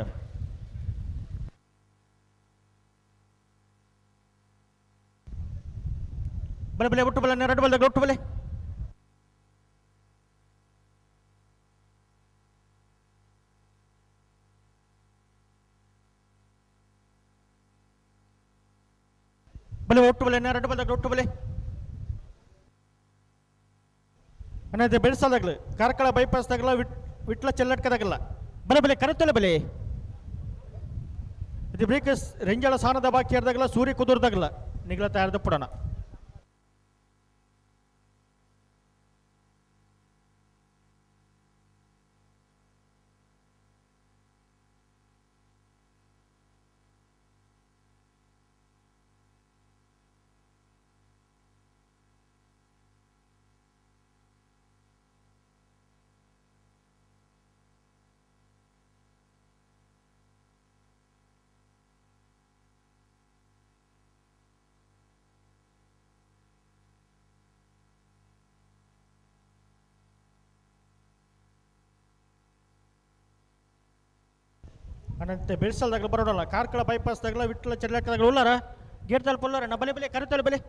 ಬಲೆ ಬಲೆ ಒಟ್ಟು ಬಲೆ ಎರಡು ಬಲ್ದಾಗ ಒಟ್ಟು ಬಲೆ ಬಲೆ ಒಟ್ಟು ಬಲೆ ಎರಡು ಬಲ್ದಾಗ ಒಟ್ಟು ಬಲೆ ಅನ್ನದೇ ಬೆಳೆಸೋದಾಗ್ಲಿ ಕಾರ್ಕಳ ಬೈಪಾಸ್ ತಗಲ ವಿಟ್ಲ ಚೆಲ್ಲಟ್ಕದಾಗಲ್ಲ ಬಲೆ ಬಲೆ ಕರೆತಲೆ ಬಲೆ ಇದು ಬ್ರೇಕ್ ರೆಂಜಾಳ ಸಾನದ ಬಾಕಿ ಇರ್ದಾಗಲ್ಲ ಸೂರ್ಯ ಕುದುರ್ದಾಗಲ್ಲ ನಿಗಲ ತಯಾರದ ಪುಡೋಣ. ಅನಂತೆ ಬೆಳ್ಸಲ್ದಾಗಲ ಬರೋಡಲ್ಲ ಕಾರ್ಕಳ ಬೈಪಾಸ್ ದಾಗಲ ವಿಟ್ಲ ಚೆಲ್ಲಕ್ಕದಾಗಲ ಉಲ್ಲಾರ ಗೇಟ್ ತಲುಪುಲ್ಲಾರ ನಾ ಬಲೆ ಬಲೆ ಕರೆ ಬಲೆ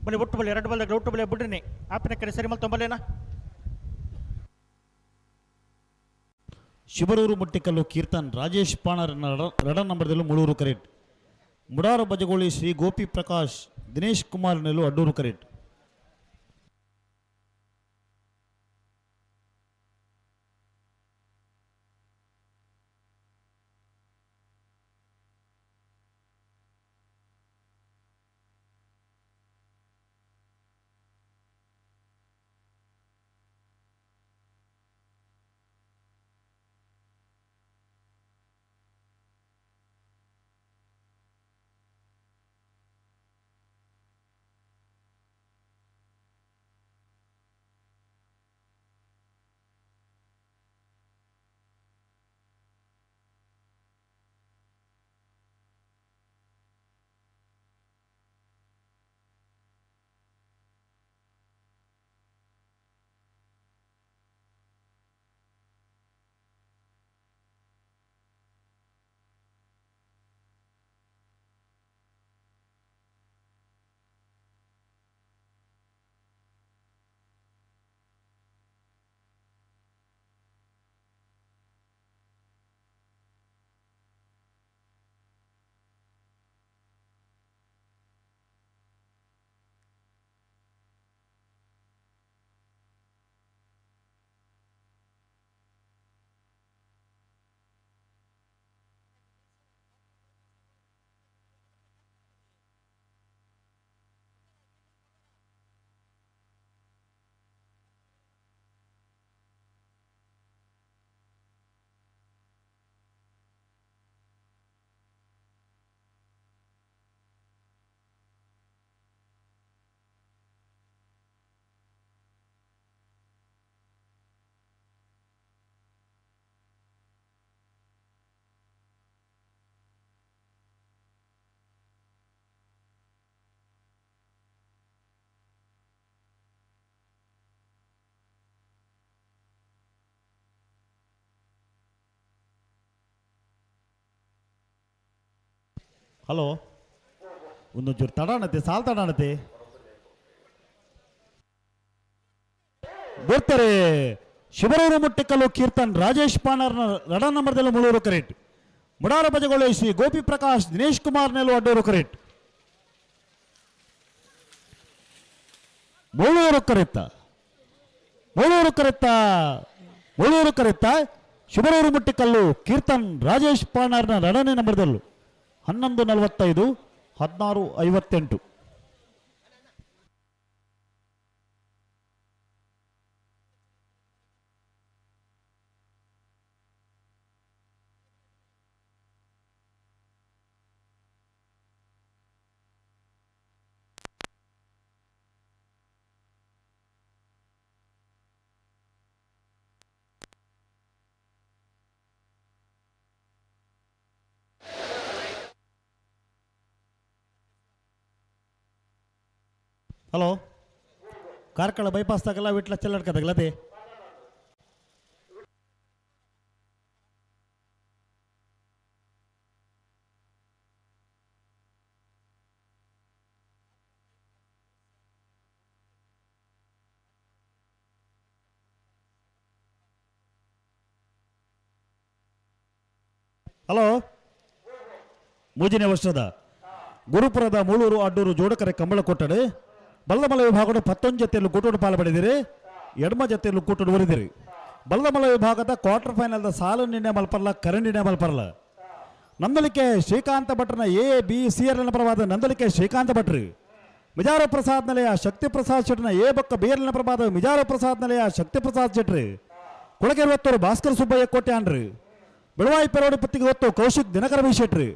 ಬಲೆ ಒಟ್ಟು ಬಲೆ ಎರಡು ಬಲ್ದ ಒಟ್ಟು ಬಲೆ ಬುಡ್ರಿನಿ ಆಪಿನ ಕಡೆ ಸರಿ ಮಲ್ ತೊಂಬಲೇನಾ. ಶಿಬರೂರು ಮುಟ್ಟಿಕಲ್ಲು ಕೀರ್ತನ್ ರಾಜೇಶ್ ಪಾಣರ್ ರಡ ನಂಬರ್ದಲ್ಲೂ ಮುಳೂರು ಕರೆಟ್. ಮುಡಾರ ಬಜಗೋಳಿ ಶ್ರೀ ಗೋಪಿ ಪ್ರಕಾಶ್ ದಿನೇಶ್ ಕುಮಾರ್ ನೆಲು ಅಡ್ಡೂರು ಕರೆಟ್. ಹಲೋ, ಒಂದೊಂಚೂರು ತಡಾಣತೆ, ಸಾಲ್ ತಡಾಣತೆ ಬರ್ತಾರೆ. ಶಿಬರೂರು ಮುಟ್ಟಿಕಲ್ಲು ಕೀರ್ತನ್ ರಾಜೇಶ್ ಪಾಣರ್ನ ರಡ ನಂಬರ್ದಲ್ಲಿ ಮುಳೂರು ಕರೆಟ್. ಮುಡಾರ ಬಜಗೋಳಿ ಶ್ರೀ ಗೋಪಿ ಪ್ರಕಾಶ್ ದಿನೇಶ್ ಕುಮಾರ್ ನೆಲು ಅಡ್ಡೂರು ಕರೆಟ್. ಮುಳೂರು ಕರೆತ್ತ, ಮುಳೂರು ಕರೆತ್ತ, ಮುಳೂರು ಕರೆತ್ತ ಶಿಬರೂರು ಮುಟ್ಟಿಕಲ್ಲು ಕೀರ್ತನ್ ರಾಜೇಶ್ ಪಾಣರ್ನ ರಡನೇ ನಂಬರ್ದಲ್ಲೂ 11:45 16:58. ಹಲೋ, ಕಾರ್ಕಳ ಬೈಪಾಸ್ ತಾಗಲ್ಲ ವಿಟ್ಲ ಚೆಲ್ಲಾಡ್ಕದಾಗಲದೆ. ಹಲೋ, ಮೂಜನೇ ವರ್ಷದ ಗುರುಪುರದ ಮೂಳೂರು ಅಡ್ಡೂರು ಜೋಡಕರೆ ಕಂಬಳ ಕೊಟ್ಟಡೆ ಬಲ್ಲಮಲ ವಿಭಾಗದ 11 ಜೊತೆಯಲ್ಲೂ ಕೂಟೋಡು ಪಾಲು ಪಡೆದಿರಿ, ಎಡಮ ಜೊತೆಯಲ್ಲೂ ಕೂಟೋಡು ಒರಿದಿರಿ. ಬಲ್ಲಮಲ ವಿಭಾಗದ ಕ್ವಾರ್ಟರ್ ಫೈನಲ್ದ ಸಾಲು ನಿರ್ಣಯ ಮಲ್ಪರ್ಲ, ಕರೆ ನಿರ್ಣಯ ಮಲ್ಪರ್ಲ. ನಂದಲಿಕೆ ಶ್ರೀಕಾಂತ ಭಟ್ರನ ಎ ಬಿ ಸಿ ಆರ್ ಪರವಾದ ನಂದಲಿಕೆ ಶ್ರೀಕಾಂತ ಭಟ್ರು, ಮಿಜಾರ ಪ್ರಸಾದ್ ನಿಲಯ ಶಕ್ತಿ ಪ್ರಸಾದ್ ಶೆಟ್ರನ ಎ ಬೊಕ್ಕ ಬಿ ಎಲ್ ಪ್ರಭಾದ ಮಿಜಾರ ಪ್ರಸಾದ್ ನಿಲಯ ಶಕ್ತಿ ಪ್ರಸಾದ್ ಶೆಟ್ರು, ಕೊಳಗೆರುವತ್ತೂರು ಭಾಸ್ಕರ ಸುಬ್ಬಯ್ಯ ಕೋಟ್ಯಾನ್ರು, ಬೆಳವಾಯಿ ಪೆರೋಡಿ ಪತ್ತಿಗೆ ಹೊತ್ತು ಕೌಶಿಕ್ ದಿನಕರ ಬಿ ಶೆಟ್ರು,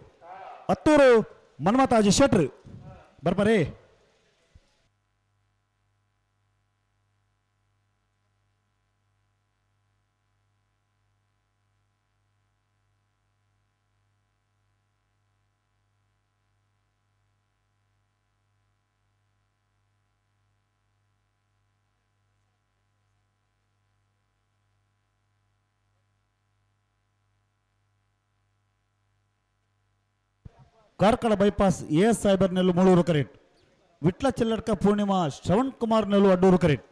ಹತ್ತೂರು ಮನ್ಮತಾಜಿ ಶೆಟ್ರು ಬರ್ಬರೇ. ಕಾರ್ಕಳ ಬೈಪಾಸ್ ಎ ಎಸ್ ಸಾಹೇಬರ್ನೆಲ್ಲು ಮೂಳೂರು ಕರೆಕ್ಟ್. ವಿಟ್ಲ ಚೆಲ್ಲಡ್ಕ ಪೂರ್ಣಿಮಾ ಶ್ರವಣ್ ಕುಮಾರ್ ನೆಲು ಅಡ್ಡೂರು ಕರೆಟ್.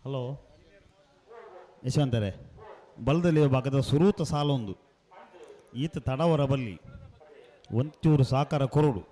ಹಲೋ ಯಶವಂತರೇ, ಬಲದಲ್ಲಿ ಭಾಗದ ಸುರೂತ ಸಾಲೊಂದು ಈತ ತಡವರ ಬಲ್ಲಿ ಒಂಚೂರು ಸಾಕಾರ ಕೊರಡು.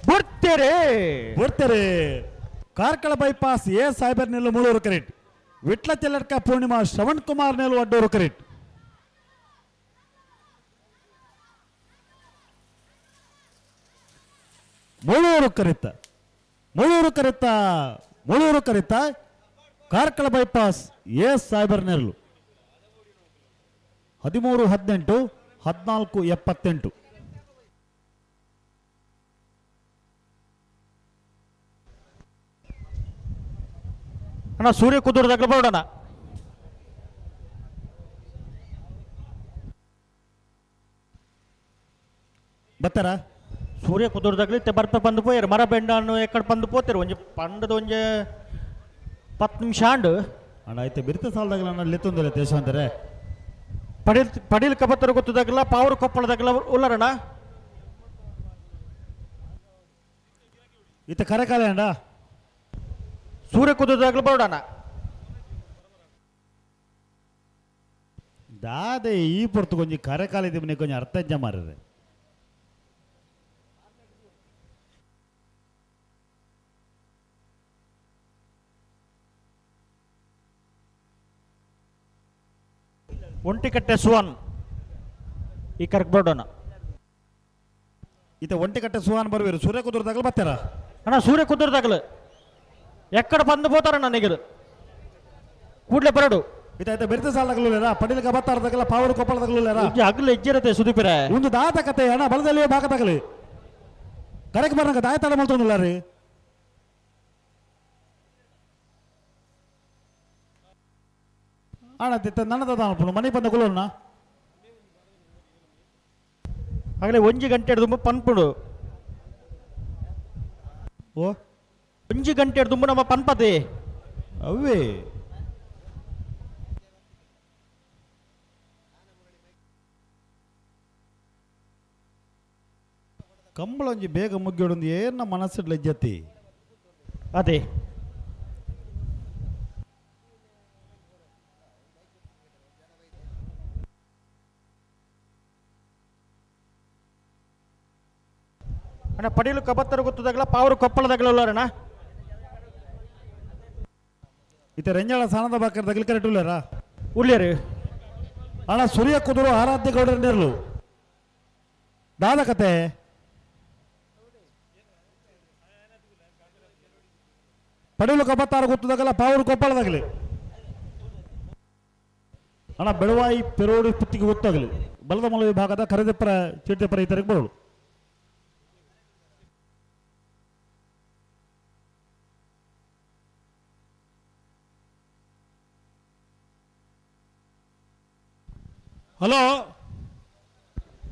ಬರ್ತಾರೆ ಬರ್ತಾರೆ. ಕಾರ್ಕಳ ಬೈಪಾಸ್ ಎ ಸಾಹೇಬರ್ ನೆಲ್ಲು ಮೂಳೂರು ಕರೆಟ್. ವಿಟ್ಲ ಚೆಲ್ಲಡ್ಕ ಪೂರ್ಣಿಮಾ ಶ್ರವಣ್ ಕುಮಾರ್ ನೆಲ್ಲು ಅಡ್ಡೂರು ಕರೆಟ್. ಮೂಳೂರು ಕರಿತ, ಮೂಳೂರು ಕರಿತ, ಮೂಳೂರು ಕರಿತ. ಕಾರ್ಕಳ ಬೈಪಾಸ್ ಎ ಸಾಹೇಬರ್ ನೆರಳು 13 18 14 78. ಅಣ್ಣ ಸೂರ್ಯ ಕುದುರ್ದಾಗ ಬರೋಣ. ಬತ್ತಾರ ಸೂರ್ಯ ಕುದುರ್ದಾಗ್ಲಿ ಬರ್ಪ ಬಂದು ಪೋಯರು ಮರ ಬೆಂಡ ಅನ್ನು ಎಕ್ಕಡೆ ಬಂದು ಪೋತಿರು ಒಂಜಿ ಪಂಡದ ಒಂಜಿ 10 ನಿಮಿಷ ಆಂಡು. ಅಣ್ಣ ಆಯ್ತು ಬಿರ್ತ ಸಾಲದಾಗಲ ಅಣ್ಣ ಲೆತ್ತೊಂದಿಲ್ಲ ದೇಶವಂತಾರೆ. ಪಡೀಲ್ ಪಡೀಲ್ ಕಬತ್ತರ ಗೊತ್ತದಾಗಲ್ಲ ಪಾವರು ಕೊಪ್ಪಳದಾಗಲ್ಲ ಉಲ್ಲರಣ್ಣ. ಇತ್ತ ಕರೆಕಾಲ ಅಣ್ಣ ಸೂರ್ಯ ಕುದುರ್ದಾಗ್ಲೂ ಬರೋಣ. ದಾದೆ ಈ ಪೊರ್ತು ಕೊಂಚ ಕರೆಕಾಲ ಇದ್ದ ಕೊಂಚ ಅರ್ಥ ಮಾರಿದೆ. ಒಂಟಿಕಟ್ಟೆ ಸುವನ್ ಈ ಕರ್ಕ್ ಬರೋಣ. ಇತ್ತೆ ಒಂಟೆಕಟ್ಟೆ ಸುಹಾನ್ ಬರುವೆರು ಸೂರ್ಯ ಕುದುರ್ದಾಗಲು ಬರ್ತಾರ ಅಣ್ಣ ಸೂರ್ಯ ಕುದುರ್ದಾಗಲು ಎಕ್ಕಡ ಬಂದು ಪೋತಾರಣ್ಣ ನಿಗರು ಕೂಡ್ಲೆ ಬರಡು ಇತ್ತೆ ಬೆರ್ತ ಸಾಲಗಲುಲ್ಲೇರಾ ಪಡಿಲಕ ಬತ್ತಾರದಾಗಲ ಪಾವರು ಕೊಪ್ಪಳದಾಗಲುಲ್ಲೇರಾ ಅಗಲು ಹೆಜ್ಜಿರತ್ತೆ ಸುದೀಪಿರ ಒಂದು ದಾತ ಕತೆ ಅಣ್ಣ ಬಲದಲ್ಲಿ ಭಾಗದಾಗಲಿ ಕರೆಕ್ ಬರಂಗ ದಾಯ ತಡ ಮಲ್ತೊಂದುಲ್ಲ ರೀ ಅಣ್ಣ ತಿತ್ತ ನನ್ನದ ಅನ್ಪುಂಡು ಮನೆ ಬಂದ ಕುಲೋಣ ಆಗಲೇ ಒಂಜಿ ಗಂಟೆ ಹಿಡ್ದು ಪನ್ಪುಡು ಓ ಒಂಜಿ ಗಂಟೆ ಹಿಡ್ದು ನಮ್ಮ ಪನ್ಪತಿ ಅವೇ ಕಂಬಳ ಒಂಜಿ ಬೇಗ ಮುಗ್ಗಿಡೊಂದು ಏನ ಮನಸ್ಸು ಲಜ್ಜತಿ ಅದೇ ಅಣ್ಣ ಪಡೀಲು ಕಬತ್ತರ ಗೊತ್ತದಾಗಲ ಪಾವರು ಕೊಪ್ಪಳದಾಗಲ ಅಣ್ಣ ಇತ್ತ ರೆಂಜಾಳ ಸಾನದ ಬಾಕರ್ ದಗಲ್ ಕರೆಕ್ಟ್ ಉಲ್ಲೇರಾ ಉಳ್ಳೇರು ಅಣ್ಣ ಸೂರ್ಯ ಕುದುರು ಆರಾಧ್ಯ ಗೌಡರ ನೇರ್ಲು ದಾದ ಕತೆ ಪಡೀಲು ಕಬತ್ತಾರ ಗೊತ್ತದಾಗಲ್ಲ ಪಾವರು ಕೊಪ್ಪಳದಾಗಲಿ ಅಣ್ಣ ಬೆಳವಾಯಿ ಪೆರೋಡು ಪುತ್ತಿಗೆ ಗೊತ್ತಾಗಲಿ ಬಲದ ಮಲ ವಿಭಾಗದ ಕರೆದೆಪ್ಪರ ಚೀಟಿದೆಪ್ಪರ ಇತರಕ್ಕೆ ಬರೋಳು ಹಲೋ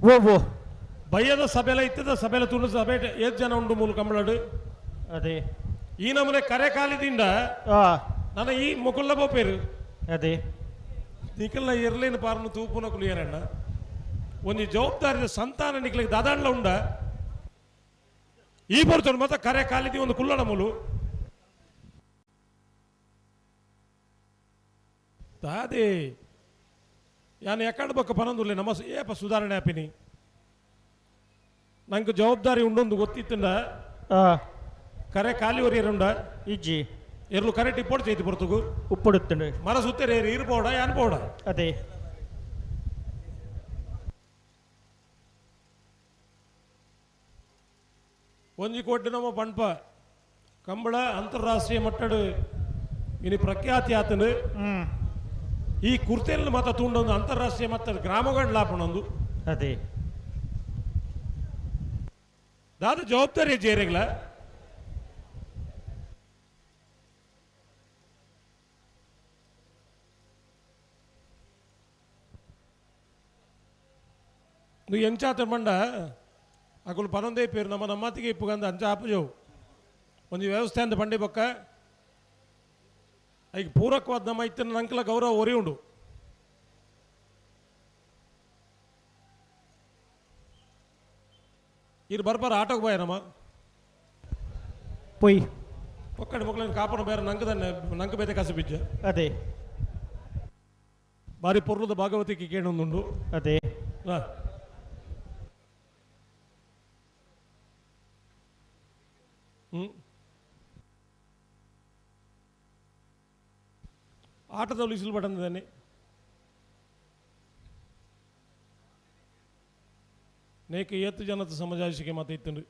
ಓ ಓ ಬಯ್ಯದ ಸಭೆಲ ಇತ್ತದ ಸಭೆಲ ತುಳು ಸಭೆ ಏತ್ ಜನ ಉಂಡು ಮೂಲ ಕಂಬಳಡು ಅದೇ ಈ ನಮನೆ ಕರೆ ಕಾಲಿದಿಂದ ನನ್ನ ಈ ಮುಕುಲ್ಲ ಬೋಪೇರು ಅದೇ ನಿಕಲ್ನ ಇರ್ಲೇನು ಪಾರನು ತೂಪುನ ಕುಲಿಯರಣ್ಣ ಒಂಜಿ ಜವಾಬ್ದಾರಿ ಸಂತಾನ ನಿಕ್ಲಿಗೆ ದಾದಾಂಡ್ಲ ಉಂಡ ಈ ಬರ್ತೋಡು ಮತ್ತೆ ಕರೆ ಕಾಲಿದಿ ಒಂದು ಕುಲ್ಲಡ ಮೂಲು ದಾದೆ ಯಾನ್ ಎಕ್ಕಡ ಬೊಕ್ಕ ಪನೊಂದುಲ್ಲೆ ನಮ್ಮ ಏಪ ಸುಧಾರಣೆ ಆಪಿನಿ ನಂಗೆ ಜವಾಬ್ದಾರಿ ಉಂಡೊಂದು ಗೊತ್ತಿತ್ತುಂಡ ಕರೆ ಖಾಲಿ ಒರಿಯರುಂಡ ಇಜ್ಜಿ ಎರ್ಲು ಕರೆ ಟಿಪ್ಪೋಡ್ ಚೈತಿ ಪೊರ್ತುಗು ಉಪ್ಪುಡುತ್ತುಂಡು ಮರ ಸುತ್ತೇರು ಇರು ಪೋಡ ಯಾನ್ ಪೋಡ ಅದೇ ಒಂಜಿ ಕೋಟಿ ನಮ್ಮ ಪಂಪ ಕಂಬಳ ಅಂತಾರಾಷ್ಟ್ರೀಯ ಮಟ್ಟಡು ಇನಿ ಪ್ರಖ್ಯಾತಿ ಆತನು ಈ ಕುರ್ತೆಲ್ ಮಾತ ತೂಂಡೊಂದು ಅಂತಾರಾಷ್ಟ್ರೀಯ ಮಟ್ಟ ಗ್ರಾಮಗಂಡ್ಲಾಪಣೊಂದು ಅದೇ ದಾದ ಜವಾಬ್ದಾರಿ ಜೇರೆಗ್ಲ నువ్వు ಎಂಚಾತ ಮಂಡ ಅಕುಲು ಪನೊಂದೇ ಪೇರು ನಮ್ಮ ನಮ್ಮತ್ತಿಗೆ ಇಪ್ಪುಗಂದ ಅಂಚ ಆಪುಜವು ಒಂಜಿ ವ್ಯವಸ್ಥೆ ಅಂದ ಪಂಡಿ ಬೊಕ್ಕ ಐಕ್ ಪೂರಕವಾದ ನಮ್ಮ ಇತ್ತಿನ ನಂಕಲ ಗೌರವ ಒರಿ ಉಂಡು ಇರು ಬರ್ಬಾರ ಆಟೋಗೆ ಬಾಯ ನಮ್ಮ ಪೊಯ್ ಒಕ್ಕಡೆ ಮಕ್ಕಳನ್ನ ಕಾಪಣ ಬೇರೆ ನಂಗೆ ದನ್ನೆ ನಂಗೆ ಬೇತೆ ಕಾಸು ಬಿಜ್ಜ ಅದೇ ಬಾರಿ ಪೊರ್ಲದ ಭಾಗವತಿಗೆ ಕೇಳೊಂದುಂಡು ಅದೇ ಹಾ ಆಟದಲ್ಲಿ ಇಸಿಲ್ ಬಟನ್ ನೇಕ ಏತ್ ಜನತ ಸಮಾಜಕ್ಕೆ ಮಾತ ಇತ್ತುಂಡು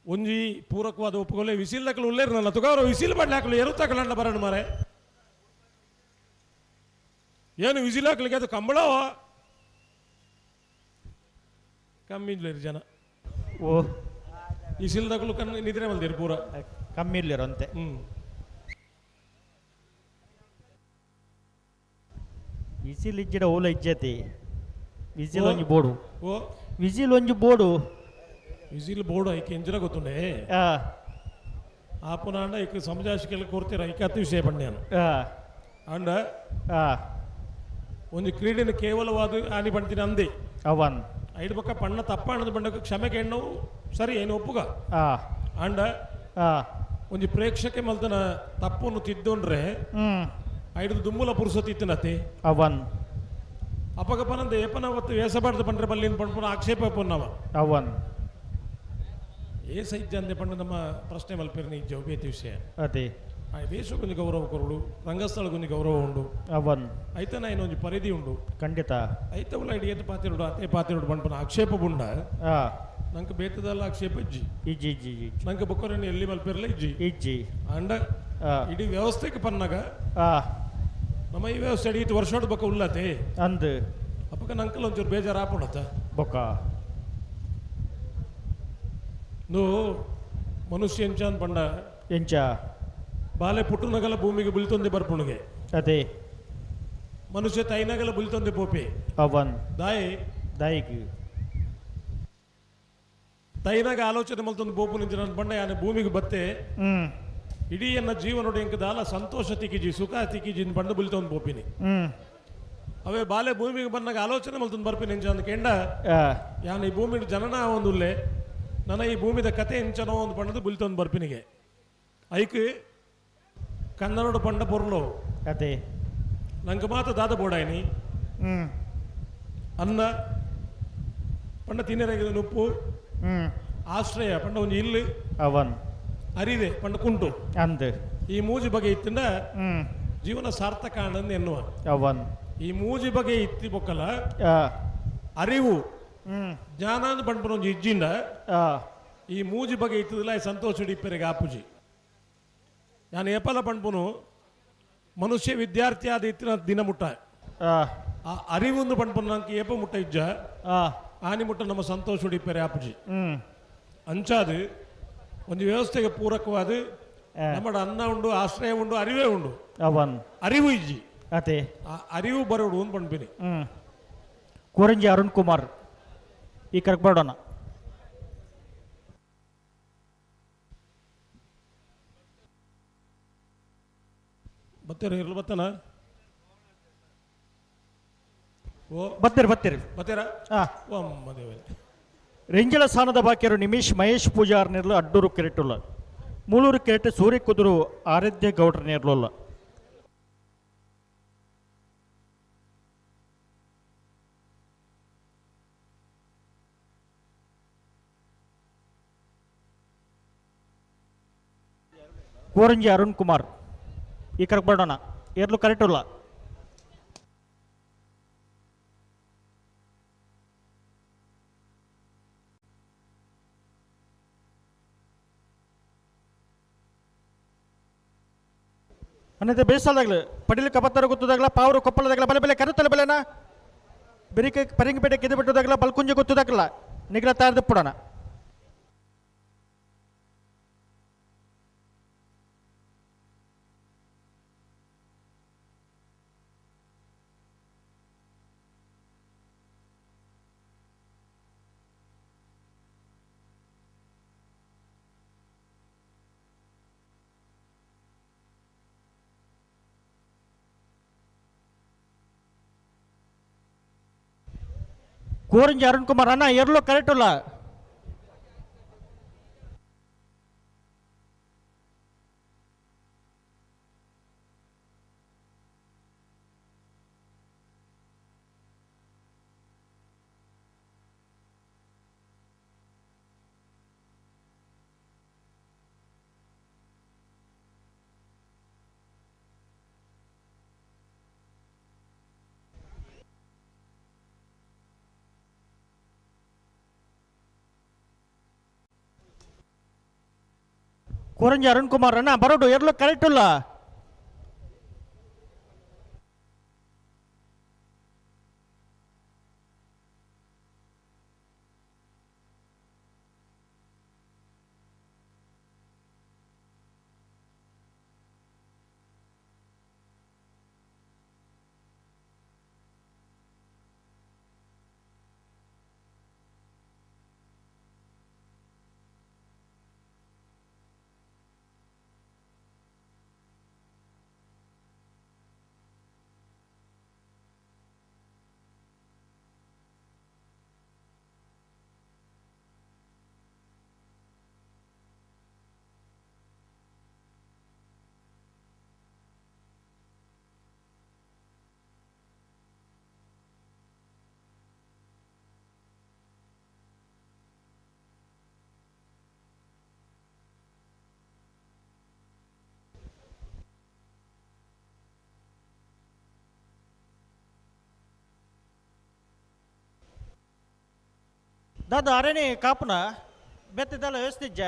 ಒಂಜಿ ಪೂರಕವಾದ ಒಪ್ಪುಗೊಲೆ ವಿಸಿಲ್ ದಕ್ಕಲು ಉಲ್ಲೇರು ನನ್ನ ತುಗಾರ ವಿಸಿಲ್ ಬಡ್ಲೆ ಹಾಕಲು ಎರುತ್ತಾಕಲಂಡ ಬರಣ ಮಾರೆ ಏನು ವಿಸಿಲ್ ಹಾಕ್ಲಿಕ್ಕೆ ಅದು ಕಂಬಳವ ಕಮ್ಮಿ ಇಲ್ಲೇರು ಜನ ಓ ಈ ದಕ್ಕಲು ಕಣ್ಣು ನಿದ್ರೆ ಮಲ್ದಿರು ಪೂರ ಕಮ್ಮಿ ಇರ್ಲಿರು ಅಂತೆ ವಿಸಿಲ್ ಇಜ್ಜಿಡ ಓಲ ಇಜ್ಜತಿ ವಿಸಿಲ್ ಒಂಜಿ ಬೋಡು ಓ ವಿಸಿಲ್ ಒಂಜಿ ಬೋಡು ವಿಸಿಲ್ ಬೋರ್ಡು ಐಕೆ ಎಂಜಿನ ಗೊತ್ತುಂಡೆ ಆಪುನಾಂಡ ಐಕ್ ಸಮಜಾಶಿಕೆಲ್ಲ ಕೊರ್ತೀರ ಐಕೆ ಅತಿ ವಿಷಯ ಪಂಡ್ಯಾನು ಅಂಡ ಒಂಜಿ ಕ್ರೀಡೆನ ಕೇವಲವಾದ ಆನಿ ಪಂಡ್ತೀನಿ ಅಂದೆ ಅವನ್ ಐದು ಪಕ್ಕ ಪಣ್ಣ ತಪ್ಪ ಅಣ್ಣದ ಬಂಡಕ್ಕೆ ಕ್ಷಮೆ ಕೇಣ್ಣು ಸರಿ ಏನು ಒಪ್ಪುಗ ಅಂಡ ಒಂಜಿ ಪ್ರೇಕ್ಷಕೆ ಮಲ್ತನ ತಪ್ಪನ್ನು ತಿದ್ದೊಂಡ್ರೆ ಐದು ದುಮ್ಮುಲ ಪುರುಸತಿ ಇತ್ತಿನತಿ ಅವನ್ ಅಪಗಪನಂದ ಏಪನ ಒತ್ತು ವೇಸಬಾರ್ದು ಪಂಡ್ರೆ ಬಲ್ಲಿನ ಪಂಡ್ಪುನ ಆಕ್ಷೇಪ ಪೊನ್ನವ ಅವನ್ ಏ ಸೈಜ್ಜಂದೆ ಪಂಡು ನಮ್ಮ ಪ್ರಶ್ನೆ ಮಲ್ಪಿರ್ನಿ ಜೌಬೇತಿ ವಿಷಯ ಅದೇ ಆ ವೇಷಕ್ಕೊಂಜಿ ಗೌರವ ಕೊರಡು ರಂಗಸ್ಥಳಕ್ಕೊಂಜಿ ಗೌರವ ಉಂಡು ಅವನ್ ಐತನ ಒಂಜಿ ಪರಿಧಿ ಉಂಡು ಖಂಡಿತ ಐತ ಉಲ್ಲ ಇಡಿ ಏತ್ ಪಾತಿರುಡು ಅತೆ ಪಾತಿರುಡು ಪನ್ಪುನ ಆಕ್ಷೇಪ ಬುಂಡ ನಂಗೆ ಬೇತದಲ್ಲ ಆಕ್ಷೇಪ ಇಜ್ಜಿ ಇಜ್ಜಿ ಇಜ್ಜಿ ಇಜ್ಜಿ ನಂಗೆ ಬೊಕ್ಕರನ್ನು ಎಲ್ಲಿ ಮಲ್ಪೆರ್ಲ ಇಜ್ಜಿ ಇಜ್ಜಿ ಅಂಡ ಇಡೀ ವ್ಯವಸ್ಥೆಗೆ ಪನ್ನಾಗ ನಮ್ಮ ಈ ವ್ಯವಸ್ಥೆ ಇಡೀ ವರ್ಷೋಡ್ ಬೊಕ್ಕ ಉಲ್ಲತೆ ಅಂದ್ ಅಪ್ಪಕ ನಂಕಲ್ ಒಂಚೂರು ಬೇಜಾರು ಆಪುಣತ ಬೊಕ್ಕ ನು ಮನುಷ್ಯ ಎಂಚ ಅಂದ್ ಪಂಡ ಎಂಚ ಬಾಲೆ ಪುಟ್ಟುನಗಲ ಭೂಮಿಗೆ ಬುಲ್ತೊಂದೆ ಬರ್ಪುಣಗೆ ಅದೇ ಮನುಷ್ಯ ತೈನಗಲ ಬುಲ್ತೊಂದೆ ಪೋಪೆ ಅವನ್ ದಾಯಿ ದಾಯಿಗ್ ತೈನಾಗ ಆಲೋಚನೆ ಮಲ್ತೊಂದು ಬೋಪು ನಿಂಚ ನನ್ನ ಬಂಡ ಯಾನೆ ಭೂಮಿಗೆ ಬತ್ತೆ ಇಡೀ ಎನ್ನ ಜೀವನೋಡು ಎಂಕ ದಾಲ ಸಂತೋಷ ತಿಕ್ಕಿಜಿ ಸುಖ ತಿಕ್ಕಿಜಿ ಬಂಡ ಬುಲ್ತೊಂದು ಪೋಪಿನಿ ಅವೇ ಬಾಲೆ ಭೂಮಿಗೆ ಬಂದಾಗ ಆಲೋಚನೆ ಮಲ್ತೊಂದು ಬರ್ಪಿನಿ ಎಂಚ ಅಂದ್ ಕೆಂಡ ಯಾನ್ ಈ ಭೂಮಿ ಜನನ ಒಂದು ಉಲ್ಲೆ ನನ್ನ ಈ ಭೂಮಿದ ಕತೆ ಎಂಚನೋ ಒಂದು ಬಣ್ಣದ ಬುಲ್ತೊಂದು ಬರ್ಪಿನಿಗೆ ಐಕ್ ಕನ್ನಡ ಪಂಡ ಪೊರ್ಲು ಅದೇ ನಂಗೆ ಮಾತ ದಾದ ಬೋಡಾಯ್ನಿ ಅನ್ನ ಪಂಡ ತಿನ್ನರಾಗಿದೆ ಉಪ್ಪು ಆಶ್ರಯ ಪಂಡ ಒಂಜಿ ಇಲ್ಲು ಅವನ್ ಅರಿದೆ ಪಂಡ ಕುಂಟು ಅಂದ್ ಈ ಮೂಜಿ ಬಗೆ ಇತ್ತಿಂದ ಜೀವನ ಸಾರ್ಥಕ ಆನಂದ ಎನ್ನುವ ಅವನ್ ಈ ಮೂಜಿ ಬಗೆ ಇತ್ತಿ ಬೊಕ್ಕಲ ಅರಿವು ಜ್ಞಾನ ಪಂಡ್ಪುನ ಒಂಜಿ ಇಜ್ಜಿಂಡ ಈ ಮೂಜಿ ಬಗೆ ಇತ್ತದಿಲ್ಲ ಈ ಸಂತೋಷ ಇಪ್ಪರಿಗೆ ಆಪುಜಿ ನಾನು ಏಪಲ ಪಂಡ್ಪುನು ಮನುಷ್ಯ ವಿದ್ಯಾರ್ಥಿ ಆದ ಇತ್ತಿನ ದಿನ ಮುಟ್ಟ ಆ ಅರಿವೊಂದು ಪಂಡ್ಪುನ ನಂಗೆ ಏಪ ಮುಟ್ಟ ಇಜ್ಜ ಆನಿ ಮುಟ್ಟ ನಮ್ಮ ಸಂತೋಷ ಇಪ್ಪರೆ ಆಪುಜಿ ಅಂಚಾದು ಒಂದು ವ್ಯವಸ್ಥೆಗೆ ಪೂರಕವಾದ ನಮ್ಮ ಅನ್ನ ಉಂಡು ಆಶ್ರಯ ಉಂಡು ಅರಿವೇ ಉಂಡು ಅವನ್ ಅರಿವು ಇಜ್ಜಿ ಅದೇ ಆ ಅರಿವು ಬರೋಡು ಅಂತ ಪಂಡ್ಪಿನಿ ಕೂರಂಜಿ ಅರುಣ್ ಕುಮಾರ್ ಈ ಕರೆಕ್ ಬರೋಣ ಬತ್ತೀರ ಇರ್ಲು ಬತ್ತನ ಓ ಬತ್ತೀರಿ ಬತ್ತೀರಿ ಬತ್ತೀರಾ ಓ ಅಮ್ಮ ದೇವರೇ ರೆಂಜಲ ಸ್ಥಾನದ ಬಾಕಿಯರು ನಿಮಿಷ್ ಮಹೇಶ್ ಪೂಜಾರ್ ನೇರ್ಲು ಅಡ್ಡೂರು ಕೆರೆಟುಲ್ಲ ಮೂಳೂರು ಕೆರೆಟೆ ಸೂರ್ಯ ಕುದುರು ಆರಾಧ್ಯ ಗೌಡ್ರ ನೇರ್ಲುಲ್ಲ ಕೋರಂಜಿ ಅರುಣ್ ಕುಮಾರ್ ಈ ಕರೆಕ್ ಬರೋಣ ಏರ್ಲು ಕರೆಟುಲ್ಲ ಅನ್ನದ ಬೇಸಾದಾಗಲಿ ಪಡಿಲಿ ಕಬತ್ತರ ಗೊತ್ತದಾಗಲ ಪಾವರು ಕೊಪ್ಪಳದಾಗಲ ಬಲೆ ಬೆಲೆ ಕರುತ್ತಲ ಬೆಲೆನ ಬೆರಿಕೆ ಪರಿಂಗಿಪೇಟೆ ಕೆದಬಿಟ್ಟದಾಗಲ ಬಲ್ಕುಂಜಿ ಗೊತ್ತದಾಗಲ ನಿಗ್ರ ತಯಾರಿದ ಪುಡೋಣ ಕೋರಂಜಿ ಅರುಣ್ ಕುಮಾರ್ ಅಣ್ಣ ಎರ್ಲು ಕರೆಕ್ಟ್ ಅಲ್ಲ ಕೋರಂಜಿ ಅರುಣ್ ಕುಮಾರ್ ಅಣ್ಣ ಬರೋಡು ಎರ್ಲು ಕರೆಕ್ಟ್ ಅಲ್ಲ ದಾದ ಅರಣಿ ಕಾಪುನ ಬೆತ್ತದಲ್ಲ ವ್ಯವಸ್ಥಿಜ್ಜ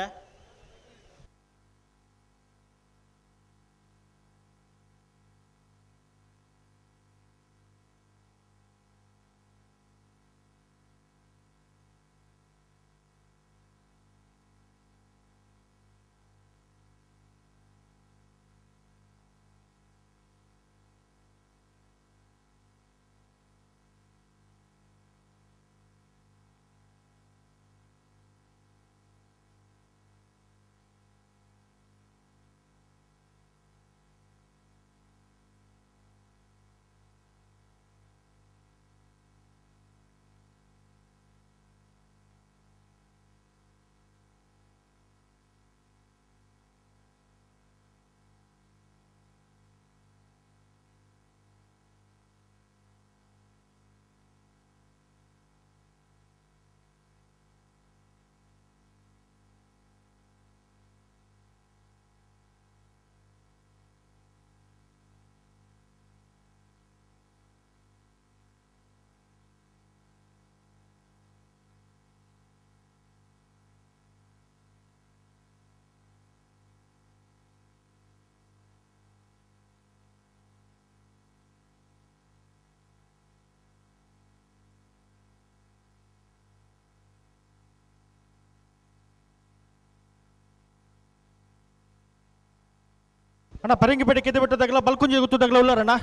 ಅಣ್ಣ ಪರಂಗಿಪೇಟೆ ಕೆದ್ದೆ ಬೆಟ್ಟದಾಗಲ ಬಲ್ಕುಂಜಿ ಗುತ್ತದಾಗಲ ಉಲ್ಲಾರಣ್ಣ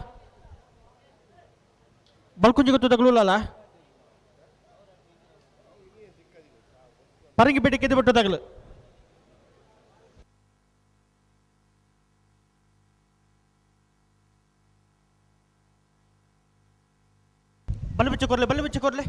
ಬಲ್ಕುಂಜಿ ಗುತ್ತದಾಗಲ ಉಳ್ಳಲ್ಲ ಪರಂಗಿಪೇಟೆ ಕೆದ್ದೆ ಬೆಟ್ಟದಾಗಲು ಬಲ್ಲು ಬಿಚ್ಚು ಕೊರ್ಲೆ ಬಲ್ಲು ಬಿಚ್ಚು ಕೊರ್ಲೆ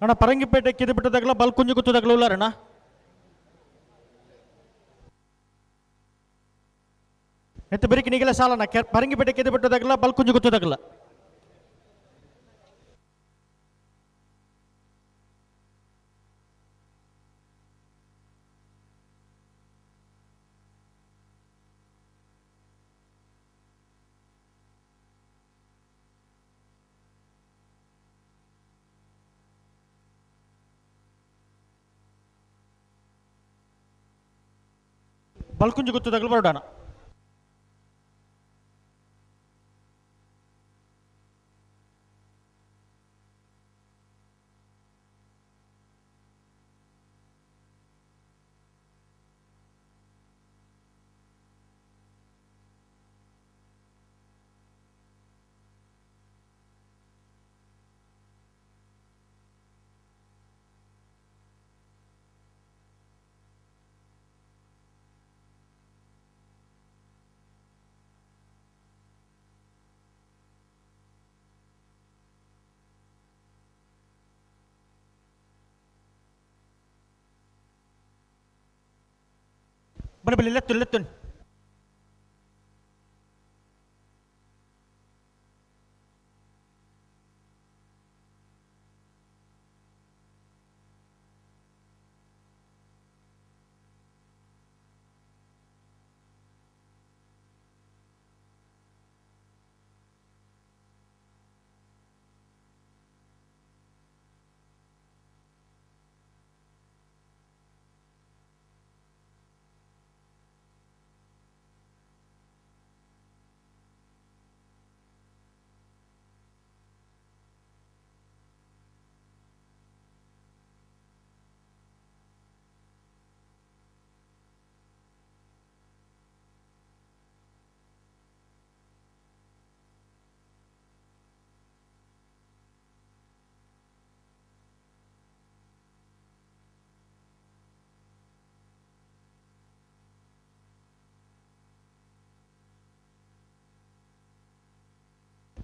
ಅಣ್ಣ ಪರಂಗಿಪೇಟೆ ಕೆದೆ ಬೆಟ್ಟದಾಗಲ ಬಲ್ಕುಂಜಿ ಗುತ್ತದಾಗಲ ಉಲ್ಲಾರಣ್ಣ ಎತ್ತ ಬೆರಿಕೆ ನೀಗೆಲ್ಲ ಸಾಲಣ್ಣ ಪರಂಗಿಪೇಟೆ ಕೆದೆ ಬೆಟ್ಟದಾಗಲ ಬಲ್ಕುಂಜಿ ಗುತ್ತದಾಗಲ ಬಲ್ಕುಂಜಿ ಗುತ್ತದಾಗಲ ಬರೋಣ ಬನ್ನಿ ಬನ್ನಿ ಲೆತ್ತು ಲೆತ್ತು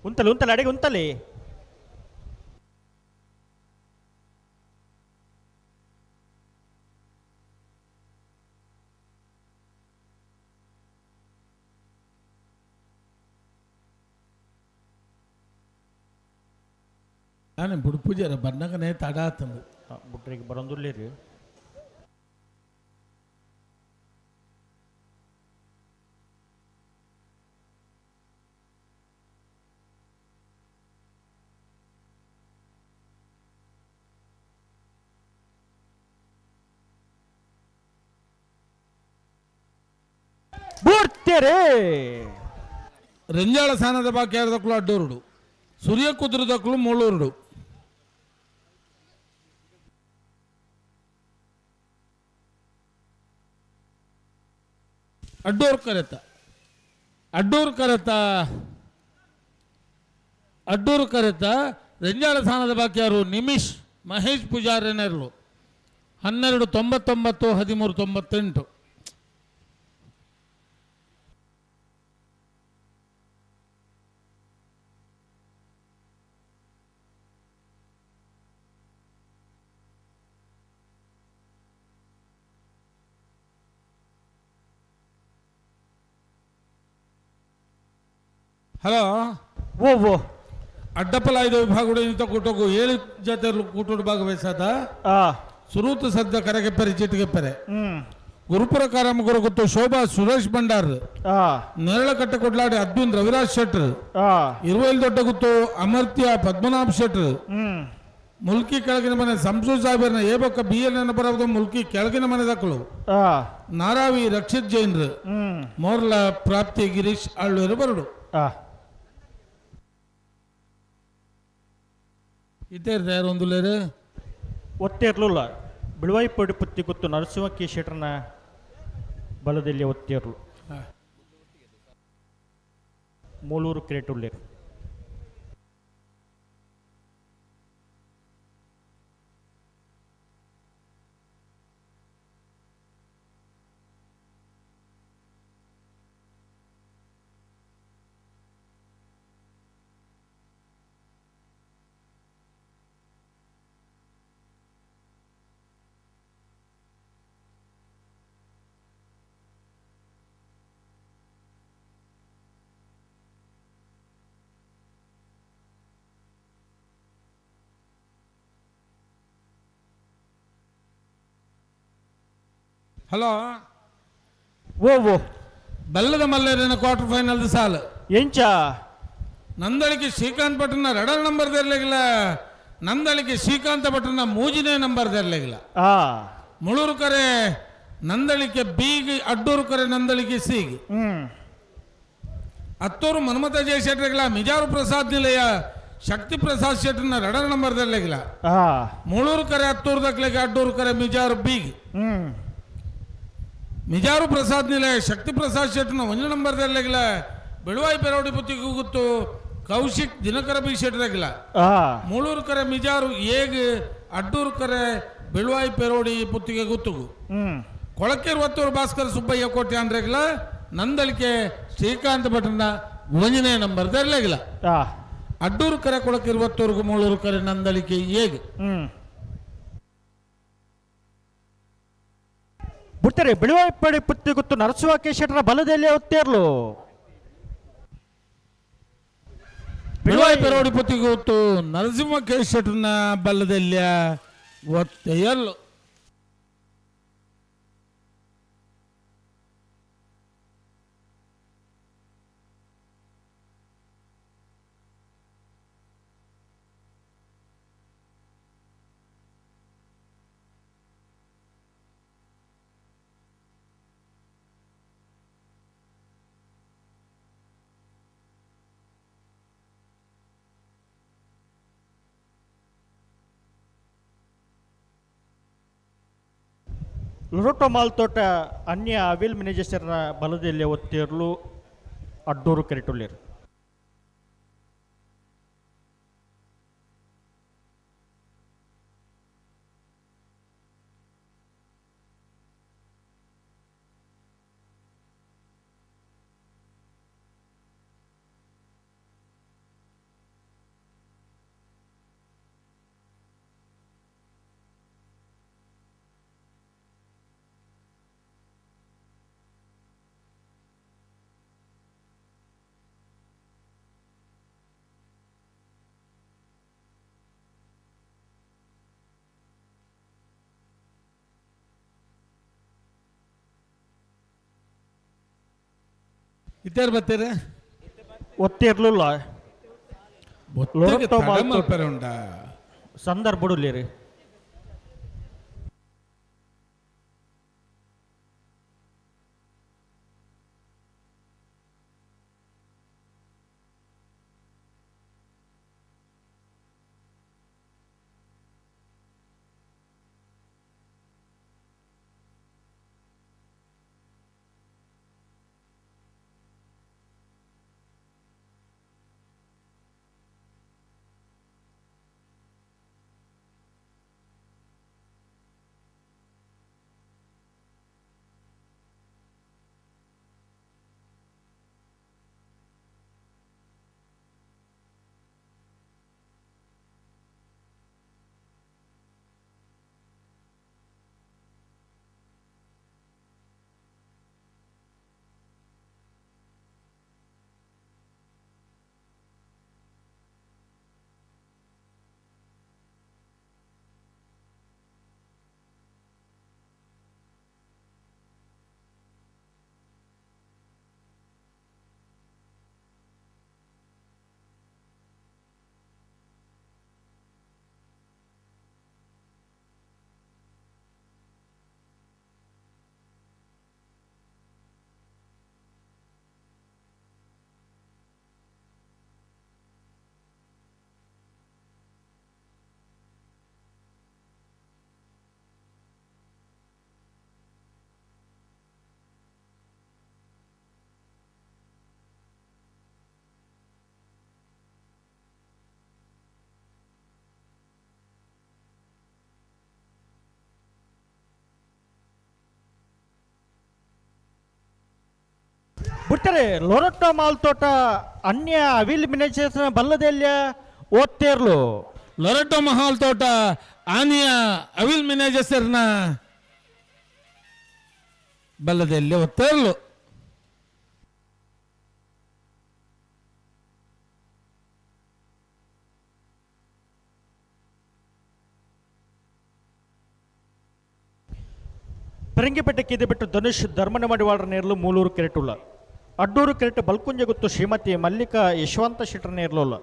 ಉಂತಲೆ ಉಂತಲೆ ಅಡೆಗೆ ಉಂತಲೆ. ನಾನು ಬುಡ್ಪುಜಾರ ಬನ್ನಗನೇ ತಡ ಆತಂದು. ಬುಟ್ರಿಗೆ ಬರೊಂದುಲ್ಲೇರಿ. ಬುಡ್ತೇರೆ. ರೆಂಜಾಳ ಸಾನದ ಬಾಕಿ ದಕ್ಕಲು ಅಡ್ಡೂರುಡು, ಸೂರ್ಯ ಕುದುರು ದಕ್ಕಲು ಮೂಳೂರುಡು. ಅಡ್ಡೂರು ಕರೆತ, ಅಡ್ಡೂರು ಕರೆತ, ಅಡ್ಡೂರು ಕರೆತ ರೆಂಜಾಳ ಸ್ಥಾನದ ಬಾಕಿಯಾರು ನಿಮಿಷ್ ಮಹೇಶ್ ಪೂಜಾರಿನರ್ಲು 12.99 13.98. ಹಲೋ ಓ ಓ ಅಡ್ಡಪ್ಪಲ ಐದು ವಿಭಾಗಗಳು ಇಂಥ ಕೂಟಕ್ಕೂ 7 ಜೊತೆ ಕೂಟೋಡು ಭಾಗವಹಿಸಾದ ಸುರೂತ ಸದ್ದ ಕರಗೆಪ್ಪರೆ ಚೀಟಿಗೆಪ್ಪರೆ ಗುರುಪುರ ಕಾರಮಗುರು ಗೊತ್ತು ಶೋಭಾ ಸುರೇಶ್ ಭಂಡಾರ್, ನೇರಳಕಟ್ಟೆ ಕೊಡ್ಲಾಡಿ ಅದ್ವಿನ್ ರವಿರಾಜ್ ಶೆಟ್ರ್, ಇರುವೈಲ್ ದೊಡ್ಡ ಗುತ್ತು ಅಮರ್ತ್ಯ ಪದ್ಮನಾಭ ಶೆಟ್ರ್, ಮುಲ್ಕಿ ಕೆಳಗಿನ ಮನೆ ಸಂಸು ಸಾಹೇಬರ್ನ ಏಬಕ್ಕ ಬಿ ಎನ್ ಎನ್ ಬರೋದು ಮುಲ್ಕಿ ಕೆಳಗಿನ ಮನೆ ದಕ್ಕಲು ನಾರಾವಿ ರಕ್ಷಿತ್ ಜೈನ್ರು, ಮೋರ್ಲ ಪ್ರಾಪ್ತಿ ಗಿರೀಶ್ ಆಳ್ವೇರು ಬರಡು. ಇತ್ತೇರ್ ಯಾರು ಒಂದುಲೇರು ಒತ್ತೇರ್ಲುಲ್ಲ ಬಿಳುವಾಯಿ ಪಡಿ ಪುತ್ತಿ ಗೊತ್ತು ನರಸಿಂಹ ಕೆ ಶೆಟ್ರನ ಬಲದಲ್ಲಿ ಒತ್ತೇರ್ಲು ಮೂಲೂರು ಕ್ರೇಟುಲ್ಲೇರು. ಹಲೋ ಓ ಓ ಬೆಲ್ಲದ ಮಲ್ಲೇರಿನ ಕ್ವಾರ್ಟರ್ ಫೈನಲ್ ಸಾಲು ಎಂಚ ನಂದಳಿಕೆ ಶ್ರೀಕಾಂತ್ ಭಟ್ರನ ರಡರ್ ನಂಬರ್ ದೆರ್ಲೆಗಿಲ್ಲ, ನಂದಳಿಕೆ ಶ್ರೀಕಾಂತ ಭಟ್ರನ ಮೂಜಿನೇ ನಂಬರ್ ದೆರ್ಲೆಗಿಲ್ಲ. ಮುಳೂರು ಕರೆ ನಂದಳಿಕೆ ಬೀಗ್, ಅಡ್ಡೂರು ಕರೆ ನಂದಳಿಕೆ ಸಿಗ್. ಅತ್ತೂರು ಮನ್ಮಥ ಜಯಶೆಟ್ರಿಗಿಲ್ಲ ಮಿಜಾರು ಪ್ರಸಾದ್ ನಿಲಯ ಶಕ್ತಿ ಪ್ರಸಾದ್ ಶೆಟ್ರನ ರಡರ್ ನಂಬರ್ ದೆರ್ಲೆಗಿಲ್ಲ. ಮುಳೂರು ಕರೆ ಅತ್ತೂರು ದಕ್ಲೆಗೆ ಅಡ್ಡೂರು ಕರೆ ಮಿಜಾರು ಬೀಗ್. ಮಿಜಾರು ಪ್ರಸಾದ್ ನಿಲಯ ಶಕ್ತಿ ಪ್ರಸಾದ್ ಶೆಟ್ರನ ಒಂದು ನಂಬರ್ ದೆರ್ಲೆಗಿಲ್ಲ. ಬೆಳುವಾಯಿ ಪೆರೋಡಿ ಪುತ್ತಿಗೆ ಗೊತ್ತು ಕೌಶಿಕ್ ದಿನಕರ ಬಿ ಶೆಟ್ರಾಗಿಲ್ಲ. ಮುಳೂರು ಕರೆ ಮಿಜಾರು ಏಗ್, ಅಡ್ಡೂರು ಕರೆ ಬೆಳುವಾಯಿ ಪೆರೋಡಿ ಪುತ್ತಿಗೆ ಗುತ್ತುಗು. ಕೊಳಕೇರು ಒತ್ತೂರು ಭಾಸ್ಕರ ಸುಬ್ಬಯ್ಯ ಕೋಟೆ ಅಂದ್ರೆಗಿಲ್ಲ ನಂದಳಿಕೆ ಶ್ರೀಕಾಂತ್ ಭಟ್ರನ ಒಂದನೇ ನಂಬರ್ ದೆರ್ಲೆಗಿಲ್ಲ. ಅಡ್ಡೂರು ಕರೆ ಕೊಳಕೇರು ಒತ್ತೂರ್ಗು ಮುಳೂರು ಕರೆ ನಂದಳಿಕೆ ಏಗ್. ಬಿಡ್ತಾರೆ ಬಿಳುವಾಯಿಪಡಿ ಪುತ್ತಿ ಗೊತ್ತು ನರಸಿಂಹ ಕೆ ಶೆಟ್ಟರ ಬಲದಲ್ಲಿ ಒತ್ತೇರ್ಲು. ಬಿಳುವಾಯಿ ಪೆರೋಡಿ ಪುತ್ತಿಗೆ ಗೊತ್ತು ನರಸಿಂಹ ಕೆ ಶೆಟ್ಟರ್ನ ಬಲದಲ್ಲಿ ಒತ್ತೆಯಲ್ಲು. ಲೊರೊಟೊ ಮಾಲ್ತೋಟ ಅನ್ಯ ಅವಿಲ್ ಮ್ಯಾನೇಜರ್ನ ಬಲದಲ್ಲಿ ಒತ್ತೇರ್ಲು ಅಡ್ಡೂರು ಕೆರೆಟುಲ್ಲೇರು. ಇತ್ತಾರು ಬತ್ತೀರ ಒತ್ತಿರ್ಲಿಲ್ಲ ಒತ್ತಿಗೆ ತಡ ಮಲ್ಪೆರೆ ಉಂಡಾ? ಸಂದರ್ಭ ಬಿಡ್ತಾರೆ ಲೊರೊಟ್ಟೊ ಮಾಲ್ತೋಟ ಅನ್ಯ ಅವಿಲ್ ಮಿನೇಚರ್ಸ್ ಬಲ್ಲದೆಲ್ಲ ಓದ್ತೇರ್ಲು. ಲೊರೊಟ್ಟೊ ಮಹಾಲ್ ತೋಟ ಆನಿಯ ಅವಿಲ್ ಮಿನೇಜರ್ನ ಬಲ್ಲದೆಲ್ಲ ಒತ್ತೇರ್ಲು. ಪರಂಗಿಪೇಟೆ ಬಿಟ್ಟು ಧನುಷ್ ಧರ್ಮನ ಮಡಿವಾಳರ ನೇರ್ಲು ಮೂಲೂರು ಕೆರೆಟುಲ್ಲ. ಅಡ್ಡೂರು ಕೆರೆಟು ಬಲ್ಕುಂಜಗುತ್ತು ಶ್ರೀಮತಿ ಮಲ್ಲಿಕಾ ಯಶವಂತ ಶೆಟ್ಟರ್ ನೇರ್ಲುಲ್ಲ.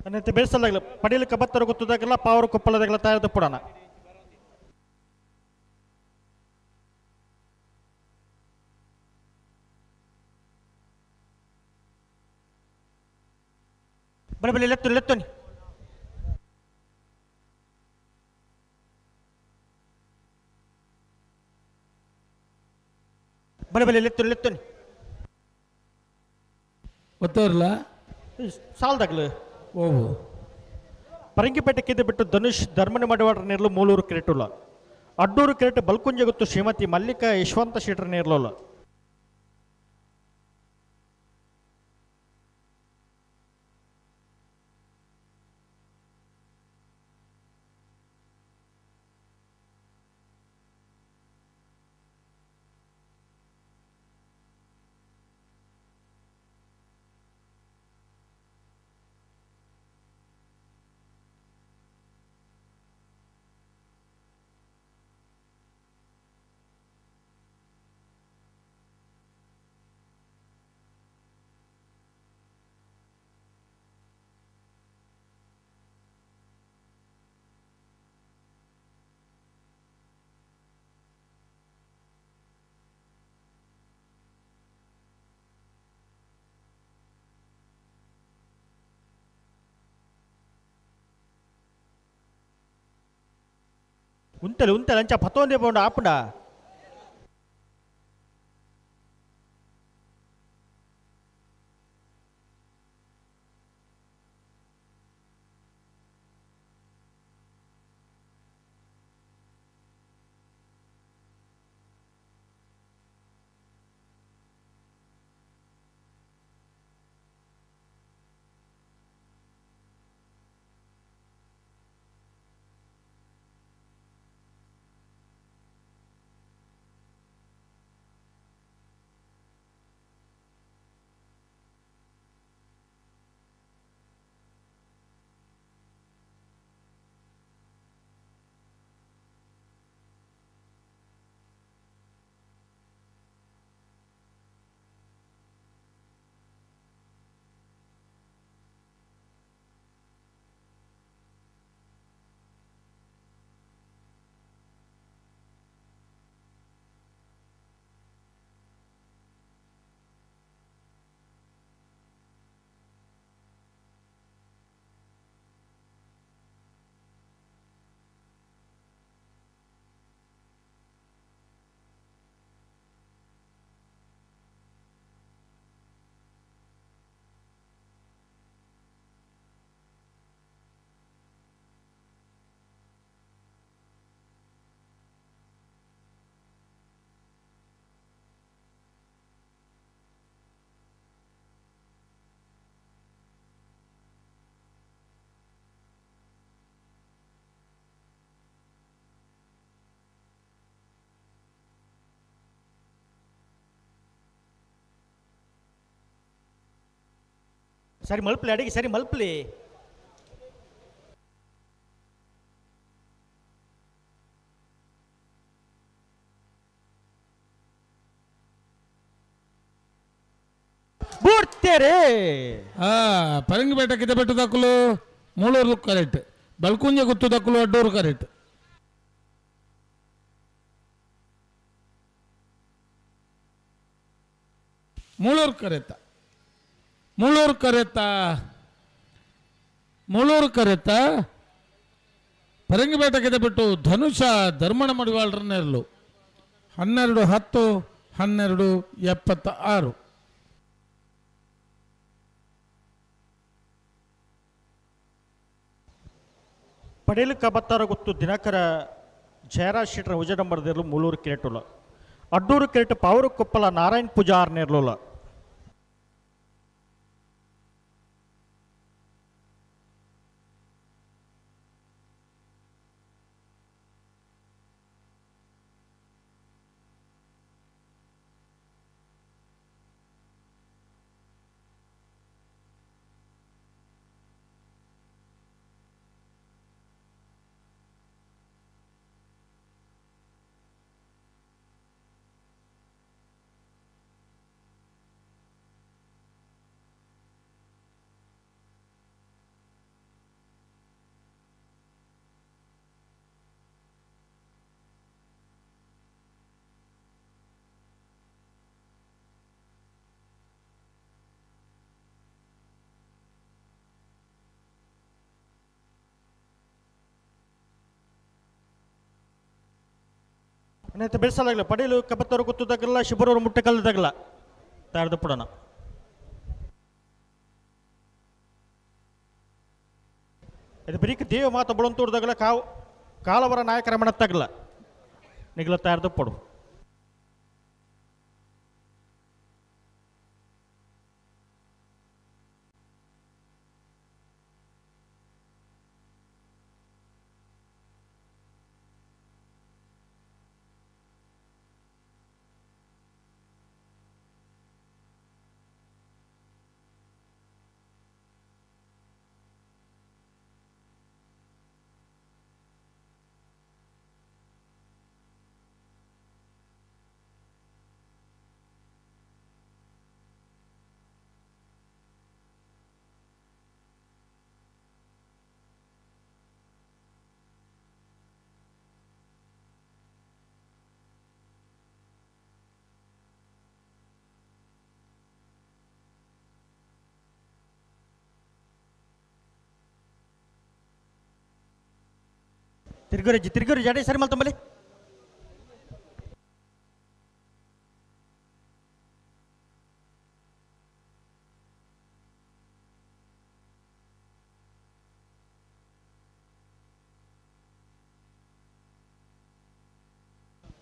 ಅನ್ನತ್ತೆ ಬೇಸಲಾಗಲ್ಲ ಪಡೀಲು ಕಬತ್ತರ ಗೊತ್ತದಾಗಲ್ಲ ಪಾವರು ಕೊಪ್ಪಳದಾಗಲ್ಲ ತಯಾರದ ಪುಡಾಣ. ಬಲೆ ಬಲೆ ಲೆತ್ತು ಲೆತ್ತೋನಿ. ಬಲೆ ಬಲೆ ಲೆತ್ತು ಲೆತ್ತೋನಿ. ಒತ್ತೋರ್ಲ ಸಾಲ್ದಾಗ್ಲು ಓವು ಪರಂಗಿಪೇಟೆ ಕಿದ್ದು ಬಿಟ್ಟು ಧನುಷ್ ಧರ್ಮನ ಮಡಿವಾಡರ ನೇರ್ಲು ಮೂಲೂರು ಕೆರೆಟುಲ್ಲ. ಅಡ್ಡೂರು ಕೆರೆಟು ಬಲ್ಕುಂಜಗುತ್ತು ಶ್ರೀಮತಿ ಮಲ್ಲಿಕಾ ಯಶವಂತ ಶೆಟ್ಟರ್ ನೇರ್ಲುಲ್ಲ. ಉಂತಲೆ ಉಂತಲೆ ಅಂಚ ಪತ್ತೊಂದೇ ಪೋಂಡ ಆಪುಂಡ. ಸರಿ ಮಲ್ಪಲಿ ಅಡಿಗೆ ಸರಿ ಮಲ್ಪಲಿ. ಬೂಡ್ತೇರೆ ಪರಂಗಿಪೇಟೆ ಕಿದಪೆಟ್ಟು ದಕ್ಕಲು ಮೂಳೂರು ಕರೆಕ್ಟ್, ಬಲ್ಕುಂಜ ಗುತ್ತು ದಕ್ಕಲು ಅಡ್ಡೂರು ಕರೆಕ್ಟ್. ಮೂಳೂರು ಕರೆತ್ತ ಮೂಳೂರು ಕರೆತ್ತ ಮೂಳೂರು ಕರೆತ್ತ ಪರಂಗಿಪೇಟೆ ಕಿದಬಿಟ್ಟು ಧನುಷ ಧರ್ಮಣ ಮಡಿವಾಳರನ್ನೆರಲು 12 10 12 76. ಪಡೇಲು ಕಬತ್ತಾರ ಗೊತ್ತು ದಿನಕರ ಜಯರಾಜ್ ಶೆಟ್ಟರ ಉಜ ನಂಬರ್ದಿರಲು ಮೂಳೂರು ಕೆರೆಟುಲ ಅಡ್ಡೂರು ಕೆರೆಟು ಪಾವೂರು ಕೊಪ್ಪಲ ನಾರಾಯಣ್ ಪೂಜಾರ್ ನೇರ್ಲುಲ. ಅನ್ನೈತೆ ಬೆಳೆಸಲಾಗಲ್ಲ ಪಡೀಲು ಕಬತ್ತವರು ಗೊತ್ತದಾಗಲ್ಲ ಶಿಬರವರು ಮುಟ್ಟೆ ಕಲ್ಲದಾಗಲ್ಲ ತಯಾರ್ದು ಪಡೋಣ. ಇದು ಬರೀಕ್ ದೇವ ಮಾತು ಬುಳಂತೂರ್ದಾಗಲ್ಲ ಕಾವು ಕಾಲವರ ನಾಯಕರ ಮಣತ್ತಾಗಲ್ಲ ನಿಗಲ ತಯಾರ್ದು ಪಡು. ತಿರ್ಗುರಜ್ಜಿ ತಿರ್ಗುರಜ್ಜಿ ಅಡೆ ಸರಿ ಮಲ್ತಂಬಲಿ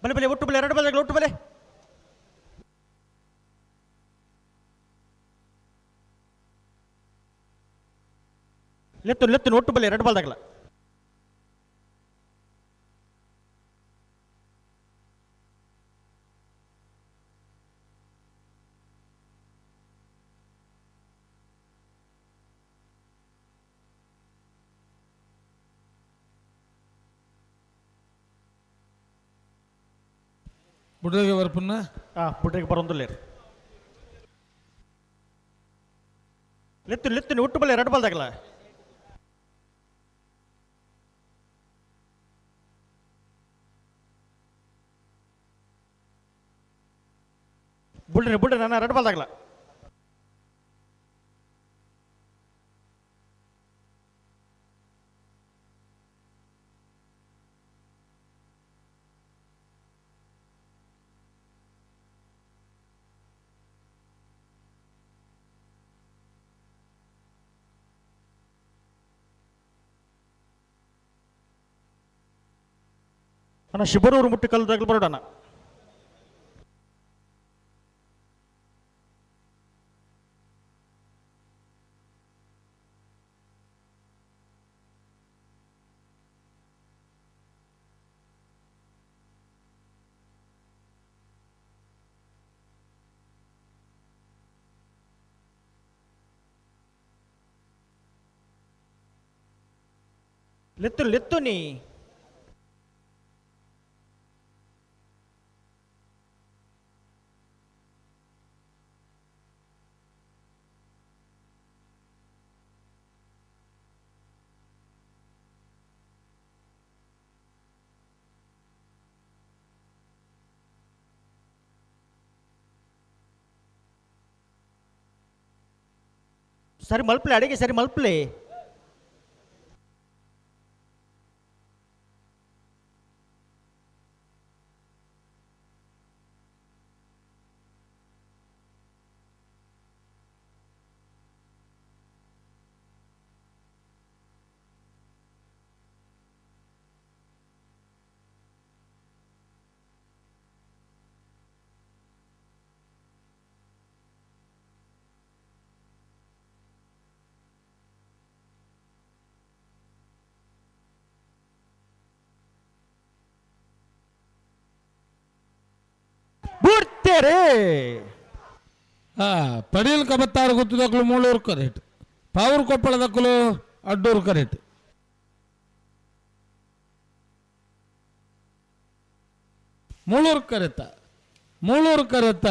ಬಲೆ ಬಲೆ ಒಟ್ಟು ಬಲೆ ಎರಡು ಬಲೆ ಒಟ್ಟು ಬಲೆ ಲೆತ್ತು ಲೆತ್ತು ಒಟ್ಟು ಬಲೆ ಎರಡು ಬಾಲ್ದಾಗಲ ಬುಡ್ರಿಗೆ ಬರ್ಪುನ್ನ ಬುಡ್ರಿಗೆ ಬರೋದಿಲ್ಲ ಲೆತ್ತು ಲೆತ್ತು ಒಟ್ಟು ಬಲೆ ಎರಡು ಬಾಲ್ದಾಗಲ ಬುಡ್ರಿ ಬುಡ್ರಿ ನಾನು ಎರಡು ಬಾಲ್ದಾಗಲ ಅಣ್ಣ ಶಿಬರೂರು ಮುಟ್ಟಿ ಕಲ್ದಾಗಲು ಬರೋಣ ಲೆತ್ತು ಲೆತ್ತು ನೀ ಸರಿ ಮಲ್ಪಲೆ ಅಡಿಗೆ ಸರಿ ಮಲ್ಪಲೆ ಬುಡ್ತೇರೆ ಪಡೀಲ್ ಕಬತ್ತಾರು ಗುತ್ತದಕ್ಕಲು ಮೂಳೂರು ಕರೆಕ್ಟ್, ಪಾವೂರು ಕೊಪ್ಪಳದಕ್ಕಲು ಅಡ್ಡೂರು ಕರೆಕ್ಟ್. ಮೂಳೂರು ಕರೆತ, ಮೂಳೂರು ಕರೆತ,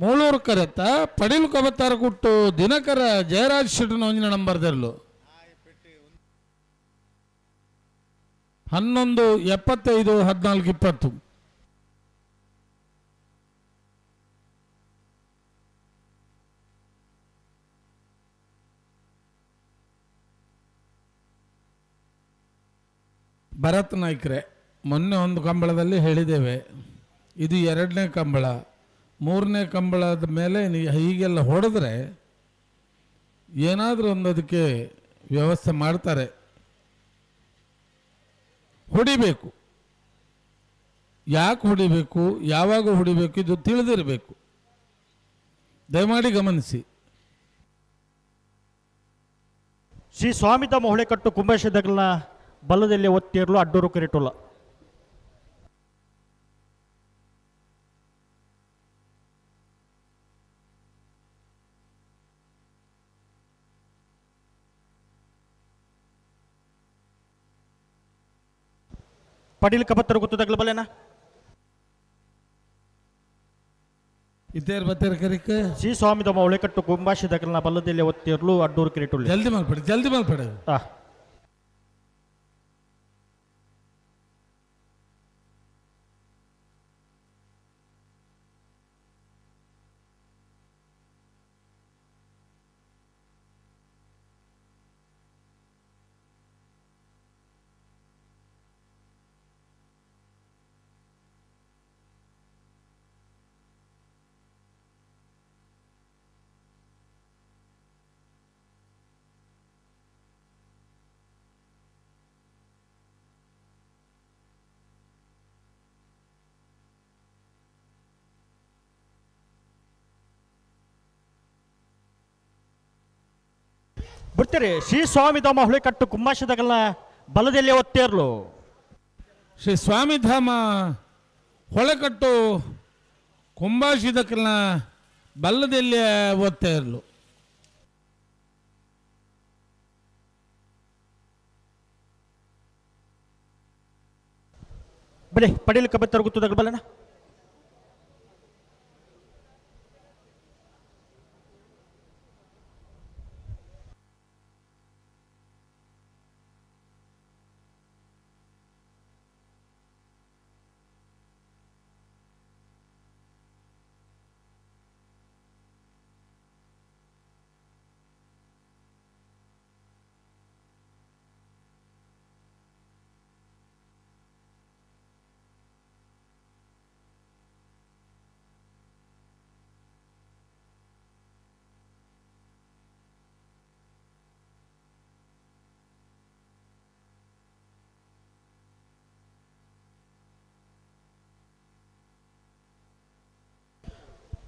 ಮೂಳೂರು ಕರೆತ ಪಡೀಲ್ ಕಬತ್ತಾರು ಗುಟ್ಟು ದಿನಕರ ಜಯರಾಜ್ ಶೆಟ್ಟನ ಒಂಜಿನ ನಂಬರ್ ದೆರ್ಲು 11 75 14 20. ಭರತ್ ನಾಯ್ಕರೇ, ಮೊನ್ನೆ ಒಂದು ಕಂಬಳದಲ್ಲಿ ಹೇಳಿದ್ದೇವೆ, ಇದು 2ನೇ ಕಂಬಳ, 3ನೇ ಕಂಬಳದ ಮೇಲೆ ಹೀಗೆಲ್ಲ ಹೊಡೆದ್ರೆ ಏನಾದರೂ ಒಂದು ಅದಕ್ಕೆ ವ್ಯವಸ್ಥೆ ಮಾಡ್ತಾರೆ. ಹೊಡಿಬೇಕು, ಯಾಕೆ ಹೊಡಿಬೇಕು, ಯಾವಾಗ ಹೊಡಿಬೇಕು ಇದು ತಿಳಿದಿರಬೇಕು. ದಯಮಾಡಿ ಗಮನಿಸಿ. ಶ್ರೀ ಸ್ವಾಮಿದ ಮೊಹಳೆಕಟ್ಟು ಕುಂಭೇಶದಗಲ್ನ ಬಲದಲ್ಲಿ ಒತ್ತಿರಲು ಅಡ್ಡೂರು ಕಿರಿಟುಲ್ಲ. ಪಡೀಲ್ ಕಬತ್ತರ ಗೊತ್ತದಾಗಲ ಬಲೇನಾ ಇತೇರ್ ಬತ್ತೇರ್ ಕರಿಕ ಶ್ರೀ ಸ್ವಾಮಿದ ಮೊಹಳೆಕಟ್ಟು ಕುಂಭಾಶಿದಗಲ್ನ ಬಲದಲ್ಲಿ ಒತ್ತಿರಲು ಅಡ್ಡೂರು ಕಿರಿಟುಲ್ಲ. ಜಲ್ದಿ ಮಲ್ಪಡಿ, ಜಲ್ದಿ ಮಲ್ಪಡಿ. ಬಿಡ್ತೀರಿ ಶ್ರೀ ಸ್ವಾಮಿಧಾಮ ಹುಳಿಕಟ್ಟು ಕುಂಬಾಶದಗಲ್ನ ಬಲದಲ್ಲಿ ಒತ್ತೇರ್ಲು. ಶ್ರೀ ಸ್ವಾಮಿಧಾಮ ಹೊಳೆಕಟ್ಟು ಕುಂಬಾಶಿದಕಲ್ನ ಬಲ್ಲದಲ್ಲಿ ಒತ್ತೇರ್ಲು. ಬಲೆ ಪಡೀಲ್ ಕಬತ್ತರ್ ಗುತ್ತದಾಗ ಬಲನ.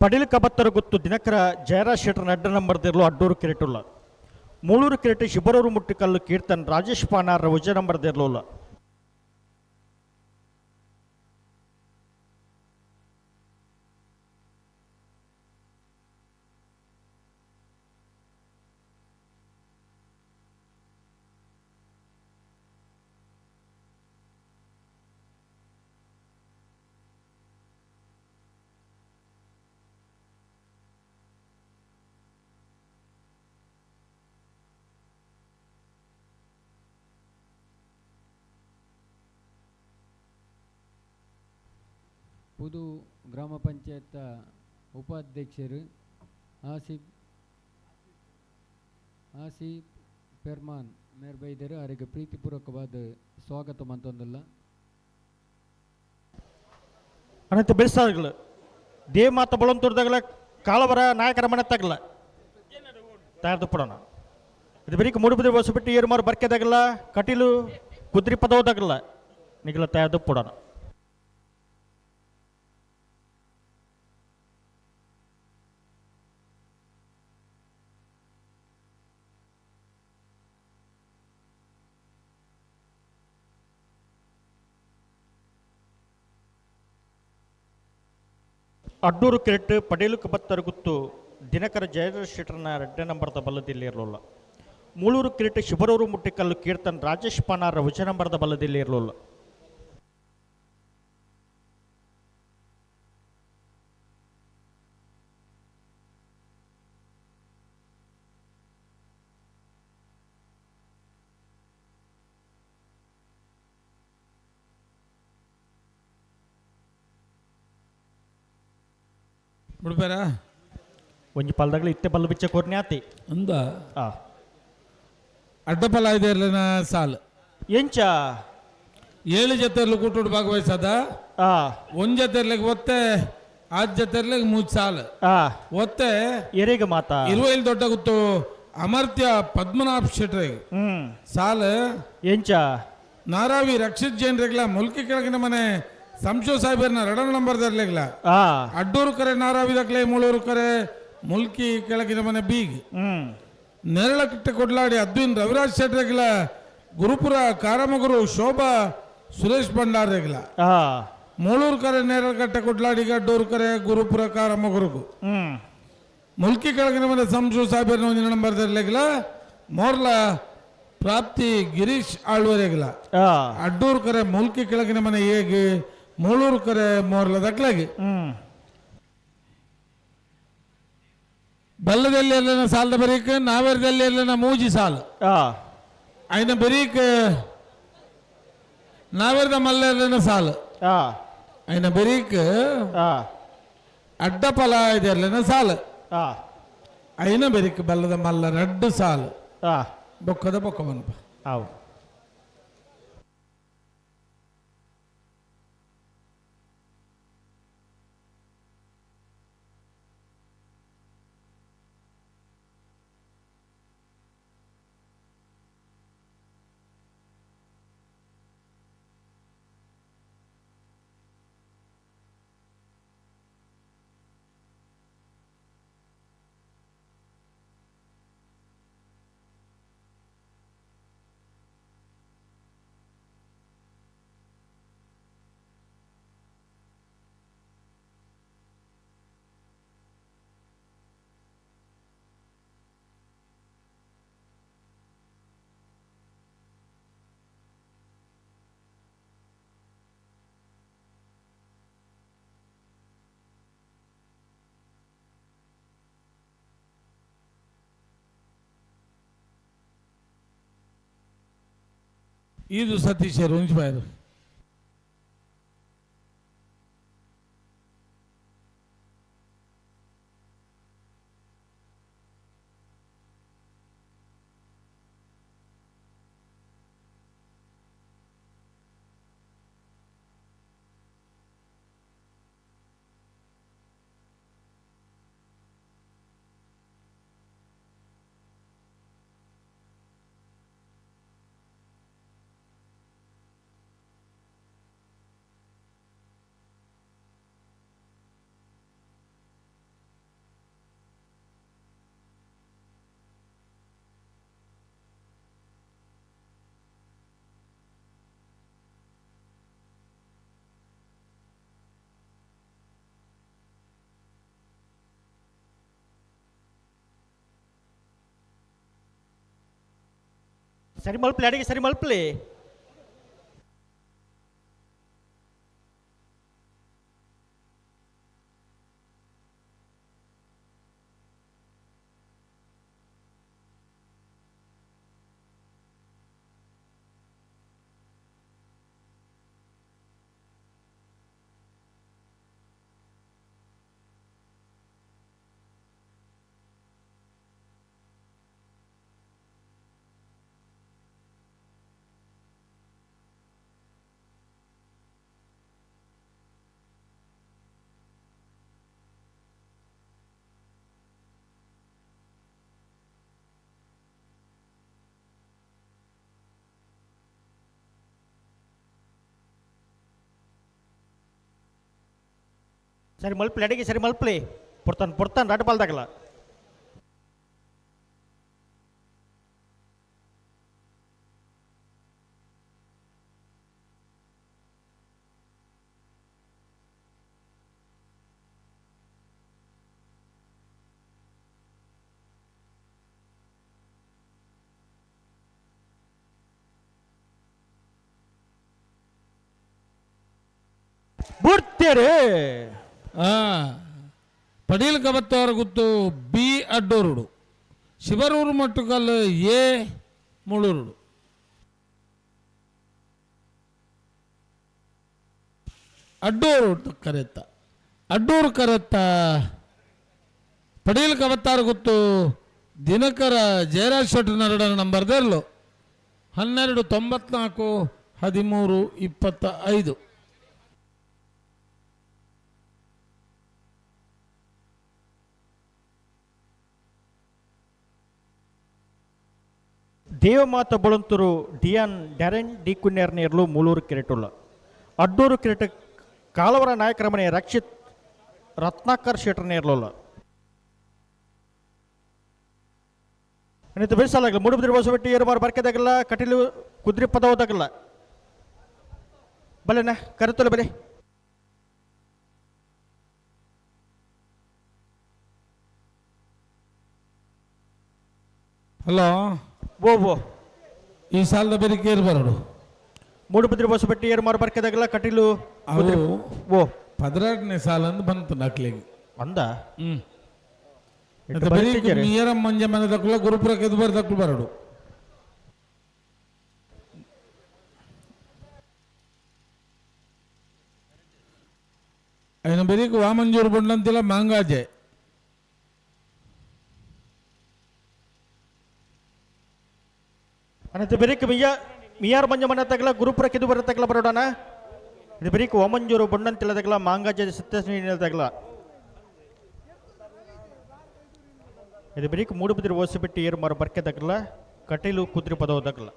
ಪಡಿಲ್ ಕಬತ್ತರ ಗುತ್ತು ದಿನಕರ ಜಯರಾಜ್ ಶೆಟ್ಟರ್ ಅಡ್ಡ ನಂಬರ್ ದಿರ್ಲು ಅಡ್ಡೂರು ಕಿರೆಟುಲ್ಲ. ಮೂಳೂರು ಕಿರೆಟು ಶಿಬರೂರು ಮುಟ್ಟಿಕಲ್ಲು ಕೀರ್ತನ್ ರಾಜೇಶ್ ಪಾನಾರ್ ಉಜ ನಂಬರ್ ದಿರ್ಲುಲ್ಲ. ಪುದು ಗ್ರಾಮ ಪಂಚಾಯತ್ ಉಪಾಧ್ಯಕ್ಷರು ಆಸಿಫ್ ಆಸಿಫ್ ಪೆರ್ಮಾನ್ ಮೇರ್ ಬೈದರು ಅವರಿಗೆ ಪ್ರೀತಿಪೂರ್ವಕವಾದ ಸ್ವಾಗತ ಮಂತೊಂದಲ್ಲ. ಅನಂತ ಬೆಳೆಸಾಗಲು ದೇವಮಾತ ಬಳಂತೂರ್ದಾಗಲ ಕಾಳವರ ನಾಯಕರ ಮನೆ ತಗಲ ತಯಾರ್ದು ಪಡೋಣ. ಇದು ಬರೀಕ್ ಮೂಡುಬಿದ್ರೆ ಹೊಸಬಿಟ್ಟು ಏರುಮಾರು ಬರ್ಕೆದಾಗಲ್ಲ ಕಟೀಲು ಕುದ್ರಿ ಪದವದಾಗಲ್ಲ ನಿಗಲ ತಯಾರ್ದು ಪಡೋಣ. ಅಡ್ಡೂರು ಕೆರೆಟ್ ಪಡೇಲು ಕಬತ್ತರ್ ಗುತ್ತು ದಿನಕರ ಜಯರಾಜ್ ಶೆಟ್ಟರ್ನ ಎರಡನೇ ನಂಬರ್ದ ಬಲ್ಲದಲ್ಲಿ ಇರಲಿಲ್ಲ. ಮೂಳೂರು ಕಿರೀಟ ಶಿಬರೂರು ಮುಟ್ಟಿಕಲ್ಲು ಕೀರ್ತನ್ ರಾಜೇಶ್ ಪಾನಾರ್ ವಿಜಯ ನಂಬರ್ದ ಬಲ್ಲದಲ್ಲಿ ಇರಲಿಲ್ಲ. ಬಿಡ್ಬೇರ ಒಂಜಿ ಪಾಲ್ದಾಗಲಿ ಇತ್ತೆ ಬಲ್ಲ ಬಿಚ್ಚ ಕೋರ್ನೆ ಆತಿ ಅಂದ ಅಡ್ಡಪಲ ಇದೆ ಇರ್ಲಿನ ಸಾಲ್ ಎಂಚ 7 ಜೊತೆ ಕೂಟುಡು ಭಾಗವಹಿಸದ ಒಂದ್ ಜೊತೆ ಇರ್ಲಿಕ್ಕೆ ಒತ್ತೆ ಆದ್ ಜೊತೆ ಇರ್ಲಿಕ್ಕೆ 3 ಸಾಲ್ ಒತ್ತೆ ಎರೆಗ ಮಾತಾ ಇರುವೈಲ್ ದೊಡ್ಡ ಗುತ್ತು ಅಮರ್ತ್ಯ ಪದ್ಮನಾಭ ಶೆಟ್ರಿಗೆ ಸಾಲ್ ಎಂಚ ನಾರಾವಿ ರಕ್ಷಿತ್ ಜೈನ್ ರೆಗ್ಲ ಮುಲ್ಕಿ ಕೆಳಗಿನ ಮನೆ ಸಂಶೋ ಸಾಹೇಬರ್ನ ಎರಡನೇ ನಂಬರ್ ದರ್ಲಿಗ್ಲ ಅಡ್ಡೂರು ಕರೆ ನಾರಾವಿ ದಕ್ಲೆ ಮೂಳೂರು ಕರೆ ಮುಲ್ಕಿ ಕೆಳಗಿನ ಮನೆ ಬೀಗ್ ನೆರಳಕಟ್ಟೆ ಕೊಡ್ಲಾಡಿ ಅದ್ವಿನ್ ರವಿರಾಜ್ ಶೆಟ್ರೆಗ್ಲ ಗುರುಪುರ ಕಾರಮಗುರು ಶೋಭಾ ಸುರೇಶ್ ಭಂಡಾರ್ ರೆಗ್ಲ ಮೂಳೂರು ಕರೆ ನೇರಳಕಟ್ಟೆ ಕೊಡ್ಲಾಡಿ ಅಡ್ಡೂರು ಕರೆ ಗುರುಪುರ ಕಾರಮಗುರುಗು ಮುಲ್ಕಿ ಕೆಳಗಿನ ಮನೆ ಸಂಶೋ ಸಾಹೇಬರ್ನ ಒಂದಿನ ನಂಬರ್ ದರ್ಲಿಗ್ಲ ಮೋರ್ಲ ಪ್ರಾಪ್ತಿ ಗಿರೀಶ್ ಆಳ್ವರೆಗ್ಲ ಅಡ್ಡೂರು ಕರೆ ಮುಲ್ಕಿ ಕೆಳಗಿನ ಮನೆ ಹೇಗೆ ಮೂಳೂರು ಕರೆ ಮೋರ್ಲ ದಕ್ಲಾಗಿ ಬಲ್ಲದಲ್ಲಿ ಎಲ್ಲ ಸಾಲದ ಬರೀಕ್ ನಾವೇರದಲ್ಲಿ ಎಲ್ಲ ಮೂಜಿ ಸಾಲು ಐನ ಬರೀಕ್ ನಾವೇರದ ಮಲ್ಲ ಸಾಲು ಐನ ಬರೀಕ್ ಅಡ್ಡ ಫಲ ಇದೆಲ್ಲ ಸಾಲು ಐನ ಬರೀಕ್ ಬಲ್ಲದ ಮಲ್ಲ ರಡ್ಡು ಸಾಲು ಬೊಕ್ಕದ ಬೊಕ್ಕ ಮನಪ. ಹೌದು. ಈದು ಸತೀಶರು ಉಂಚಿಪಾಯರು. ಸರಿ ಮಲ್ಪಲಿ ಅಡಿಗೆ ಸರಿ ಮಲ್ಪಲಿ. ಸರಿ ಮಲ್ಪಲಿ ಅಡಿಗೆ ಸರಿ ಮಲ್ಪಲಿ. ಪೊರ್ತಾನ್ ಪೊರ್ತಾನ್ ರಾಟ ಬಾಲ್ದಾಗಲ್ಲ. ಬುಡ್ತೇರೆ ಪಡೀಲ್ ಕಬತ್ತವರ ಗುತ್ತು ಬಿ ಅಡ್ಡೋರುಡು ಶಿವರೂರು ಮಟ್ಟುಕಲ್ ಎ ಮುಳೂರುಡು. ಅಡ್ಡೂರು ಕರೆತ್ತ ಅಡ್ಡೂರು ಕರೆತ್ತ ಪಡೀಲ್ ಕಬತ್ತಾರ ಗುತ್ತು ದಿನಕರ ಜಯರಾಜ್ ಶೆಟ್ಟರ್ ನರಡನ ನಂಬರ್ ದೆರ್ಲು 12 94 13 25. ದೇವಮಾತ ಬೊಳಂತೂರು ಡಿಯಾನ್ ಡ್ಯಾರೆನ್ ಡಿ ಕುನ್ಯಾರ್ನೇರ್ಲು ಮೂಳೂರು ಕಿರೆಟುಲ್ಲ. ಅಡ್ಡೂರು ಕಿರೆಟ ಕಾಲವರ ನಾಯಕರ ಮನೆ ರಕ್ಷಿತ್ ರತ್ನಾಕರ್ ಶೆಟ್ಟರ್ನೇರ್ಲುಲ್ಲ. ಇನ್ನಿತ ಬೇಸಾಲಾಗಲ್ಲ ಮೂಡುಬಿದಿರೆ ಬಸವಟ್ಟಿ ಏರುಮಾರು ಬರ್ಕೆದಾಗಲ್ಲ ಕಟೀಲು ಕುದ್ರಿ ಪದವದಾಗಲ್ಲ ಬಲೆನ ಕರೆತೊಲೆ ಬಲೆ. ಹಲೋ ಓ ಓ ಈ ಸಾಲದ ಬೇರೆ ಏರ್ ಬರೋಡು ಮೂಡುಬಿದಿರೆ ಬಸವಟ್ಟಿ ಏರುಮಾರು ಬರ್ಕೆದಾಗಲ್ಲ ಕಟೀಲು ಅವು ಓ 12ನೇ ಸಾಲ ಅಂದ್ ಬಂತು ನಕ್ಲಿಗೆ ಅಂದ ಮೀಯರ ಮಂಜೆ ಮನೆ ತಕ್ಕಲ ಗುರುಪುರಕ್ಕೆ ಎದ್ದು ಬರ್ ಬರೋಡು. అయిన బెరికి వామంజూరు బొండంతిల మాంగాజೆ. ಅನಂತ ಬೆರಿಕ್ ಮಿಯಾ ಮಿಯಾರ್ ಮಂಜ ಮನೆ ತಗಲ ಗುರುಪುರಕ್ಕೆ ಇದು ಬರ ತಗಲ ಬರೋಡಣ. ಇದು ಬೆರಿಕ್ ವಾಮಂಜೂರು ಬೊಂಡಂತಿಲ ತಗಲ ಮಾಂಗಾಜೆ ಸತ್ಯಸ್ನಿ ತಗಲ. ಇದು ಬೆರಿಕ್ ಮೂಡುಬಿದಿರೆ ಓಸಿಬಿಟ್ಟು ಏರುಮಾರು ಬರ್ಕೆ ತಗಲ ಕಟೀಲು ಕುದ್ರಿ ಪದವು ತಗಲ.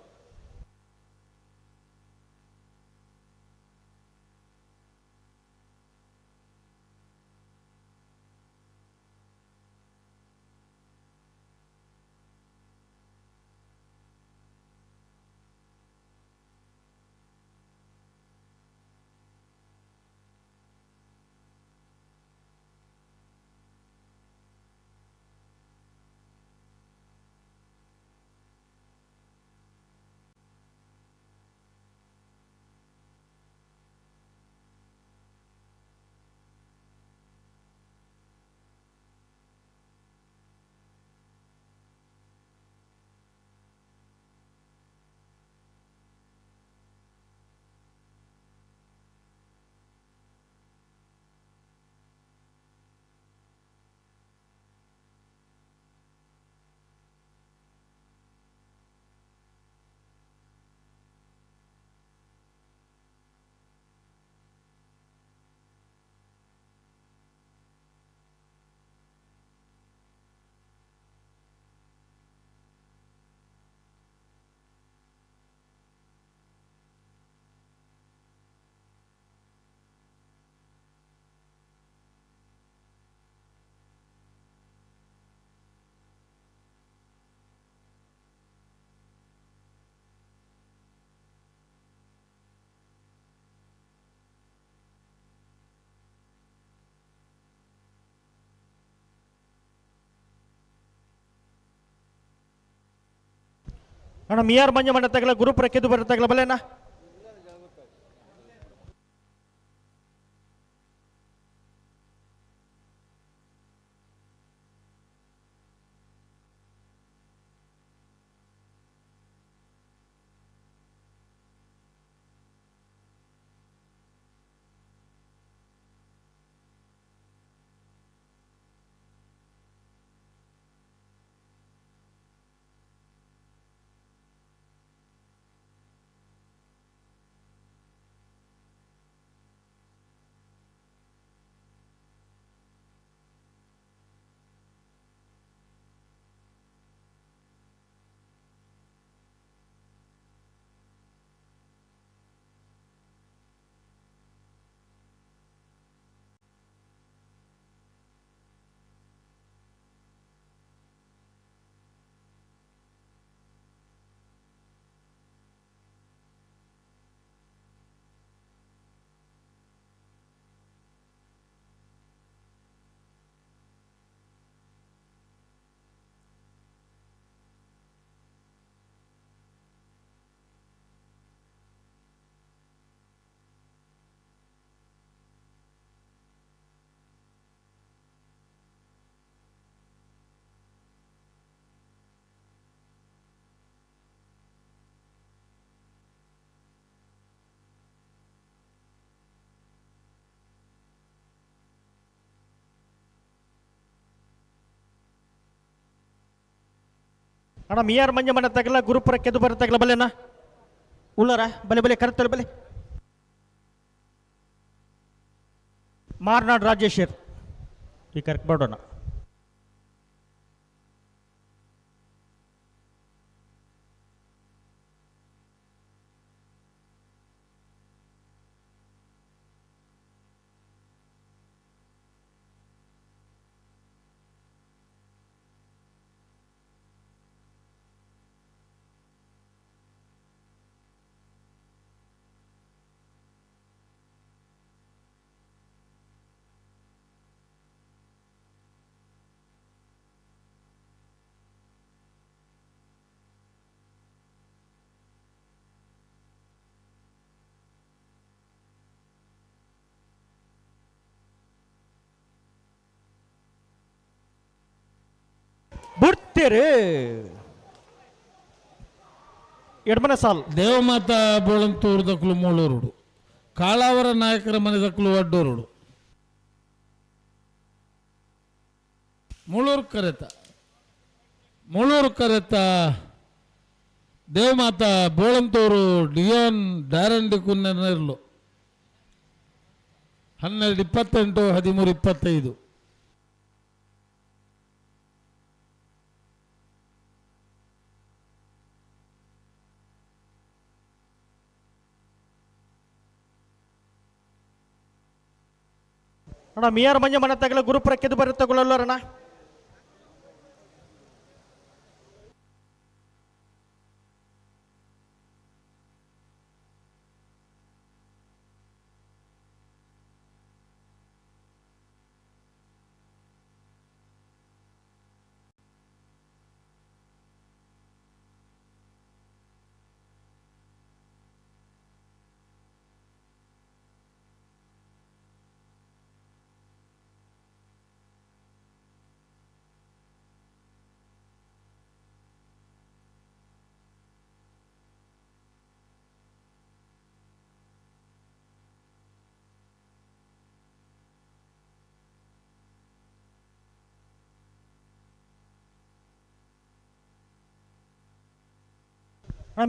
ಅಣ್ಣ ಮಿಯಾರ್ ಮಂಜ ಮಂಡ ತಗಲ ಗುರುಪುರ ಕೆದು ಬರ ತಗಲ ಬಲೆನಾ. ಅಣ್ಣ ಮಿಯಾರ್ ಮಂಜ ಮನೆ ತಗಲ ಗುರುಪುರ ಕೆದು ಬರ ತಗಲ ಬಲೆನಾ ಉಳ್ಳಾರ ಬಲೆ ಬಲೆ ಕರೆತಲ್ ಬಲೆ. ಮಾರ್ನಾಡ್ ರಾಜೇಶ್ವರ್ ಈ ಕರೆಕ್ಟ್ ಮಾಡೋಣ. ಬುಡ್ತೀರಿ ಎಡ್ಮನೆ ಸಾಲ್. ದೇವಮಾತಾ ಬೋಳಂತೂರು ದಕ್ಕಲು ಮೂಳೂರುಡು, ಕಾಳಾವರ ನಾಯಕರ ಮನೆ ದಕ್ಕಲು ಅಡ್ಡೂರುಡು, ಮುಳೂರು ಕರೆತ, ಮುಳೂರು ಕರೆತ ದೇವಮಾತಾ ಬೋಳಂತೂರು ಡಿಯೋನ್ ಡ್ಯಾರಂಡಿ ಕುನ್ನೆರ್ಲು 12:28 13:25. ಅಣ್ಣ ಮಿಯಾರ್ ಮಂಜ ಮನೆ ತಗಲ ಗುರುಪುರ ಕೆದು ಬರ ತಗೊಳ್ಳೋರಣ್ಣ.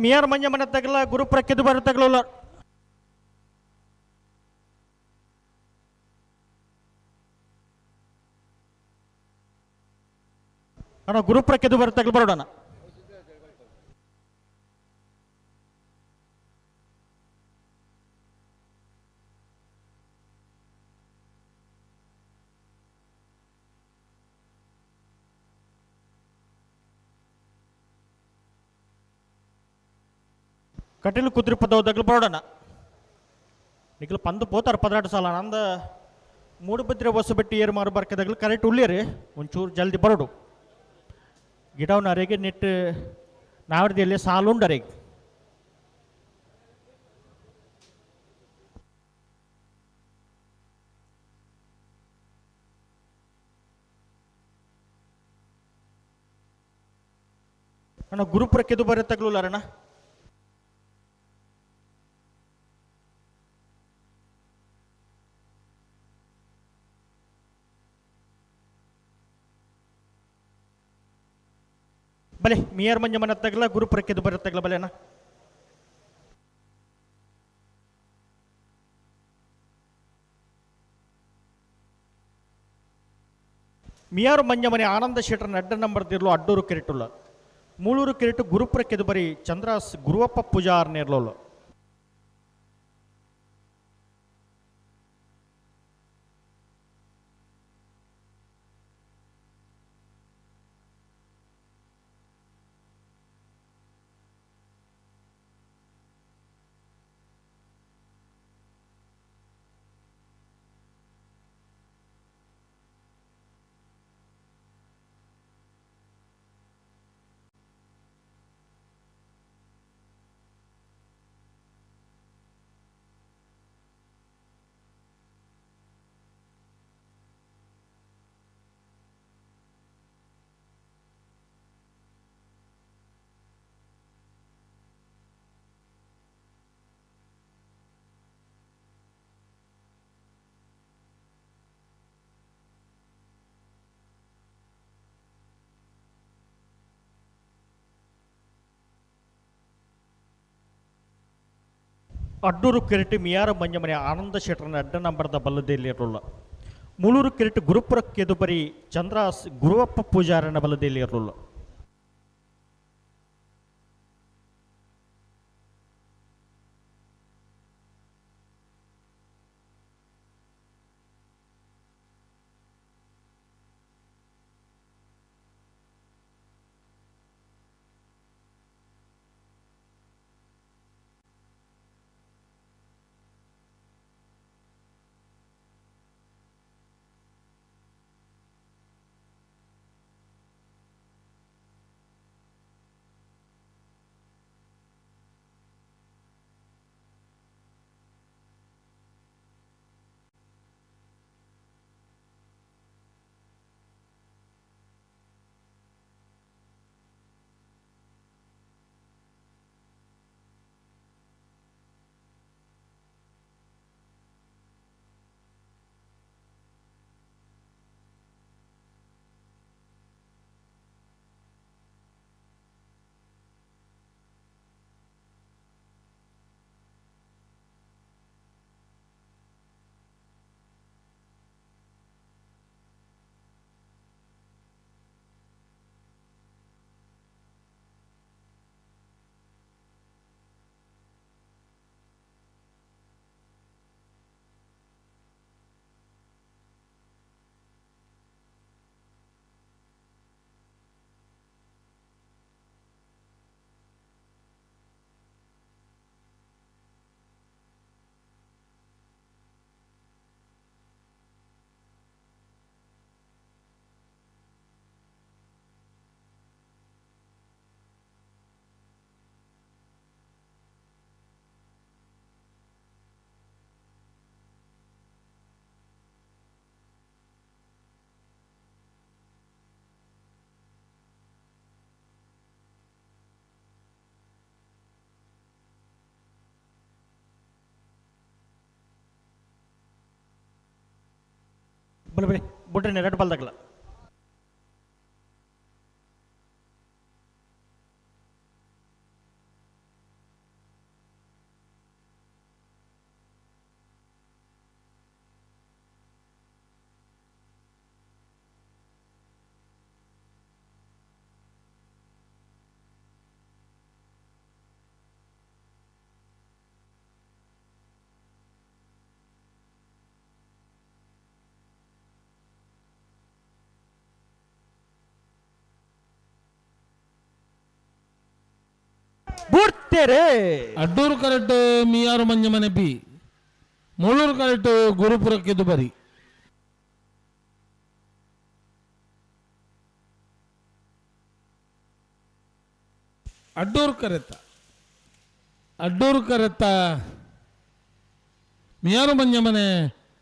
ಮಿಯಾರ್ ಮಂಜ ಮನೆ ತಗಲ ಗುರುಪುರ ಕೆದು ಬರ ತಗಲಲ್ಲ. ಅಣ್ಣ ಗುರುಪುರ ಕೆದು ಬರ ತಗಲು ಬರೋಣ. ಕಟೀಲು ಕುದುರೆ ಪದವದಾಗಲು ಬರೋಣ. ನಿಖಲು ಪಂದು ಪೋತಾರ 16 ಸಾಲ ನಂದ ಮೂಡುಬಿದ್ರೆ ಹೊಸಬೆಟ್ಟಿ ಏರು ಮಾರು ಬರ್ಕದಾಗಲು ಕರೆಕ್ಟ್ ಉಳ್ಳೇರಿ ಒಂಚೂರು ಜಲ್ದಿ ಬರೋಡು. ಗಿಡವನ್ನ ಅರೆಗೆ ನೆಟ್ಟು ನಾವರ್ದಿಯಲ್ಲಿ ಸಾಲುಂಡರೆಗ್. ಅಣ್ಣ ಗುರುಪುರ ಕೆದು ಬರ ತಗ್ಲುಲ್ಲಾರಣ್ಣ. ಬಲೆ ಮಿಯರ್ ಮಂಜ ಮನ ತಗಲ ಗುರುಪುರ ಕೆದು ಬರ ತಗಲ ಬಲೆ ಅಣ್ಣ. ಮಿಯಾರು ಮಂಜಮನೆ ಆನಂದ ಶೆಟ್ಟರ್ ಅಡ್ಡ ನಂಬರ್ ದಿರ್ಲು ಅಡ್ಡೂರು ಕೆರೆಟುಲ್ಲ. ಮೂಳೂರು ಕೆರೆಟು ಗುರುಪುರ ಕೆದುಬರಿ ಚಂದ್ರಾಸ್ ಗುರುವಪ್ಪ ಪೂಜಾರ್ ನೇರ್ಲೋಲು. ಅಡ್ಡೂರು ಕೆರೆಟು ಮಿಯಾರ ಮಂಜಮನೆ ಆನಂದ ಶೆಟ್ಟರನ ಅಡ್ಡ ನಂಬರ್ದ ಬಲ್ಲದೆಯಲ್ಲಿರುಳ್ಳ. ಮೂಳೂರು ಕೆರೆಟು ಗುರುಪುರ ಕೆದುಬರಿ ಚಂದ್ರಾಸ್ ಗುರುವಪ್ಪ ಪೂಜಾರನ ಬಲದೆಯಲ್ಲಿರುಳ್ಳ. ಬಲೆ ಬಲೆ ಬುಡ್ರೆ ಎರಡು ಬಲ್ದಾಗಲ. ಬುಡ್ತೇರೆ ಅಡ್ಡೂರು ಕರೆಕ್ಟ್ ಮಿಯಾರು ಮಂಜಮನೆ ಬಿ, ಮೂಳೂರು ಕರೆಕ್ಟ್ ಗುರುಪುರಕ್ಕೆ ದುಬರಿ. ಅಡ್ಡೂರು ಕರೆತ ಅಡ್ಡೂರು ಕರೆತ ಮಿಯಾರು ಮಂಜಮನೆ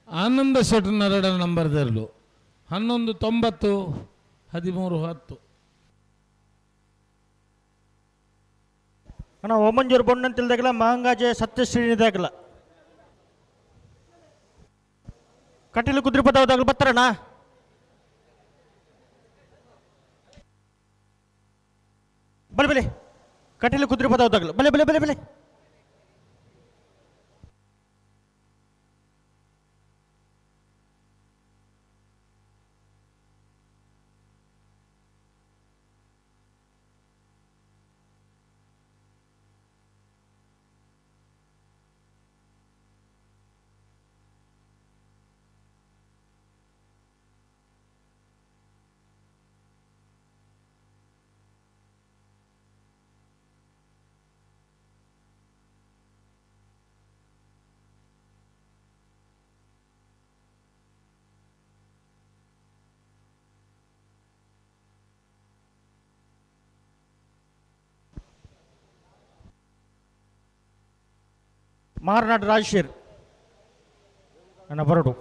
ಆನಂದ ಶೆಟ್ಟರ್ನ ಎರಡರ ನಂಬರ್ ದೆರ್ಲು 11 90 13 10. ಅಣ್ಣ ಓಮಂಜೂರು ಬೊಣ್ಣಂತಿಲ್ದಾಗಲ ಮಾಂಗಾಜೆ ಸತ್ಯಶ್ರೀನಿದಾಗಲ ಕಟೀಲು ಕುದುರೆಪದವದಾಗಲ ಬರ್ತಾರಣ್ಣ. ಬಲೆ ಬಲೆ ಕಟೀಲು ಕುದುರೆಪದವದಾಗಲ ಬಲೆ ಬಲೆ ಬಲೆ ಬಲೆ. ಮಾರ್ನಾಡ್ ರಾಜಶೀರ್ ನನ್ನ ಬರಡು.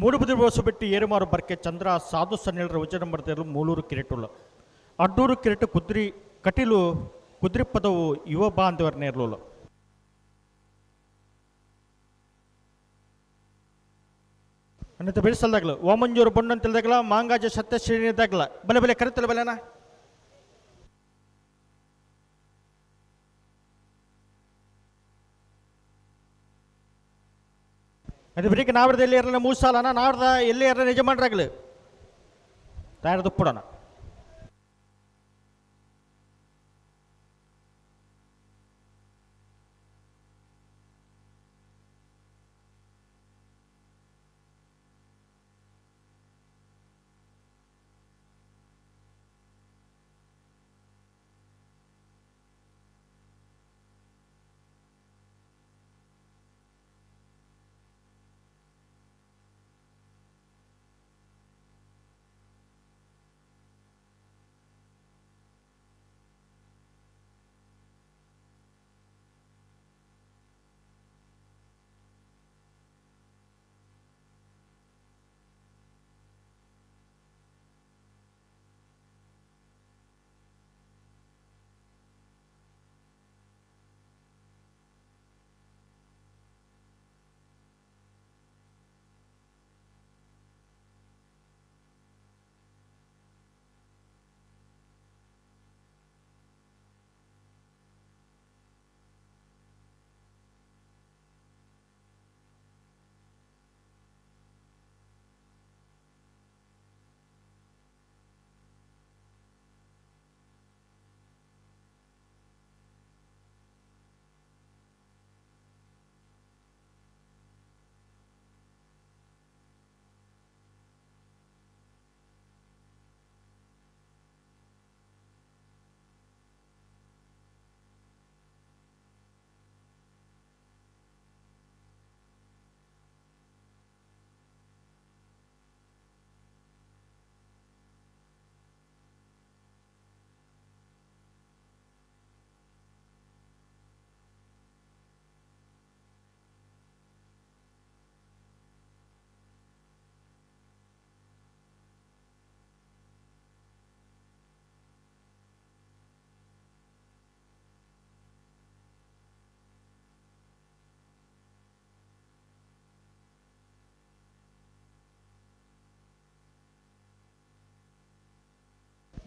ಮೂಡುಬಿದಿರೆ ಹೊಸಬೆಟ್ಟಿ ಏರುಮಾರು ಬರ್ಕೆ ಚಂದ್ರ ಸಾಧು ಸನ್ನಿಳರ ಉಜ್ಜ ನಂಬರ್ ತೆರಲು ಮೂಲೂರು ಕಿರೆಟುಳ್ಳ ಅಡ್ಡೂರು ಕಿರೆಟು ಕುದ್ರಿ ಕಟೀಲು ಕುದ್ರಿಪದವು ಯುವ ಬಾಂಧವರ ನೇರ್ಲುಲ್ಲ. ಅನ್ನತ ಬೆಳೆಸಲ್ದಾಗಲ ಓಮಂಜೂರು ಬೊಣ್ಣಂತಿಲ್ದಾಗಲ ಮಾಂಗಾಜ ಸತ್ಯಶ್ರೀನಿದಾಗಲ ಬಲೆ ಬಲೆ ಕರೆತಲ ಬಲೆನಾ. ಅದು ಬರೀಕ್ ನಾವ್ರದ ಎಲ್ಲಿ ಇರಲ್ಲ ಮೂರು ಸಾಲನ ನಾವ್ರದ ಎಲ್ಲಿ ಇರಲ್ಲ ಯಜಮಾನ್ರಾಗ್ಲಿ ತಯಾರದು ಪುಡೋಣ.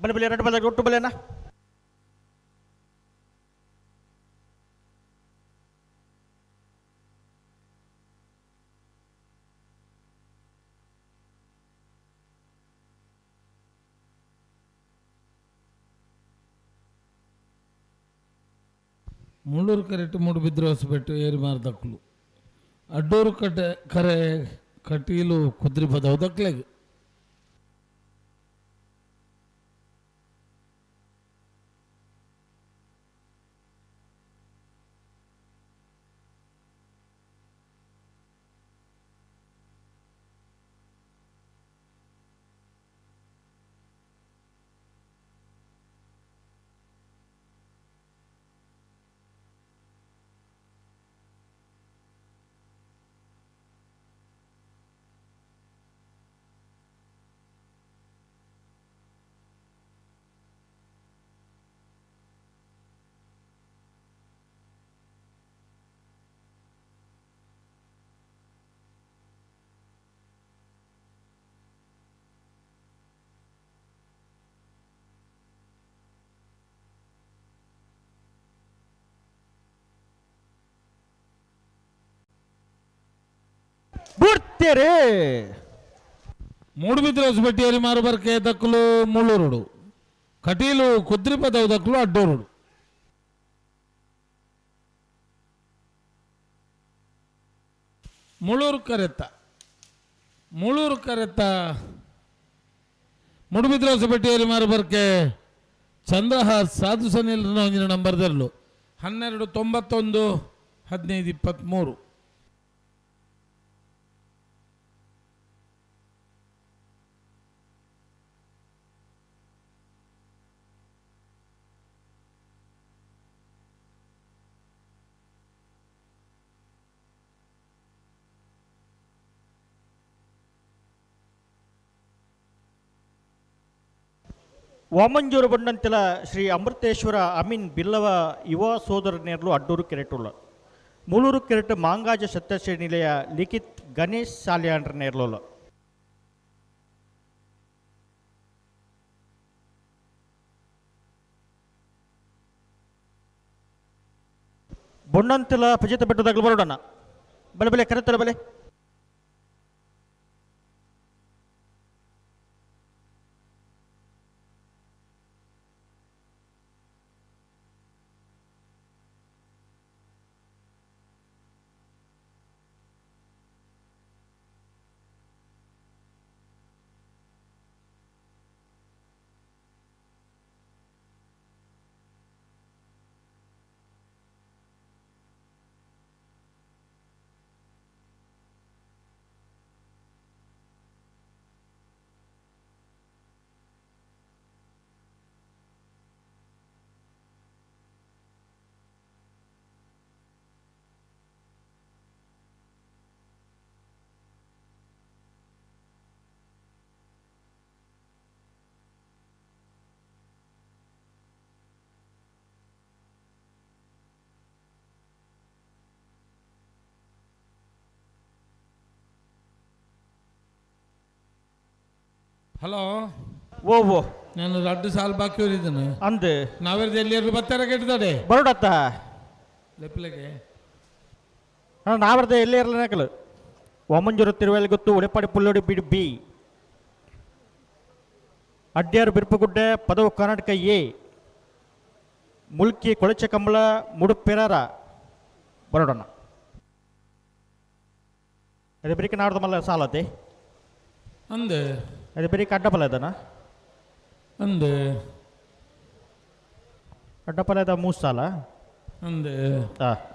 ಬಲೆ ಬಲೆ ಎರಡು ಬಲೆ ಒಟ್ಟು ಬಲೆನಾ. ಮುಳ್ಳೂರು ಕರೆಟ್ ಮೂಡುಬಿದ್ರೆ ಹೊಸಬೆಟ್ಟು ಏರಿಮಾರ್ದಕ್ಕಲು ಅಡ್ಡೂರು ಕಟೆ ಕರೆ ಕಟೀಲು ಕುದ್ರಿ ಬದವು ದಕ್ಲೆಗ್. ಬುಡ್ತೇರೆ ಮೂಡುಬಿದ್ರೆ ಹೊಸಬೆಟ್ಟಿಯರಿ ಮಾರುಬರ್ಕೆ ದಕ್ಕಲು ಮುಳ್ಳೂರುಡು ಕಟೀಲು ಕುದ್ರಿಪದವು ದಕ್ಕಲು ಅಡ್ಡೂರುಡು. ಮುಳ್ಳೂರು ಕರೆತ್ತ ಮುಳ್ಳೂರು ಕರೆತ್ತ ಮೂಡುಬಿದ್ರೆ ಹೊಸಬೆಟ್ಟಿಯರಿ ಮಾರುಬರ್ಕೆ ಚಂದ್ರಹಾಸ್ ಸಾಧು ಸನಿಲ್ ಒಂದಿನ ನಂಬರ್ ದರ್ಲು 12 91 15 23. ವಾಮಂಜೂರು ಬಂಡಂತಿಲ ಶ್ರೀ ಅಮೃತೇಶ್ವರ ಅಮೀನ್ ಬಿಲ್ಲವ ಯುವ ಸೋದರ ನೇರ್ಲು ಅಡ್ಡೂರು ಕೆರೆಟುಳ್ಳ ಮೂಲೂರು ಕೆರೆಟ್ ಮಾಂಗಾಜ ಸತ್ಯಶ್ರೀ ನಿಲಯ ಲಿಖಿತ್ ಗಣೇಶ್ ಸಾಲಿಯಾಂಡ್ರ ನೇರ್ಲೋಲ. ಬೊಣ್ಣಂತಿಲ ಪಜಿತ ಬೆಟ್ಟದಾಗಲು ಬರೋಡಣ ಬಲೆ ಬಲೆ ಕರೆತಲ ಬಲೆ. ಹಲೋ ಓ ಓ ನಾನು ರಡ್ಡು ಸಾಲು ಬಾಕಿ ಊರಿದ್ದೇನೆ ಅಂದು ನಾವೆಲ್ಲ ಎಲ್ಲಿ ಬತ್ತಾರ ಕೆಟ್ಟದಾಡೆ ಬರೋಡತ್ತ ಲೆಪ್ಲೆಗೆ ನಾವರ್ದ ಎಲ್ಲಿ ಇರಲಿಲ್ಲ ವಾಮಂಜೂರು ತಿರುವಲ್ಲಿ ಗೊತ್ತು ಉಳೆಪಾಡಿ ಪುಲ್ಲೋಡಿ ಬಿಡ್ ಬಿ ಅಡ್ಯಾರು ಬಿರ್ಪುಗುಡ್ಡೆ ಪದವು ಕರ್ನಾಟಕ ಎ ಮುಲ್ಕಿ ಕೊಳಚೆ ಕಂಬಳ ಮುಡುಪೆರಾರ ಬರೋಡಣ ಅದೇ ಬರೀಕ ನಾಡ್ದ ಮಲ್ಲ ಸಾಲತೆ ಅಂದೆ ಅದೇ ಬರೀಕ ಅಡ್ಡಪಲ ಇದನ ಅಂದೆ ಅಡ್ಡಪಲದ ಮೂರು ಸಾಲ ಅಂದೆ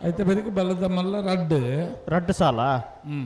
ಐತೆ ಬರೀಕ ಬಲದ ಮಲ್ಲ ರಡ್ಡು ರಡ್ಡು ಸಾಲ. ಹ್ಞೂ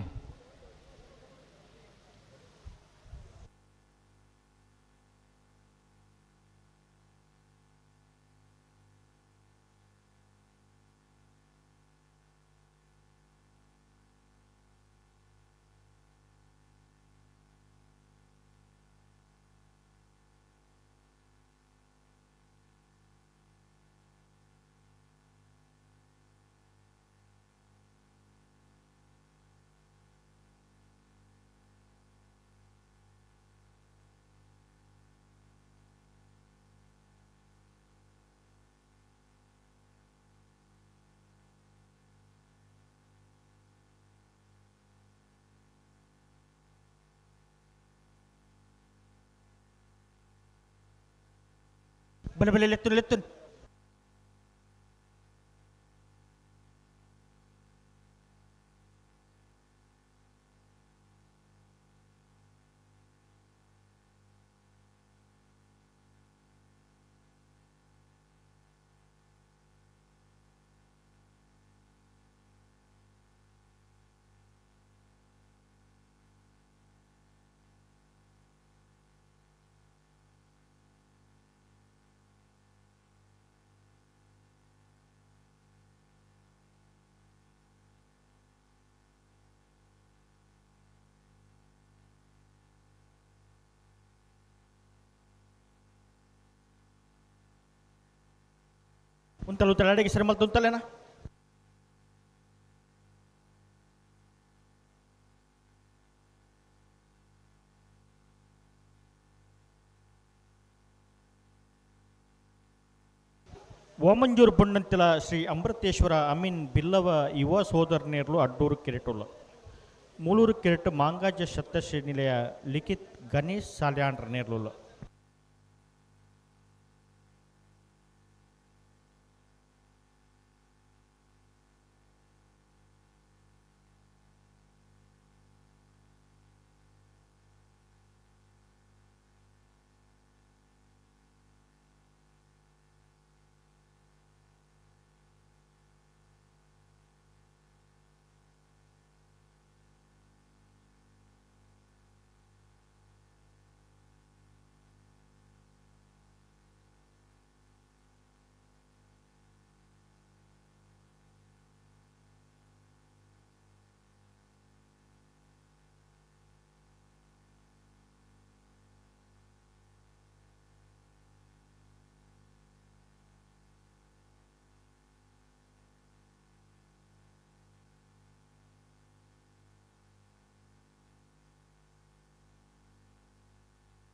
ಬಲೆ ಬಲೆ ಲೆತ್ತುನ್ ಲೆತ್ತುನ್. ಉಂತಲು ಉಂತಲೆ ಅಡಿಗೆ ಸರಿ ಮಲ್ತು ಉಂತಲೇನಾ. ವಾಮಂಜೂರು ಬೊಣ್ಣಂತಿಲ ಶ್ರೀ ಅಮೃತೇಶ್ವರ ಅಮೀನ್ ಬಿಲ್ಲವ ಯುವ ಸೋದರನೇರ್ಲು ಅಡ್ಡೂರು ಕಿರೆಟುಲ್ಲ. ಮೂಳೂರು ಕಿರೆಟು ಮಾಂಗಾಜ ಸಪ್ತಶ್ರೀ ನಿಲಯ ಲಿಖಿತ್ ಗಣೇಶ್ ಸಾಲ್ಯಾಂಡ್ರ ನೇರ್ಲುಲ್ಲ.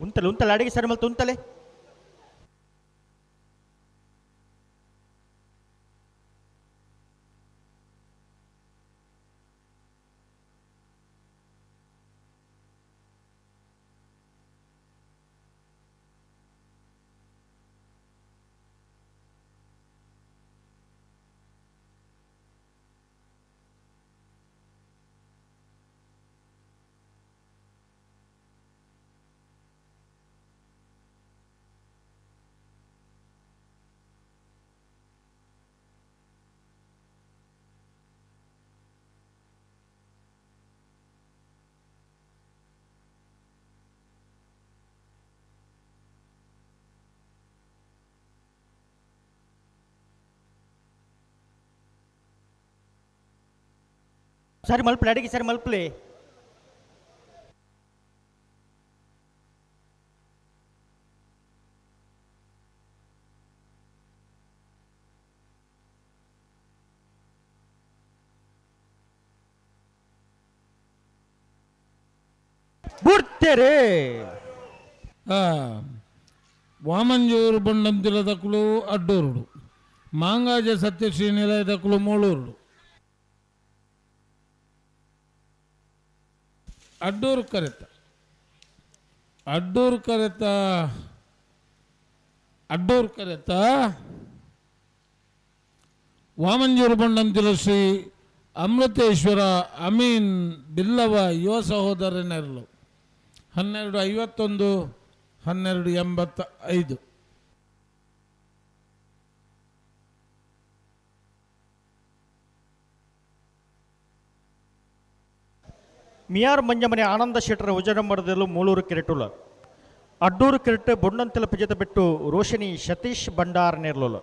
ಉಂತಲೆ ಉಂತಲೆ ಅಡಿಗೆ ಸರಿ ಮಲ್ತು ಉಂತಲೆ. ಸರಿ ಮಲ್ಪಲೆ ಅಡಿಗೆ ಸರಿ ಮಲ್ಪಲೆ. ಬುಡ್ತೇರೆ ವಾಮಂಜೂರು ಬೊಂಡಂತಿಲದಕ್ಕಲು ಅಡ್ಡೂರುಡು, ಮಾಂಗಾಜ ಸತ್ಯಶ್ರೀ ನಿಲಯದಕ್ಕಲು ಮೂಳೂರುಡು. ಅಡ್ಡೂರು ಕರೆತ ಅಡ್ಡೂರು ಕರೆತ ಅಡ್ಡೂರು ಕರೆತ ವಾಮಂಜೂರು ಬೊಂಡಂತಿಲ ಶ್ರೀ ಅಮೃತೇಶ್ವರ ಅಮೀನ್ ಬಿಲ್ಲವ ಯುವ ಸಹೋದರನೆರಲು 12:51 12:85. ಮಿಯಾರ್ ಮಂಜಮನೆ ಆನಂದ ಶೆಟ್ಟರ ಉಜನಂಬರದಲ್ಲೂ ಮೂಳೂರು ಕಿರೆಟುಲ. ಅಡ್ಡೂರು ಕಿರೆಟ್ ಬೊಣ್ಣಂತೆಲ ಪಿಜತ ಬಿಟ್ಟು ರೋಶಿನಿ ಸತೀಶ್ ಭಂಡಾರ್ ನೇರ್ಲುಲ.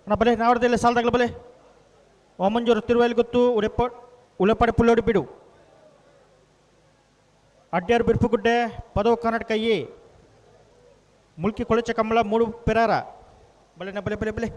ಅಣ್ಣ ಬಲೆ ನಾವಡದಲ್ಲೇ ಸಾಲದಾಗಲ ಬಲೆ. ವಾಮಂಜೂರು ತಿರುವೈಲ್ ಗೊತ್ತು ಉಳೆಪ ಉಳೆಪಾಡೆ ಪುಲ್ಲೋಡಿ ಬಿಡು. ಅಡ್ಯಾರು ಬಿರ್ಪುಗುಡ್ಡೆ ಪದವು ಕರ್ನಾಟಕ ಎ ಮುಲ್ಕಿ ಕೊಳಚೆ ಕಮಲ ಮೂಡು ಪೆರಾರ ಬಲೆ ಬಲೆ ಬಲೆ ಬಲೆ.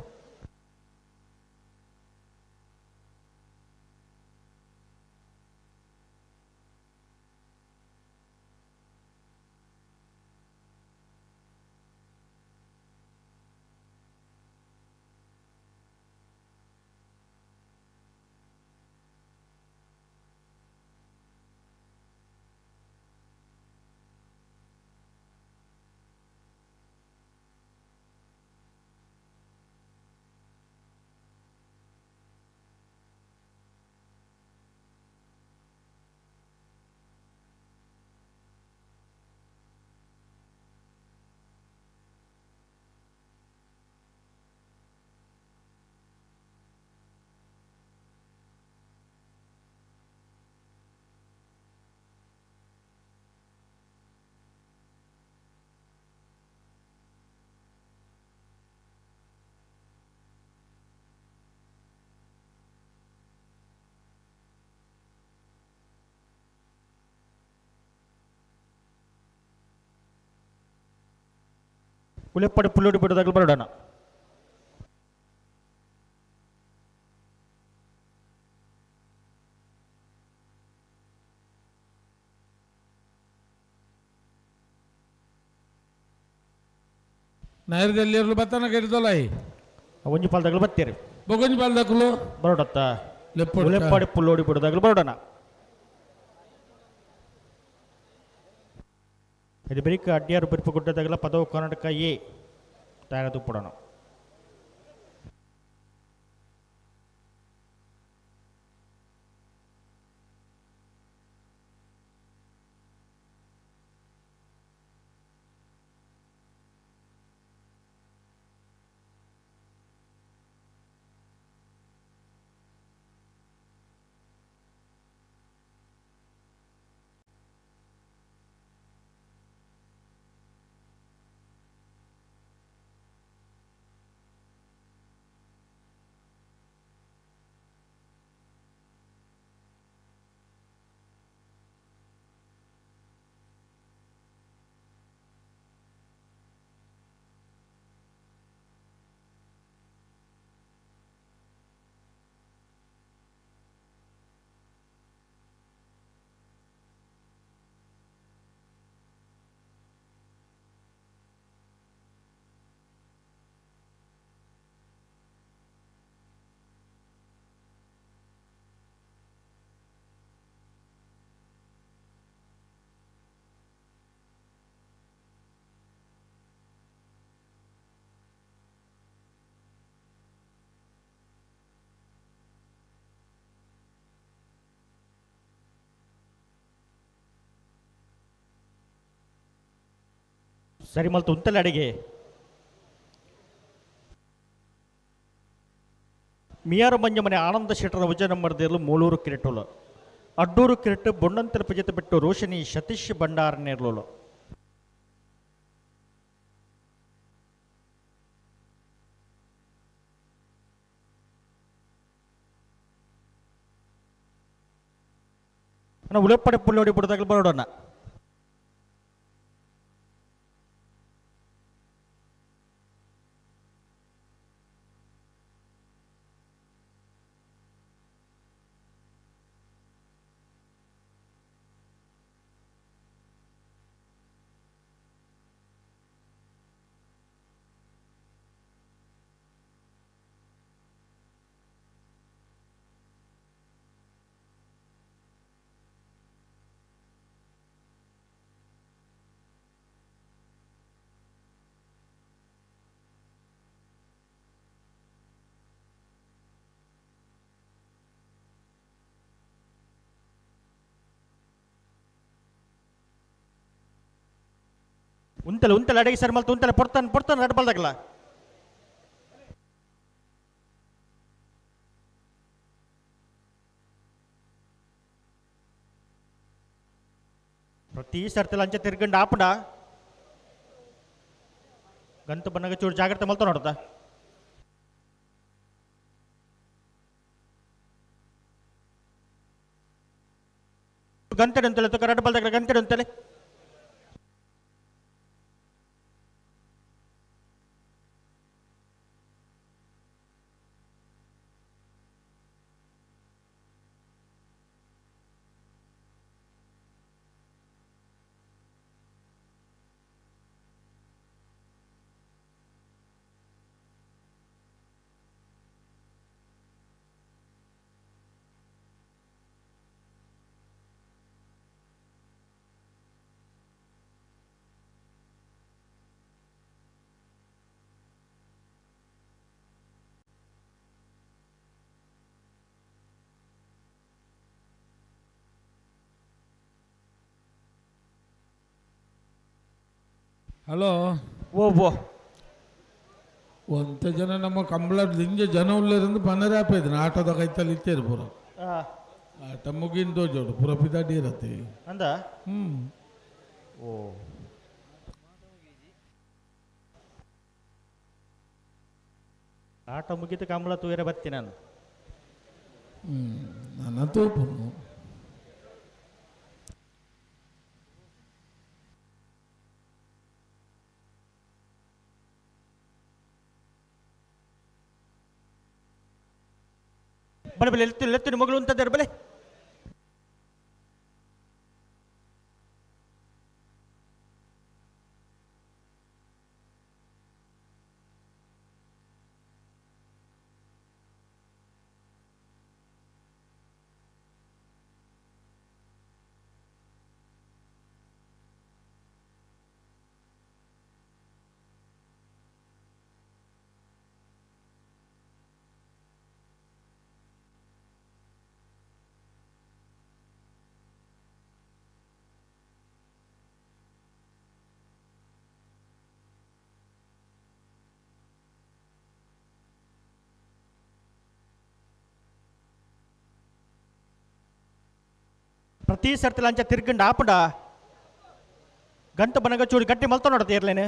ಉಲೆಪ್ಪಡಿ ಪುಲ್ಲೋಡಿ ಬಿಡೋದಾಗಲು ಬರೋಣ. ನೈರದಲ್ಲಿ ಬತ್ತನ ಕೆಡ್ದೊಲಾಯಿ ಒಂಜಿ ಪಾಲ್ದಾಗಲು ಬತ್ತೀರಿ. ಬೊಗೊಂಜಿ ಪಾಲ್ದಾಕುಲು ಬರೋಡತ್ತ ಉಲೆಪ್ಪಾಡಿ ಪುಲ್ಲೋಡಿ ಬಿಡೋದಾಗಲು ಬರೋಡಣ. ಇದು ಬರೀಕ ಅಡ್ಡಿಯಾರು ಬಿರ್ಪು ಗುಡ್ಡದಾಗಲ ಪದವು ಕರ್ನಾಟಕ ಎ ತಯಾರದು ಪಡೋಣ. ಸರಿ ಮಲ್ತು ಉಂತಲ್ಲ ಅಡಿಗೆ ಮಿಯಾರು ಮಂಜಮನೆ ಆನಂದ ಶೆಟ್ಟರ ವಜನ ಮರ್ದಿರಲು ಮೂಳೂರು ಕಿರೆಟೋಲು ಅಡ್ಡೂರು ಕಿರೆಟ್ಟು ಬೊಣ್ಣಂತರ ಪಜತೆ ಬಿಟ್ಟು ರೋಶಿನಿ ಸತೀಶ್ ಭಂಡಾರ ನೇರ್ಲೋಲು. ಉಲೆಪ್ಪಡೆ ಪುಲ್ಲೋಡಿ ಬಿಡದಾಗಲು ಬರೋಡೋಣ. ಉಂತಲೆ ಉಂತಲೆ ಅಡಿಗೆ ಸರ್ ಮಲ್ತು ಉಂತಲೆ ಪೊಡ್ತಾನೆ ಪೊಡ್ತಾನೆ ರಡ್ಬಲ್ದಾಗಲ. ಪ್ರತಿ ಸರ್ತಿಲ ಅಂಚೆ ತಿರ್ಗಂಡು ಆಪಡ ಗಂತು ಬನ್ನಾಗ ಚೂರು ಜಾಗ್ರತೆ ಮಲ್ತ ನೋಡ್ತಾ. ಗಂಟೆ ಅಂತಲೆ ತಕ ರಡ್ಬಲ್ದಾಗಲ ಗಂಟೆ ಅಂತಲೆ. ಹಲೋ ಓ ಓ ಒಂತ ಜನ ನಮ್ಮ ಕಂಬಳ ದಿಂಜ ಜನ ಉಳ್ಳರಿಂದ ಪನರಾಪೇದನ ಆಟೋದ ಕೈತಲ್ಲಿ ಇತ್ತೇರು ಪೂರ ಆಟ ಮುಗಿಂದೋ ಜೋಡು ಪೂರ ಪಿದಾಡಿ ಇರತ್ತೆ ಅಂದ. ಓ ಆಟ ಮುಗಿತು ಕಂಬಳ ತೂಯರೆ ಬತ್ತಿ ನಾನು. ನನ್ನ ತೂಪುನು ಬಲೆ ಬಲೆ ಎತ್ತು ಎತ್ತು ಮಗಳು ಅಂತದ್ದಾರೆ ಬಲೆ. ಪ್ರತಿ ಸರ್ತಿ ಲಂಚ ತಿರ್ಗಂಡ ಆಪುಂಡ ಗಂಟು ಬನಗ ಚೂರು ಗಟ್ಟಿ ಮಲ್ತ ನೋಡ ತೀರ್ಲೇನೆ.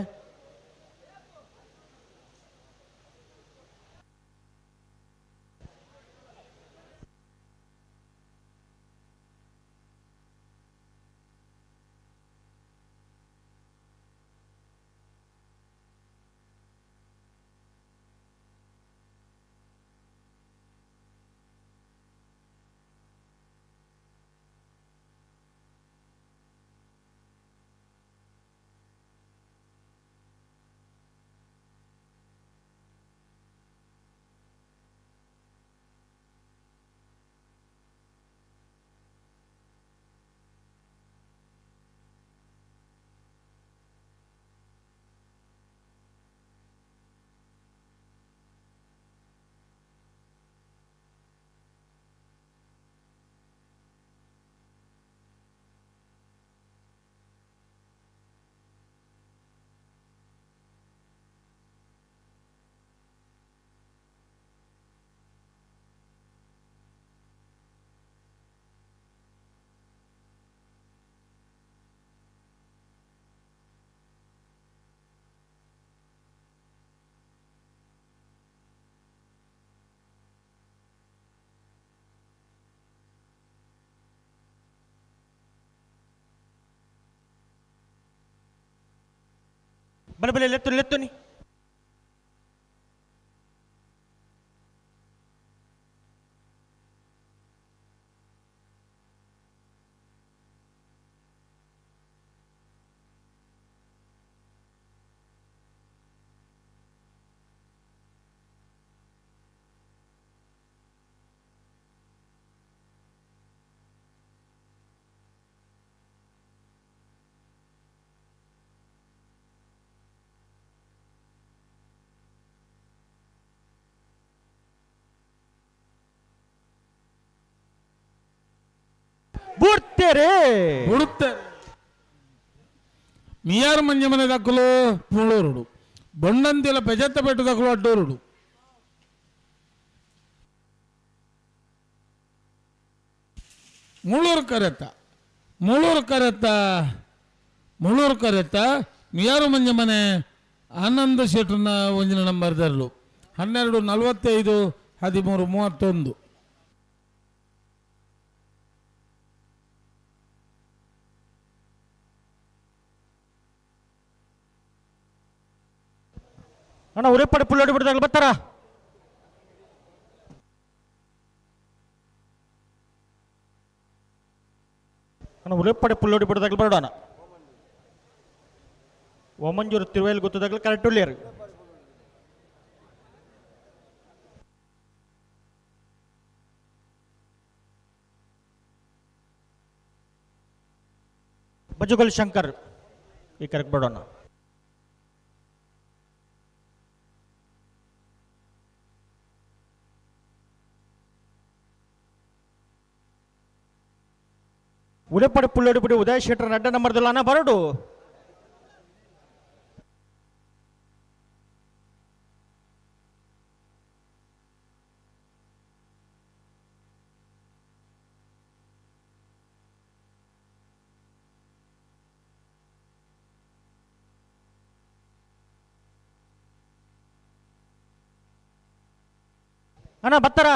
ಬಲೆ ಬಲೆ ಲೆತ್ತು ಲೆತ್ತುನಿ. ಬುಡ್ತೇರೆ ಬುಡುತ್ತೆ ಮಿಯಾರ್ ಮಂಜಮನೆ ದಕ್ಕಲು ಪುಳೂರುಡು ಬೊಂಡಂತಿಲ ಪೆಜತ್ತ ಪೆಟ್ಟು ದಕ್ಕಲು ಅಡ್ಡೂರುಡು. ಮುಳ್ಳೂರು ಕರೆತ್ತ ಮುಳ್ಳೂರು ಕರೆತ್ತ ಮುಳ್ಳೂರು ಕರೆತ್ತ ಮಿಯಾರು ಮಂಜಮನೆ ಆನಂದ ಶೆಟ್ಟನ ಒಂಜಿನ ನಂಬರ್ ದರ್ಲು 12 45 13 31. ಅಣ್ಣ ಉರೇಪಾಡಿ ಪುಳ್ಳೋಡಿ ಬಿಡ್ದಾಗ ಬರ್ತಾರ. ಅಣ್ಣ ಉರೇಪಾಡಿ ಪುಳ್ಳೋಡಿ ಬಿಡ್ದಾಗ ಬರೋಣ. ಒಮಂಜೂರು ತಿರುವೇಲ್ ಗೊತ್ತದಾಗಲಿ ಕರೆಕ್ಟ್ ಉಳ್ಳಿಯರು. ಬಜುಗಲ್ ಶಂಕರ್ ಈ ಕರೆಕ್ಟ್ ಬಿಡೋಣ. ಉಲೆಪಡೆ ಪುಳ್ಳೋಡಿ ಬಿಡಿ ಉದಯ ಶೆಟ್ಟರ್ ಅಡ್ಡ ನಂಬರ್ದಲ್ಲ ಅಣ್ಣ ಬರಡು. ಅಣ್ಣ ಬರ್ತಾರ.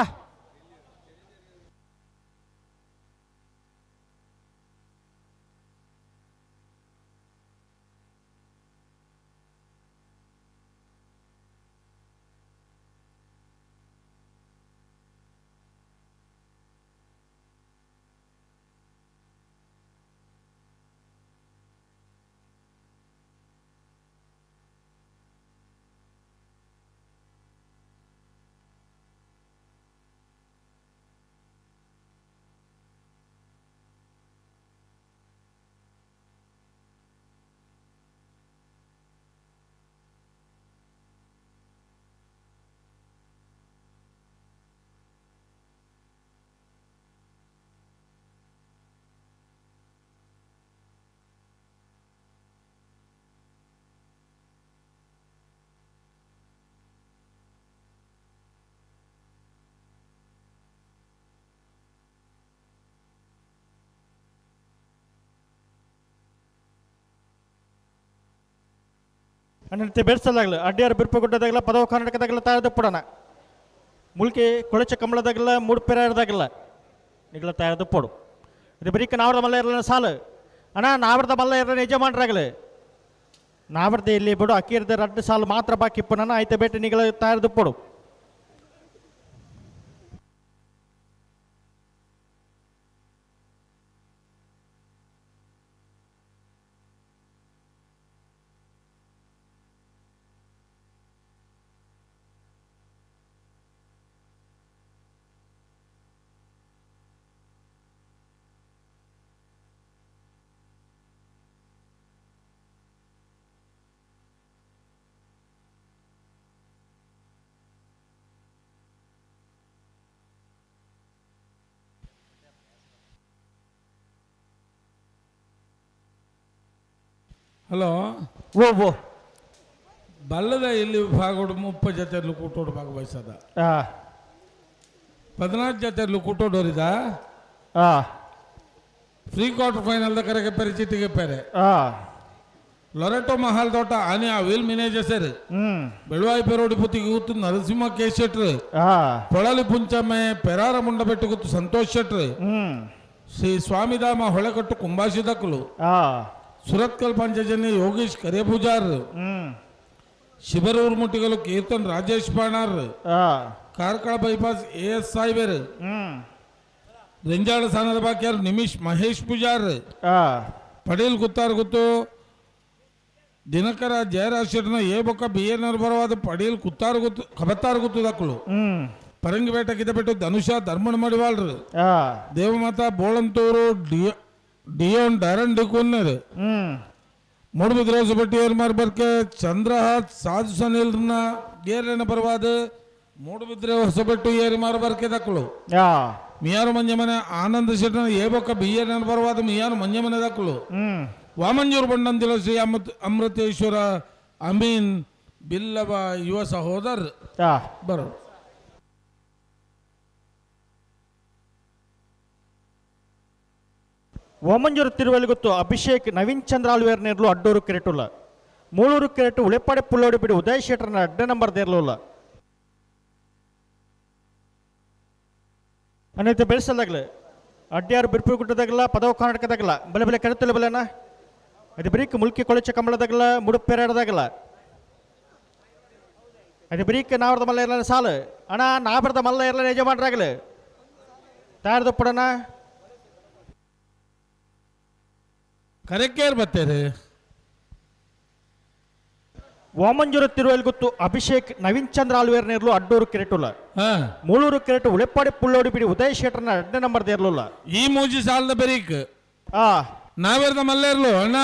ಅನ್ನಂತೆ ಬೆಡ್ಸಲಾಗಲ ಅಡ್ಡಿಯಾರ ಬಿರ್ಪಗುಡ್ಡದಾಗಲ ಪದವ ಕರ್ನಾಟಕದಾಗಲ ತಾಯದ ಪುಡನ ಮುಲ್ಕಿ ಕೊಳಚ ಕಮಲದಾಗಲ ಮೂಡ್ಪೆರಾಯದಾಗಲ ನಿಗಲ ತಾಯದ ಪೋಡು ಇದು ಬರೀಕ ನಾವರದ ಮಲ್ಲ ಇರಲ್ಲ ಸಾಲು ಅಣ್ಣ ನಾವರದ ಮಲ್ಲ ಇರಲ್ಲ ಯಜಮಾನ್ರಾಗಲಿ ನಾವರದ ಇಲ್ಲಿ ಬಿಡು ಅಕ್ಕೀರ್ದ ರಡ್ಡು ಸಾಲು ಮಾತ್ರ ಬಾಕಿ ಇಪ್ಪು ಆಯ್ತು ಬೇಟೆ ನಿಗಲ ತಾಯದ ಪೋಡು. ಹಲೋ ಓ ಓ ಬಲ್ಲದ ಇಲ್ಲಿ ಭಾಗೋಡು 30 ಜೊತೆ ಕೂಟೋಡು ಭಾಗವಹಿಸದ 14 ಜೊತೆ ಕೂಟೋಡೋರಿದ ಫ್ರೀ ಕ್ವಾರ್ಟರ್ ಫೈನಲ್ ಕರೆಗೆ ಪರಿಚಿತಿಗೆ ಪೇರೆ ಲೊರೆಟೊ ಮಹಲ್ ತೋಟ ಆನೆ ಅವಿಲ್ ಮಿನೇಜಸರ್ ಬೆಳುವಾಯಿ ಪೆರೋಡಿ ಪುತ್ತಿಗೆ ಕೂತು ನರಸಿಂಹ ಕೆ ಶೆಟ್ರ್ ಪೊಳಲಿ ಪುಂಚಮ್ಮೆ ಪೆರಾರ ಮುಂಡಬೆಟ್ಟು ಕೂತು ಸಂತೋಷ್ ಶೆಟ್ರ್ ಶ್ರೀ ಸ್ವಾಮಿಧಾಮ ಹೊಳೆಕಟ್ಟು ಕುಂಬಾಶಿದಕ್ಕಲು ಸುರತ್ಕಲ್ ಪಂಚಜನ್ಯ ಯೋಗೇಶ್ ಕರಿಯಪೂಜಾರ್ ಶಿಬರೂರು ಮುಟ್ಟಿಗಲು ಕೀರ್ತನ್ ರಾಜೇಶ್ ಬಾಣಾರ್ ಕಾರ್ಕಳ ಬೈಪಾಸ್ ಎ ಎಸ್ ಸಾಯ್ಬೇರ್ ರೆಂಜಾಳ ಸಾನದ ಬಾಕ್ಯಾರ್ ನಿಮಿಷ್ ಮಹೇಶ್ ಪೂಜಾರ್ ಪಡೀಲ್ ಗುತ್ತಾರ್ ಗುತ್ತು ದಿನಕರ ಜಯರಾಜ್ ಶೆಟ್ನ ಎ ಬೊಕ್ಕ ಬಿ ಎನ್ ಬರವಾದ ಪಡೀಲ್ ಕುತ್ತಾರು ಗುತ್ತು ಕಬತ್ತಾರು ಗುತ್ತು ದಕ್ಕಲು ಪರಂಗಿಪೇಟೆ ಕಿದಪೆಟ್ಟು ಧನುಷ ಧರ್ಮಣ ಮಡಿವಾಳ್ರು ದೇವಮಾತಾ ಬೋಳಂತೂರು ಡಿಯೋನ್ ಡಾರನ್ ಡಿಕೋನ್ನರು ಮೂಡುಬಿದ್ರೆ ಸುಬಟ್ಟಿಯರ್ ಮಾರ್ಬರ್ಕೆ ಚಂದ್ರಹಾತ್ ಸಾಧು ಸನಿಲ್ನ ಗೇರನ ಬರವಾದ ಮೂಡುಬಿದ್ರೆ ಹೊಸಬೆಟ್ಟು ಏರಿ ಮಾರ್ಬರ್ಕೆ ದಕ್ಕಲು ಮಿಯಾರು ಮಂಜಮನೆ ಆನಂದ ಶೆಟ್ಟನ ಎ ಬೊಕ್ಕ ಬಿ ಎನ್ ಬರವಾದ ಮಿಯಾರು ಮಂಜಮನೆ ದಕ್ಕಲು ವಾಮಂಜೂರು ಬಂಡಂತಿಲ ಶ್ರೀ ಅಮೃತೇಶ್ವರ ಅಮೀನ್ ಬಿಲ್ಲವ ಯುವ ಸಹೋದರ್ ಬರೋ. ವಾಮಂಜೂರು ತಿರುವಲಿಗೊತ್ತು ಅಭಿಷೇಕ್ ನವೀನ್ ಚಂದ್ರ ಆಳ್ವೇರ್ ನೇರ್ಲು ಅಡ್ಡೂರು ಕೆರೆಟುಲ್ಲ ಮೂಳೂರು ಕೆರೆಟು ಉಳೆಪಾಡೆ ಪುಳ್ಳೋಡಿ ಬಿಡಿ ಉದಯ್ ಶೆಟ್ಟರ್ನ ಅಡ್ಡ ನಂಬರ್ ದೇರ್ಲುಲ್ಲ ಅನ್ನೈತೆ ಬೆಳೆಸಲಾಗಲಿ ಅಡ್ಡಿಯಾರು ಬಿರ್ಪುಗುಡ್ಡದಾಗಲ್ಲ ಪದವ ಕರ್ನಾಟಕದಾಗಲ್ಲ ಬಲೆ ಬಲೆ ಕೆರೆತಲ್ಲ ಬಲೆನ ಅದು ಬರೀಕ್ ಮುಲ್ಕಿ ಕೊಳಚ ಕಮಲದಾಗಲ್ಲ ಮುಡುಪೆರಾಡದಾಗಲ್ಲ ಅದು ಬರೀಕ್ ನಾವರದ ಮಲ್ಲ ಇರಲ್ಲ ಸಾಲು ಅಣ್ಣ ನಾವರದ ಮಲ್ಲ ಇರಲ್ಲ ಯಜಮಾನ್ರಾಗಲಿ ತಯಾರ್ದ ಪಡಣ ಕರೆಕ್ಕೇರ್ ಬತ್ತೇರಿ ವಾಮಂಜೂರು ತಿರುವಲ್ಗುತ್ತು ಅಭಿಷೇಕ್ ನವೀನ್ ಚಂದ್ರ ಆಳ್ವೇರ್ ನೇರ್ಲು ಅಡ್ಡೂರು ಕೆರೆಟುಲ್ಲ ಮೂಳೂರು ಕೆರೆಟು ಉಳೆಪಾಡಿ ಪುಳ್ಳೋಡಿ ಬಿಡಿ ಉದಯ್ ಶೆಟ್ಟರ್ನ ಅಡ್ಡ ನಂಬರ್ ದೇರ್ಲುಲ್ಲ ಈ ಮೂಜಿ ಸಾಲದ ಬರೀಕ್ ನಾವೇರ್ದ ಮಲ್ಲೇರ್ಲು ಅಣ್ಣ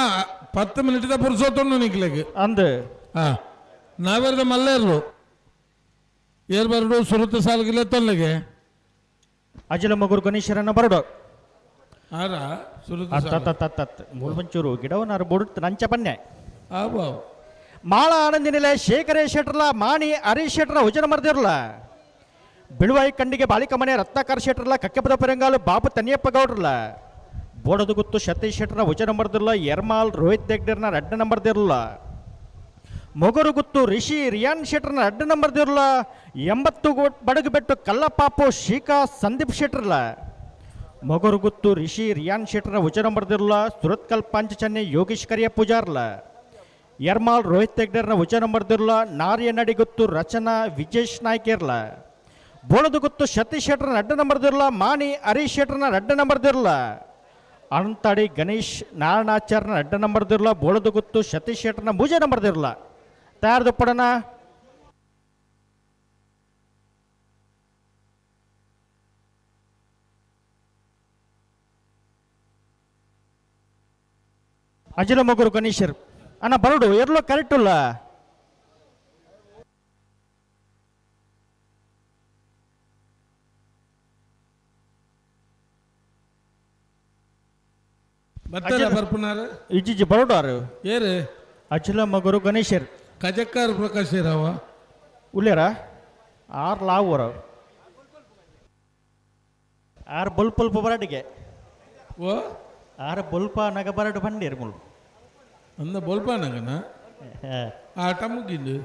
10 ಮಿನಿಟ್ the ಪುರ್ಸೋತುಂಡು ನಿಕ್ಲೆಗ್ ಅಂದು ನಾವೇರ್ದ ಮಲ್ಲೇರ್ಲು ಏರ್ ಬರಡು ಸುರುತ ಸಾಲಗಿಲ್ಲ ತೊಲ್ಲೆಗೆ ಅಜಲ ಮಗುರು ಗಣೇಶರನ್ನ ಬರಡು ಆರ ಸುರುತ ಮೂಲ್ವಂಚೂರು ಗಿಡವನ್ನಾರು ಬೋಡುತ್ತ ನಂಚ ಬನ್ನೆ ಆಬಾವ್ ಮಾಳ ಆನಂದಿನಿಲೆ ಶೇಖರೇ ಶೆಟ್ರಲ ಮಾಣಿ ಹರೀಶ್ ಶೆಟ್ರ ಉಜನ ಮರ್ದಿರಲ ಬಿಳುವಾಯಿ ಕಂಡಿಗೆ ಬಾಳಿಕ ಮನೆ ರತ್ನಾಕರ್ ಶೆಟ್ರಲ ಕಕ್ಕೆಪದ ಪೆರಂಗಾಲು ಬಾಬು ತನಿಯಪ್ಪ ಗೌಡ್ರಲ ಬೋಡದ ಗುತ್ತು ಸತೀಶ್ ಶೆಟ್ರ ಉಜನ ಮರ್ದಿರಲ ಎರ್ಮಾಲ್ ರೋಹಿತ್ ದೆಗ್ಡಿರ್ನ ಅಡ್ಡ ನಂಬರ್ ದಿರಲ ಮೊಗರು ಗುತ್ತು ರಿಷಿ ರಿಯಾನ್ ಶೆಟ್ರನ ಅಡ್ಡ ನಂಬರ್ ದಿರಲ 80 ಬಡಗು ಬೆಟ್ಟು ಕಲ್ಲಪಾಪು ಶೀಕಾ ಸಂದೀಪ್ ಶೆಟ್ರಲ ಮೊಗರು ಗುತ್ತು ರಿಷಿ ರಿಯಾನ್ ಶೆಟ್ರನ ಉಜನ ಮರ್ದಿರಲ ಸುರತ್ಕಲ್ ಪಾಂಚಚನ್ನೆ ಯೋಗೇಶ್ ಕರಿಯ ಪೂಜಾರ್ಲ ಎರ್ಮಾಲ್ ರೋಹಿತ್ ಹೆಗ್ಡರ್ನ ಉಚ ನಂಬರ್ ದಿರ್ಲ ನಾರಿಯ ನಡಿಗುತ್ತು ರಚನಾ ವಿಜೇಶ್ ನಾಯ್ಕೇರ್ಲ ಬೋಳದ ಗುತ್ತು ಸತೀಶ್ ಶೆಟ್ಟರ್ನ ಅಡ್ಡ ನಂಬರ್ ದಿರ್ಲ ಮಾಣಿ ಹರೀಶ್ ಶೆಟ್ಟರ್ನ ಅಡ್ಡ ನಂಬರ್ ದಿರ್ಲ ಅನಂತಾಡಿ ಗಣೇಶ್ ನಾರಾಯಣಾಚಾರ್ಯನ ಅಡ್ಡ ನಂಬರ್ ದಿರ್ಲ ಬೋಳದ ಗುತ್ತು ಸತೀಶ್ ಶೆಟ್ಟರ್ನ ಮೂಜೆ ನಂಬರ್ ದಿರ್ಲ ತಯಾರ್ದು ಪಡಣ ಅಜಿಲ ಮಗುರು ಗಣೇಶರ್ ಅಣ್ಣ ಬರಡು ಎರ್ಲೋ ಕರೆಕ್ಟ್ ಇಲ್ಲ ಬತ್ತರ ಬರ್ಪುನಾರ ಇಜ್ಜಿಜ್ಜಿ ಬರಡು ಆರು ಏರು ಅಜಿಲ ಮಗುರು ಗಣೇಶರ್ ಕಜಕ್ಕಾರ ಪ್ರಕಾಶ್ ರಾವ ಉಲ್ಲೇರ ಆರ್ ಲಾವ್ ಆರ್ ಬೊಲ್ಪಲ್ಪ ಬರಡಿಗೆ ಓ ಆರ್ ಬೊಲ್ಪ ನಗ ಬರಡು ಬಂಡೀರ್ ಮುಳು ಅಂದ ಬೊಲ್ಪ ನಗನ ಆಟ ಮುಗಿಂದು.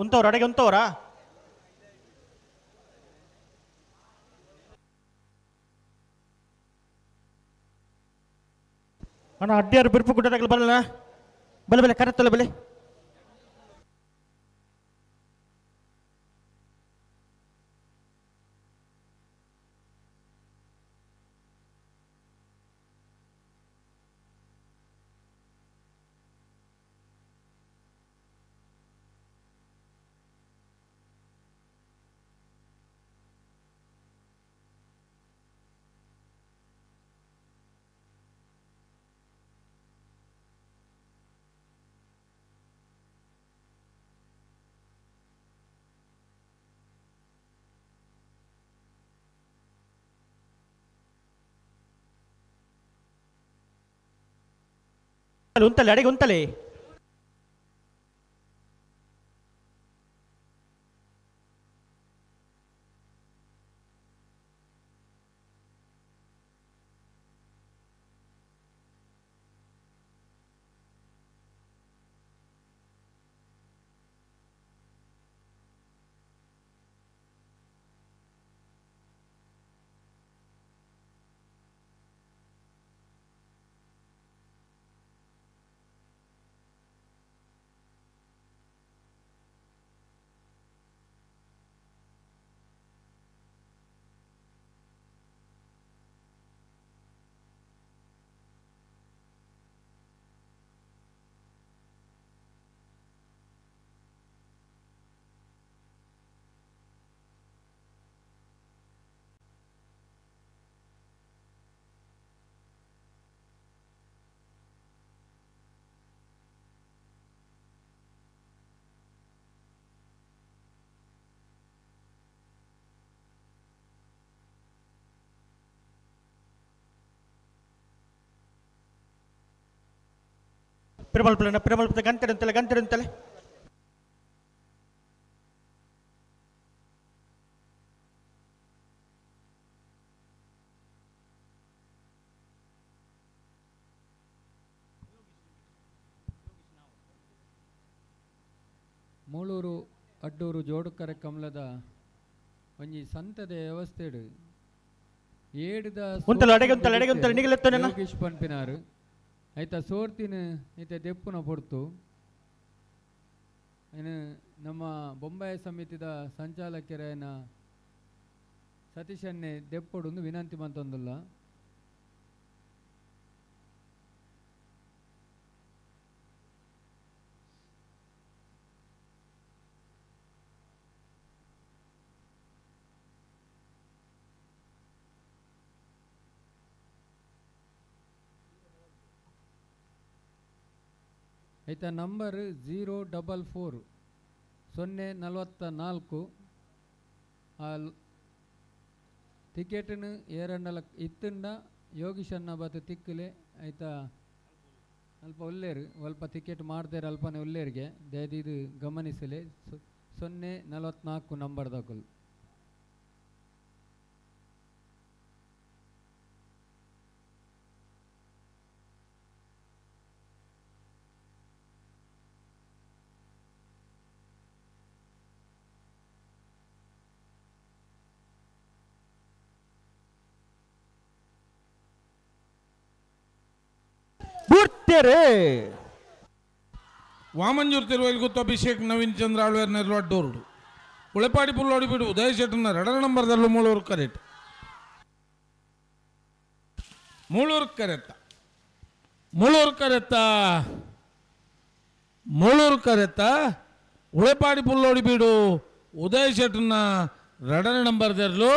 ಉಂತವ್ರ ಅಡೆಗೆ ಉಂತವ್ರಾ? ಅಣ್ಣ ಅಡ್ಡಿಯಾರು ಬಿರ್ಪು ಗುಡ್ಡದಾಗಲಿ ಬರಲ್ಲ, ಬಲೆ ಬಲೆ ಕರೆತ್ತಲ್ಲ ಬಲೆ. ಉಂತಲೆ ಅಡೆಗೆ ಉಂತಲೆ. ಪಿರಮಲ್ಪುಲನ ಪಿರಮಲ್ಪದ ಗಂಟೆಡಂತಲೆ ಗಂಟೆಡಂತಲೆ. ಮೂಳೂರು ಅಡ್ಡೂರು ಜೋಡುಕರೆ ಕಮಲದ ಒಂಜಿ ಸಂತದ ವ್ಯವಸ್ಥೆಡ್ ಏಡ್ದ ಉಂತಲ, ಅಡೆಗೆ ಉಂತಲ, ಅಡೆಗೆ ಉಂತಲ, ನಿಗಲೆತ್ತೊನೆನ. ಯೋಗೀಶ್ ಪನ್ಪಿನಾರು ಐತ ಸೋರ್ತಿನ ಐತ ದೆಪ್ಪುನ ಪೊರ್ತು ಇನ್ನು ನಮ್ಮ ಬೊಂಬಾಯಿ ಸಮಿತಿದ ಸಂಚಾಲಕರಾಯನ ಸತೀಶನ್ನೇ ದೆಪ್ಪೊಡೊಂದು ವಿನಂತಿ ಮಂತೊಂದುಲ್ಲ. ಐತ ನಂಬರ್ 044 044 ಆ ಟಿಕೆಟ್ನು ಏರಂಡಲ ಇತ್ತಂಡ ಯೋಗೀಶನ್ನ ಬತ್ತು ತಿಕ್ಕಲೆ ಐತ ಅಲ್ಪ ಉಲ್ಲೇರು ಅಲ್ಪ ಟಿಕೆಟ್ ಮಾಡ್ತಾರೆ ಅಲ್ಪನೆ ಉಲ್ಲೇರಿಗೆ ದಯದಿದು ಗಮನಿಸಲೆ 044 ನಂಬರ್ ದಾಖಲು. ವಾಮಂಜೂರ್ ತಿರುವೈಲ್ ಗುತ್ತು ಅಭಿಷೇಕ್ ನವೀನ್ ಚಂದ್ರ ಆಳ್ವೇರ್ ನೆರಳು ಅಡ್ಡೋರುಡು ಉಳೆಪಾಡಿ ಪುಲ್ಲೋಡಿ ಬಿಡು ಉದಯ ಶೆಟ್ಟನ ಎರಡರ ನಂಬರ್ದಲ್ಲೂ ಮೂಳೂರು ಕರೆಟ್ ಮೂಳೂರು ಕರೆತ್ತ ಮೂಳೂರು ಕರೆತ್ತ ಮೂಳೂರು ಕರೆತ್ತ ಉಳೆಪಾಡಿ ಪುಲ್ಲೋಡಿ ಬೀಡು ಉದಯ ಶೆಟ್ಟನ ಎರಡನೇ ನಂಬರ್ದಲ್ಲೂ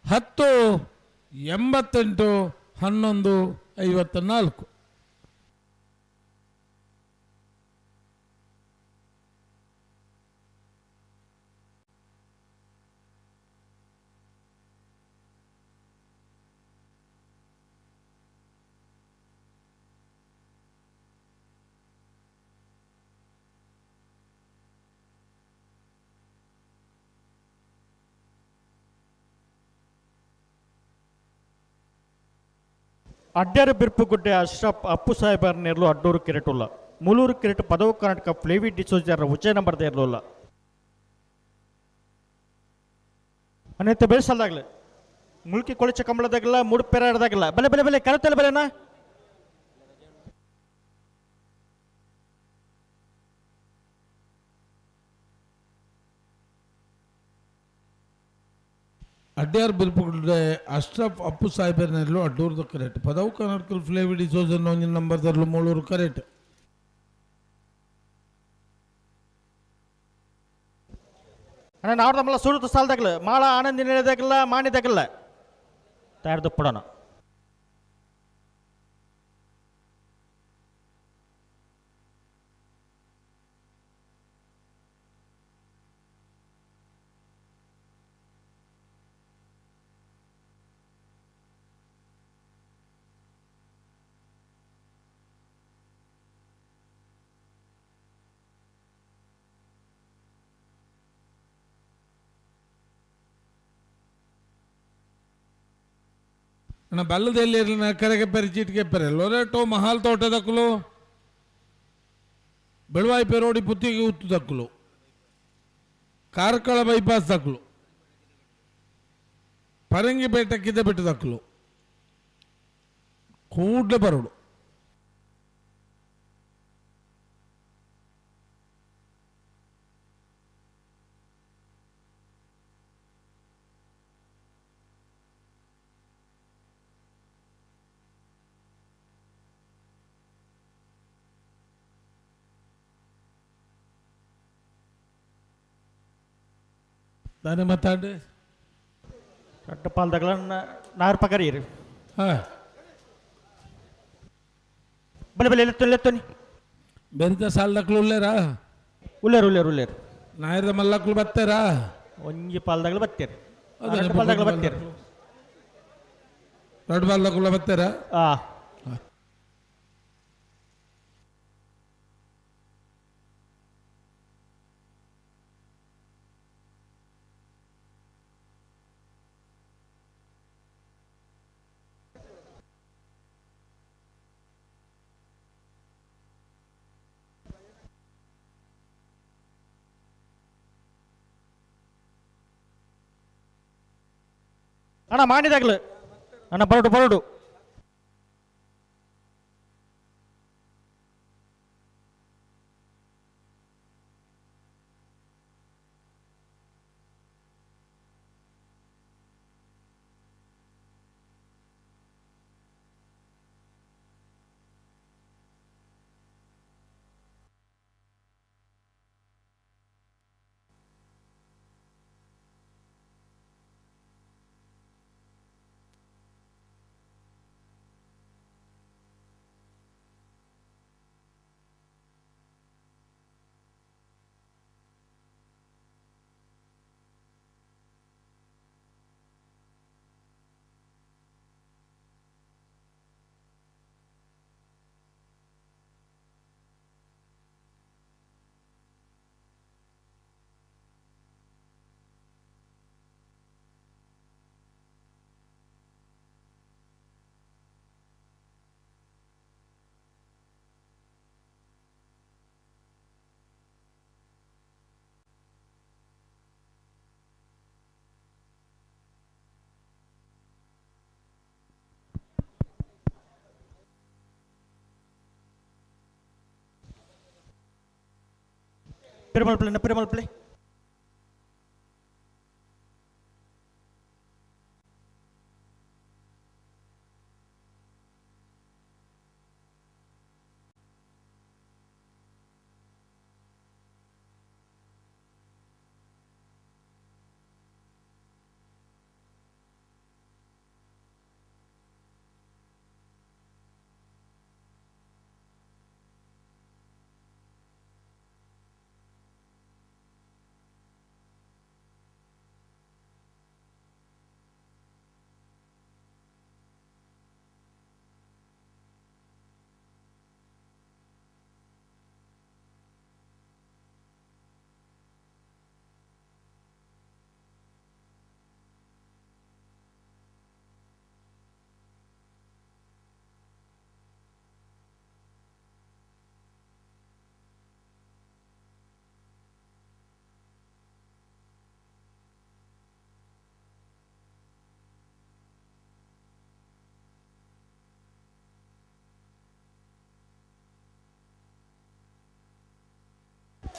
10 88 11 54. ಅಡ್ಡಾರ ಬಿರ್ಪುಗುಡ್ಡೆ ಅಶ್ರಫ್ ಅಪ್ಪು ಸಾಹೇಬರ್ ನೆರಳು ಅಡ್ಡೂರು ಕಿರೆಟುಲ್ಲ ಮುಲೂರು ಕಿರೆಟು ಪದವು ಕರ್ನಾಟಕ ಫ್ಲೇವಿ ಡಿಸೋಜರ್ ಉಚ್ಚಯ ನಂಬರ್ ಇರಲಿಲ್ಲ ಅನ್ನೈತೆ ಬೇಸಲ್ದಾಗಲೇ ಮುಲ್ಕಿ ಕೊಳಚೆ ಕಂಬಳದಾಗಲ್ಲ ಮೂಡುಪೆರಾಡ್ದಾಗಲ್ಲ ಬಲೆ ಬಲೆ ಬಲೆ ಕರತಲ್ಲ ಬಲೆನಾ. ಅಡ್ಯಾರ್ ಬಿರ್ಪುಗುಡ್ಡೆ ಅಶ್ರಫ್ ಅಪ್ಪು ಸಾಹೇಬರ್ನೆಲ್ಲೂ ಅಡ್ಡೂರ್ದ ಕರೆಕ್ಟ್ ಪದವು ಕರ್ನಾಟಕ ಫ್ಲೇವಿ ಡಿಸೋಜನ್ ಒಂಜಿನ ನಂಬರ್ದಲ್ಲೂ ಮೂಳೂರು ಕರೆಕ್ಟ್. ಅಣ್ಣ ನಾವು ನಮ್ಮಲ್ಲ ಸುಡುತ್ತ ಸಾಲದಾಗಲ್ಲ ಮಾಳ ಆನಂದ ನಿಲಯದಾಗಲ್ಲ ಮಾಣಿದಾಗಲ್ಲ ತಯಾರ್ದು ಪಡೋಣ. ಅಣ್ಣ ಬಲ್ಲದಲ್ಲಿ ಕರೆಗೆ ಪೆರೆ ಚೀಟಿಗೆ ಪೆರೆ ಲೊರೆಟೋ ಮಹಾಲ್ ತೋಟದಕ್ಕಲು ಬೆಳುವಾಯಿ ಪೆರೋಡಿ ಪುತ್ತಿಗೆ ಉತ್ತು ದಕ್ಕಲು ಕಾರ್ಕಳ ಬೈಪಾಸ್ ದಕ್ಕಲು ಪರಂಗಿಪೇಟಕ್ಕಿದ್ದ ಬಿಟ್ಟು ದಕ್ಕಲು ಕೂಡಲೇ ಬರೋಡು. ದಾನೆ ಮಾತಾಡಿ ರಡ್ಡ ಪಾಲ್ದಾಗಲ ನಾರು ಪಗರಿ ಹಾಂ ಬಲೆ ಬಲೆ ಎಲೆತ್ತೊನಿ ಎಲೆತ್ತೊನಿ ಬೆಂತ ಸಾಲದಕ್ಲು ಉಲ್ಲೇರಾ ಉಲ್ಲೇರು ಉಲ್ಲೇರು ಉಲ್ಲೇರು ನಾಯರದ ಮಲ್ಲಕ್ಲು ಬತ್ತೇರಾ ಒಂಜಿ ಪಾಲ್ದಾಗಲ ಬತ್ತೀರಿ ರಡ್ಡ ಪಾಲ್ದಾಗಲ ಬತ್ತೀರಿ ರಡ್ಡ ಪಾಲ್ದಾಗಲ ಬತ್ತೀರಾ ಆ ಅಣ್ಣ ಮಾಡಿದಾಗಲು ಅಣ್ಣ ಬರಡು ಬರಡು Perumal Pillai Perumal Pillai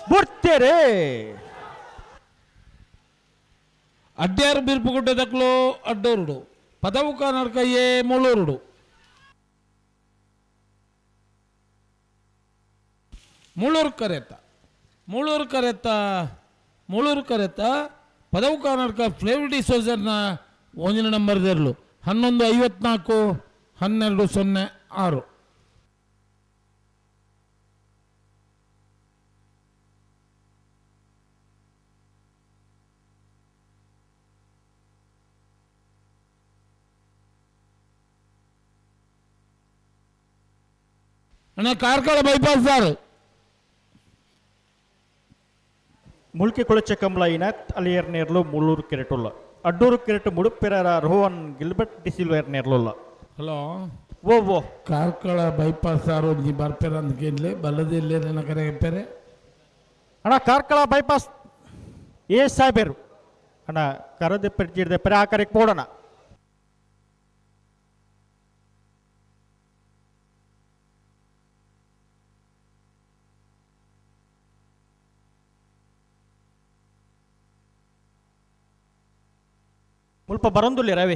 ಬುಡ್ತೇರೆ Adyar ಬಿರ್ಪುಗುಡ್ಡೆ ದಕ್ಲು ಅಡ್ಡೋರುಡು ಪದವು ಕನ್ನಡಕಯ್ಯೇ ಮುಳ್ಳೂರುಡು ಮುಳ್ಳೂರು ಕರೆತ ಮುಳ್ಳೂರು ಕರೆತ ಮುಳ್ಳೂರು ಕರೆತ ಪದವು ಕರ್ನಾಟಕ ಫ್ಲೇವರ್ ಡಿ ಸೋಜರ್ನ ಒಂದಿನ ನಂಬರ್ ದೆರ್ಲು 11:54 12:06. ಅಣ್ಣ ಕಾರ್ಕಳ ಬೈಪಾಸ್ ದಾರು ಮುಲ್ಕಿ ಕೊಳಚೆ ಕಮಲ ಇನಾತ್ ಅಲಿಯರ್ ನೇರ್ಲು ಮುಳ್ಳೂರು ಕೆರೆಟುಲ್ಲ ಅಡ್ಡೂರು ಕೆರೆಟು ಮುಡುಪೆರರ ರೋಹನ್ ಗಿಲ್ಬರ್ಟ್ ಡಿಸಿಲ್ವೇರ್ ನೇರ್ಲುಲ್ಲ. ಹಲೋ ಓ ಓ ಕಾರ್ಕಳ ಬೈಪಾಸ್ ದಾರು ಒಂಜಿ ಬರ್ಪೆರ ಅಂತ ಕೇಳಲಿ ಬಲ್ಲದಿಲ್ಲೇ ನನ್ನ ಕರೆ ಪೆರೆ. ಅಣ್ಣ ಕಾರ್ಕಳ ಬೈಪಾಸ್ ಎ ಸಾಹೇಬರು ಅಣ್ಣ ಕರದೆ ಪೆರ್ಜಿಡ್ದೆ ಪೆರೆ ಆ ಕರೆಗೆ ಪೋಡೋಣ. ಮುಲ್ಪ ಬರೊಂದುಲ್ಲೆ ರವಿ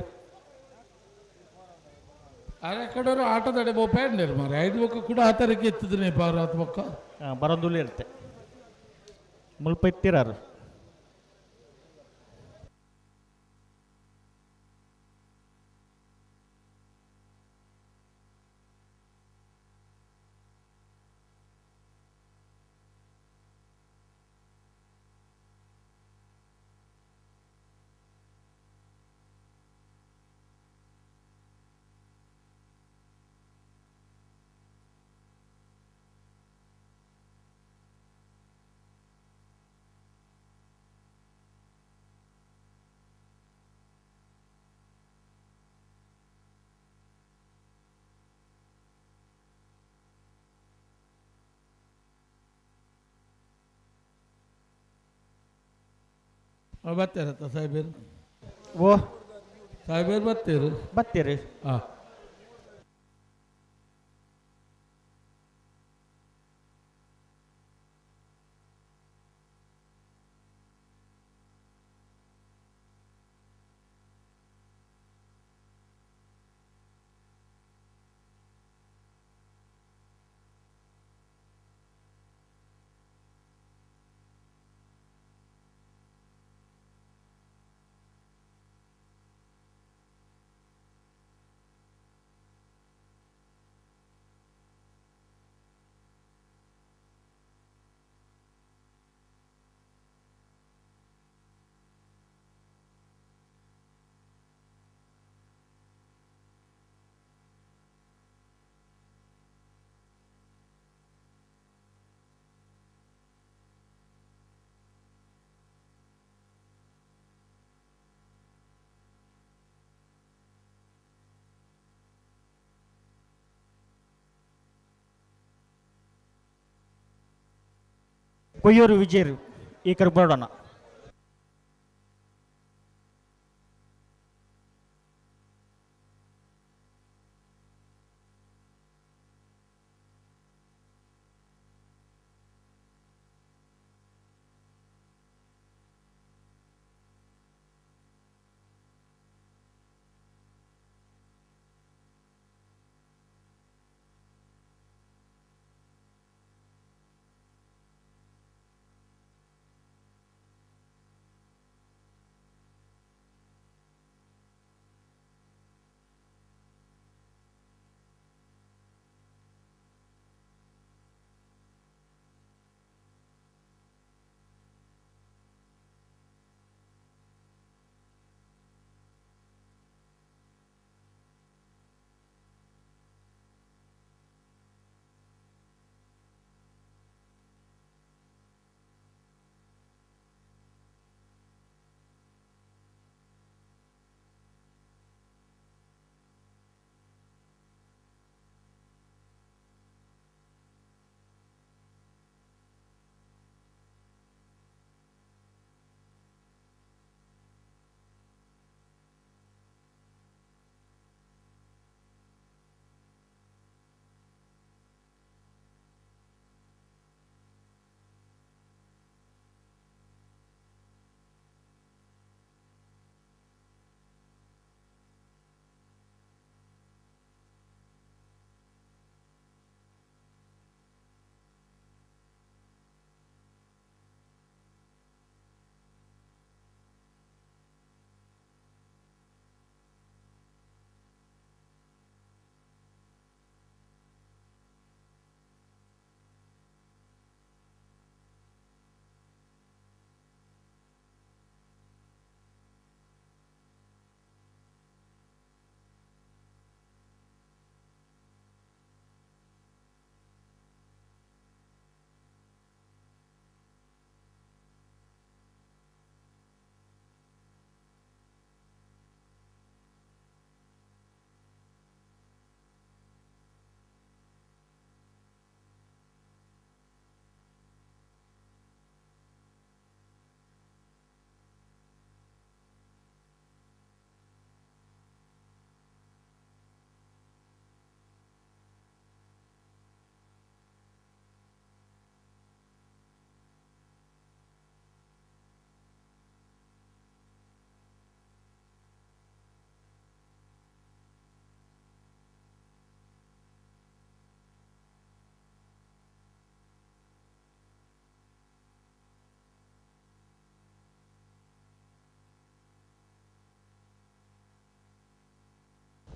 ಅರೆ ಕಡೋರು ಆಟೋದಡೆ ಬೋಪೇಂಡೇರು ಮಾರೆ ಐದು ಬೊಕ್ಕ ಕೂಡ ಆ ತರಕ್ಕೆ ಎತ್ತಿದ್ನೆ ಪಾರ ಆತ ಬೊಕ್ಕ ಬರೊಂದುಲ್ಲೆ ಇರುತ್ತೆ ಮುಲ್ಪ ಇತ್ತಿರಾರು. ಬರ್ತಾರತ್ತ ಸಾಹೇಬರು. ಓ ಸಾಹೇಬರು ಬತ್ತೀರು ಬತ್ತೀರಿ. ಹಾಂ. ಕೊಯ್ಯೂರು ವಿಜಯರು ಈ ಕಡೆ ಬರೋಣ.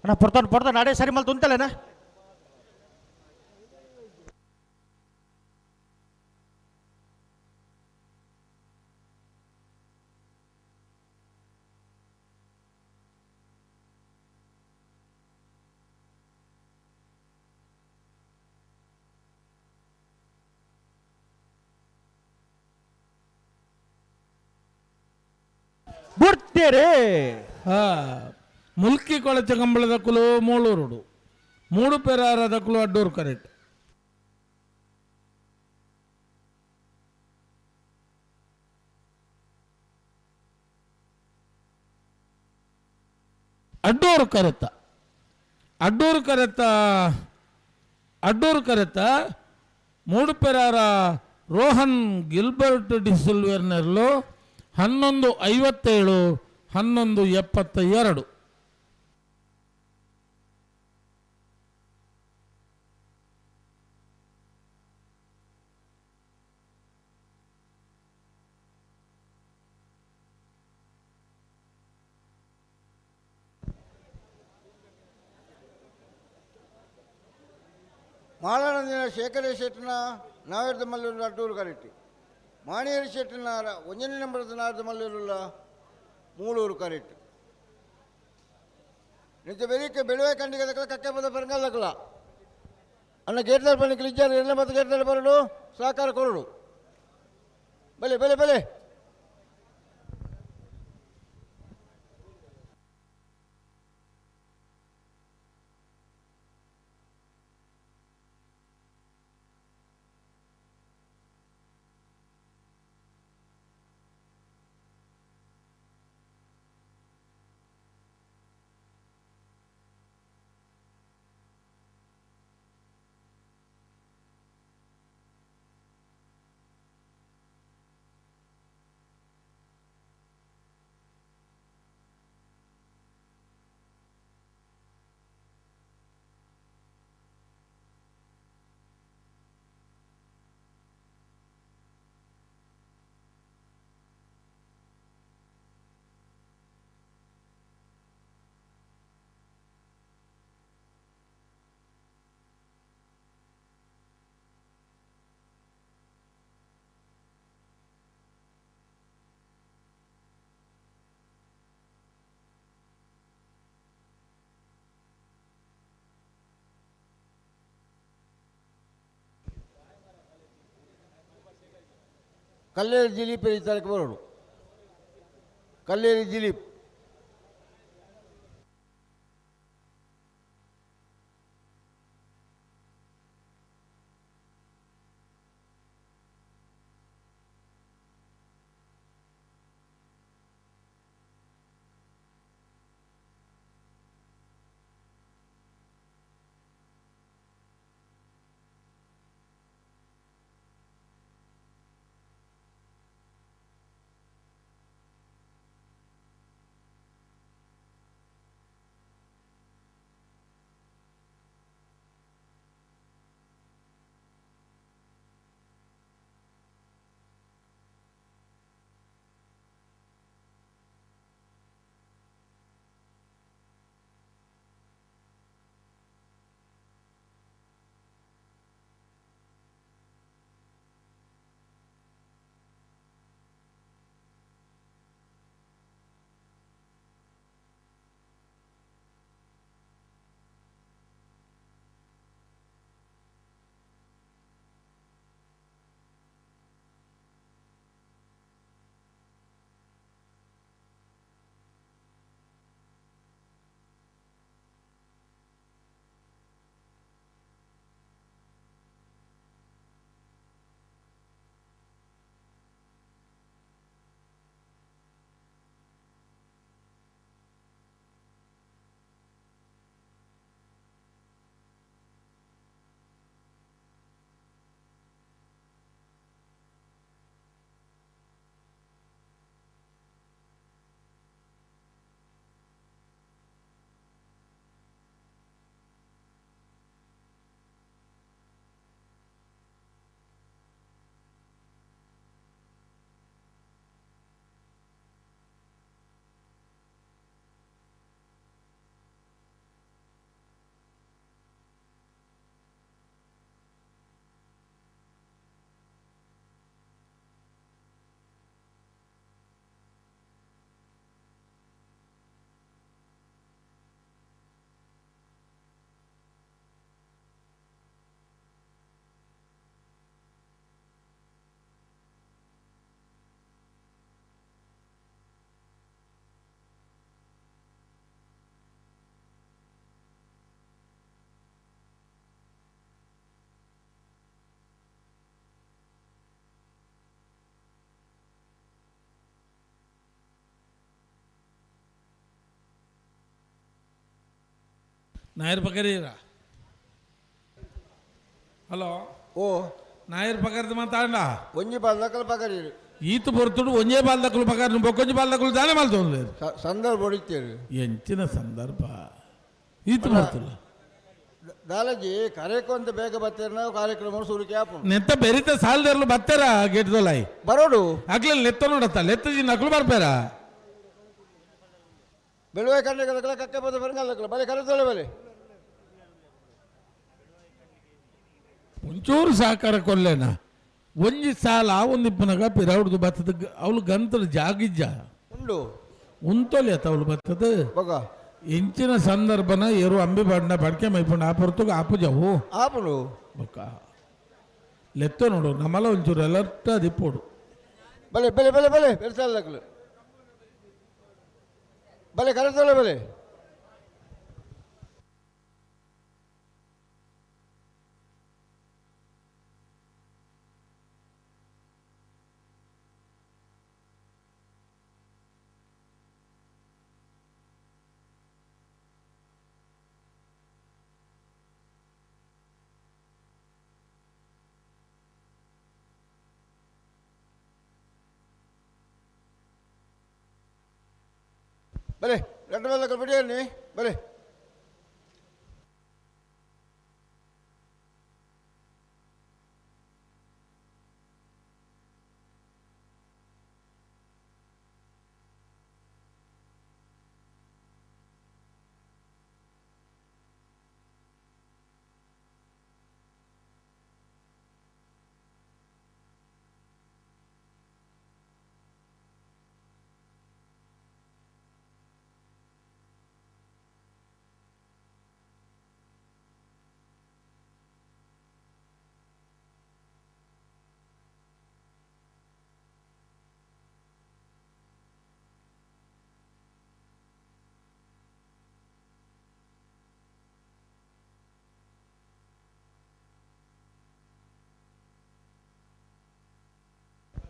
ಅಣ್ಣ ಪೊರ್ತಾನ ಪೊರ್ತಾನ ಅಡೆ ಸರಿ ಮಲ್ತು ಉಂತಲೇನಾ. ಬುಡ್ತೇರೆ ಮುಲ್ಕಿ ಕೊಳಚ ಕಂಬಳದ ಕುಲು ಮೂಳೂರುಡು ಮೂಡು ಪೆರಾರದ ಕುಲು ಅಡ್ಡೂರು ಕರೆಕ್ಟ್. ಅಡ್ಡೂರು ಕರೆತ ಅಡ್ಡೂರು ಕರೆತ ಅಡ್ಡೂರು ಕರೆತ ಮೂಡುಪೆರಾರ ರೋಹನ್ ಗಿಲ್ಬರ್ಟ್ ಡಿಸಿಲ್ವೆರ್ನೆರ್ಲು 11:57 11:72. ಮಾಳನಂದಿನ ಶೇಖರ ಶೆಟ್ಟಿನ ನಾವೇರ್ದ ಮಲ್ಲೂರು ಅಡ್ಡೂರು ಕರೆಟ್ಟಿ ಮಾಣಿಯರಿ ಶೆಟ್ಟಿನ ಒಂಜನೇ ನಂಬರದ ನಾರ್ದ ಮಲ್ಲೂರುಲ್ಲ ಮೂಳೂರು ಕರೆಕ್ಟ್ ನಿಜ ಬೆರಿಕೆ ಬೆಳುವೆ ಕಂಡಿಗೆ ದಕ್ಕಲ ಕಕ್ಕೆ ಪದ ಪರಂಗಲ್ ಅಣ್ಣ ಗೇಟ್ದಾರ್ ಬನ್ನಿ ಕ್ಲಿಜ್ಜಾರ್ ಎಲ್ಲ ಮತ್ತು ಗೇಟ್ದಾರ್ ಬರಡು ಸಹಕಾರ ಕೊರಡು ಬಲೆ ಬಲೆ ಬಲೆ ಕಲ್ಲೇರಿ ದಿಲೀಪ್ ಈ ತಾರೀಕು ಬರೋಡು ಕಲ್ಲೇರಿ ದಿಲೀಪ್. ನಾಯರ್ ಪಕರೀರ. ಹಲೋ. ಓ. ನಾಯರ್ ಪಕರ್ದ ಮಾತಾಡ. ಒಂಜಿ ಬಾಲ್ದಕಲ್ ಪಕರೀರು. ಈತ ಬರ್ತುಡು ಒಂಜೇ ಬಾಲ್ದಕಲು ಪಕರ್ ಬೊಕ್ಕೊಂಜಿ ಬಾಲ್ದಕಲು ದಾನೆ ಮಲ್ತೊಂದು. ಸಂದರ್ಭ ಹೊಡಿತೇರು. ಎಂಚಿನ ಸಂದರ್ಭ ಈತ ಬರ್ತುಲ್ಲ. ದಾಲಜಿ ಕಾರ್ಯಕ್ರಮ ಬೇಗ ಬತ್ತೇರ ನಾವು ಕಾರ್ಯಕ್ರಮ ಸುರುಕೆ ಆಪುಂಡು. ನೆತ್ತ ಬೆರಿತ ಸಾಲದರ್ಲು ಬತ್ತಾರ ಗೇಟ್ದೊಲಾಯಿ. ಬರೋಡು. ಅಕ್ಲೆ ಲೆತ್ತ ನೋಡತ್ತ ಲೆತ್ತ ಜಿನ್ನ ಅಕ್ಲು ಬರ್ಪೇರ. ಬೆಳುವೆ ಕಂಡೆ ಕಕ್ಕೆ ಪದ ಬರಂಗಲ್ಲ ಬಲೆ ಕರೆದೊಳೆ ಬಲೆ. ಒಂಚೂರು ಸಹಕಾರ ಕೊಲ್ಲೇನ ಒಂಜಿ ಸಾಲ ಒಂದಿಪ್ಪನಗ ಪಿರೌಡ್ದು ಬತ್ತದ ಅವಳು ಗಂತದ ಜಾಗಿಜ್ಜ ಉಂಡು ಉಂತೊಲಿ ಆತ ಅವಳು ಬತ್ತದ ಬೊಗ ಇಂಚಿನ ಸಂದರ್ಭನ ಏರು ಅಂಬಿ ಬಣ್ಣ ಬಡ್ಕೆ ಮೈಪುಂಡು ಆ ಪೊರ್ತುಗು ಆಪುಜವು ಆಪುಂಡು ಬೊಕ್ಕ ಲೆತ್ತ ನೋಡು ನಮ್ಮಲ ಒಂಚೂರು ಅಲರ್ಟ್ ಅದಿಪ್ಪೋಡು. ಬಲೆ ಬಲೆ ಬಲೆ ಬಲೆ ಬೆರ್ಸಾಲಕಲು ಬಲೆ ಕರೆದೊಳೆ ಬಲೆ. ಬಲೆ ಎರಡು ಮೇಲೆ ಬಿಡಿಯನ್ನಿ ಬಲೆ.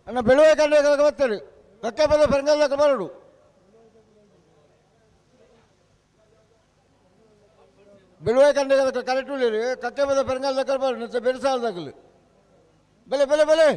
ಅಣ್ಣ ಬೆಳುವೆ ಕಂಡೆ ಬರ್ತಾರೆ ಕಕ್ಕೆ ಪದ ಪೆರಂಗಲ್ ಬರೋಡು. ಬೆಳುವೆ ಕಂಡೆ ಕರೆಕ್ಟ್ ಉಳ್ಳೇರು ಕಕ್ಕೆ ಪದ ಪೆರಂಗಲ್ ಬರೋಡು ಬೆರೆಸಾಲದಾಗಲು ಬಲೆ ಬಲೆ ಬಲೆ.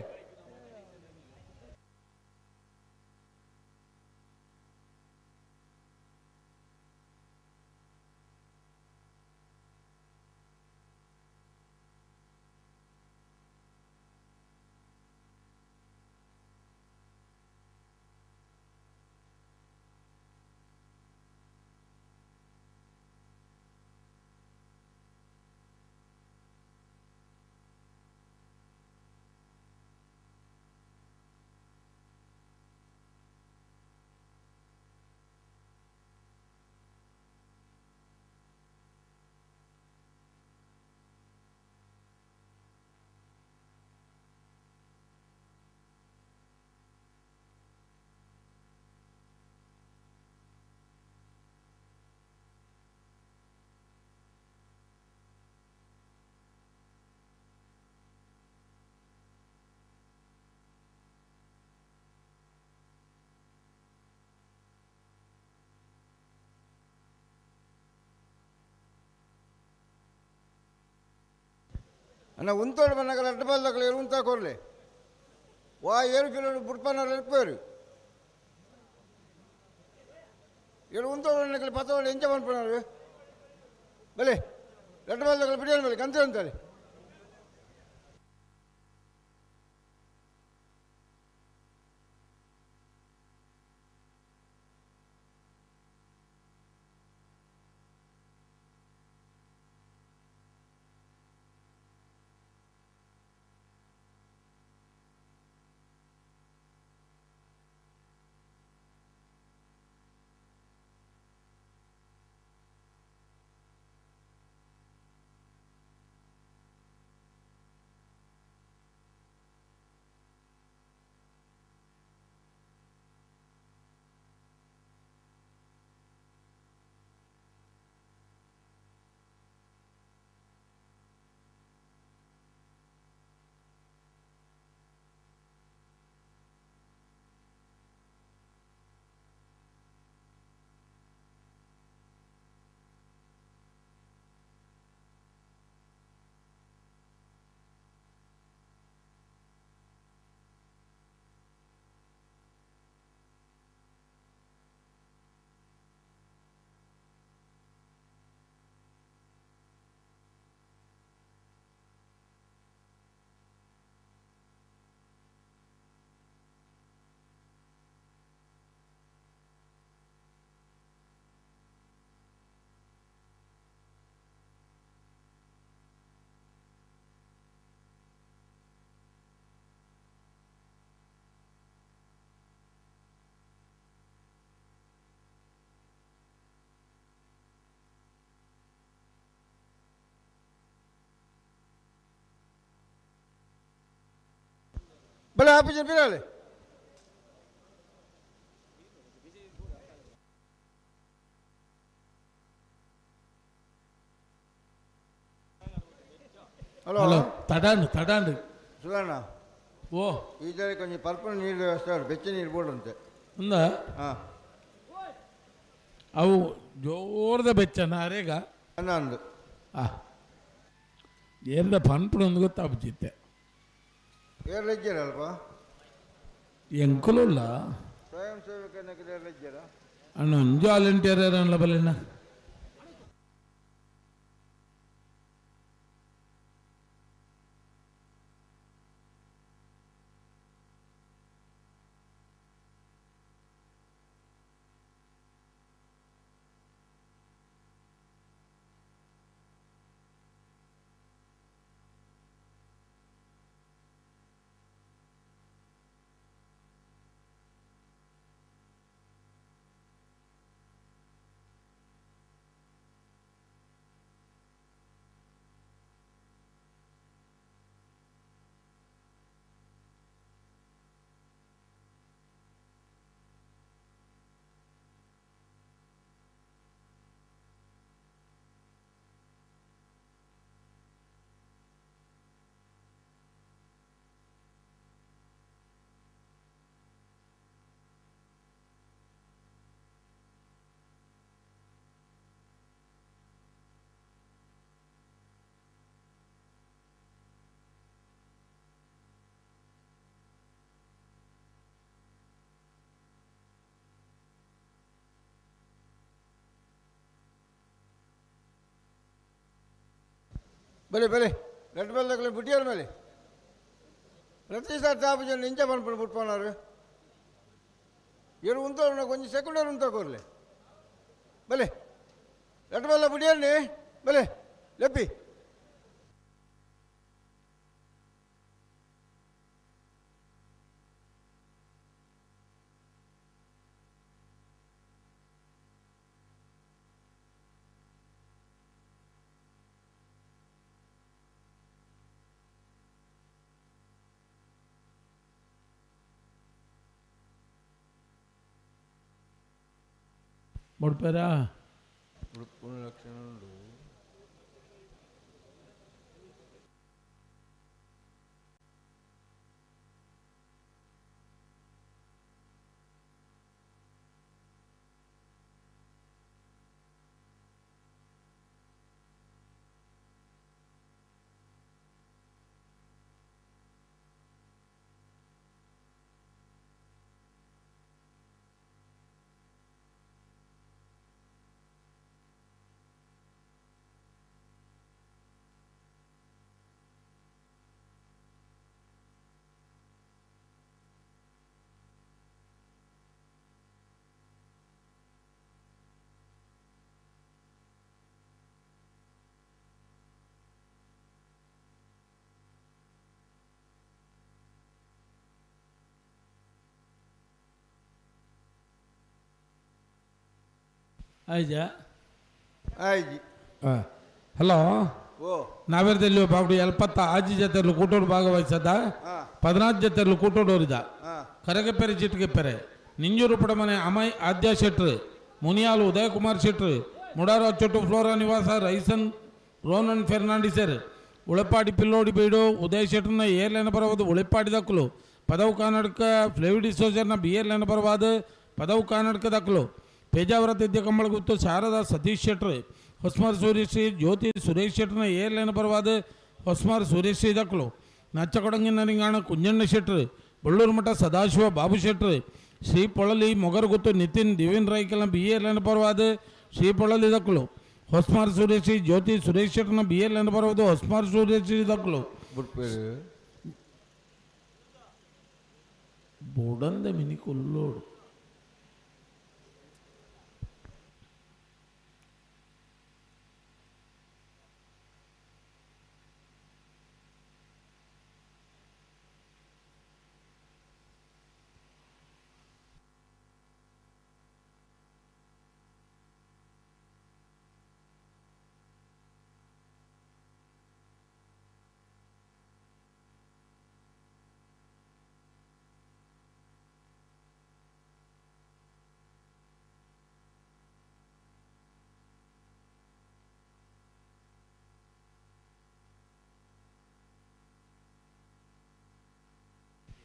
ಅಣ್ಣ ಉಂತೋಡು ಬನ್ನಗಲ ಅಡ್ಡ ಬಲ್ಲಕಲು ಏರು ಉಂತ ಕೊರ್ಲೆ ವಾ ಏರು ಕಿಲೋ ಬುಡ್ಪನ ಎಲ್ಪೇರು ಏರು ಉಂತೋಡು ಬನ್ನಗಲ ಪತ್ತೋಡು ಎಂಚ ಮನ್ಪನಾರು ಬಲೆ ಅಡ್ಡ ಬಲ್ಲಕಲು ಬಿಡಿಯನ್ ಬಲೆ ಕಂತೆ ಅಂತಾರೆ. ಬಲೆ ಆಪಿಜನ್ ಪಿರಾಲೆ ಹಲೋ ಹಲೋ ತಡಾಂಡು ತಡಾಂಡು ಸುಧಾರಣ ಓ ಈ ಜನ ಕೊಂಚ ಪರ್ಪನ ನೀರು ವ್ಯವಸ್ಥೆ ಉಂಟು, ಬೆಚ್ಚ ನೀರು ಬೋಡುಂತೆ ಅಂದ ಹಾಂ ಅವು ಜೋರದ ಬೆಚ್ಚನ ಅರೇಗ ಅಂದು ಆ ಏರ್ದ ಪನ್ಪುಡು ಒಂದು ಗೊತ್ತಾಪುಜಿತ್ತೆ ಏರ್ಲ ಇಜ್ಜರ ಅಲ್ಪ ಎಂಕುಲುಲ್ಲ ಸ್ವಯಂ ಸೇವಕನ ಏರ್ಲ ಇಜ್ಜರ ಅಣ್ಣ ಒಂಜು ವಾಲಂಟಿಯರ್ ಅಣ್ಣ ಬಲೆಣ್ಣ ಬಲೆ ಬಲೆ ರೆಡ್ ಬೆಲ್ ಬುಟ್ಟಿಯರ ಮೇಲೆ ಪ್ರತಿ ಸಾರಿ ತಾಪು ಜನ ಇಂಚ ಪನ್ಪುಂಡು ಬುಟ್ಪೋನವರು ಇವರು ಉಂತವ್ರು ಕೊಂಚ ಸೆಕೆಂಡ್ ಉಂತ ಕೋರ್ಲೆ ಬಲೆ ರೆಡ್ ಬೆಲ್ಲ ಬುಡಿಯರ್ನಿ ಬಲೆ ಲೆಪ್ಪಿ ಮುಡ್ಪೇರಾ ಉಡುಪುನ ಲಕ್ಷಣ ಉಂಡು ಆಯ್ಜಾ ಆಯ್ಜಿ ಹಲೋ ಓ ನಾವೇರ್ದಲ್ಲಿ ಬಾಗುಡು ಎಲ್ಪತ್ತ ಆಜಿ ಜೊತೆಲು ಕೂಟೋಡು ಭಾಗವಹಿಸದ 14 ಜೊತೆಲು ಕೂಟೋಡೋರಿದ ಕರಗೆಪೆರೆ ಚಿಟ್ಗೆಪೆರೆ ನಿಂಜೂರು ಪಡಮನೆ ಅಮೈ ಆದ್ಯ ಶೆಟ್ರು ಮುನಿಯಾಲು ಉದಯಕುಮಾರ್ ಶೆಟ್ರು ಮುಡಾರ ಚೊಟ್ಟು ಫ್ಲೋರಾ ನಿವಾಸ ರೈಸನ್ ರೋನನ್ ಫೆರ್ನಾಂಡಿಸರ್ ಉಳಪಾಡಿ ಪಿಲ್ಲೋಡಿ ಬೀಡು ಉದಯ ಶೆಟ್ರನ್ನ ಏರ್ಲೆನ ಬರಬಹುದು ಉಳಿಪಾಡಿ ದಕ್ಕಲು ಪದವು ಕರ್ನಾಟಕ ಫ್ಲೇವಿಡಿ ಸೋಜರ್ನ ಬಿ ಏರ್ಲೆನ ಬರವಾದ ಪದವು ಕರ್ನಾಟಕ ದಕ್ಕಲು ಪೇಜಾವರ ತಿದ್ಯ ಕಂಬಳಗುತ್ತು ಶಾರದಾ ಸತೀಶ್ ಶೆಟ್ರು ಹೊಸ್ಮಾರ್ ಸೂರ್ಯಶ್ರೀ ಜ್ಯೋತಿ ಸುರೇಶ್ ಶೆಟ್ರನ ಏರ್ಲೆನ ಬರವಾದ ಹೊಸ್ಮಾರ್ ಸೂರ್ಯಶ್ರೀ ದಕ್ಕಲು ನಚ್ಚಕೊಡಂಗಿನ ರಿಂಗಾಣ ಕುಂಜಣ್ಣ ಶೆಟ್ರು ಬಳ್ಳೂರು ಮಠ ಸದಾಶಿವ ಬಾಬು ಶೆಟ್ರು ಶ್ರೀ ಪೊಳಲಿ ಮೊಗರಗುತ್ತು ನಿತಿನ್ ದಿವಿನ್ ರೈಕಲ್ನ ಬಿ ಏರ್ಲೆನ ಪರವಾದ ಶ್ರೀ ಪೊಳಲಿ ದಕ್ಕಲು ಹೊಸ್ಮಾರ್ ಸೂರ್ಯಶ್ರೀ ಜ್ಯೋತಿ ಸುರೇಶ್ ಶೆಟ್ರನ ಬಿ ಏರ್ಲೆನ ಪರವಾದ ಹೊಸ್ಮಾರ್ ಸೂರ್ಯಶ್ರೀ ದಕ್ಕಲು ಬುಡ್ಪೇರು ಬುಡಂದ ಮಿನಿ ಕೊಲ್ಲೋಡು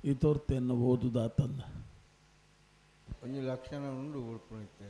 ಈ ತೋರ್ತೆಯನ್ನು ಓದುದಾತಂದ ಒಂಜಿ ಲಕ್ಷಣ ಉಂಡು ಉಳ್ಪುಣಿತ್ತೆ.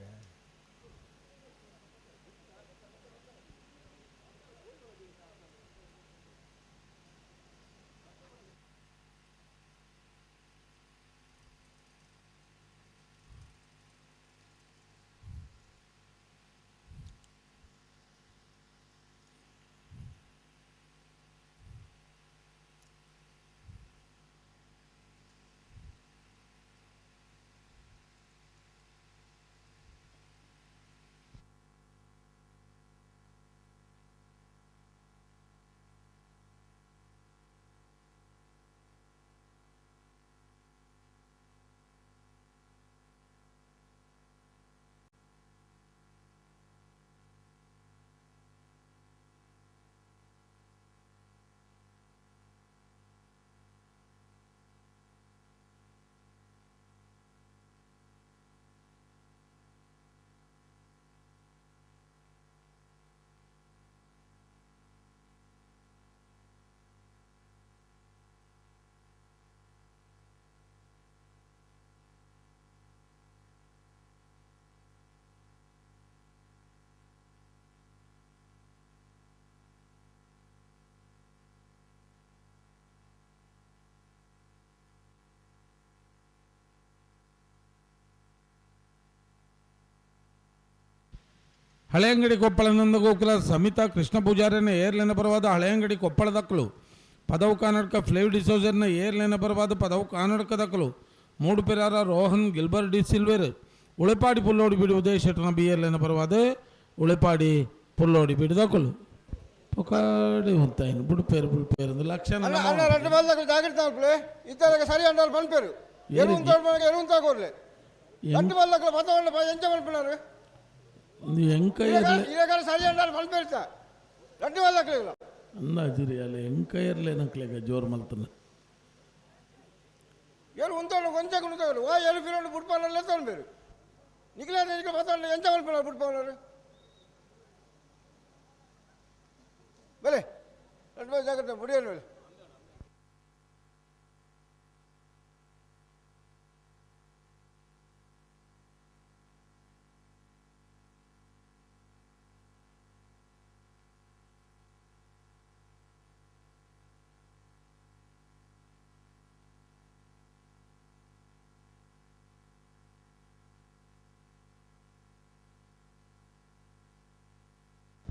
ಹಳೆಯಂಗಡಿ ಕೊಪ್ಪಳ ನಂದಗೋಕುಲ ಸಮಿತಾ ಕೃಷ್ಣ ಪೂಜಾರಿನ ಏರ್ಲೆನ ಪರವಾದ ಹಳೆಯಂಗಡಿ ಕೊಪ್ಪಳ ದಕ್ಕಲು ಪದವು ಕಾನಡ್ಕ ಫ್ಲೇವ್ ಡಿಸೋಜರ್ನ ಏರ್ಲೆನ ಪರವಾದ ಪದವು ಕಾನಡ್ಕ ದಕ್ಕಲು ಮೂಡುಪೆರಾರ ರೋಹನ್ ಗಿಲ್ಬರ್ ಡಿ ಸಿಲ್ವೆರ್ ಉಳೆಪಾಡಿ ಪುಲ್ಲೋಡಿ ಬಿಡಿ ಉದಯ ಶೆಟ್ಟನ ಬಿ ಏರ್ಲೆನ ಪರವಾದ ಉಳೆಪಾಡಿ ಪುಲ್ಲೋಡಿ ಬಿಡಿ ದಕ್ಕಲು ಪೊಕಾಡಿ ಉಂತಾಯಿನ ಬುಡುಪೇರು ಬುಡುಪೇರು ಅಂದ್ರೆ ಲಕ್ಷಣ ಅಣ್ಣ ಅಣ್ಣ రెండు బాల్ జాగ్రత్త మల్పులే ఇద్దరు సరి అంటారు పనిపేరు ఎరువుంతో ఎరువుంతా కోరలే రెండు బాల్ పదకొండు ఎంచ మల్పున్నారు ಎಂಕೈರ್ಲೆ ಸರಿ ಅಂటారు పనిపేరు రెండు బాల్ ಅಂದಾಜಿರಿಯಾಲೆ ಎಂಕೈರ್ಲೆ ನಕ್ಲೆಗ ಜೋರು ಮಲ್ತನ ఎరు ఉంటాడు కొంచెం ఉంటాడు ఓ ఎరు పిల్లలు బుడ్పాలన్నారు లేతాను మీరు నిఖిలే నిఖిల పదకొండు ఎంచ మల్పున్నారు బుడ్పాలన్నారు బలే రెండు బాల్ జాగ్రత్త బుడియాను బలే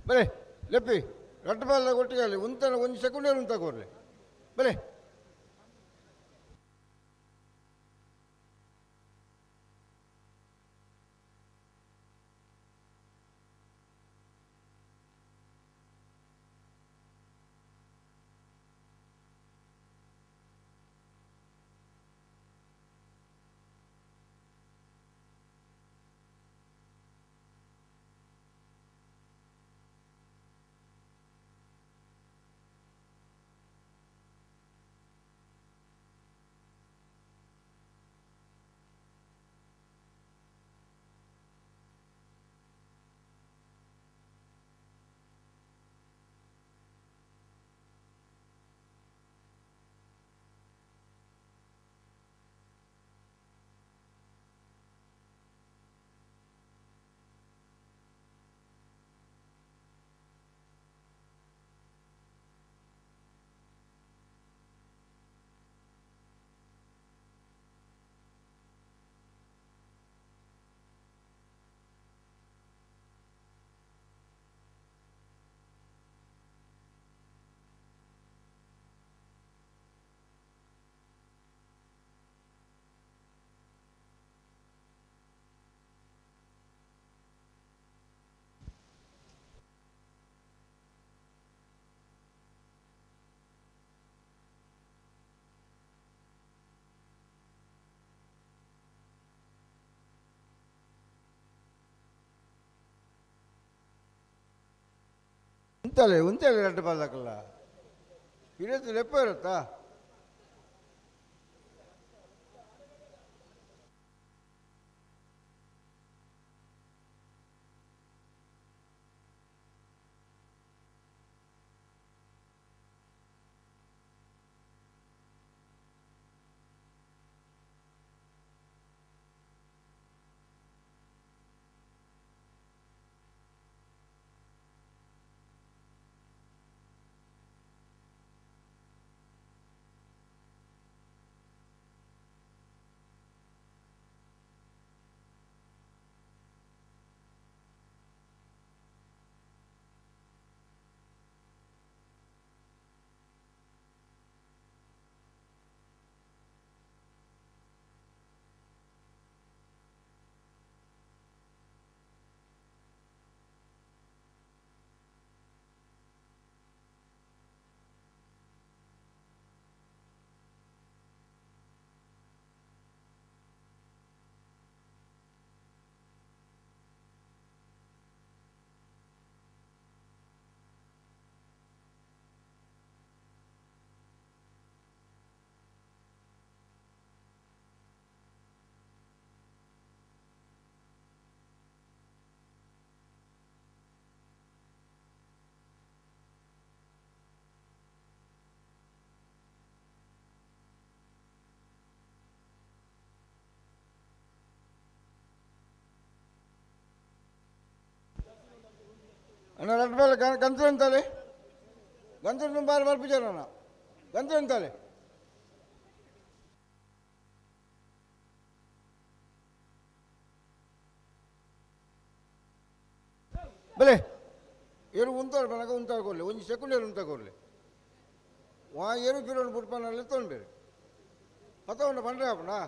ಬಲೆ ಲೆಪ್ಪಿ ರಡ್ಡು ಬಾಲ್ ಒಟ್ಟಿಗೆ ಉಂತಾನ ಒಂದು ಸೆಕೆಂಡ್ ಉಂತ ಕೋರ್ಲೆ ಬಲೆ ಉಂತಲೆ ಉಂತಲೆ ರಡ್ಡು ಬಾಲ್ ಪಿರಿಯತ್ ಲೆಪ್ಪ ಇರುತ್ತಾ ಅಣ್ಣ ರಡ್ಡ್ ಬೇಲೆ ಗಂತ್ರು ಅಂತಾಳೆ ಗಂತ್ರು ಬಾರಿ ಮಲ್ಪುಜಾರ ಅಣ್ಣ ಗಂತ್ರು ಅಂತಾಳೆ ಬಲೆ ಏರು ಉಂತಾಳು ಬನಗ ಉಂತಾಳು ಕೊರ್ಲೆ ಒಂಜಿ ಸೆಕೆಂಡ್ ಏರು ಉಂತ ಕೊರ್ಲೆ ವಾ ಏರು ಪಿರೋನು ಬುಡ್ಪನಲ್ಲಿ ತೊಂಬೇರು ಪತ್ತವನ್ನ ಪಂಡ್ರೆ ಆಪುಂಡಾ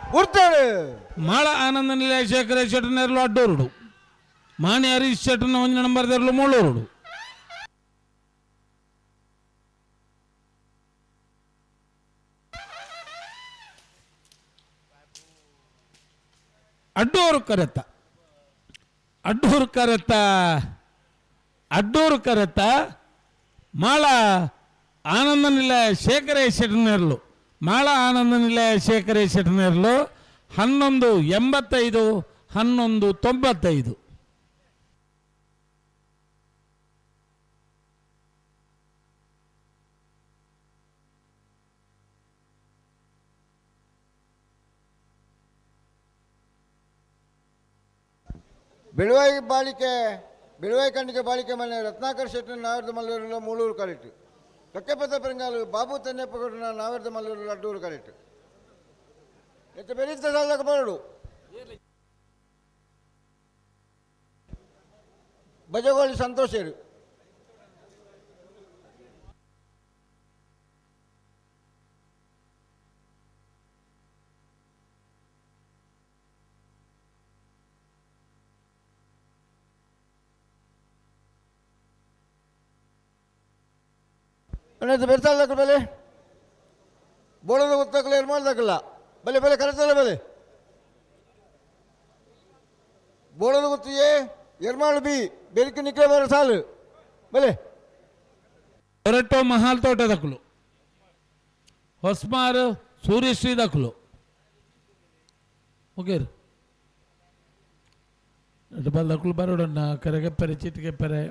ಗುರ್ತೇಳು ಮಾಳ ಆನಂದ ನಿಲಯ ಶೇಖರ ಶೆಟ್ಟನೆರ್ಲು ಅಡ್ಡೋರುಡು ಮಾಣಿ ಹರೀಶ್ ಶೆಟ್ಟನ ಒಂಜಿ ನಂಬರ್ ದೆರ್ಲು ಮೂಳೂರುಡು ಅಡ್ಡೂರು ಕರೆತ ಅಡ್ಡೂರು ಕರೆತ ಅಡ್ಡೂರು ಕರೆತ ಮಾಳ ಆನಂದ ನಿಲಯ ಶೇಖರ ಶೆಟ್ಟನೆರ್ಲು ಮಾಳ ಆನಂದ ನಿಲಯ ಶೇಖರ ಶೆಟ್ಟನೆರ್ಲು 11.85 11.95. ಬಿಳುವಾಯಿ ಬಾಳಿಕೆ ಬಿಳುವಾಯಿ ಖಂಡಿಗೆ ಬಾಳಿಕೆ ಮನೆ ರತ್ನಾಕರ್ ಶೆಟ್ಟಿ ನಾವರ್ದ ಮಲ್ಲೂರುಲ ಮೂಳೂರು ಕರೆಕ್ಟ್ ಕಕ್ಕೆಪದ ಪೆರಂಗಾಲು ಬಾಬು ತನ್ನೆಪ್ಪಗೌಡನ ನಾವರ್ದ ಮಲ್ಲೂರು ಅಡ್ಡೂರು ಕರೆಕ್ಟ್ ಎತ್ತ ಬೆರೀತ ಸಾಲಕ ಬರಡು ಬಜಗೋಳಿ ಸಂತೋಷರು ಅನ್ನದು ಬೆರ್ಸಾಲ ಬಲೆ ಬೋಳದ ಗೊತ್ತಾಗಲ್ಲ ಏನು ಮಾಡ್ದಾಕಲ್ಲ ಬಲೆ ಬಲೆ ಕರೆತಲ್ಲ ಬಲೆ ಬೋಳದ ಗೊತ್ತು ಎ ಎರ್ಮಾಳು ಬಿ ಬೆರಿಕೆ ನಿಕ್ಕಲೆ ಬರೋ ಸಾಲು ಬಲೆ ಹೊರಟೋ ಮಹಾಲ್ ತೋಟ ದಕ್ಕಲು ಹೊಸ್ಮಾರ್ ಸೂರ್ಯಶ್ರೀ ದಕ್ಕಲು ಮುಗೇರು ಬಲ್ ದಕ್ಕಲು ಬರೋಡಣ್ಣ ಕರೆಗೆಪ್ಪರೆ ಚೀಟಿಗೆಪ್ಪರೆ.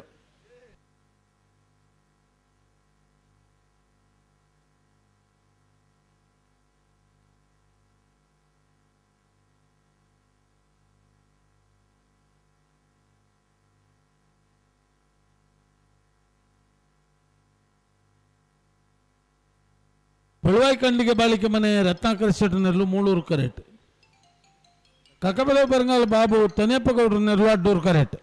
ಬೆಳವಾಯಿ ಖಂಡಿಗೆ ಬಾಳಿಕೆ ಮನೆ ರತ್ನಾಕರ ಶೆಟ್ಟರ್ನೆರ್ಲು ಮೂಳೂರು ಕರೆಟ್. ಕಕಬಲ ಬರಂಗಾಲ ಬಾಬು ತನೇಪಗೌಡ್ರ ನೆರ್ಲು ಅಡ್ಡೂರು ಕರೆಟ್.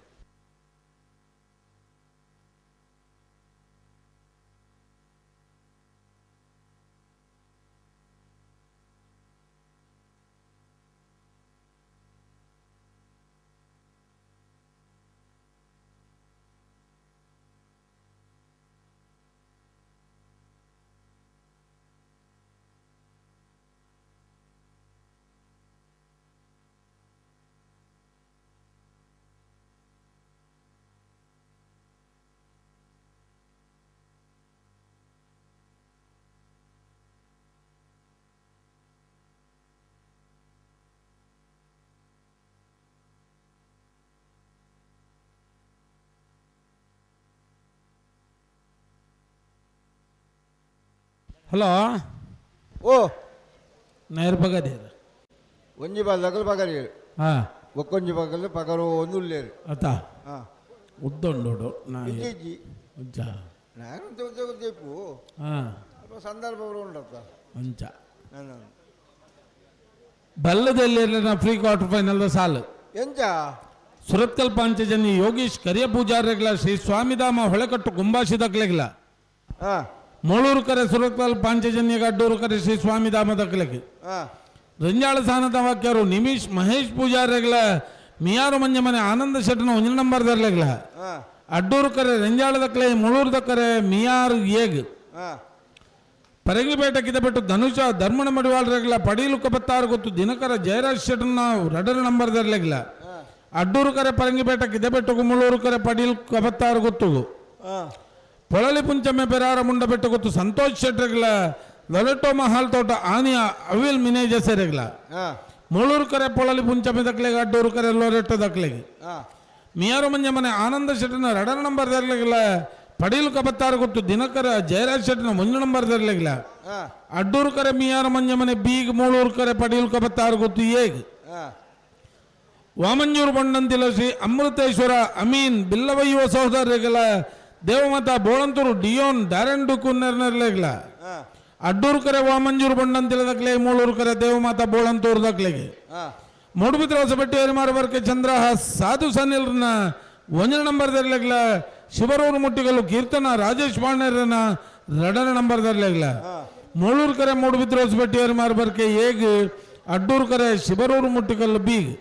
ಹಲೋ. ಓ ನಾಯರ್ ಬಗದೇರು ಒಂಜಿ ಬಾಲ್ ಪಗರಿ. ಹಾಂ. ಒಕ್ಕೊಂಜಿ ಬಗಲ್ ಪಗರು ಒಂದು ಉಲ್ಲೇರು. ಅತ್ತ. ಹಾಂ. ಉದ್ದುಂಡು ನಾಯಿ. ಇಜ್ಜಿ ಇಜ್ಜಿ. ಉಜ್ಜ. ನಾನು ಉದ್ದ ಇಪ್ಪು. ಹಾಂ. ಅಲ್ಪ ಸಂದರ್ಭ ಉಂಡತ್ತ. ಅಂಚ. ನಾನು ಬಲ್ಲದಲ್ಲಿ ಪ್ರೀ ಕ್ವಾರ್ಟರ್ ಫೈನಲ್ ಸಾಲು. ಎಂಚ. ಸುರತ್ಕಲ್ ಪಾಂಚಜನ್ಯ ಯೋಗೀಶ್ ಕರಿಯ ಪೂಜಾರಿಗಳ ಶ್ರೀ ಸ್ವಾಮಿಧಾಮ ಹೊಳೆಕಟ್ಟು ಗುಂಬಾಶಿ ದಕ್ಲೆಗ್ಲ. ಹಾಂ. ಮೂಳೂರು ಕರೆ ಸುರತ್ಕಲ್ ಪಾಂಚಜನ್ಯ ಅಡ್ಡೂರು ಕರೆ ಶ್ರೀ ಸ್ವಾಮಿಧಾಮ ದಕ್ಲೆಗ್. ಹಾಂ. ರಂಜಾಳ ಸಾನದ ವಾಕ್ಯರು ನಿಮಿಷ್ ಮಹೇಶ್ ಪೂಜಾರಿಗಳ ಮಿಯಾರು ಮಂಜ ಮನೆ ಆನಂದ ಶೆಟ್ಟನ ಒಂಜಿ ನಂಬರ್ ದರ್ಲೆಗ್ಲ. ಹಾಂ. ಅಡ್ಡೂರು ಕರೆ ರಂಜಾಳ ದಕ್ಲೆ ಮುಳೂರು ದಕ್ಕರೆ ಮಿಯಾರು ಏಗ್. ಹಾಂ. ಪರಂಗಿಪೇಟೆ ಕಿದಪೆಟ್ಟು ಧನುಷ ಧರ್ಮಣ ಮಡಿವಾಳರೆಗ್ಲ ಪಡೀಲು ಕಬತ್ತಾರು ಗೊತ್ತು ದಿನಕರ ಜಯರಾಜ್ ಶೆಟ್ಟನ ರಡರ್ ನಂಬರ್ ದರ್ಲೆಗ್ಲ. ಅಡ್ಡೂರು ಕರೆ ಪರಂಗಿಪೇಟೆ ಕಿದಪೆಟ್ಟುಗು ಮುಳೂರು ಕರೆ ಪಡೀಲು ಕಬತ್ತಾರು ಗೊತ್ತುಗು. ಹಾಂ. ಪೊಳಲಿ ಪುಂಚಮ್ಮೆ ಪೆರಾರ ಮುಂಡಬೆಟ್ಟು ಗೊತ್ತು ಸಂತೋಷ್ ಶೆಟ್ರೆಗ್ಲ ಲೊಲೆಟೋ ಮಹಾಲ್ ತೋಟ ಆನಿಯ ಅವಿಲ್ ಮಿನೇಜಸೆರೆಗ್ಲ. ಹಾಂ. ಮುಳೂರು ಕರೆ ಪೊಳಲಿ ಪುಂಚಮ್ಮೆ ದಕ್ಲೆಗೆ ಅಡ್ಡೂರು ಕರೆ ಲೊರೆಟ್ಟೋ ದಕ್ಲೆಗೆ. ಹಾಂ. ಮಿಯಾರು ಮಂಜ ಮನೆ ಆನಂದ ಶೆಟ್ಟನ ರಡರ್ ನಂಬರ್ ದರ್ಲೆಗ್ಲ ಪಡೀಲು ಕಬತ್ತಾರು ಗೊತ್ತು ದಿನಕರ ಜಯರಾಜ್ ಶೆಟ್ಟನ ಒಂದು ನಂಬರ್ ದರ್ಲೆಗ್ಲ. ಹಾಂ. ಅಡ್ಡೂರು ಕರೆ ಮಿಯಾರು ಮಂಜ ಮನೆ ಬೀಗ್ ಮೂಳೂರು ಕರೆ ಪಡೀಲು ಕಬತ್ತಾರು ಗೊತ್ತು ಏಗ್. ಹಾಂ. ವಾಮಂಜೂರು ಬಂಡಂತಿಲ ಶ್ರೀ ಅಮೃತೇಶ್ವರ ಅಮೀನ್ ಬಿಲ್ಲವಯ್ಯುವ ಸಹೋದರರಿಗೆಲ್ಲ ದೇವಮಾತ ಬೋಳಂತೂರು ಡಿಯೋನ್ ಡ್ಯಾರನ್ ಡುಕುನ್ನೆರ್ನೆರ್ಲೆಗ್ಲ. ಹಾಂ. ಅಡ್ಡೂರು ಕರೆ ವಾಮಂಜೂರು ಬಂಡಂತಿಲ ದಕ್ಲೆ ಮೂಳೂರು ಕರೆ ದೇವಮಾತ ಬೋಳಂತೂರು ದಕ್ಲೆಗೆ. ಹಾಂ. ಮೂಡುಬಿದ್ರ ಹೊಸಬೆಟ್ಟಿ ಹರಿಮಾರವರ್ಕೆ ಚಂದ್ರಹಾಸ್ ಸಾಧು ಸನಿಲ್ರನ್ನ ಒಂದನೇ ನಂಬರ್ ದರ್ಲೆಗ್ಲ. ಶಿವರೂರು ಮುಟ್ಟಿಗಲ್ಲು ಕೀರ್ತನ ರಾಜೇಶ್ ಬಾಣೇರನ ಎರಡನೇ ನಂಬರ್ ದರ್ಲೆಗ್ಲ. ಮೂಳೂರು ಕರೆ ಮೂಡುಬಿದ್ರ ಹೊಸಬೆಟ್ಟಿ ಹರಿಮಾರವರ್ಕೆ ಏಗ್ ಅಡ್ಡೂರು ಕರೆ ಶಿವರೂರು ಮುಟ್ಟಿಗಲ್ಲು ಬೀಗ್.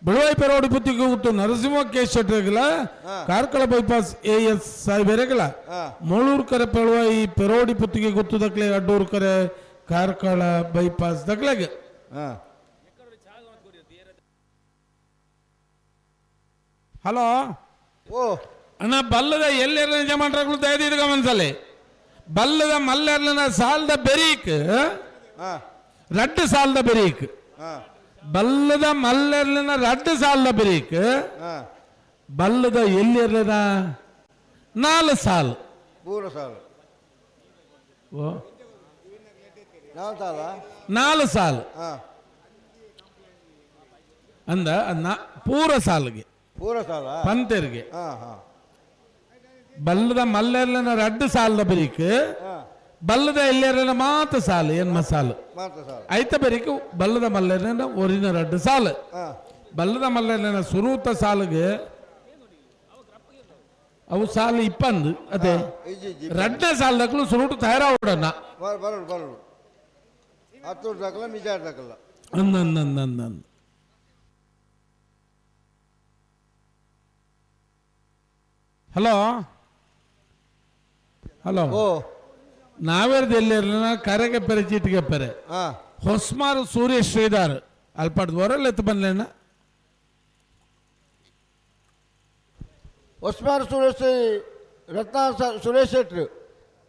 ಬೆಳವಾಯಿ ಪೆರೋಡಿ ಪುತ್ತಿಗೆ ಗೊತ್ತು ನರಸಿಂಹ ಕೆ ಶೆಟ್ಟರೆಗಲ ಕಾರ್ಕಳ ಬೈಪಾಸ್ ಎ ಎಸ್ ಸಾಹೇಬರೆಗಲ. ಮೂಳೂರು ಕರೆ ಪೆಳುವಾಯಿ ಪೆರೋಡಿ ಪುತ್ತಿಗೆ ಗೊತ್ತು ದಕ್ಲೆ ಅಡ್ಡೂರು ಕರೆ ಕಾರ್ಕಳ ಬೈಪಾಸ್ ದಕ್ಲೆಗೆ. ಹಾಂ. ಹಲೋ. ಓ ಅಣ್ಣ ಬಲ್ಲದ ಎಲ್ಲೆಲ್ಲ ನಿಜ ಮಾಡ್ರಾಗ್ಲು ದಯದಿದ್ದು ಗಮನಿಸಲಿ. ಬಲ್ಲದ ಮಲ್ಲೆರ್ಲನ ಸಾಲದ ಬೆರೀಕ್. ಹಾಂ. ರಡ್ಡು ಸಾಲದ ಬೆರೀಕ್. ಹಾಂ. ಬಲ್ಲದ ಮಲ್ಲೆರ್ಲನ ರಡ್ಡು ಸಾಲದ ಬೆರೀಕ್. ಹಾಂ. ಬಲ್ಲದ ಎಲ್ಲಿರ್ಲನ ನಾಲ್ ಸಾಲು. ಪೂರ ಸಾಲು. ಓ. ನಾಲ್ ಸಾಲ. ನಾಲ್ ಸಾಲು. ಹಾಂ. ಅಂದ ಪೂರ ಸಾಲಿಗೆ. ಪೂರ ಸಾಲ. ಪಂತೆರ್ಗೆ. ಹಾಂ ಹಾಂ. ಬಲ್ಲದ ಮಲ್ಲೆರ್ಲನ ರಡ್ಡು ಸಾಲದ ಬೆರೀಕ್. ಹಾಂ. ಬಲ್ಲದ ಎಲ್ಲೆರ್ಲನ ಮಾತ ಸಾಲು ಏನ್ ಮಸಾಲು. ಮಾತ್ರ ಸಾಲು. ಐತ ಬೆರೀಕ್ ಬಲ್ಲದ ಮಲ್ಲೆರ್ಲನ ಒರಿನ ರಡ್ಡು ಸಾಲು. ಹಾಂ. ಬಲ್ಲದ ಮಲ್ಲೆರ್ಲನ ಸುರೂತ ಸಾಲಿಗೆ ಅವು ಸಾಲು ಇಪ್ಪಂದು ಅದೇ. ಇಜ್ಜಿ ಇಜ್ಜಿ. ರಡ್ಡನೇ ಸಾಲದಕ್ಕೂ ಸುರುಟು ತಯಾರಾವಡಣ್ಣ. ಬರೋಡು ಬರೋಡು ಹತ್ತು ದಾಖಲ ಮಿಜಾರ್ ದಾಖಲ. ಅಂದ ಅಂದ ಅಂದ ಅಂದ ಅಂದ. ಹಲೋ. ಹಲೋ. ಓ. ನಾವೇರ್ದ ಎಲ್ಲೇರ್ನ ಕರೆಗೆ ಪೆರೆ ಚೀಟಿಗೆ ಪೆರೆ ಹೊಸ್ಮಾರು ಸೂರ್ಯ ಶ್ರೀಧರ್ ಅಲ್ಪಾಡ್ದು ಹೊರಲ್ ಎತ್ತು ಬಂದ್ಲೇನ. ಹೊಸ್ಮಾರು ಸುರೇಶ್ ರತ್ನ ಸುರೇಶ್ ಶೆಟ್ರು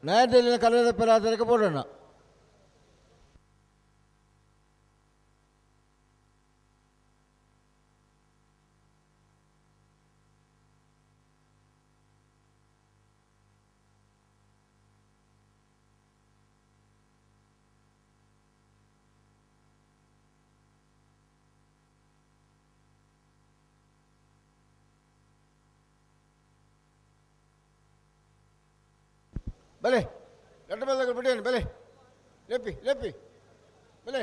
ನ್ಯಾಯದಲ್ಲಿನ ಕನ್ನಡ ಪರಾಧನಕ್ಕೆ ಬೋಡೋಣ. ಬಲೆ ಗಂಟೆ ಮೇಲೆ ಬಿಡಿ, ಬಲೆ ಲೆಪ್ಪಿ ಲೆಪ್ಪಿ ಬಲೆ.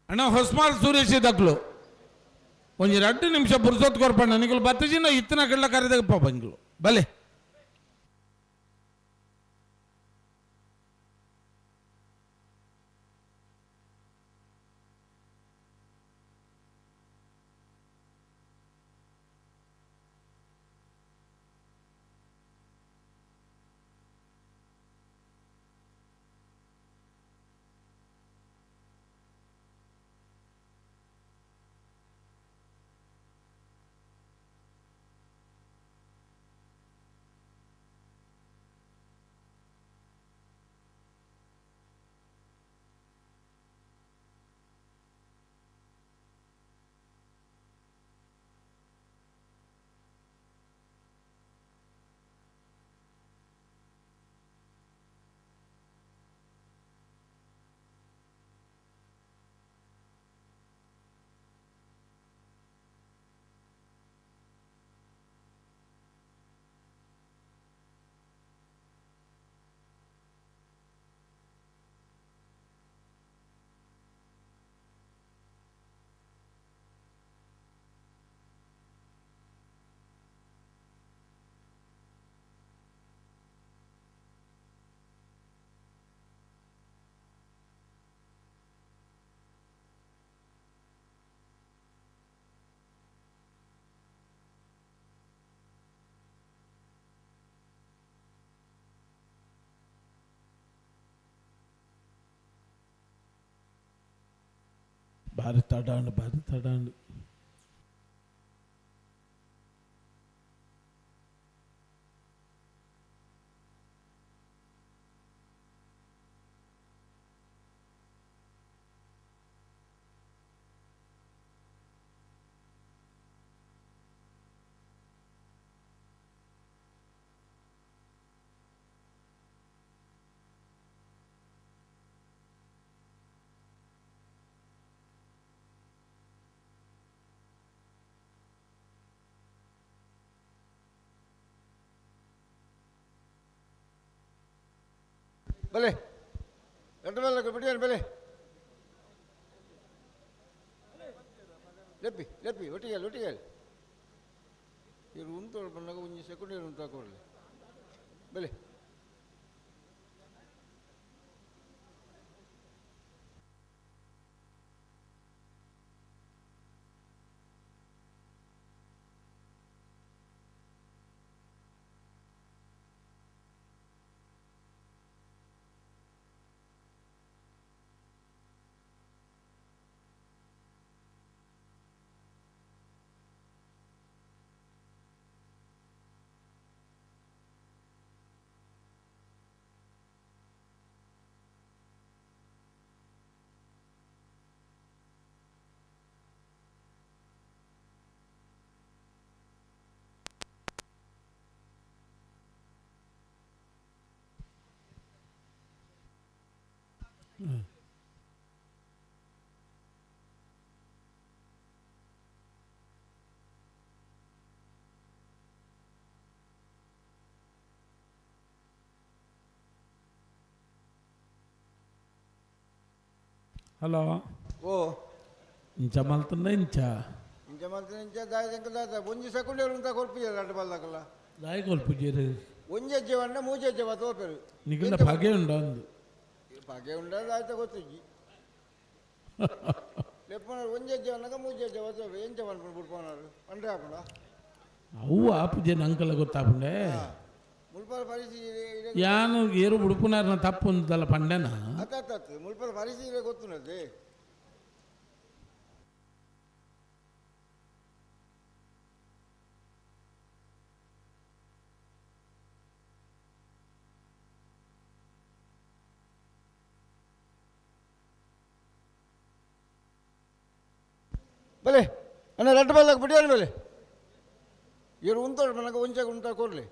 ಅಣ್ಣ ಹೊಸ್ಮಾರ್ ಸೂರ್ಯಶಿ ದಕ್ಲು ಒಂಜಿ 2 ನಿಮಿಷ ಪುರ್ಸೊತ್ ಕೊರ್ಪಣ್ಣ ನಿಕುಲು ಬತ್ತಜಿನ ಇತ್ತಿನ ಕಡ್ಲ ಕರೆದಪ್ಪ ಬಂಗ್ಲು ಬಲೆ. ಭಾರಿ ತಡಾಂಡು ಭಾರಿ ತಡಾಂಡು. ಬಲೆ ಗಂಟೆ ಮೇಲೆ ಬಿಡಿ, ಬಲೆ ಲೆಪ್ಪಿ ಲೆಪ್ಪಿ ಒಟ್ಟಿಗೆ ಒಟ್ಟಿಗೆ ಇವರು ಉಂಟು ಬಂದಾಗ ಒಂಜಿ ಸೆಕೆಂಡ್ ಇರು ಉಂಟು ಹಾಕೊಡ್ಲಿ ಬಲೆ. ಹಲೋ ಓ ಇಂಚ ಮಲ್ತಂದ ಇಂಚ ಇಂಚ ಮಲ್ತನ ಇಂಚ ದಾಯ ದಾದ ಒಂಜಿ ಸೆಕೆಂಡ್ ಉಂತ ಕೊಲ್ಪುಜೆರ್ ರಡ್ಡ್ ಬಲ್ದಾಕಲ್ಲ ದಾಯ ಕೊಲ್ಪುಜೆರ್ ಒಂಜಿ ಹೆಜ್ಜೆ ಬಂಡ ಮೂಜಿ ಹೆಜ್ಜೆ ಬತ್ತ ತೋಪೆರು ನಿಗಲ ಭಾಗ್ಯ ಉಂಡ ಒಂದು ಭಾಗ್ಯ ಉಂಡ ದಾಯ್ತ ಗೊತ್ತಿಜ್ಜಿ ಲೆಪ್ಪನ ಒಂಜಿ ಹೆಜ್ಜೆ ಬಂದಾಗ ಮೂಜಿ ಹೆಜ್ಜೆ ಬತ್ತ ಎಂಚ ಮನ್ಪುಂಡು ಬುಡ್ಪೋನಾರು ಪಂಡ್ರೆ ಆಪುಂಡ ಅವು ಆಪುಜೆ ನಂಕಲ ಗೊತ್ತಾಪುಂಡೆ ಮುಲ್ಪರ ಪರಿಸ್ಥಿತಿ ಯಾನು ಏರು ಬುಡ್ಪುನಾರ್ನ ತಪ್ಪು ಅಂತಲ್ಲ ಪಂಡೆನ ಅತ್ತ ಅತ್ತ ಅತ್ತ ಮುಲ್ಪರ ಪರಿಸ್ಥಿತಿ ಗೊತ್ತುಂಡದೆ ಬಲೆ ಅಣ್ಣ ರಡ್ಡು ಬಲ್ಲಾಗ ಬಿಡಿಯಲ್ಲ ಬಲೆ ಇವರು ಉಂತೋಡು ನನಗೆ ಒಂಚೆ ಉಂಟ ಕೊರ್ಲಿ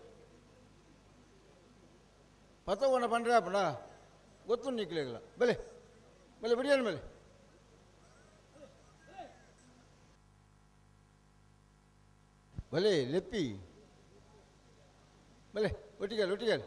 ಪತ್ತಗೊಂಡ ಪಂಡ್ರೆ ಆಪಣ ಗೊತ್ತು ನಿಕ್ಲಿಲ್ಲ ಬಲೆ ಬಲೆ ಬಿಡಿಯಲ್ಲ ಮೇಲೆ ಬಲೆ ಲೆಪ್ಪಿ ಬಲೆ ಒಟ್ಟಿಗೆ ಒಟ್ಟಿಗೆ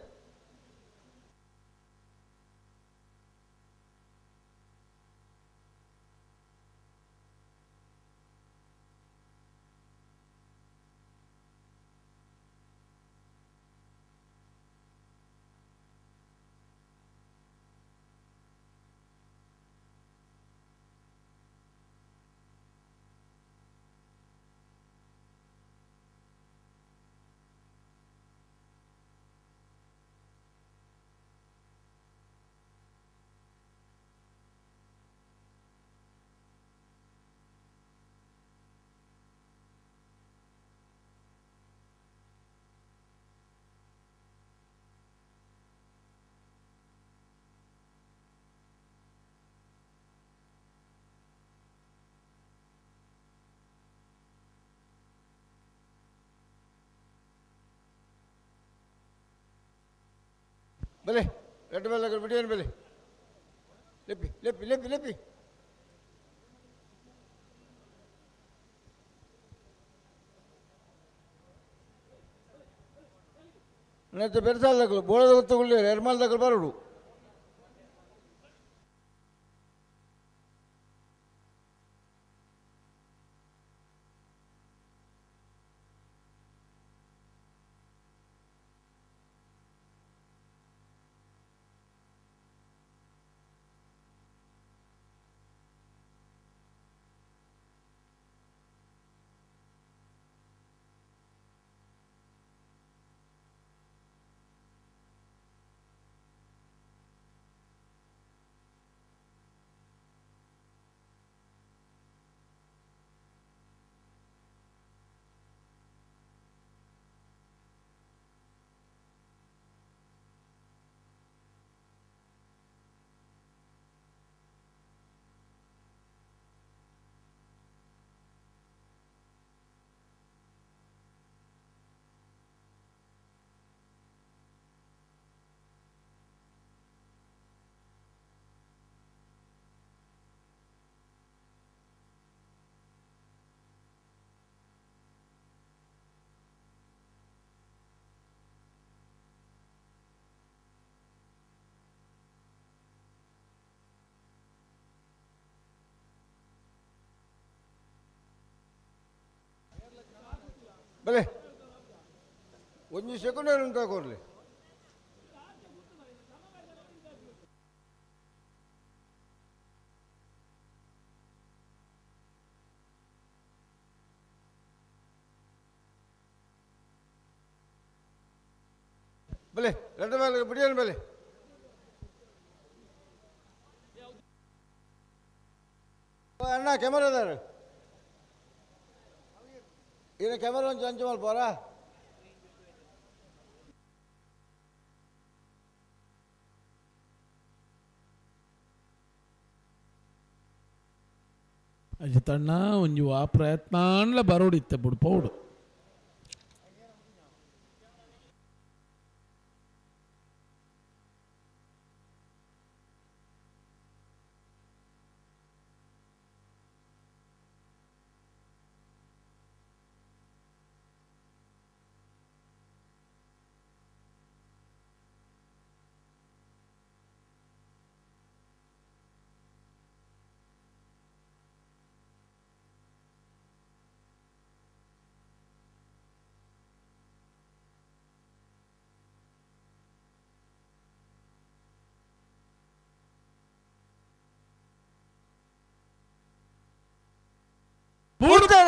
ಬಲೆ ರಡ್ಡು ಬಲ್ಲಾಗ ಬಿಡಿಯಲ್ಲ ಬಲೆ ಲೆಪ್ಪಿ ಲೆಪ್ಪಿ ಲೆಪ್ಪಿ ಲೆಪ್ಪಿ ನೆತ್ತ ಬೆರ್ಸಾಲ್ದಕ್ಕಲು ಬೋಳದ ಗೊತ್ತುಗುಳ್ಳಿ ಎರ್ಮಾಲ್ದಕ್ಕಲು ಬರೋಡು ಬಲೆ ಒಂಜಿ ಸೆಕೆಂಡ್ ಉಂಟಾ ಕೊರ್ಲಿ ಬಲೆ ರಡ್ಡು ಮೇಲೆ ಬಿಡಿಯಲ್ಲ ಬಲೆ ಅಣ್ಣ ಕ್ಯಾಮರಾದಾರ ಈನ ಕ್ಯಾಮರಾ ಒಂಚು ಅಂಚು ಮಲ್ಪೋರಾ ಅಜಿತಣ್ಣ ಒಂಜಿ ಆ ಪ್ರಯತ್ನ ಅಂಡ್ಲ ಬರೋಡಿತ್ತೆ ಬುಡು ಪೌಡು.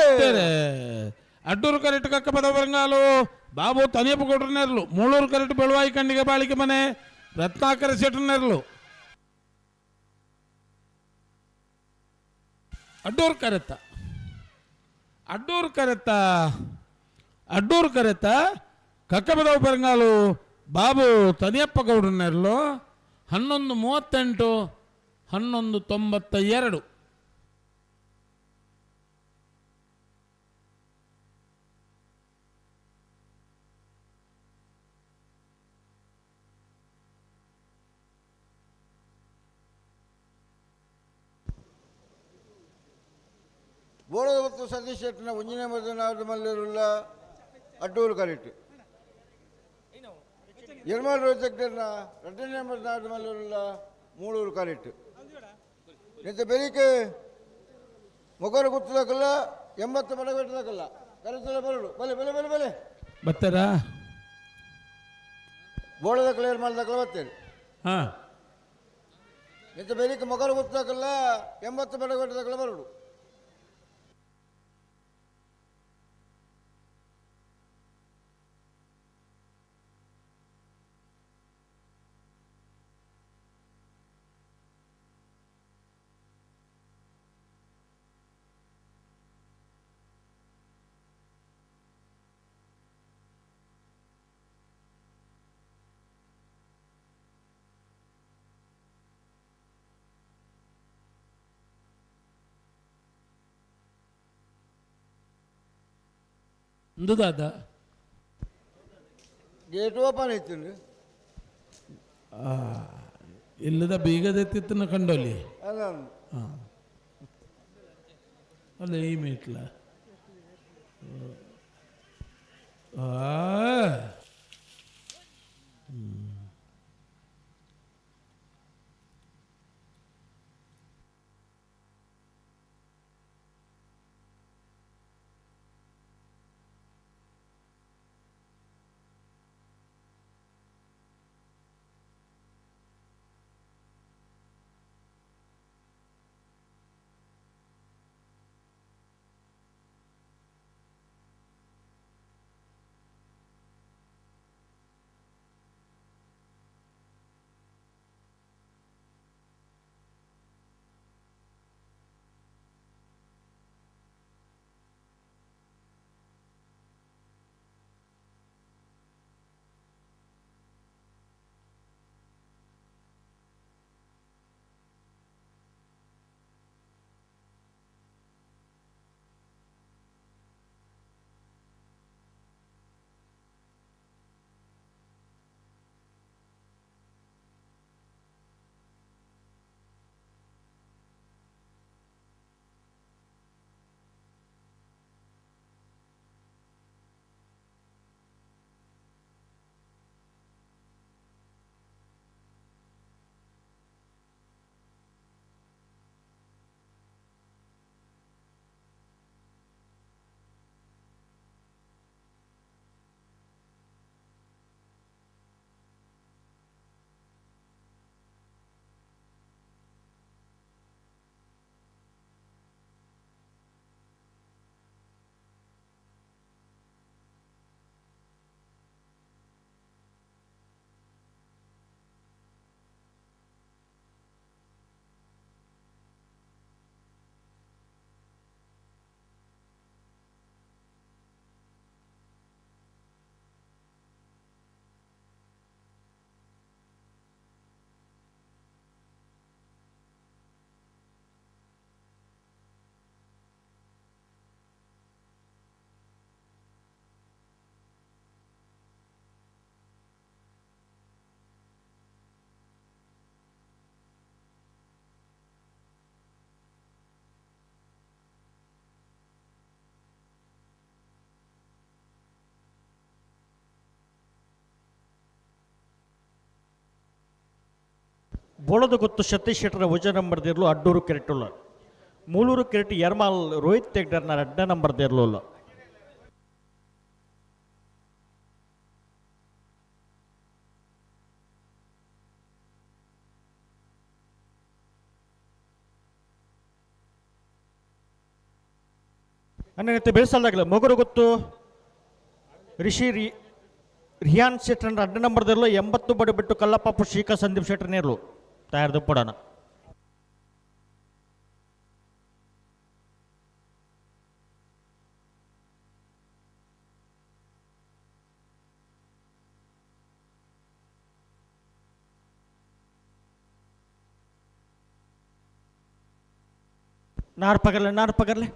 ಬತ್ತೇರೆ ಅಡ್ಡೂರು ಕರೆಕ್ಟ್ ಕಕ್ಕಪದ ಬರಂಗಾಲು ಬಾಬು ತನಿಯಪ್ಪ ಕೊಟ್ರನೇರ್ಲು ಮೂಳೂರು ಕರೆಕ್ಟ್ ಬೆಳುವಾಯಿ ಕಂಡಿಗೆ ಬಾಳಿಕೆ ಮನೆ ರತ್ನಾಕರ ಶೆಟ್ಟರ್ನೇರ್ಲು ಅಡ್ಡೂರು ಕರೆತ್ತ ಅಡ್ಡೂರು ಕರೆತ್ತ ಅಡ್ಡೂರು ಕರೆತ್ತ ಕಕ್ಕಪದವು ಪೆರಂಗಾಲು ಬಾಬು ತನಿಯಪ್ಪ ಗೌಡ್ರನೆರ್ಲು 11:38 11:92. ಬೋಳದ ಸತೀಶ್ ಶೆಟ್ಟಿನ ಒಂಜಿನೇ ಮದ್ದನಾದ ಮಲ್ಲೂರುಲ್ಲ ಅಡ್ಡೂರು ಕರೆಕ್ಟ್ ಎರ್ಮಾಲ್ ರೋಜಕ್ಟರ್ನ ರಡ್ಡನೇ ಮದ್ದನಾದ ಮಲ್ಲೂರುಲ್ಲ ಮೂಳೂರು ಕರೆಕ್ಟ್ ನಿಂತ ಬೆರಿಕೆ ಮೊಗರು ಗುತ್ತದಕ್ಕಲ್ಲ 80 ಮಡಗಟ್ಟದಕ್ಕಲ್ಲ ಕರೆತಲ ಬರಡು ಬಲೆ ಬಲೆ ಬಲೆ ಬಲೆ ಬರ್ತಾರಾ ಬೋಳದ ಕ್ಲಿಯರ್ ಮಾಡಿದಕ್ಕಲ್ಲ ಬರ್ತೇನೆ. ಹಾಂ ನಿಂತ ಬೆರಿಕೆ ಮೊಗರು ಗುತ್ತದಕ್ಕಲ್ಲ 80 ಮಡಗಟ್ಟದಕ್ಕಲ್ಲ ಬರಡು. ದಾದ ಗೇಟ್ ಓಪನ್ ಇತ್ತು ಇಲ್ಲದ ಬೀಗದೆತ್ತಿತ್ತನ ಕಂಡೋಲಿ. ಅಲ್ಲ ಹಾಂ ಅಲ್ಲ ಈ ಮೀಟ್ಲ ಬೋಳದ ಗೊತ್ತು ಸತೀಶ್ ಶೆಟ್ಟರ ವಜ ನಂಬರ್ ದೇರ್ಲು ಅಡ್ಡೂರು ಕೆರೆಟುಲ್ಲ ಮೂಲೂರು ಕೆರೆಟ್ ಯರ್ಮಾಲ್ ರೋಹಿತ್ ತೆಗ್ಡರ್ನ ಅಡ್ಡ ನಂಬರ್ ದೇರ್ಲುಲ್ಲ. ಅನ್ನನತ್ತೆ ಬೆಳೆಸಲ್ದಾಗಲ ಮೊಗರು ಗೊತ್ತು ರಿಷಿ ರಿಯಾನ್ ಶೆಟ್ಟರ್ ಅಡ್ಡ ನಂಬರ್ದಲ್ಲೂ 80 ಬಡು ಬಿಟ್ಟು ಕಲ್ಲಪ್ಪ ಶ್ರೀಕಾ ಸಂದೀಪ್ ಶೆಟ್ಟರ್ ನೇರ್ಲು ತಯಾರ್ದು ಪಡೋಣ. नार पकड़ ले, नार पकड़ ले।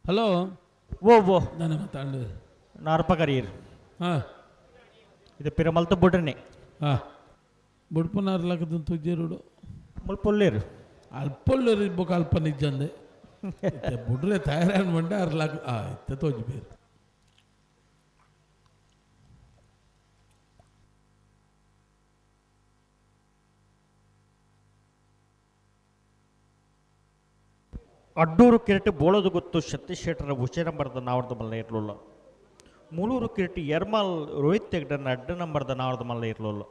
ಹಲೋ ಓ ಓ ನಾನು ಮಾತಾಡು ನಾರ್ಪಕರೀರ್ ಹಾಂ ಇದು ಪಿರಮಲ್ತ ಬುಡ್ರನೆ ಹಾಂ ಬುಡ್ಪನಾರ್ಲಕ್ಕದ ತುಜ್ಜೇರುಡು ಮುಲ್ಪೊಲ್ಲೇರು ಅಲ್ಪೊಲ್ಲೇರು ಬೊಕ ಅಲ್ಪ ನಿಜ್ಜಂದೆ ಬುಡ್ರೆ ತಯಾರಾನ್ ಮಂಡೆ ಅರ್ಲಾಕ್ ಆ ಇತ್ತೆ ತೋಜಿ ಬೇರು ಅಡ್ಡೂರು ಕಿರಟಿ ಬೋಳದು ಗೊತ್ತು ಸತೀಶ್ ಶೆಟ್ಟರ ಉಚೆ ನಂಬರ್ದ ನಾವರ್ದ ಮಲ್ಲ ಇರ್ಲಿಲ್ಲ. ಮೂಳೂರು ಕಿರಟಿ ಎರ್ಮಾಲ್ ರೋಹಿತ್ ಹೆಗ್ಡನ ಅಡ್ಡ ನಂಬರ್ದ ನಾವರ್ದ ಮಲ್ಲ ಇರ್ಲಿಲ್ಲ.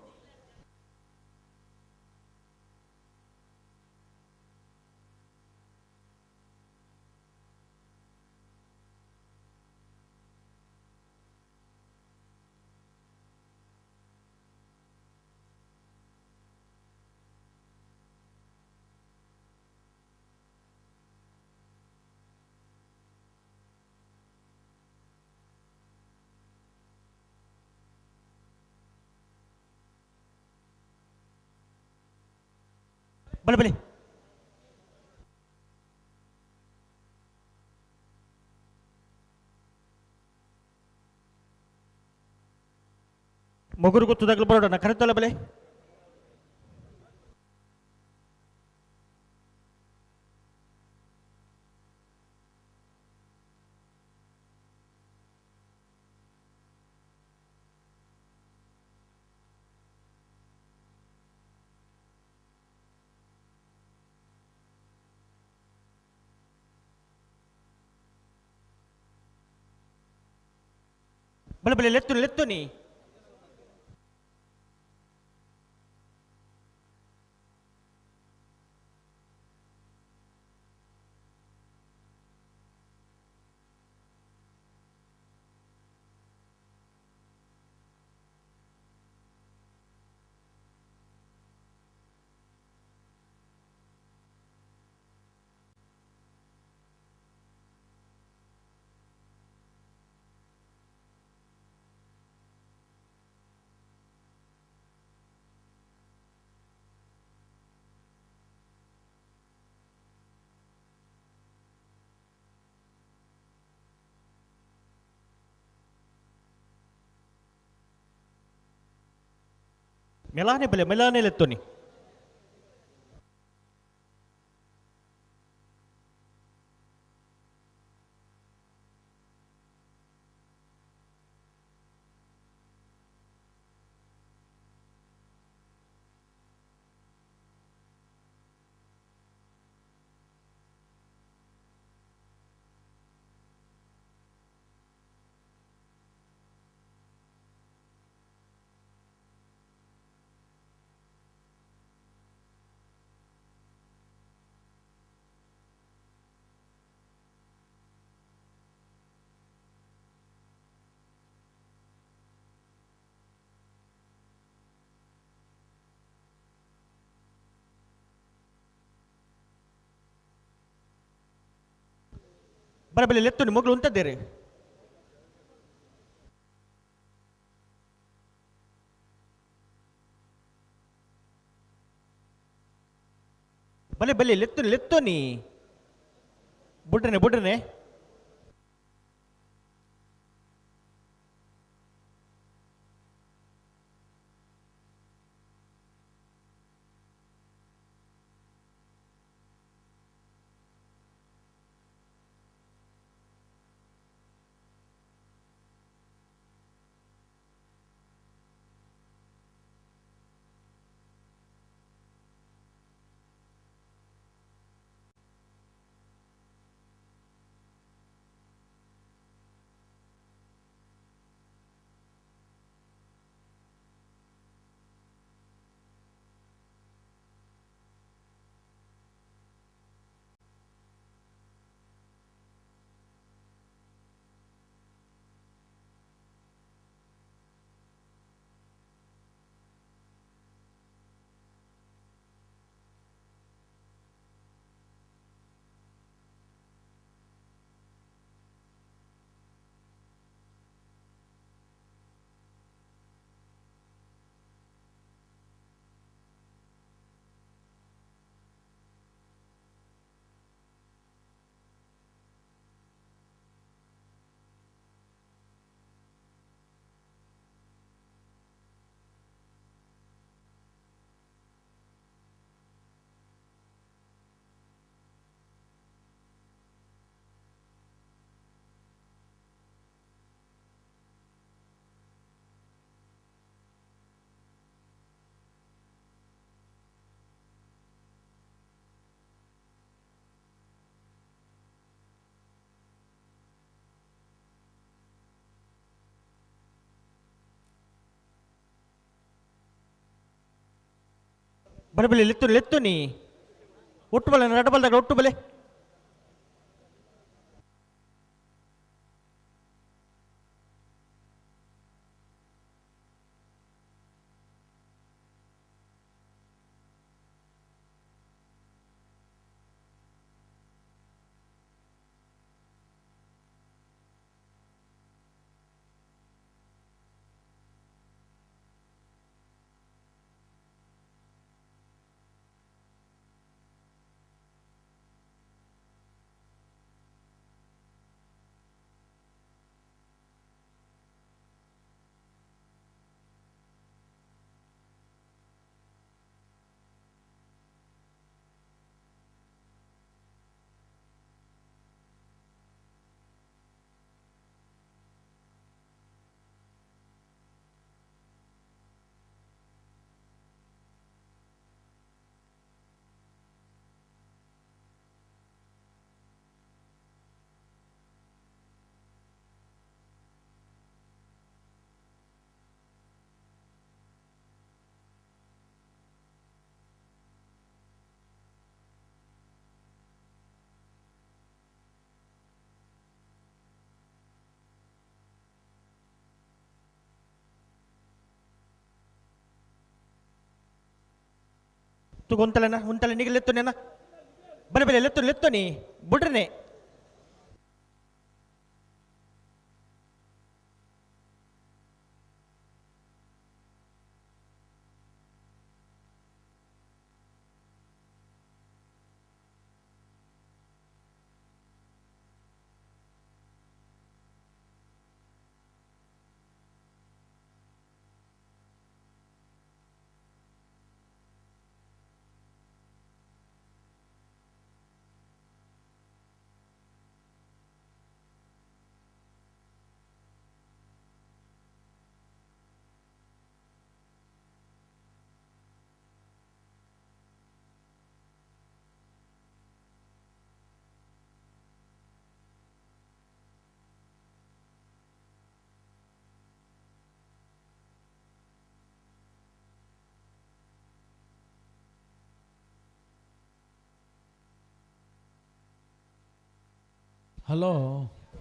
ಬಲೆ ಬಲೆ ಮೊಗುರು ಗೊತ್ತದಾಗಲು ಬರೋಣ ಕರೆತಲ್ಲ ಬಲೆ. ಬಲೆ ಬಲೆ ಲೆತ್ತು ಲೆತ್ತು ನೀ. ಮೆಲಾನೆ ಬಲೆ ಮೆಲಾನೆ ಲೆತ್ತೋನಿ. ಬರ ಬಲೆ ಲೆತ್ತುನಿ ಮೊಗಲು ಉಂತದ್ದೇರೆ ಬಲೆ ಬಲೆ ಲೆತ್ತು ಲೆತ್ತೋನಿ ಬುಡ್ರನೆ ಬುಡ್ರನೆ ಬಲೆ ಬಲೆ ಲೆತ್ತು ಲೆತ್ತುನಿ ಒಟ್ಟು ಬಲೆ ನಡಬಲ್ದಾಗ ಒಟ್ಟು ಬಲೆ ಉಂತಲೆನ ಉಂತಲೆ ನಿಗೆ ಲೆತ್ತುನೇನ ಬಲೆ ಬಲೆ ಲೆತ್ತು ಲೆತ್ತುನಿ ಬುಡ್ರನೆ ಹಲೋ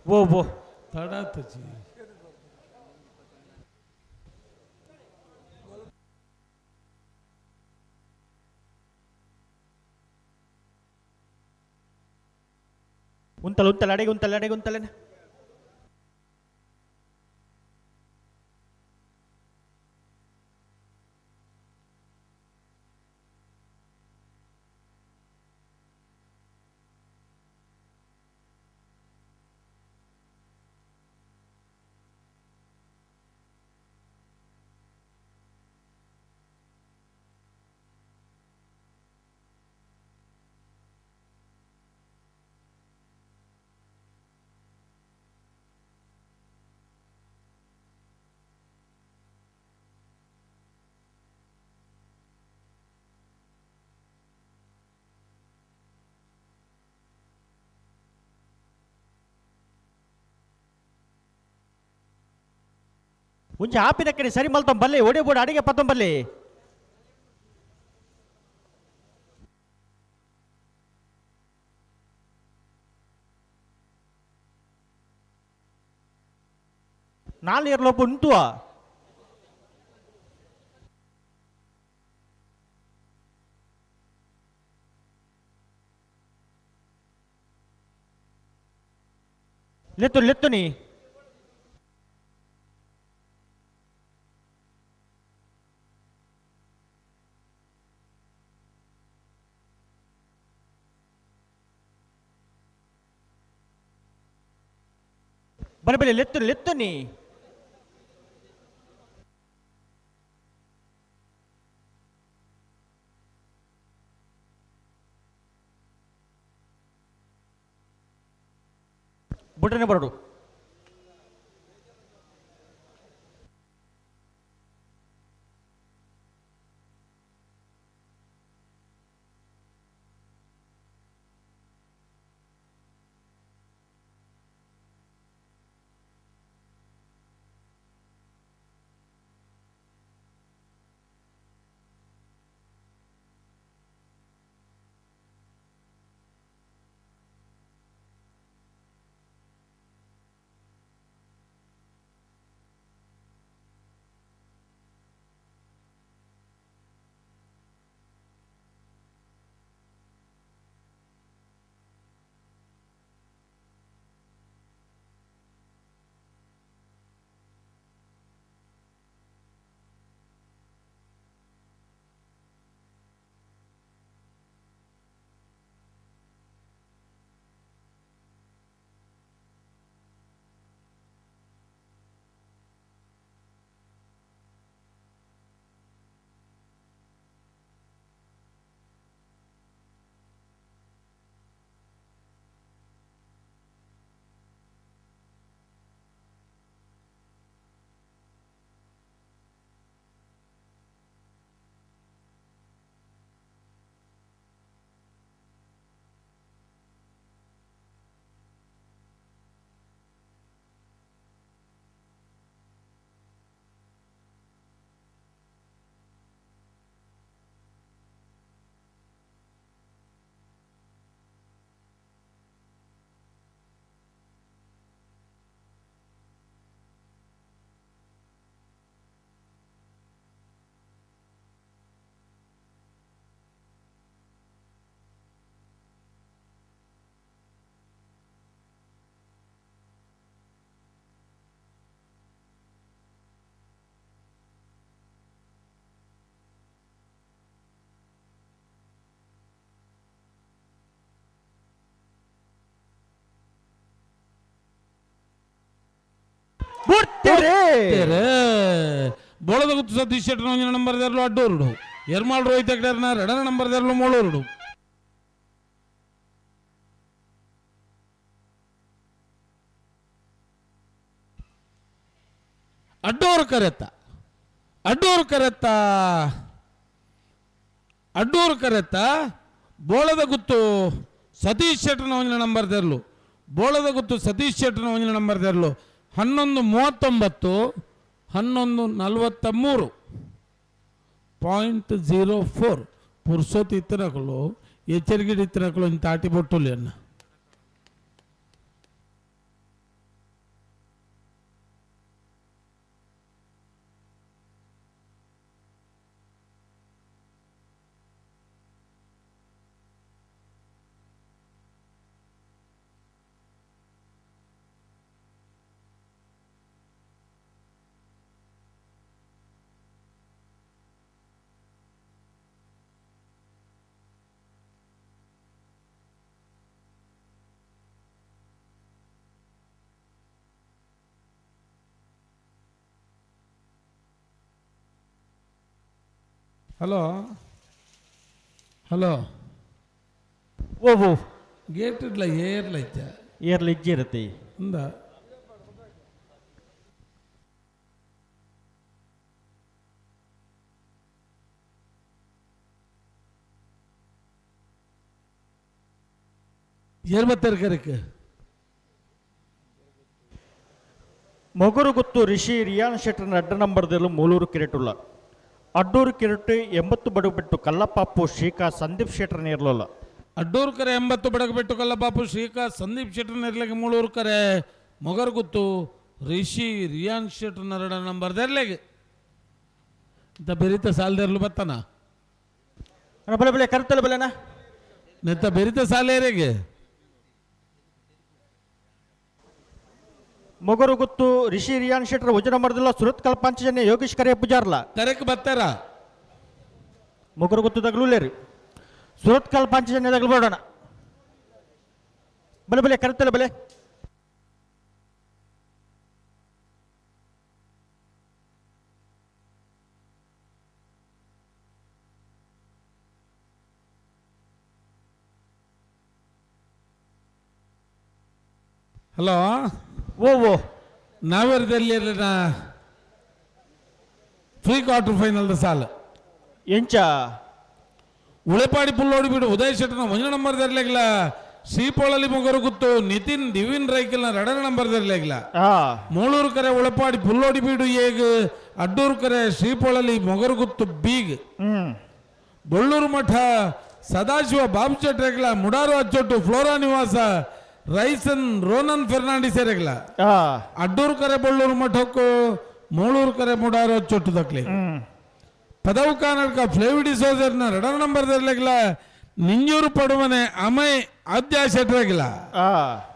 ಓ ಓ ತಡಾತಜಿ ಉಂತಲ ಉಂತಲ ಅಡೆಗೆ ಉಂತಲ ಅಡೆಗೆ ಉಂತಲೆ. ಒಂಜಿ ಆಪಿನ ಕಡೆ ಸರಿ ಮಲ್ತೊಂಬಲ್ಲಿ ಬಲ್ಲೆ ಒಡೆ ಬೋಡು ಅಡಿಗೆ ಪತ್ತೊಂಬಲ್ಲಿ. ನಾಲ್ ಇರ್ಲೋಪ ಉಂಟುವ ಲೆತ್ತು ಲೆತ್ತು ನೀ ಬಲೆ ಬಲೆ ಲೆತ್ತು ಲೆತ್ತು ನೀ. ಬುಟ್ಟನೆ ಬರಡು. ಬೋಳದ ಗುತ್ತು ಸತೀಶ್ ಶೆಟ್ಟರ್ ಒಂಜಿನ ನಂಬರ್ ದೇರ್ಲು ಅಡ್ಡೂರುಡು ಎರ್ಮಾಳ್ ರೋಹಿತ್ ಹೆಗ್ಡೆರ್ನ ಎರಡನೇ ನಂಬರ್ ದೇರ್ಲು ಮೂಳೂರುಡು. ಅಡ್ಡೂರು ಕರೆತ್ತ ಅಡ್ಡೂರು ಕರೆತ್ತ ಅಡ್ಡೂರು ಕರೆತ್ತ ಬೋಳದ ಗುತ್ತು ಸತೀಶ್ ಶೆಟ್ಟರ್ನ ಒಂಜಿನ ನಂಬರ್ ದೇರ್ಲು ಬೋಳದ ಗುತ್ತು ಸತೀಶ್ ಶೆಟ್ಟರ್ನ ಒಂಜಿನ ನಂಬರ್ ದೇರ್ಲು 11:39 11:43 0.04 ಪುರ್ಸೊತ್ತು ಇತ್ತನಕಲು ಎಚ್ಚರಿಕೆ ಇತ್ತನಕಲು ಒಂದು ತಾಟಿ ಬೊಟ್ಟುಲಿ ಅನ್ನ. ಹಲೋ ಹಲೋ ಓ ಓ ಗೇಟ್ ಇಡ್ಲ ಏರ್ಲ ಇಜ್ಜ ಏರ್ಲ ಇಜ್ಜಿ ಇರುತ್ತೆ ಅಂದ ಏರ್ ಬತ್ತಾರೆ ಕರೆಕ್ ಮೊಗರುಗುತ್ತು ರಿಷಿ ರಿಯಾನ್ ಶೆಟ್ಟರ್ನ ಅಡ್ಡ ನಂಬರ್ದಲ್ಲೂ ಮೂಲೂರು ಕಿರೆಟುಲ್ಲ ಅಡ್ಡೂರು ಕಿರೆಟು 80 ಬಡಗುಬೆಟ್ಟು ಕಲ್ಲಪಾಪು ಶ್ರೀಕಾ ಸಂದೀಪ್ ಶೆಟ್ಟರ್ ನೇರ್ಲಲ್ಲ ಅಡ್ಡೂರು ಕರೆ 80 ಬಡಗಬೆಟ್ಟು ಕಲ್ಲಪಾಪು ಶ್ರೀಕಾ ಸಂದೀಪ್ ಶೆಟ್ಟರ್ ನೇರ್ಲೆಗೆ ಮೂಳೂರು ಕರೆ ಮೊಗರುಗುತ್ತು ರಿಷಿ ರಿಯಾನ್ ಶೆಟ್ಟರ್ ನರಡ ನಂಬರ್ ದೆರ್ಲೆಗೆ ಇಂತ ಬೆರಿತ ಸಾಲದೆರ್ಲು ಬತ್ತನ ಬಲೆ ಬಲೆ ಕರ್ತಲ ಬಲೆನಾ ನೆತ್ತ ಬೆರಿತ ಸಾಲೇರಿಗೆ ಮೊಗರುಗುತ್ತು ರಿಷಿ ರಿಯಾನ್ ಶೆಟ್ಟರ್ ವಜನ ಮರದಿಲ್ಲ ಸುರತ್ ಕಲ್ಪಾಂಚಜನ್ಯ ಯೋಗೇಶ್ ಕರೆ ಪೂಜಾರ್ಲ ಕರೆಕ್ ಬತ್ತಾರ ಮೊಗರುಗುತ್ತು ತಗಲೂಲೇರಿ ಸುರತ್ ಕಲ್ಪಾಂಚಜನ್ಯ ತಗಲು ಬೇಡೋಣ ಬಲೆ ಬಲೆ ಕರ್ತಲ ಬಲೆ ಹಲೋ ಓ ಓ ನಾವೇರ್ದಲ್ಲಿ ಪ್ರೀ ಕ್ವಾರ್ಟರ್ ಫೈನಲ್ ಸಾಲ ಎಂಚ ಉಳೆಪಾಡಿ ಪುಲ್ಲೋಡಿ ಬಿಡು ಉದಯ್ ಶೆಟ್ಟನ ಒಂಜ ನಂಬರ್ ದರ್ಲೆಗ್ಲ ಶ್ರೀಪೋಳಲಿ ಮೊಗರು ಗುತ್ತು ನಿತಿನ್ ದಿವಿನ್ ರೈಕಲ್ನ ರಡನ ನಂಬರ್ ದರ್ಲೆಗ್ಲ ಮೂಳೂರು ಕರೆ ಉಳೆಪಾಡಿ ಪುಲ್ಲೋಡಿ ಬೀಡು ಏಗ್ ಅಡ್ಡೂರು ಕರೆ ಶ್ರೀಪೋಳಲಿ ಮೊಗರು ಗುತ್ತು ಬೀಗ್ ಬೊಳ್ಳೂರು ಮಠ ಸದಾಶಿವ ಬಾಬು ಶೆಟ್ರೆಗ್ಲ ಮುಡಾರು ಅಚ್ಚೊಟ್ಟು ಫ್ಲೋರಾ ನಿವಾಸ ರೈಸನ್ ರೋನನ್ ಫೆರ್ನಾಂಡಿಸ್ ಎರೆಗ್ಲ ಅಡ್ಡೂರು ಕರೆ ಬೊಳ್ಳೂರು ಮಠಕ್ಕೂ ಮೂಳೂರು ಕರೆ ಮುಡಾರು ಅಚ್ಚೊಟ್ಟು ದಕ್ಲಿ ಪದವು ಕಾನಡ್ಕ ಫ್ಲೇವಿಡಿ ಸೋಜರ್ನ ರಡನ ನಂಬರ್ ದರ್ಲೆಗ್ಲ ನಿಂಜೂರು ಪಡುವನೆ ಅಮೈ ಆದ್ಯಾ ಶೆಟ್ರೆಗ್ಲ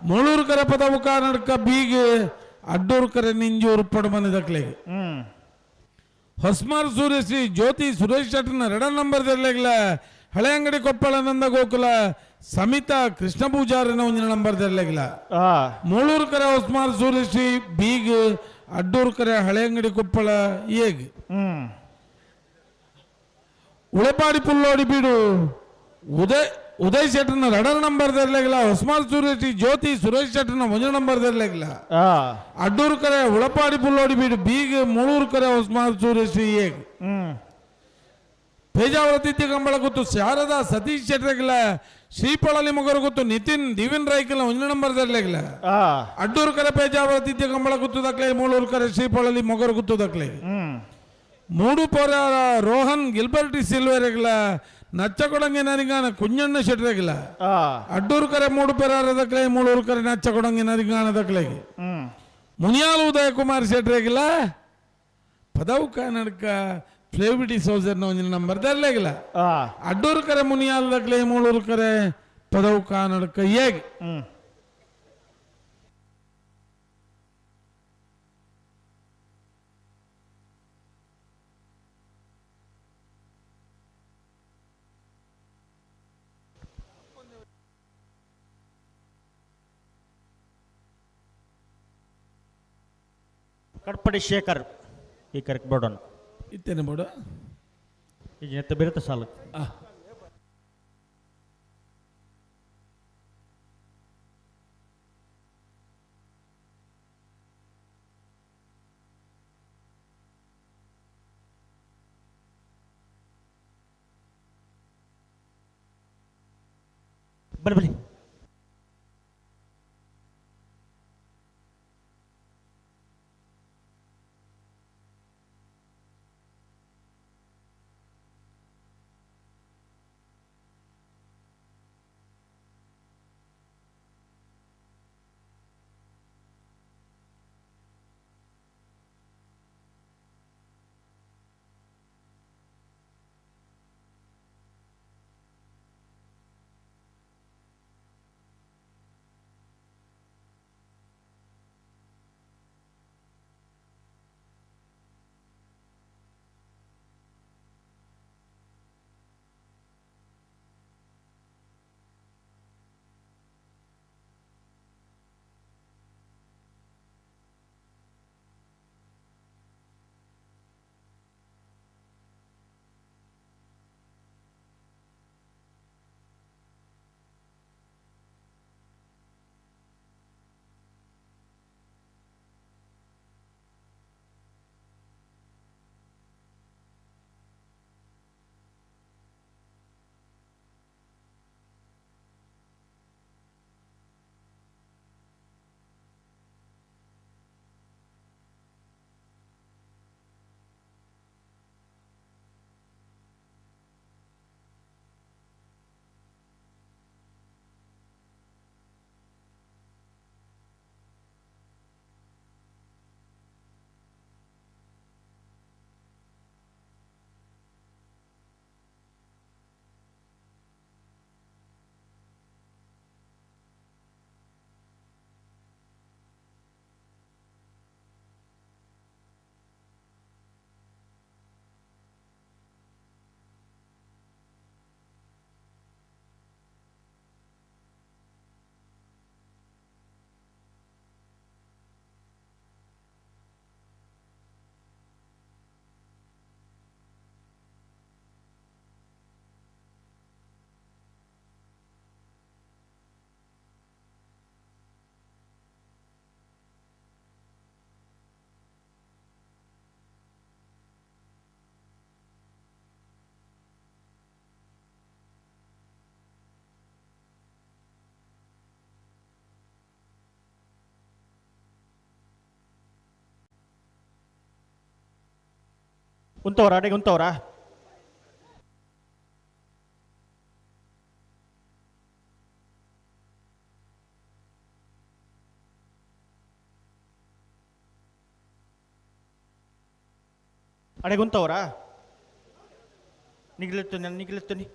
ಮೂಳೂರು ಕರೆ ಪದವು ಕಾನಡ್ಕ ಬೀಗ್ ಅಡ್ಡೂರು ಕರೆ ನಿಂಜೂರು ಪಡುಮನೆ ದಕ್ಲೆಗ್ ಹೊಸ್ಮಾರ್ ಸೂರ್ಯಶ್ರೀ ಜ್ಯೋತಿ ಸುರೇಶ್ ಶೆಟ್ಟರ್ನ ರಡನ್ ನಂಬರ್ ದರ್ಲೆಗ್ಲ ಹಳೆಯಂಗಡಿ ಕೊಪ್ಪಳ ನಂದ ಗೋಕುಲ ಸಮಿತಾ ಕೃಷ್ಣ ಪೂಜಾರಿನ ಒಂದಿನ ನಂಬರ್ ದರ್ಲೆಗ್ಲ ಮೂಳೂರು ಕರೆ ಹೊಸ್ಮಾರ್ ಸೂರ್ಯಶ್ರೀ ಬೀಗ್ ಅಡ್ಡೂರು ಕರೆ ಹಳೆಯಂಗಡಿ ಕೊಪ್ಪಳ ಏಗ್ ಉಳೆಪಾಡಿ ಪುಲ್ಲೋಡಿ ಬೀಡು ಉದಯ್ ಉದಯ್ ಶೆಟ್ಟರ್ನ ರಡರ್ ನಂಬರ್ ದರ್ಲೆಗ್ಲ ಹೊಸ್ಮಾಲ್ ಸೂರ್ಯಶ್ರೀ ಜ್ಯೋತಿ ಸುರೇಶ್ ಶೆಟ್ಟರ್ನ ಒಂಜ ನಂಬರ್ ದರ್ಲೆಗ್ಲ ಅಡ್ಡೂರು ಕರೆ ಉಳಪಾಡಿ ಪುಲ್ಲೋಡಿ ಬೀಡು ಬೀಗ್ ಮೂಳೂರು ಕರೆ ಹೊಸ್ಮಾಲ್ ಸೂರ್ಯಶ್ರೀ ಏಗ್ ಪೇಜಾವರ ತಿಥಿ ಕಂಬಳ ಗೊತ್ತು ಶಾರದಾ ಸತೀಶ್ ಶೆಟ್ಟರ್ಗಿಲ್ಲ ಶ್ರೀಪಳಲಿ ಮೊಗರು ಗೊತ್ತು ನಿತಿನ್ ದಿವಿನ್ ರೈಕಲ್ನ ಒಂಜ ನಂಬರ್ ದರ್ಲೆಗ್ಲ ಅಡ್ಡೂರು ಕರೆ ಪೇಜಾವರ ತಿಥಿ ಕಂಬಳ ಗುತ್ತು ದಕ್ಲೆ ಮೂಳೂರು ಕರೆ ಶ್ರೀಪಳಲಿ ಮೊಗರು ಗುತ್ತು ದಕ್ಲೆ ಮೂಡು ಪೊರ ರೋಹನ್ ಗಿಲ್ಬರ್ಟಿ ಸಿಲ್ವೆರೆಗ್ಲ ನಚ್ಚಕೊಡಂಗೆ ನರಿಗಾನ ಕುಂಜಣ್ಣ ಶೆಟ್ರೆಗ್ಲ ಅಡ್ಡೂರು ಕರೆ ಮೂಡು ಪೆರಾರ ದಕ್ಲೆ ಮೂಳೂರು ಕರೆ ನಚ್ಚಕೊಡಂಗೆ ನರಿಗಾನ ದಕ್ಲೆಗೆ ಮುನಿಯಾಲ ಉದಯ ಕುಮಾರ್ ಶೆಟ್ರೆಗ್ಲ ಪದವು ಕನ್ನಡಕ ಫ್ಲೇವಿಡಿ ಸೋಜರ್ನ ಒಂಜಿನ ನಂಬರ್ ದರ್ಲೆಗಿಲ್ಲ ಅಡ್ಡೂರು ಕರೆ ಮುನಿಯಾಲ ದಕ್ಲೆ ಮೂಳೂರು ಕರೆ ಪದವು ಕನ್ನಡಕ ಹೇಗೆ ಕಟ್ಪಡಿ ಶೇಖರ್ ಈ ಕರೆಕ್ಟ್ ಬೋಡೋಣ ಇತ್ತೇನೆ ಬೋಡ ಈಗ ನೆತ್ತ ಬಿರುತ್ತೆ ಸಾಲು ಬನ್ನಿ ಬನ್ನಿ ಉಂತವರ ಅಡೆಗೆ ಉಂತವರ ಅಡೆಗೆ ಉಂತವರ ನಿಗ್ಲೆತ್ತುನಿ ನಿಗ್ಲೆತ್ತುನಿ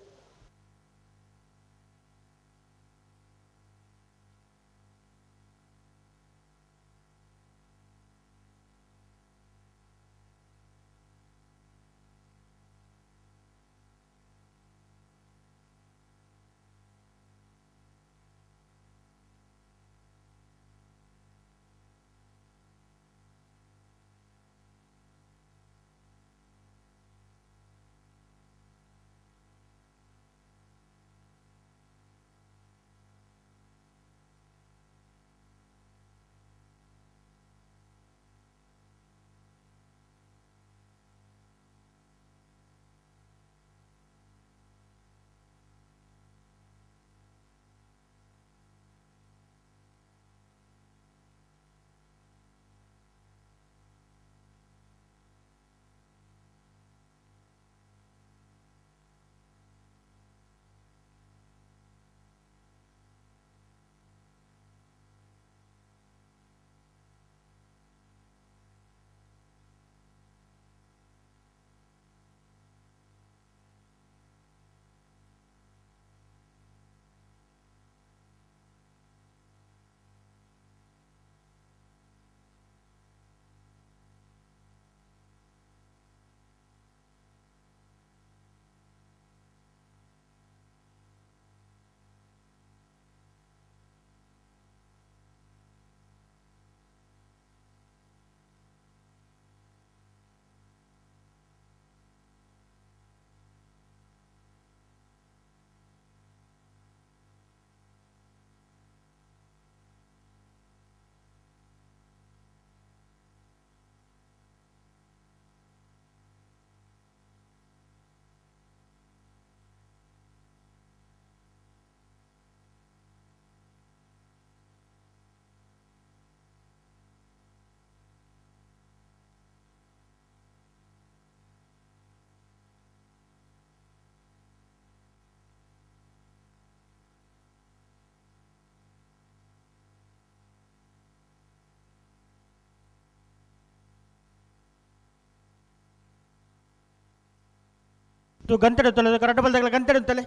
ತು ಗಂಟೆ ತಲೆ ಕರೆಕ್ಟ್ ಬಲ್ದಾಗಲ ಗಂಟೆ ತಲೆ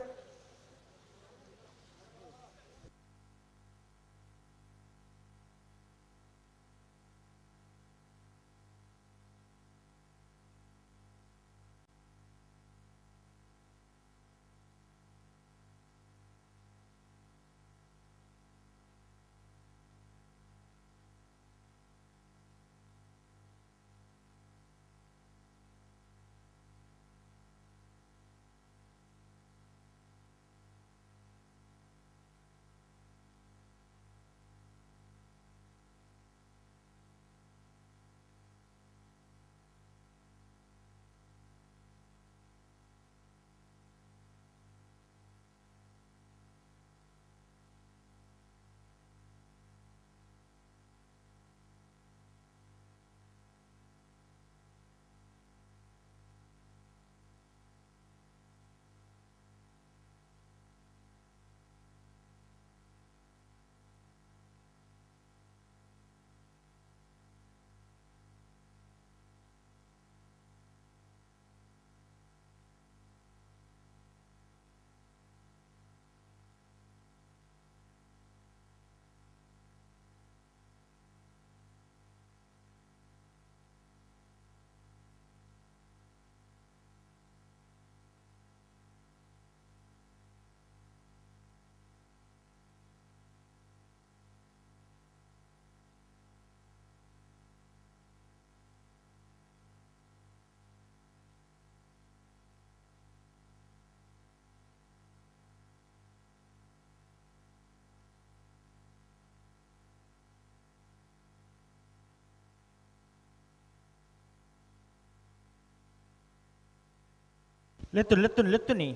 ಲೆತ್ತು ಲೆತ್ತು ಲೆತ್ತು ನೀ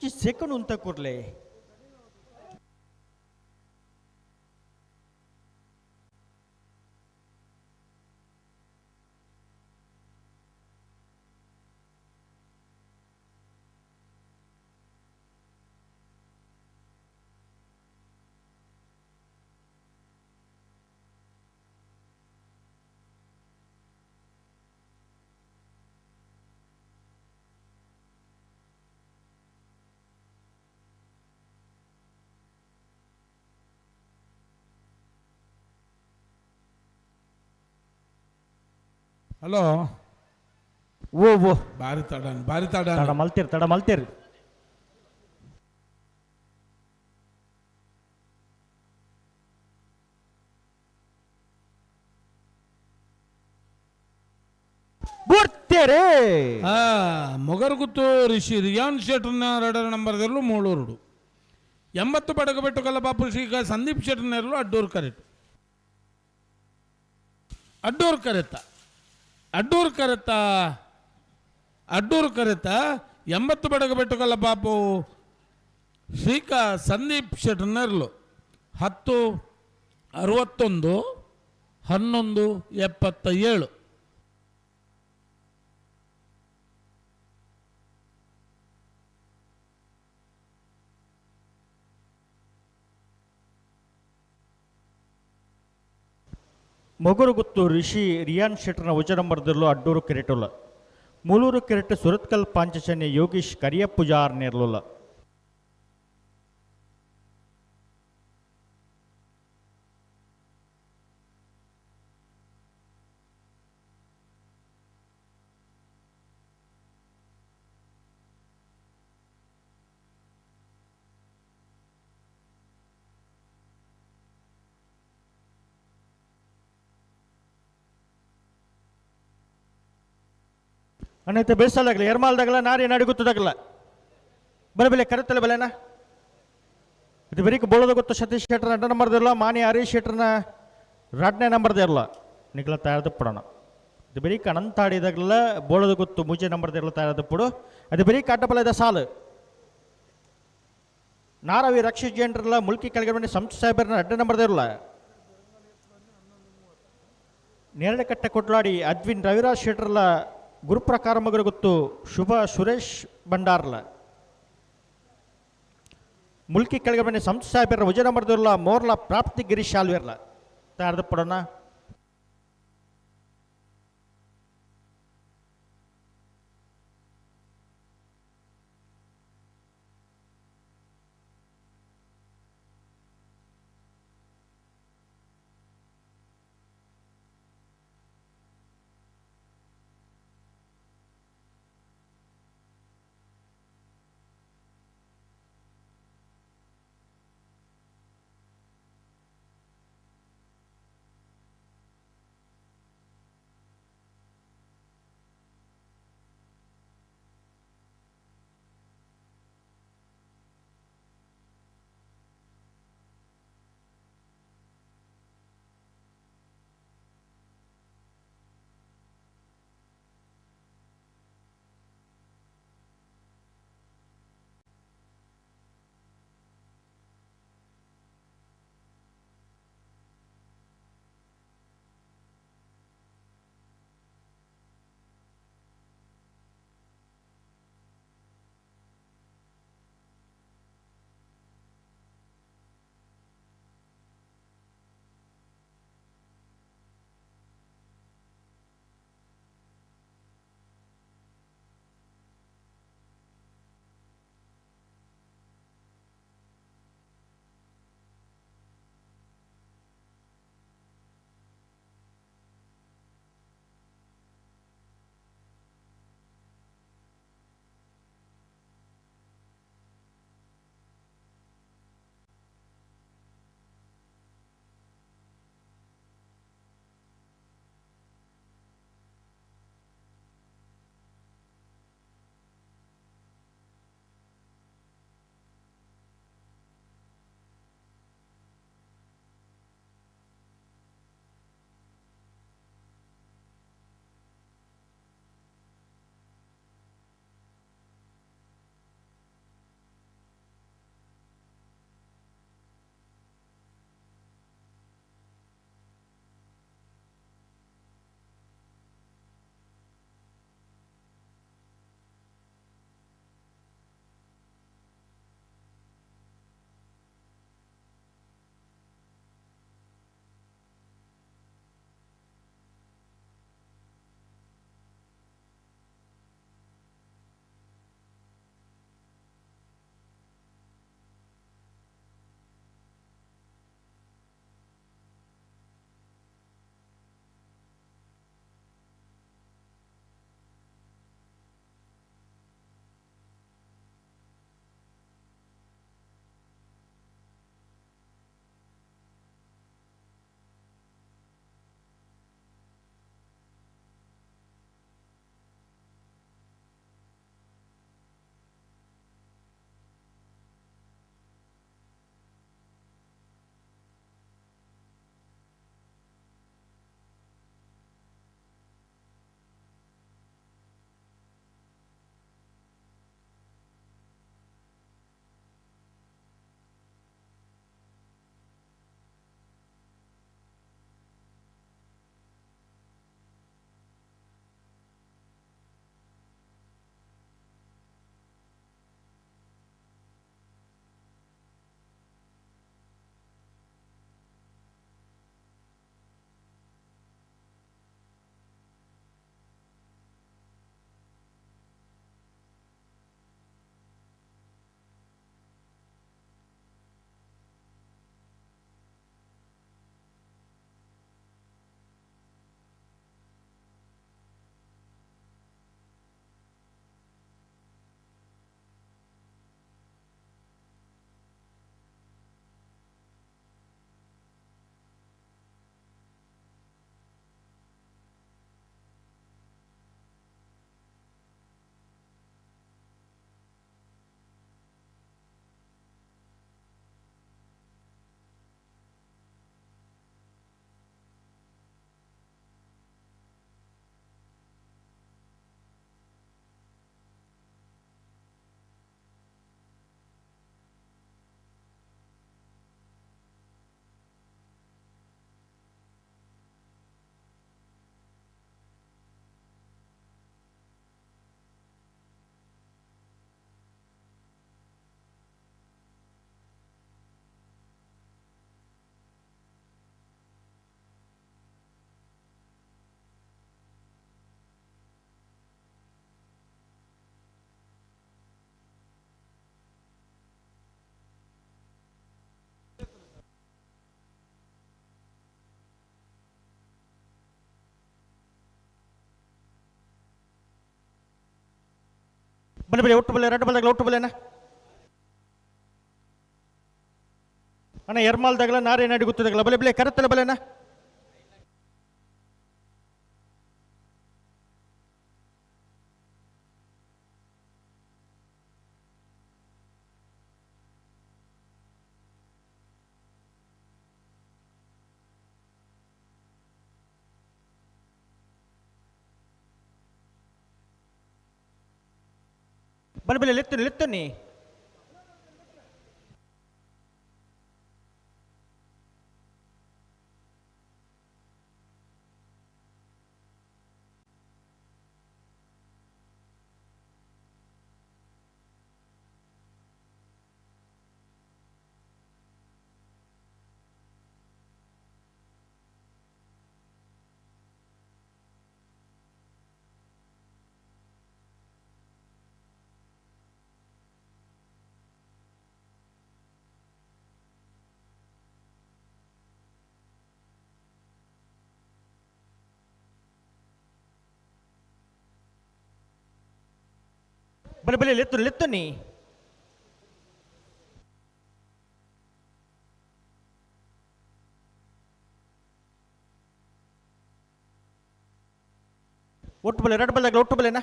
ಒಂಜಿ ಸೆಕೆಂಡ್ ಉಂತ ಕೊರ್ಲೆ. ಹಲೋ ಓ ಓ ಬಾರಿ ತಡನ್ ಬಾರಿ ತಡನ್ ತಡ ಮಲ್ತೀರ್ ತಡ ಮಲ್ತೀರ್. ಬುಡ್ತೇರೆ ಮೊಗರುಗುತ್ತು ರಿಷಿ ರಿಯಾನ್ ಶೆಟ್ರನ್ನ ಎರಡರ ನಂಬರ್ದಲ್ಲೂ ಮೂಳೂರುಡು 80 ಪಡಕಬೆಟ್ಟು ಕಲ್ಲಪಾಪು ಶ್ರೀಕ ಸಂದೀಪ್ ಶೆಟ್ರನೆರಲು ಅಡ್ಡೂರು ಕರೆಟ್ ಅಡ್ಡೂರು ಕರೆತ ಅಡ್ಡೂರು ಕರೆತ ಅಡ್ಡೂರು ಕರೆತ 80 ಬಡಗಬೆಟ್ಟು ಕಲ್ಲಪಾಪು ಶ್ರೀಕ ಸಂದೀಪ್ ಶೆಟ್ರನೆರಲು 10 61 11 77. ಮೊಗರುಗುತ್ತು ರಿಷಿ ರಿಯಾನ್ ಶೆಟ್ಟರ್ನ ವಜ ನಂಬರ್ದಲ್ಲೂ ಅಡ್ಡೂರು ಕೆರೆಟುಲ್ಲ ಮೂಲೂರು ಕೆರೆಟ್ ಸುರತ್ಕಲ್ ಪಾಂಚಜನ್ಯ ಯೋಗೀಶ್ ಕರಿಯಪ್ಪುಜಾರ್ ನೇರ್ಲುಲ್ಲ. ಅನ್ನೈತೆ ಬೇಸಲಾಗಲಿ ಎರ್ಮಾಲ್ದಾಗಲ್ಲ ನಾರಿ ನಡಿಗುತ್ತದಾಗಲ್ಲ ಬಲೆ ಬೆಲೆ ಕರೆತಲೆ ಬೆಲೆನ ಇದು ಬರೀಕ್ ಬೋಳದ ಗೊತ್ತು ಸತೀಶ್ ಶೆಟ್ಟರ್ನ ಅಡ್ಡ ನಂಬರ್ದಿರಲ್ಲ ಮಾನಿ ಹರೀಶ್ ಶೆಟ್ಟರ್ನ ರಡ್ನೇ ನಂಬರ್ದಿರಲ್ಲ ನಿಗ್ಲ ತಯಾರದು ಪಡೋಣ. ಇದು ಬರೀಕ್ ಅನಂತಾಡಿದಾಗಲ್ಲ ಬೋಳದ ಗೊತ್ತು ಮುಜೆ ನಂಬರ್ದಿರಲ್ಲ ತಯಾರದು ಪಡು. ಅದು ಬರೀಕ್ ಅಡ್ಡಬಲ ಇದೆ ಸಾಲು ನಾರವಿ ರಕ್ಷಿತ್ ಜೇನ್ರಲ್ಲ ಮುಲ್ಕಿ ಕೆಳಗೆ ಬನ್ನಿ ಸಂತ ಸಾಹೇಬರ್ನ ಅಡ್ಡ ನಂಬರ್ದಿರಲ್ಲ ನೇರಳೆಕಟ್ಟೆ ಕೊಟ್ಲಾಡಿ ಅದ್ವಿನ್ ರವಿರಾಜ್ ಶೆಟ್ಟರ್ಲ ಗುರುಪ್ರಕಾರ ಮಗರು ಗೊತ್ತು ಶುಭ ಸುರೇಶ್ ಭಂಡಾರ್ಲ ಮುಲ್ಕಿ ಕೆಳಗೆ ಬನ್ನಿ ಸಂತ ಸಾಹೇಬರ ವಜನ ಮರ್ದಿರಲ್ಲ ಮೋರ್ಲ ಪ್ರಾಪ್ತಿ ಗಿರೀಶ್ ಶಾಲ್ವೇರ್ಲ ತಯಾರ್ದು ಪಡೋಣ. ಬಲೆ ಬಲೆ ಒಟ್ಟು ಬಲೆ ರಡ್ಡು ಬಲ್ದಾಗಲ ಒಟ್ಟು ಬಲೆನ ಅಣ್ಣ ಎರ್ಮಾಲ್ದಾಗಲ ನಾರೇನಾಡಿ ಗೊತ್ತದಾಗಲ ಬಲೆ ಬಲೆ ಕರತ್ತಲ ಬಲೆನಾ ಬಲೆ ಬಲೆ ಲೆತ್ತು ಲೆತ್ತನಿ ಬಲೆ ಬಲೆ ಲೆತ್ತು ಲೆತ್ತನಿ ಒಟ್ಟು ಬಲೆ ಎರಡು ಬಲ್ದಾಗಲ ಒಟ್ಟು ಬಲೆನಾ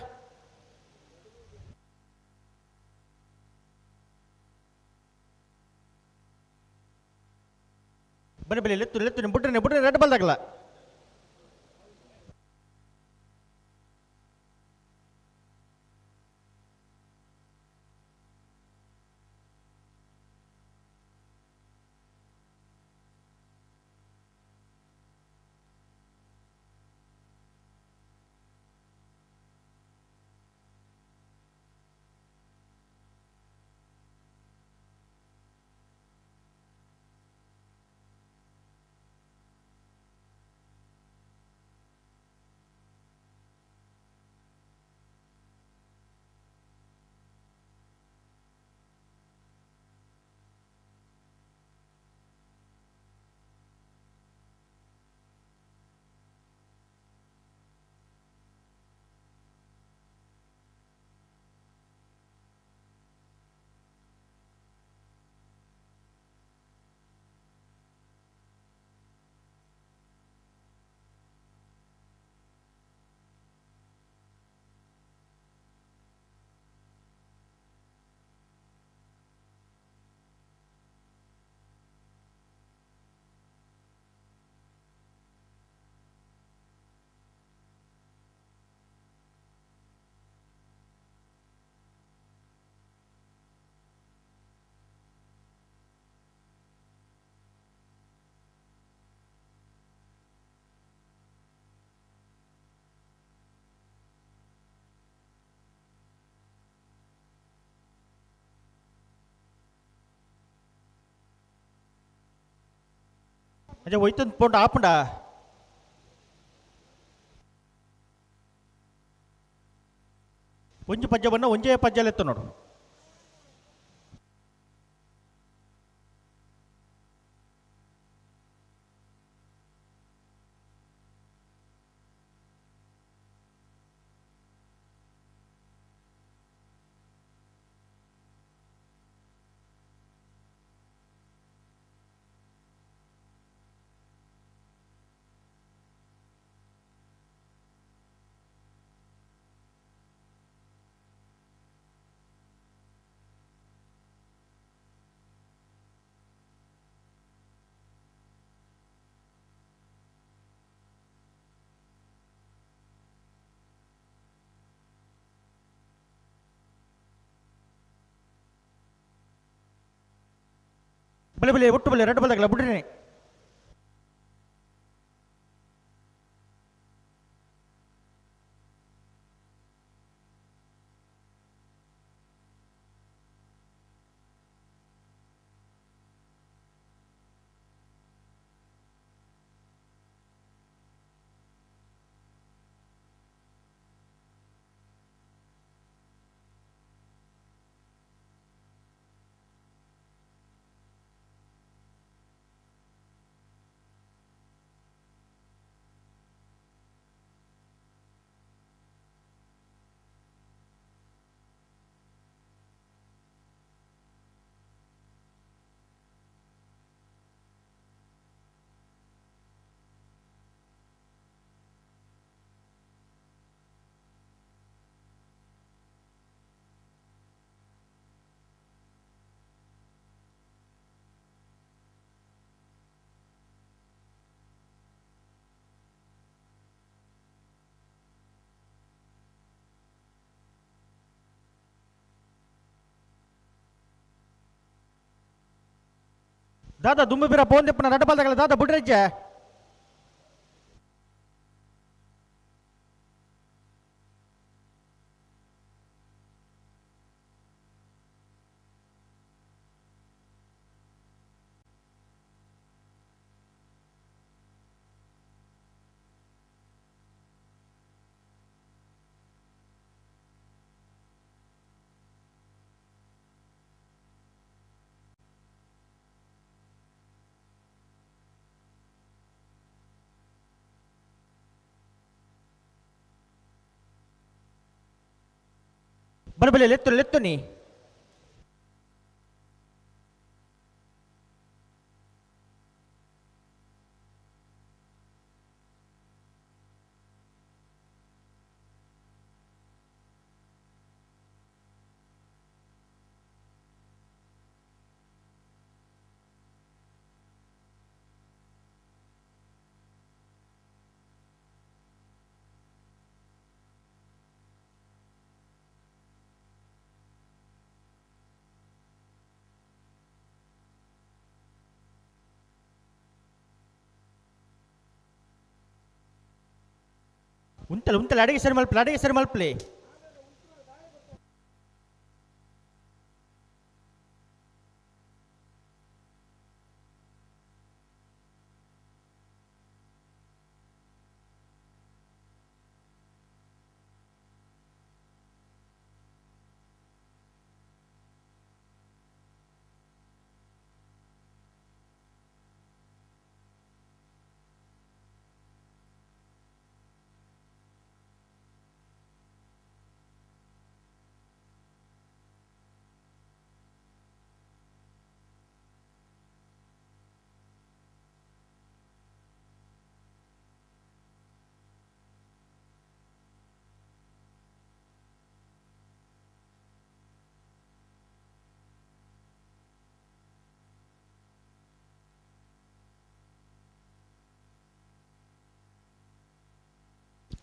ಬಲೆ ಬಲೆ ಲೆತ್ತು ಲೆತ್ತು ಬುಡ್ರನೆ ಬುಡ್ರನೆ ಎರಡು ಬಲ್ದಾಗಲ ಅಜ್ಜ ಒಯ್ತಂದು ಪೋಂಡ ಆಪುಂಡ ಒಂಜಿ ಪಜ್ಜ ಬನ್ನ ಒಂಜೇ ಪಜ್ಜಲೆತ್ತು ನೋಡು ಬಲೆ ಬಲೆ ಒಟ್ಟು ಬಲೆ ಎರಡು ಬಲ್ದಾಗಲ ಬುಡ್ರಿನಿ ದಾದಾ ದುಂಬು ಬಿರ ಪೋಂದೆಪ್ಪನ ನಡಪಾಲ್ದಗಲ ದಾದಾ ಬುಡ್ರೆಜ್ಜೆ ಬರಬಲೆ ಲೆತ್ತು ಲೆತ್ತು ನೀ ಉಂತಲೆ ಉಂತಲೆ ಅಡಿಗೆ ಸರಿ ಮಲ್ಪಲೆ ಅಡಿಗೆ ಸರಿ ಮಲ್ಪಲೆ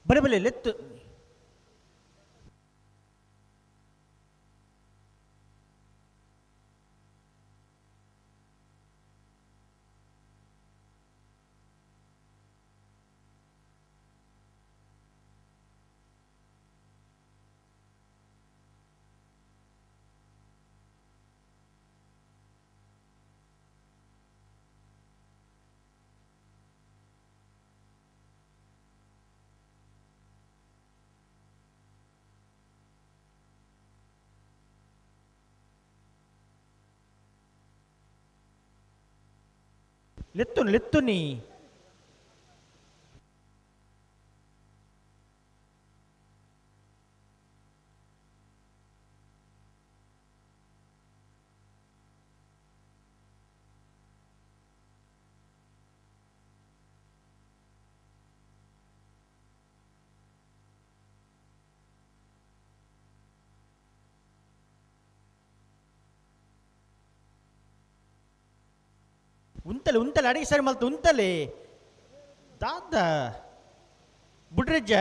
ಬರಬಲೆ ಲೆತ್ತು ಲೆತ್ತು ಲೆತ್ತು ನೀ ಉಂತಲೆ ಉಂತಲೆ ಅಡಿಗೆ ಸರಿ ಮಲ್ತು ಉಂತಲೆ ದಾದ ಬುಡ್ರೆಜ್ಜ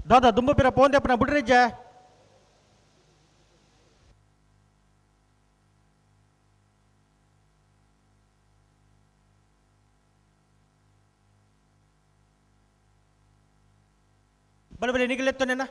ದಾದಾ ದುಂಬಪಿರ ಪೋಂದೆಪ್ಪನ ಬುಡ್ರೆಜ್ಜ ಬಲೆ ಬಲೆ ನಿಗಲೆತ್ತು ನೆನ್ನ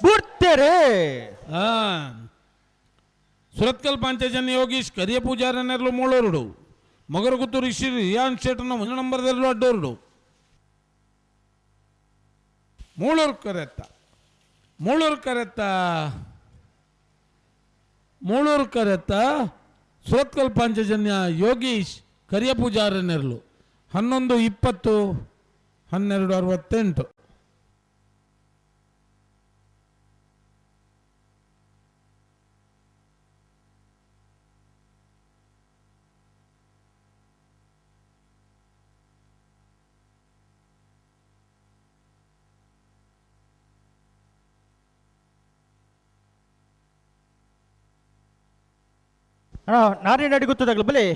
ಬುಡ್ತೇರೆ. ಸುರತ್ಕಲ್ ಪಾಂಚಜನ್ಯ ಯೋಗೀಶ್ ಕರಿಯ ಪೂಜಾರನೆರ್ಲು ಮೂಳೂರುಡು ಮೊಗರಗುತ್ತು ರಿಷಿ ರಿಯಾನ್ ಶೇಟನ ಒಂದು ನಂಬರ್ದೆರ್ಲು ಅಡ್ಡೋರುಡು ಮೂಳೂರು ಕರೆತ್ತ ಮೂಳೂರು ಕರೆತ್ತ ಮೂಳೂರು ಕರೆತ್ತ ಸುರತ್ಕಲ್ ಪಾಂಚಜನ್ಯ ಯೋಗೀಶ್ ಕರಿಯ ಪೂಜಾರನೆರ್ಲು 11:20 12:68. ಅಣ್ಣ ನಾರಿನ ಅಡಿ ಬಲಿ.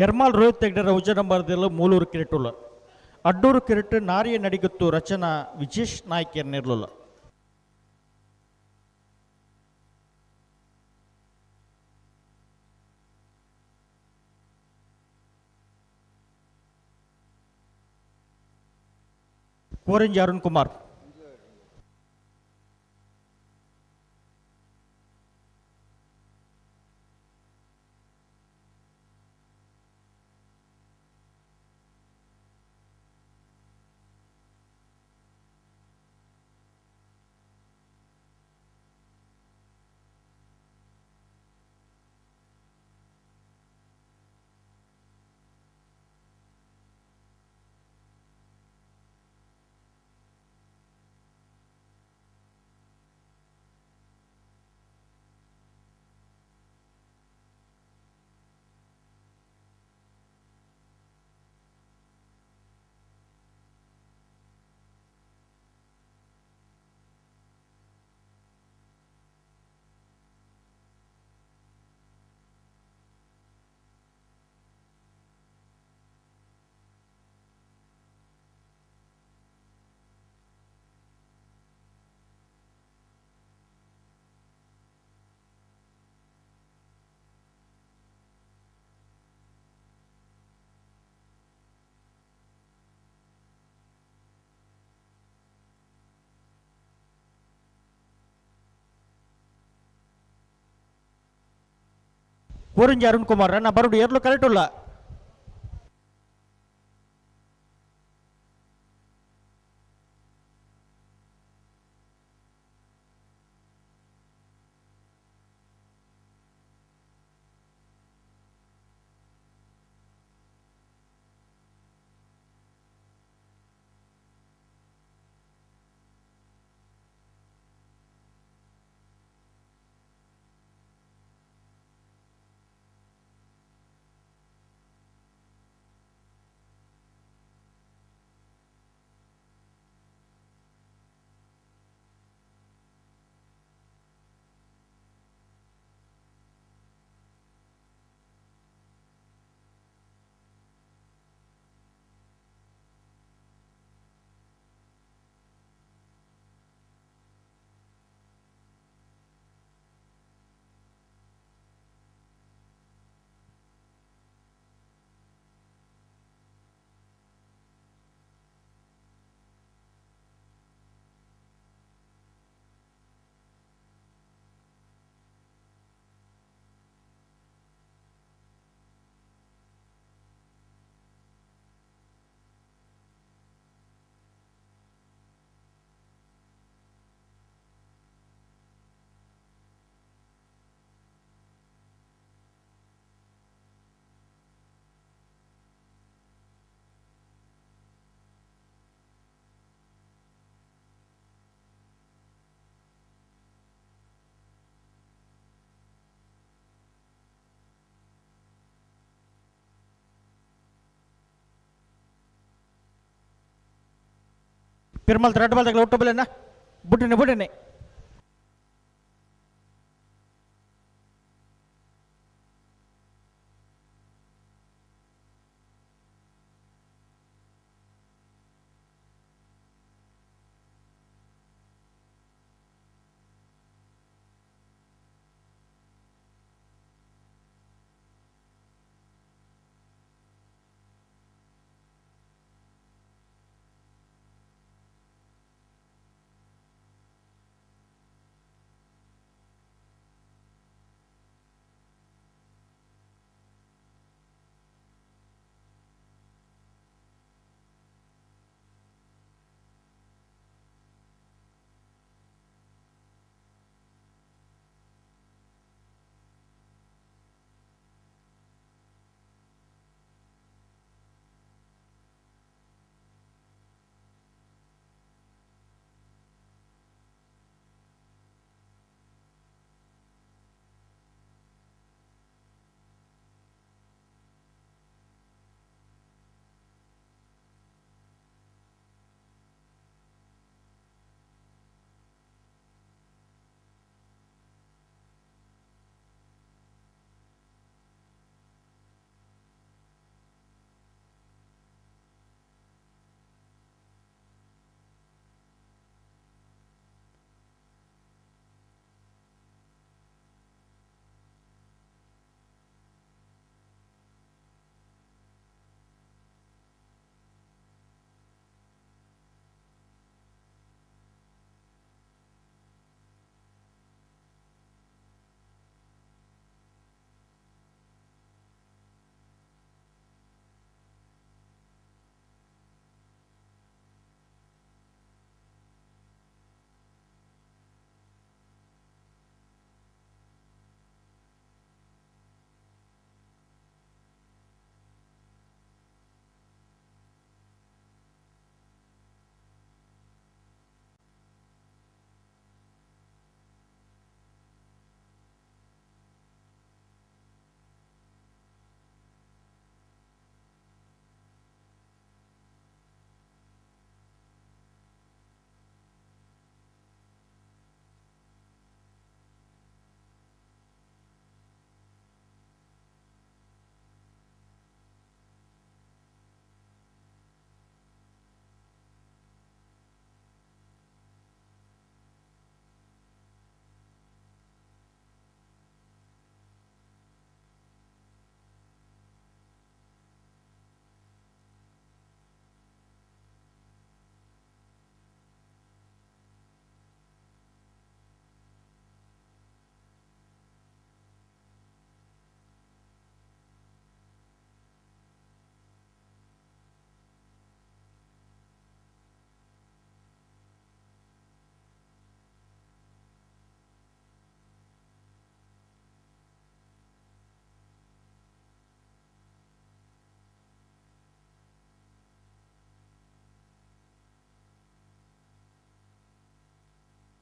ಎರ್ಮಾಲ್ ರೋಹಿತ್ ಹೆಗ್ಡೆರ ಉಜ್ಜ ನಂಬರ್ದೆಲ್ಲ ಮೂಲೂರು ಕಿರೆಟುಲ್ಲ ಅಡ್ಡೂರು ಕಿರೆಟ್ ನಾರಿಯ ನಡಿಗುತ್ತು ರಚನಾ ವಿಜೇಶ್ ನಾಯ್ಕರ್ ನಿರ್ಲುಲ್ಲ. ಕೋರಂಜಿ ಅರುಣ್ ಕುಮಾರ್. ಕೋರಂಜಿ ಅರುಣ್ ಕುಮಾರ್ ಅಣ್ಣ ಬರುಡು ಏರ್ಲು ಕರೆಕ್ಟ್ ಉಲ್ಲ. ಪಿರ್ಮಲ್ ರಡ್ಡ್ ಬಾಲ್ ಒಟ್ಟು ಬಲೆನ ಬುಡ್ಡಿನೆ ಬುಡ್ಡಿನೆ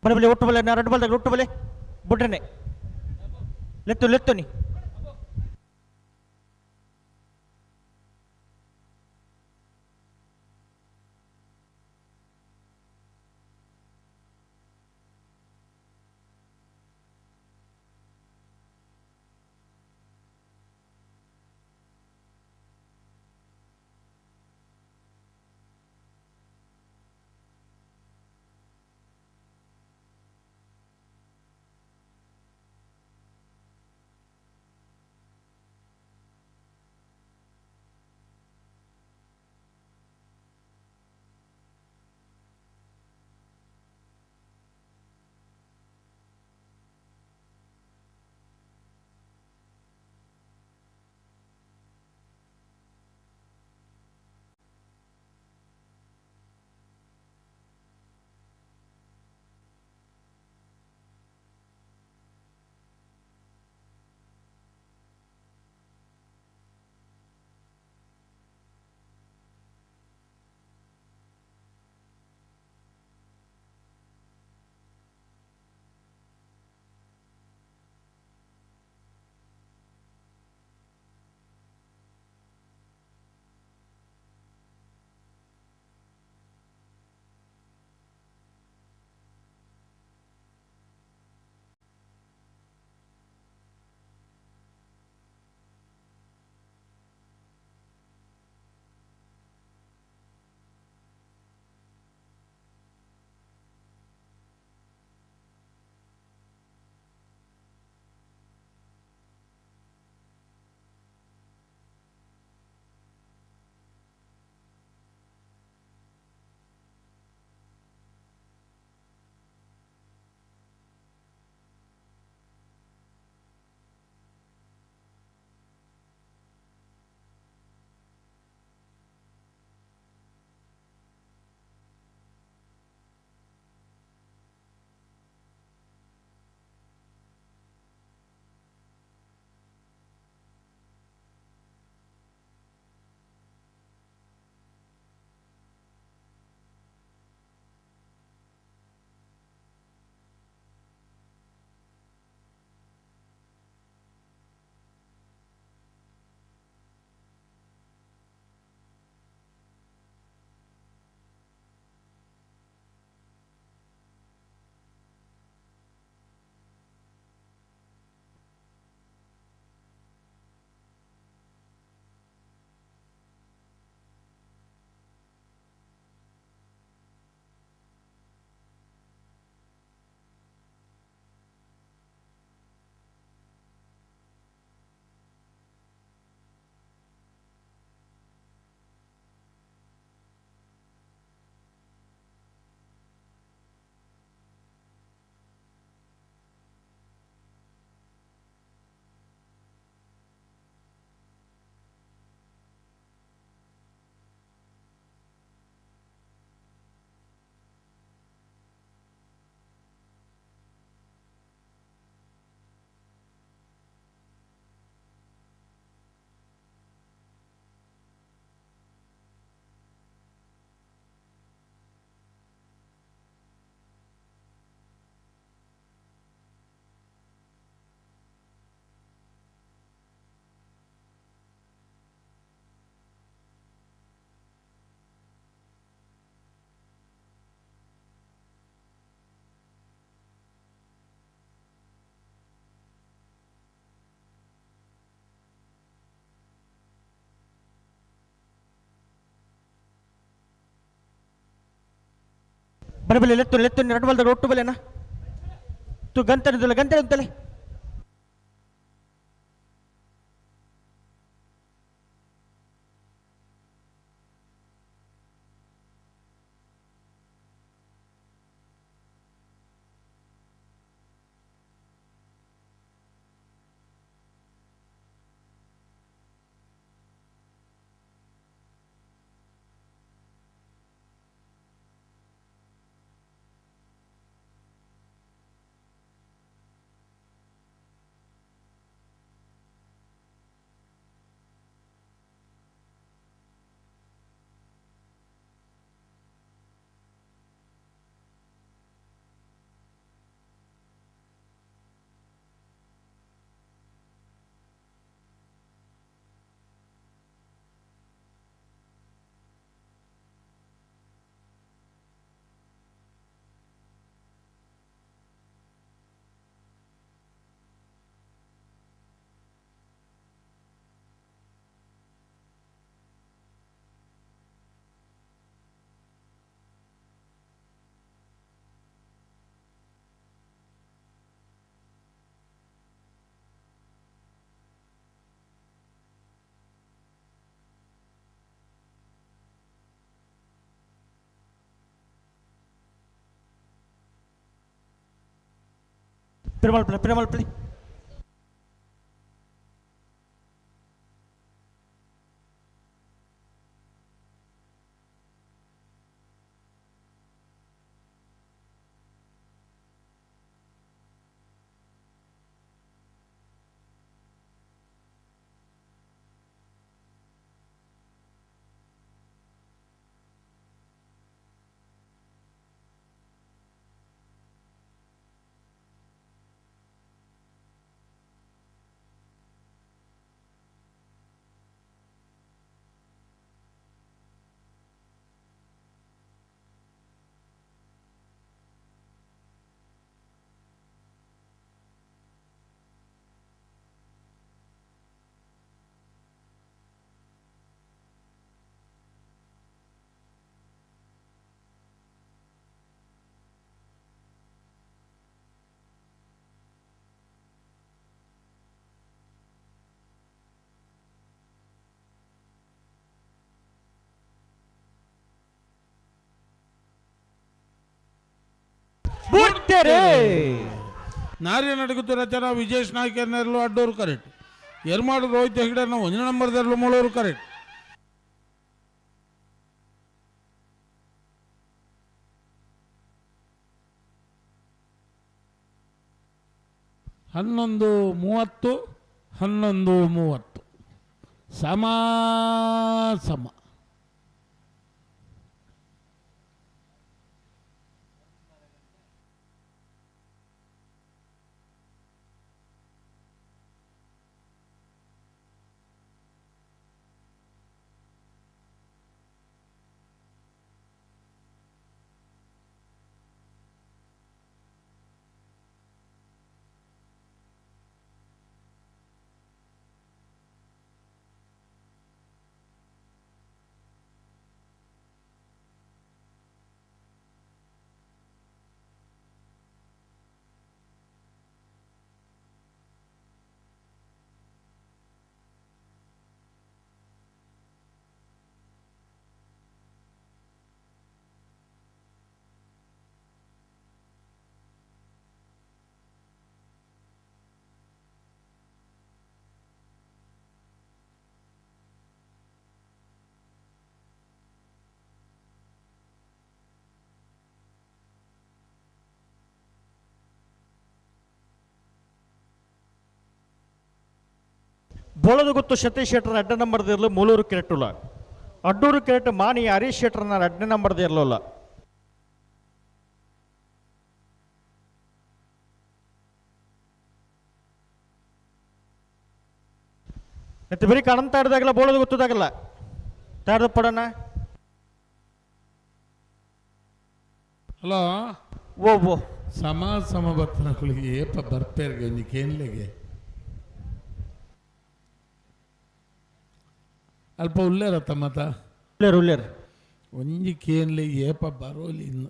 ಬಲೆ ಬಲೆ ಒಟ್ಟು ಬಲೆ ರಡ್ಡ್ ಬಾಲ್ ಒಟ್ಟು ಬಲೆ ಬುಡ್ರನೆ ಲೆತ್ತು ಲೆತ್ತುನಿ ಬರಬಲೆ ಲೆತ್ತು ಲೆತ್ತು ಎರಡು ಬಲ್ದ ಒಟ್ಟು ಬಲೆನಾ ತು ಗಂತನಿದಲ್ಲ ಗಂತನೆ ಅಂತಲೇ. Perumal Pillai, Perumal Pillai. ನಾರ್ಯ ನಡುಗುತ್ತು ರಚನಾ ವಿಜೇಶ್ ನಾಯ್ಕರ್ನೆರಲು ಅಡ್ಡೂರು ಕರೆಕ್ಟ್. ಎರ್ಮಾಡು ರೋಹಿತ್ ಹೆಗ್ಡೆನ 1 ನಂಬರ್ದೆರಲು ಮೂಳೂರು ಕರೆಕ್ಟ್. ಹನ್ನೊಂದು ಮೂವತ್ತು, 11:30 ಸಮ ಸಮ. ಬೋಳದಗುತ್ತು ಸತೀಶ್ ಶೆಟ್ಟರ್ ಅಡ್ಡ ನಂಬರ್ದಿರಲು ಮೂಲೂರು ಕೆರೆಟುಲ್ಲ. ಅಡ್ಡೂರು ಕೆರೆಟ್ ಮಾನಿ ಹರೀಶ್ ಶೆಟ್ಟರ್ನ ಅಡ್ಡ ನಂಬರ್ದಿರಲಿಲ್ಲ. ಮತ್ತೆ ಬರೀ ಕಾಣಂತ ಆಡ್ದಾಗಲ್ಲ ಬೋಳದು ಗೊತ್ತದಾಗಲ್ಲ ತಾಡ್ದ ಪಡೋಣ. ಹಲೋ ಓ ಓ ಸಮ ಸಮ ಬತ್ತನಕುಳಿಗೆ ಏಪ ಬರ್ಪೇರ್ಗೆ ಒಂಜಿ ಕೇನ್ಲೆಗೆ ಅಲ್ಪ ಉಲ್ಲೇರ ತಮ್ಮತ ಉಲ್ಲೇರು ಉಲ್ಲೇರು ಒಂಜಿ ಕೇನ್ಲೆ ಏಪ ಬರೋಲಿ ಇನ್ನು.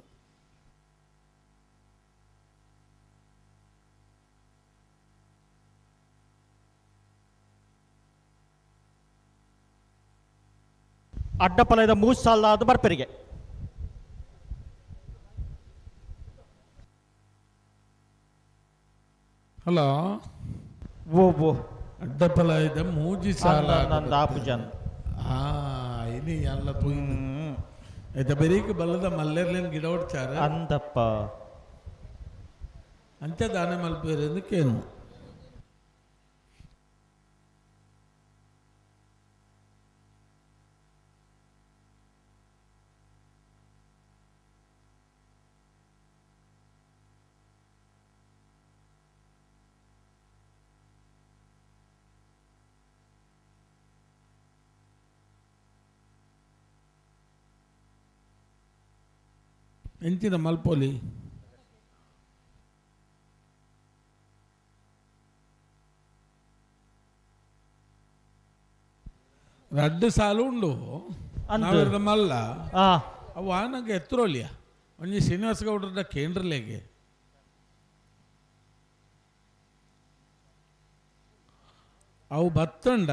ಅಡ್ಡಪಲದ ಮೂರು ಸಾಲ ಬರ್ಪೆರಿಗೆ ಹಲೋ ಓ ಓ ಅಡ್ಡಪಲ ಇದೆ ಮೂಜಿ ಸಾಲ ಆಪುಜನ್ ಆ ಇನಿ ಎಲ್ಲ ತೂಯಿಂದು ಐತ ಬೆರೀಕ್ ಬಲ್ಲದ ಮಲ್ಲೆರ್ಲೇನ್ ಗಿಡ ಹೊಡ್ಚಾರ ಅಂದಪ್ಪ ಅಂಚ ದಾನೆ ಮಲ್ಪೇರೆಂದು ಕೇನು ಎಂಚಿನ ಮಲ್ಪೊಲಿ ರಡ್ಡು ಸಾಲು ಉಂಡು ನಾವೆರ್ದ ಮಲ್ಲ ಅವು ಆನಗ ಎತ್ತರೋಲಿಯ ಒಂಜಿ ಶ್ರೀನಿವಾಸ ಗೌಡ್ರದ ಕೇಂದ್ರಲೇಗೆ ಅವು ಬತ್ತಂಡ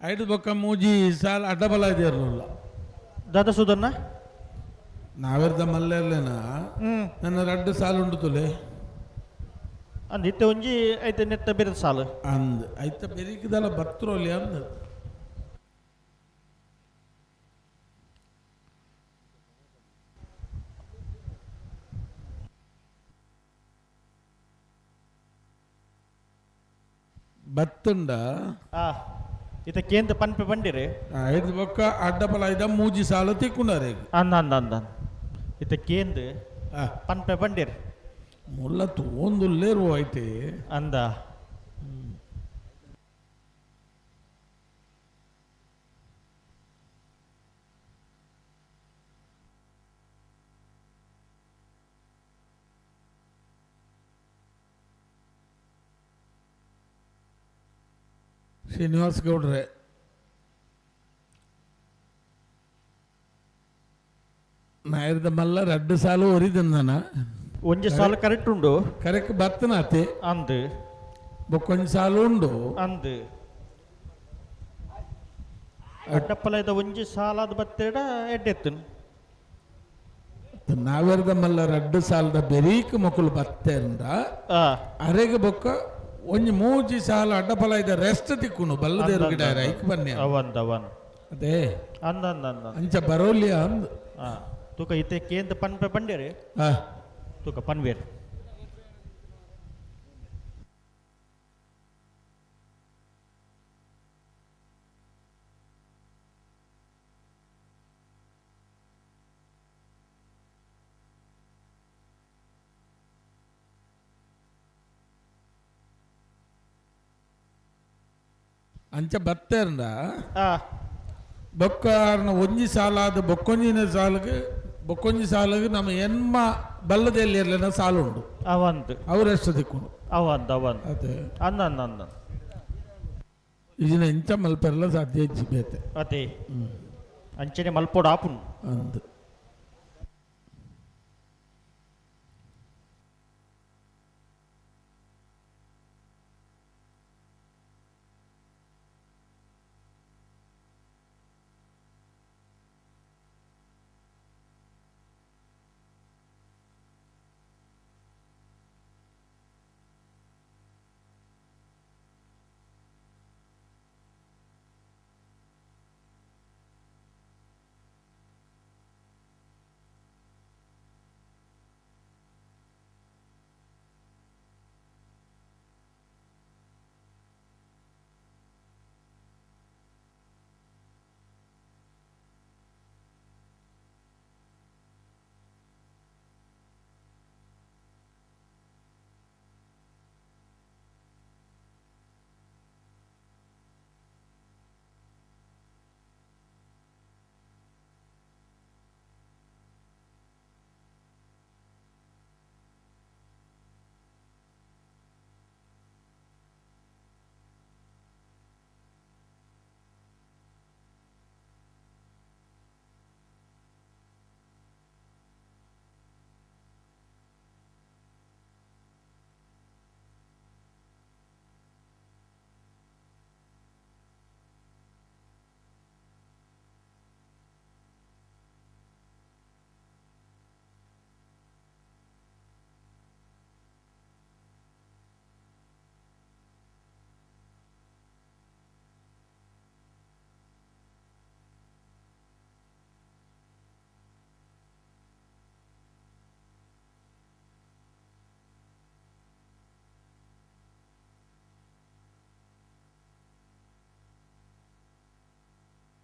ಐದು ಬೊಕ್ಕ ಮೂಜಿ ಸಾಲ ಅಡ್ಡಬಲ ಇದೆಯಲ್ಲ ದಾದಾ ಸುಧನ್ನ ನಾವೆರ್ದ ಮಲ್ಲೆರ್ಲೇನ ನನ್ನ ರಡ್ಡು ಸಾಲು ಉಂಡು ತುಲೆ ಅಂದ್ ಇತ್ತೆ ಒಂಜಿ ಐತೆ ನೆತ್ತ ಬೇರೆ ಸಾಲು ಅಂದ್ ಐತ ಬೆರಿಕಿದಲ್ಲ ಬತ್ರೋಲಿ ಅಂದ್ ಬತ್ತುಂಡ ಇತ್ತ ಕೇಂದ್ರ ಪನ್ಪೆ ಬಂಡಿರಿ ಐದು ಬೊಕ್ಕ ಅಡ್ಡಪಲ ಐದ ಮೂಜಿ ಸಾಲು ತಿಕ್ಕೊಂಡಾರೆ ಅಂದ ಅಂದ ಅಂದ ಇತ್ತ ಕೇಂದ್ರ ಪನ್ಪೆ ಬಂಡಿರಿ ಮುಲ್ಲ ತೋಂದುಲ್ಲೇರು ಐತೆ ಅಂದ ಶ್ರೀನಿವಾಸ ಗೌಡ್ರೆ ನಾಯರ್ದ ಮಲ್ಲ ರಡ್ಡು ಸಾಲು ಒರಿದಂದನ ಒಂಜಿ ಸಾಲು ಕರೆಕ್ಟ್ ಉಂಡು ಕರೆಕ್ಟ್ ಬತ್ತನಾತೆ ಅಂದ್ ಬೊಕ್ಕೊಂಜಿ ಸಾಲು ಉಂಡು ಅಂದ್ ಅಡ್ಡಪ್ಪಲದ ಒಂಜಿ ಸಾಲಾದ ಬತ್ತೇಡ ಎಡ್ಡೆತ್ತನ್ ನಾವೆರ್ದ ಮಲ್ಲ ರಡ್ಡು ಸಾಲದ ಬೆರೀಕ್ ಮೊಕುಲು ಬತ್ತೇರಂಡ ಅರೆಗೆ ಬೊಕ್ಕ ಒಂಜಿ ಮೂಜಿ ಸಾಲ ಅಡ್ಡಪಲ ಇದ ರೆಸ್ಟ್ ತಿಕ್ಕುನು ಬಲ್ಲದೇರು ಗಿಡ ಐಕ್ ಬನ್ನಿ ಅವಂದ ಅವನ್ ಅದೇ ಅಂದ ಅಂದ ಅಂದ ಅಂಚ ಬರೋಲಿಯ ಅಂದ್ ತೂಕ ಇತ್ತೆ ಕೇಂದ್ರ ಪನ್ಪೆ ಬಂಡೇರಿ ತೂಕ ಪನ್ವೇರ್ ಅಂಚ ಬತ್ತೇರಂಡ ಬೊಕ್ಕ ಒಂಜಿ ಸಾಲಾದ ಬೊಕ್ಕೊಂಜಿನ ಸಾಲಿಗೆ ಬೊಕ್ಕೊಂಜಿ ಸಾಲಿಗೆ ನಮ್ಮ ಎನ್ಮ ಬಲ್ಲದಲ್ಲಿ ಇರಲಿಲ್ಲ ಸಾಲು ಉಂಡು ಅವಂತ ಅವ್ರು ಎಷ್ಟು ದಿಕ್ಕುಂಡು ಅವಂತ ಅವಂತ ಅದೇ ಅಂದ ಅಂದ ಅಂದ ಇಜಿನ ಇಂಚ ಮಲ್ಪೆಲ್ಲ ಸಾಧ್ಯ ಇಜ್ಜಿ ಬೇತೆ ಅದೇ ಅಂಚನೆ ಮಲ್ಪೋಡು ಆಪುನ್ ಅಂದ್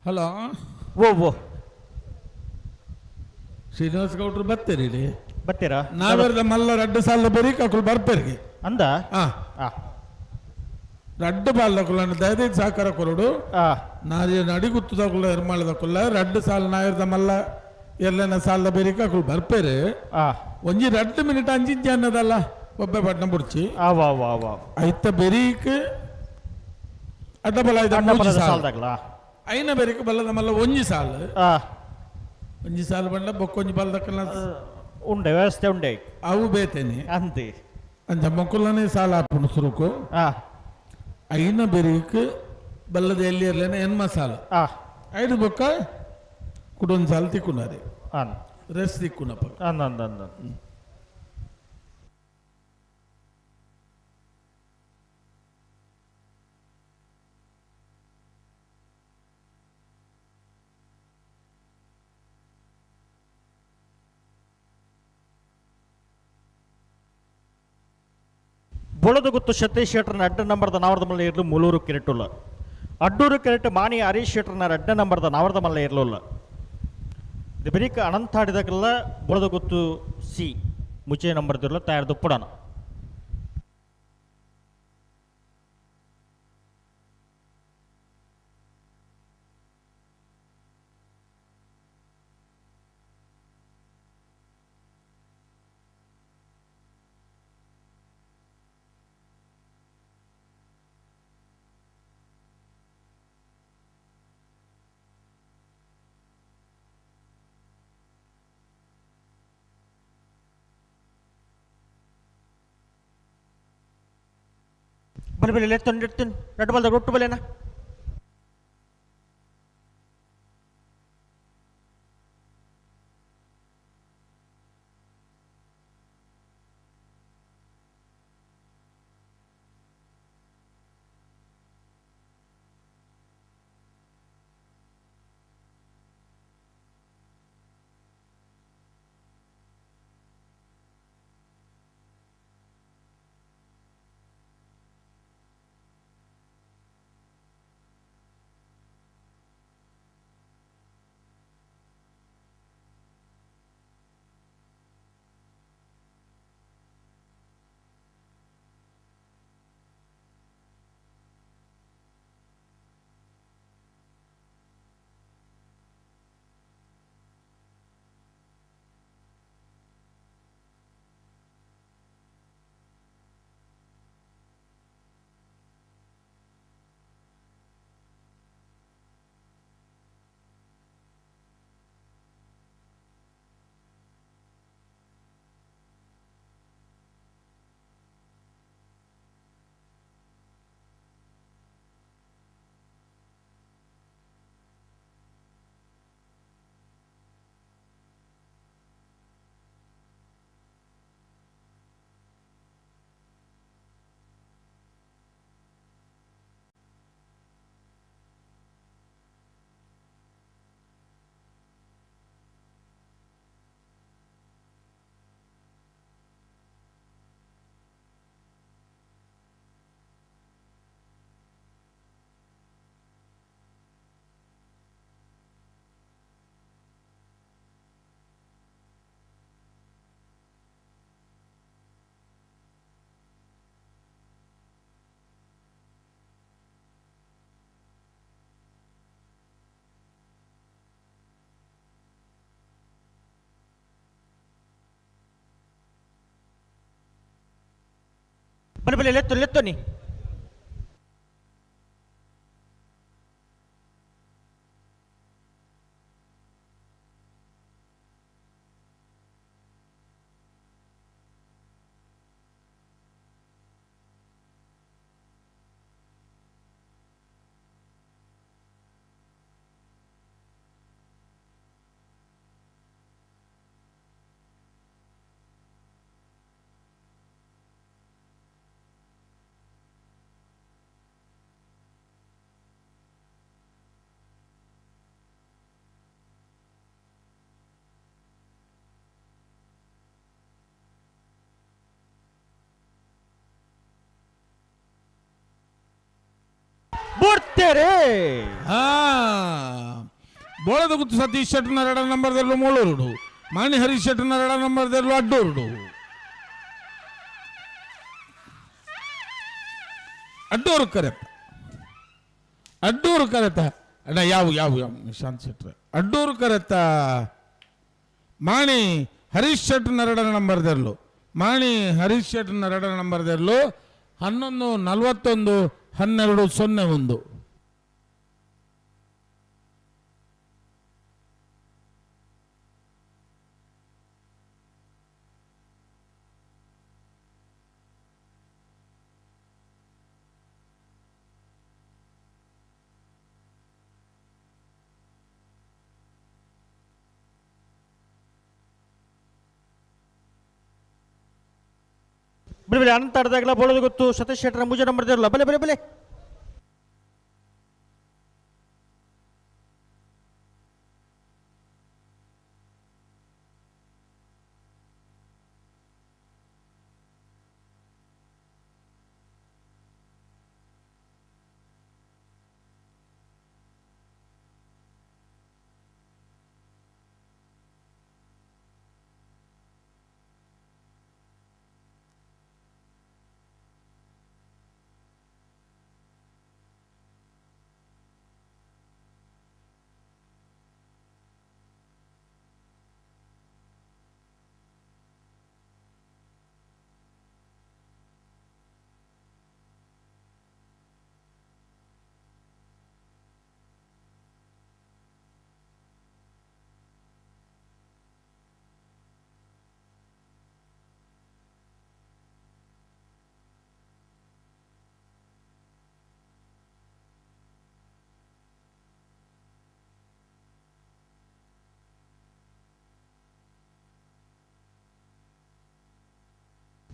ಹಲೋ ಓ ಓ ಶ್ರೀನಿವಾಸ ಗೌಡ್ರು ಬರ್ತೀರಿ ಇಲ್ಲಿ ಬರ್ತೀರಾ? ನಾವೆರ್ದ ಮಲ್ಲ ರಡ್ಡು ಸಾಲ ಬರೀಕ್ ಅಕುಲು ಬರ್ಪೇರಿಗೆ. ಅಂದ ಹಾ, ರಡ್ಡು ಬಾಲ್ದಕುಲ್ಲ ದಯದೈದು ಸಹಕಾರ ಕೊರಡು. ನಾರಿ ನಡಿಗುತ್ತದಕುಲ್ಲ ಎರ್ಮಾಳದಕುಲ್ಲ ರಡ್ಡು ಸಾಲ ನಾಯರ್ದ ಮಲ್ಲ ಎಲ್ಲನ ಸಾಲದ ಬೇರಿಕ ಅಕುಲು ಬರ್ಪೇರು. ಒಂಜಿ ರಡ್ಡು ಮಿನಿಟ್ ಅಂಚಿಂಚಿ ಅನ್ನದಲ್ಲ ಒಬ್ಬೆ ಪಟ್ನ ಬುಡ್ಚಿ. ಐತ ಬೆರೀಕ್ ಅಡ್ಡ ಬಲ ಅಡ್ಡ ಬಲದ ಸಾಲ್ದಾಗ್ಲ? ಐನ ಬೆರೀಕ್ ಬಲ್ಲದ ಮಲ್ಲ ಒಂಜಿ ಸಾಲು, ಒಂಜಿ ಸಾಲು ಬಂಡ ಬೊಕ್ಕೊಂಜಿ ಬಲ್ದಕ್ಕಲ್ಲ. ಉಂಡೆ ವ್ಯವಸ್ಥೆ ಉಂಡೆ. ಅವು ಬೇತೇನೆ. ಅಂತೆ. ಅಂಚ ಮೊಕ್ಕುಲನೇ ಸಾಲ ಆಪುಂಡು ಸುರುಕು. ಐನ ಬೆರೀಕ್ ಬಲ್ಲದ ಎಲ್ಲಿ ಇರ್ಲೇನೆ ಎನ್ಮ ಸಾಲು. ಐದು ಬೊಕ್ಕ ಕುಡೊಂದು ಸಾಲು ತಿಕ್ಕುನಾರೆ ರೆಸ್ಟ್ ತಿಕ್ಕುನಪ್ಪ. ಅಂದ ಅಂದ ಅಂದ. ಬೊಳದಗುತ್ತು ಸತೀಶ್ ಶೆಟ್ಟರ್ನ ಅಡ್ಡ ನಂಬರ್ದ ನಾವರದ ಮಲ್ಲ ಇರಲು ಮುಲೂರು ಕೆರೆಟುಲ್ಲ. ಅಡ್ಡೂರು ಕೆರೆಟ್ ಮಾಣಿ ಹರೀಶ್ ಶೆಟ್ಟರ್ನ ಅಡ್ಡ ನಂಬರ್ದ ನಾವರದ ಮಲ್ಲ ಇರಲಿಲ್ಲ. ಇದು ಬರೀಕ ಅನಂತಾಡಿದಾಗಲ್ಲ ಬೊಳದಗುತ್ತು ಸಿ ಮುಚ್ಚೆ ನಂಬರ್ದಿರಲ್ಲ ತಯಾರು ಪುಡಾನ. ಬಲೆ ಬಲೆ ಎತ್ತೊಂದು ಎತ್ತೊಂದು ರಡ್ಡು ಬಲ್ದ ರೊಟ್ಟು ಬಲೆನಾ. ಬಲೆ ಬಲೆ ಲೆತ್ತು ಲೆತ್ತೊನಿ. ಬುಡ್ತೇರೆ. ಬೋಳದ ಗುತ್ತು ಸತೀಶ್ ಶೆಟ್ಟನ ಎರಡ ನಂಬರ್ ದೆರ್ಲು ಮೂಳೂರುಡು, ಮಾಣಿ ಹರೀಶ್ ಶೆಟ್ಟನ ಎರಡ ನಂಬರ್ ದೆರ್ಲು ಅಡ್ಡೂರುಡು. ಅಡ್ಡೂರು ಕರೆತ, ಅಡ್ಡೂರು ಕರೆತ ಅಣ್ಣ ಯಾವ ಯಾವ ಯಾವ ನಿಶಾಂತ್ ಶೆಟ್ರ ಅಡ್ಡೂರು ಕರೆತ ಮಾಣಿ ಹರೀಶ್ ಶೆಟ್ಟನ ಎರಡರ ನಂಬರ್ ದೆರ್ಲು, ಮಾಣಿ ಹರೀಶ್ ಶೆಟ್ಟನ ಎರಡರ ನಂಬರ್ ದೆರ್ಲು 11 41 12 01. ಬಲೆ ಬಲೆ ಅನಂತ ಆಡದಾಗಲ ಬೋಳದ ಗೊತ್ತು ಸತೀಶ್ ಶೆಟ್ಟರ ಮುಜೆ ನಂಬರ್ ದೇರಲ್ಲ. ಬಲೆ ಬಲೆ ಬಲೆ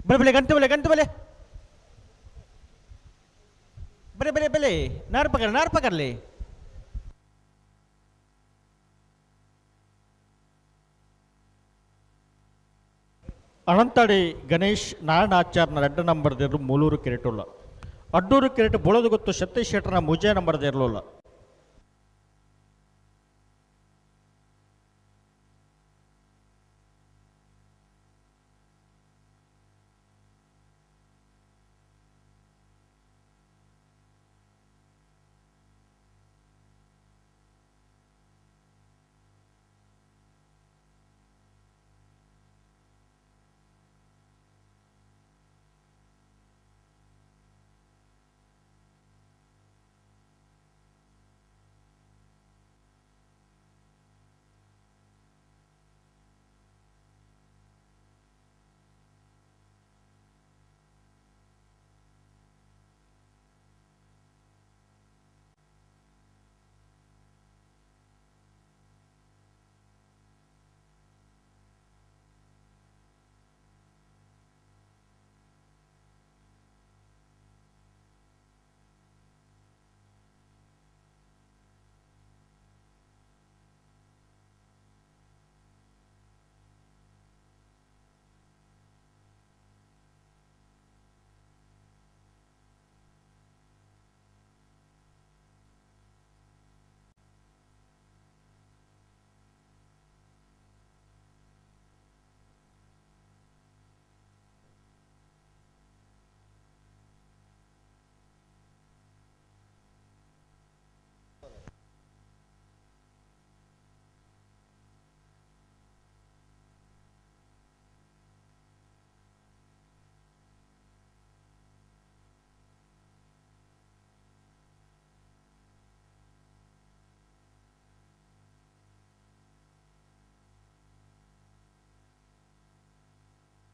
ಬಲೆ ಬಲೆ ಗಂಟೆ ಬಲೆ ಗಂಟೆ ಬಲೆ ಬಲೆ ಬಲೆ ಬಲೆ ನಾರ್ ಪಕಡ್ ನಾರ್ ಪಕಡ್ಲಿ. ಅನಂತಾಡಿ ಗಣೇಶ್ ನಾರಾಯಣಾಚಾರ್ಯನ ಎರಡ್ ನಂಬರ್ ದೇರ್ಲು ಮೂಲೂರು ಕೆರೆಟುಲ್ಲ. ಅಡ್ಡೂರು ಕೆರೆಟು ಬೋಳದ ಗೊತ್ತು ಸತೀಶ್ ಶೆಟ್ಟರ್ನ ಮುಜೆ ನಂಬರ್ ದೇರ್ಲುಲ್ಲ.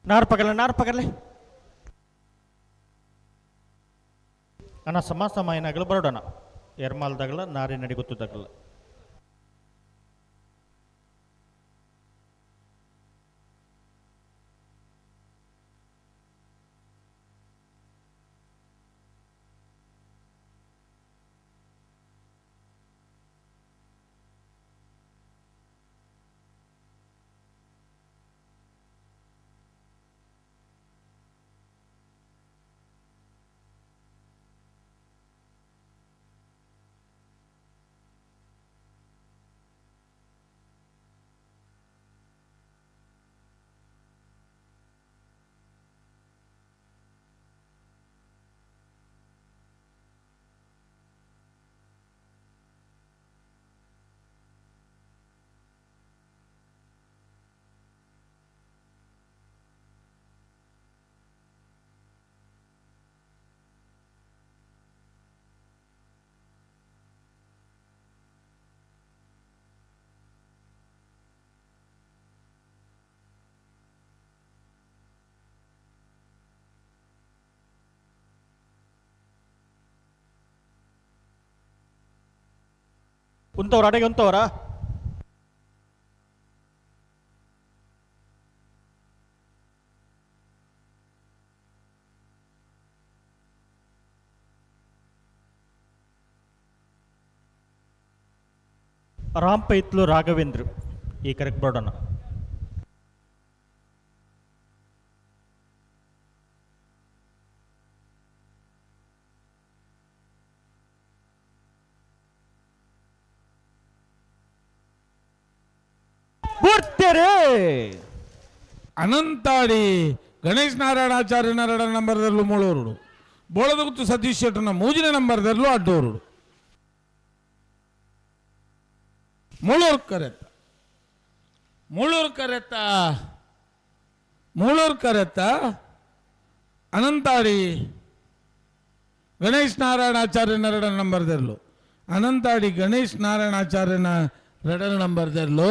ನಾರ್ ಪಕಡ್ಲೆ ನಾರ್ ಪಕಡ್ಲೆ ಅಣ್ಣ ಸಮ ಸಮ ಏನಾಗಲ್ಲ ಬರೋಡಣ ಎರ್ಮಾಲ್ದಾಗಲ್ಲ ನಾರಿ ನಡಿ ಗೊತ್ತದಾಗಲ್ಲ. ಉಂತವ್ರ ಅಡೆಗೆ ಉಂತವರ ರಾಂಪೈತ್ಲು ರಾಘವೇಂದ್ರ ಈ ಕರೆಕ್ಟ್ ಬೋರ್ಡನ್ನು ಅನಂತಾಡಿ ಗಣೇಶ್ ನಾರಾಯಣಾಚಾರ್ಯನ ಎರಡನೇ ನಂಬರ್ದಲ್ಲೂ ಮೂಳೂರುಡು ಬೋಳದಗುತ್ತು ಸತೀಶ್ ಶೆಟ್ಟರ್ನ ಮೂಜಿನ ನಂಬರ್ದಲ್ಲೂ ಅಡ್ಡೋರುಡು ಮುಳೂರು ಕರೆತ ಮುಳೂರು ಕರೆತ ಮುಳೂರು ಕರೆತ ಅನಂತಾಡಿ ಗಣೇಶ್ ನಾರಾಯಣಾಚಾರ್ಯನ ಎರಡನೇ ನಂಬರ್ದಲ್ಲೂ ಅನಂತಾಡಿ ಗಣೇಶ್ ನಾರಾಯಣಾಚಾರ್ಯನ ಎರಡನೇ ನಂಬರ್ದಲ್ಲೂ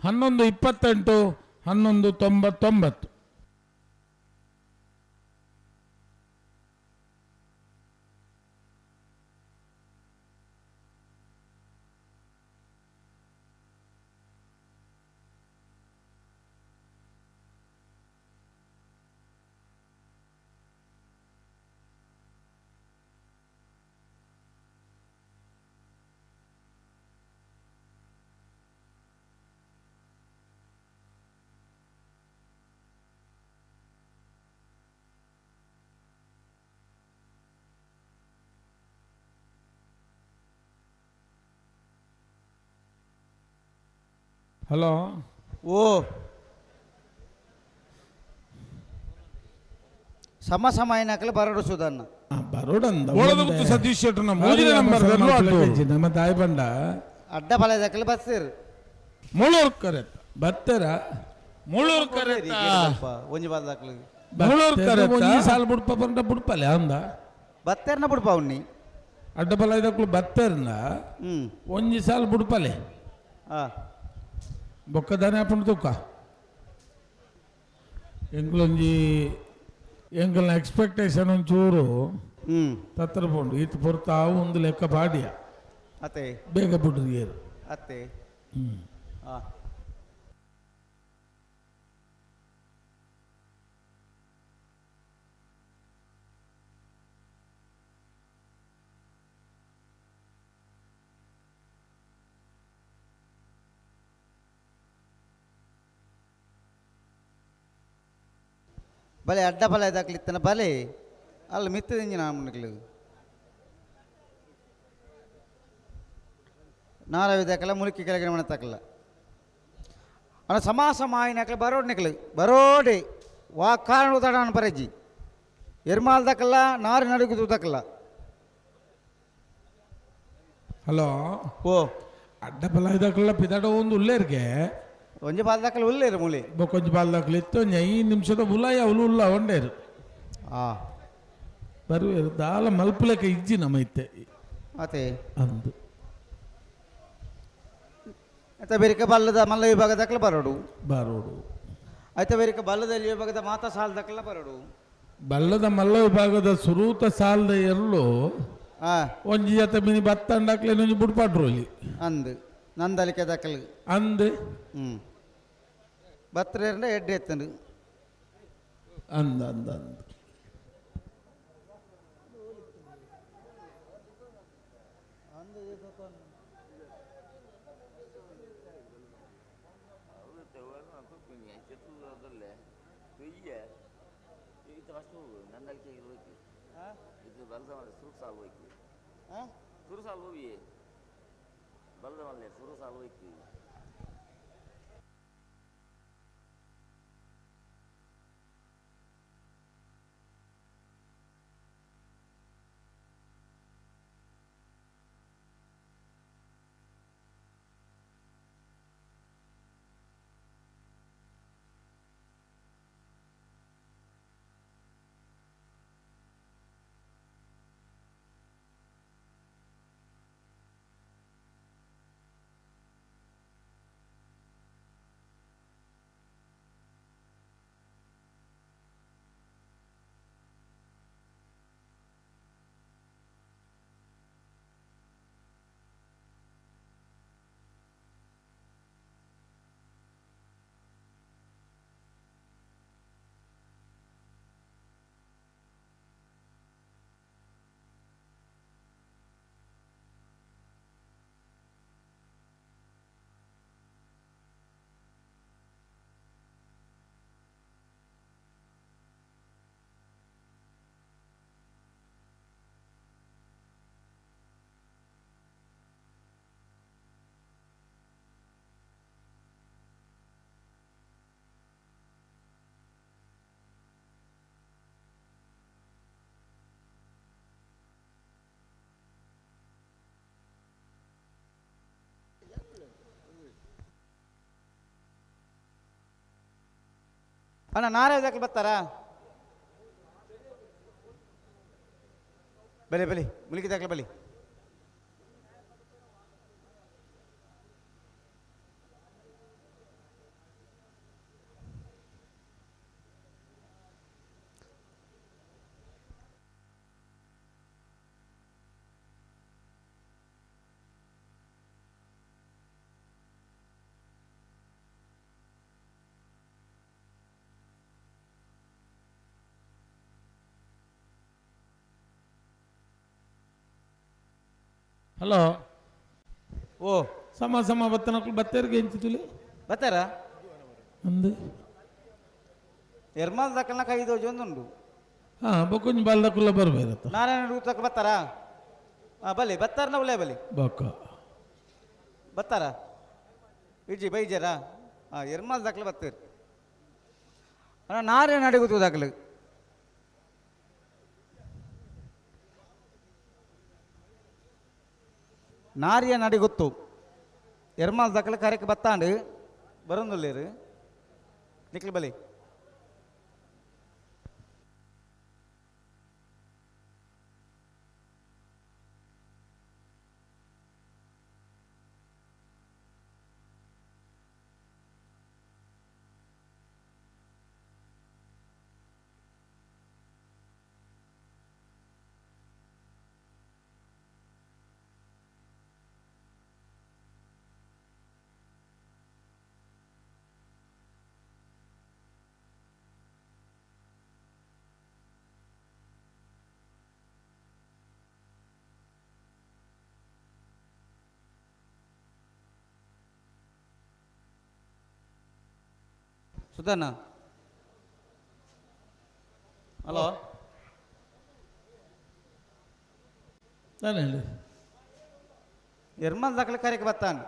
11:28 11:99. ಹಲೋ ಓ ಸಮ ಸಮಯನಕಲು ಬರಡು ಸುಧನ್ನ ಬರೋಡಂದ ಬೋಳದಗುತ್ತು ಸತೀಶ್ ಶೆಟ್ಟರ್ನ ಮೂಜಿನ ನಂಬರ್ದಲ್ಲೂ ಅಡ್ಡೋರು ನಮ್ಮ ತಾಯಿ ಬಂಡ ಅಡ್ಡ ಫಲದಕಲು ಬಸ್ಸಿರ್ ಮುಳೂರು ಕರೆತ ಬತ್ತರ ಮುಳೂರು ಕರೆತ ಒಂಜಿ ಬಾಲ್ದಾಕಲು ಮುಳೂರು ಕರೆತ ಒಂಜಿ ಸಾಲು ಬುಡ್ಪ ಬಂಡ ಬುಡ್ಪಲೆ ಅಂದ ಬತ್ತೇರ್ನ ಬುಡ್ಪ ಉಣ್ಣಿ ಅಡ್ಡ ಬಲ ಇದಕ್ಕೂ ಬತ್ತೇರ್ನ ಒಂಜಿ ಸಾಲು ಬುಡ್ಪಲೆ ಬೊಕ್ಕದಾನೆ ಅಪ್ಪನ ತೂಕ ಎಂಗ್ಲೊಂಜಿ ಎಂಗಲ್ನ ಎಕ್ಸ್ಪೆಕ್ಟೇಷನ್ ಒಂಚೂರು ತತ್ರ ಪೋಂಡು ಈತ ಪೊರ್ತ ಆವು ಒಂದು ಲೆಕ್ಕ ಪಾಡಿಯ ಅತ್ತೆ ಬೇಗ ಬಿಡ್ರಿ ಏರು ಅತ್ತೆ ಬಲೆ ಅಡ್ಡ ಬಲ ದಾಖಲಿತ್ತನ ಬಲೆ ಅಲ್ಲಿ ಮಿತ್ತದಿಂಜಿ ನಾಮನಿಕ್ಲು ನಾರವಿ ದಾಖಲ ಮುಳುಕಿ ಕೆಳಗಿನ ಮನೆ ತಕಲ ಅಣ್ಣ ಸಮಾಸ ಮಾಯಿನಕಲ ಬರೋಡ್ ನಿಕ್ಲು ಬರೋಡಿ ವಾ ಕಾರಣ ಉದಾಡಣ ಪರಜಿ ಎರ್ಮಾಲ್ ದಕ್ಕಲ್ಲ ನಾರು ನಡುಗುದು ದಕ್ಕಲ್ಲ. ಹಲೋ ಓ ಅಡ್ಡ ಬಲ ಇದಕ್ಕಲ್ಲ ಪಿದಾಡ ಒಂದು ಉಲ್ಲೇರ್ಗೆ ಒಂಜಿ ಬಾಲ್ ದಾಖಲೆ ಉಲ್ಲೇರು ಮೂಲಿ ಬೊಕ್ಕೊಂಜಿ ಬಾಲ್ ದಾಖಲೆ ಇತ್ತು ಒಂಜಿ 5 ನಿಮಿಷದ ಉಲಾಯ ಅವಳು ಉಲ್ಲ ಒಂಡೇರು ಬರುವೇರು ದಾಲ ಮಲ್ಪುಲೆಕ ಇಜ್ಜಿ ನಮ್ಮ ಇತ್ತೆ ಅತೆ ಅಂದು అయితే ಬೇರಿಕ ಬಲ್ಲದ ಮಲ್ಲ ವಿಭಾಗ ದಾಖಲೆ ಬರೋಡು ಬರೋಡು అయితే ಬೇರಿಕ ಬಲ್ಲದ ವಿಭಾಗದ ಮಾತಾ ಸಾಲ ದಾಖಲೆ ಬರೋಡು ಬಲ್ಲದ ಮಲ್ಲ ವಿಭಾಗದ ಸುರೂತ ಸಾಲದ ಎರಳು ಒಂಜಿ ಜತೆ ಮಿನಿ ಬತ್ತಂಡಾಕ್ಲೆ ಒಂಜಿ ಬುಡ್ಪಾಟ್ರು ಇಲ್ಲಿ ಅಂದು ನಂದಲಿಕೆ ದಾಖಲೆ ಅಂದು ಬತ್ರೇರಂಡ ಎಡ್ಡೆ ಎತ್ತಂಡು ಅಂದ ಅಂದ ಅಂದ ಅಣ್ಣ ನಾರೇ ಬರ್ತಾರಾ ಬಲೆ ಬಲೆ ಮುಲಿಕಿದಾಕ್ಲೆ ಬಲಿ ಹಲೋ ಓ ಸಮ ಸಮ ಬತ್ತನಕ್ಲು ಬತ್ತೇರಿಗೆ ಎಂಚಿತುಲಿ ಬತ್ತಾರ ಅಂದು ಎರ್ಮಾಲ್ ದಕ್ಕಲ್ನ ಕೈದು ಒಂದುಂಡು ಹಾಂ ಬೊಕ್ಕೊಂಜಿ ಬಾಲ್ದಕ್ಕುಲ್ಲ ಬರ್ಬೇರತ್ತ ನಾರಾಯಣ ತಕ್ಕ ಬತ್ತಾರಾ ಹಾಂ ಬಲಿ ಬತ್ತಾರ ನವಲೇ ಬಲಿ ಬೊಕ್ಕ ಬತ್ತಾರ ಇಜ್ಜಿ ಬೈಜಾರಾ ಹಾಂ ಎರ್ಮಾಲ್ ದಾಖಲೆ ಬತ್ತೀರಿ ಅಣ್ಣ ನಾರಾಯಣ ಅಡಿಗುತ್ತು ದಾಖಲೆ ನಾರಿಯ ನಡಿಗುತ್ತು ಎರ್ಮಾಲ್ ದಾಖಲೆ ಕಾರ್ಯಕ್ಕೆ ಬತ್ತಾಂಡು ಬರೋಂದುಲ್ಲೇರು ನಿಕ್ಲು ಬಲಿ ಸುಧಣ್ಣ ಹಲೋ ನಾನು ಹೇಳಿ ಎರ್ಮಾಲ್ ದಾಖಲೆ ಕಾರ್ಯಕ್ಕೆ ಬತ್ತಾನು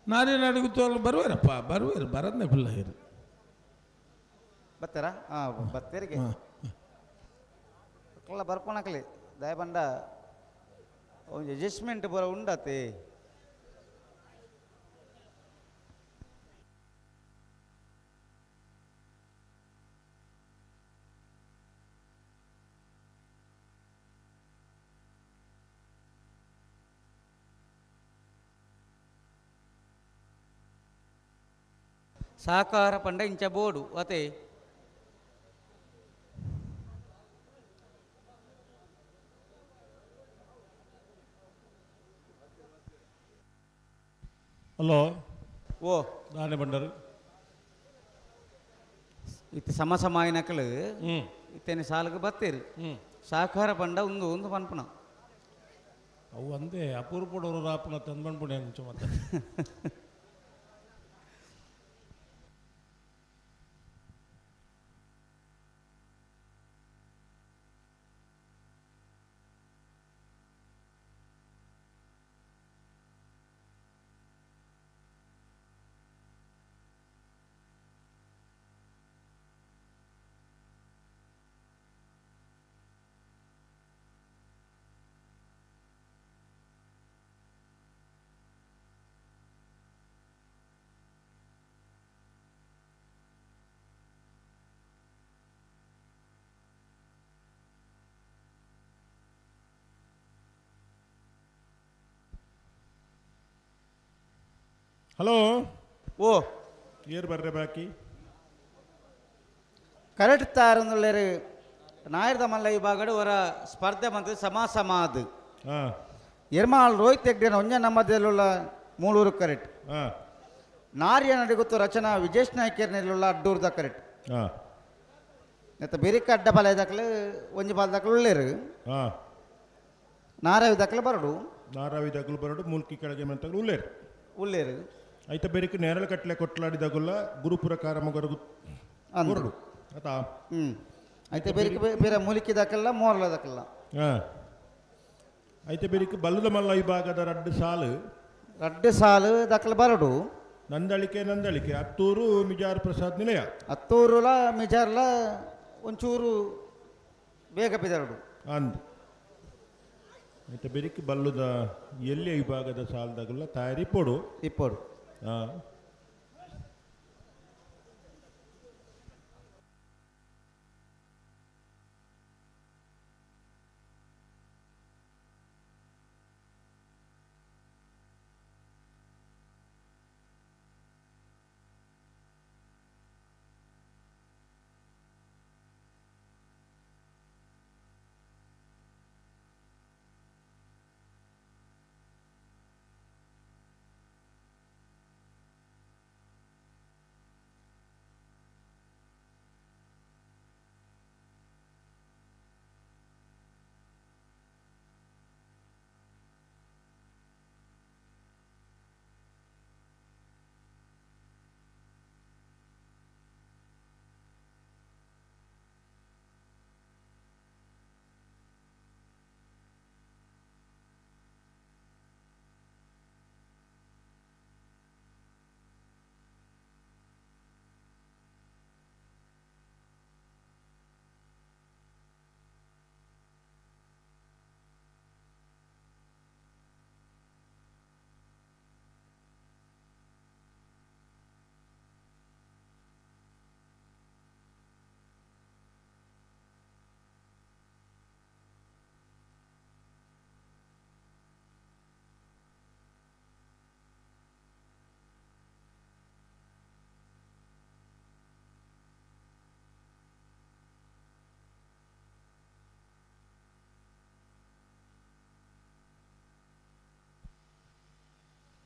ನಾನೇನು ಅಡುಗುತ್ತೋ ಬರುವಾರಪ್ಪ ಬರುವೇರು ಬರದ್ನೇ ಫುಲ್ ಆಗಿರು ಬತ್ತಾರಾ ಹಾಂ ಬತ್ತೇರಿಗೆ ಅಕ್ಲ ಬರ್ಪಣಕ್ಲಿ ದಯಬಂಡ ಒಂಜಿ ಅಡ್ಜಸ್ಟ್ಮೆಂಟ್ ಪೂರ ಉಂಡತೆ ಸಹಕಾರ ಪಂಡ ಇಂಚ ಬೋರ್ಡು ಅತೆ ಹಲೋ ಓ ದಾನೆ ಬಂಡರು ಇತ್ತೆ ಸಮ ಸಮಾಯಿನಕಲು ಇತ್ತೇನೆ ಸಾಲಕ್ಕೆ ಬತ್ತೀರಿ ಸಹಕಾರ ಪಂಡ ಒಂದು ಒಂದು ಪನ್ಪುನ ಅವು ಅಂದೇ ಅಪೂರ್ಪಡೋರು ರಾಪುನ ತಂದು ಅಂಚು ಮತ್ತೆ ಹಲೋ ಓ ಏರ್ ಬರ್ರೆ ಬಾಕಿ ಕರೆಕ್ಟ್ ತಾರಂದುಳ್ಳೇರು ನಾಯರ್ದ ಮಲ್ಲ ವಿಭಾಗಡು ಅವರ ಸ್ಪರ್ಧೆ ಮಂತ್ರಿ ಸಮ ಸಮಾದ್ ಎರ್ಮಾಳ್ ರೋಹಿತ್ ಹೆಗ್ಡೆನ ಒಂಜೆ ನಮ್ಮದಲ್லுள்ள ಮೂಳೂರು ಕರೆಕ್ಟ್ ನಾರ್ಯ ನಡಿಗುತ್ತು ರಚನಾ ವಿಜೇಶ್ ನಾಯ್ಕರ್ನೆಲ್ಲುಳ್ಳ ಅಡ್ಡೂರ್ದ ಕರೆಕ್ಟ್ ನೆತ್ತ ಬೆರಿಕ ಅಡ್ಡ ಬಲ ದಾಖಲೆ ಒಂಜಿ ಬಾಲ್ ದಾಖಲೆ ಉಳ್ಳೇರು ನಾರಾವಿ ದಾಖಲೆ ಬರಡು ನಾರಾವಿ ದಾಖಲು ಬರಡು ಮೂಲ್ಕಿ ಕೆಳಗೆ ಮಂತಗಳು ಉಳ್ಳೇರು ಉಳ್ಳೇರು ಐತ ಬೆರಿಕ ನೇರಳ ಕಟ್ಲೆ ಕೊಟ್ಲಾಡಿದಾಗುಲ್ಲ ಗುರುಪುರ ಕಾರಮಗರು ಬರಡು ಆತಾ ಐತೆ ಬೆರಿಕ ಬೇರೆ ಮೂಲಿಕೆ ದಾಖಲ್ಲ ಮೋರ್ಲ ದಾಖಲ್ಲ ಐತೆ ಬೆರಿಕ ಬಲ್ಲದ ಮಲ್ಲ ವಿಭಾಗದ ರಡ್ಡು ಸಾಲು ರಡ್ಡು ಸಾಲು ದಾಖಲೆ ಬರಡು ನಂದಳಿಕೆ ನಂದಳಿಕೆ ಅತ್ತೂರು ಮಿಜಾರ್ ಪ್ರಸಾದ್ ನಿಲಯ ಅತ್ತೂರುಲ ಮಿಜಾರ್ಲ ಒಂಚೂರು ಬೇಗ ಬಿದರಡು ಅಂದ್ ಐತೆ ಬೆರಿಕ್ ಬಲ್ಲುದ ಎಲ್ಲಿಯ ವಿಭಾಗದ ಸಾಲದಾಗಲ್ಲ ತಯಾರಿ ಪೋಡು ಇಪ್ಪೋಡು ಹಾಂ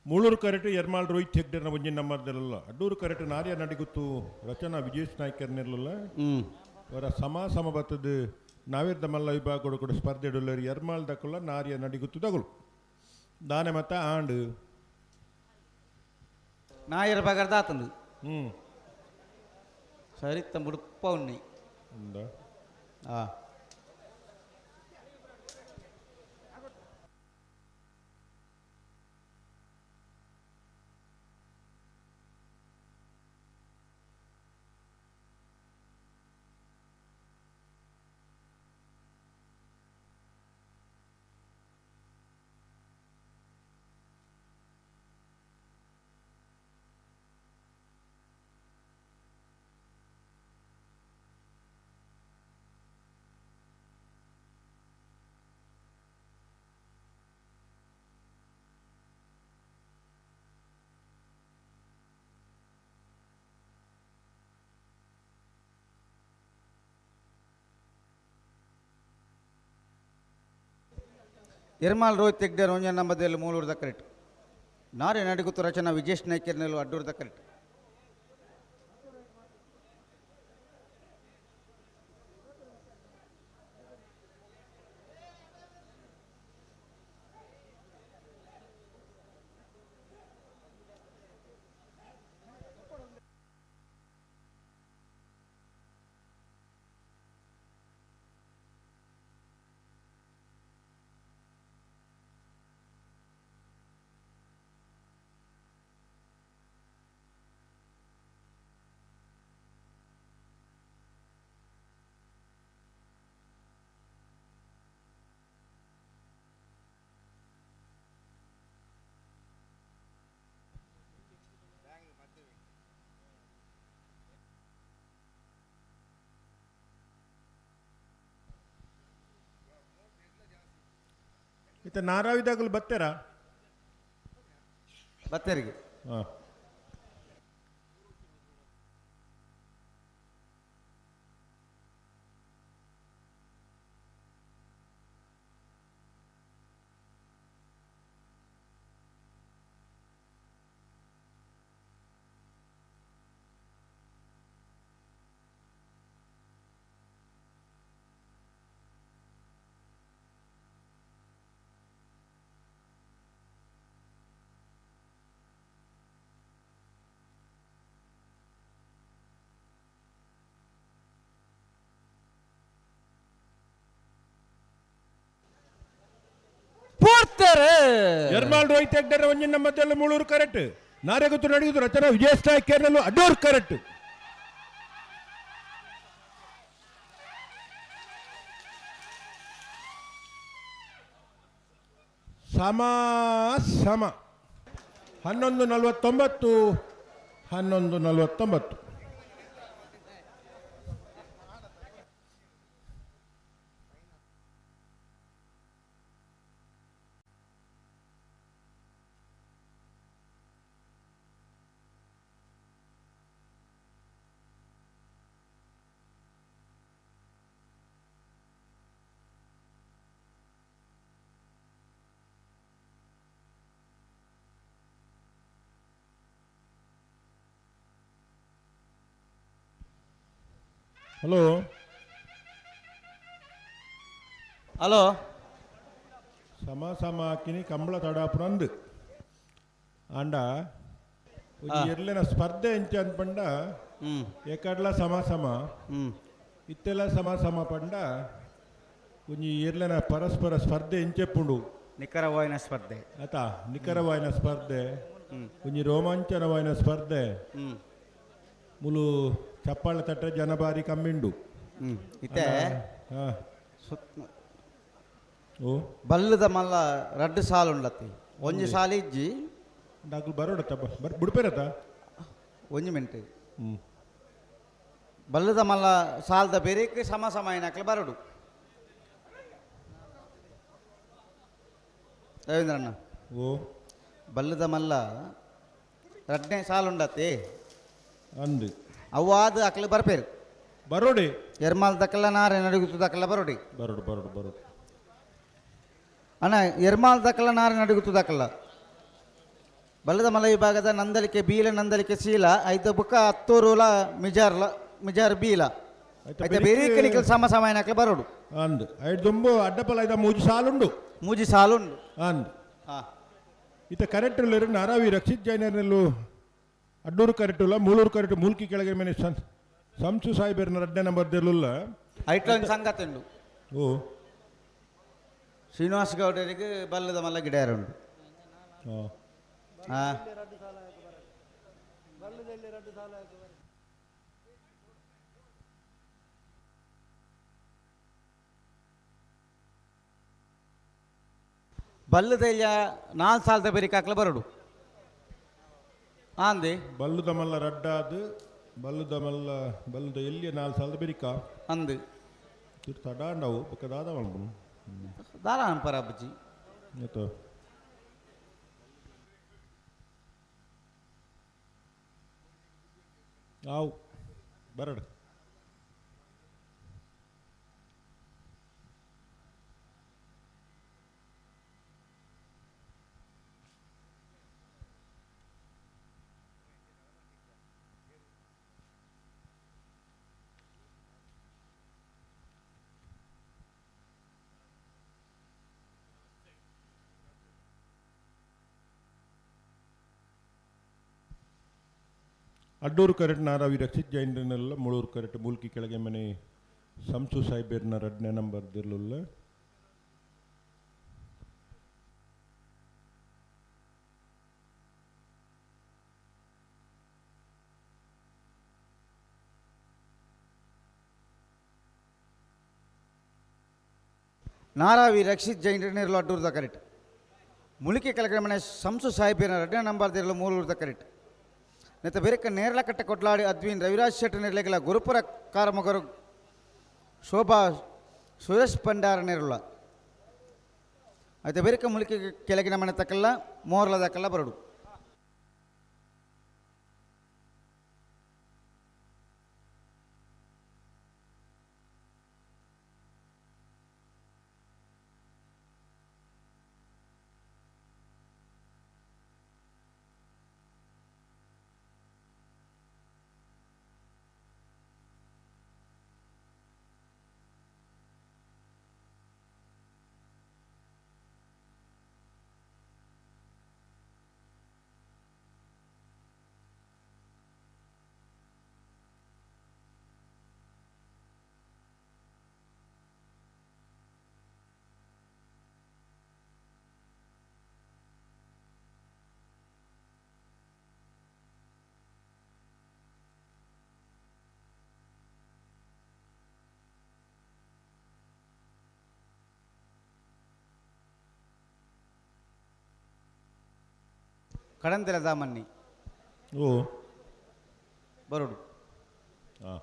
ಮೂಳೂರು ಕರೆಟು ಎರ್ಮಾಳ್ ರೋಹಿತ್ ಹೆಗ್ಡೆರ್ನ ಒಂಜಿ ನಂಬರ್ದಲ್ಲ ಅಡ್ಡೂರು ಕರೆಟು ನಾರ್ಯ ನಡಿಗುತ್ತು ರಚನಾ ವಿಜೇಶ್ ನಾಯ್ಕರ್ನಿರ್ಲಿಲ್ಲ ಅವರ ಸಮ ಸಮ ಬತ್ತದ ನಾವಿರ್ದ ಮಲ್ಲ ವಿಭಾಗ ಕೂಡ ಸ್ಪರ್ಧೆ ಇಡಲ್ಲರು ಎರ್ಮಾಳ್ ದಕ್ಕುಲ್ಲ ನಾರ್ಯ ನಡಿಗುತ್ತು ದಗುಲು ದಾನೆ ಮತ್ತ ಆಂಡು ನಾಯರ ಬಗರ್ದಾತಂದು ಸರಿತ ಮುಡುಪ ಉಣ್ಣಿ ಆ ಎರ್ಮಾಲ್ ರೋಹಿತ್ ಹೆಗ್ಡೆ ರೋಂಜನ್ ನಂಬದಲ್ಲಿ ಮೂಳೂರ್ದ ಕರೆಕ್ಟ್ ನಾರೆ ನಡಿಗುತ್ತು ರಚನಾ ವಿಜೇಶ್ ನಾಯ್ಕರ್ನೆಲ್ಲು ಅಡ್ಡೂರ್ದ ಕರೆಕ್ಟ್. ಇತ್ತ ನಾರಾವಿದಾಗಲು ಬತ್ತೆರಾ? ಬತ್ತೇರಿಗೆ. ಹಾಂ. ಎರ್ಮಾಳ್ ರೋಹಿತ್ ಹೆಗ್ಡೆರ ಒಂಜಿನ ಮಧ್ಯದಲ್ಲಿ ಮೂಳೂರು ಕರೆಕ್ಟ್. ನಾರೆಗುತ್ತು ನಡೆಯುವುದು ರಚನಾ ವಿಜಯ್ ನಾಯ್ಕರ್ನಲ್ಲೂ ಅಡ್ಡೂರು ಕರೆಕ್ಟ್. ಸಮ ಸಮ 11:49 11:49. ಹಲೋ ಹಲೋ ಸಮ ಸಮ ಹಾಕಿನಿ ಕಂಬಳ ತಡಾಪುರಂದು ಆಂಡ ಎರ್ಲೆನ ಸ್ಪರ್ಧೆ ಎಂಚ ಅನ್ಪಂಡ ಏಕಡ್ಲ ಸಮ ಸಮ ಇತ್ತೆಲ್ಲ ಸಮ ಸಮ ಪಂಡ ಒಂಜಿ ಎರ್ಲೆನ ಪರಸ್ಪರ ಸ್ಪರ್ಧೆ ಎಂಚೆಪ್ಪುಂಡು ನಿಖರವಾಯಿನ ಸ್ಪರ್ಧೆ ಆತ ನಿಖರವಾಯಿನ ಸ್ಪರ್ಧೆ ಒಂಜಿ ರೋಮಾಂಚನವಾಯಿನ ಸ್ಪರ್ಧೆ ಮುಲು ಚಪ್ಪಾಳ ತಟ್ಟರೆ ಜನ ಬಾರಿ ಕಮ್ಮಿಂಡು ಇತ್ತೆ ಬಲ್ಲದ ಮಲ್ಲ ರಡ್ಡು ಸಾಲು ಉಂಡತ್ತಿ ಒಂಜಿ ಸಾಲು ಇಜ್ಜಿ ಡಾಕ್ಲು ಬರೋಡತ್ತ ಬರ್ ಬುಡ್ಪೇರತ್ತ ಒಂಜಿ ಮಿನಿಟ್ ಬಲ್ಲದ ಮಲ್ಲ ಸಾಲದ ಬೇರೆ ಸಮ ಸಮ ಏನಾಕ್ಲೆ ಬರೋಡು ರವೀಂದ್ರಣ್ಣ ಓ ಬಲ್ಲದ ಮಲ್ಲ ರಡ್ನೇ ಸಾಲು ಉಂಡತ್ತಿ ಅಂದು ಅವ್ವಾದ ಅಕ್ಲೆ ಬರ್ಪೇರು ಬರೋಡಿ ಎರ್ಮಾಲ್ ದಕ್ಕಲ್ಲ ನಾರೆ ನಡುಗುತ್ತು ದಕ್ಕಲ್ಲ ಬರೋಡಿ ಬರೋಡು ಬರೋಡು ಬರೋಡು ಅಣ್ಣ ಎರ್ಮಾಲ್ ದಕ್ಕಲ್ಲ ನಾರೆ ನಡುಗುತ್ತು ದಕ್ಕಲ್ಲ ಬಲ್ಲದ ಮಲ ವಿಭಾಗದ ನಂದಲಿಕೆ ಬೀಲ ನಂದಲಿಕೆ ಶೀಲ ಐತ ಬುಕ್ಕ ಹತ್ತೂರುಲ ಮಿಜಾರ್ಲ ಮಿಜಾರ್ ಬೀಲ ಐತ ಬೇರೆ ಕಣಿಕಲ್ ಸಮ ಸಮಯನಕ್ಲೆ ಬರೋಡು ಅಂದ್ ಐದು ದುಂಬು ಅಡ್ಡಪಲ ಐದ ಮೂಜಿ ಸಾಲುಂಡು ಮೂಜಿ ಸಾಲುಂಡು ಅಂದ್ ಆ. ಇತ ಕರೆಕ್ಟ್ ಉಲ್ಲೇರು ನಾರಾವಿ ರಕ್ಷಿತ್ ಜೈನರ್ನೆಲ್ಲು ಅಡ್ಡೂರು ಕರೆಕ್ಟ್ ಉಲ್ಲ ಮೂಳೂರು ಕರೆಕ್ಟ್ ಮೂಲ್ಕಿ ಕೆಳಗೆ ಮನೆ ಸಂಸು ಸಾಹೇಬರ್ನ ರಡ್ಡೆ ನಂಬರ್ ದೆಲ್ಲುಲ್ಲ ಐಟ್ಲ ಸಂಗತಿ ಉಂಡು ಓ ಶ್ರೀನಿವಾಸ ಗೌಡರಿಗೆ ಬಲ್ಲದ ಮಲ್ಲ ಗಿಡಯಾರುಂಡು ಆ. ಬಲ್ಲದೆಲ್ಲ ನಾಲ್ ಸಾಲದ ಬೆರಿಕಾಕ್ಲ ಬರಡು ಆಂದೆ ಬಲ್ಲುದ ಮಲ್ಲ ರಡ್ಡಾದು ಬಲ್ಲುದ ಮಲ್ಲ ಬಲ್ಲುದ ಎಲ್ಲಿಯ ನಾಲ್ ಸಾಲದ ಬೆರಿಕ ಅಂದು ತಡಾಂಡವು ಬೊಕ್ಕ ದಾದ ಮಲ್ಪುನು ದಾಲ ಅನ್ಪರ ಅಬ್ಬುಜಿ ಆಯ್ತು ಆವು ಬರಡು ಅಡ್ಡೂರು ಕರೆಟ್ ನಾರಾವಿ ರಕ್ಷಿತ್ ಜೈನರನ್ನೆಲ್ಲ ಮುಳೂರು ಕರೆಟ್ ಮೂಲ್ಕಿ ಕೆಳಗೆ ಮನೆ ಸಂಸು ಸಾಹೇಬರ್ನ ರಡ್ನೇ ನಂಬರ್ ದಿರ್ಲುಲ್ಲ ನಾರಾವಿ ರಕ್ಷಿತ್ ಜೈನರನ್ನೆಲ್ಲ ಅಡ್ಡೂರ್ದ ಕರೆಕ್ಟ್ ಮುಳಿಕೆ ಕೆಳಗಡೆ ಮನೆ ಸಂಸು ಸಾಹೇಬಿನ ರಡ್ನೇ ನಂಬರ್ ದಿರಲು ಮೂರೂರ್ದ ಕರೆಕ್ಟ್ ನೆತ್ತ ಬೇರೆಕ ನೇರಳಕಟ್ಟೆ ಕೊಟ್ಲಾಡಿ ಅದ್ವಿನ್ ರವಿರಾಜ್ ಶೆಟ್ಟಿ ನಿರ್ಲೆಗಲ ಗುರುಪುರ ಕಾರಮೊಗರು ಶೋಭಾ ಸುರೇಶ್ ಭಂಡಾರ ನೆರುಳ అయితే ಬೇರೆಕ ಮುಳಿಕೆ ಕೆಳಗಿನ ಮನೆ ತಕ್ಕಲ್ಲ ಮೋರ್ಲದಕ್ಕಲ್ಲ ಬರಡು ಕಡಂತೆಲ ದಾಮನ್ನಿ ಓ ಬರೋಡು ಹಾಂ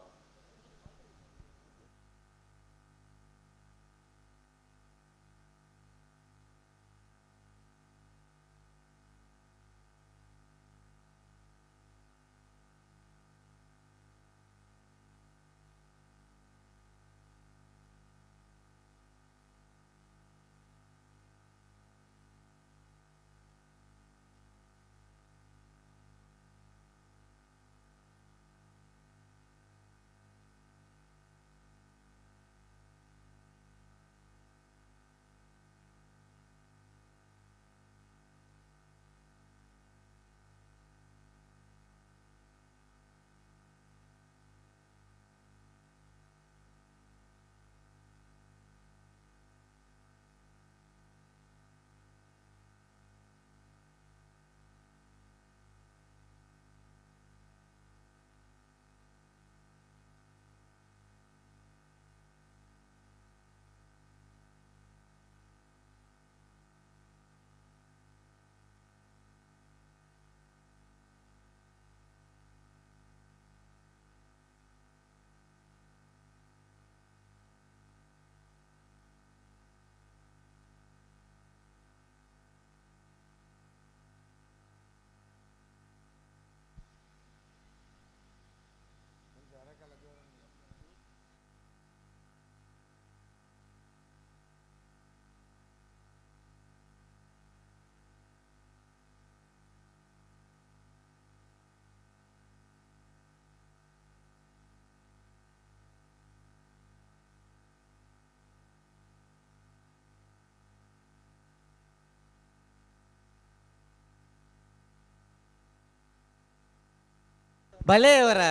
ಬಲೆ ಅವರ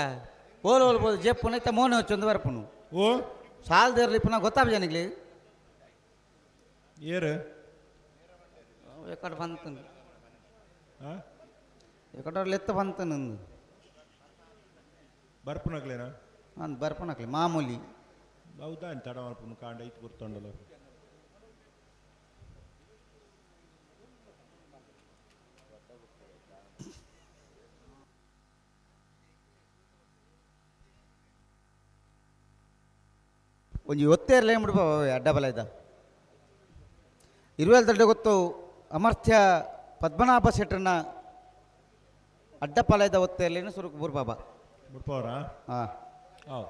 ಓಲ್ ಓಲ್ ಬೋದು ಜೆಪ್ಪುನ ಇತ್ತ ಮೋನೆ వచ్చೊಂದು ಬರ್ಪುನು ಓ ಸಾಲ್ದೇರ್ಲಿ ಪುನಃ ಗೊತ್ತಾಪ ಜನಗ್ಲಿ ಏರು ಎಕ್ಕಡ ಬಂತನು ಎಕ್ಕಡ ಲೆತ್ತ ಬಂತನು ಬರ್ಪುನಕ್ಲೇನಾ ಅಂದ್ ಬರ್ಪುನಕ್ಲೆ ಮಾಮೂಲಿ ಹೌದಾ ತಡ ಮಲ್ಪುನು ಕಾಂಡ ಐತ್ ಗುರ್ತೊಂಡಲ ಒಂಜಿ ಒತ್ತೇರ್ಲೆ ಮುಡ್ಪ ಅಡ್ಡಬಲ ಇದ್ದ ಇರುವೆಲ್ ದೊಡ್ಡ ಗೊತ್ತು ಅಮರ್ತ್ಯ ಪದ್ಮನಾಭ ಶೆಟ್ಟರ್ನ ಅಡ್ಡಪಾಲಯದ ಒತ್ತೇರ್ಲೇನು ಸುರುಕು ಬುರ್ಬಾಬಾ ಬುಡ್ಪವರಾ ಹಾಂ ಹೌದು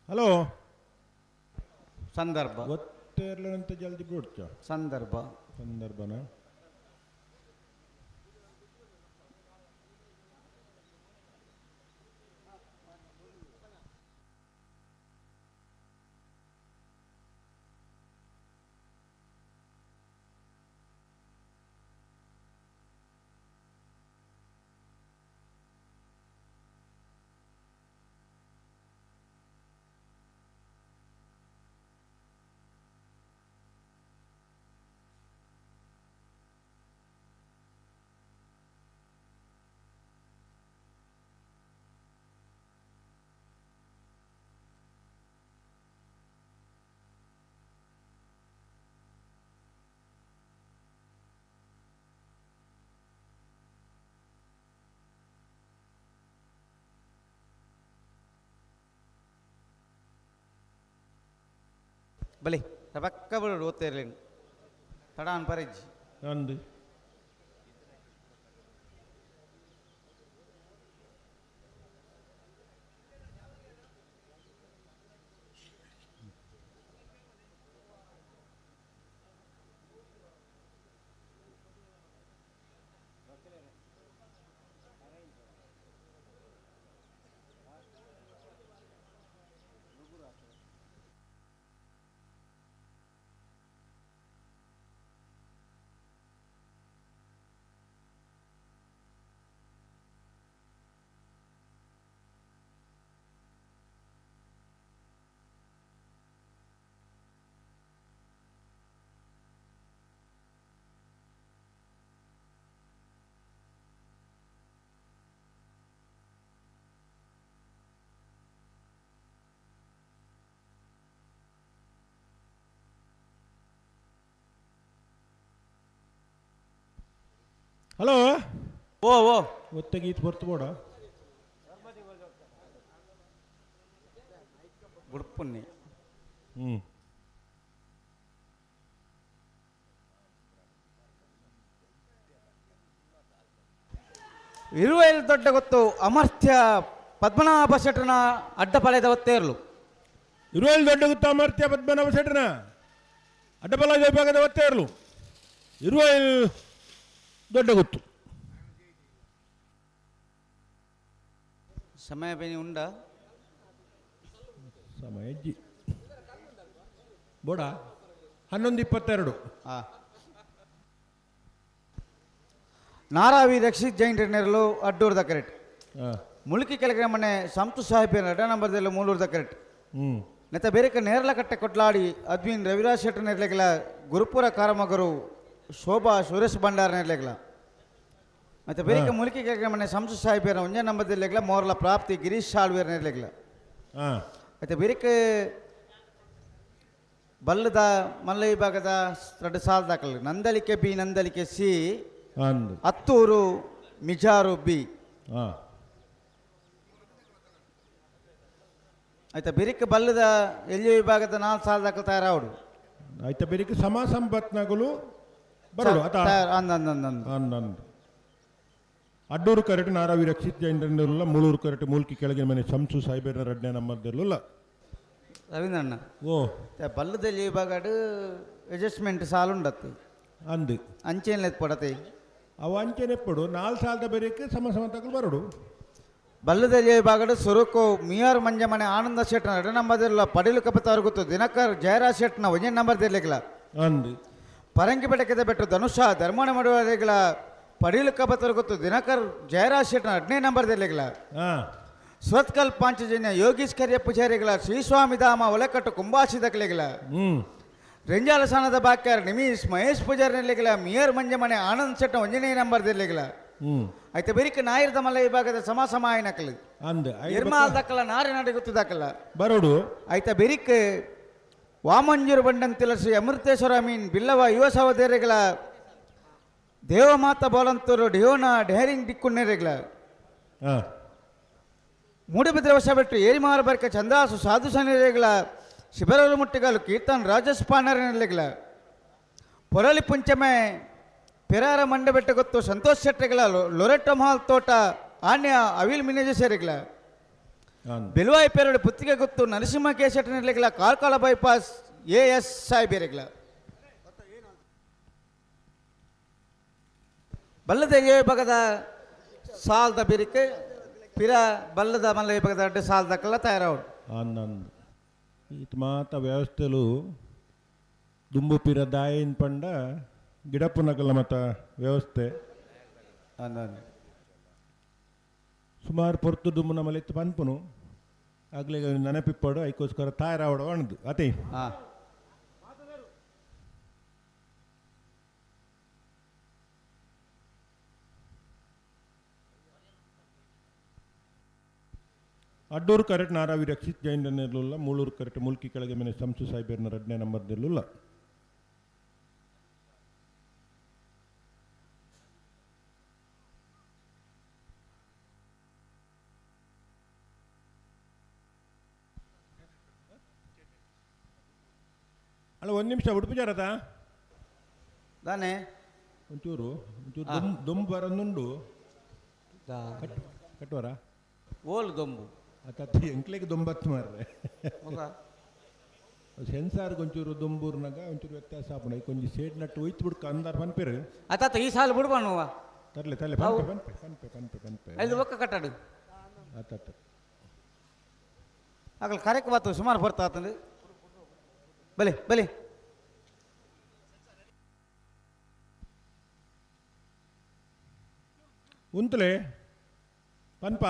ಹಲೋ ಸಂದರ್ಭ ಗೊತ್ತಿರಲಿಲ್ಲ ಜಲ್ದಿ ಬಿಡ್ಚ ಸಂದರ್ಭ ಸಂದರ್ಭನ ಬಲಿ ರಬಕ್ಕ ಬಿಡು ಓದ್ತಾ ಇರಲಿ ತಡ ಅನ್ಪರಿಜ್ಜಿ ಅಂದು ಹಲೋ ಓ ಓ ಒತ್ತಗೀತ್ ಹೊರ್ತು ಬೋಡ ಬುಡ್ಪುನ್ನಿ ಹ್ಞೂ ಇರುವೈಲ್ ದೊಡ್ಡ ಗೊತ್ತು ಅಮರ್ತ್ಯ ಪದ್ಮನಾಭ ಶೆಟ್ಟನ ಅಡ್ಡಪಾಳ್ಯದ ಒತ್ತೇರ್ಲು. ಇರುವೈಲ್ ದೊಡ್ಡ ಗೊತ್ತು ಅಮರ್ತ್ಯ ಪದ್ಮನಾಭ ಶೆಟ್ಟನ ಅಡ್ಡಪಾಳ್ಯದ ವಿಭಾಗದ ಒತ್ತೇರ್ಲು. ಇರುವೈಲ್ ದೊಡ್ಡ ಗೊತ್ತು. ಸಮಯ ಬೇನಿ ಉಂಡ ಸಮಯ ಜಿ ಬೋಡ 11:22. ನಾರಾವಿ ರಕ್ಷಿತ್ ಜೈನ್ ನೆರಳು ಅಡ್ಡೂರ್ದ ಕರೆಕ್ಟ್. ಮುಳುಕಿ ಕೆಳಗಿನ ಮನೆ ಸಂತು ಸಾಹೇಬ್ ಅಡ್ಡ ನಂಬರ್ದಲ್ಲಿ ಮೂಲೂರ್ದ ಕರೆಕ್ಟ್. ನೆತ್ತ ಬೇರೆಕ ನೇರಲಕಟ್ಟೆ ಕೊಟ್ಲಾಡಿ ಅದ್ವಿನ್ ರವಿರಾಜ್ ಶೆಟ್ಟರ್ ನೆರಲೆಗಲ ಗುರುಪುರ ಕಾರಮಗರು ಶೋಭಾ ಸುರೇಶ್ ಭಂಡಾರ ನೆರಲೆಗಲ. ಮತ್ತು ಬೇರೆಕ ಮುಳುಕಿ ಕೆಳಗಿನ ಮನೆ ಸಂಸು ಸಾಹೇಬ್ ಒಂಜೇ ನಂಬರ್ದಲ್ಲಿ ಮೋರ್ಲ ಪ್ರಾಪ್ತಿ ಗಿರೀಶ್ ಸಾಳ್ವೇರ್ ನೆರಲೆಗಲ. ಮತ್ತು ಬೇರೆಕ ಬಲ್ಲದ ಮಲ್ಲ ವಿಭಾಗದ ಎರಡು ಸಾಲ ದಾಖಲೆ Nandalike B Nandalike C Attur Mijar B. ಆಯ್ತಾ ಬಿರಿಕ್ ಬಲ್ಲದ ಎಲ್ಲಿ ವಿಭಾಗದ 4 ಸಾಲ ದಾಖಲೆ ತಯಾರಾವಡು. ಆಯ್ತಾ ಬಿರಿಕ್ ಸಮ ಸಂಪತ್ನಗಳು ಬರೋಡು ಅಂದ ಅಡ್ಡೂರು ಕರೆಟ್ ನಾರಾವಿ ರಕ್ಷಿತ್ ಜೈನರಲ್ಲ ಮೂಳೂರು ಕರೆಟ್ ಮೂಲ್ಕಿ ಕೆಳಗಿನ ಮನೆ ಶಂಸು ಸಾಹೇಬರ ರಡ್ನೆ ನಮ್ಮದಿರಲಿಲ್ಲ. ರವೀಂದ್ರಣ್ಣ ಓ ಬಲ್ಲದಲ್ಲಿ ವಿಭಾಗ ಅಡ್ಜಸ್ಟ್ಮೆಂಟ್ ಸಾಲುಂಡತ್ತು ಅಂದು ಅಂಚೆನ್ ಪಡತೆ ಅವು ಅಂಚೆನೆ ಪಡು 4 ಸಾಲದ ಬೇರೆಕ್ಕೆ ಸಮ ಸಮ ತಗಲು ಬರೋಡು. ಬಲ್ಲದಲ್ಲಿ ವಿಭಾಗಡು ಸುರುಕು ಮಿಯಾರ್ ಮಂಜಮನೆ ಆನಂದ ಶೆಟ್ನ ಎರಡು ನಂಬರ್ದಿರಲ್ಲ ಪಡಿಲು ಕಪತಾರ್ಗುತ್ತು ದಿನಕರ್ ಜಯರಾಜ್ ಶೆಟ್ನ ಒಂದೇ ನಂಬರ್ದಿರ್ಲಿಕ್ಕಿಲ್ಲ. ಅಂದು ಪರಂಗಿ ಬೆಟ್ಟಕ್ಕೆ ಬೆಟ್ಟು ಧನುಷ ಧರ್ಮಣ ಮಾಡುವರೆಗಳ ಪಡಿಲು ಕಪತರ್ಗುತ್ತು ದಿನಕರ್ ಜಯರಾಜ್ ಶೆಟ್ನ 15 ನಂಬರ್ದಿರ್ಲಿಕ್ಕಿಲ್ಲ. ಸುರತ್ಕಲ್ ಪಾಂಚಜನ್ಯ ಯೋಗೀಶ್ ಕರಿಯ ಪೂಜಾರಿಗಳ ಶ್ರೀಸ್ವಾಮಿಧಾಮ ಒಲೆಕಟ್ಟು ಕುಂಬಾಸಿದಕ್ಲಿಗಳ ರೆಂಜಾಲ ಸಾನದ ಬಾಕ್ಯಾರ್ ನಿಮೀಶ್ ಮಹೇಶ್ ಪೂಜಾರಿ ನೆಲ್ಲಿಗಲ ಮಿಯರ್ ಮಂಜಮನೆ ಆನಂದ್ ಶೆಟ್ನ ಒಂಜನೇ ನಂಬರ್ದಿರ್ಲಿಕ್ಕಿಲ್ಲ. ಆಯ್ತು ಬೆರಿಕ ನಾಯಿರ್ದ ಮಲ್ಲ ವಿಭಾಗದ ಸಮ ಸಮಾಯನಕಲು ಇರ್ಮಾಲ್ ದಕ್ಕಲ ನಾರಿ ನಾಡಿ ಗೊತ್ತು ದಾಕಲ ಬರೋಡು. ಆಯ್ತಾ ಬೆರಿಕ್ ವಾಮಂಜೂರು ಬಂಡಂತಿಲ ಶ್ರೀ ಅಮೃತೇಶ್ವರ ಮೀನ್ ಬಿಲ್ಲವ ಯುವ ಸಹೋದರಿಗಳ ದೇವಮಾತ ಬೋಲಂತೂರು ಡಿಯೋನ ಢೇರಿಂಗ್ ದಿಕ್ಕುನ್ನೆರೆಗಳ ಮೂಡುಬಿದ್ರೆ ಹೊಸ ಬಿಟ್ಟು ಏರಿಮಾರ ಬರ್ಕ ಚಂದ್ರಾಸು ಸಾಧು ಸನಿರೆಗಳ ಶಿಬರರು ಮುಟ್ಟಿಗಲು ಕೀರ್ತನ್ ರಾಜೇಶ್ ಪಾಣರನೆಲೆಗಳ ಪೊರಳಿ ಪುಂಚಮೆ ಪೆರಾರ ಮಂಡಬೆಟ್ಟ ಗೊತ್ತು ಸಂತೋಷ್ ಶೆಟ್ಟೆಗಳ ಲೊರೆಟೊ ಮಹಲ್ ತೋಟ ಆನ್ಯ ಅವಿಲ್ ಮಿನೇಜಸರಿಗಳ ಬೆಲುವಾಯಿ ಪೆರಡು ಪುತ್ತಿಗೆ ಗೊತ್ತು ನರಸಿಂಹ ಕೆ ಶೆಟ್ಟನೆಲೆಗಳ ಕಾರ್ಕಳ ಬೈಪಾಸ್ ಎ ಎಸ್ ಸಾಹೇಬೆರೆಗಳ ಬಲ್ಲದ ಎ ವಿಭಾಗದ ಸಾಲದ ಬಿರಿಕೆ ಪಿರ ಬಲ್ಲದ ಮಲ್ಲ ವಿಭಾಗದ ಅಡ್ಡ ಸಾಲದಕ್ಕೆಲ್ಲ ತಯಾರಾವಡು. ಆನಂದ್ ಈತ ಮಾತ ವ್ಯವಸ್ಥೆಲು ದುಂಬು ಪಿರ ದಾಯಿನ ಪಂಡ ಗಿಡಪ್ಪುನಕಲ ಮತ ವ್ಯವಸ್ಥೆ ಸುಮಾರು ಪೊರ್ತು ದುಂಬು ನಮ್ಮಲ್ಲಿ ಇತ್ತು ಪನ್ಪುನು ಆಗ್ಲೇ ನೆನಪಿಪ್ಪಡು ಐಕೋಸ್ಕರ ತಯಾರಾವಡು ಅಣದು ಅತಿ. ಅಡ್ಡೂರು ಕರೆಟ್ ನಾರಾವಿ ರಕ್ಷಿತ್ ಜೈನ್ ಇರಲಿಲ್ಲ ಮೂಳೂರು ಕರೆಟ್ ಮುಲ್ಕಿ ಕೆಳಗೆ ಮನೆ ಸಂಸು ಸಾಹೇಬರ್ನ 2ನೇ ನಂಬರ್ದಿರಲಿಲ್ಲ. ಅಲ್ಲ ಒಂದು ನಿಮಿಷ ಉಡುಪಿ ಜಾರದಾ ದಾನೆ ಒಂಚೂರು ಒಂಚೂರು ದೊಂಬು ಬರೊಂದುಂಡು ಕಟ್ಟುವರ ಓಲ್ ದೊಂಬು ಅತ್ತ ಎಂಕ್ಲೆಗೆ ದೊಂಬತ್ತು ಮಾರ್ರೆ ಸೆನ್ಸಾರ್ಗೆ ಒಂಚೂರು ದೊಂಬೂರ್ನಾಗ ಒಂಚೂರು ವ್ಯತ್ಯಾಸ ಆಪುಂಡು ಐಕ್ ಒಂಜಿ ಸೇಡ್ ನಟ್ಟು ಒಯ್ತು ಬಿಡ್ಕ ಅಂದಾರ್ ಪನ್ಪೇರು ಅತ್ತ ಈ ಸಾಲು ಬಿಡ್ಬಾನುವ ತರ್ಲೆ ತರ್ಲೆ ಪನ್ಪೆ ಪನ್ಪೆ ಪನ್ಪೆ ಪನ್ಪೆ ಪನ್ಪೆ ಐದು ಒಕ್ಕ ಕಟ್ಟಾಡು ಆತತ್ತ ಆಗಲಿ ಕರೆಕ್ ಬಾತು ಸುಮಾರು ಬರ್ತಾ ಆತಂದು ಬಲೆ ಬಲೆ ಉಂತಲೆ ಪನ್ಪ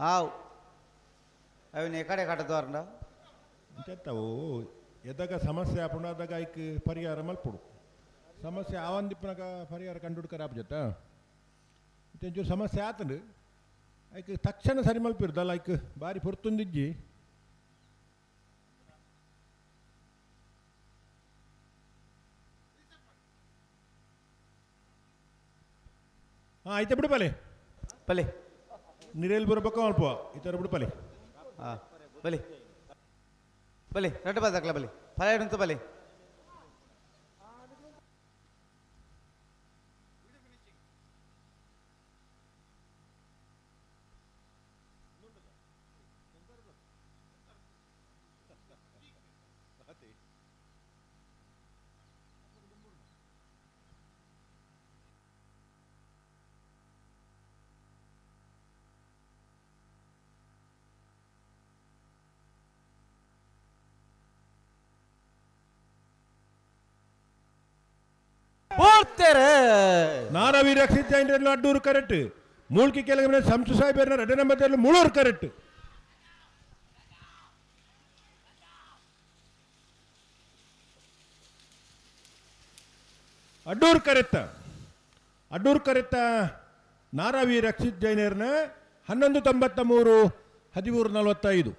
ಆವ್ ಅವಿನ ಕಡೆ ಕಟ್ಟದವ್ರಂಡ ಅಂಚತ್ತವು ಎದಾಗ ಸಮಸ್ಯೆ ಆಪುಂಡು ಅದಾಗ ಐಕ್ ಪರಿಹಾರ ಮಲ್ಪುಡು ಸಮಸ್ಯೆ ಆವಂದಿಪ್ಪನಾಗ ಪರಿಹಾರ ಕಂಡುಹುಡ್ಕರ ಆಪುಜತ್ತ ಒಂಚೂರು ಸಮಸ್ಯೆ ಆತಂಡು ಐಕ್ ತಕ್ಷಣ ಸರಿ ಮಲ್ಪಿರುದಲ್ಲ ಐಕ್ ಬಾರಿ ಪೊರ್ತುಂದಿಜ್ಜಿ. ಹಾಂ ಆಯ್ತು ಬಿಡು ಪಲೆ ಪಲೆ ನಿರೇಲ್ ಬರಬೇಕು ಅಲ್ಪ ಈ ಥರ ಬಿಡು ಪಲೆ ಹಾಂ ಬಲಿ ಬಲಿ ರಡ್ಡು ಬಾದಾಕ್ಲ ಬಲಿ ಫಲ ಬಲಿ ನಾರವಿ ರಕ್ಷಿತ್ ಜೈನ್ ಅಡ್ಡೂರು ಕರೆಕ್ಟ್ ಮೂಲ್ಕಿ ಕೆಳಗೆ ಸಂಸು ಸಾಹೇಬ್ ரெண்டு ನಂಬರ್ ಮೂಳೂರು ಕರೆಕ್ಟ್ ಅಡ್ಡೂರು ಕರೆತ್ತ ಅಡ್ಡೂರು ಕರೆತ್ತ ನಾರಾವಿ ರಕ್ಷಿತ್ ಜೈನರ್ನ 11:93 13:45.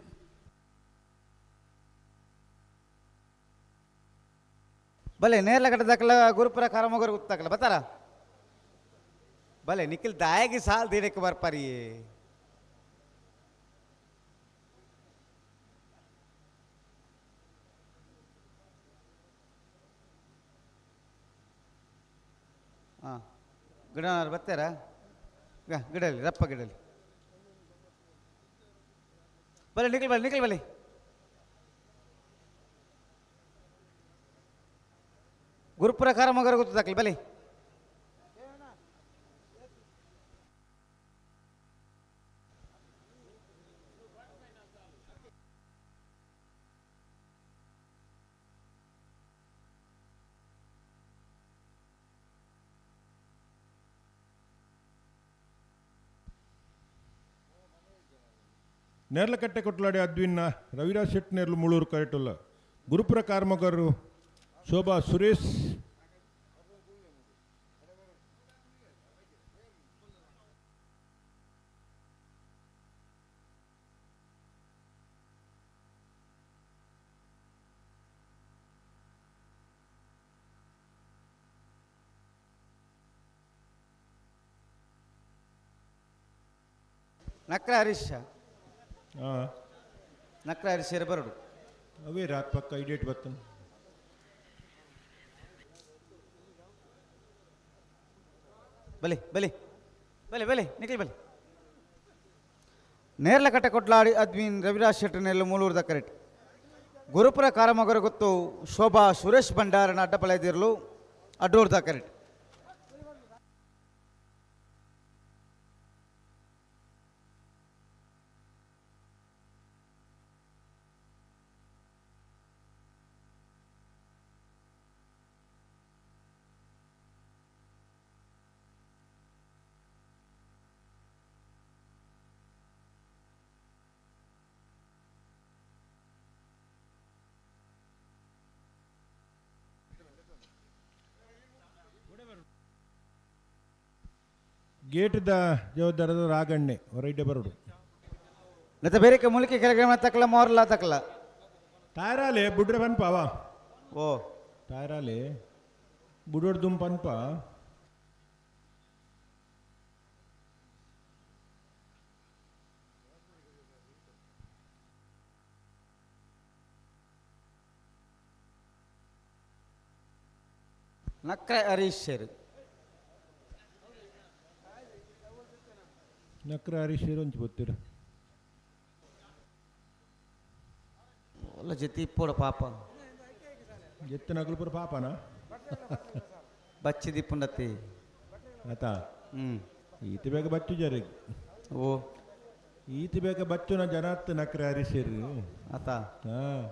ಬಲೆ ನೇರ್ಲ ಕಟ್ಟದಾಕಲ ಗುರುಪುರ ಕಾರಮೊಗರು ಗೊತ್ತಾಕಲ ಬತ್ತಾರ ಬಲೆ ನಿಖಿಲ್ ದಾಯಗಿ ಸಾಲ್ ದೇಡಕ್ಕೆ ಬರ್ಪಾರಿ. ಹಾಂ ಗಿಡ ಬರ್ತಾರ ಗಿಡಲಿ ರಪ್ಪ ಗಿಡಲಿ ಬಲೆ ನಿಖಿಲ್ ಬಲೆ ನಿಖಿಲ್ ಬಲೆ ಗುರುಪುರ ಕಾರಮೊಗರು ಗೊತ್ತಾಕಲಿ ಬಲೆ. ನೇರ್ಲಕಟ್ಟೆ ಕೊಟ್ಲಾಡಿ ಅದ್ವಿನ್ನ ರವಿರಾಜ್ ಶೆಟ್ ನೇರ್ಲು ಮುಳೂರು ಕರೆಟುಲ್ಲ ಗುರುಪುರ ಕಾರ್ಮಗರು ಶೋಭಾ ಸುರೇಶ್ ನಕ್ರ ಹರೀಶ್ ನಕ್ರ ಹರೀಶ್ ಬರಡು ಅವೇ ರಾತ್ ಪಕ್ಕ ಐಡೇಟ್ ಬರ್ತನ ಬಲಿ ಬಲಿ ಬಲಿ ಬಲಿ ನಿಖಿಲ್ ಬಲಿ. ನೇರ್ಲಕಟ್ಟೆ ಕೊಟ್ಲಾಡಿ ಅದ್ವಿನ್ ರವಿರಾಜ್ ಶೆಟ್ಟರ್ ನೆಲ್ಲು ಮೂಲೂರ್ದ ಕರೆಕ್ಟ್ ಗುರುಪುರ ಕಾರಮೊಗರು ಗೊತ್ತು ಶೋಭಾ ಸುರೇಶ್ ಭಂಡಾರನ ಅಡ್ಡಪಳೆದಿರಲು ಅಡ್ಡೂರ್ದ ಕರೆಕ್ಟ್. ಗೇಟ್ದ ಜವಾಬ್ದಾರದ ರಾಗಣ್ಣೆ ಹೊರೈಡೆ ಬರೋಡು ಮತ್ತೆ ಬೇರೆ ಮೂಲಿಕೆ ಕೆಳಗೆ ತಕ್ಕಲ ಮೋರ್ಲ ತಕ್ಕಲ ತಾಯರಾಲೆ ಬುಡ್ರೆ ಪನ್ಪ ಅವ ಓ ತಾಯರಾಲೆ ಬುಡೋಡ್ ದುಮ್ ಪನ್ಪ ನಕ್ರೆ ಹರೀಶ್ ಶೇರು ನಕ್ರ ಹರೀಶ್ ಒಂಚು ಗೊತ್ತಿರ ಒಲ್ಲ ಜೊತೆ ಇಪ್ಪೋಡ ಪಾಪ ಎತ್ತ ನಗಲ್ಪುರ ಪಾಪನಾ ಬಚ್ಚಿ ದಿಪ್ಪುಂಡತಿ ಆತಾ ಈತ ಬೇಗ ಬಚ್ಚು ಜರಿ ಓ ಈತ ಬೇಗ ಬಚ್ಚುನ ಜನಾತ್ ನಕ್ರ ಹರೀಶ್ ಆತಾ ಹಾಂ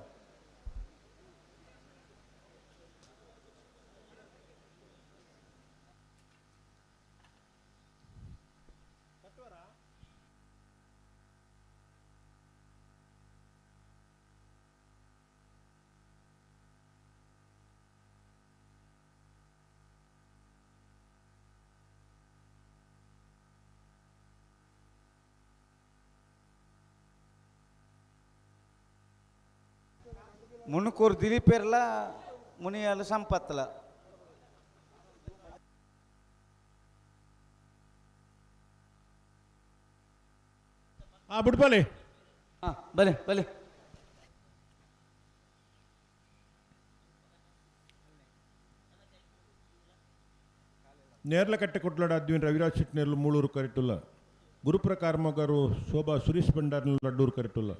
ಮುಣಕೂರು ದಿಲೀಪೇರ್ಲ ಮುನಿಯಾಲ ಸಂಪತ್ತಲ. ಆ ಬುಡ್ಪಾಲೆ. ಬಲೆ ಬಲೆ. ನೇರ್ಲಕಟ್ಟೆ ಕೊಟ್ಲಾಡ ಅದ್ವಿನ್ ರವಿರಾಜ್ ಶೆಟ್ಟಿ ನೇರ್ಲು ಮೂಳೂರು ಕರೆಟುಲ್ಲ. ಗುರುಪ್ರಕಾರ ಮೊಗರು ಶೋಭಾ ಸುರೇಶ್ ಭಂಡಾರ್ ಅಡ್ಡೂರು ಕರೆಟುಲ್ಲ.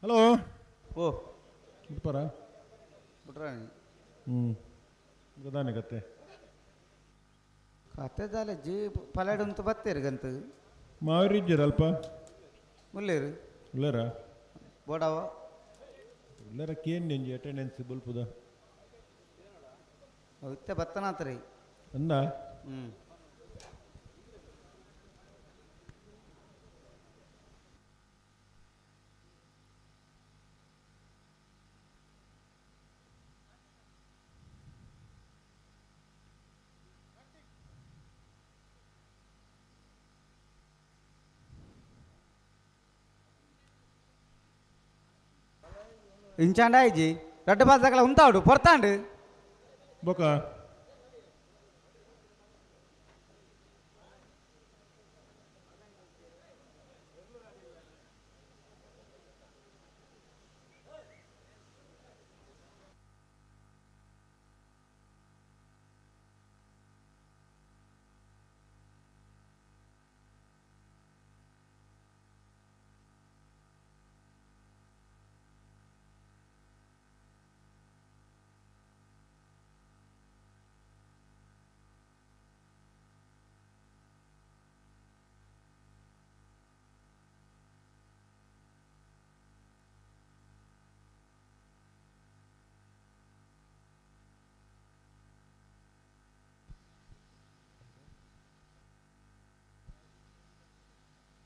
ಹಲೋ. ಓ ಬಿಡ್ಪಾರ ಬಿಟ್ರ. ಹ್ಞೂ, ಗದಾನೆ ಕತೆ. ಕತೆ ದಾಲೆ ಜಿ ಪಲಾಡು ಅಂತ ಬತ್ತೀರಿ ಗಂತ. ಮಾವೇರಿ ಇದ್ದೀರ ಅಲ್ಪ? ಮುಲ್ಲೇರು. ಉಳ್ಳೇರ? ಬೋಡಾವ. ಉಳ್ಳೇರ ಕೇನ್ ನೆಂಜಿ ಅಟೆಂಡೆನ್ಸ್ ಬಲ್ಪುದ. ಇತ್ತೆ ಬತ್ತನಾತ್ರಿ. ಅಂದ. ಹ್ಞೂ. ಇಂಚಾಂಡ ಆಯ್ಜಿ ರಡ್ಡು ಬಾಸ್ ದಾಕಲ ಉಂತಾವಡು ಪೊರ್ತಾಂಡು. ಬೊಕ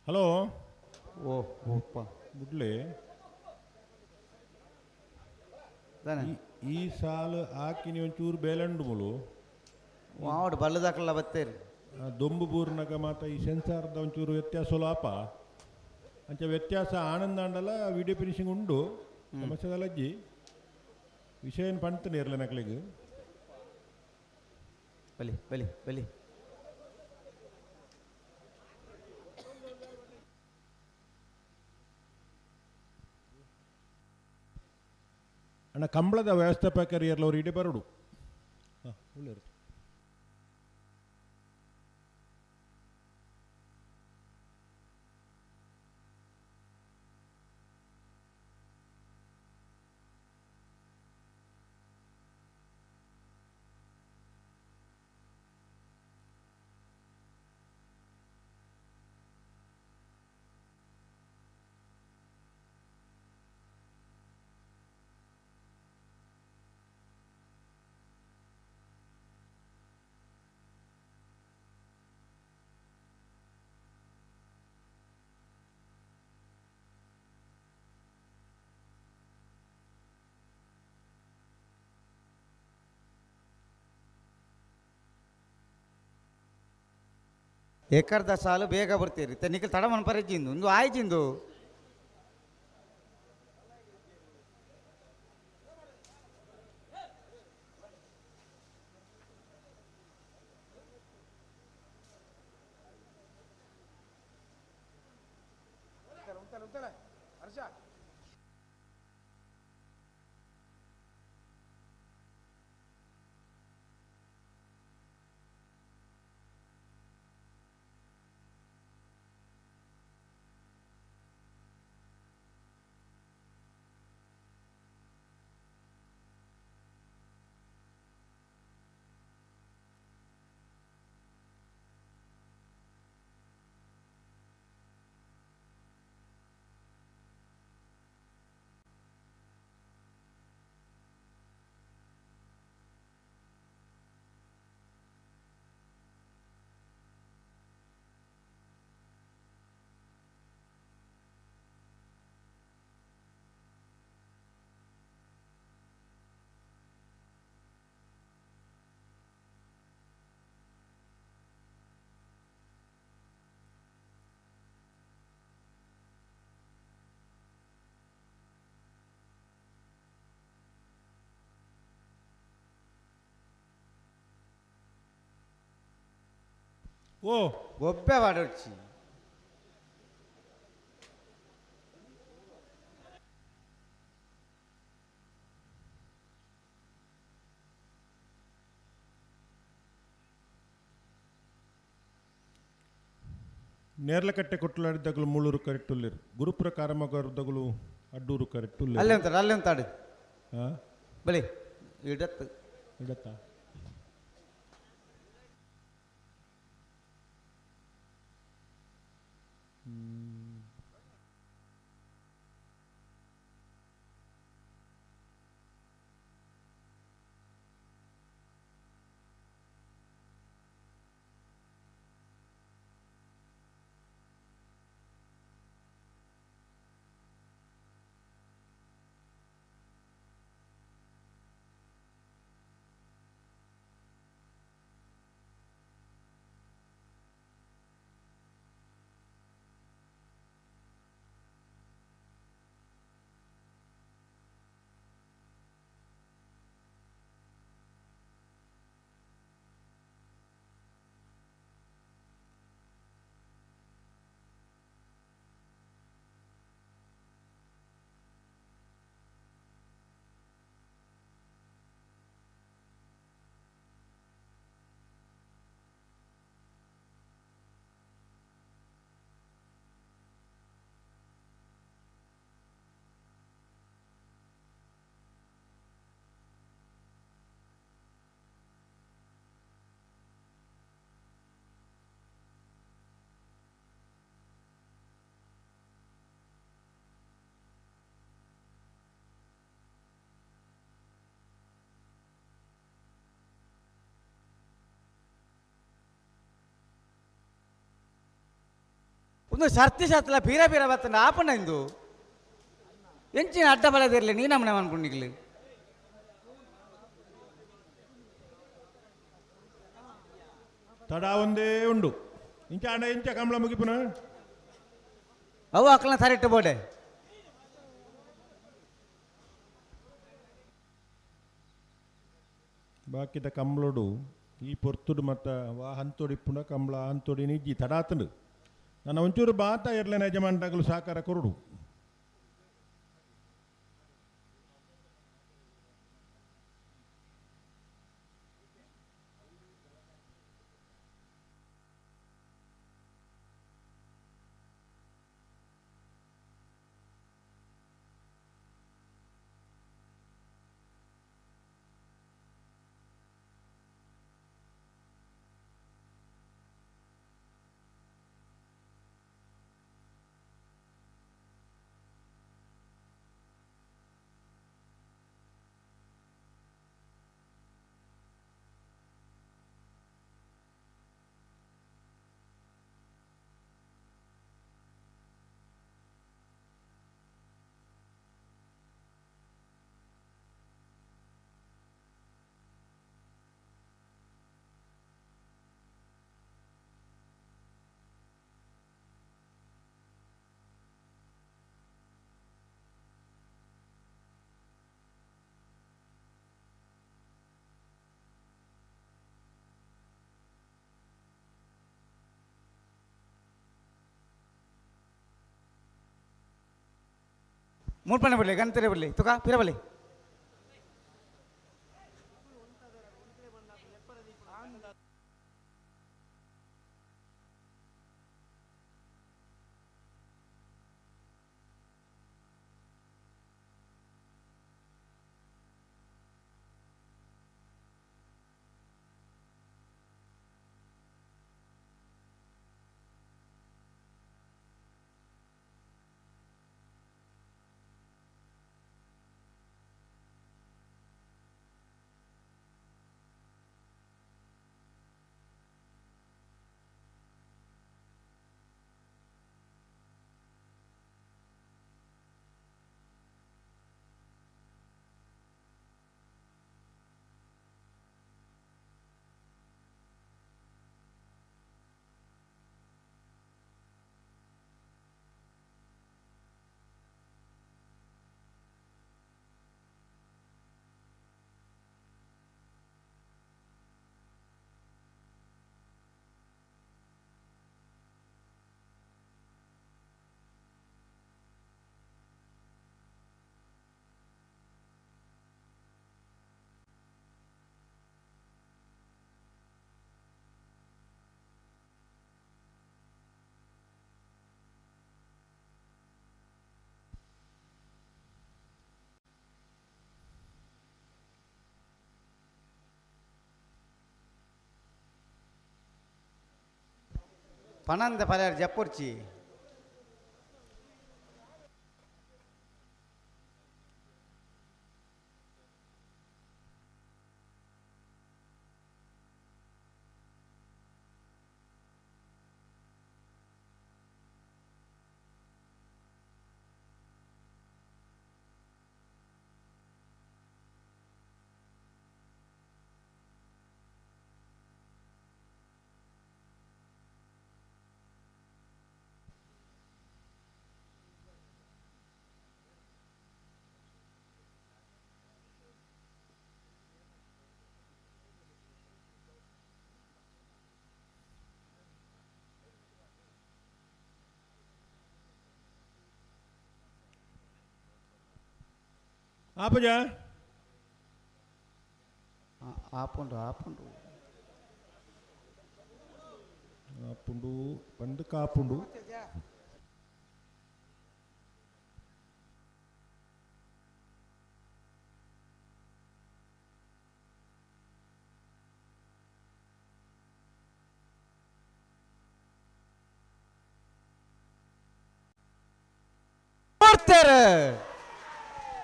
ಹಲೋ ಓ ಓಪ್ಪ ಬುಡ್ಲೆ ಈ ಸಾಲು ಹಾಕಿ ಒಂಚೂರು ಬೇಲಂಡು ಮುಲು ವಾಡ್ ಬಲ್ಲದಾಕಲ್ಲ ಬತ್ತೇರಿ ದೊಂಬು ಬೂರ್ನಗ ಮಾತ ಈ ಸೆನ್ಸಾರ್ದ ಒಂಚೂರು ವ್ಯತ್ಯಾಸ ಲಾಪ ಅಂಚ ವ್ಯತ್ಯಾಸ ಆನಂದ ಆಂಡಲ ವಿಡಿಯೋ ಫಿನಿಶಿಂಗ್ ಉಂಡು ಸಮಸ್ಯೆದಲ್ಲಜ್ಜಿ ವಿಷಯ ಏನು ಪಂತನೇ ಇರಲ್ಲ ನಕಲಿಗೆ. ಬಲಿ ಬಲಿ ಬಲಿ ಅಣ್ಣ ಕಂಬಳದ ವ್ಯವಸ್ಥಾಪಕರು ಇರಲ್ಲ ಅವರು ಇಡೀ ಬರಡು ಹಾಂ ಒಳ್ಳೆಯವರು. ಎಕರ್ದ ಸಾಲು ಬೇಗ ಬರ್ತೀರಿ ನಿಖಲ್ ತಡ ಮನ್ಪರಜ್ಜಿಂದು ಒಂದು ಆಯ್ಜಿಂದು ಓ ಗೊಬ್ಬೆ ವಾಡೊಡ್ಚಿ ನೇರ್ಲಕಟ್ಟೆ ಕೊಟ್ಟಲಾಡಿದಾಗಲು ಮುಳ್ಳೂರು ಕರೆಕ್ಟುಲ್ಲಿರು ಗುರುಪುರ ಕಾರಮಗರದಗಳು ಅಡ್ಡೂರು ಕರೆಕ್ಟುಲ್ಲಿರು. ಅಲ್ಲೇ ಅಂತಾಡು ಅಲ್ಲೇ ಅಂತಾಡು. ಹಾಂ ಬಲಿ ಇಡತ್ತು ಇಡತ್ತಾ? ಒಂದು ಸರ್ತಿ ಸತ್ತಲ ಪೀರ ಪೀರ ಬತ್ತಂಡ ಆಪಣ್ಣ ಇಂದು ಎಂಚಿನ ಅಡ್ಡ ಬಲದಿರಲಿ ನೀ ನಮ್ಮನೆ ಅನ್ಕೊಂಡಿಗ್ಲಿ ತಡ ಒಂದೇ ಉಂಡು ಇಂಚ ಅಣ್ಣ ಇಂಚ ಕಂಬಳ ಮುಗಿಪುನ ಅವು ಅಕ್ಕನ ಸರಿಟ್ಟು ಬೋಡೆ ಬಾಕಿದ ಕಂಬಳೋಡು ಈ ಪೊರ್ತುಡು ಮತ್ತ ವಾ ಹಂತೋಡು ಇಪ್ಪುನ ಕಂಬಳ ಹಂತೋಡಿ ನಿಜ್ಜಿ ತಡಾತಂಡು ನನ್ನ ಒಂಚೂರು ಬಾತ ಇರ್ಲೇನ ಯಜಮಾನ್ಟಾಗಲು ಸಾಕಾರ ಕೊರಡು. ಮೂರ್ಪಣೆ ಬರಲಿ ಗಂತರೆ ಬರಲಿ ತುಕ ಪಿರ ಬರಲಿ. ಪನಂದ ಪಲ್ಯಾರ ಜಪ್ಪುರ್ಚಿ. ಆಪುಜ ಆಪುಂಡು ಆಪುಂಡು ಆಪುಂಡು ಪಂಡು ಕಾಪುಂಡು.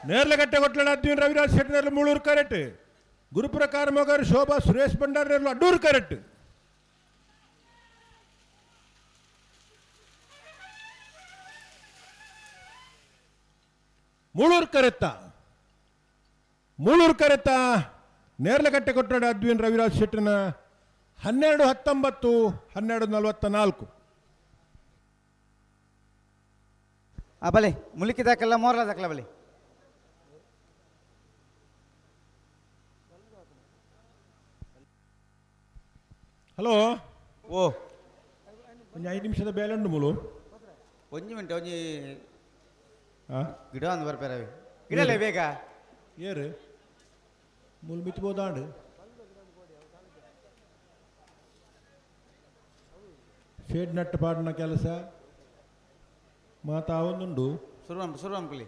ನೇರ್ಲಗಟ್ಟೆ ಕೊಟ್ಲಡ ಅದ್ವಿನ್ ರವಿರಾಜ್ ಶೆಟ್ಟಿ ನೇರ್ಲು ಮೂಳೂರು ಕರೆಕ್ಟ್, ಗುರುಪ್ರಕಾರ ಮೊಗರು ಶೋಭಾ ಸುರೇಶ್ ಭಂಡಾರ್ ನೇರ್ಲು ಅಡ್ಡೂರು ಕರೆಕ್ಟ್. ಮೂಳೂರು ಕರೆತ್ತ ಮೂಳೂರು ಕರೆತ್ತ ನೇರ್ಲಕಟ್ಟೆ ಕೊಟ್ಟಡ ಅದ್ವಿನ್ ರವಿರಾಜ್ ಶೆಟ್ಟಿನ 12:19 12:44. ಆ ಬಲೆ ಮುಲಿಕಿ ದಾಕಲ್ಲ ಮೋರ್ಲ ದಾಖಲ ಬಲೆ. ಹಲೋ ಓ ಒಂಜಿ 5 ನಿಮಿಷದ ಬೇಲೆ ಉಂಡು ಮೂಲು. ಒಂಜಿ ಮಿನಿಟ್ ಒಂಜಿ ಗಿಡ ಒಂದು ಬರ್ಪೇರವೆ ಗಿಡಲೇ ಬೇಗ ಏರು ಮೂಲು ಮಿತ್ಬೋದಾಂಡು ಶೇಡ್ ನಟ್ಟು ಪಾಡಿನ ಕೆಲಸ ಮಾತಾವೊಂದುಂಡು. ಸುರುವಂ ಸುರುವಂ ಕುಲಿ.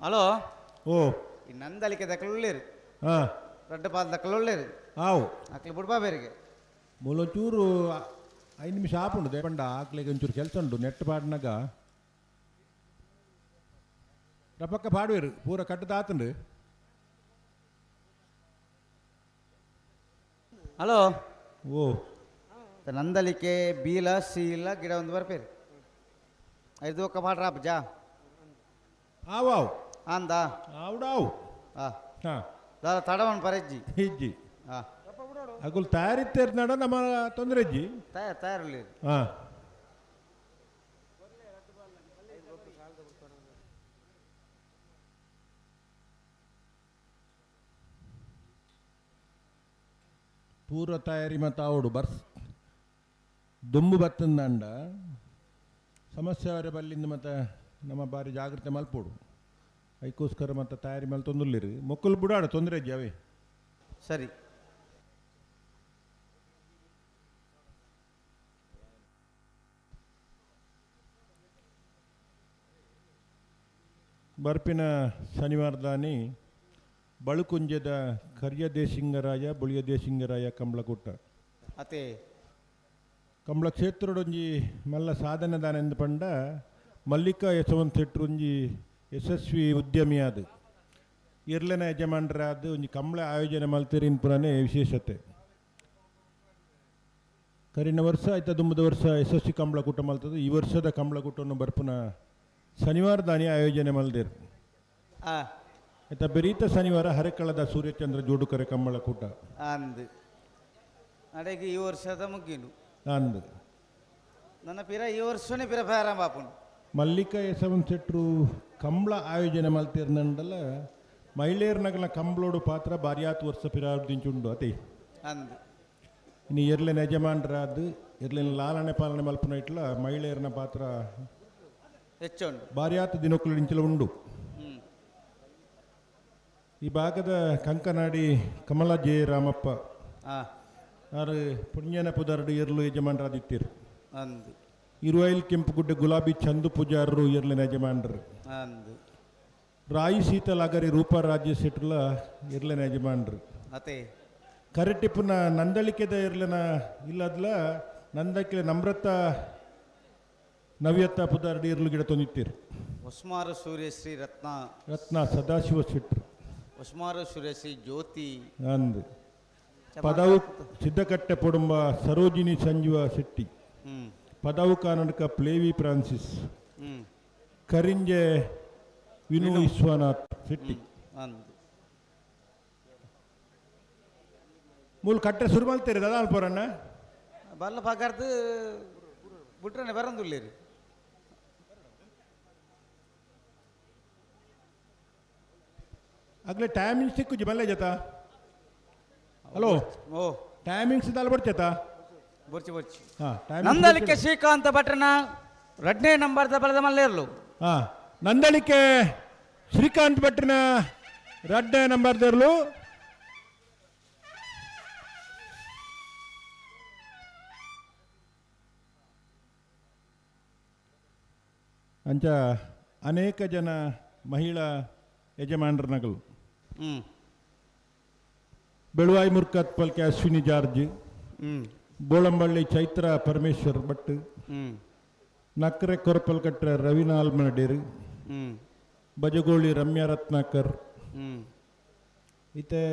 ಹಲೋ ಓ ಈ ನಂದಲಿಕೆ ದಕ್ಕಲುಳ್ಳೇರು ಹಾಂ ದೊಡ್ಡ ಪಾದ ದಕ್ಕಲುಳ್ಳೇರು ಆವು ಅಕ್ಲು ಬುಡ್ಬಾ ಬೇರಿಗೆ ಮೂಲೊಂಚೂರು 5 ನಿಮಿಷ ಆಪುಂಡು ದೇಪಂಡ ಆಕ್ಲಿಗೆ ಒಂಚೂರು ಕೆಲಸ ಉಂಡು ನೆಟ್ ಪಾಡ್ನಾಗ ರಪಕ್ಕ ಪಾಡುವೇರು ಪೂರ ಕಟ್ಟದಾತುಂಡು. ಹಲೋ ಓ ನಂದಲಿಕೆ ಬೀಲ ಶೀಲ ಗಿಡ ಒಂದು ಬರ್ಪೇರು ಐದು ಒಕ್ಕ ಪಾಡ್ರಾಪ ಜಾ ಆವು ಆವು ಅಂದ ಆವುಡಾವು ಆ ಹಾಂ ದಾದ ತಡವನ್ ಪರೆಜ್ಜಿ ಇಜ್ಜಿ ಹಾಂ ಅಗುಲ್ ತಯಾರಿತ್ತೇರ್ನಾಡ ನಮ್ಮ ತೊಂದರೆ ಇಜ್ಜಿ ತಯಾರು ತಯಾರುಳ್ಳಿ ಹಾಂ ಪೂರ್ವ ತಯಾರಿ ಮತ್ತು ಆವಡು ಬರ್ಸ್ ದುಂಬು ಬತ್ತಂದಂಡ ಸಮಸ್ಯೆ ಅವರ ಬಲ್ಲಿಂದ ಮತ್ತು ನಮ್ಮ ಬಾರಿ ಜಾಗ್ರತೆ ಮಲ್ಪೋಡು ಐಕೋಸ್ಕರ ಮತ್ತು ತಯಾರಿ ಮೇಲೆ ತೊಂದರ್ಲಿರಿ ಮೊಕ್ಕಲು ಬುಡಾಡು ತೊಂದರೆ ಇಜ್ಜಿ ಅವೇ. ಸರಿ ಬರ್ಪಿನ ಶನಿವಾರದಾನಿ ಬಳುಕುಂಜದ ಕರಿಯ ದೇಶಿಂಗರಾಯ ಬುಳಿಯ ದೇಶಿಂಗರಾಯ ಕಂಬಳಕೂಟ ಅತೆ ಕಂಬಳ ಕ್ಷೇತ್ರಡೊಂಜಿ ಮಲ್ಲ ಸಾಧನೆ ದಾನೆಂದು ಪಂಡ ಮಲ್ಲಿಕಾ ಯಶವಂತ ಶೆಟ್ಟರೊಂಜಿ ಯಶಸ್ವಿ ಉದ್ಯಮಿಯಾದ ಇರ್ಲೆನ ಯಜಮಾನರಾದ ಒಂಜಿ ಕಂಬಳ ಆಯೋಜನೆ ಮಲ್ತಿರಿನ್ ಪುರಾನೆ ವಿಶೇಷತೆ. ಕರಿನ ವರ್ಷ ಆಯ್ತ ದುಂಬದ ವರ್ಷ ಯಶಸ್ವಿ ಕಂಬಳಕೂಟ ಮಲ್ತದೆ. ಈ ವರ್ಷದ ಕಂಬಳಕೂಟವನ್ನು ಬರ್ಪುನ ಶನಿವಾರದಾನಿ ಆಯೋಜನೆ ಮಲ್ದಿರು. ಆಯ್ತ ಬೆರೀತ ಶನಿವಾರ ಹರೆಕಳದ ಸೂರ್ಯಚಂದ್ರ ಜೋಡುಕರೆ ಕಂಬಳಕೂಟ ಅಂದು ಅಡೆಗೆ ಈ ವರ್ಷದ ಮುಗ್ಗಿನು ಅಂದು ನನ್ನ ಪಿರ ಈ ವರ್ಷನೇ ಪಿರ ಪ್ರಾರಂಭ ಆಪುಂಡು. ಮಲ್ಲಿಕಾ ಯಶವಂತ ಶೆಟ್ಟರು ಕಂಬಳ ಆಯೋಜನೆ ಮಲ್ತಿರ್ನಂಡಲ ಮಹಿಳೆಯರ್ನಗಲ ಕಂಬಳೋಡು ಪಾತ್ರ ಬಾರ್ಯಾತ್ ವರ್ಷ ಪಿರಾರ್ದಿಂಚುಂಡು ಅತಿ ಅಂದು ಇನ್ನು ಎರ್ಲೆನ ಯಜಮಾನರಾದ ಎರ್ಲೆನ ಲಾಲನೆ ಪಾಲನೆ ಮಲ್ಪುನ ಇಟ್ಲ ಮಹಿಳೆಯರ್ನ ಪಾತ್ರ ಹೆಚ್ಚುಂಡು ಬಾರ್ಯಾತ್ ದಿನಕ್ಕಲು ಇಂಚಲ ಉಂಡು. ಈ ಭಾಗದ ಕಂಕನಾಡಿ ಕಮಲ ಜೆ ರಾಮಪ್ಪ ಆರು ಪುಣ್ಯನ ಪುದರ್ಡು ಎರ್ಲು ಯಜಮಾನರಾದಿತ್ತೀರು. ಅಂದು ಇರುವೈಲ್ ಕೆಂಪುಗುಡ್ಡೆ ಗುಲಾಬಿ ಚಂದು ಪೂಜಾರರು ಎರ್ಲಿನ ಯಜಮಾನರು. ಅಂದು ರಾಯಿ ಶೀತಲಾಗರಿ ರೂಪ ರಾಜ್ಯ ಶೆಟ್ರುಲ ಎರ್ಲಿನ ಯಜಮಾನರು. ಅತೆ ಕರೆಟಿಪ್ಪುನ ನಂದಳಿಕೆದ ಎರ್ಲಿನ ಇಲ್ಲದ್ಲ ನಂದಕ್ಕೆ ನಮ್ರತ ನವ್ಯತ್ತ ಪುದಾರ್ಡಿ ಇರ್ಲು ಗಿಡ ತೊಂದಿತ್ತೀರು. ಉಸ್ಮಾರು ಸೂರ್ಯಶ್ರೀ ರತ್ನ ರತ್ನ ಸದಾಶಿವ ಶೆಟ್ರು ಉಸ್ಮಾರು ಸೂರ್ಯಶ್ರೀ ಜ್ಯೋತಿ ಅಂದು ಪದವು ಸಿದ್ದಕಟ್ಟೆ ಪೊಡುಂಬ ಸರೋಜಿನಿ ಸಂಜೀವ ಶೆಟ್ಟಿ ಪದವು ಕಾನಡ್ಕ ಪ್ಲೇವಿ ಫ್ರಾನ್ಸಿಸ್ ಕರಿಂಜೆ ವಿನು ವಿಶ್ವನಾಥ್ ಶೆಟ್ಟಿ ಮೂಲ ಕಟ್ಟೆ ಶುರು ಮಲ್ತೇರಿ ದಾದ ಅಲ್ಪೋರಣ್ಣ ಬಲ್ಲ ಪಗಾರ್ದು ಬುಟ್ರನೆ ಬರಂದುಲ್ಲೇರಿ. ಅಗ್ಲೆ ಟೈಮಿಂಗ್ ಸಿಕ್ಕುಜಿ ಬಲ್ಲೆ ಜತ. ಹಲೋ ಓ ಟೈಮಿಂಗ್ಸ್ ದಾಲ್ ಬರ್ಚೇತ ಬೊರ್ಚಿ ಬೊರ್ಚಿ. ಹಾಂ ನಂದಳಿಕೆ ಶ್ರೀಕಾಂತ ಭಟ್ರನ 2ನೇ ನಂಬರ್ದ ಬಲದ ಮಲ್ಲೇರ್ಲು. ಹಾಂ ನಂದಳಿಕೆ ಶ್ರೀಕಾಂತ್ ಭಟ್ರನ 2ನೇ ನಂಬರ್ದರ್ಲು. ಅಂಚ ಅನೇಕ ಜನ ಮಹಿಳಾ ಯಜಮಾನರನಗಲು ಬೆಳುವಾಯಿ ಮುರ್ಕತ್ ಪಲ್ಕೆ ಅಶ್ವಿನಿ ಜಾರ್ಜ್, ಬೋಳಂಬಳ್ಳಿ ಚೈತ್ರ ಪರಮೇಶ್ವರ್ ಭಟ್, ನಕ್ರೆ ಕೊರಪಲ್ಕಟ್ರೆ ರವೀನಾ ಆಲ್ಮನಡೇರು, ಬಜಗೋಳಿ ರಮ್ಯಾ ರತ್ನಾಕರ್, ಇತ್ತೆ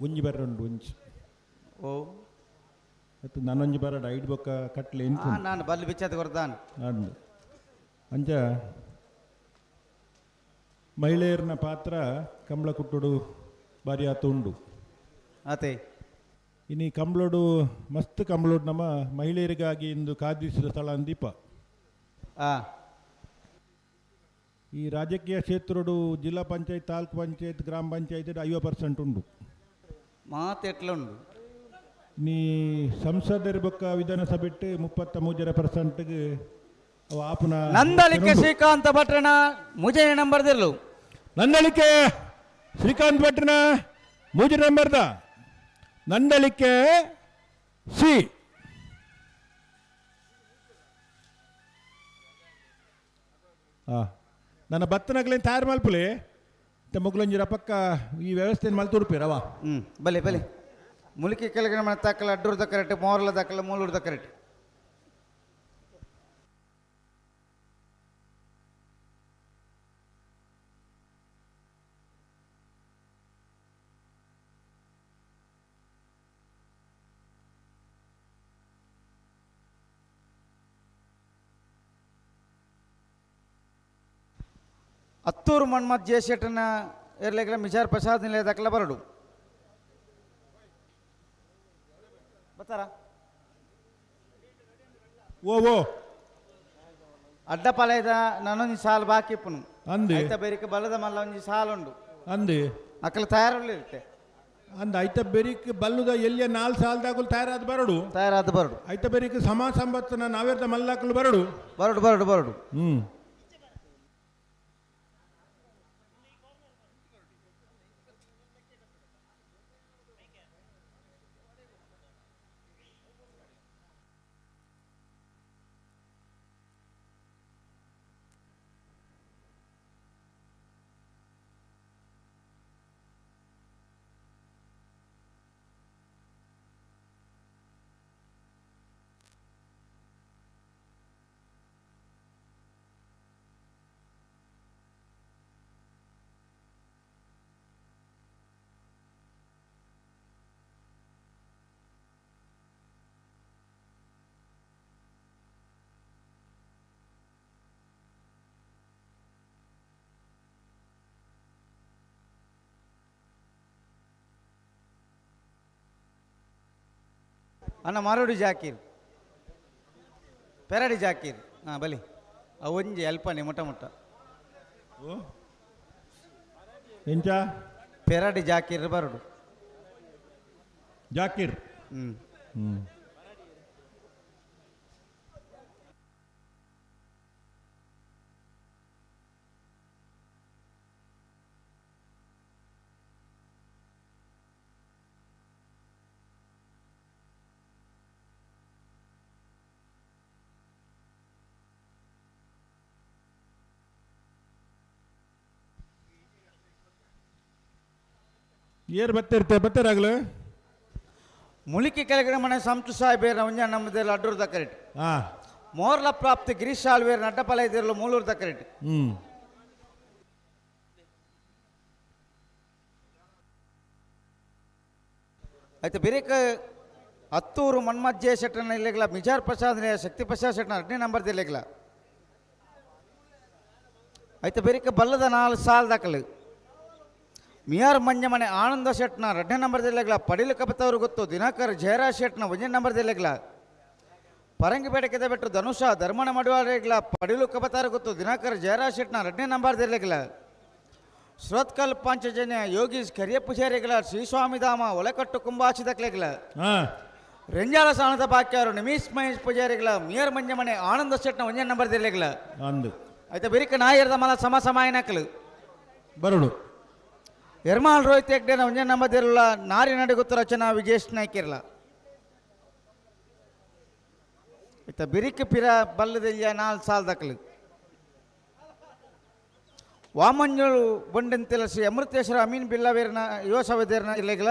ಒಂಜಿ ಬರ್ರಂಡು ಒಂಜಿ ಓ ಮತ್ತು ನಾನೊಂಜಿ ಬರಡ ಐಡ್ ಬೊಕ್ಕ ಕಟ್ಲೆ ನಾನು ಬಲ್ಲು ಬಿಚ್ಚದ ಕೊರ್ದಾನು ಅಂದು. ಅಂಚ ಮಹಿಳೆಯರನ ಪಾತ್ರ ಕಂಬಳ ಕುಟ್ಟುಡು ಬಾರಿ ಆತ ಉಂಡು. ಅತೆ ಇನಿ ಕಂಬಳೋಡು ಮಸ್ತ್ ಕಂಬಳೋಡು ನಮ್ಮ ಮಹಿಳೆಯರಿಗಾಗಿ ಇಂದು ಕಾದಿಸಿದ ಸ್ಥಳ ಅಂದೀಪ. ಈ ರಾಜಕೀಯ ಕ್ಷೇತ್ರಡು ಜಿಲ್ಲಾ ಪಂಚಾಯತ್, ತಾಲೂಕು ಪಂಚಾಯತ್, ಗ್ರಾಮ ಪಂಚಾಯತ್ 50% ಉಂಡು. ಮಾತೆಟ್ಲ ಉಂಡು. ನೀ ಸಂಸದರ ಬೊಕ್ಕ ವಿಧಾನಸಭೆ 33% ಅವು ಆಪುನ. ನಂದಳಿಕೆ ಶ್ರೀಕಾಂತ ಭಟ್ರನ ಮುಜೆ ನಂಬರ್ ದಿರ್ಲು. ನಂದಳಿಕೆ ಶ್ರೀಕಾಂತ್ ಭಟ್ರನ ಮೂಜೆ ನಂಬರ್ದ ನಂದಳಿಕೆ ಸಿ. ನನ್ನ ಬತ್ತನಗ್ಲೇನು ತಯಾರು ಮಲ್ಪುಲೆ ಮೊಗ್ಲೊಂಜಿರ ಪಕ್ಕ ಈ ವ್ಯವಸ್ಥೆಯನ್ನು ಮಲ್ತುಡುಪೇರವಾ. ಬಲೆ ಬಲೆ ಮುಲಿಕೆ ಕೆಳಗಡೆ ಮನೆ ತಾಕಲ ಅಡ್ಡೂರ್ದ ಕರೆಕ್ಟ್, ಮೋರ್ಲ ದಾಕಲ ಮೂಲೂರ್ದ ಕರೆಕ್ಟ್. ಅತ್ತೂರು ಮಣ್ಮತ್ ಜಯಶೆಟ್ಟನ ಎರ್ಲೆಗ್ಲ ಮಿಜಾರ್ ಪ್ರಸಾದ್ ನಿಲಯ ದಾಖಲ ಬರಡು ಬತ್ತಾರ. ಓ ಓ ಅಡ್ಡಪಾಲಯದ ನಾನೊಂದು ಸಾಲು ಬಾಕಿ ಇಪ್ಪನು ಅಂದೆ ಐತ ಬೇರಿಕೆ ಬಲದ ಮಲ್ಲ ಒಂಜಿ ಸಾಲು ಉಂಡು ಅಂದೆ ಅಕ್ಕಲ ತಯಾರುಳ್ಳಿರುತ್ತೆ ಅಂದ ಐತ ಬೆರಿಕ್ ಬಲ್ಲುದ ಎಲ್ಲಿಯ 4 ಸಾಲದಾಗಲು ತಯಾರಾದ ಬರಡು ತಯಾರಾದ ಬರಡು ಐತ ಬೆರಿಕ್ ಸಮ ಸಂಬತ್ತನ ನಾವೇರ್ದ ಮಲ್ಲಾಕಲು ಬರಡು ಬರಡು ಬರಡು ಬರಡು. ಅಣ್ಣ ಮಾರೋಡಿ ಜಾಕೀರ್ ಪೆರಡಿ ಜಾಕೀರ್ ಹಾಂ ಬಲಿ ಅವು ಒಂಜಿ ಅಲ್ಪನೆ ಮುಟ್ಟ ಮುಟ್ಟ ಎಂಚ ಪೆರಡಿ ಜಾಕೀರ್ ಬರಡು ಜಾಕೀರ್. ಹ್ಞೂ ಹ್ಞೂ ಏರ್ ಬತ್ತಿರ್ತೆ ಬತ್ತಿರಾಗ್ಲು ಮುಲಿಕಿ ಕೆಳಗಡೆ ಮನೆ ಸಂತು ಸಾಹೇಬೇರ್ ಒಂಜ ನಮ್ಮದೆಲ್ಲ ಅಡ್ಡೂರ್ದ ಕರೆಕ್ಟ್. ಮೋರ್ಲ ಪ್ರಾಪ್ತಿ ಗಿರೀಶ್ ಸಾಲ್ವೇರ್ ನಡ್ಡಪಲ ಇದ್ದಿರಲು ಮೂಲೂರ್ದ ಕರೆಕ್ಟ್. ಆಯ್ತು ಬೇರೆಕ ಅತ್ತೂರು ಮನ್ಮಜ್ಜೆ ಶೆಟ್ಟನ ಇಲ್ಲೆಗ್ಲ ಮಿಜಾರ್ ಪ್ರಸಾದ್ ಶಕ್ತಿ ಪ್ರಸಾದ್ ಶೆಟ್ಟನ 2ನೇ ನಂಬರ್ ಇಲ್ಲೆಗ್ಲ. ಆಯ್ತು ಬೇರೆಕ ಬಲ್ಲದ 4 ಸಾಲ್ ದಾಖಲು ಮಿಯಾರ್ ಮಂಜಮನೆ ಆನಂದ ಶೆಟ್ನ 2ನೇ ನಂಬರ್ ದಿಲ್ಲೆಗ್ಲ ಪಡಿಲು ಕಬತವರು ಗೊತ್ತು ದಿನಕರ್ ಜಯರಾಜ್ ಶೆಟ್ನ 1ನೇ ನಂಬರ್ ದಿಲ್ಲೆಗ್ಲ ಪರಂಗಿಪೇಟೆ ಕೆದಬೆಟ್ಟು ಧನುಷ ಧರ್ಮಣ ಮಡುವಾರೆಗ್ಲ ಪಡಿಲು ಕಬತಾರ ಗೊತ್ತು ದಿನಕರ್ ಜಯರಾಜ್ ಶೆಟ್ನ 2ನೇ ನಂಬರ್ ದಿಲ್ಲೆಗ್ಲ ಶ್ರೋತ್ಕಲ್ ಪಾಂಚಜನ್ಯ ಯೋಗೀಶ್ ಕರಿಯ ಪೂಜಾರಿಗಳ ಶ್ರೀಸ್ವಾಮಿಧಾಮ ಒಳಕಟ್ಟು ಕುಂಬಾಚಿದಕ್ಲೆಗ್ಲ ರೆಂಜಾಲ ಸಾಣದ ಬಾಕ್ಯಾರು ನಿಮೀಶ್ ಮಹೇಶ್ ಪೂಜಾರಿಗಳ ಮಿಯರ್ ಮಂಜಮನೆ ಆನಂದ ಶೆಟ್ನ 1ನೇ ನಂಬರ್ ದಿಲ್ಲೆಗ್ಲ ಅಂದು ಆಯ್ತಾ ಬೆರಿಕ ನಾಯರ್ದ ಮಲ ಸಮ ಸಮಾಯನಕಲು ಬರಡು ಎರ್ಮಾಲ್ ರೋಹಿತ್ ಹೆಗ್ಡೆ ಒಂಜೇ ನಂಬದಿರಲ್ಲ ನಾರಿ ನಡಿಗುತ್ತ ರಚನಾ ವಿಜೇಶ್ ನಾಯ್ಕಿರ್ಲ. ಇತ್ತ ಬಿರಿಕ್ ಪಿರ ಬಲ್ಲದೆಯ್ಯ 4 ಸಾಲ್ ದಕ್ಕಲು ವಾಮಂಜುಳು ಬಂಡಂತಿಲ ಶ್ರೀ ಅಮೃತೇಶ್ವರ ಅಮೀನ್ ಬಿಲ್ಲವೇರ್ನ ಯುವ ಸಭೆದೇರ್ನ ಇಲ್ಲೆಗ್ಲ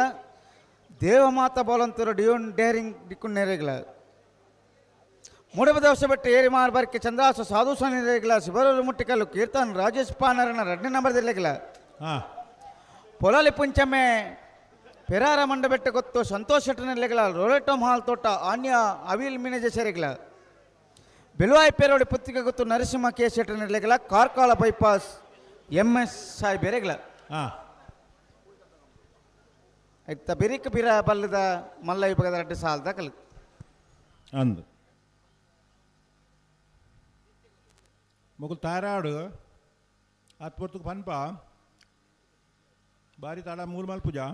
ದೇವಮಾತ ಬೋಲಂತರು ಡಿಯೋನ್ ಡೇರಿಂಗ್ ದಿಕ್ಕುನ್ನೇರೆಗ್ಲ ಮೂಡಬದವಸ ಬೆಟ್ಟ ಏರಿಮಾರ್ ಬರ್ಕೆ ಚಂದ್ರಾಸ ಸಾಧು ಸನಿರೇಗ್ಲ ಶಿಬರೂರು ಮುಟ್ಟಿಕಲ್ಲು ಕೀರ್ತನ್ ರಾಜೇಶ್ ಪಾನರನ 2ನೇ ನಂಬರ್ದಿಲ್ಲೆಗ್ಲ ಪೊಲಾಲಿ ಪುಂಚಮೆ ಪೆರಾರ ಮಂಡಬೆಟ್ಟ ಗೊತ್ತು ಸಂತೋಷ್ ಶೆಟ್ಟನಲ್ಲೆಗ್ಲ ರೋಲೆಟೋ ಮಹಾಲ್ ತೋಟ ಆನ್ಯ ಅವಿಲ್ ಮಿನಜ ಸೇರಿಗ್ಲ ಬೆಳುವಾಯಿ ಪೇರೋಡಿ ಪುತ್ತಿಗೆ ಗೊತ್ತು ನರಸಿಂಹ ಕೆ ಶೆಟ್ಟರ್ ಕಾರ್ಕಳ ಬೈಪಾಸ್ ಎಂ ಎಸ್ ಸಾಹೇಬೆರೆಗ್ಲ ಇತ್ತ ಬಿರಿಕ್ ಬಿರ ಬಲ್ಲದ ಮಲ್ಲ ವಿಭಾಗದ ರಡ್ಡು ಸಾಲದ ಕಲ್ ಅಂದು ಮೊಗಲು ತಾರಾಡು ಆತ್ ಪೊರ್ತುಗು ಪನ್ಪ ಬಾರಿ ತಾಡ ಮೂರು ಮಲ್ ಪೂಜಾ.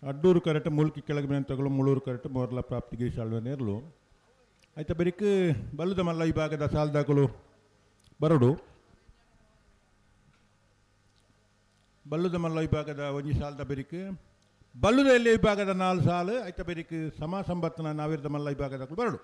ಅಡ್ಡೂರು ಕರೆಕ್ಟ್ ಮುಲ್ಕಿ ಕೆಳಗೆ ಮೇಲೆ ತಗೊಳ್ಳೋ ಮುಳೂರು ಕರೆಕ್ಟ್ ಮೋರ್ಲ ಪ್ರಾಪ್ತಿ ಶಾಲ್ವ ನೇರ್ಲು ಆಯ್ತಾ ಬರಿಕ್ ಬಲ್ಲದ ಮಲ್ಲ ಈ ಭಾಗದ ಸಾಲದಾಗಲು ಬರಡು ಬಲ್ಲದ ಮಲ್ಲ ವಿಭಾಗದ ಒಂಜಿ ಸಾಲದ ಬೆರಿಕ್ ಬಲ್ಲದ ಎಲ್ಲಿ ವಿಭಾಗದ ನಾಲ್ ಸಾಲು ಆಯ್ತಾ ಬೆರಿಕ್ ಸಮ ಸಂಬತ್ತನ ನಾವಿರದ ಮಲ್ಲ ವಿಭಾಗದ ಬರಡು.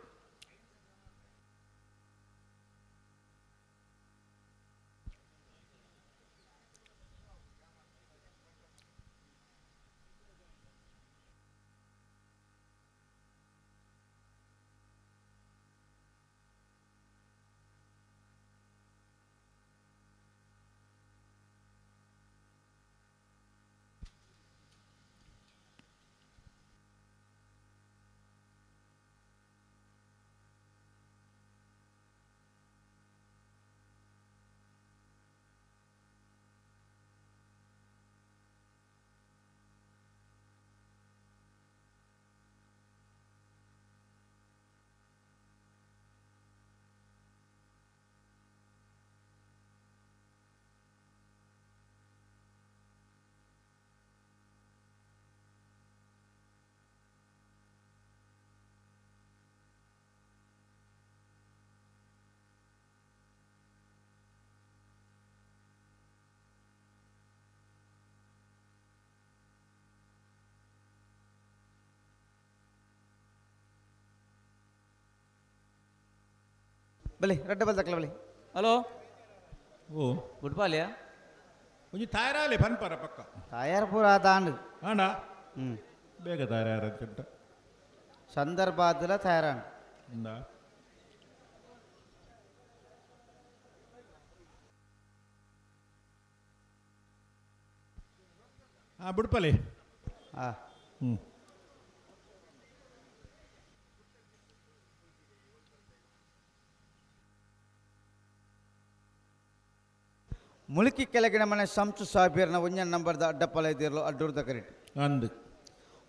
ಬಲಿ ರಡ್ಡ ಬಲ್ ದಕ್ಲ ಬಲಿ. ಹಲೋ ಓ ಗುಡ್ ಬಾಲ್ಯ ಒಂಜಿ ತಯಾರಾಲೆ ಪನ್ಪರ ಪಕ್ಕ ತಯಾರು ಪೂರ ದಾಂಡ್ ಆಂಡ ಬೇಗ ತಯಾರ ಅಂತ ಸಂದರ್ಭ ಆದಲ ತಯಾರಾಂಡ್ ಇಂದ ಆ ಬುಡ್ಪಲೆ ಆ ಮುಳುಕಿ ಕೆಳಗಿನ ಮನೆ ಸಂಸು ಸಾಬೀರ್ನ ಒಂಜನ್ ನಂಬರ್ದ ಅಡ್ಡಪ್ಪಲ ಇದ್ದಿರಲು ಅಡ್ಡೂರ್ದ ಕರಿಟ್ ಅಂದು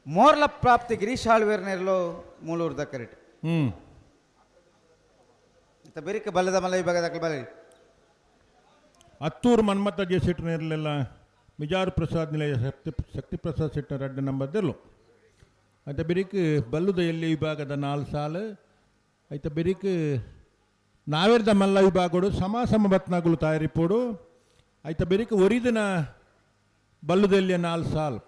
ಮೋರ್ಲ ಪ್ರಾಪ್ತಿ ಗಿರೀಶ್ ಆಳ್ವೇರ್ನಿರಲು ಮೂಳೂರ್ದ ಕರಿಟ್ ಇತ್ತ ಬೆರಿಕೆ ಬಲ್ಲದ ಮಲ್ಲ ವಿಭಾಗದ ಬಲ್ಲಿ ಅತ್ತೂರು ಮನ್ಮಥ ಜೆ ಸೀಟ್ನ ಮಿಜಾರು ಪ್ರಸಾದ್ ನಿಲಯ ಶಕ್ತಿ ಪ್ರಸಾದ್ ಸೆಟ್ನ ರಡ್ಡ ನಂಬರ್ದಿರಲು ಐತ ಬೆರಿಕ್ ಬಲ್ಲುದ ಎಲ್ಲಿ ವಿಭಾಗದ ನಾಲ್ ಸಾಲು ಐತ ಬೆರಿಕ್ ನಾವೇರ್ದ ಮಲ್ಲ ವಿಭಾಗಡು ಸಮ ಸಮ ಬತ್ನಾಗುಲು ತಯಾರಿಪೋಡು ಐತ ಬೆರಿಕ್ ಒರಿದಿನ ಬಲ್ಲುದೆಲ್ಲಿಯ ನಾಲ್ ಸಾಲ್.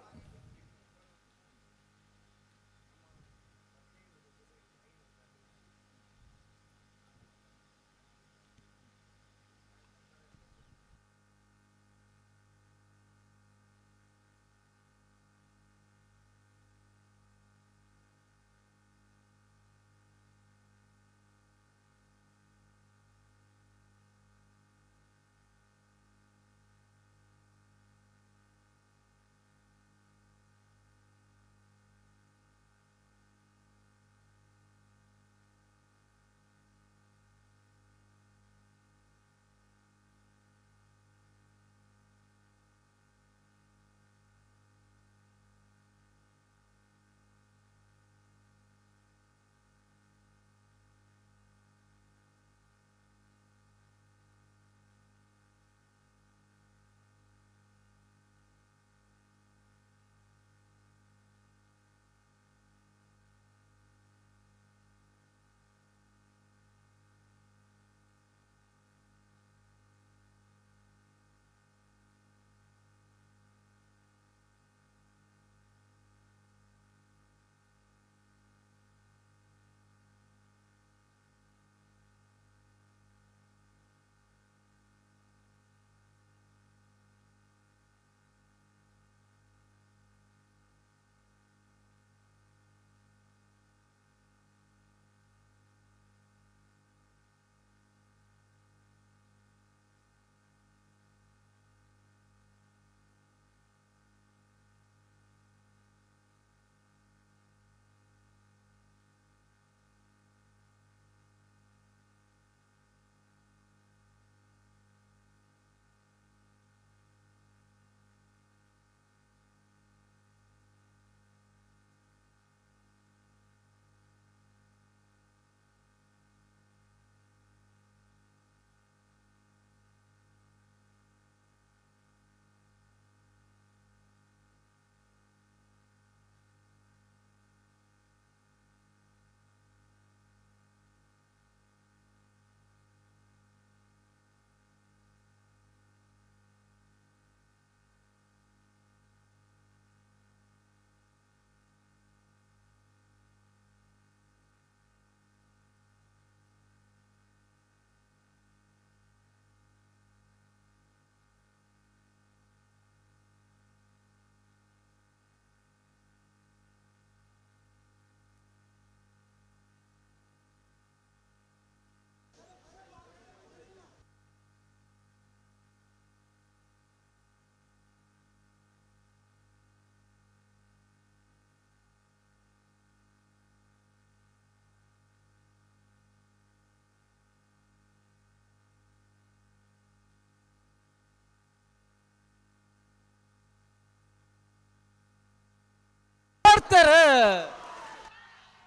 ಮಲ್ತೆರ್.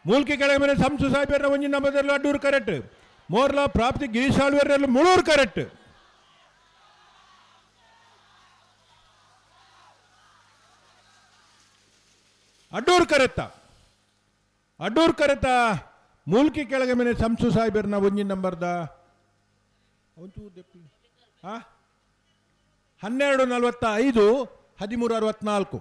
ಮೂಲ್ಕಿ ಕೆಳಗೆ ಮೇಲೆ ಸಂಸು ಸಾಹೇಬರ ಒಂಜಿ ನಂಬರ್ದೆರ್ಲು ಅಡ್ಡೂರು ಕರೆಕ್ಟ್. ಮೋರ್ಲಾ ಪ್ರಾಪ್ತಿ ಗಿರೀಶಾಳ್ವೆರ್ಲು ಮುಳೂರು ಕರೆಕ್ಟ್. ಅಡ್ಡೂರು ಕರೆತ್ತ ಅಡ್ಡೂರು ಕರೆತ ಮೂಲ್ಕಿ ಕೆಳಗೆ ಮೇಲೆ ಸಂಸು ಸಾಹೇಬರ್ನ ಒಂಜಿ ನಂಬರ್ದ 12:45 13:64.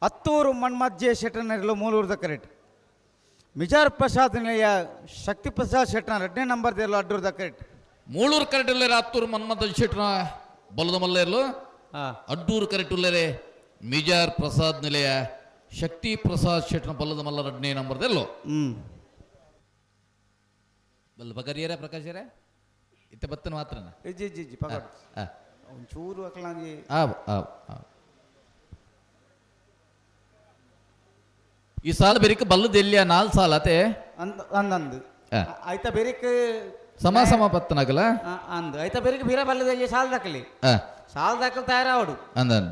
ಅತ್ತೂರು ಮಣ್ಮಜ್ಜೆ ಶೆಟ್ಟನರಿಲು ಮೂಲೂರ್ದ ಕರೆಟ್. ಮಿಜಾರ್ ಪ್ರಸಾದ್ ನಿಲಯ ಶಕ್ತಿ ಪ್ರಸಾದ್ ಶೆಟ್ಟನ ಎರಡನೇ ನಂಬರ್ ದೇರ್ಲು ಅಡ್ಡೂರ್ದ ಕರೆಟ್. ಮೂಳೂರು ಕರೆಟ್ ಉಲ್ಲೇರೆ ಅತ್ತೂರು ಮನ್ಮಥ ಶೆಟ್ಟನ ಬಲದ ಮಲ್ಲೇರ್ಲು. ಅಡ್ಡೂರು ಕರೆಟ್ ಉಲ್ಲೇರೆ ಮಿಜಾರ್ ಪ್ರಸಾದ್ ನಿಲಯ ಶಕ್ತಿ ಪ್ರಸಾದ್ ಶೆಟ್ಟನ ಬಲದ ಮಲ್ಲ ಎರಡನೇ ನಂಬರ್ ದೇರ್ಲು. ಬಲ್ಲ ಬಗರಿಯರ ಪ್ರಕಾಶರೇ ಇತ್ತೆ ಬತ್ತನ ಮಾತ್ರ. ಜಿ ಜಿ ಜಿ ಪಗಡ್ ಒಂಚೂರು ಅಕ್ಲಾಂಗಿ. ಈ ಸಾಲ ಬೆರಿಕ್ ಬಲ್ಲದೆಲ್ಲಿಯ ನಾಲ್ ಸಾಲ ಅತೆ ಅಂದಂದು ಆಯ್ತಾ ಬೆರಿಕ್ ಸಮ ಸಮ ಪತ್ತನಾಗಲ ಅಂದು ಆಯ್ತಾ ಬೆರಿಕ್ ಬೀರ ಬಲ್ಲದೆಲ್ಲಿಯ ಸಾಲ ದಾಖಲಿ ಸಾಲ ದಾಖಲು ತಯಾರಾವಡು ಅಂದನ್.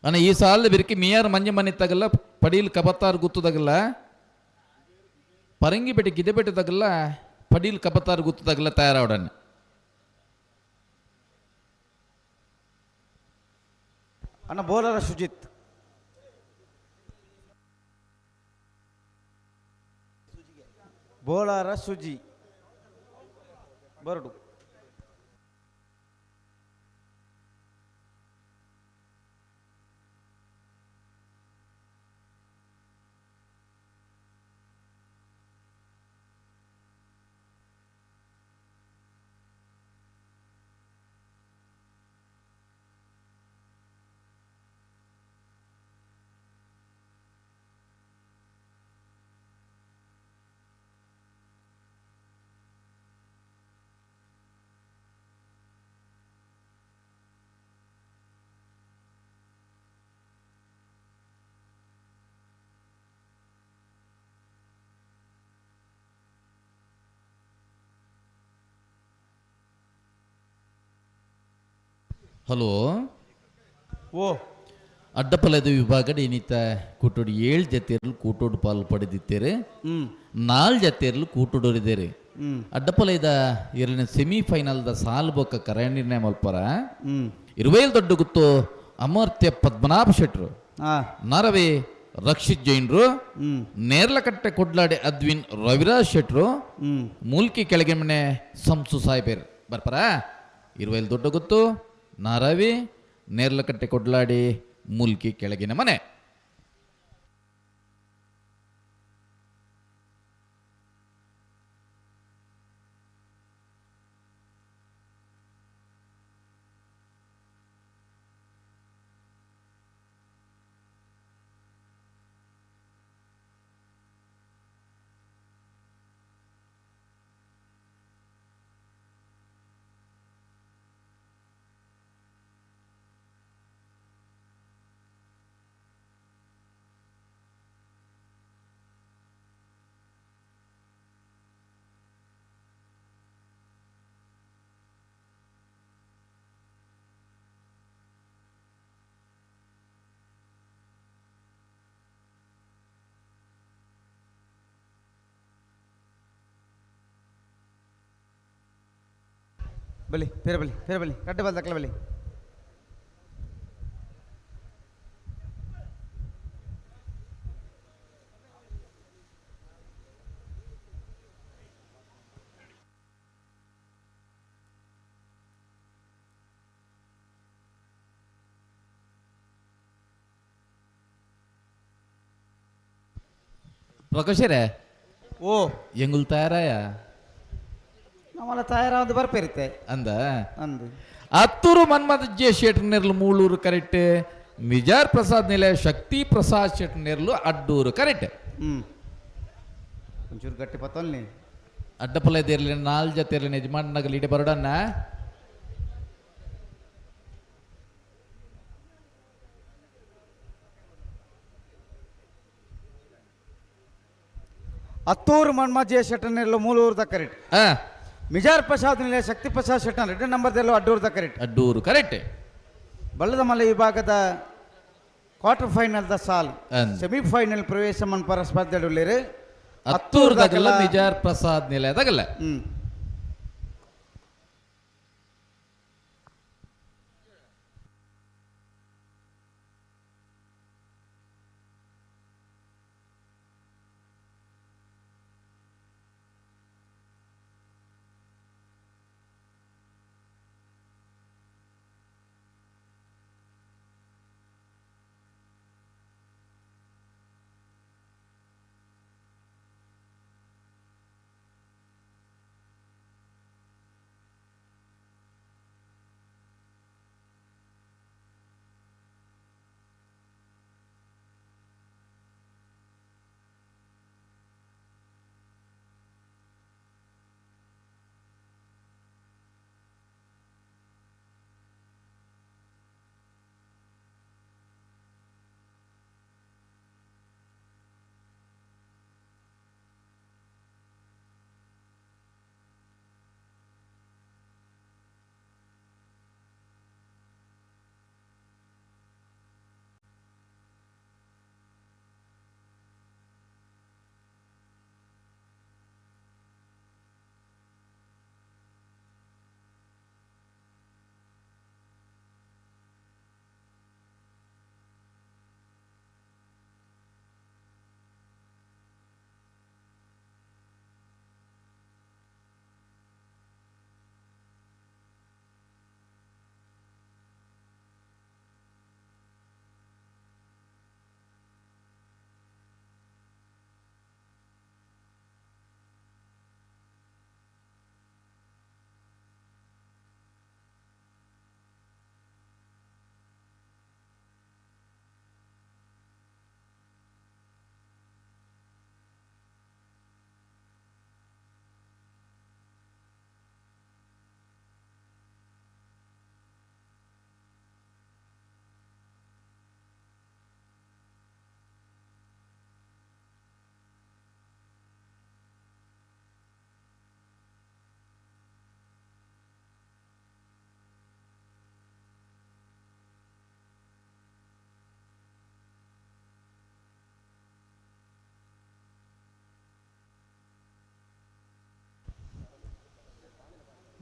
ಅಣ್ಣ ಈ ಸಾಲ ಬೆರಿಕೆ ಮಿಯಾರ್ ಮಂಜೆ ಮನೆ ತಗಲ್ಲ ಪಡೀಲ್ ಕಬತ್ತಾರ್ ಗುತ್ತು ತಗಲ್ಲ ಪರಂಗಿ ಪೇಟೆ ಗಿದೆಪೇಟೆ ತಗಲ್ಲ ಪಡೀಲ್ ಕಬತ್ತಾರ್ ಗುತ್ತು ತಗಲ್ಲ ತಯಾರಾವಡನ್ನ. ಅಣ್ಣ ಬೋಲರ ಸುಜಿತ್ ಬೋಲಾರ ಸುಜಿ ಬರಡು. ಹಲೋ ಓ ಅಡ್ಡಪಲದ ವಿಭಾಗ ಇನ್ನಿತ ಕೂಟೋಡು 7 ಜತೆಯರ್ಲು ಕೂಟೋಡು ಪಾಲು ಪಡೆದಿತ್ತೇರೆ, 4 ಜತೆಯರ್ಲು ಕೂಟೋಡೋರಿದ್ದೇರೆ. ಅಡ್ಡಪಲೈದ ಎರಡನೇ ಸೆಮಿಫೈನಲ್ದ ಸಾಲು ಬೊಕ್ಕ ಕರ ನಿರ್ಣಯ ಮಲ್ಪರ ಇರುವೇಲ್ ದೊಡ್ಡ ಗುತ್ತು ಅಮರ್ತ್ಯ ಪದ್ಮನಾಭ ಶೆಟ್ರು, ನರವೇ ರಕ್ಷಿತ್ ಜೈನ್ರು, ನೇರ್ಲಕಟ್ಟೆ ಕೊಡ್ಲಾಡೆ ಅದ್ವಿನ್ ರವಿರಾಜ್ ಶೆಟ್ರು, ಮೂಲ್ಕಿ ಕೆಳಗೆ ಮನೆ ಸಂಸು ಸಾಹೇಬರ್ ಬರ್ಪರ. ಇರುವೇಲ್ ದೊಡ್ಡ ಗುತ್ತು ನಾರಾವಿ ನೇರ್ಲಕಟ್ಟೆ ಕೊಡ್ಲಾಡಿ ಮೂಲ್ಕಿ ಕೆಳಗಿನ ಮನೆ. ಬಲಿ ಪೇರ ಬಲಿ ಪೇರ ಬಲಿ ಕಡ್ಡೆ ಬಲ್ ದಕ್ಕಲ ಬಲಿ. ಪ್ರಕಾಶರೇ, ಓ ಎಂಗುಲ್ ತಯಾರಾಯ? ನಮ್ಮಲ್ಲ ತಯಾರಾದ ಬರ್ಪೇರಿತೆ ಅಂದ ಅಂದು. ಅತ್ತೂರು ಮನ್ಮಥ ಜೆ ಶೆಟ್ ನೆರ್ಲು ಮೂಳೂರು ಕರೆಕ್ಟ್, ಮಿಜಾರ್ ಪ್ರಸಾದ್ ನಿಲಯ ಶಕ್ತಿ ಪ್ರಸಾದ್ ಶೆಟ್ ನೆರ್ಲು ಅಡ್ಡೂರು ಕರೆಕ್ಟ್. ಒಂಚೂರು ಗಟ್ಟಿ ಪತ್ತೊಲ್ನಿ ಅಡ್ಡಪಲ ಇರ್ಲಿ ನಾಲ್ ಜೊತೆ ಇರ್ಲಿ ಯಜಮಾನ್ Nagal ಇಡೆ ಬರೋಡನ್ನ. Attur ಮನ್ಮಜೆ ಶೆಟ್ಟನೆರ್ಲು Mulur the correct. Mijar Prasad ನಿಲಯ ಶಕ್ತಿ ಪ್ರಸಾದ್ ಶೆಟ್ಟನ್ ಎರಡು ನಂಬರ್ದಲ್ಲೂ Addur the correct. Addur correct. ಬಲ್ಲದಮಲೆ ವಿಭಾಗದ ಕ್ವಾರ್ಟರ್ ಫೈನಲ್ the ಸಾಲ್ ಸೆಮಿಫೈನಲ್ ಪ್ರವೇಶ ಮನ್ಪರ ಸ್ಪರ್ಧೆಡುಳ್ಳೇರು ಅತ್ತೂರು ದಗಲ ಮಿಜಾರ್ ಪ್ರಸಾದ್ ನಿಲಯ ದಗಲ.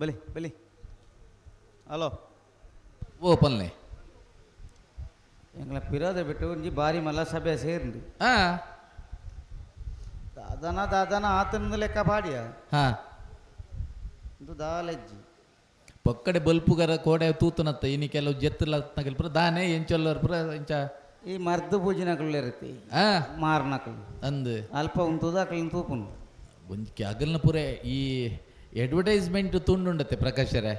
ಬಲಿ ಬಲಿ ಹಲೋ ಓ ಪಲ್ಲೆ ಎಂಗ್ಲ ಪಿರೋದ ಬಿಟ್ಟು ಒಂಜಿ ಬಾರಿ ಮಲ್ಲ ಸಭೆ ಸೇರಿಂಡು. ದಾದನ ದಾದನ ಆತನ ಲೆಕ್ಕ ಪಾಡಿಯ ಇದು ದಾಲೆಜ್ಜಿ ಪಕ್ಕಡೆ ಬಲ್ಪುಗರ ಕೋಡೆ ತೂತುನತ್ತ ಇನಿ ಕೆಲವು ಜೆತ್ತಲ ಪುರ ದಾನೆ ಎಂಚೊಲ್ಲರ್ ಪುರ ಇಂಚ ಈ ಮರ್ದು ಪೂಜಿನಕುಲು ಇರುತ್ತೆ ಮಾರ್ನಕಲು ಅಂದ್ ಅಲ್ಪ ಉಂತುದು ಅಕಲಿನ ತೂಪುನು ಒಂಜಿ ಅಗಲ್ನ ಪೂರ ಈ ಅಡ್ವರ್ಟೈಸ್ಮೆಂಟ್ ತುಂಡುಂಡತ್ತೆ ಪ್ರಕಾಶರೇ.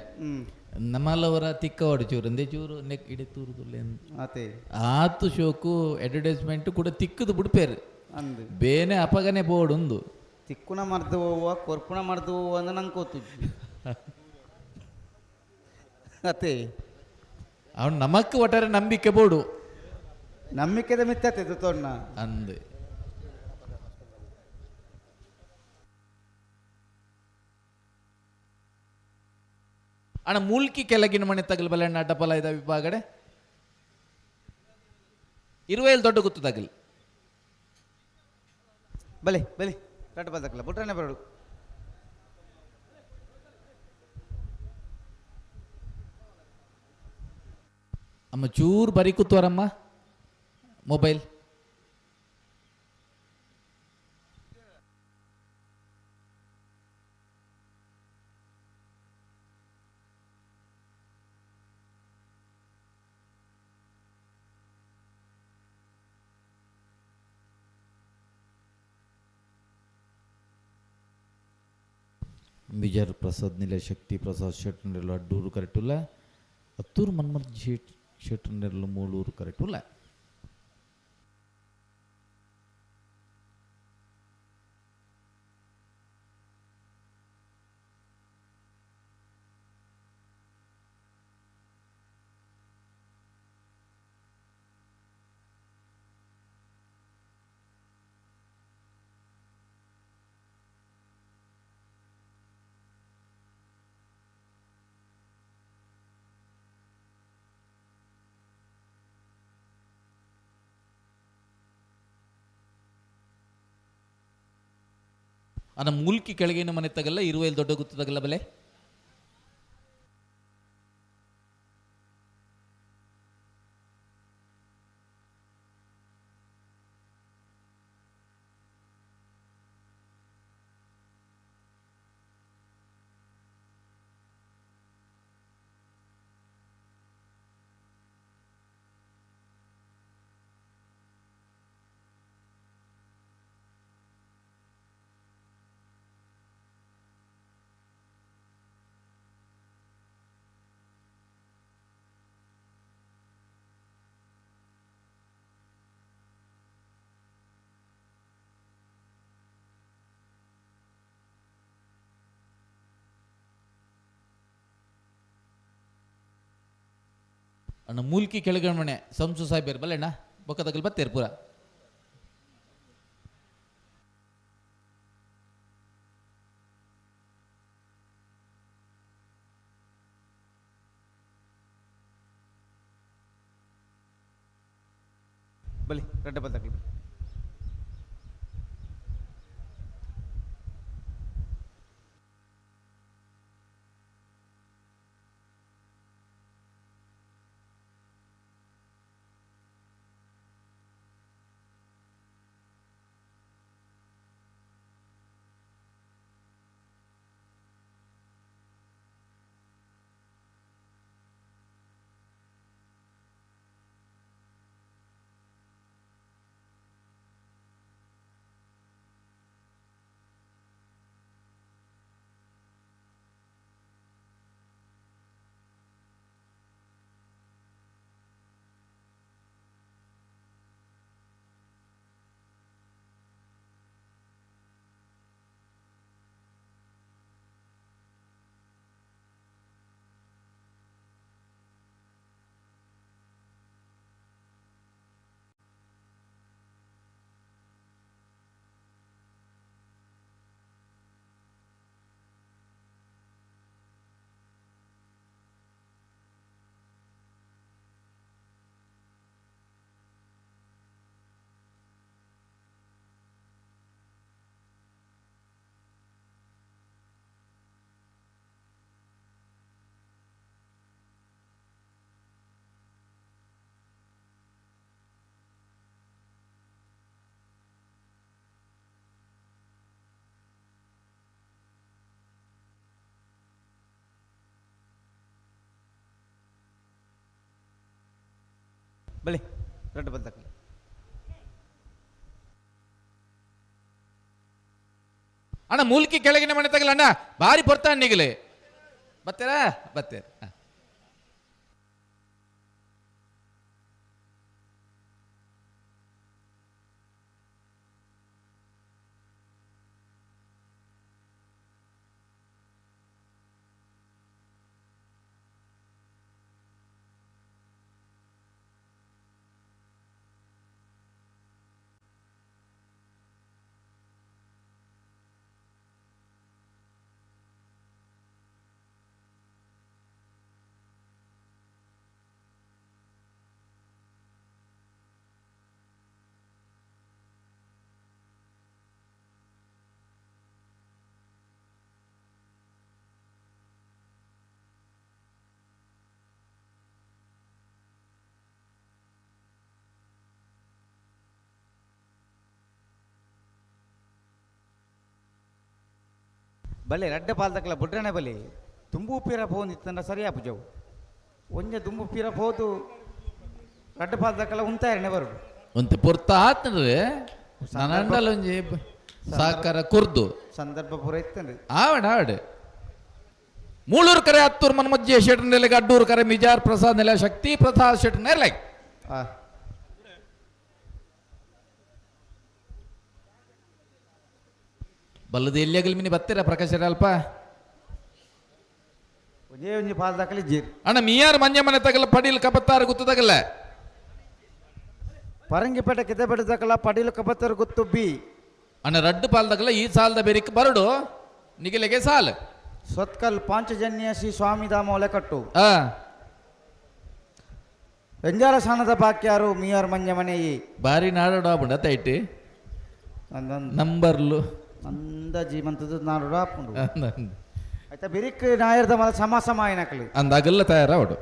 ನಮ್ಮಲ್ಲವರ ತಿಕ್ಕವಾಡು ಚೂರು ಅಂದೆ ಚೂರು ನೆಕ್ ಇಡೆ ತೂರುದುಲ್ಲೆ ಆತೆ ಆತು ಶೋಕು ಅಡ್ವರ್ಟೈಸ್ಮೆಂಟ್ ಕೂಡ ತಿಕ್ಕದು ಬಿಡ್ಪೇರು ಅಂದು ಬೇನೆ ಅಪಗನೆ ಬೋರ್ಡ್ ಉಂದು ತಿಕ್ಕುನ ಮರ್ದು ಹೋಗುವ ಕೊರ್ಪುಣ ಮರ್ದು ಹೋಗುವ ಅಂದ್ರೆ ನಂಗೆ ಗೊತ್ತು ಅತ್ತೆ ಅವನು ನಮಕ್ ಒಟ್ಟಾರೆ ನಂಬಿಕೆ ಬೋಡು ನಂಬಿಕೆದ ಮಿತ್ತತೆ ತೊಣ್ಣ ಅಂದು ಅಣ್ಣ ಮೂಲ್ಕಿ ಕೆಳಗಿನ ಮನೆ ತಗಲ್ ಬಲ್ಲ ಅಣ್ಣ ಅಡ್ಡಪಲ ಇದ ವಿಭಾಗಡೆ ಇರುವೇಲ್ ದೊಡ್ಡ ಗುತ್ತು ತಗಲ್ ಬಲಿ ಬಲಿ ದೊಡ್ಡ ಬದಕಲ್ಲ ಬುಟ್ರನೆ ಬರಡು. ಅಮ್ಮ ಚೂರು ಬರಿ ಕೂತ್ವಾರಮ್ಮ ಮೊಬೈಲ್. ಬಿಜಾರ್ ಪ್ರಸಾದ್ ನಿಲ ಶಕ್ತಿ ಪ್ರಸಾದ್ ಶೆಟ್ಟನೆಲ್ಲ ಅಡ್ಡೂರು ಕರೆಕ್ಟುಲ್ಲ. ಅತ್ತೂರು ಮನ್ಮರ್ ಶೆಟ್ ಶೆಟ್ಟನೆಲ್ಲ ಮೂಳೂರು ಕರೆಕ್ಟುಲ್ಲ. ಅನ್ನ ಮೂಲ್ಕಿ ಕೆಳಗೇನು ಮನೆ ತಗಲ್ಲ, ಇರುವೆಯಲ್ಲಿ ದೊಡ್ಡ ಗುತ್ತು ತಗಲ್ಲ ಬಲೆ. ಅಣ್ಣ ಮೂಲ್ಕಿ ಕೆಳಗಮಣೆ ಸಂಸು ಸಾಹೇಬರ್ ಬಲ್ಲೆ ಅಣ್ಣ ಬೊಕ್ಕದಗಲ್ ಬತ್ತೇರು ಪೂರ. ಬಲಿ ರೆಡ್ಡ ಬಲ್ತಕಲ್. ಬಲಿ ರೆಡ್ಡ ಬಲ್ತಕಲ್. ಅಣ್ಣ ಮೂಲ್ಕಿ ಕೆಳಗಿನ ಮನೆ ತಗಲ್ಲ ಅಣ್ಣ, ಭಾರಿ ಬರ್ತಾನೆ ನಿಗಲೆ ಬತ್ತೀರಾ ಬತ್ತೀರ. ಬಲೆ ರಡ್ಡೆ ಪಾಲ್ದಕ್ಲ ಬುಡ್ರನೆ ಬಲೆ ತುಂಬು ಪೀರ ಪೋಂದಿತ್ತಂಡ ಸರಿಯಾ ಪೂಜವು ಒಂಜೆ ದುಂಬು ಪೀರ ಪೋದು ರಡ್ಡೆ ಪಾಲ್ದಕ್ಲ ಉಂತಾಯರಣೆ ಬರುಡು ಒಂತೆ ಪೊರ್ತ ಆತಂದ್ರೆ ನನಂಡಲ ಒಂಜಿ ಸಾಕಾರ ಕುರ್ದು ಸಂದರ್ಭ ಪೂರ ಇತ್ತಂಡ್ರಿ ಆವಡ ಆವಡೆ ಮೂಳೂರು ಕರೆ ಹತ್ತೂರು ಮನ್ಮಜ್ಜೆ ಶೆಟ್ರ್ ನೆಲೆಗೆ ಅಡ್ಡೂರು ಕರೆ ಮಿಜಾರ್ ಪ್ರಸಾದ್ ನೆಲೆ ಶಕ್ತಿ ಪ್ರಸಾದ್ ಶೆಟ್ರ್ ನೆಲೆ ಬಲ್ಲದ ಎಲ್ಲಿಯಾಗಲಿ ಮಿನಿ ಬತ್ತೀರ ಪ್ರಕಾಶ್ ಅಲ್ಪ ಒಂಜೇ ಒಂಜಿ ಪಾಲ್ದಕ್ಲ ಜೀರ್ ಅಣ್ಣ ಮಿಯಾರ್ ಮಂಜೆ ಮನೆ ತಗಲ ಪಡೀಲ್ ಕಬತ್ತಾರ ಗುತ್ತು ತಗಲ್ಲ ಪರಂಗಿಪೇಟೆ ಕಿದೆಪೇಟೆ ತಕಲ ಪಡೀಲು ಕಬತ್ತರ್ ಗುತ್ತು ಬಿ ಅಣ್ಣ ರಡ್ಡು ಪಾಲ್ದಗಲ ಈ ಸಾಲದ ಬೆರಿಕ್ ಬರಡು ನಿಗಿಲೆಗೆ ಸಾಲ್ ಸೊತ್ಕಲ್ ಪಾಂಚಜನ್ಯ ಶ್ರೀ ಸ್ವಾಮಿಧಾಮ ಒಲೆಕಟ್ಟು ಎಂಜಾಲ ಸಾಣದ ಬಾಕ್ಯಾರು ಮಿಯಾರ್ ಮಂಜೆ ಮನೆಯಿ ಬಾರಿ ನಾಡೋಡ ಬುಂಡ ತೈಟಿ ನಂಬರ್ಲು ಅಂದಾಜಿ ಮಂತದ್ದು ನಾಡೋಡ ಆಪುಂಡು ಆಯ್ತಾ ಬಿರಿಕ್ ನಾಯರ್ದ ಮಲ ಸಮ ಸಮ ಆಯ್ನಕ್ಲು ಅಂದಾಗಲ್ಲ ತಯಾರಾವಡು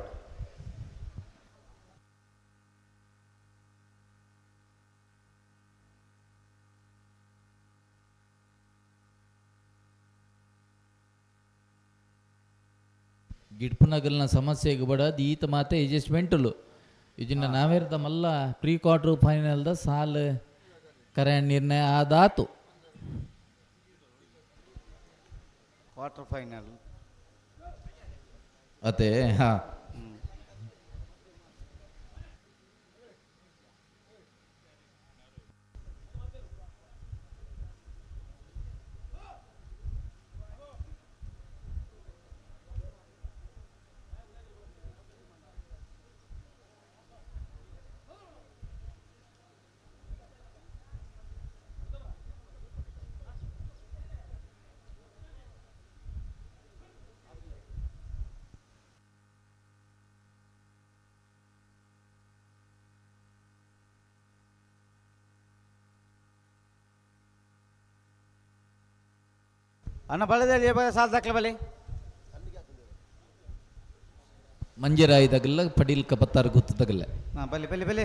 ಗಿಡ್ಪುನಗಲ್ನ ಸಮಸ್ಯೆಗೆ ಬಡದು ಈತ ಮಾತೆ ಅಡ್ಜಸ್ಟ್ಮೆಂಟುಲು ಇದನ್ನ ನಾವೇರ್ದ ಮಲ್ಲ ಪ್ರೀ ಕ್ವಾರ್ಟರ್ ಫೈನಲ್ದ ಸಾಲ್ ಕರೆ ನಿರ್ಣಯ ಆದಾತು ಕ್ವಾರ್ಟರ್ ಫೈನಲ್ ಅದೇ ಹಾ ಅಣ್ಣ ಬಳೆದಲ್ಲಿ ಸಾಲ ದಾಖಲೆ ಬಲೆ ಮಂಜಿರಾಯಿ ತಗಲ್ಲ ಪಡೀಲ್ ಕಪತ್ತಾರ ಗುತ್ತು ತಗಲ್ಲ ಹಾಂ ಬಲೆ ಬಲೆ ಬಲೆ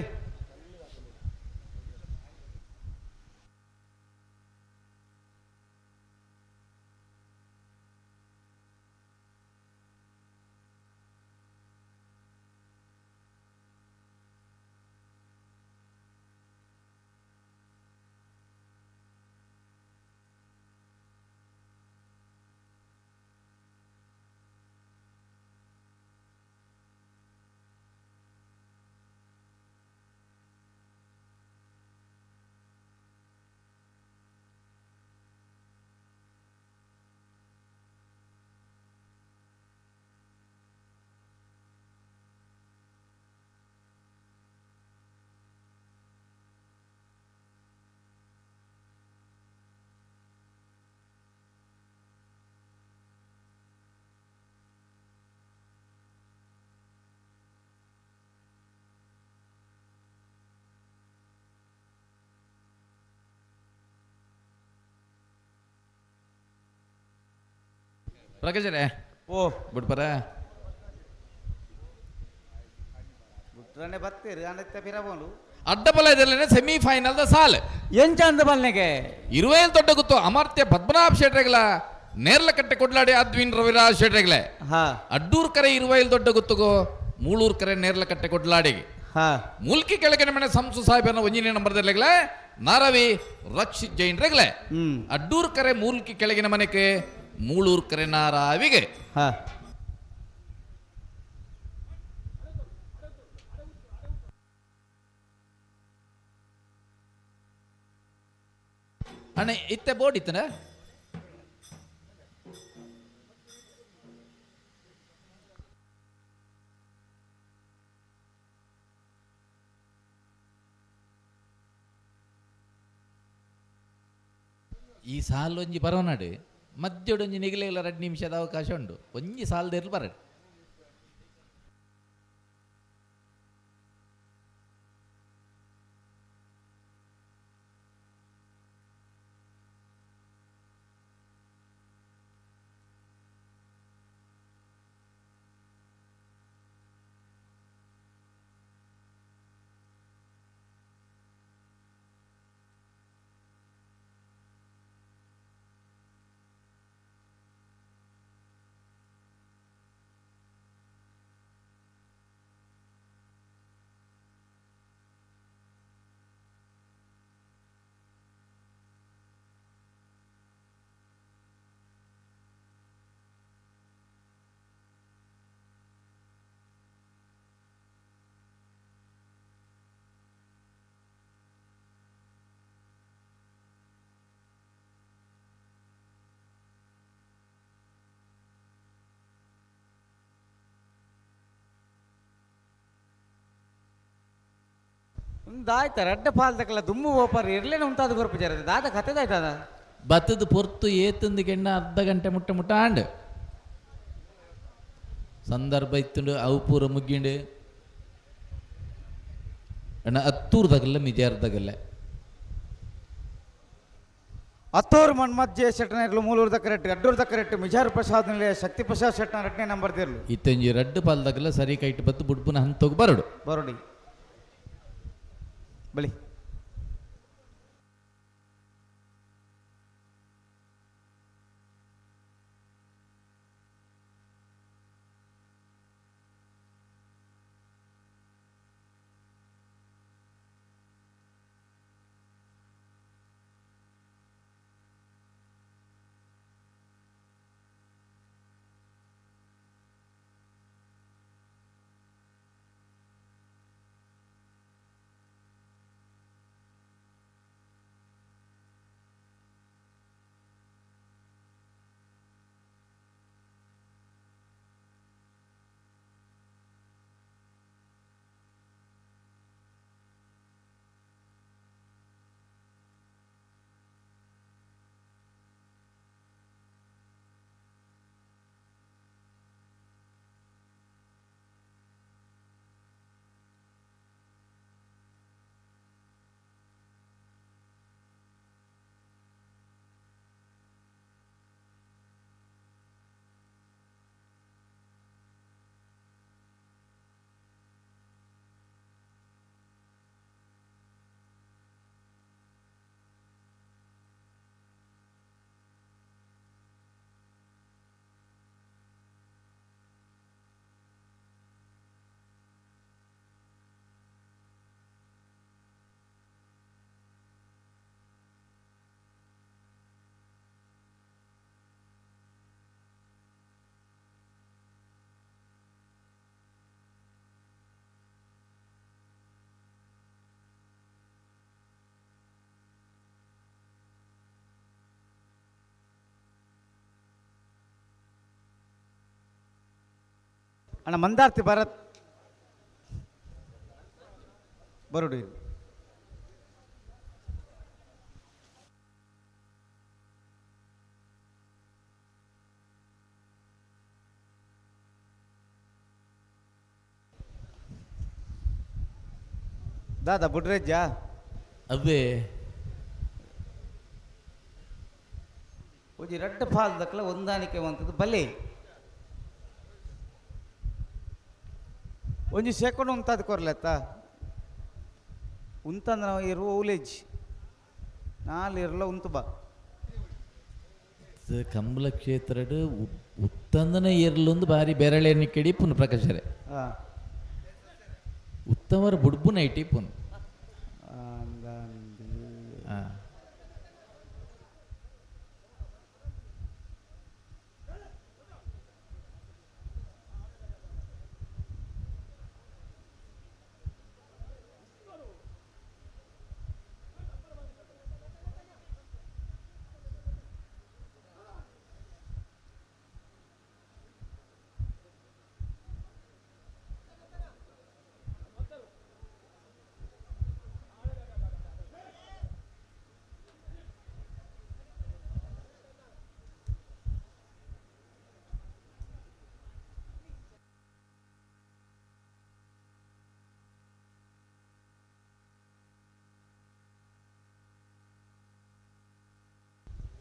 ಪ್ರಕಾಶರೇ ಓ ಬಿಡ್ಪರ ಬಿಟ್ರನೆ ಬತ್ತೀರಿ ಅಣ್ಣ ಪಿರಬೋಂಡು ಅಡ್ಡಬಲ ಇದರಲ್ಲೇನೆ ಸೆಮಿಫೈನಲ್ the ಸಾಲ್ ಎಂಚ ಅಂದ ಬಲ್ನೆಗೆ ಇರುವೇಲ್ ದೊಡ್ಡ ಗೊತ್ತು ಅಮರ್ತ್ಯ ಪದ್ಮನಾಭ ಶೆಟ್ರೆಗ್ಲ ನೇರ್ಲಕಟ್ಟೆ ಕೊಡ್ಲಾಡಿ ಅದ್ವಿನ್ ರವಿರಾಜ್ ಶೆಟ್ರೆಗ್ಲೆ ಅಡ್ಡೂರ್ ಕರೆ ಇರುವೈಲ್ ದೊಡ್ಡ ಗುತ್ತುಗೋ ಮೂಳೂರ್ ಕರೆ ನೇರ್ಲಕಟ್ಟೆ ಕೊಡ್ಲಾಡಿಗೆ ಮೂಲ್ಕಿ ಕೆಳಗಿನ ಮನೆ ಸಂಸು ಸಾಹೇಬನ ಒಂಜಿನೇ ನಂಬರ್ ದರ್ಲೆಗ್ಲೆ ನಾರವಿ ರಕ್ಷಿತ್ ಜೈನ್ ರೆಗ್ಲೆ ಅಡ್ಡೂರ್ ಕರೆ ಮೂಲ್ಕಿ ಕೆಳಗಿನ ಮನೆಗೆ ಮೂಳೂರ್ ಕರೆ ನಾರಾವಿಗೆ ಅಣ್ಣ ಇತ್ತೆ ಬೋರ್ಡ್ ಇತ್ತನ ಈ ಸಾಲು ಒಂಜಿ ಬರೋನಾಡು ಮಧ್ಯೊಡೊಂಜಿ ನಿಗಲೆಲ್ಲ 2 ನಿಮಿಷದ ಅವಕಾಶ ಉಂಟು ಒಂಜಿ ಸಾಲದಿರ್ಲು ಬರ ದಾಯ್ತ ರಡ್ಡ ಪಾಲ್ದಕಲ್ಲ ದುಮ್ಮು ಓಪರ್ ಇರ್ಲೇನೆ ಉಂತಾದ ಗೊರ್ಪು ಜರ ದಾದ ಕತೆದಾಯ್ತದ ಬತ್ತದ ಪೊರ್ತು ಏತಂದು ಕೆಣ್ಣ ಅರ್ಧ ಗಂಟೆ ಮುಟ್ಟ ಮುಟ್ಟ ಆಂಡ್ ಸಂದರ್ಭ ಇತ್ತುಂಡು ಅವು ಪೂರ ಮುಗ್ಗಿಂಡು ಅಣ್ಣ ಅತ್ತೂರ್ದಾಗಲ್ಲ ಮಿಜಾರ್ದಾಗಲ್ಲ ಅತ್ತೂರು ಮನ್ಮತ್ ಜೆ ಶೆಟ್ಟನ ಮೂಲೂರ್ದ ಕರೆಕ್ಟ್ ಅಡ್ಡೂರ್ದ ಕರೆಕ್ಟ್ ಮಿಜಾರ್ ಪ್ರಸಾದ್ ನಿಲಯ ಶಕ್ತಿ ಪ್ರಸಾದ್ ಶೆಟ್ಟನ ರಡ್ಡನೇ ನಂಬರ್ ದಿರ್ಲು ಇತ್ತಂಜಿ ರಡ್ಡು ಪಾಲ್ದಾಗಲ್ಲ ಸರಿ ಕೈಟ್ ಬತ್ತು ಬುಡ್ಬುನ ಹಂತೋಗಿ ಬರಡು ಬರೋಡಿ ಬಳಿ ಅಣ್ಣ ಮಂದಾರ್ತಿ ಭರತ್ ಬರೋಡಿ. ದಾದಾ ಬುಡ್ರೆಜ್ಜ ಅವೇ ಒಂಜಿ ರಡ್ಡ್ ಪಾಲ್ ದಕ್ಲ ಹೊಂದಾಣಿಕೆ ಒಂತದ್ದು ಬಲೆ. ಒಂಜಿ ಸೆಕೆಂಡ್ ಉಂತಾದ ಕೊರ್ಲೆತ್ತ ಉಂತಂದ್ರೆ ನಾವು ಇರುವ ಊಲೇಜ್ ನಾಲ್ ಇರಲ ಉಂತು ಬಾ. ಕಂಬಳ ಕ್ಷೇತ್ರಡ್ ಉತ್ತಂದನ ಏರ್ಲೊಂದು ಬಾರಿ ಬೆರಳೆಣ್ಣೆ ಕೆಡಿ ಪುನ್ ಪ್ರಕಾಶರೆ. ಉತ್ತಮರ ಬುಡ್ಬುನ ಐಟಿ ಪುನ್.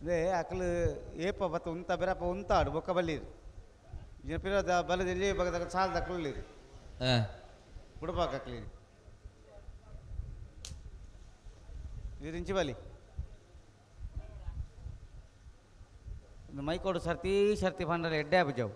ಅದೇ ಅಕ್ಲು ಏಪ ಬತ್ತ ಉಂತ ಬೇರಪ್ಪ ಉಂತಾಡು ಬೊಕ್ಕ ಬಲ್ಲಿರು ಪಿರ ಬಲದಲ್ಲಿ ಬಗದಾಗ ಸಾಲ ದಕ್ಲಿರು ಬುಡಪಾಕ ಅಕ್ಲಿ ಇಂಚಿ ಬಲಿ ಮೈಕೋಡು ಸರ್ತಿ ಸರ್ತಿ ಪಂಡ್ರೆ ಎಡ್ಡೆ ಆಪುಜವು.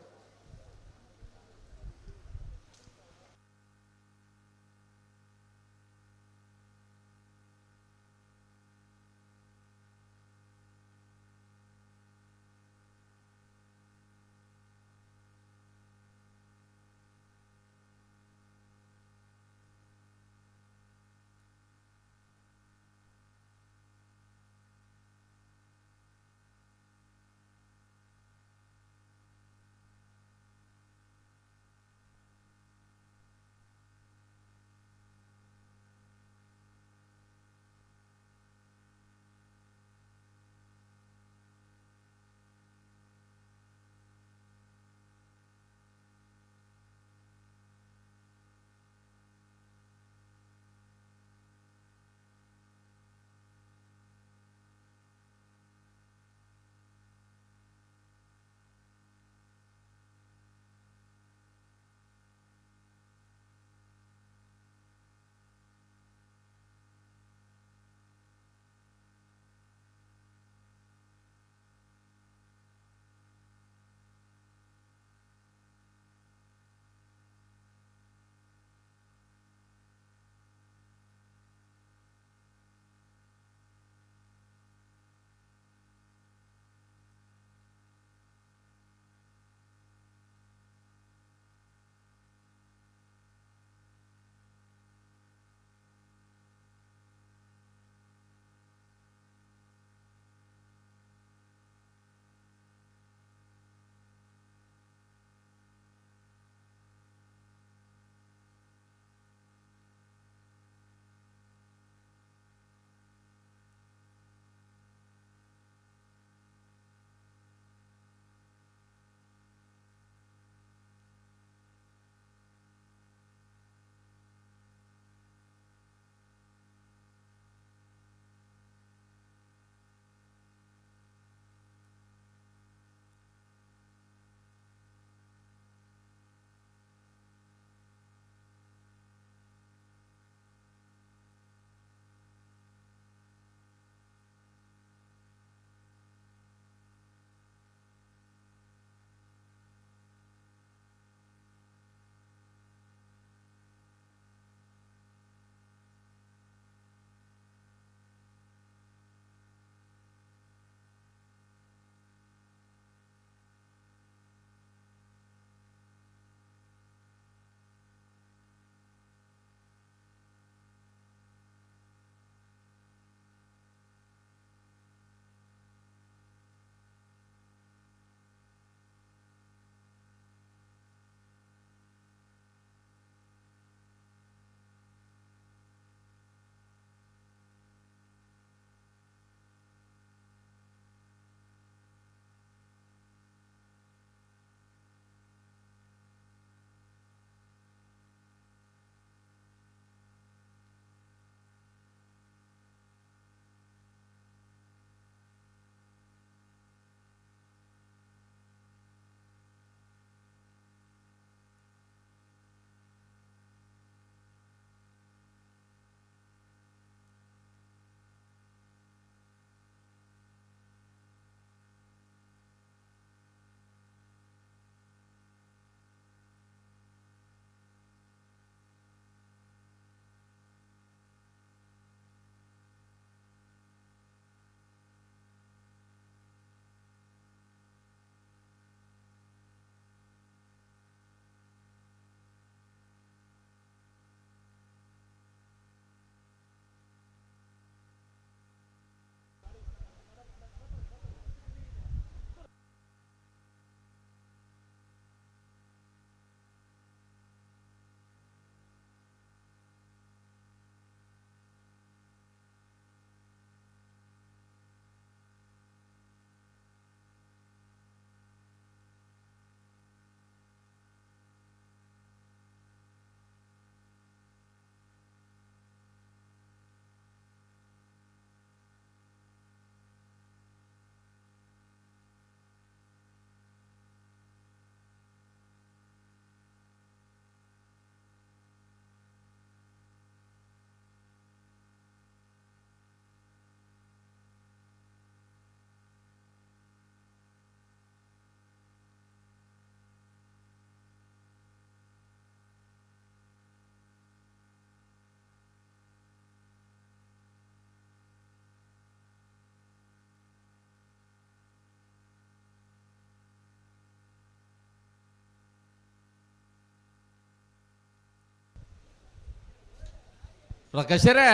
ಪ್ರಕಾಶರೇ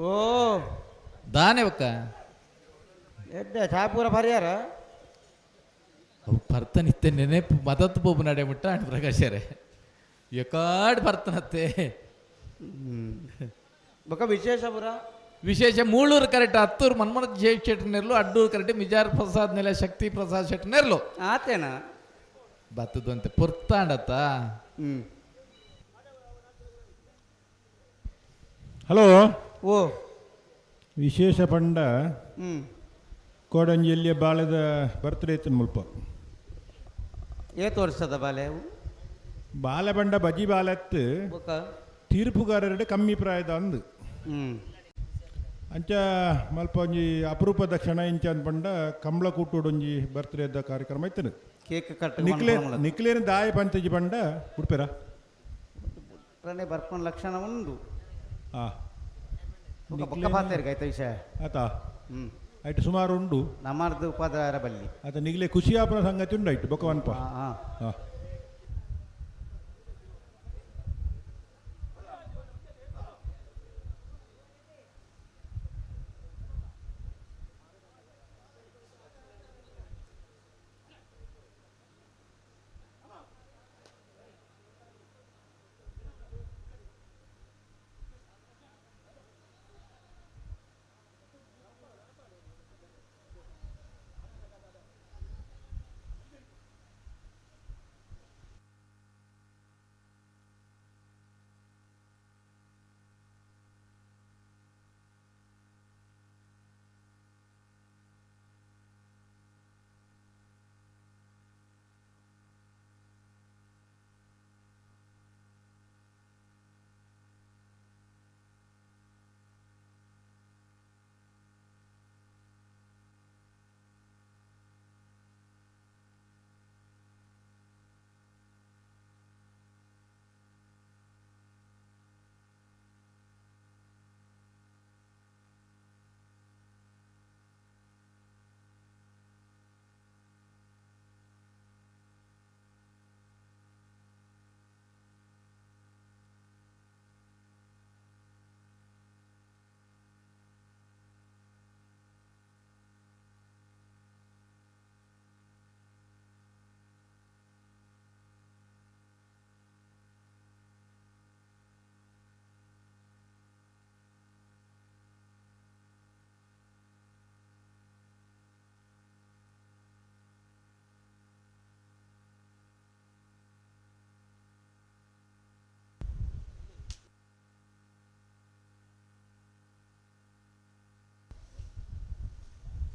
ಓ ದಾನೆ ಬಕ್ಕ ಎಡ್ಡೆ ಚಾಪೂರ ಪರಿಯಾರ ಅವು ಪರ್ತನಿತ್ತೆ ನೆನೆಪು ಮದತ್ ಬೋಬು ನಡೆ ಮುಟ್ಟ ಅಂಡ್ ಪ್ರಕಾಶರೇ ಎಕಾಡ್ ಬರ್ತನತ್ತೆ. ಬೊಕ ವಿಶೇಷ ಪುರ ವಿಶೇಷ ಮೂಳೂರು ಕರೆಕ್ಟ್ ಹತ್ತೂರು ಮನ್ಮನ ಜಯ ಶೆಟ್ಟಿ ನೆರ್ಲು, ಅಡ್ಡೂರು ಕರೆಕ್ಟ್ ಮಿಜಾರ್ ಪ್ರಸಾದ್ ನೆಲೆ ಶಕ್ತಿ ಪ್ರಸಾದ್ ಶೆಟ್ಟಿ ನೆರ್ಲು. ಆತೇನ ಬತ್ತದಂತೆ ಪೊರ್ತಾಂಡತ್ತ. ಹಲೋ. ಓ ವಿಶೇಷ ಪಂಡ ಕೋಡಂಜಿಯಲ್ಲಿ ಬಾಳೆದ ಬರ್ತ್ಡೇ ಇತ್ತು ಮುಲ್ಪ. ಏತ್ ವರ್ಷದ ಬಾಲೆ? ಬಾಲೆ ಬಂಡ ಬಜಿ ಬಾಲೆತ್ತು ಬೊಕ ತೀರ್ಪುಗಾರരുടെ ಕಮ್ಮಿ ಪ್ರಾಯದ ಅಂದು. ಅಂಚ ಮಲ್ಪ ಒಂಜಿ ಅಪರೂಪದ ಕ್ಷಣ ಇಂಚ ಅಂದ್ ಪಂಡ ಕಂಬಳ ಕೂಟೋಡೊಂಜಿ ಬರ್ತ್ಡೇದ ಕಾರ್ಯಕ್ರಮ ಇತ್ತು. ಕೇಕ್ ಕಟ್ ನಿಕ್ಲೆ ನಿಕ್ಲೇನ ದಾಯ ಪಂಚಜಿ ಪಂಡ ಉಡ್ಪೇರ ಬರ್ಪಣ ಲಕ್ಷಣ ಉಂಡು. ಆ ಬೊಕ್ಕ ಪಾತೆರ್ಗ ಆಯ್ತ ವಿಷಯ. ಆತಾ ಆಯ್ತು ಸುಮಾರು ಉಂಡು. ನಮ್ಮರ್ದು ಉಪದ್ರ ಬಲ್ಲಿ ಆತ ನಿಗ್ಲೆ ಖುಷಿಯಾಪನ ಸಂಗತಿ ಉಂಡು ಆಯ್ತು ಬೊಕ್ಕ ವನ್ಪ. ಹಾ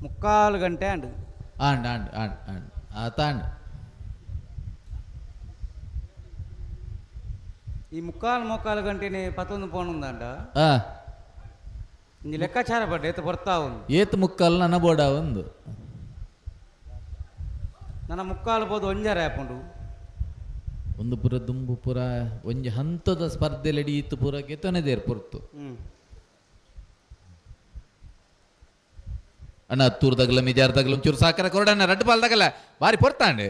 ಮುಕ್ಕಾಲು ಗಂಟೆ ಅಂಡ್ and and and and ಆತಾಂಡ್. ಈ ಮುಕ್ಕಾಲು ಮುಕ್ಕಾಲು ಗಂಟೆನೆ ಪತ್ತೊಂದು ಪೋನುಂದಾಂಡ. ಆ ಇಂಜಿ ಲೆಕ್ಕಾಚಾರ ಪಡ್ಡೆ ಏತು ಬರ್ತಾ ಉಂದು. ಏತ್ ಮುಕ್ಕಾಲು ನನ್ನ ಬೋಡ ಒಂದು. ನನ್ನ ಮುಕ್ಕಾಲು ಬೋದು ಒಂಜಾರೆ ಆಪುಂಡು. ಒಂದು ಪುರ ದುಂಬು ಪುರ ಒಂಜಿ ಹಂತದ ಸ್ಪರ್ಧೆಲೆಡಿ ಇತ್ತು ಪುರ ಗೆತೊನೆ ದೇರ್ ಪೊರ್ತು. ಅಣ್ಣ ಹತ್ತೂರು ತಗಲ ಮಿಜಾರ್ ತಗಲ ಒಂಚೂರು ಸಾಕರ ಕೊರಡಣ್ಣ ರಡ್ಡು ಪಾಲ್ ತಗಲ ಬಾರಿ ಪೊರ್ತಾಂಡೆ.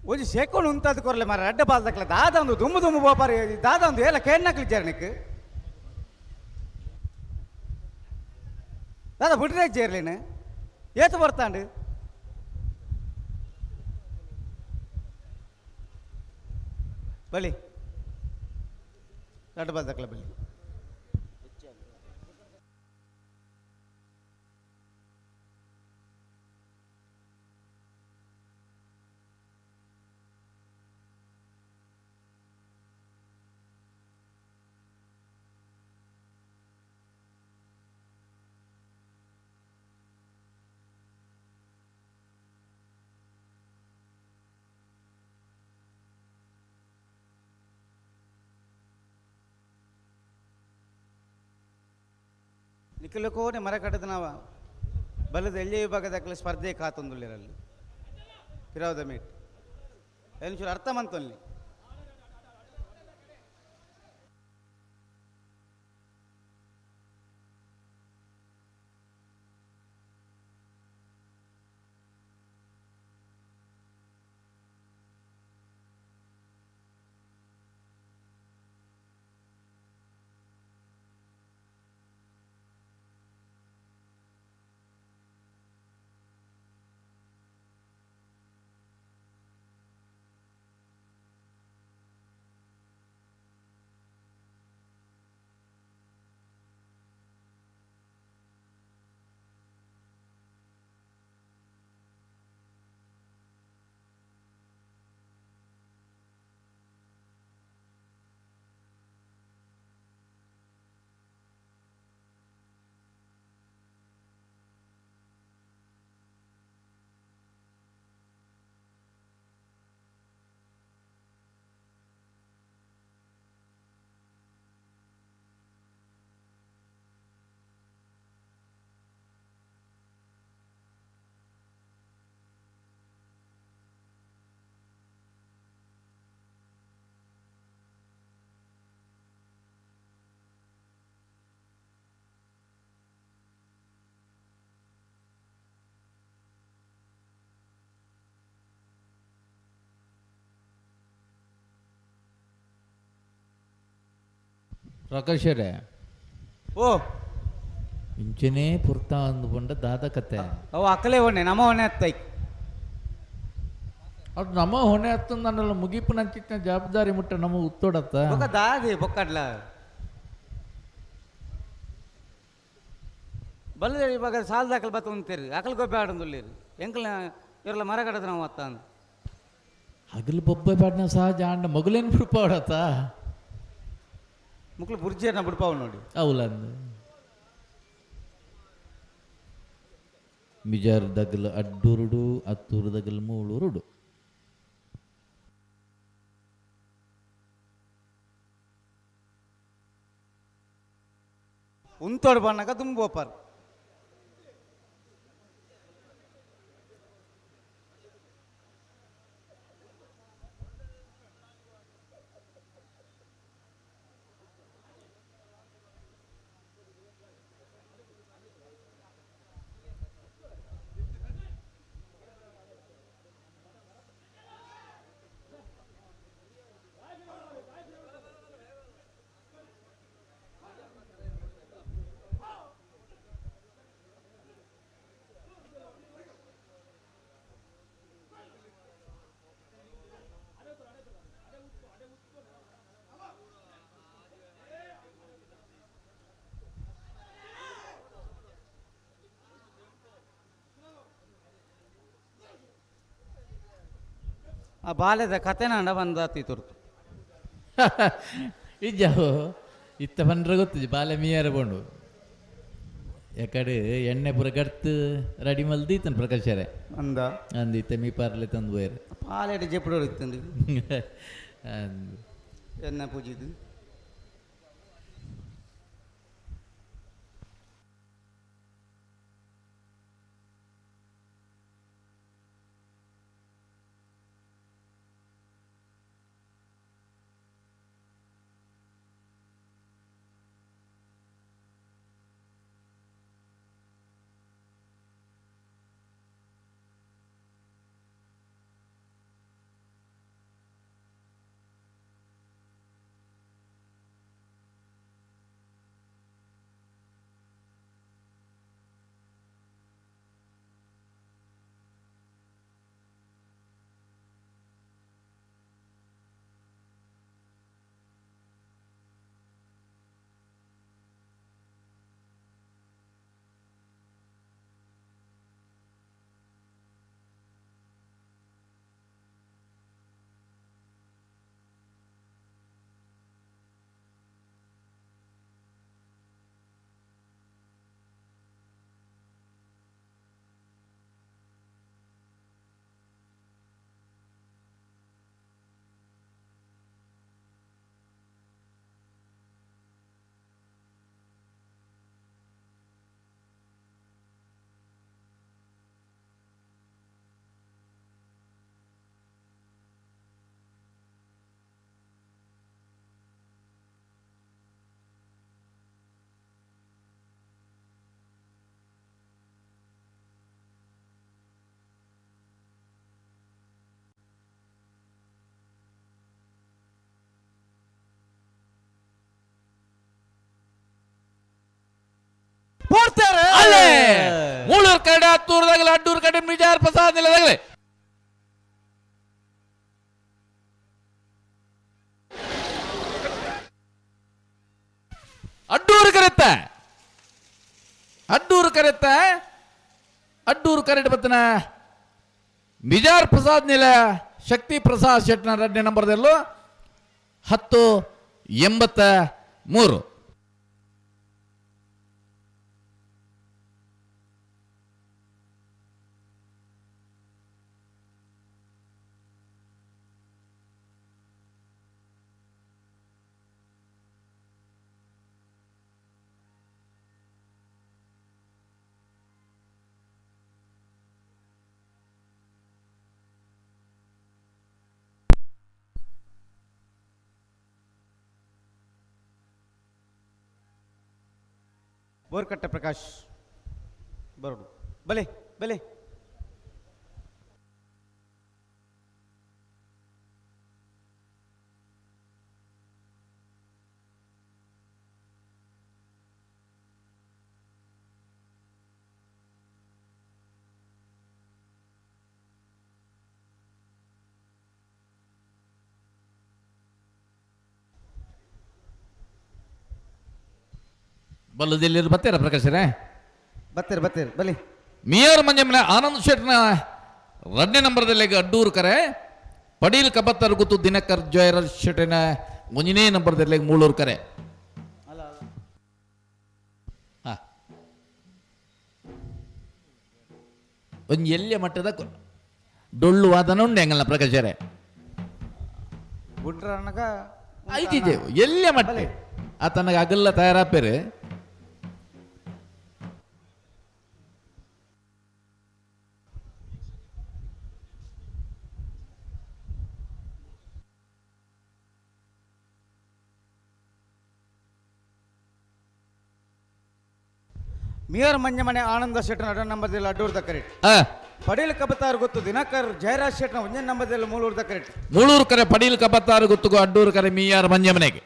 ಒಂಜಿ ಶೇಕೊಂಡು ಉಂತಾದ ಕೊರ್ಲೆ ಮಾರ ಅಡ್ಡ ಬಾಲ್ದಕ್ಲ ದಾದ ಒಂದು ದುಮ್ಮು ದುಮ್ಮು ಬೋಪಾರಿ ದಾದ ಒಂದು ಏಲ ಕೇಣ್ಣಕ್ಲಿ ಜರ್ನಿಕ್ ದಾದ ಬಿಡ್ರೆ ಜೇರ್ಲಿನ ಏತು ಬರ್ತಾಂಡು ಬಲಿ ಅಡ್ಡ ಬಾಲ್ದಕ್ಲ ಬಲಿ ನಿಖಿಲಕೋನೆ ಮರ ಕಟ್ಟದನವ ಬಲದ ಎಳ್ಳೆ ವಿಭಾಗದ ಸ್ಪರ್ಧೆ ಕಾತೊಂದುಳ್ಳಿರಲ್ಲಿ ಪಿರಾವದ ಮೇಟ್ ಒಂಚೂರು ಅರ್ಥ ಮಂತೊಲ್ಲಿ ಪ್ರಕಾಶರೇ ಓ ಇಂಚನೇ ಪುರ್ತಾ ಅಂದುಕೊಂಡ ದಾದ ಕತೆ ಅವು ಅಕ್ಕಲೆ ಹೊಣೆ ನಮ್ಮ ಹೊಣೆ ಅತ್ತೈ ಅದು ನಮ್ಮ ಹೊಣೆ ಹತ್ತ ನನ್ನೆಲ್ಲ ಮುಗಿಪು ನಂಚಿತ್ತಿನ ಜವಾಬ್ದಾರಿ ಮುಟ್ಟ ನಮ್ಮ ಉತ್ತೋಡತ್ತ ಬೊಕ್ಕ ದಾದಿ ಬೊಕ್ಕಡ್ಲ ಬಲ್ಲದ ಇವಾಗ ಸಾಲದ ಅಕಲ್ ಬತ್ತ ಉಂತೀರಿ ಅಕಲ್ ಗೊಬ್ಬೆ ಆಡೊಂದುಲ್ಲೇರಿ ಎಂಕಲ್ನ ಇವ್ರಲ್ಲ ಮರ ಕಡದ ನಾವು ಅತ್ತ ಅಂದ್ ಹಗಲು ಬೊಬ್ಬೆ ಬಾಡ್ನ ಸಹಜ ಅಂಡ ಮಗುಲೇನು ಬಿಡ್ಪಾಡತ್ತ ಮುಕ್ಳು ಬುರ್ಜಿಯನ್ನ ಬಿಡ್ಪಾವ್ ನೋಡಿ ಅವಲಂದು ಮಿಜಾರ್ ದಗಲ್ ಅಡ್ಡೂರುಡು ಅತ್ತೂರು ದಗಲ್ ಮೂಳೂರುಡು ಉಂತೋಡು ಬಣ್ಣಕ ತುಂಬ ಬೋಪಾರ್ ಆ ಬಾಲ್ಯದ ಕತೆನಾಂಡ ಬಂದಾತಿ ತುರ್ತು ಇಜ್ಜಾವು ಇತ್ತ ಬಂದ್ರೆ ಗೊತ್ತಿದೆ ಬಾಲ್ಯ ಮೀಯಾರ ಬೋಂಡು ಯಾಕಡೆ ಎಣ್ಣೆ ಪೂರ ಗಡ್ತು ರೆಡಿ ಮಲ್ದಿ ಇತ್ತನ್ ಪ್ರಕಾಶರೇ ಅಂದ ಅಂದ ಇತ್ತ ಮೀ ಪಾರ್ಲೆ ತಂದು ಬೋಯರ್ ಪಾಲೆಡ್ ಜೆಪ್ಪಡೋರು ಇತ್ತಂದು ಅಂದ್ ಎಣ್ಣೆ ಪೂಜಿದ್ದು ಪೂರ್ತಿಯರ್ ಅಲ್ಲೇ ಮೂಳೂರು ಕಡೆ ಹತ್ತೂರದಾಗಲೇ ಅಡ್ಡೂರು ಕಡೆ ಮಿಜಾರ್ ಪ್ರಸಾದ್ ನಿಲದಾಗಲೇ ಅಡ್ಡೂರು ಕರೆತ್ತ ಅಡ್ಡೂರು ಕರೆತ್ತ ಅಡ್ಡೂರು ಕರೆಟ್ ಬತ್ತನ ಬಿಜಾರ್ ಪ್ರಸಾದ್ ನಿಲ ಶಕ್ತಿ ಪ್ರಸಾದ್ ಶೆಟ್ನ ಎರಡನೇ ನಂಬರ್ದಲ್ಲೂ 10:83. ಬೋರ್ಕಟ್ಟೆ ಪ್ರಕಾಶ್ ಬರೋಡು ಬಲೆ ಬಲೆ ಬಲ್ಲದಲ್ಲಿ ಬರ್ತೀರಾ ಪ್ರಕಾಶರೇ? ಬರ್ತೀರಿ ಬರ್ತೀರಿ ಬಲಿ. ಮಿಯರ್ ಮಂಜಮ್ಮನ ಆನಂದ್ ಶೆಟ್ನ ಎರಡನೇ ನಂಬರ್ದಲ್ಲಿ ಅಡ್ಡೂರು ಕರೆ ಪಡೀಲ್ ಕಬತ್ತರ್ ಗುತ್ತು ದಿನಕರ್ ಜಯರ ಶೆಟ್ಟಿನ ಒಂದನೇ ನಂಬರ್ದಲ್ಲಿ ಮೂಳೂರು ಕರೆ. ಒಂದು ಎಲ್ಲಿಯ ಮಟ್ಟದ ಡೊಳ್ಳು ವಾದನ ಉಂಡೆ ಹಂಗಲ್ಲ ಪ್ರಕಾಶರೇ? ಐತಿಜೆ ಎಲ್ಲಿಯ ಮಟ್ಟ ಆತನಿಗೆ ಅಗಲ್ಲ ತಯಾರಾಪೇರು. ಮಿಯರ್ ಮಂಜಮನೆ ಆನಂದ ಶೆಟ್ಟನ ಅಡ ನಂಬರ್ದಲ್ಲಿ ಅಡ್ಡೂರ್ದ ಕರೆಕ್ಟ್. ಪಡೀಲ್ ಕಬತಾರ್ ಗೊತ್ತು ದಿನಕರ್ ಜಯರಾಜ್ ಶೆಟ್ಟನ ಒಂದೇ ನಂಬರ್ದಲ್ಲಿ ಮೂಳೂರ್ದ ಕರೆಕ್ಟ್. ಮೂಳೂರು ಕರೆ ಪಡೀಲ್ ಕಬತಾರ್ ಗೊತ್ತು ಅಡ್ಡೂರು ಕರೆ ಮಿಯಾರ್ ಮಂಜಮನೆಗೆ.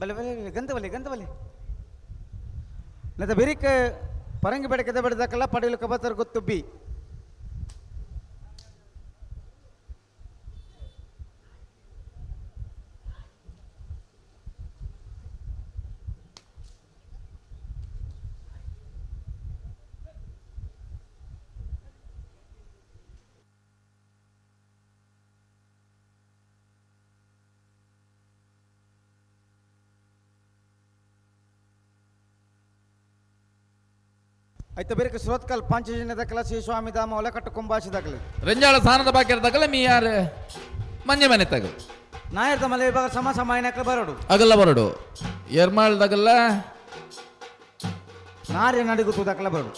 ಬಲೆ ಬಲೆ ಗಂಧ ಬಲೆ ಗಂಧ ಬಲೆ ನದ ಬೆರಿಕ ಪರಂಗಿ ಬೇಡ ಕೆದ ಬೇಡದಕ್ಕಲ್ಲ ಪಡೀಲ್ ಕಬತಾರ್ ಗೊತ್ತು ಬಿ. ಆಯ್ತು ಬೇರೆ ಸುರತ್ಕಲ್ ಪಾಂಚಜನ್ಯ ದಾಖಲ ಶ್ರೀ ಸ್ವಾಮಿ ಧಾಮ ಒಲಕಟ್ಟು ಕೊಂಬಾಸಿ ದಾಖಲೆ. ರೆಂಜಾಳ ಸ್ಥಾನದ ಬಾಕಿ ದಾಖಲೆ ಮೀ ಯಾರು ಮಂಜೆ ಮನೆ ತಗಲ್ ನಾಯರ್ದ ಮಲೆ ವಿಭಾಗ ಸಮ ಸಮಾಯನಕ್ಕೆ ಬರಡು ಅಗಲ್ಲ ಬರಡು ಎರ್ಮಾಳ್ ದಾಗಲ್ಲ ನಾರ್ಯ ನಡಿಗುತ್ತು ದಾಖಲೆ ಬರಡು.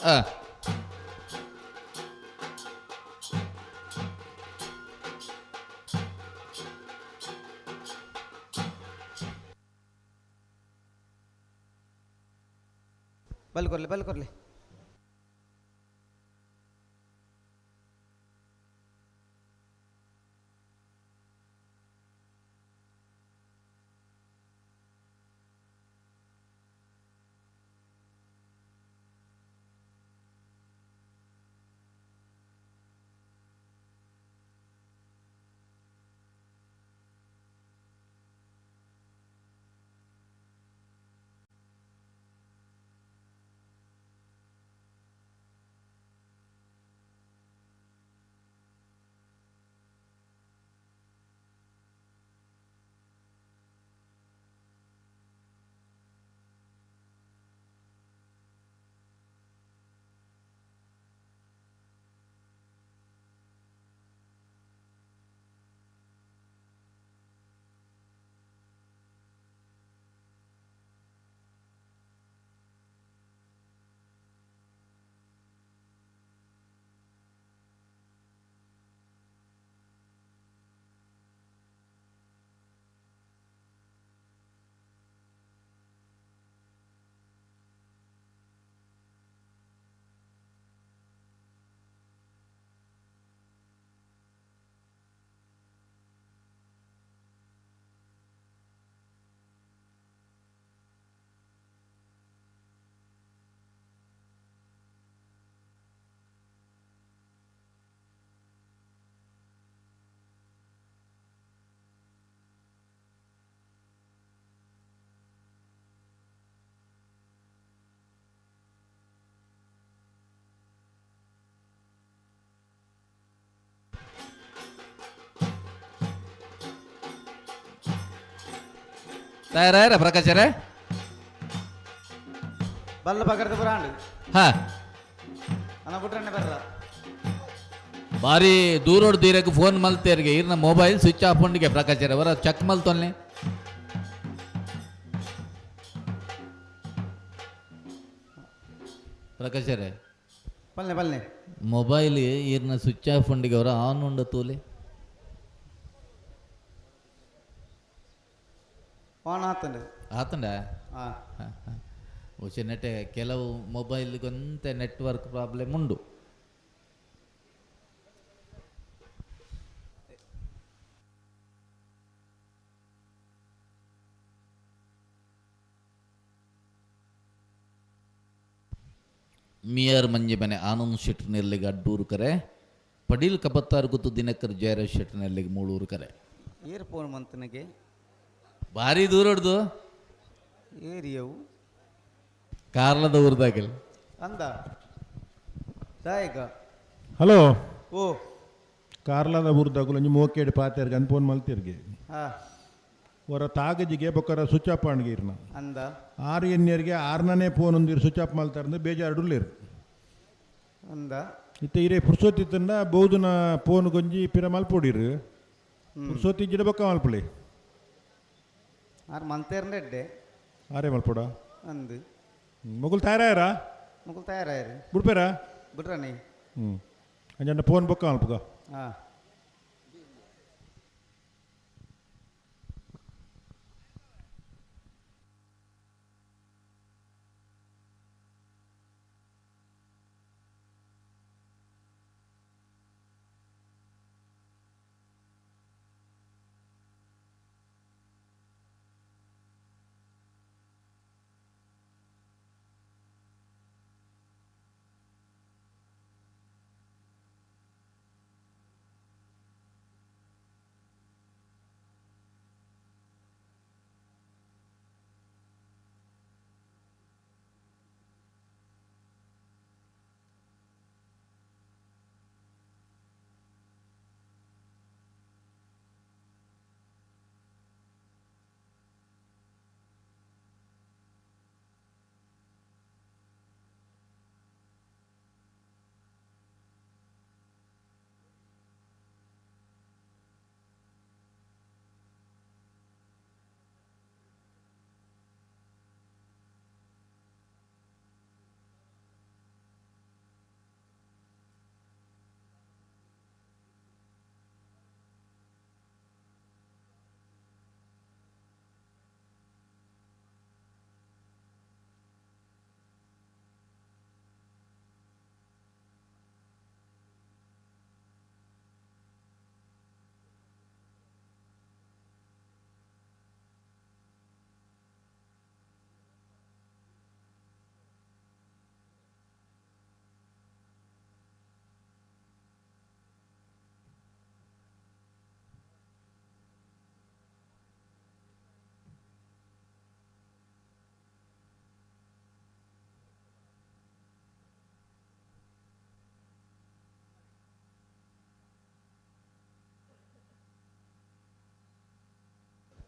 ಬಲ್ ಕೊರ್ಲಿ ಬಲ್ ಕೊರ್ಲಿ. ತಯಾರಾರ ಪ್ರಕಾಶರೇ? ಬಲ್ಲ ಪಕಡ್ದು ಬರಾಂಡು. ಹಾ. ಅನ್ನ ಬಿಟ್ರಣ್ಣೆ ಬರ್ರ. ಬಾರಿ ದೂರೋಡ್ ದೀರಕ್ಕೆ ಫೋನ್ ಮಲ್ತೇರಿಗೆ ಇರ್ನ ಮೊಬೈಲ್ ಸ್ವಿಚ್ ಆಫ್ ಉಂಡಿಗೆ ಪ್ರಕಾಶರೇ ಅವರ ಚೆಕ್ ಮಲ್ತೊನ್ನೆ. ಪ್ರಕಾಶರೇ ಬಲ್ಲೆ ಬಲ್ಲೆ ಮೊಬೈಲ್ ಇರ್ನ ಸ್ವಿಚ್ ಆಫ್ ಉಂಡಿಗೆ ಅವರ ಆನ್ ಉಂಡ ತೂಲೆ. ಆನ್ ಆತಂಡ. ಆತಂಡ? ಹಾ. ನೆಟ್ಟೆ ಕೆಲವು ಮೊಬೈಲ್ಗೊಂತೆ ನೆಟ್ವರ್ಕ್ ಪ್ರಾಬ್ಲಮ್ ಉಂಡು. ಮಿಯರ್ ಮಂಜೆ ಮನೆ ಆನಂದ್ ಶೆಟ್ಟರ್ನೆಲ್ಲಿಗೆ ಅಡ್ಡೂರು ಕರೆ, ಪಡೀಲ್ ಕಬತ್ತಾರ್ ಗುತ್ತು ದಿನಕರ್ ಜಯರಾಜ್ ಶೆಟ್ಟರ್ನೆಲ್ಲಿಗೆ ಮೂಳೂರು ಕರೆ. ಏರ್ ಫೋನ್ ಮಂತನಿಗೆ ಭಾರಿ ದೂರ ಹೊಡ್ದು ಏರಿಯವು ಕಾರ್ಲದ ಊರ್ದಾಗಲ್ ಅಂದ ಸಾಯಕ. ಹಲೋ. ಓ ಕಾರ್ಲದ ಊರ್ದಾಗುಲ ಒಂಜಿ ಮೋಕೇಡ್ ಪಾತೆರ್ಗೆ ಅಂದ್ ಫೋನ್ ಮಲ್ತಿರ್ಗೆ. ಹಾ. ಹೊರ ತಾಗಜಿಗೆ ಬೊಕ್ಕರ ಸ್ವಿಚ್ ಆಫ್ ಆಣ್ಗೀರ್ನ ಅಂದ ಆರು ಎಣ್ಣೆರಿಗೆ ಆರ್ನನೇ ಫೋನ್ ಒಂದಿರು ಸ್ವಿಚ್ ಆಫ್ ಮಲ್ತಾರಂದು ಬೇಜಾರುಡುಲ್ಲೇರು ಅಂದ ಇತ್ತೆ ಇರೇ ಪುರ್ಸೊತ್ತಿತ್ತಂಡ ಬೌದುನ ಫೋನ್ ಗೊಂಜಿ ಪಿರ ಮಲ್ಪೊಡಿರು ಪುರ್ಸೊತ್ತಿ ಜಿಡ ಬೊಕ್ಕ ಮಲ್ಪುಲೆ. ಆರು ಮಂತೇರ್ನ ಎಡ್ಡೆ ಆರೇ ಮಲ್ಪೊಡ ಅಂದು ಮೊಗುಲ್ ತಯಾರಾಯರ? ಮುಗುಲ್ ತಯಾರಾಯರು. ಬುಡ್ಪೇರಾ? ಬಿಡ್ರನಿ. ಹ್ಞೂ ಅಂಜಂಡ ಫೋನ್ ಬೊಕ್ಕ ಮಲ್ಪುಗ. ಹಾಂ.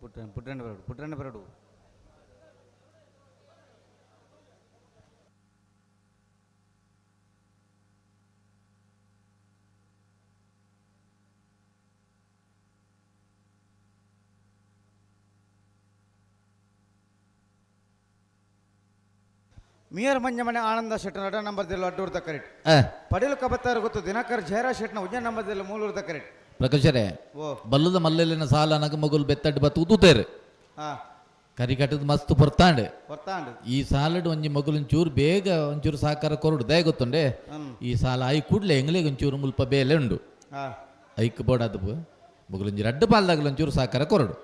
ಪುಟ್ಟ ಪುಟ್ಟಣ್ಣ ಬರಡು ಪುಟ್ಟಣ್ಣ ಬರಡು. ಮಿಯರ್ ಮಂಜಮನೆ ಆನಂದ ಶೆಟ್ಟನ ಅಡ ನಂಬರ್ ದಿಲ್ಲ ಅಡ್ಡೂರ್ದ ಕರೆಕ್ಟ್. ಪಡೀಲ್ ಕಬತ್ತಾರ ಗೊತ್ತು ದಿನಕರ್ ಜಯರಾಜ್ ಶೆಟ್ಟನ ಉಜ್ಜ ನಂಬರ್ ದಿಲ್ಲ ಮೂಲೂರ್ದ ಕರೆಕ್ಟ್. ಪ್ರಕಾಶರೇ ಬಲ್ಲದ ಮಲ್ಲೆಲ್ಲಿನ ಸಾಲ ನಗ ಮಗುಲ್ ಬೆತ್ತಡ್ ಬತ್ತು ಉದುತೇರು ಕರಿಕಟ್ಟದ ಮಸ್ತ್ ಪೊರ್ತಾಂಡ್ ಈ ಸಾಲಡ್ ಒಂಜಿ ಮಗುಲ್ ಒಂಚೂರು ಬೇಗ ಒಂಚೂರು ಸಹಕಾರ ಕೊರಡು ದಯ ಗೊತ್ತುಂಡೆ ಈ ಸಾಲ I ಕೂಡ್ಲೆ ಎಂಗ್ಲಿಗೆ ಒಂಚೂರು ಮುಲ್ಪ ಬೇಲೆ ಉಂಡು ಐಕ್ ಬೋಡ ಅದು ಮಗುಲೊಂಜಿ ರಡ್ಡು ಪಾಲ್ದಾಗಲ ಒಂಚೂರು ಸಹಕಾರ ಕೊರಡು.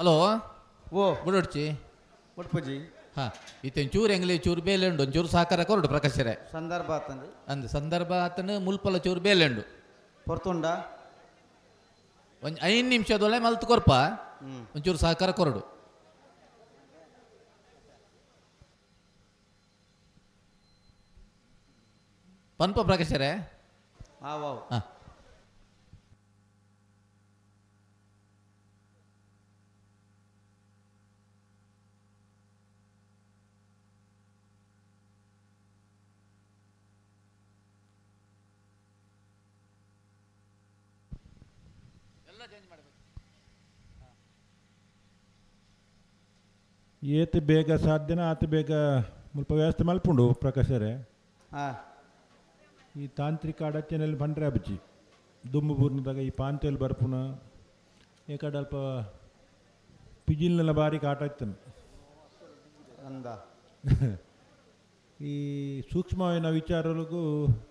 ಹಲೋ ಓ ಬುಡೊಡ್ಚಿ ಬುಡ್ಪುಜಿ ಹಾ ಇತ್ತೆ ಚೂರು ಎಂಗ್ಲಿ ಚೂರು ಬೇಲೆ ಉಂಡು ಒಂಚೂರು ಸಹಕಾರ ಕೊರಡು ಪ್ರಕಾಶರೇ ಸಂದರ್ಭ ಆತಂದು ಅಂದ್ ಸಂದರ್ಭ ಆತನ ಮುಲ್ಪಲ ಚೂರು ಬೇಲೆ ಉಂಡು ಪೊರ್ತುಂಡ ಒಂಜಿ 5 ನಿಮಿಷದೊಳೆ ಮಲ್ತು ಕೊರ್ಪ ಒಂಚೂರು ಸಹಕಾರ ಕೊರಡು ಪನ್ಪ ಪ್ರಕಾಶರೇ ಆವಾವ್ ಹಾ ಏತ್ ಬೇಗ ಸಾಧ್ಯನ ಆತ ಬೇಗ ಮುಲ್ಪ ವ್ಯವಸ್ಥೆ ಮಲ್ಪುಂಡು ಪ್ರಕಾಶರೇ ಈ ತಾಂತ್ರಿಕ ಅಡಚಣೆಯಲ್ಲಿ ಬಂಡ್ರೆ ಅಬ್ಜಿ ದುಂಬು ಬೂರ್ನದಾಗ ಈ ಪಾಂತೆಯಲ್ಲಿ ಬರ್ಪುನ ಏಕಡೆ ಅಲ್ಪ ಪಿಜಿಲ್ನೆಲ್ಲ ಬಾರಿ ಕಾಟ ಇತ್ತನು ಅಂದ ಈ ಸೂಕ್ಷ್ಮವಾದ ವಿಚಾರಗಳಿಗೂ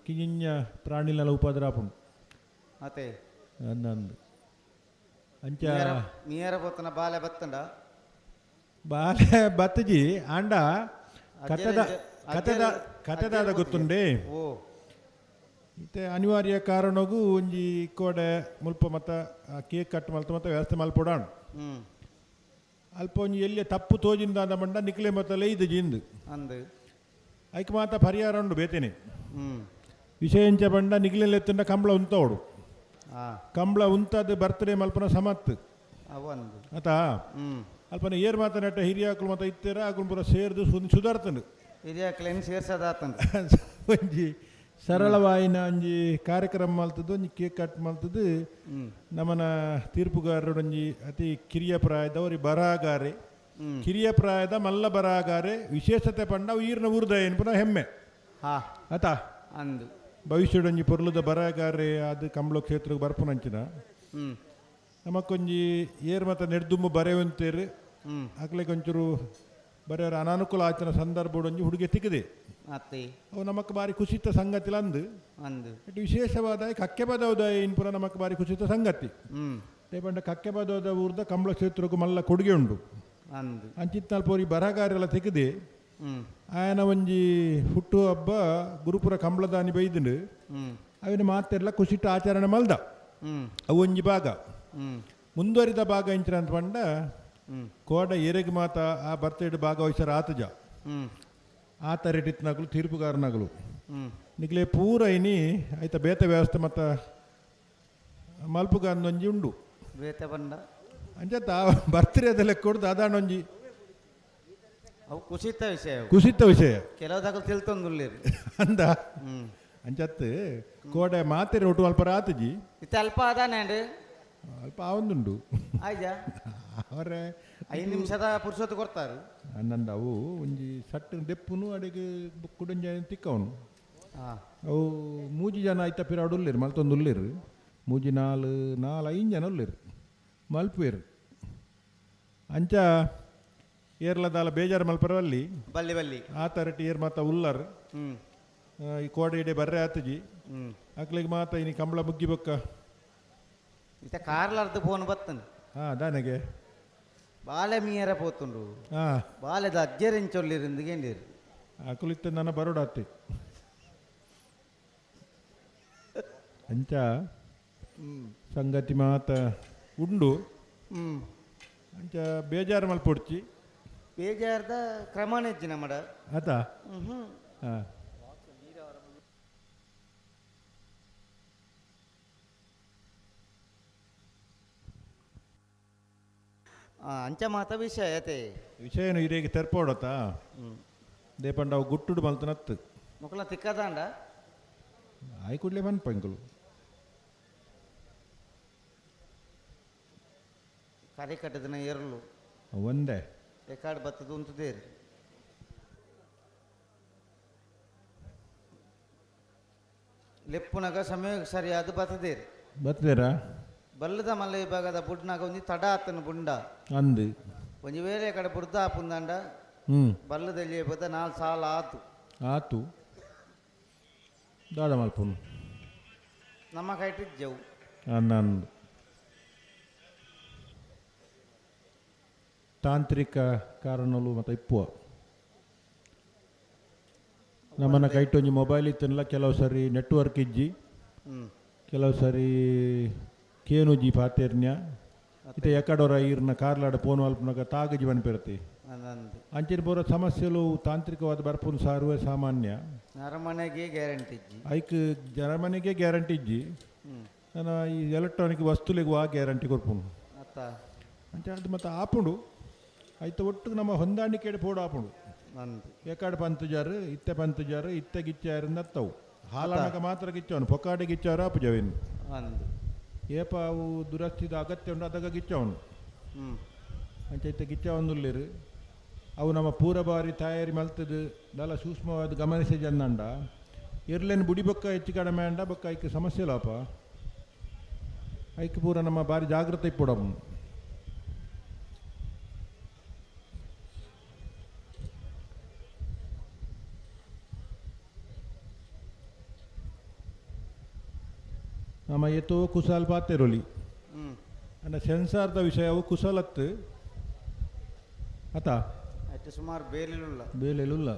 ಕಿಂಜಿಂಜ ಪ್ರಾಣಿಲೆಲ್ಲ ಉಪದ್ರ ಆಪುಂಡು ಅತೆ ಅಂದಂದು ಅಂಚ ಮೀಯರ ಪೋತನ ಬಾಲೆ ಬತ್ತಂಡ ಬಾಲೆ ಬತ್ತಜಿ ಆಂಡ ಕಥದ ಕಥದ ಕಥೆದಾದ ಗೊತ್ತುಂಡೆ ಓ ಇತ್ತೆ ಅನಿವಾರ್ಯ ಕಾರಣಗೂ ಒಂಜಿ ಕೋಡೆ ಮುಲ್ಪ ಮತ್ತ ಕೇಕ್ ಕಟ್ ಮಲ್ತ ಮತ್ತ ವ್ಯವಸ್ಥೆ ಮಲ್ಪೊಡಾಣ್ ಅಲ್ಪ ಒಂಜಿ ಎಲ್ಲಿ ತಪ್ಪು ತೋಜಿಂದಾದ ಮಂಡ ನಿಕ್ಲೆ ಮತ್ತ ಲೈದು ಜಿಂದು ಅಂದು ಐಕ್ ಮಾತ ಪರಿಹಾರ ಉಂಡು ಬೇತೇನೆ ವಿಷಯ ಬಂಡ ನಿಕ್ಲೆಲೆತ್ತುಂಡ ಕಂಬಳ ಉಂತವಡು ಕಂಬಳ ಉಂತಾದ ಬರ್ತ್ಡೇ ಮಲ್ಪನ ಸಮತ್ ಅವಂದು ಆತಾ ಅಲ್ಪನ ಏರ್ ಮಾತನಾಟ ಹಿರಿಯಾಕುಲು ಮಾತ ಇತ್ತೀರ ಅಕುಲು ಪೂರ ಸೇರ್ದು ಸುಧಾರ್ತಂಡು ಹಿರಿಯಾಕುಲು ಸೇರ್ಸದಾತಂದು ಒಂಜಿ ಸರಳವಾಯಿನ ಒಂಜಿ ಕಾರ್ಯಕ್ರಮ ಮಲ್ತದ್ದು ಒಂಜಿ ಕೇಕ್ ಕಟ್ ಮಲ್ತದ್ದು ನಮನ ತೀರ್ಪುಗಾರರು ಒಂಜಿ ಅತಿ ಕಿರಿಯ ಪ್ರಾಯದವರಿ ಬರಹಗಾರೆ ಕಿರಿಯ ಪ್ರಾಯದ ಮಲ್ಲ ಬರಹಗಾರೆ ವಿಶೇಷತೆ ಪಂಡ ಅವು ಈರ್ನ ಊರ್ದ ಏನು ಪುನಃ ಹೆಮ್ಮೆ ಆತಾ ಅಂದು ಭವಿಷ್ಯದ ಒಂಜಿ ಪೊರ್ಲುದ ಬರಹಗಾರೆ ಅದು ಕಂಬಳ ಕ್ಷೇತ್ರಕ್ಕೆ ಬರ್ಪುನಂಚಿನ ನಮಕ್ಕೊಂಜಿ ಏರ್ ಮತ ನೆಡ್ದುಂಬು ಬರೆಯುವಂತೇರು ಅಕ್ಲೆಗ್ ಒಂಚೂರು ಬರೆಯರ ಅನಾನುಕೂಲ ಆಯ್ತನ ಸಂದರ್ಭ ಒಂಜಿ ಹುಡುಗೆ ತಿಕ್ಕದೆ ಅತ್ತೆ ಅವು ನಮಕ್ ಬಾರಿ ಕುಸಿತ ಸಂಗತಿಲ ಅಂದು ಅಂದು ಇಟ್ಟು ವಿಶೇಷವಾದ ಕಕ್ಕೆ ಬದೌದ ಇನ್ ಪುರ ನಮಕ್ ಬಾರಿ ಕುಸಿತ ಸಂಗತಿ ಪಂಡ ಕಕ್ಕೆ ಬದೌದ ಊರ್ದ ಕಂಬಳ ಕ್ಷೇತ್ರಕ್ಕೂ ಮಲ್ಲ ಕೊಡುಗೆ ಉಂಡು ಅಂದು ಅಂಚಿತ್ನಾಲ್ ಪೋರಿ ಬರಹಗಾರೆಲ್ಲ ತೆಗೆದೆ ಆಯನ ಒಂಜಿ ಹುಟ್ಟು ಹಬ್ಬ ಗುರುಪುರ ಕಂಬಳದಾನಿ ಬೈದಿಂಡು ಅವನ ಮಾತೆಲ್ಲ ಕುಸಿಟ್ಟು ಆಚರಣೆ ಮಲ್ದ ಅವು ಒಂಜಿ ಭಾಗ ಮುಂದುವರಿದ ಭಾಗ ಇಂಚಿನ ಅಂತ ಪಂಡ ಕೋಡ ಎರೆಗ್ ಮಾತ ಆ ಬರ್ತೇಡು ಭಾಗವಹಿಸರ ಆತಜ ಆತ ರೆಟಿತ್ನಾಗಲು ತೀರ್ಪುಗಾರನಾಗಲು ನಿಕ್ಲೆ ಪೂರ ಇನಿ ಆಯ್ತ ಬೇತ ವ್ಯವಸ್ಥೆ ಮತ್ತ ಮಲ್ಪುಗಾಂದೊಂಜಿ ಉಂಡು ಬೇತೆ ಬಂಡ ಅಂಚತ್ತ ಬರ್ತಿರದೆಲ್ಲ ಕೊಡ್ದು ಅದಾನೊಂಜಿ ಅವು ಕುಸಿತ ವಿಷಯ ಅವು. ಕುಸಿತ ವಿಷಯ ಕೆಲವು ದಾಖಲು ತಿಳ್ತೊಂದುಲ್ಲೇರಿ ಅಂದ ಅಂಚತ್ ಕೋಡೆ ಮಾತೆರೆ ಒಟ್ಟು ಅಲ್ಪ ಆತಜಿ ಇತ್ತೆ ಅಲ್ಪ ಅದಾನೆ ಅಲ್ಪ ಆವೊಂದುಂಡು ಆಯ್ಜಾ ಅವರೇ 5 ನಿಮಿಷದ ಪುರುಷೊತ್ತು ಕೊಡ್ತಾರೆ ಅನ್ನಂದ ಅವು ಒಂಜಿ ಸಟ್ ದೆಪ್ಪುನು ಅಡೆಗೆ ಕುಡೊಂಜಿ ತಿಕ್ಕವನು ಅವು ಮೂಜಿ ಜನ ಐತ ಪಿರಾಡು ಉಲ್ಲೇರು ಮಲ್ತೊಂದು ಉಲ್ಲೇರು ಮೂಜಿ ನಾಲ್ ನಾಲ್ 5 ಜನ ಉಲ್ಲೇರು ಮಲ್ಪುವೇರು ಅಂಚ ಏರ್ಲದಾಲ ಬೇಜಾರು ಮಲ್ಪರವಲ್ಲಿ ಬಲ್ಲಿ ಬಲ್ಲಿ ಆ ತರಟಿ ಏರ್ ಮಾತ ಉಲ್ಲರ್ ಈ ಕೋಡೆ ಇಡೆ ಬರ್ರೆ ಆತಜಿ ಅಕ್ಲಿಗೆ ಮಾತ ಇನಿ ಕಂಬಳ ಮುಗ್ಗಿ ಬೊಕ್ಕ ಇತ್ತ ಕಾರ್ಲಾರ್ದು ಫೋನ್ ಬತ್ತನು ಹಾಂ ದಾನೆಗೆ ಬಾಲೆ ಮೀಯರ ಪೋತುಂಡು ಬಾಲೆದ ಅಜ್ಜೆರೆಂಚೊಲ್ಲಿರಿಂದು ಗೆಂಡಿರು ಅಕುಲಿತ್ತ ನನ್ನ ಬರೋಡಾತಿ ಅಂಚ ಸಂಗತಿ ಮಾತ ಉಂಡು ಅಂಚ ಬೇಜಾರು ಮಲ್ಪೊಡ್ಚಿ ಬೇಜಾರ್ದ ಕ್ರಮನೇ ಇಜ್ಜಿ ನಮ್ಮಡ ಆತಾ ಹಾಂ ಅಂಚ ಮಾತ ವಿಷಯ ಅತೆ ವಿಷಯನು ಇರೇಗೆ ತೆರ್ಪೋಡತಾ ದೇಪಂಡ ಅವು ಗುಟ್ಟುಡು ಮಲ್ತನತ್ತು ಮುಕ್ಕಲ ತಿಕ್ಕದಾಂಡ ಆಯ್ ಕೂಡಲೇ ಬನ್ ಪಂಕಲು ಕರೆ ಕಟ್ಟದನ ಎರಲು ಒಂದೇ ರೆಕಾರ್ಡ್ ಬತ್ತದ ಉಂತುದೇರಿ ಲೆಪ್ಪುನಗ ಸಮಯ ಸರಿಯಾದ ಬತ್ತದೇರಿ ಬತ್ತದೇರಾ ಬಲ್ಲದ ಮಲ್ಲ ವಿಭಾಗದ ಬುಡ್ನಾಗ ಒಂಜಿ ತಡ ಆತನ ಬುಂಡ ಅಂದು ಒಂಜಿ ವೇಳೆ ಕಡೆ ಬುಡ್ದ ಆಪುಂದಾಂಡ ಬಲ್ಲದಲ್ಲಿ ಬದ 4 ಸಾಲ ಆತು ಆತು ದಾದ ಮಲ್ಪುನು ನಮ್ಮ ಕೈಟಿಜ್ಜವು ಅನ್ನಂದು ತಾಂತ್ರಿಕ ಕಾರಣಲು ಮತ್ತು ಇಪ್ಪುವ ನಮ್ಮನ್ನ ಕೈಟೊಂಜಿ ಮೊಬೈಲ್ ಇತ್ತನ್ಲ ಕೆಲವು ಸರಿ ನೆಟ್ವರ್ಕ್ ಇಜ್ಜಿ, ಕೆಲವು ಸರಿ ಕೇನುಜಿ ಪಾತೆರ್ನ್ಯ ಇತ್ತೆ ಎಕಡೋರ ಈರ್ನ ಕಾರ್ಲಾಡ ಫೋನ್ ಅಲ್ಪನಾಗ ತಾಗಜಿ ಪನ್ಪಿರ್ತಿ. ಅಂಚಿನ ಪೂರ ಸಮಸ್ಯೆಲು ತಾಂತ್ರಿಕವಾದ ಬರ್ಪುನ ಸಾರುವೆ ಸಾಮಾನ್ಯ. ಅರಮನೆಗೆ ಗ್ಯಾರಂಟಿ ಇಜ್ಜಿ. ಐಕ್ ಅರಮನೆಗೆ ಗ್ಯಾರಂಟಿ ಇಜ್ಜಿ. ನಾನು ಈ ಎಲೆಕ್ಟ್ರಾನಿಕ್ ವಸ್ತುಲಿಗೆ ಆ ಗ್ಯಾರಂಟಿ ಕೊರ್ಪುನು ಅಂಚ ಅದು ಮತ್ತು ಆಪುಂಡು ಐತ ಒಟ್ಟು ನಮ್ಮ ಹೊಂದಾಣಿಕೆ ಪೋಡು ಆಪುಂಡು. ಏಕಾಡು ಪಂತುಜಾರು ಇತ್ತೆ ಪಂತುಜಾರು ಇತ್ತೆ ಗಿಚ್ಚಾರು ನತ್ತವು ಹಾಲನಕ ಮಾತ್ರ ಗಿಚ್ಚವನು ಪೊಕ್ಕಾಡೆ ಗಿಚ್ಚಾರು ಆಪುಜವೇನು ಏಪ ಅವು ದುರಸ್ತಿದ ಅಗತ್ಯ ಉಂಡು ಅದಗ ಗಿಚ್ಚವನು ಅಂಚ ಇತ್ತೆ ಗಿಚ್ಚವೊಂದುಲ್ಲೇರು ಅವು ನಮ್ಮ ಪೂರ ಬಾರಿ ತಯಾರಿ ಮಲ್ತದು ದಲ ಸೂಕ್ಷ್ಮವಾದ ಗಮನಿಸಿ ಜನ್ನಂಡ ಇರ್ಲೇನು ಬುಡಿ ಬೊಕ್ಕ ಹೆಚ್ಚು ಕಡಿಮೆ ಅಂಡ ಬೊಕ್ಕ ಐಕ್ ಸಮಸ್ಯೆ ಲಾಪ ಐಕ್ ಪೂರ ನಮ್ಮ ಬಾರಿ ಜಾಗ್ರತೆ ಇಪ್ಪುಡವು. ನಮ್ಮ ಏತೋ ಕುಸಾಲ್ ಪಾತೆರೊಲಿ ಅಂಡ ಸೆನ್ಸಾರ್ದ ವಿಷಯವು ಕುಸಲತ್ತು ಅತ ಅಷ್ಟು ಸುಮಾರು ಬೇಲೆಲುಲ್ಲ ಬೇಲೆಲುಲ್ಲ.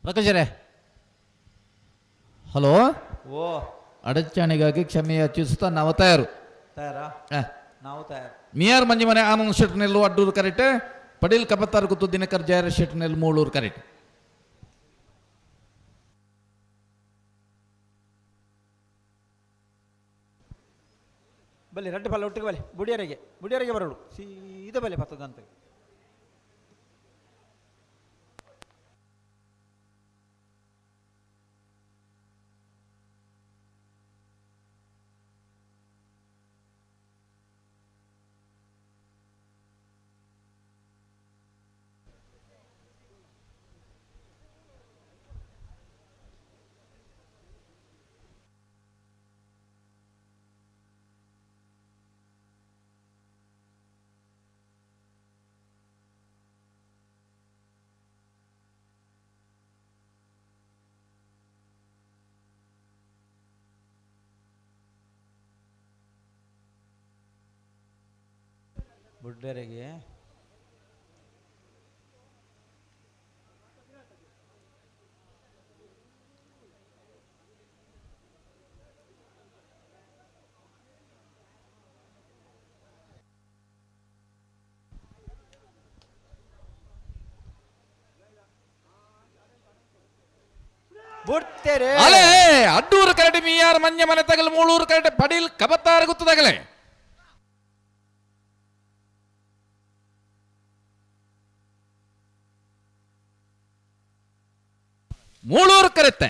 ಪ್ರಕಾಶರೇ, ಹಲೋ. ಓ ಅಡಚಣೆಗಾಗಿ ಕ್ಷಮೆ ಯಾಚಿಸುತ್ತಾ ನಾವು ತಯಾರು. ತಯಾರಾ? ನಾವು ತಯಾರು. ಮಿಯಾರ್ ಮಂಜಿಮನೆ ಆನಂದ್ ಶೆಟ್ನೆಲ್ಲು ಅಡ್ಡೂರು ಕರೆಕ್ಟ್, ಪಡೀಲ್ ಕಬತ್ತಾರ್ ಗುತ್ತು ದಿನಕರ್ ಜಯರ ಶೆಟ್ನೆಲ್ ಮೂಳೂರು ಕರೆಕ್ಟ್. ಬಲ್ಲಿ ರಡ್ಡು ಪಲ್ಲ ಒಟ್ಟಿಗೆ ಬಲ್ಲಿ ಬುಡಿಯರಿಗೆ ಬುಡಿಯರಿಗೆ ಬರೋಡು ಸೀದಾ ಬಲ್ಲಿ ಪತ್ತದಂತ. ಬುಡ್ಡರಿಗೆ ಬುಡ್ತೇರೆ. ಅಲೆ ಅಡ್ಡೂರು ಕರಡಿ ಮಿಯಾರ್ ಮಂಜ ಮನೆ ತಗಲ್ ಮೂಳೂರು ಕರಡಿ ಪಡೀಲ್ ಕಬತ್ತಾರ ಗುತ್ತು ತಗಲೆ. ಮೂಳೂರು ಕರೆತ್ತೆ,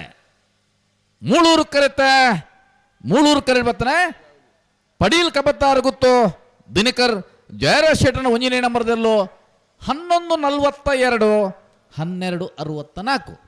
ಮೂಳೂರು ಕರೆತ್ತೆ, ಮೂಳೂರು ಕರೆ ಬತ್ತನೆ ಪಡೀಲ್ ಕಬತ್ತಾರ ಗುತ್ತು ದಿನಕರ್ ಜಯರಾಜ್ ಶೆಟ್ಟನ ಒಂಜನೇ ನಂಬರ್ದಲ್ಲೂ 11:42 12:64.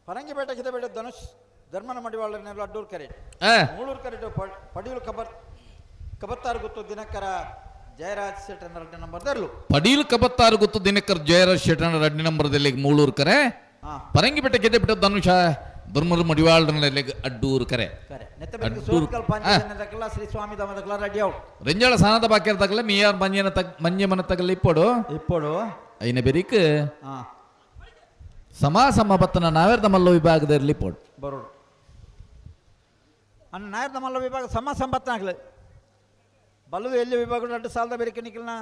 ಪರಂಗಿಪೇಟೆ ಕಿದಬೇಟೆ ಧನುಷ್ ಧರ್ಮನ ಮಡಿವಾಳ ಅಡ್ಡೂರು ಕರೆ ಮೂಳೂರು ಕರೆ ಪಡೀಲ್ ಕಬರ್ ಕಬತ್ತಾರು ಗುತ್ತು ದಿನಕರ ಜಯರಾಜ್ ಶೆಟ್ಟನ ರಡ್ಡ ನಂಬರ್ ದರ್ಲು. ಪಡೀಲ್ ಕಬತ್ತಾರು ಗುತ್ತು ದಿನಕರ್ ಜಯರಾಜ್ ಶೆಟ್ಟನ ರಡ್ಡಿ ನಂಬರ್ದಲ್ಲಿ ಮೂಳೂರು ಕರೆ. ಪರಂಗಿಪೇಟೆ ಗೆದ್ದೆಬಿಟ್ಟ ಧನುಷ ಧರ್ಮರು ಮಡಿವಾಳನಲ್ಲಿ ಅಡ್ಡೂರು ಕರೆ. ಶ್ರೀ ಸ್ವಾಮಿ ದಮದಕಲ ರೆಡಿ ಔಟ್. ರೆಂಜಾಳ ಸಾನದ ಬಾಕ್ಯರ್ ತಗಲ ಮಿಯಾರ್ ಮಂಜನ ತಗ್ ಮಂಜೆ ಮನ ತಗಲ ಇಪ್ಪಡು ಇಪ್ಪಡು ಐನ ಬೆರಿಕ್ ಸಮ ಸಮ ಬತ್ತನ ನಾವೇರ್ದ ಮಲ್ಲ ವಿಭಾಗದಲ್ಲಿ ಪೋಡು ಬರೋಡು ಅನ್ನ ನಾಯರ್ದ ಮಲ್ಲ ವಿಭಾಗ ಸಮ ಸಂಬತ್ತನಾಗ್ಲೆ ಬಲ್ಲದು ಎಲ್ಲಿ ವಿಭಾಗ ಅಡ್ಡು ಸಾಲದ ಬೆರಿಕೆ ನಿಖಲ್ನ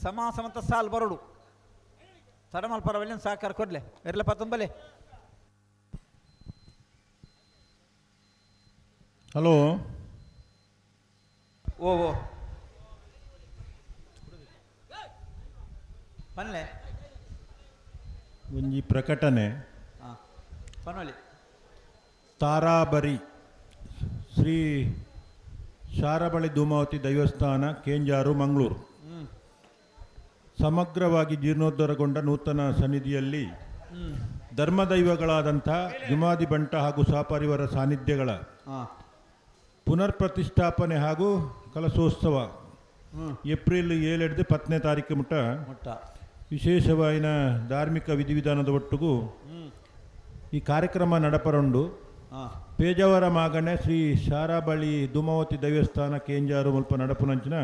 ಸಮ ಸಮಂತ ಸಾಲ್ ಬರೋಡು ತಡಮಲ್ ಪರವಲ್ಲಿ ಸಹಕಾರ ಕೊಡ್ಲೆ ಇರ್ಲ ಪತ್ತೊಂಬಲೆ. ಹಲೋ. ಓ ಓ ಪನ್ಲೆ ಒಂಜಿ ಪ್ರಕಟಣೆ. ಪನ್ವಲಿ. ತಾರಾಬರಿ ಶ್ರೀ ಶಾರಬಳಿ ಧೂಮಾವತಿ ದೈವಸ್ಥಾನ ಕೇಂಜಾರು ಮಂಗಳೂರು ಸಮಗ್ರವಾಗಿ ಜೀರ್ಣೋದ್ಧಾರಗೊಂಡ ನೂತನ ಸನ್ನಿಧಿಯಲ್ಲಿ ಧರ್ಮದೈವಗಳಾದಂಥ ಜುಮಾದಿ ಬಂಟ ಹಾಗೂ ಸಹಪರಿವಾರ ಸಾನ್ನಿಧ್ಯಗಳ ಪುನರ್ ಪ್ರತಿಷ್ಠಾಪನೆ ಹಾಗೂ ಕಲಶೋತ್ಸವ ಏಪ್ರಿಲ್ 7 10ನೇ ತಾರೀಕು ಮುಟ್ಟ ವಿಶೇಷವಾಯಿನ ಧಾರ್ಮಿಕ ವಿಧಿವಿಧಾನದ ಒಟ್ಟಿಗೂ ಈ ಕಾರ್ಯಕ್ರಮ ನಡಪರುಂಡು. ಪೇಜಾವರ ಮಾಗಣೆ ಶ್ರೀ ಶಾರಾಬಳಿ ಧೂಮಾವತಿ ದೈವಸ್ಥಾನ ಕೇಂಜಾರು ಮುಲ್ಪ ನಡಪುನಂಚಿನ.